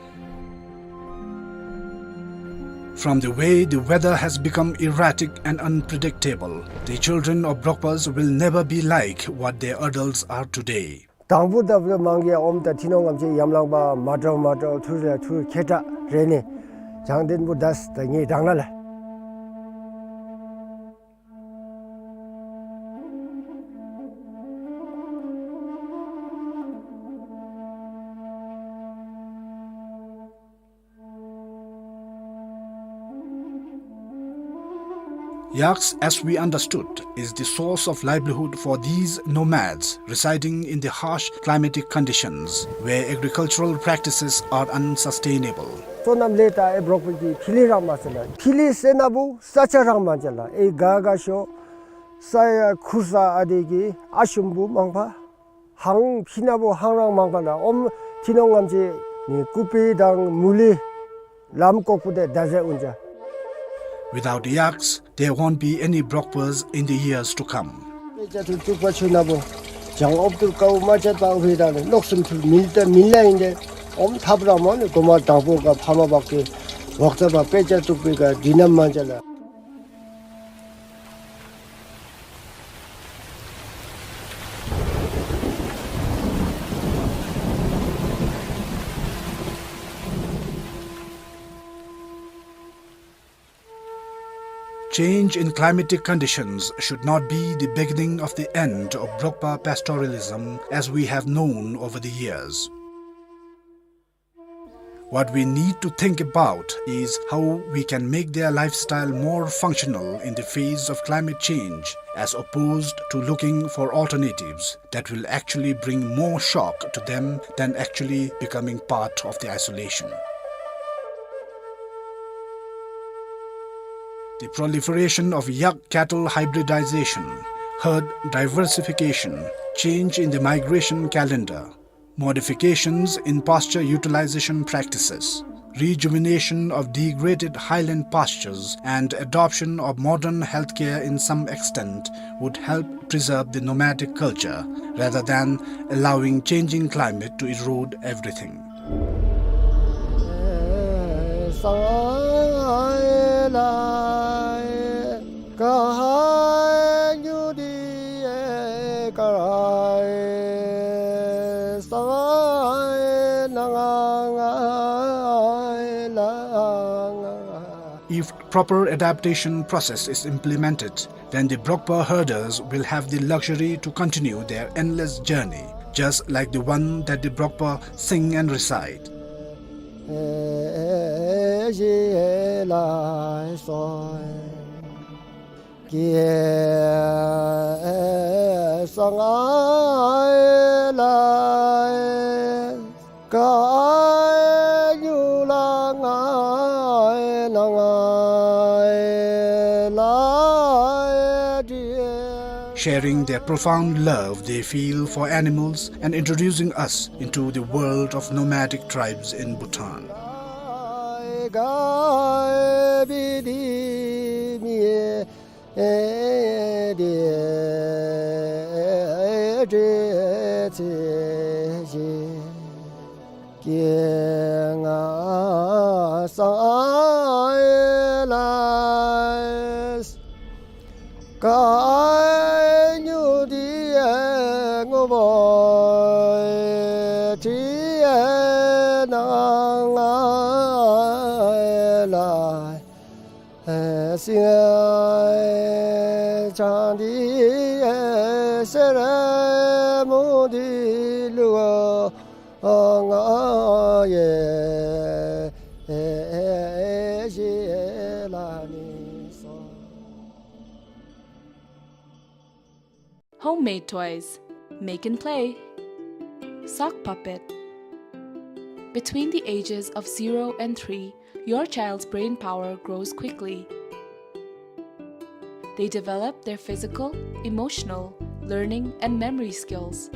From the way the weather has become erratic and unpredictable, the children of Brokpas will never be like what their adults are today. དང་པོ་ད་བུ་མང་གི་ཨོམ་ད་ཐི་ནོང་ངམ་ཅེ་ཡམ་ལང་པ་མ་དྲོ་མ་དྲོ་ཐུར་རེ་ཐུར་ཁེ་ཏྲ་རེ་ནི་བྱང་ལྡན་བུ་དས་ད་ངེ་དྲང་ན་ལ། Yaks, as we understood, is the source of livelihood for these nomads residing in the harsh climatic conditions where agricultural practices are unsustainable. བསོད་ནམས་ལས་ད་ཨེ་འབྲོག་པའི་གི་ཕི་ལི་རང་མ་ཟེར་ལ། ཕི་ལི་ཟེར་ན་བུ་ས་ཆ་རང་མ་ཟེར་ལ། ཨེ་ག་ག་ཤོ་ས་ཡ་ཁུར་ས་ཨ་དེ་གི་ཨ་ཞུམ་བུ་མང་པ། ཧང་ཕི་ན་བུ་ཧང་རང་མང་པ་ལ། ཨོམ་ཐི་ནོང་ངམ་ཅི་ནི་ཀུ་པི་དང་མུ་ལི་ལམ་ཀོག་པུ་དེ་ད་ཟེར་འུན་ཅ། Without yaks, there won't be any Brokpas in the years to come. དཔེ་ཆ་ཐུར་བཙུགས་པ་ཆུ་ན་བུ་ཇང་ཨོབ་ཐུར་ཀའུ་མ་ཆད་པ་བེ་ད་ནི་ལོག་སུམ་ཐུར་མིལ་ཏེ་མིལ་ལ་ཨིན་ཏེ། ཨོམ་ཐབ་ར་མོ་ནི་གོ་མ་དང་པོ་ག་ཕ་མ་བག་གི་བག་ཚ་བ་དཔེ་ཆ་བཙུགས་པའི་ག་དི་ནམ་མ་ཅ་ལ། Change in climatic conditions should not be the beginning of the end of Brokpa pastoralism as we have known over the years. What we need to think about is how we can make their lifestyle more functional in the face of climate change, as opposed to looking for alternatives that will actually bring more shock to them than actually becoming part of the isolation. The proliferation of yak cattle hybridization, herd diversification, change in the migration calendar, modifications in pasture utilization practices, rejuvenation of degraded highland pastures, and adoption of modern healthcare in some extent would help preserve the nomadic culture rather than allowing changing climate to erode everything. If proper adaptation process is implemented, then the Brokpa herders will have the luxury to continue their endless journey, just like the one that the Brokpa sing and recite. Sharing their profound love they feel for animals and introducing us into the world of nomadic tribes in Bhutan. Homemade toys. Make and play. Sock puppet. Between the ages of zero and three, your child's brain power grows quickly. They develop their physical, emotional, learning, and memory skills.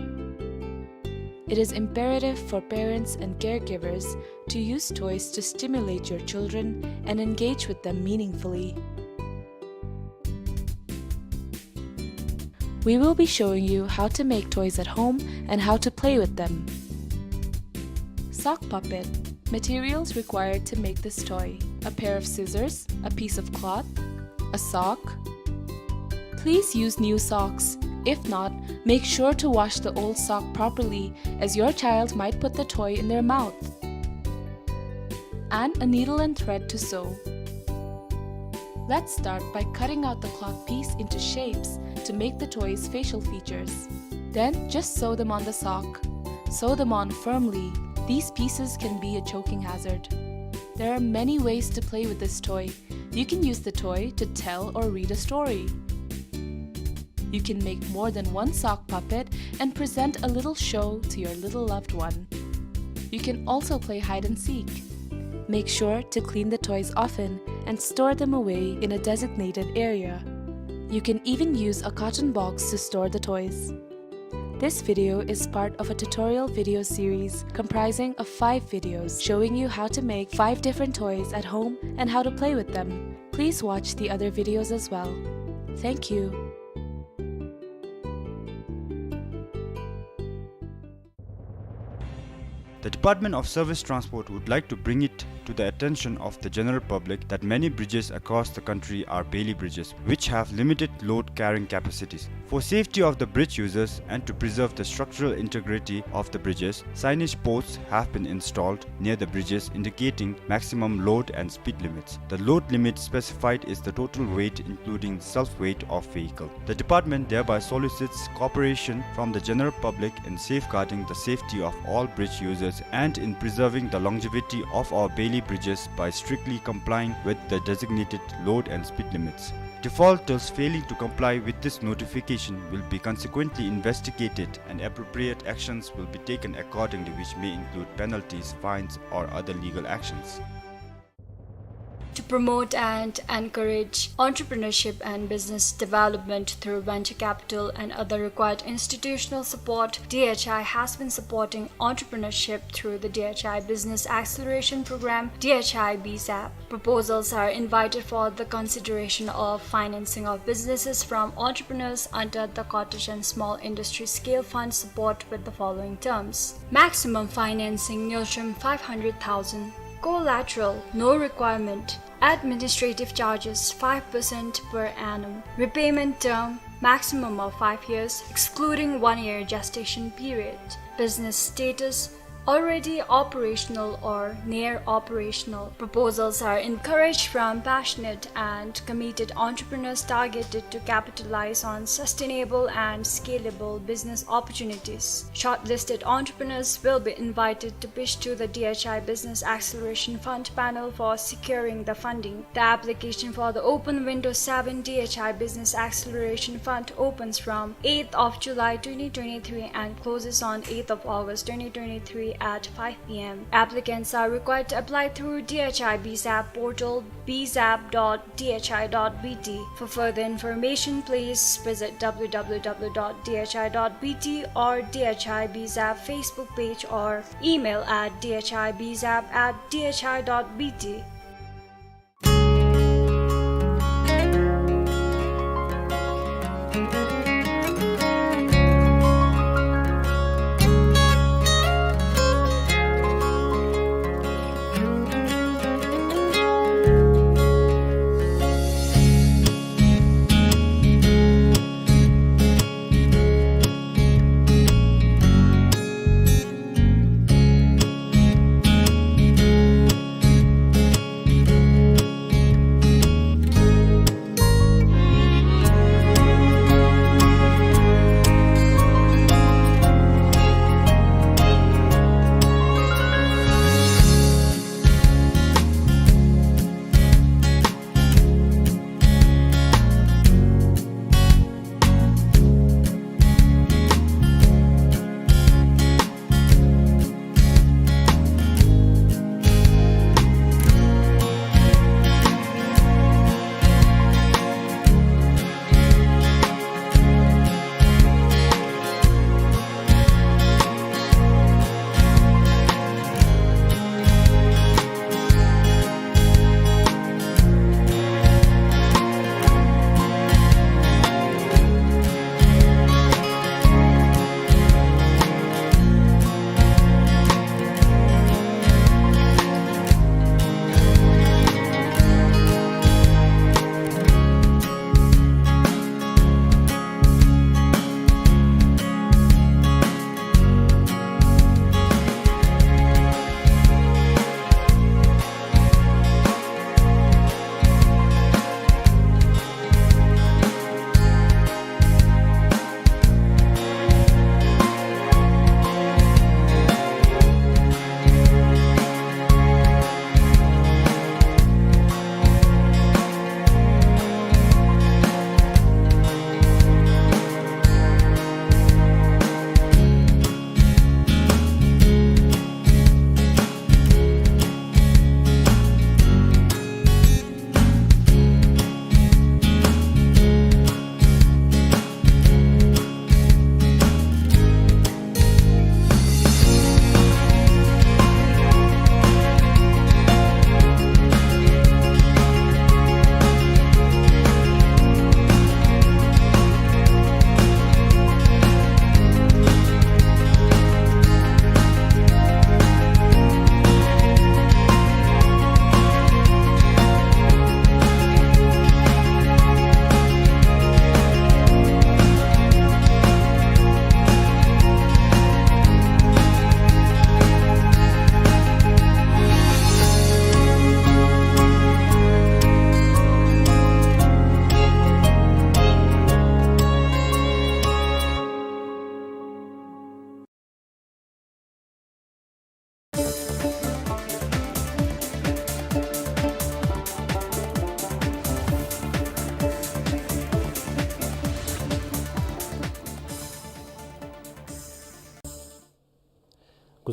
It is imperative for parents and caregivers to use toys to stimulate your children and engage with them meaningfully. We will be showing you how to make toys at home and how to play with them. Sock puppet. Materials required to make this toy: a pair of scissors, a piece of cloth, a sock. Please use new socks. If not, make sure to wash the old sock properly, as your child might put the toy in their mouth. And a needle and thread to sew. Let's start by cutting out the cloth piece into shapes to make the toy's facial features. Then just sew them on the sock. Sew them on firmly. These pieces can be a choking hazard. There are many ways to play with this toy. You can use the toy to tell or read a story. You can make more than one sock puppet and present a little show to your little loved one. You can also play hide and seek. Make sure to clean the toys often and store them away in a designated area. You can even use a carton box to store the toys. This video is part of a tutorial video series comprising of five videos showing you how to make five different toys at home and how to play with them. Please watch the other videos as well. Thank you. The Department of Surface Transport would like to bring it to the attention of the general public that many bridges across the country are bailie bridges, which have limited load carrying capacities. For safety of the bridge users and to preserve the structural integrity of the bridges, signage posts have been installed near the bridges indicating maximum load and speed limits. The load limit specified is the total weight including self-weight of vehicle. The department thereby solicits cooperation from the general public in safeguarding the safety of all bridge users and in preserving the longevity of our bailie bridges by strictly complying with the designated load and speed limits. Defaulters failing to comply with this notification will be consequently investigated and appropriate actions will be taken accordingly, which may include penalties, fines, or other legal actions. To promote and encourage entrepreneurship and business development through venture capital and other required institutional support, D H I has been supporting entrepreneurship through the D H I Business Acceleration Program, D H I B zap. Proposals are invited for the consideration of financing of businesses from entrepreneurs under the Cottage and Small Industry Scale Fund support with the following terms. Maximum financing, ngultrum five hundred thousand. Collateral, no requirement. Administrative charges, five percent per annum. Repayment term, maximum of five years, excluding one year gestation period. Business status, already operational or near operational. Proposals are encouraged from passionate and committed entrepreneurs targeted to capitalize on sustainable and scalable business opportunities. Shortlisted entrepreneurs will be invited to pitch to the D H I Business Acceleration Fund panel for securing the funding. The application for the Open Window seven D H I Business Acceleration Fund opens from eighth of July twenty twenty-three and closes on eighth of August twenty twenty-three at five P M. Applicants are required to apply through D H I B zap portal, B zap dot D H I dot B T. For further information, please visit W W W dot D H I dot B T or D H I B zap Facebook page or email at D H I B zap at D H I dot B T.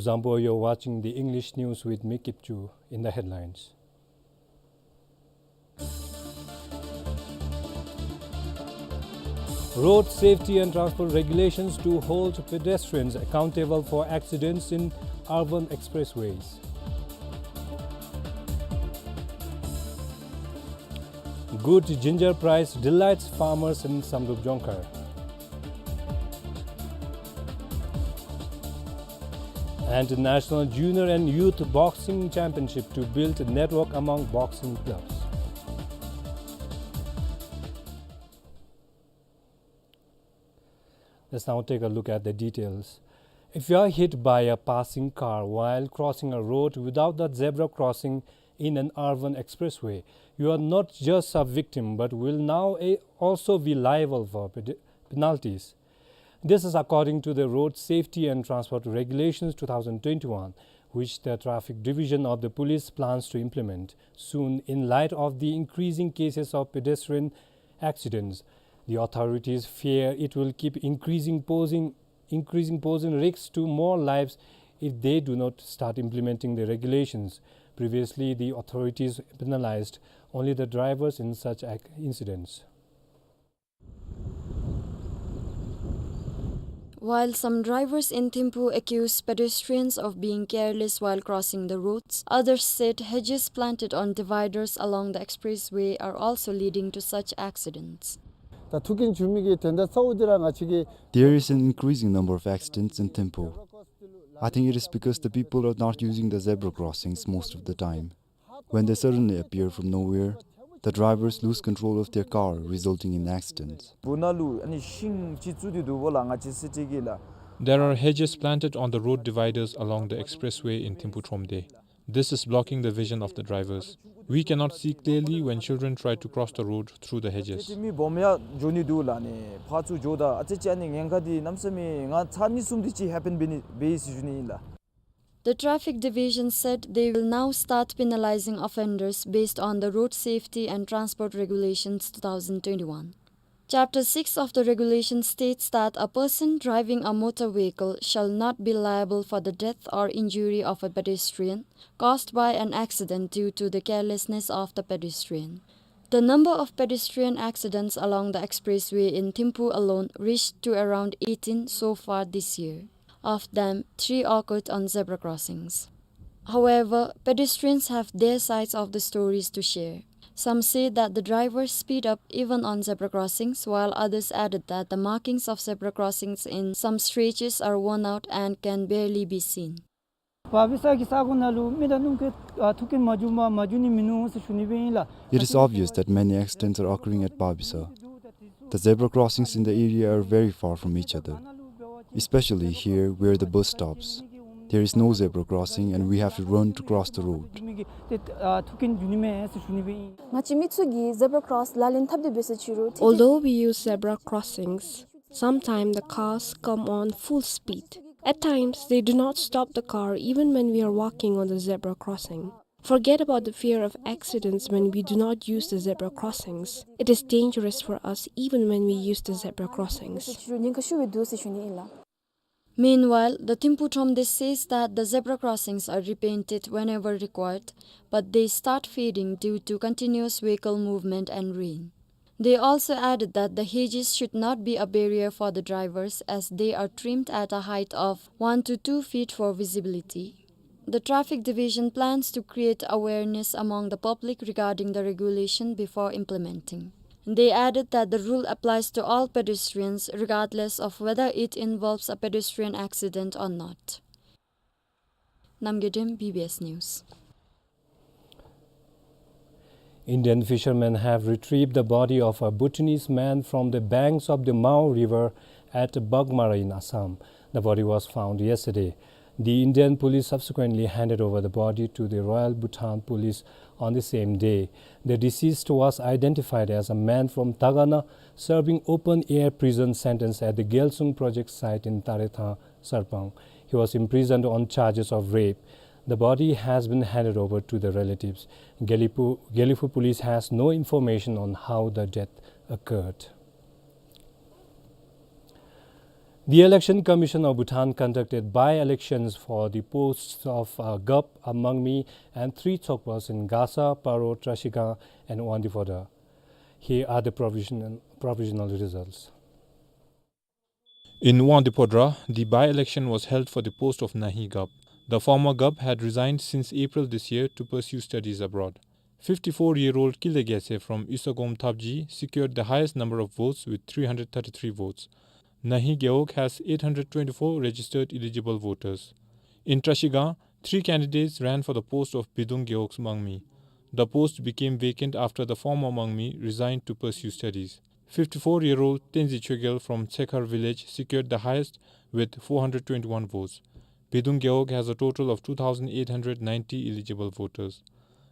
Zangpo, you're watching the English news with me, Kipchu. In the headlines: Road safety and transport regulations to hold pedestrians accountable for accidents in urban expressways. Good ginger price delights farmers in Samdrup Jongkhar. And National Junior and Youth Boxing Championship to build network among boxing clubs. Let's now take a look at the details. If you are hit by a passing car while crossing a road without the zebra crossing in an urban expressway, you are not just a victim but will now a-, also be liable for ped-, penalties. This is according to the Road Safety and Transport Regulations two thousand twenty-one, which the Traffic Division of the Police plans to implement soon in light of the increasing cases of pedestrian accidents. The authorities fear it will keep increasing, posing, increasing posing risks to more lives if they do not start implementing the regulations. Previously, the authorities penalized only the drivers in such ac-, incidents. While some drivers in Thimphu accuse pedestrians of being careless while crossing the roads, others said hedges planted on dividers along the expressway are also leading to such accidents. ད་ཐུག་རྐྱེན་བྱུང་མི་གི་དོན་དག་གཙོ་བོ་འདི་ར་ང་བཅས་ཀྱི There is an increasing number of accidents in Thimphu. I think it is because the people are not using the zebra crossings most of the time. When they suddenly appear from nowhere, the drivers lose control of their car, resulting in accidents. བུ་ན་ལུ་ཨ་ནི་ཤིང་ཅིག་བཙུགས་ཏེ་འདུག་པ་ལགས། ང་བཅས་སི་ཊི་གི་ལགས། There are hedges planted on the road dividers along the expressway in Thimphu Thromde. This is blocking the vision of the drivers. We cannot see clearly when children try to cross the road through the hedges. ཅིག་མི་སྦོམ་ཡང་འགྱོ་ནི་འདུག་ལགས། ཨ་ནི་ཕར་ཚུར་འགྱོཝ་ད་ཨ་ཙི་ཅིག་ཨ་ནི་ཉེན་ཁ་འདི་གནམ་མེད་ས་མེད་ང་ཚར་གཉིས་གསུམ་དེ་ཅིག་ཧེ་པེན་འབད་ནི་འབད་ཡི་ཟེར་ཞུ་ནི་ཨིན་ལགས། The Traffic Division said they will now start penalizing offenders based on the Road Safety and Transport Regulations two thousand twenty-one. Chapter six of the regulation states that a person driving a motor vehicle shall not be liable for the death or injury of a pedestrian caused by an accident due to the carelessness of the pedestrian. The number of pedestrian accidents along the expressway in Thimphu alone reached to around eighteen so far this year. Of them, three occurred on zebra crossings. However, pedestrians have their sides of the stories to share. Some say that the drivers speed up even on zebra crossings, while others added that the markings of zebra crossings in some stretches are worn out and can barely be seen. བ་བི་ས་གི་ས་གོ་ནང་ལུ་མི་དང་གནོད་འགེལ་ཨ་ཐུག་རྐྱེན་མ་བྱུང་མ་མ་བྱུང་ནི་མིན་ནུག་ཟེར་ཞུ་ནི་སྦེ་ཨིན་ལགས། It is obvious that many accidents are occurring at Babisa. The zebra crossings in the area are very far from each other, especially here where the bus stops. There is no zebra crossing and we have to run to cross the road. ཨ་ཐུག་རྐྱེན་བྱུང་ནི་མས་ཟེར་ཞུ་ནི་སྦེ་ཨིན། ང་བཅས་མི་ཚུ་གིས་zebra cross ལག་ལེན་འཐབ་སྟེ་འབད་ས་ཅིག་རུང་ཏེ་ཏེ། Although we use zebra crossings, sometimes the cars come on full speed. At times, they do not stop the car even when we are walking on the zebra crossing. Forget about the fear of accidents when we do not use the zebra crossings. It is dangerous for us even when we use the zebra crossings. ཉེན་ཁ་ཤུགས་སྦེ་འདུག་ཟེར་ཞུ་ནི་ཨིན་ལགས། Meanwhile, the Thimphu Thromde says that the zebra crossings are repainted whenever required, but they start fading due to continuous vehicle movement and rain. They also added that the hedges should not be a barrier for the drivers as they are trimmed at a height of one to two feet for visibility. The Traffic Division plans to create awareness among the public regarding the regulation before implementing. They added that the rule applies to all pedestrians regardless of whether it involves a pedestrian accident or not. Namgay Dem, B B S News. Indian fishermen have retrieved the body of a Bhutanese man from the banks of the Mao River at Baghmara in Assam. The body was found yesterday. The Indian police subsequently handed over the body to the Royal Bhutan Police on the same day. The deceased was identified as a man from Tagana serving open-air prison sentence at the Gyalsung project site in Tarethang, Sarpang. He was imprisoned on charges of rape. The body has been handed over to the relatives. Gelephu, Gelephu police has no information on how the death occurred. The Election Commission of Bhutan conducted by-elections for the posts of, uh, Gup, Amangmi, and three Tsokpas in Gasa, Paro, Trashigang, and Wangdue-Phodrang. Here are the provisional, provisional results. In Wangdue-Phodrang, the by-election was held for the post of Nahi Gup. The former Gup had resigned since April this year to pursue studies abroad. Fifty-four-year-old Kile Gyatse from Usagom Thapji secured the highest number of votes with three hundred thirty-three votes. Nahi Gewog has eight hundred twenty-four registered eligible voters. In Trashigang, three candidates ran for the post of Bidung Gewog Mangmi. The post became vacant after the former Mangmi resigned to pursue studies. Fifty-four-year-old Tenzin Chogyal from Tsekhar village secured the highest with four hundred twenty-one votes. Bidung Gewog has a total of two thousand eight hundred ninety eligible voters.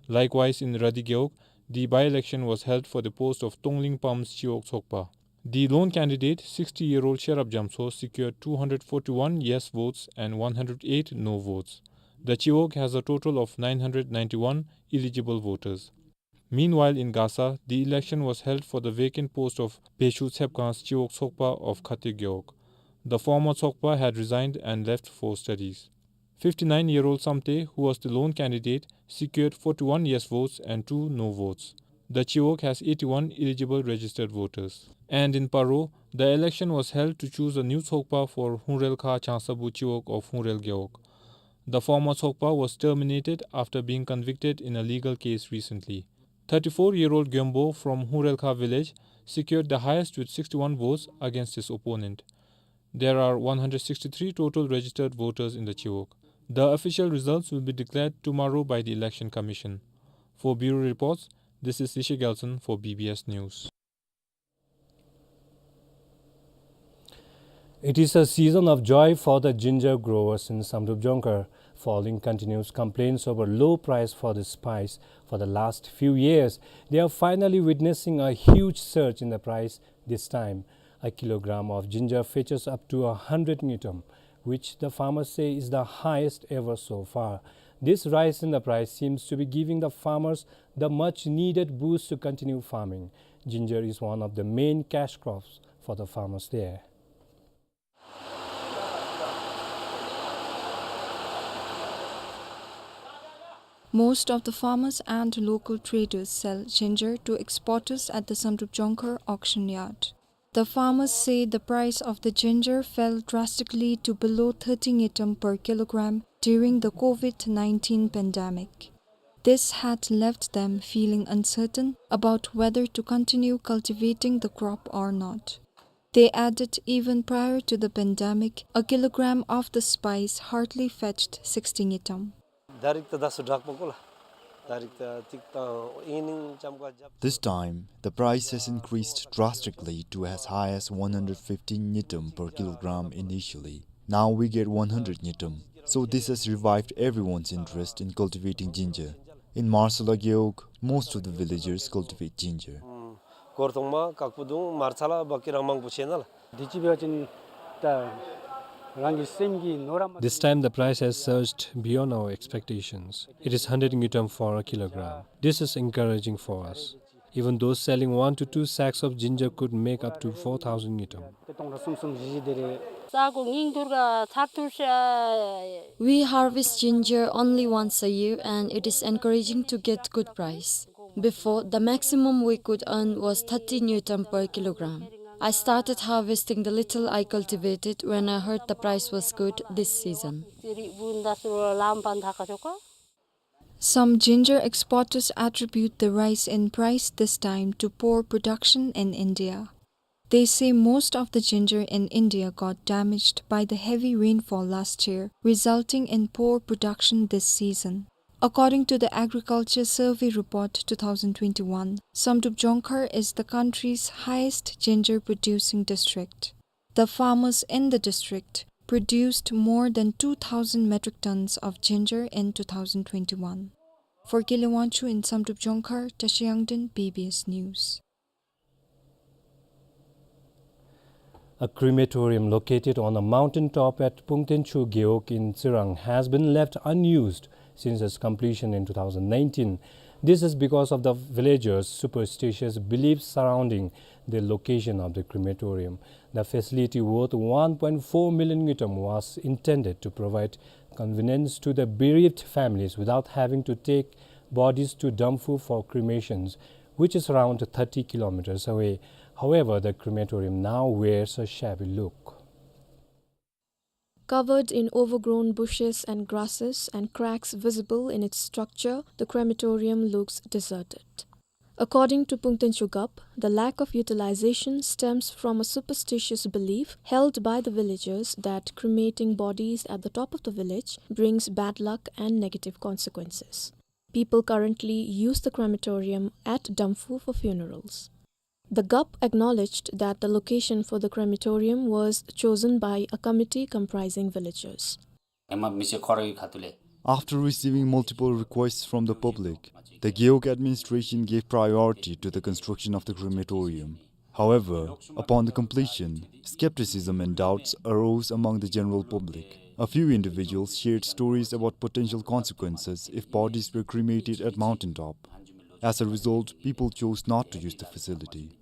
Likewise, in Radi Gewog, the by-election was held for the post of Tongling Pam's Chiwog Tsokpa. The lone candidate, sixty-year-old Sherab Jamtso, secured two hundred forty-one yes votes and one hundred eight no votes. The Chiwog has a total of nine hundred ninety-one eligible voters. Meanwhile, in Gasa, the election was held for the vacant post of Beshu Tsepkang's Chiwog Tsokpa of Khate Gewog. The former Tsokpa had resigned and left for studies. Fifty-nine-year-old Samte, who was the lone candidate, secured forty-one yes votes and two no votes. The Chiwog has eighty-one eligible registered voters. And in Paro, the election was held to choose a new Tsokpa for Hungrel Kha Changsabu Chiwog of Hungrel Gewog. The former Tsokpa was terminated after being convicted in a legal case recently. Thirty-four-year-old Gyombo from Hungrel Kha village secured the highest with sixty-one votes against his opponent. There are one hundred sixty-three total registered voters in the Chiwog. The official results will be declared tomorrow by the Election Commission. For bureau reports, this is Ishe Gelson for B B S News. It is a season of joy for the ginger growers in Samdrup Jongkhar. Following continuous complaints over low price for the spice for the last few years, they are finally witnessing a huge surge in the price this time. A kilogram of ginger fetches up to a hundred ngultrum, which the farmers say is the highest ever so far. This rise in the price seems to be giving the farmers the much needed boost to continue farming. Ginger is one of the main cash crops for the farmers there. Most of the farmers and local traders sell ginger to exporters at the Samdrup Jongkhar auction yard. The farmers say the price of the ginger fell drastically to below thirty ngultrum per kilogram during the COVID nineteen pandemic. This had left them feeling uncertain about whether to continue cultivating the crop or not. They added even prior to the pandemic, a kilogram of the spice hardly fetched sixty ngultrum. ད་རིགས་ད་ད་སུ་དྲག་པོ་གོ་ལ། ད་རིགས་ད་ཏིག་ད་ཨིན་ནིང་ཅམ་ཀ་རྒྱབ། This time, the price has increased drastically to as high as one hundred fifteen ngultrum per kilogram initially. Now we get one hundred ngultrum. So this has revived everyone's interest in cultivating ginger. In Marsala Gewog, most of the villagers cultivate ginger. གོར་ཐོང་མ་ཀག་པུ་དུང་མར་ཚ་ལ་བ་ཀི་རང་མང་པོ་ཆེ་ན་ལ། འདི་ཅི་བེ་ཅིན་ད་རང་གི་སེམས་ཀྱི་ནོར་ར་མ། This time the price has surged beyond our expectations. It is hundred ngultrum for a kilogram. This is encouraging for us. Even those selling one to two sacks of ginger could make up to four thousand ngultrum. ཏེ་སྟོང་ཕྲག་གསུམ་གསུམ་བཞི་བཞི་དེ་རེད། ས་གོ་ཉིང་དུར་ག་ཚར་ཐུར་ཤ། We harvest ginger only once a year and it is encouraging to get good price. Before, the maximum we could earn was thirty ngultrum per kilogram. I started harvesting the little I cultivated when I heard the price was good this season. Some ginger exporters attribute the rise in price this time to poor production in India. They say most of the ginger in India got damaged by the heavy rainfall last year, resulting in poor production this season. According to the Agriculture Survey Report two thousand twenty-one, Samdrup Jongkhar is the country's highest ginger producing district. The farmers in the district produced more than two thousand metric tons of ginger in two thousand twenty-one. For Gele Wangchuk in Samdrup Jongkhar, Tashi Yangden, B B S News. A crematorium located on a mountain top at Pungtenchu Gewog in Tsirang has been left unused since its completion in two thousand nineteen. This is because of the villagers' superstitious beliefs surrounding the location of the crematorium. The facility, worth one point four million ngultrum, was intended to provide convenience to the bereaved families without having to take bodies to Damphu for cremations, which is around thirty kilometers away. However, the crematorium now wears a shabby look. Covered in overgrown bushes and grasses and cracks visible in its structure, the crematorium looks deserted. According to Pungtenchhu Gap, the lack of utilization stems from a superstitious belief held by the villagers that cremating bodies at the top of the village brings bad luck and negative consequences. People currently use the crematorium at Damphu for funerals. The Gap acknowledged that the location for the crematorium was chosen by a committee comprising villagers. After receiving multiple requests from the public, the Gewog administration gave priority to the construction of the crematorium. However, upon the completion, skepticism and doubts arose among the general public. A few individuals shared stories about potential consequences if bodies were cremated at mountaintop. As a result, people chose not to use the facility.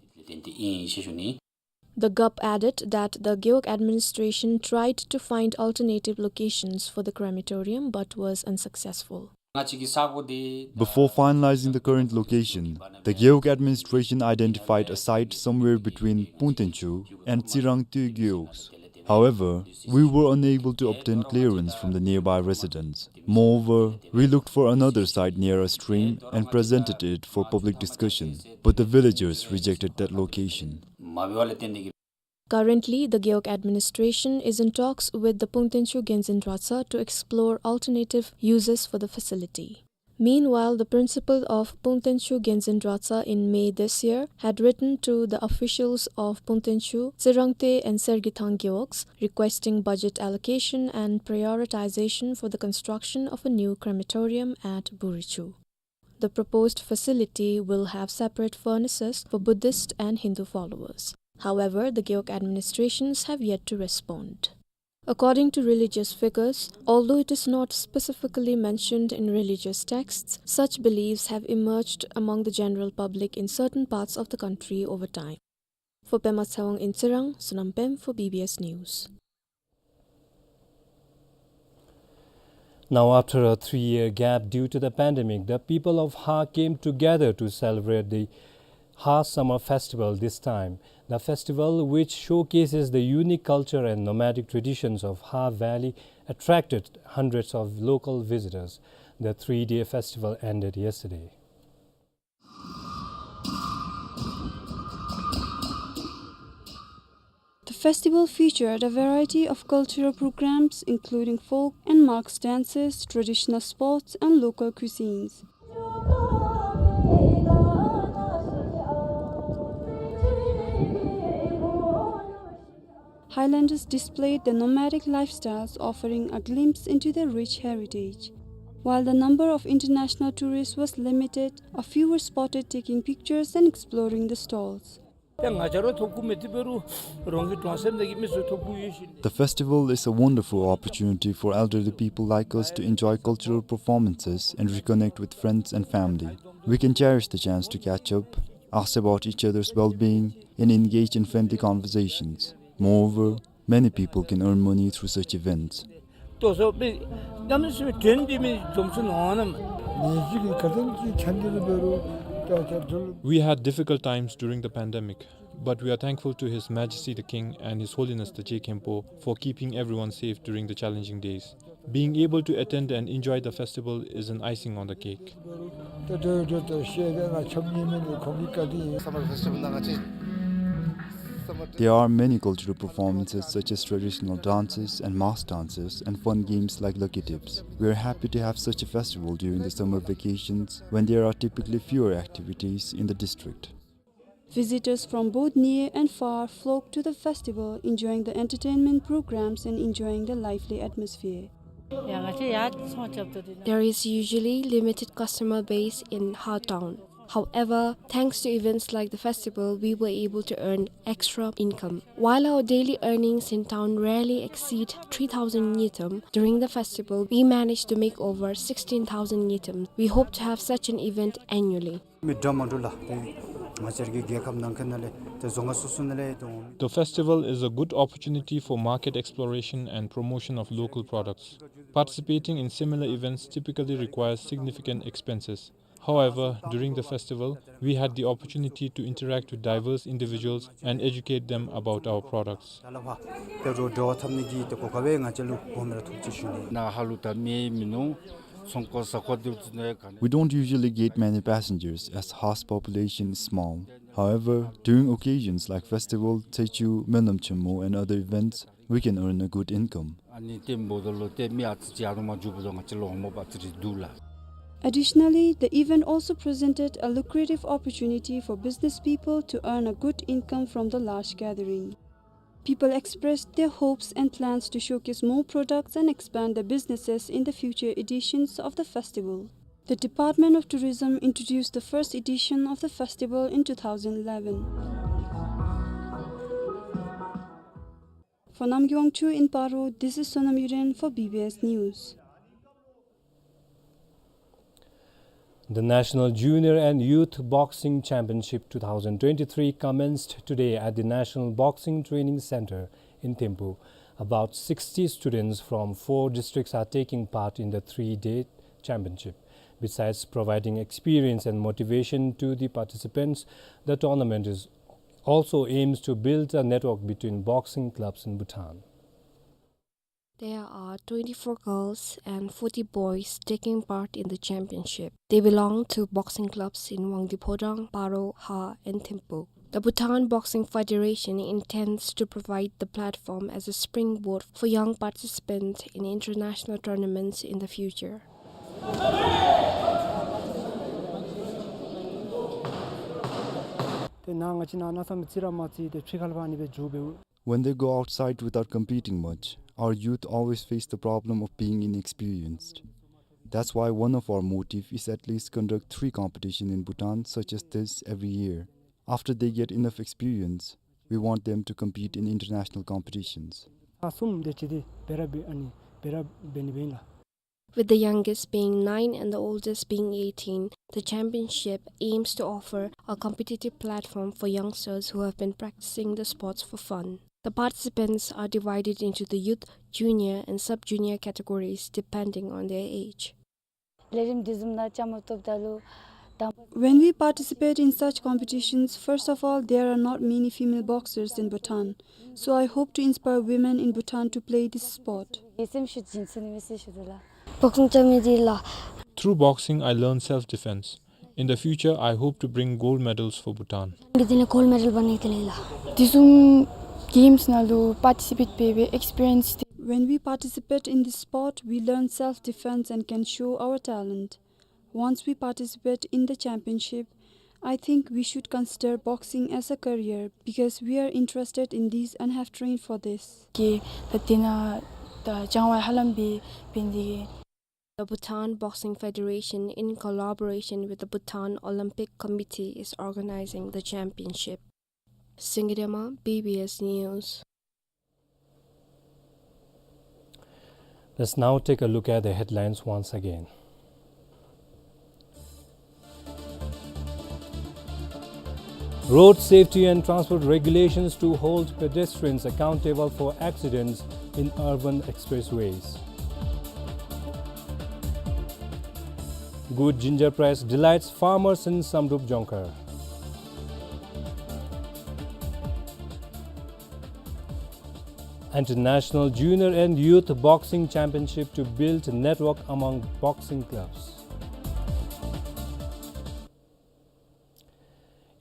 The Gap added that the Gewog administration tried to find alternative locations for the crematorium but was unsuccessful. Before finalizing the current location, the Gewog administration identified a site somewhere between Pungtenchhu and Tsirangtui Gewogs. However, we were unable to obtain clearance from the nearby residents. Moreover, we looked for another site near a stream and presented it for public discussion, but the villagers rejected that location. Currently, the Gewog administration is in talks with the Pungtenchhu Genzin Dratsa to explore alternative uses for the facility. Meanwhile, the principal of Pungtenchhu Genzin Dratsa in May this year had written to the officials of Pungtenchhu, Tsirangtui and Sergithang Gewogs requesting budget allocation and prioritization for the construction of a new crematorium at Burichhu. The proposed facility will have separate furnaces for Buddhist and Hindu followers. However, the Gewog administrations have yet to respond. According to religious figures, although it is not specifically mentioned in religious texts, such beliefs have emerged among the general public in certain parts of the country over time. For Pema Tshewang in Tsirang, Sonam Pem for B B S News. Now, after a three-year gap due to the pandemic, the people of Ha came together to celebrate the Ha Summer Festival this time. The festival, which showcases the unique culture and nomadic traditions of Ha Valley, attracted hundreds of local visitors. The three-day festival ended yesterday. The festival featured a variety of cultural programs, including folk and mask dances, traditional sports, and local cuisines. Highlanders displayed their nomadic lifestyles, offering a glimpse into their rich heritage. While the number of international tourists was limited, a few were spotted taking pictures and exploring the stalls. ཏེ་ང་བཅས་ར་ཐོབ་གོ་མི་དེ་འབད་རུང་རང་གི་གྲོང་གསེབ་ནང་གི་མི་ཚུ་ཐོབ་གོ་ཡོད་ཟེར་ནི། The festival is a wonderful opportunity for elderly people like us to enjoy cultural performances and reconnect with friends and family. We can cherish the chance to catch up, ask about each other's well-being, and engage in friendly conversations. Moreover, many people can earn money through such events. ཏོག་ཙམ་སྦེ་གནམ་མེད་ས་མེད་དྲོན་འདི་མི་འཛོམས་སུ་ནོ་ནམ། ནད་གཞི་གི་ཁ་ཐུག་ཅིག་ཆ་འདི་ནི་འབད་རུང་ཏེ་ཏེ་དུ། We had difficult times during the pandemic, but we are thankful to His Majesty the King and His Holiness the Je Khenpo for keeping everyone safe during the challenging days. Being able to attend and enjoy the festival is an icing on the cake. There are many cultural performances such as traditional dances and mask dances and fun games like lucky dips. We are happy to have such a festival during the summer vacations when there are typically fewer activities in the district. Visitors from both near and far flock to the festival, enjoying the entertainment programs and enjoying the lively atmosphere. There is usually limited customer base in Ha town. However, thanks to events like the festival, we were able to earn extra income. While our daily earnings in town rarely exceed three thousand ngultrum, during the festival, we managed to make over sixteen thousand ngultrum. We hope to have such an event annually. མི་འདྲ་མི་འདྲ་ལགས། ཏེ་ང་བཅས་ཀྱི་རྒྱལ་ཁབ་ནང་འཁོད་ནང་ལས་ཏེ་རྫོང་ཁག་སོ་སོ་ནང་ལས་ཏེ་འོང་མི། The festival is a good opportunity for market exploration and promotion of local products. Participating in similar events typically requires significant expenses. However, during the festival, we had the opportunity to interact with diverse individuals and educate them about our products. ད་ལས་ཕར་ཏེ་རོགས་འབྲེལ་བ་འཐབ་ནི་གི་ཏེ་གོ་སྐབས་ང་བཅས་ལུ་བྱུང་མི་ར་ཐུགས་རྗེ་ཆེ་ཞུ་ནི། ནཱ་ཧ་ལུ་ད་མི་མིན་ནུག། ཚོང་ཁང་ཟ་ཁང་འདི་ཚུ་ནང་ག་ནི། We don't usually get many passengers as Ha's population is small. However, during occasions like festival, Tshechu, Myeongnam Chunmo and other events, we can earn a good income. ཨ་ནི་ཏེ་འབདཝ་ད་ལུ་ཏེ་མི་ཨ་ཙི་ཅིག་ཨ་རོགས་མར་འགྱོཝ་ད་ང་བཅས་ལུ་འོང་མ་པ་ཨ་ཙི་རེ་འདུག་ལགས། Additionally, the event also presented a lucrative opportunity for business people to earn a good income from the large gathering. People expressed their hopes and plans to showcase more products and expand their businesses in the future editions of the festival. The Department of Tourism introduced the first edition of the festival in two thousand eleven. For Namgay Wangchuk in Paro, this is Sonam Yuren for B B S News. The National Junior and Youth Boxing Championship two thousand twenty-three commenced today at the National Boxing Training Center in Thimphu. About sixty students from four districts are taking part in the three-day championship. Besides providing experience and motivation to the participants, the tournament is also aims to build a network between boxing clubs in Bhutan. There are twenty-four girls and forty boys taking part in the championship. They belong to boxing clubs in Wangdue Phodrang, Paro, Ha, and Thimphu. The Bhutan Boxing Federation intends to provide the platform as a springboard for young participants in international tournaments in the future. ཏེ་ནཱ་ང་བཅས་ནཱ་གནམ་མེད་ས་མེད་རྩིས་ར་མ་རྩིས་ཏེ་ཕྱི་ཁ་ལས་ཕར་ཨ་ནི་སྦེ་འགྱོ་འབདཝ། When they go outside without competing much, our youth always face the problem of being inexperienced. That's why one of our motive is at least conduct three competition in Bhutan such as this every year. After they get enough experience, we want them to compete in international competitions. ཨ་གསུམ་དེ་ཅིག་འདི་འབད་ར་འབད་ཨ་ནི་འབད་ར་འབད་ནི་འབད་ཨིན་ལགས། With the youngest being nine and the oldest being eighteen, the championship aims to offer a competitive platform for youngsters who have been practicing the sports for fun. The participants are divided into the youth, junior, and sub-junior categories depending on their age. ལས་རིམ་འདི་བཟུམ་ནང་བཅའ་མར་གཏོགསཔ་ད་ལུ་དང་། When we participate in such competitions, first of all, there are not many female boxers in Bhutan. So I hope to inspire women in Bhutan to play this sport. ཡེ་སེམས་ཤུགས་ཅིག་ཚུད་ནི་མས་ཟེར་ཞུ་དོ་ལགས། Boxing རྐྱབ་མི་འདི་ལགས། Through boxing, I learned self-defense. In the future, I hope to bring gold medals for Bhutan. གི་དེ་ནས་gold medal འབག་ནི་དེ་ལས་ལགས། དེ་བཟུམ་games ནང་ལུ་participate འབད་བའི་experience དེ། When we participate in this sport, we learn self-defense and can show our talent. Once we participate in the championship, I think we should consider boxing as a career because we are interested in this and have trained for this. གི་ད་དེ་ནང་ད་སྦྱང་བ་ཧ་ལམ་འབད་འབད་ནི་དེ་གིས། The Bhutan Boxing Federation, in collaboration with the Bhutan Olympic Committee, is organizing the championship. Singye Dema, B B S News. Let's now take a look at the headlines once again. Road safety and transport regulations to hold pedestrians accountable for accidents in urban expressways. Good ginger price delights farmers in Samdrup Jongkhar. International Junior and Youth Boxing Championship to build network among boxing clubs.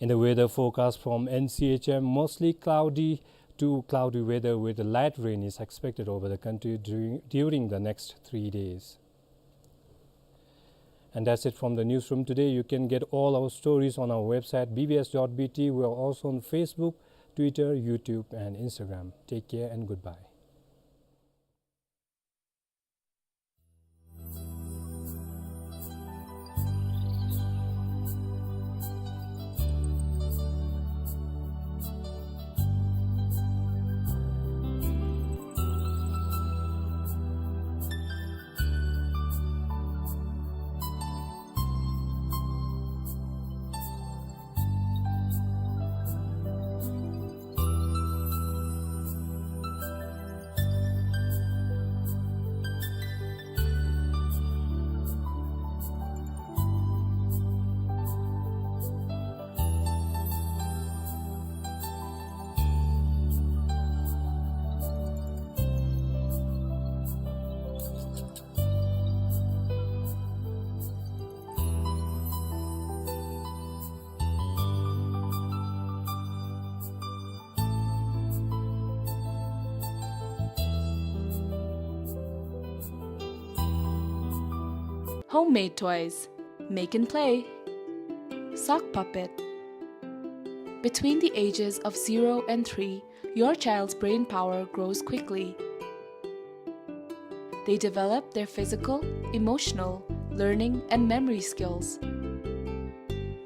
In the weather forecast from N C H M, mostly cloudy to cloudy weather with light rain is expected over the country during, during the next three days. And that's it from the newsroom today. You can get all our stories on our website, B B S dot B T. We are also on Facebook, Twitter, YouTube, and Instagram. Take care and goodbye. Homemade toys. Make and play. Sock puppet. Between the ages of zero and three, your child's brain power grows quickly. They develop their physical, emotional, learning, and memory skills.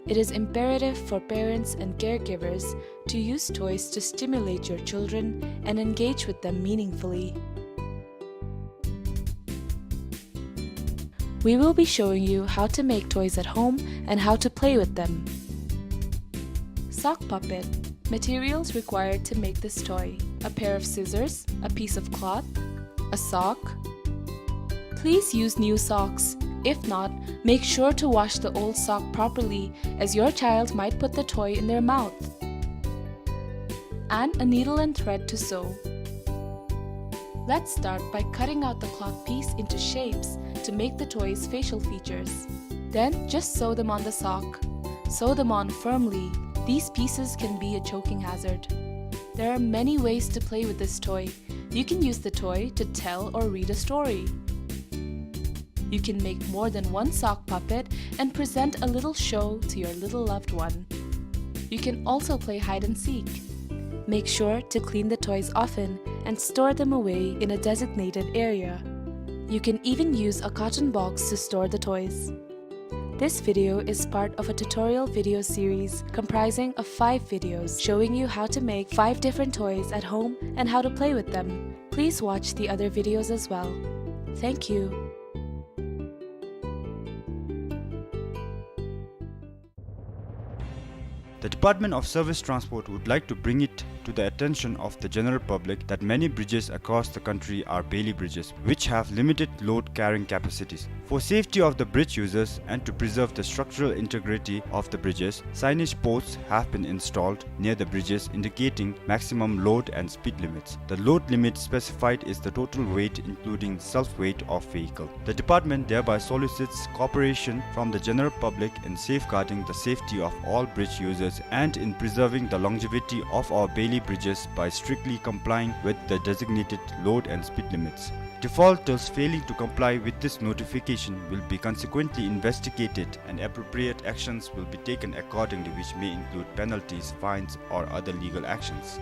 It is imperative for parents and caregivers to use toys to stimulate your children and engage with them meaningfully. We will be showing you how to make toys at home and how to play with them. Sock puppet. Materials required to make this toy: a pair of scissors, a piece of cloth, a sock. Please use new socks. If not, make sure to wash the old sock properly, as your child might put the toy in their mouth. And a needle and thread to sew. Let's start by cutting out the cloth piece into shapes to make the toy's facial features. Then just sew them on the sock. Sew them on firmly. These pieces can be a choking hazard. There are many ways to play with this toy. You can use the toy to tell or read a story. You can make more than one sock puppet and present a little show to your little loved one. You can also play hide and seek. Make sure to clean the toys often and store them away in a designated area. You can even use a carton box to store the toys. This video is part of a tutorial video series comprising of five videos showing you how to make five different toys at home and how to play with them. Please watch the other videos as well. Thank you. The Department of Surface Transport would like to bring it to the attention of the general public that many bridges across the country are bailee bridges, which have limited load carrying capacities. For safety of the bridge users and to preserve the structural integrity of the bridges, signage posts have been installed near the bridges indicating maximum load and speed limits. The load limit specified is the total weight including self-weight of vehicle. The department thereby solicits cooperation from the general public in safeguarding the safety of all bridge users and in preserving the longevity of our bailee bridges by strictly complying with the designated load and speed limits. Defaulters failing to comply with this notification will be consequently investigated and appropriate actions will be taken accordingly, which may include penalties, fines, or other legal actions.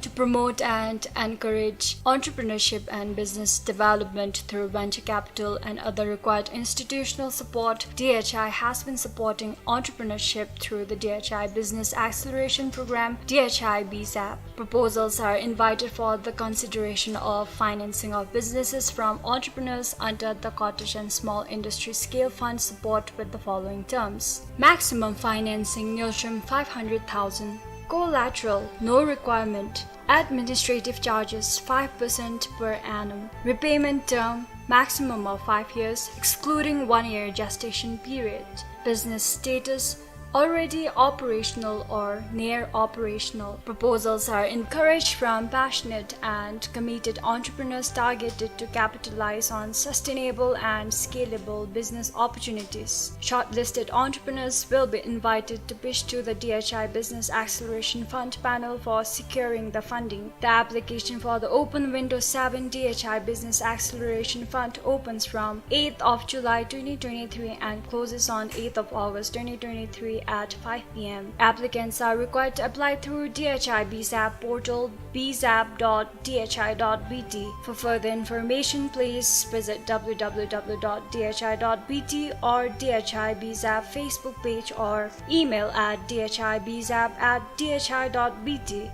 To promote and encourage entrepreneurship and business development through venture capital and other required institutional support, D H I has been supporting entrepreneurship through the D H I Business Acceleration Program, D H I B zap. Proposals are invited for the consideration of financing of businesses from entrepreneurs under the Cottage and Small Industry Scale Fund support with the following terms. Maximum financing, ngultrum five hundred thousand. Collateral, no requirement. Administrative charges, five percent per annum. Repayment term, maximum of five years, excluding one year gestation period. Business status, already operational or near operational. Proposals are encouraged from passionate and committed entrepreneurs targeted to capitalize on sustainable and scalable business opportunities. Shortlisted entrepreneurs will be invited to pitch to the D H I Business Acceleration Fund panel for securing the funding. The application for the Open Window seven D H I Business Acceleration Fund opens from eighth of July twenty twenty-three and closes on eighth of August twenty twenty-three at five P M. Applicants are required to apply through D H I B zap portal, B zap dot D H I dot B T. For further information, please visit W W W dot D H I dot B T or D H I B zap Facebook page or email at D H I B zap at D H I dot B T.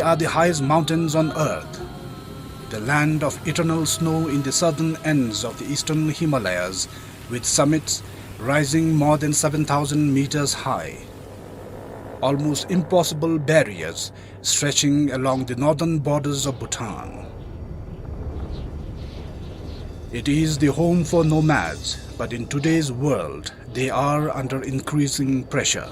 are the highest mountains on earth, the land of eternal snow in the southern ends of the eastern Himalayas, with summits rising more than seven thousand meters high. Almost impossible barriers stretching along the northern borders of Bhutan. It is the home for nomads, but in today's world, they are under increasing pressure.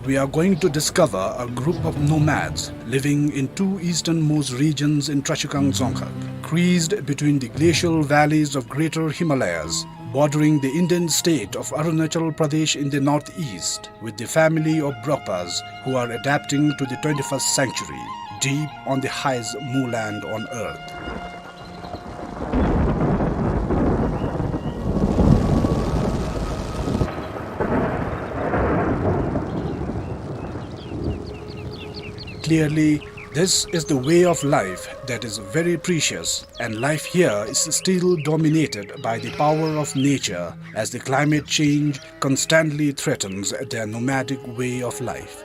We are going to discover a group of nomads living in two easternmost regions in Trashigang Dzongkhag, creased between the glacial valleys of Greater Himalayas, bordering the Indian state of Arunachal Pradesh in the northeast, with the family of Brokpas who are adapting to the twenty-first century, deep on the highest moorland on earth. Clearly, this is the way of life that is very precious, and life here is still dominated by the power of nature, as the climate change constantly threatens their nomadic way of life.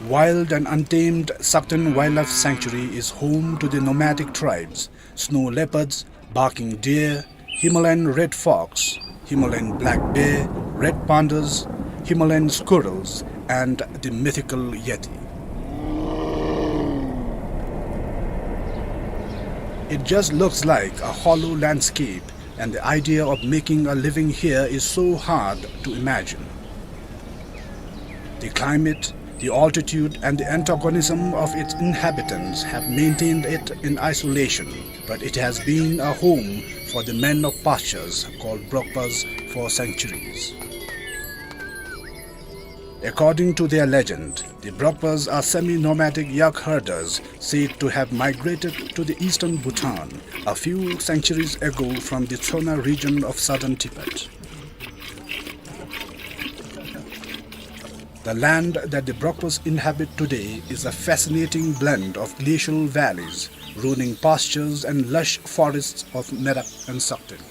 Wild and untamed Sakten Wildlife Sanctuary is home to the nomadic tribes, snow leopards, barking deer, Himalayan red fox, Himalayan black bear, red pandas, Himalayan squirrels, and the mythical yeti. It just looks like a hollow landscape, and the idea of making a living here is so hard to imagine. The climate, the altitude, and the antagonism of its inhabitants have maintained it in isolation, but it has been a home for the men of pastures called Brokpas for centuries. According to their legend, the Brokpas are semi-nomadic yak herders said to have migrated to the eastern Bhutan a few centuries ago from the Tsona region of southern Tibet. The land that the Brokpas inhabit today is a fascinating blend of glacial valleys, rolling pastures and lush forests of Merak and Sakten.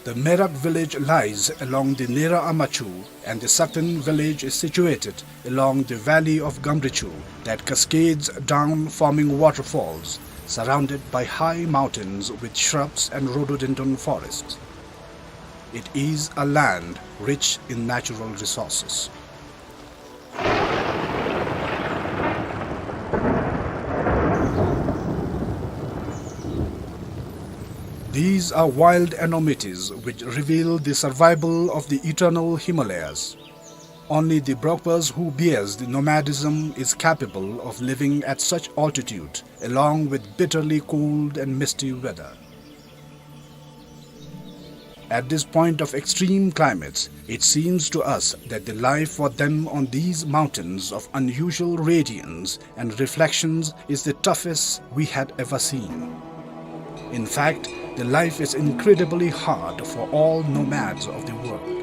The Merak village lies along the Nera Amachu, and the Sakten village is situated along the valley of Gamrichu that cascades down, forming waterfalls, surrounded by high mountains with shrubs and rhododendron forests. It is a land rich in natural resources. These are wild enormities which reveal the survival of the eternal Himalayas. Only the Brokpas who bears the nomadism is capable of living at such altitude, along with bitterly cold and misty weather. At this point of extreme climates, it seems to us that the life for them on these mountains of unusual radiance and reflections is the toughest we had ever seen. In fact, the life is incredibly hard for all nomads of the world.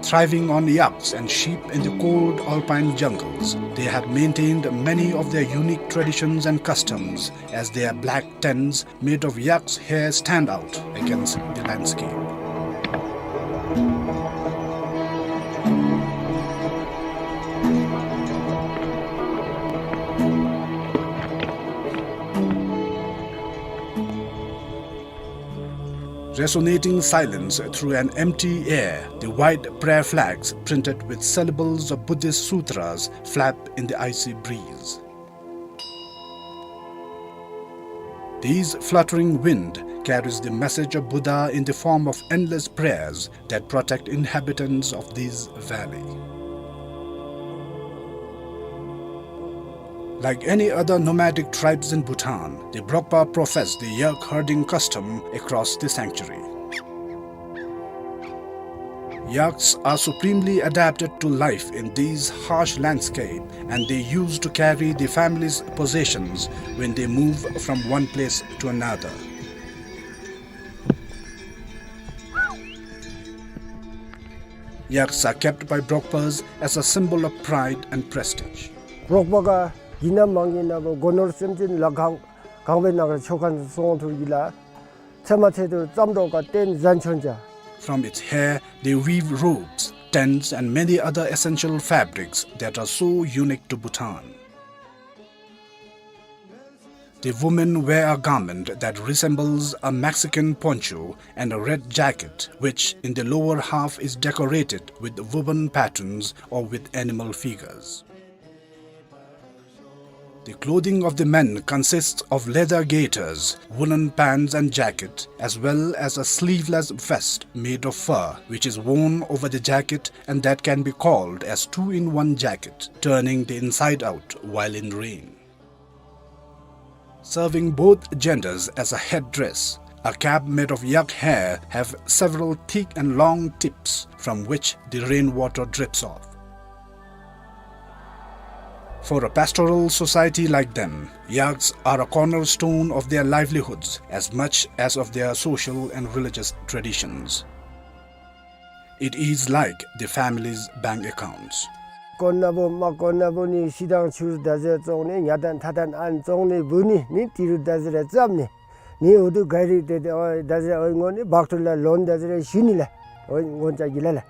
Thriving on yaks and sheep in the cold alpine jungles, they have maintained many of their unique traditions and customs, as their black tents made of yak's hair stand out against the landscape. Resonating silence through an empty air, the white prayer flags printed with syllables of Buddhist sutras flap in the icy breeze. These fluttering wind carries the message of Buddha in the form of endless prayers that protect inhabitants of this valley. Like any other nomadic tribes in Bhutan, the Brokpa profess the yak herding custom across the sanctuary. Yaks are supremely adapted to life in these harsh landscape, and they used to carry the family's possessions when they move from one place to another. Yaks are kept by Brokpas as a symbol of pride and prestige. Brokpa ག་གི་ན་མང་གི་ན་བོ་སྒོ་ནོར་སེམས་ཅན་ལ་གང་གང་བའི་ནང་ཆོ་ག་སོང་ཐུག་གི་ལ། ཚེ་མ་ཚེ་དུ་ཙམ་འགྲོ་ག་རྟེན་གཟན་ཆོན་ཅ། From its hair, they weave robes, tents, and many other essential fabrics that are so unique to Bhutan. The women wear a garment that resembles a Mexican poncho and a red jacket, which in the lower half is decorated with woven patterns or with animal figures. The clothing of the men consists of leather gaiters, woolen pants and jacket, as well as a sleeveless vest made of fur, which is worn over the jacket and that can be called as two-in-one jacket, turning the inside out while in rain. Serving both genders as a headdress, a cap made of yak hair have several thick and long tips from which the rainwater drips off. For a pastoral society like them, yaks are a cornerstone of their livelihoods as much as of their social and religious traditions. It is like the family's bank accounts. དཀོན་ན་བོ་མ་དཀོན་ན་བོ་ནི་ཤི་དང་ཆུར་ད་ཟེར་བཙོང་ནི་ཉ་དང་ཐ་དང་ཨན་བཙོང་ནི་བུ་ནི་ནི་ཏི་རུ་ད་ཟེར་རེ་ཙམ་ནི་ནི་འུ་དུ་ག་རི་ཏེ་ཏེ་འོ་ད་ཟེར་འོ་ངོ་ནི་བག་ཏུ་ལ་ལོན་ད་ཟེར་རེ་ཞུ་ནི་ལ་འོ་ངོ་ཅ་གི་ལ་ལ།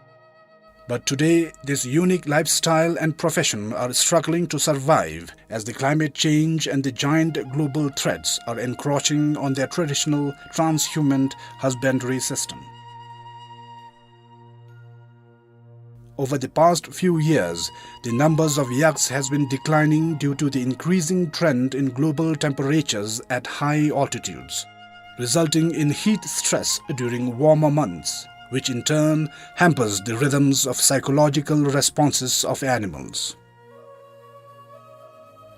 But today, this unique lifestyle and profession are struggling to survive as the climate change and the giant global threats are encroaching on their traditional transhumant husbandry system. Over the past few years, the numbers of yaks has been declining due to the increasing trend in global temperatures at high altitudes, resulting in heat stress during warmer months, which in turn hampers the rhythms of psychological responses of animals.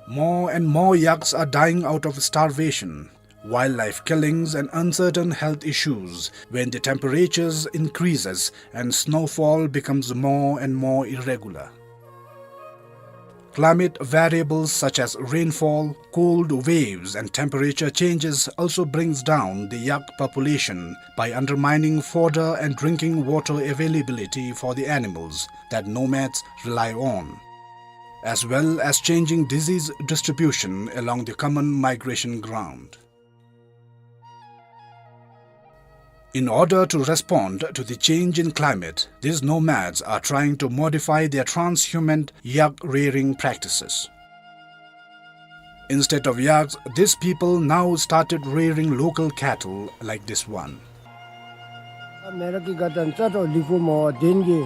More and more yaks are dying out of starvation, wildlife killings and uncertain health issues when the temperatures increases and snowfall becomes more and more irregular. Climate variables such as rainfall, cold waves and temperature changes also brings down the yak population by undermining fodder and drinking water availability for the animals that nomads rely on, as well as changing disease distribution along the common migration ground. In order to respond to the change in climate, these nomads are trying to modify their transhumant yak rearing practices. Instead of yaks, these people now started rearing local cattle like this one. མེ་རག་གི་ག་དང་རྩ་དྲོ་ལི་ཀུ་མོ་དེན་གི་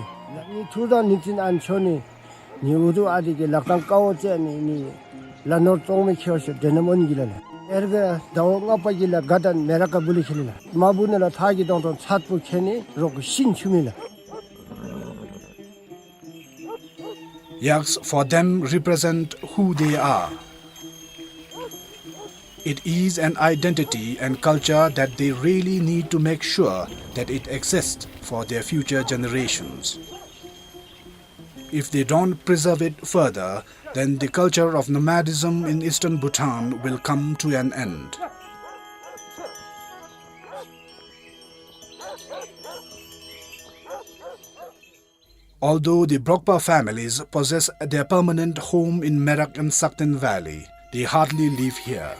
ནི་ཐུར་དང་ནི་ཙིན་ཨན་ཆོ་ནི་ནི་འུ་དུ་ཨ་དི་གི་ལག་ཏང་ཀའོ་ཙེ་ནི་ནི་ལ་ནོར་ཙོང་མི་ཁྱེར་ཤོ་དེ་ནམ་འོན་གི་ལ་ལ། ཨེར་གི་ཟླ་བ་ལྔ་པ་གི་ལ་ག་དང་མེ་རག་ག་བུ་ལི་ཁི་ལ་ལ་མ་བུ་ནི་ལ་ཐག་གི་དོང་དོང་ཚད་པོ་ཁྱེར་ནི་རོག་གི་ཤིན་ཆུ་མི་ལ། Yaks for them represent who they are. It is an identity and culture that they really need to make sure that it exists for their future generations. If they don't preserve it further, then the culture of nomadism in eastern Bhutan will come to an end. Although the Brokpa families possess their permanent home in Merak and Sakten Valley, they hardly live here.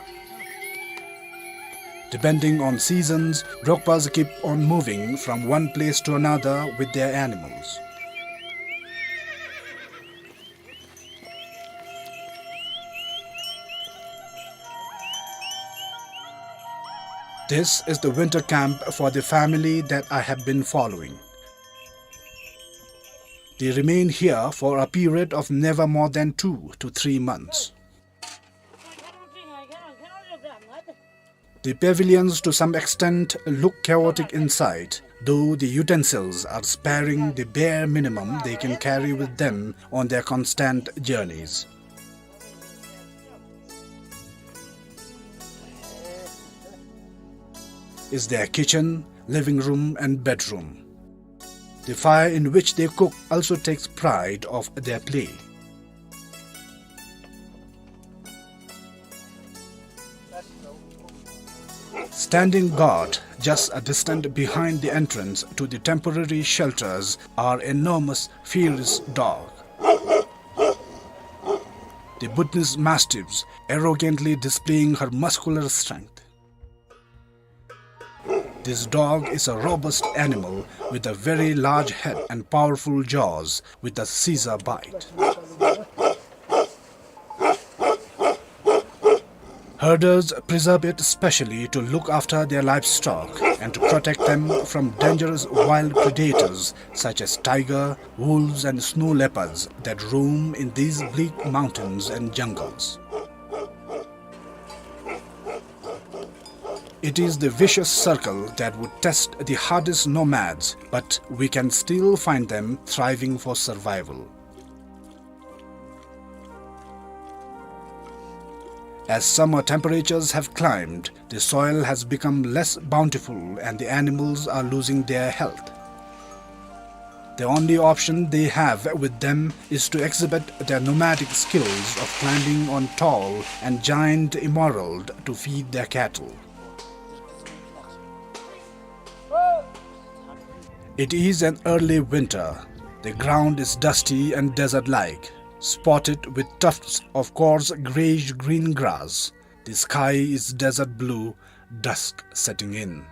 Depending on seasons, Brokpas keep on moving from one place to another with their animals. This is the winter camp for the family that I have been following. They remain here for a period of never more than two to three months. The pavilions, to some extent, look chaotic inside, though the utensils are sparing the bare minimum they can carry with them on their constant journeys. Is their kitchen, living room and bedroom. The fire in which they cook also takes pride of their play. Standing guard just a distance behind the entrance to the temporary shelters are enormous, fierce dogs. The Bhutanese mastiffs arrogantly displaying her muscular strength. This dog is a robust animal with a very large head and powerful jaws with a scissor bite. Herders preserve it specially to look after their livestock and to protect them from dangerous wild predators such as tiger, wolves and snow leopards that roam in these bleak mountains and jungles. It is the vicious circle that would test the hardest nomads, but we can still find them thriving for survival. As summer temperatures have climbed, the soil has become less bountiful and the animals are losing their health. The only option they have with them is to exhibit their nomadic skills of climbing on tall and giant emerald to feed their cattle. It is an early winter. The ground is dusty and desert-like, spotted with tufts of coarse grayish-green grass. The sky is desert blue, dusk setting in.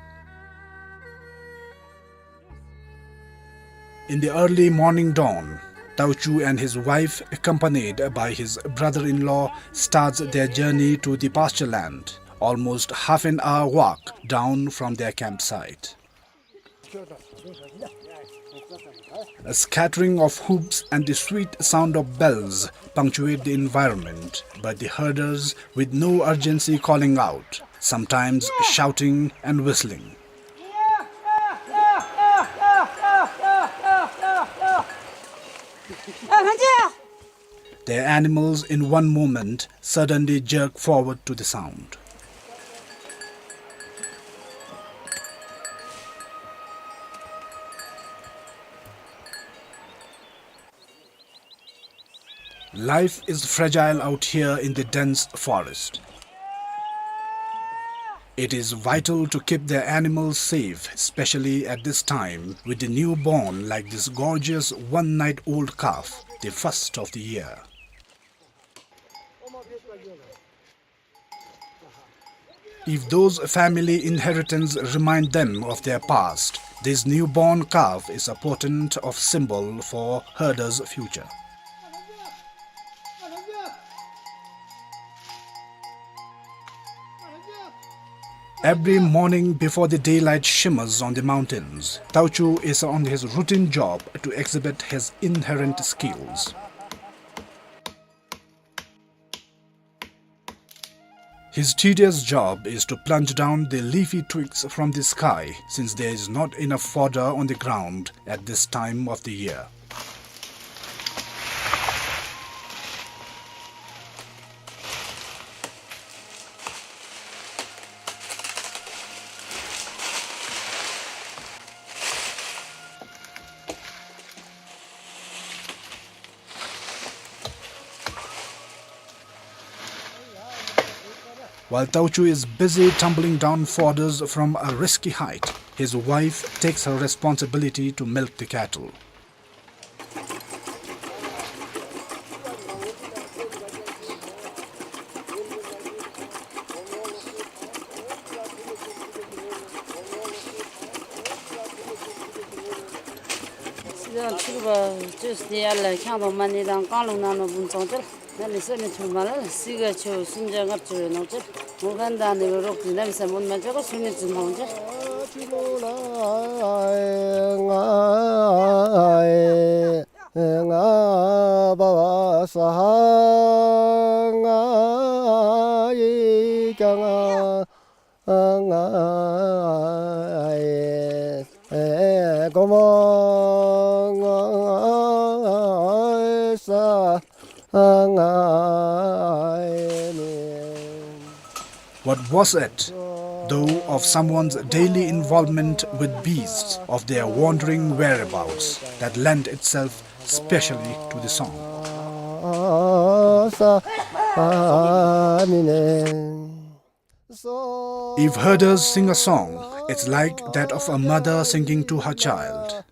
In the early morning dawn, Tauchu and his wife, accompanied by his brother-in-law, starts their journey to the pasture land, almost half an hour walk down from their campsite. A scattering of hoofs and the sweet sound of bells punctuate the environment, but the herders with no urgency calling out, sometimes shouting and whistling. Their animals in one moment suddenly jerk forward to the sound. Life is fragile out here in the dense forest. It is vital to keep their animals safe, especially at this time, with the newborn like this gorgeous one-night-old calf, the first of the year. If those family inheritance remind them of their past, this newborn calf is a portent of symbol for herders' future. Every morning before the daylight shimmers on the mountains, Tauchu is on his routine job to exhibit his inherent skills. His tedious job is to plunge down the leafy twigs from the sky, since there is not enough fodder on the ground at this time of the year. While Tauchu is busy tumbling down fodders from a risky height, his wife takes her responsibility to milk the cattle. སི་ཁ་ཆུ་བ་ཅོས་ཏེ་ཡར་ལས་ཁྱང་པ་མ་ཎི་དང་བཀང་ལུང་ནང་ན་འབུམ་ཚང་ཅིག་ལས་ནི་སེ་མི་ཐུར་མ་ལ་སི་ཁ་ཆུ་སུམ་བརྒྱ་ལྔ་བཅུ་ཡོད་ནོ་ཅིག། What was it, though, of someone's daily involvement with beasts, of their wandering whereabouts, that lent itself specially to the song? If herders sing a song, it's like that of a mother singing to her child.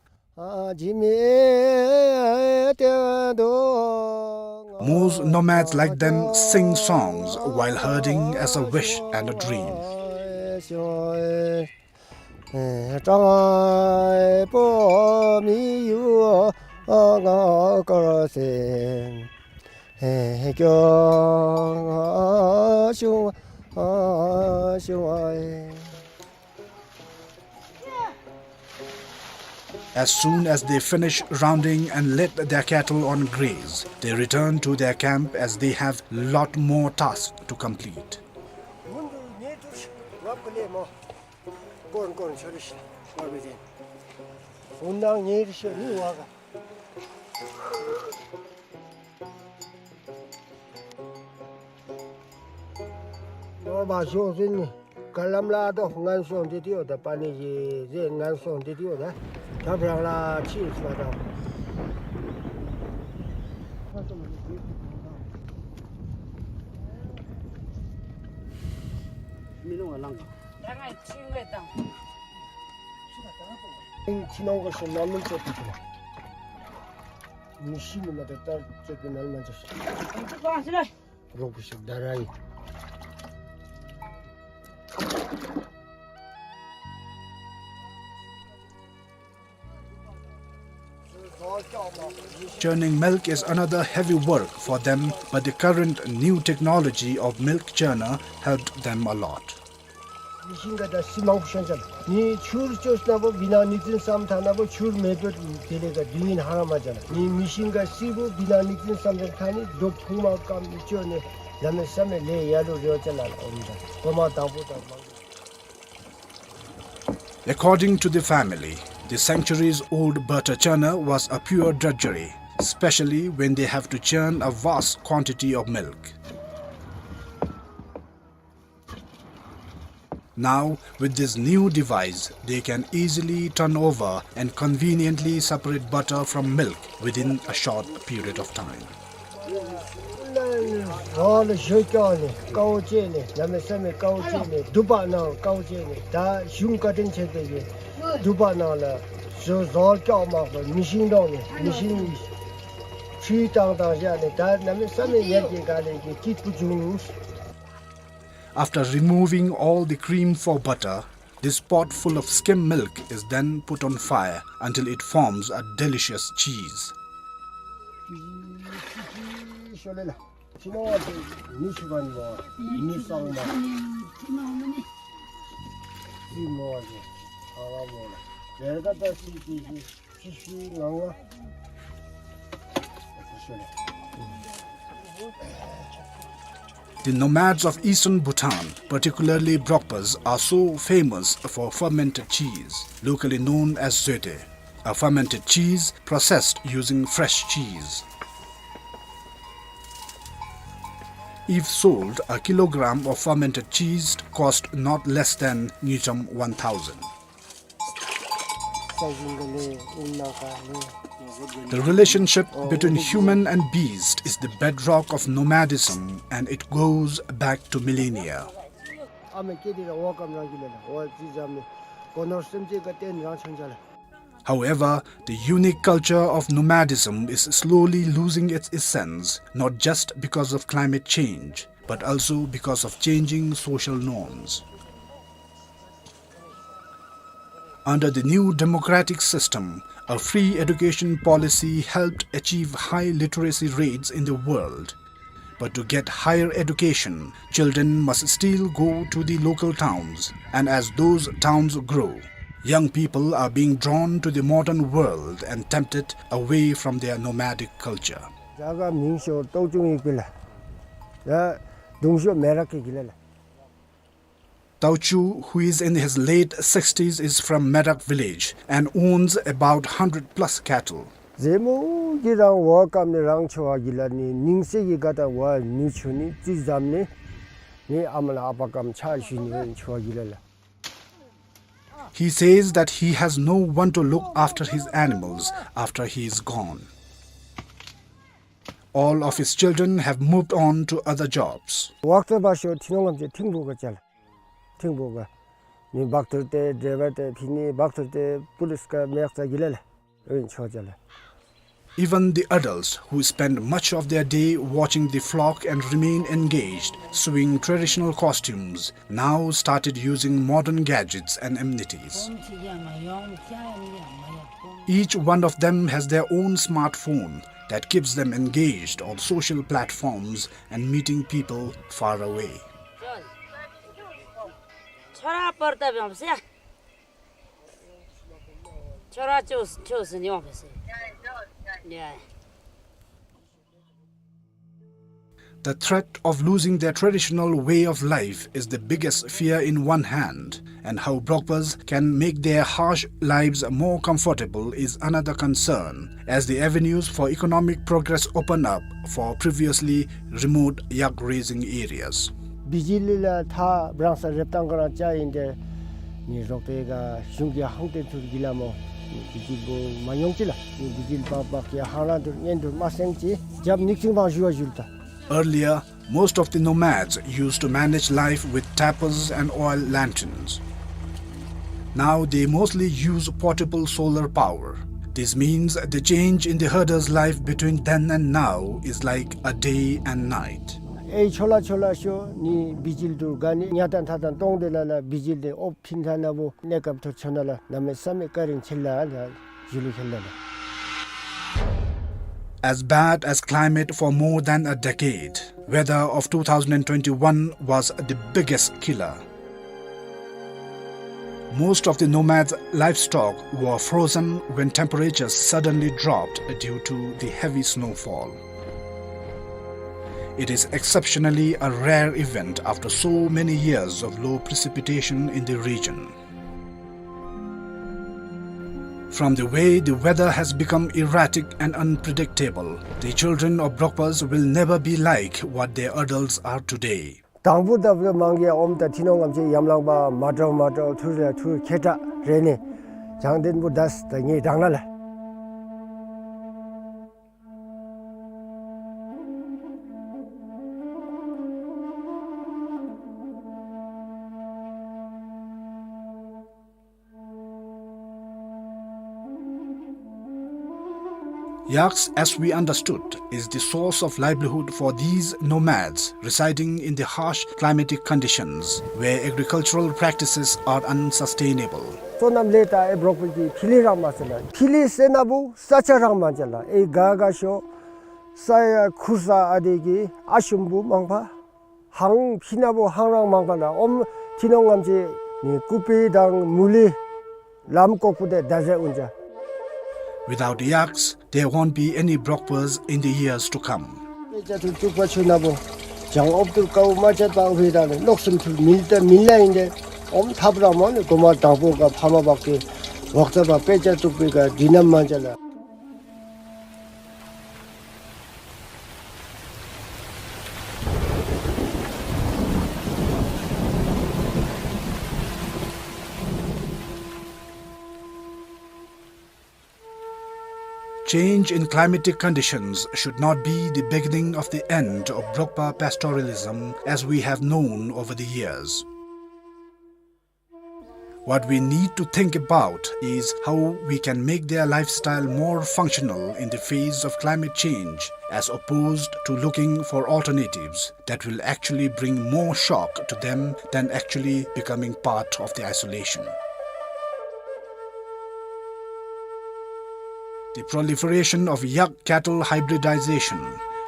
Most nomads like them sing songs while herding as a wish and a dream. As soon as they finish rounding and let their cattle on graze, they return to their camp as they have lot more tasks to complete. ནོར་བ་ཤོག་ཟེར་ནི། ག་ལམ་ལ་དོ་ངན་སོང་འདི་དེ་ཡོད་ད། པ་ནི་ཡེ་ཟེར་ངན་སོང་འདི་དེ་ཡོད་ད། ཐབ་རང་ལ་ཕྱིན་སོང་ད། མི་ནོར་བ་ལང་ག་ད་ང་ཕྱིན་མེད་དང་། ཕྱི་ནང་གི་ཤིང་ནང་མི་ཚེ་ཕུད་ཀྱི་ན། མི་ཤི་ནི་མ་ད་ལྟར་ཚེ་གི་ནང་མ་འཇོག་ཤིང་། རོགས་པོ་ཞིག་ད་ར་ཡིན། Churning milk is another heavy work for them, but the current new technology of milk churner helped them a lot. མི་ཤིང་ག་ད་སི་མང་པོ་ཤོང་ཅ་ལ། ནི་ཆུར་བཅོས་ན་བོ་བི་ན་ནི་ཙིན་སམ་ཐ་ན་བོ་ཆུར་མེད་པར་དེ་ལས་ཀ་དུས་ཡུན་ཧ་ར་མ་ཅ་ལ། ནི་མི་ཤིང་ག་སི་བོ་བི་ན་ནི་ཙིན་སམ་ཐ་ནི་རྡོ་ཕུང་མ་ཀམ་བཅོས་ནས་ལ་མེ་ས་མེ་ལས་ཡ་ལུ་རེ་བ་ཅ་ལ་ལ་འོང་ད་གོ་མ་དང་པོ་དང་མང་། According to the family, the centuries-old butter churner was a pure drudgery, especially when they have to churn a vast quantity of milk. Now, with this new device, they can easily turn over and conveniently separate butter from milk within a short period of time. ཨོ་ལ་ཞོ་སྐྱོང་ནས་དཀའ་བ་སྤྱད་ནས་ལ་མེ་ས་མེ་དཀའ་བ་སྤྱད་ནས་དུ་པ་ནང་དཀའ་བ་སྤྱད་ནས་ད་གཞུང་བཀའ་དྲིན་ཆེ་དེ་གི་དུ་པ་ནང་ལ་ཞོ་ཟོར་སྐྱོང་མ་པ་མི་ཤིང་འདོང་ནས་མི་ཤིང་ཆུའི་བཏང་བཏང་བཞག་ནས་ད་ལ་མེ་ས་མེ་ཡར་གྱི་ག་ལས་ཀྱི་སྐྱིད་པོ་བྱུང་། After removing all the cream for butter, this pot full of skim milk is then put on fire until it forms a delicious cheese. The nomads of eastern Bhutan, particularly Brokpas, are so famous for fermented cheese, locally known as zoete, a fermented cheese processed using fresh cheese. If sold, a kilogram of fermented cheese cost not less than ngultrum one thousand. The relationship between human and beast is the bedrock of nomadism, and it goes back to millennia. However, the unique culture of nomadism is slowly losing its essence, not just because of climate change, but also because of changing social norms. Under the new democratic system, a free education policy helped achieve high literacy rates in the world. But to get higher education, children must still go to the local towns, and as those towns grow, young people are being drawn to the modern world and tempted away from their nomadic culture. རྒྱ་གར་མིང་ཤོ་ཏོའུ་ཅུང་ཡིག་པི་ལ། ཡ་གདུང་ཤོ་མེ་རག་གི་གི་ལ་ལ། Tao Chu, who is in his late sixties, is from Merak village and owns about hundred plus cattle. ཟེ་མོ་གི་རང་ཝ་ཀམ་ནི་རང་ཆོ་བ་གི་ལ་ནི་ནིང་སེ་གི་ག་ཏ་ཝ་ནུ་ཆུ་ནི་ཙི་ཛམ་ནི་ནི་ཨ་མ་ལ་ཨ་པ་ཀམ་ཆ་ཞུ་ནི་ཆོ་བ་གི་ལ་ལ། He says that he has no one to look after his animals after he is gone. All of his children have moved on to other jobs. ཝག་ཏ་བ་ཤོ་ཐི་ནོང་ངམ་ཅེ་ཐིང་བོ་ག་ཅལ། ཐིང་བོ་ག། ནི་བག་ཐུར་ཏེ་ཌེ་རེ་བར་ཏེ་ཕི་ནི་བག་ཐུར་ཏེ་པུ་ལིས་ཀ་མེག་ཙ་གི་ལ་ལ། ཨིན་ཆོ་ཅལ། Even the adults who spend much of their day watching the flock and remain engaged, sewing traditional costumes, now started using modern gadgets and amenities. Each one of them has their own smartphone that keeps them engaged on social platforms and meeting people far away. छोरा पढ्दा भ्याउँछ या। छोरा चोस, चोस नि अफिस। या। The threat of losing their traditional way of life is the biggest fear in one hand, and how Brokpas can make their harsh lives more comfortable is another concern, as the avenues for economic progress open up for previously remote yak raising areas. བི་ཇི་ལི་ལ་ཐ་བྲང་ས་རེབ་ཏང་ག་རང་ཅ་ཨིན་ཏེ་ནི་རོག་ཏེ་ག་གཞུང་གི་ཧང་ཏེན་ཐུར་གི་ལ་མོ་ནི་བི་ཇི་ལི་བོ་མ་ཉོང་ཅི་ལ་ནི་བི་ཇི་ལི་བག་བག་གི་ཧང་རང་ཐུར་ཉན་ཐུར་མ་སེང་ཅི་ཇབ་ནིག་ཅིང་བང་ཞུ་བ་ཞུལ་ཏ། Earlier, most of the nomads used to manage life with tapers and oil lanterns. Now they mostly use portable solar power. This means the change in the herder's life between then and now is like a day and night. ཨེ་ཆོ་ལ་ཆོ་ལ་ཤོ་ནི་བི་ཇི་ལི་ཐུར་ག་ནི་ཉ་ཏན་ཐ་ཏན་ཏོང་ཏེ་ལ་ལ་བི་ཇི་ལི་ཨོབ་ཕིན་ཐ་ན་བོ་ནེ་ཀབ་ཐུར་ཆོ་ན་ལ་ན་མེ་ས་མེ་ཀ་རིང་ཆེ་ལ་ལ། As bad as climate for more than a decade, weather of two thousand and twenty-one was the biggest killer. Most of the nomads' livestock were frozen when temperatures suddenly dropped due to the heavy snowfall. It is exceptionally a rare event after so many years of low precipitation in the region. From the way the weather has become erratic and unpredictable, the children of Brokpas will never be like what their adults are today. དང་པོ་ད་བུ་མང་གི་ཨོམ་ད་ཐི་ནོང་ངམ་ཅེ་ཡམ་ལང་པ་མ་འདྲཝ་མ་འདྲཝ་ཐུར་རེ་ཐུར་ཁེ་ཏ་རེ་ནི་བྱང་ལྡན་པོ་དས་ད་ངེ་དྲང་ན་ལ། Yaks, as we understood, is the source of livelihood for these nomads residing in the harsh climatic conditions where agricultural practices are unsustainable. སོ་ནམ་ལས་ད་ཨེ་བྲོག་པའི་གི་ཕི་ལི་རང་མ་ཟེར་ལ། ཕི་ལི་ཟེར་ན་བུ་ས་ཆ་རང་མ་ཅ་ལ། ཨེ་ག་ག་ཤོ་ས་ཡ་ཁུར་ས་ཨ་དེ་གི་ཨ་ཤུམ་བུ་མང་པ། ཧང་ཕི་ན་བུ་ཧང་རང་མང་པ་ན་ཨོམ་ཐི་ནོང་ངམ་ཅེ་ནི་ཀུ་པི་དང་མུ་ལི་ལམ་ཀོག་པུ་དེ་ད་ཟེ་ཨུན་ཅ། Without yaks, there won't be any Brokpas in the years to come. དཔེ་ཆ་ཐུར་བཙུགས་པ་ཆུ་ན་བུ་བྱང་ཨོབ་ཐུར་ཀའུ་མ་ཆད་པང་ཧུའི་དང་ནི་ལོག་སུམ་ཐུར་མིལ་ཏེ་མིལ་ལ་ཨིན་ཏེ་ཨོམ་ཐབ་ར་མོ་ནི་གོ་མ་དང་པོ་ག་ཕ་མ་བག་གི་ཝག་ཙ་བ་དཔེ་ཆ་བཙུགས་པའི་ག་དི་ནམ་མ་ཅ་ལ། Change in climatic conditions should not be the beginning of the end of Brokpa pastoralism as we have known over the years. What we need to think about is how we can make their lifestyle more functional in the face of climate change, as opposed to looking for alternatives that will actually bring more shock to them than actually becoming part of the isolation. The proliferation of yak cattle hybridization,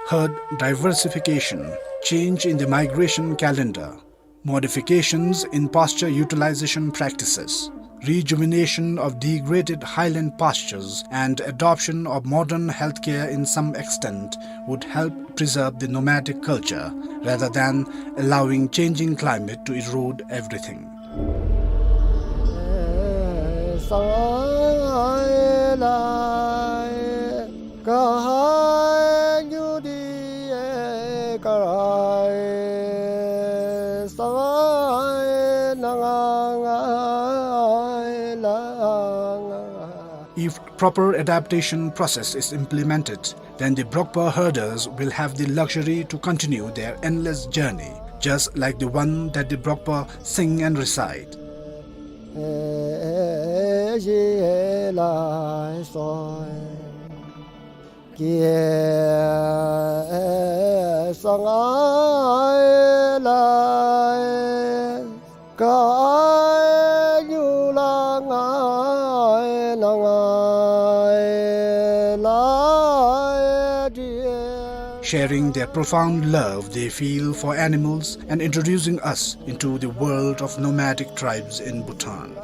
Herd diversification, change in the migration calendar, modifications in pasture utilization practices, rejuvenation of degraded highland pastures, and adoption of modern healthcare in some extent would help preserve the nomadic culture rather than allowing changing climate to erode everything. If proper adaptation process is implemented, then the Brokpa herders will have the luxury to continue their endless journey, just like the one that the Brokpa sing and recite. Sharing their profound love they feel for animals and introducing us into the world of nomadic tribes in Bhutan.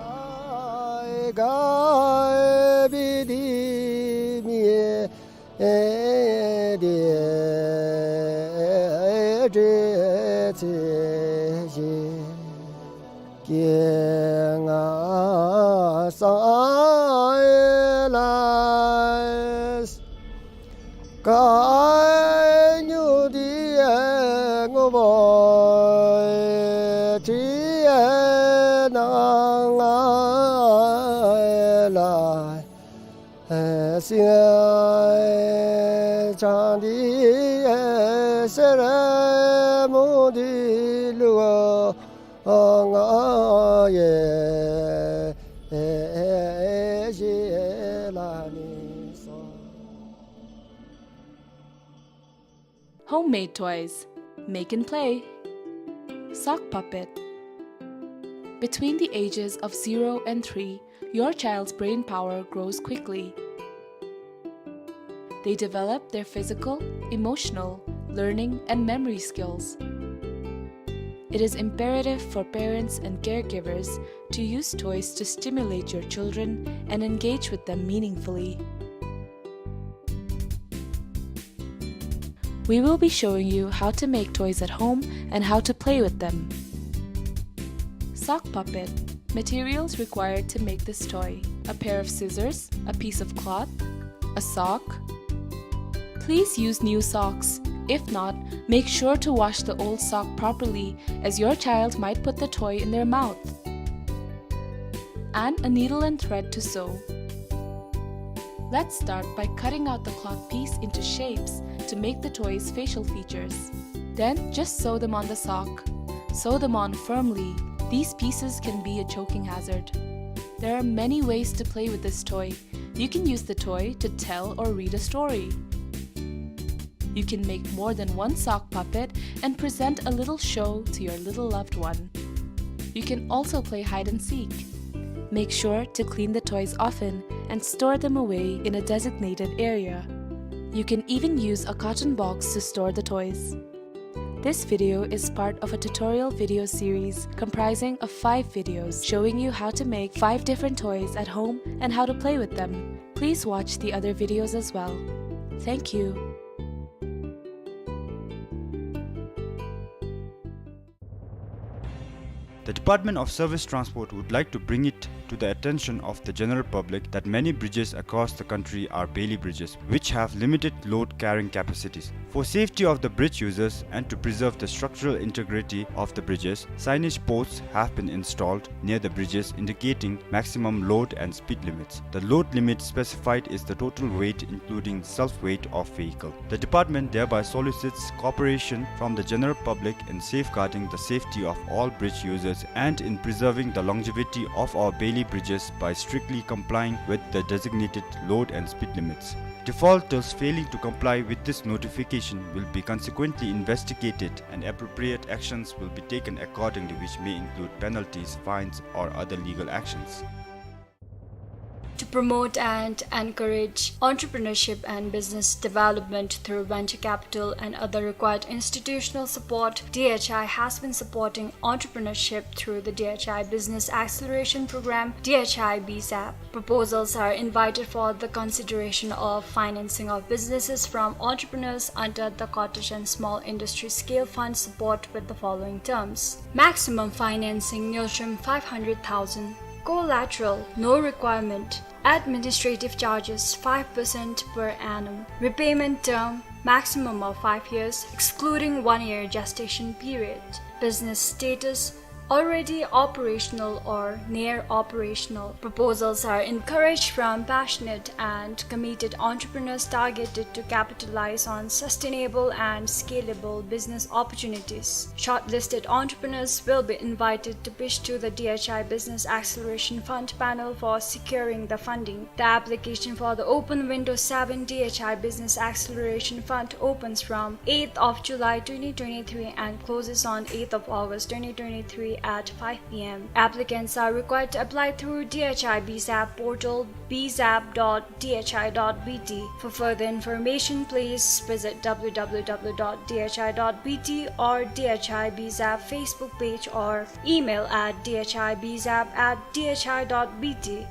Homemade toys. Make and play. Sock puppet. Between the ages of zero and three, your child's brain power grows quickly. They develop their physical, emotional, learning, and memory skills. It is imperative for parents and caregivers to use toys to stimulate your children and engage with them meaningfully. We will be showing you how to make toys at home and how to play with them. Sock puppet. Materials required to make this toy: a pair of scissors, a piece of cloth, a sock. Please use new socks. If not, make sure to wash the old sock properly, as your child might put the toy in their mouth. And a needle and thread to sew. Let's start by cutting out the cloth piece into shapes to make the toy's facial features. Then just sew them on the sock. Sew them on firmly. These pieces can be a choking hazard. There are many ways to play with this toy. You can use the toy to tell or read a story. You can make more than one sock puppet and present a little show to your little loved one. You can also play hide and seek. Make sure to clean the toys often and store them away in a designated area. You can even use a carton box to store the toys. This video is part of a tutorial video series comprising of five videos showing you how to make five different toys at home and how to play with them. Please watch the other videos as well. Thank you. The Department of Service Transport would like to bring it to the attention of the general public that many bridges across the country are bailie bridges, which have limited load carrying capacities. For safety of the bridge users and to preserve the structural integrity of the bridges, signage posts have been installed near the bridges indicating maximum load and speed limits. The load limit specified is the total weight including self-weight of vehicle. The department thereby solicits cooperation from the general public in safeguarding the safety of all bridge users and in preserving the longevity of our bailie bridges by strictly complying with the designated load and speed limits. Defaulters failing to comply with this notification will be consequently investigated and appropriate actions will be taken accordingly, which may include penalties, fines, or other legal actions. To promote and encourage entrepreneurship and business development through venture capital and other required institutional support, D H I has been supporting entrepreneurship through the D H I Business Acceleration Program, D H I B zap. Proposals are invited for the consideration of financing of businesses from entrepreneurs under the Cottage and Small Industry Scale Fund support with the following terms. Maximum financing, ngultrum five hundred thousand. Collateral, no requirement. Administrative charges, five percent per annum. Repayment term, maximum of five years, excluding one year gestation period. Business status, already operational or near operational. Proposals are encouraged from passionate and committed entrepreneurs targeted to capitalize on sustainable and scalable business opportunities. Shortlisted entrepreneurs will be invited to pitch to the D H I Business Acceleration Fund panel for securing the funding. The application for the Open Window seven D H I Business Acceleration Fund opens from eighth of July twenty twenty-three and closes on eighth of August twenty twenty-three at five p m. Applicants are required to apply through D H I B zap portal, b zap dot d h i dot b t. For further information, please visit w w w dot d h i dot b t or D H I B zap Facebook page or email at d h i b zap at d h i dot b t.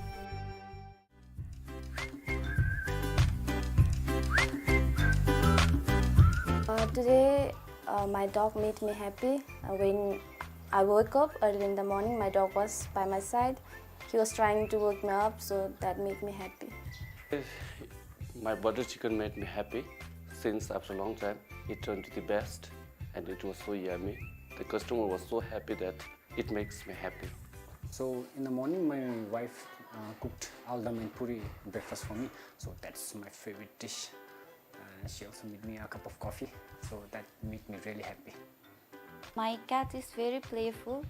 Uh, today, uh, my dog made me happy. Uh, when I woke up early in the morning, my dog was by my side. He was trying to wake me up, so that made me happy. My butter chicken made me happy since after a long time. It turned to the best, and it was so yummy. The customer was so happy that it makes me happy. So in the morning, my wife, uh, cooked aldam and puri breakfast for me. So that's my favorite dish. Uh, she also made me a cup of coffee. So that made me really happy. My cat is very playful,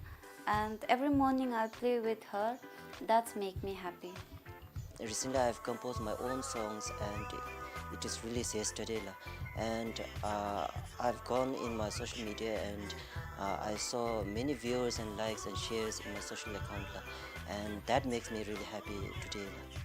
and every morning I play with her. That's make me happy. Recently, I've composed my own songs, and it is released yesterday, la. And, uh, I've gone in my social media, and, uh, I saw many viewers and likes and shares in my social account, la. And that makes me really happy today, la.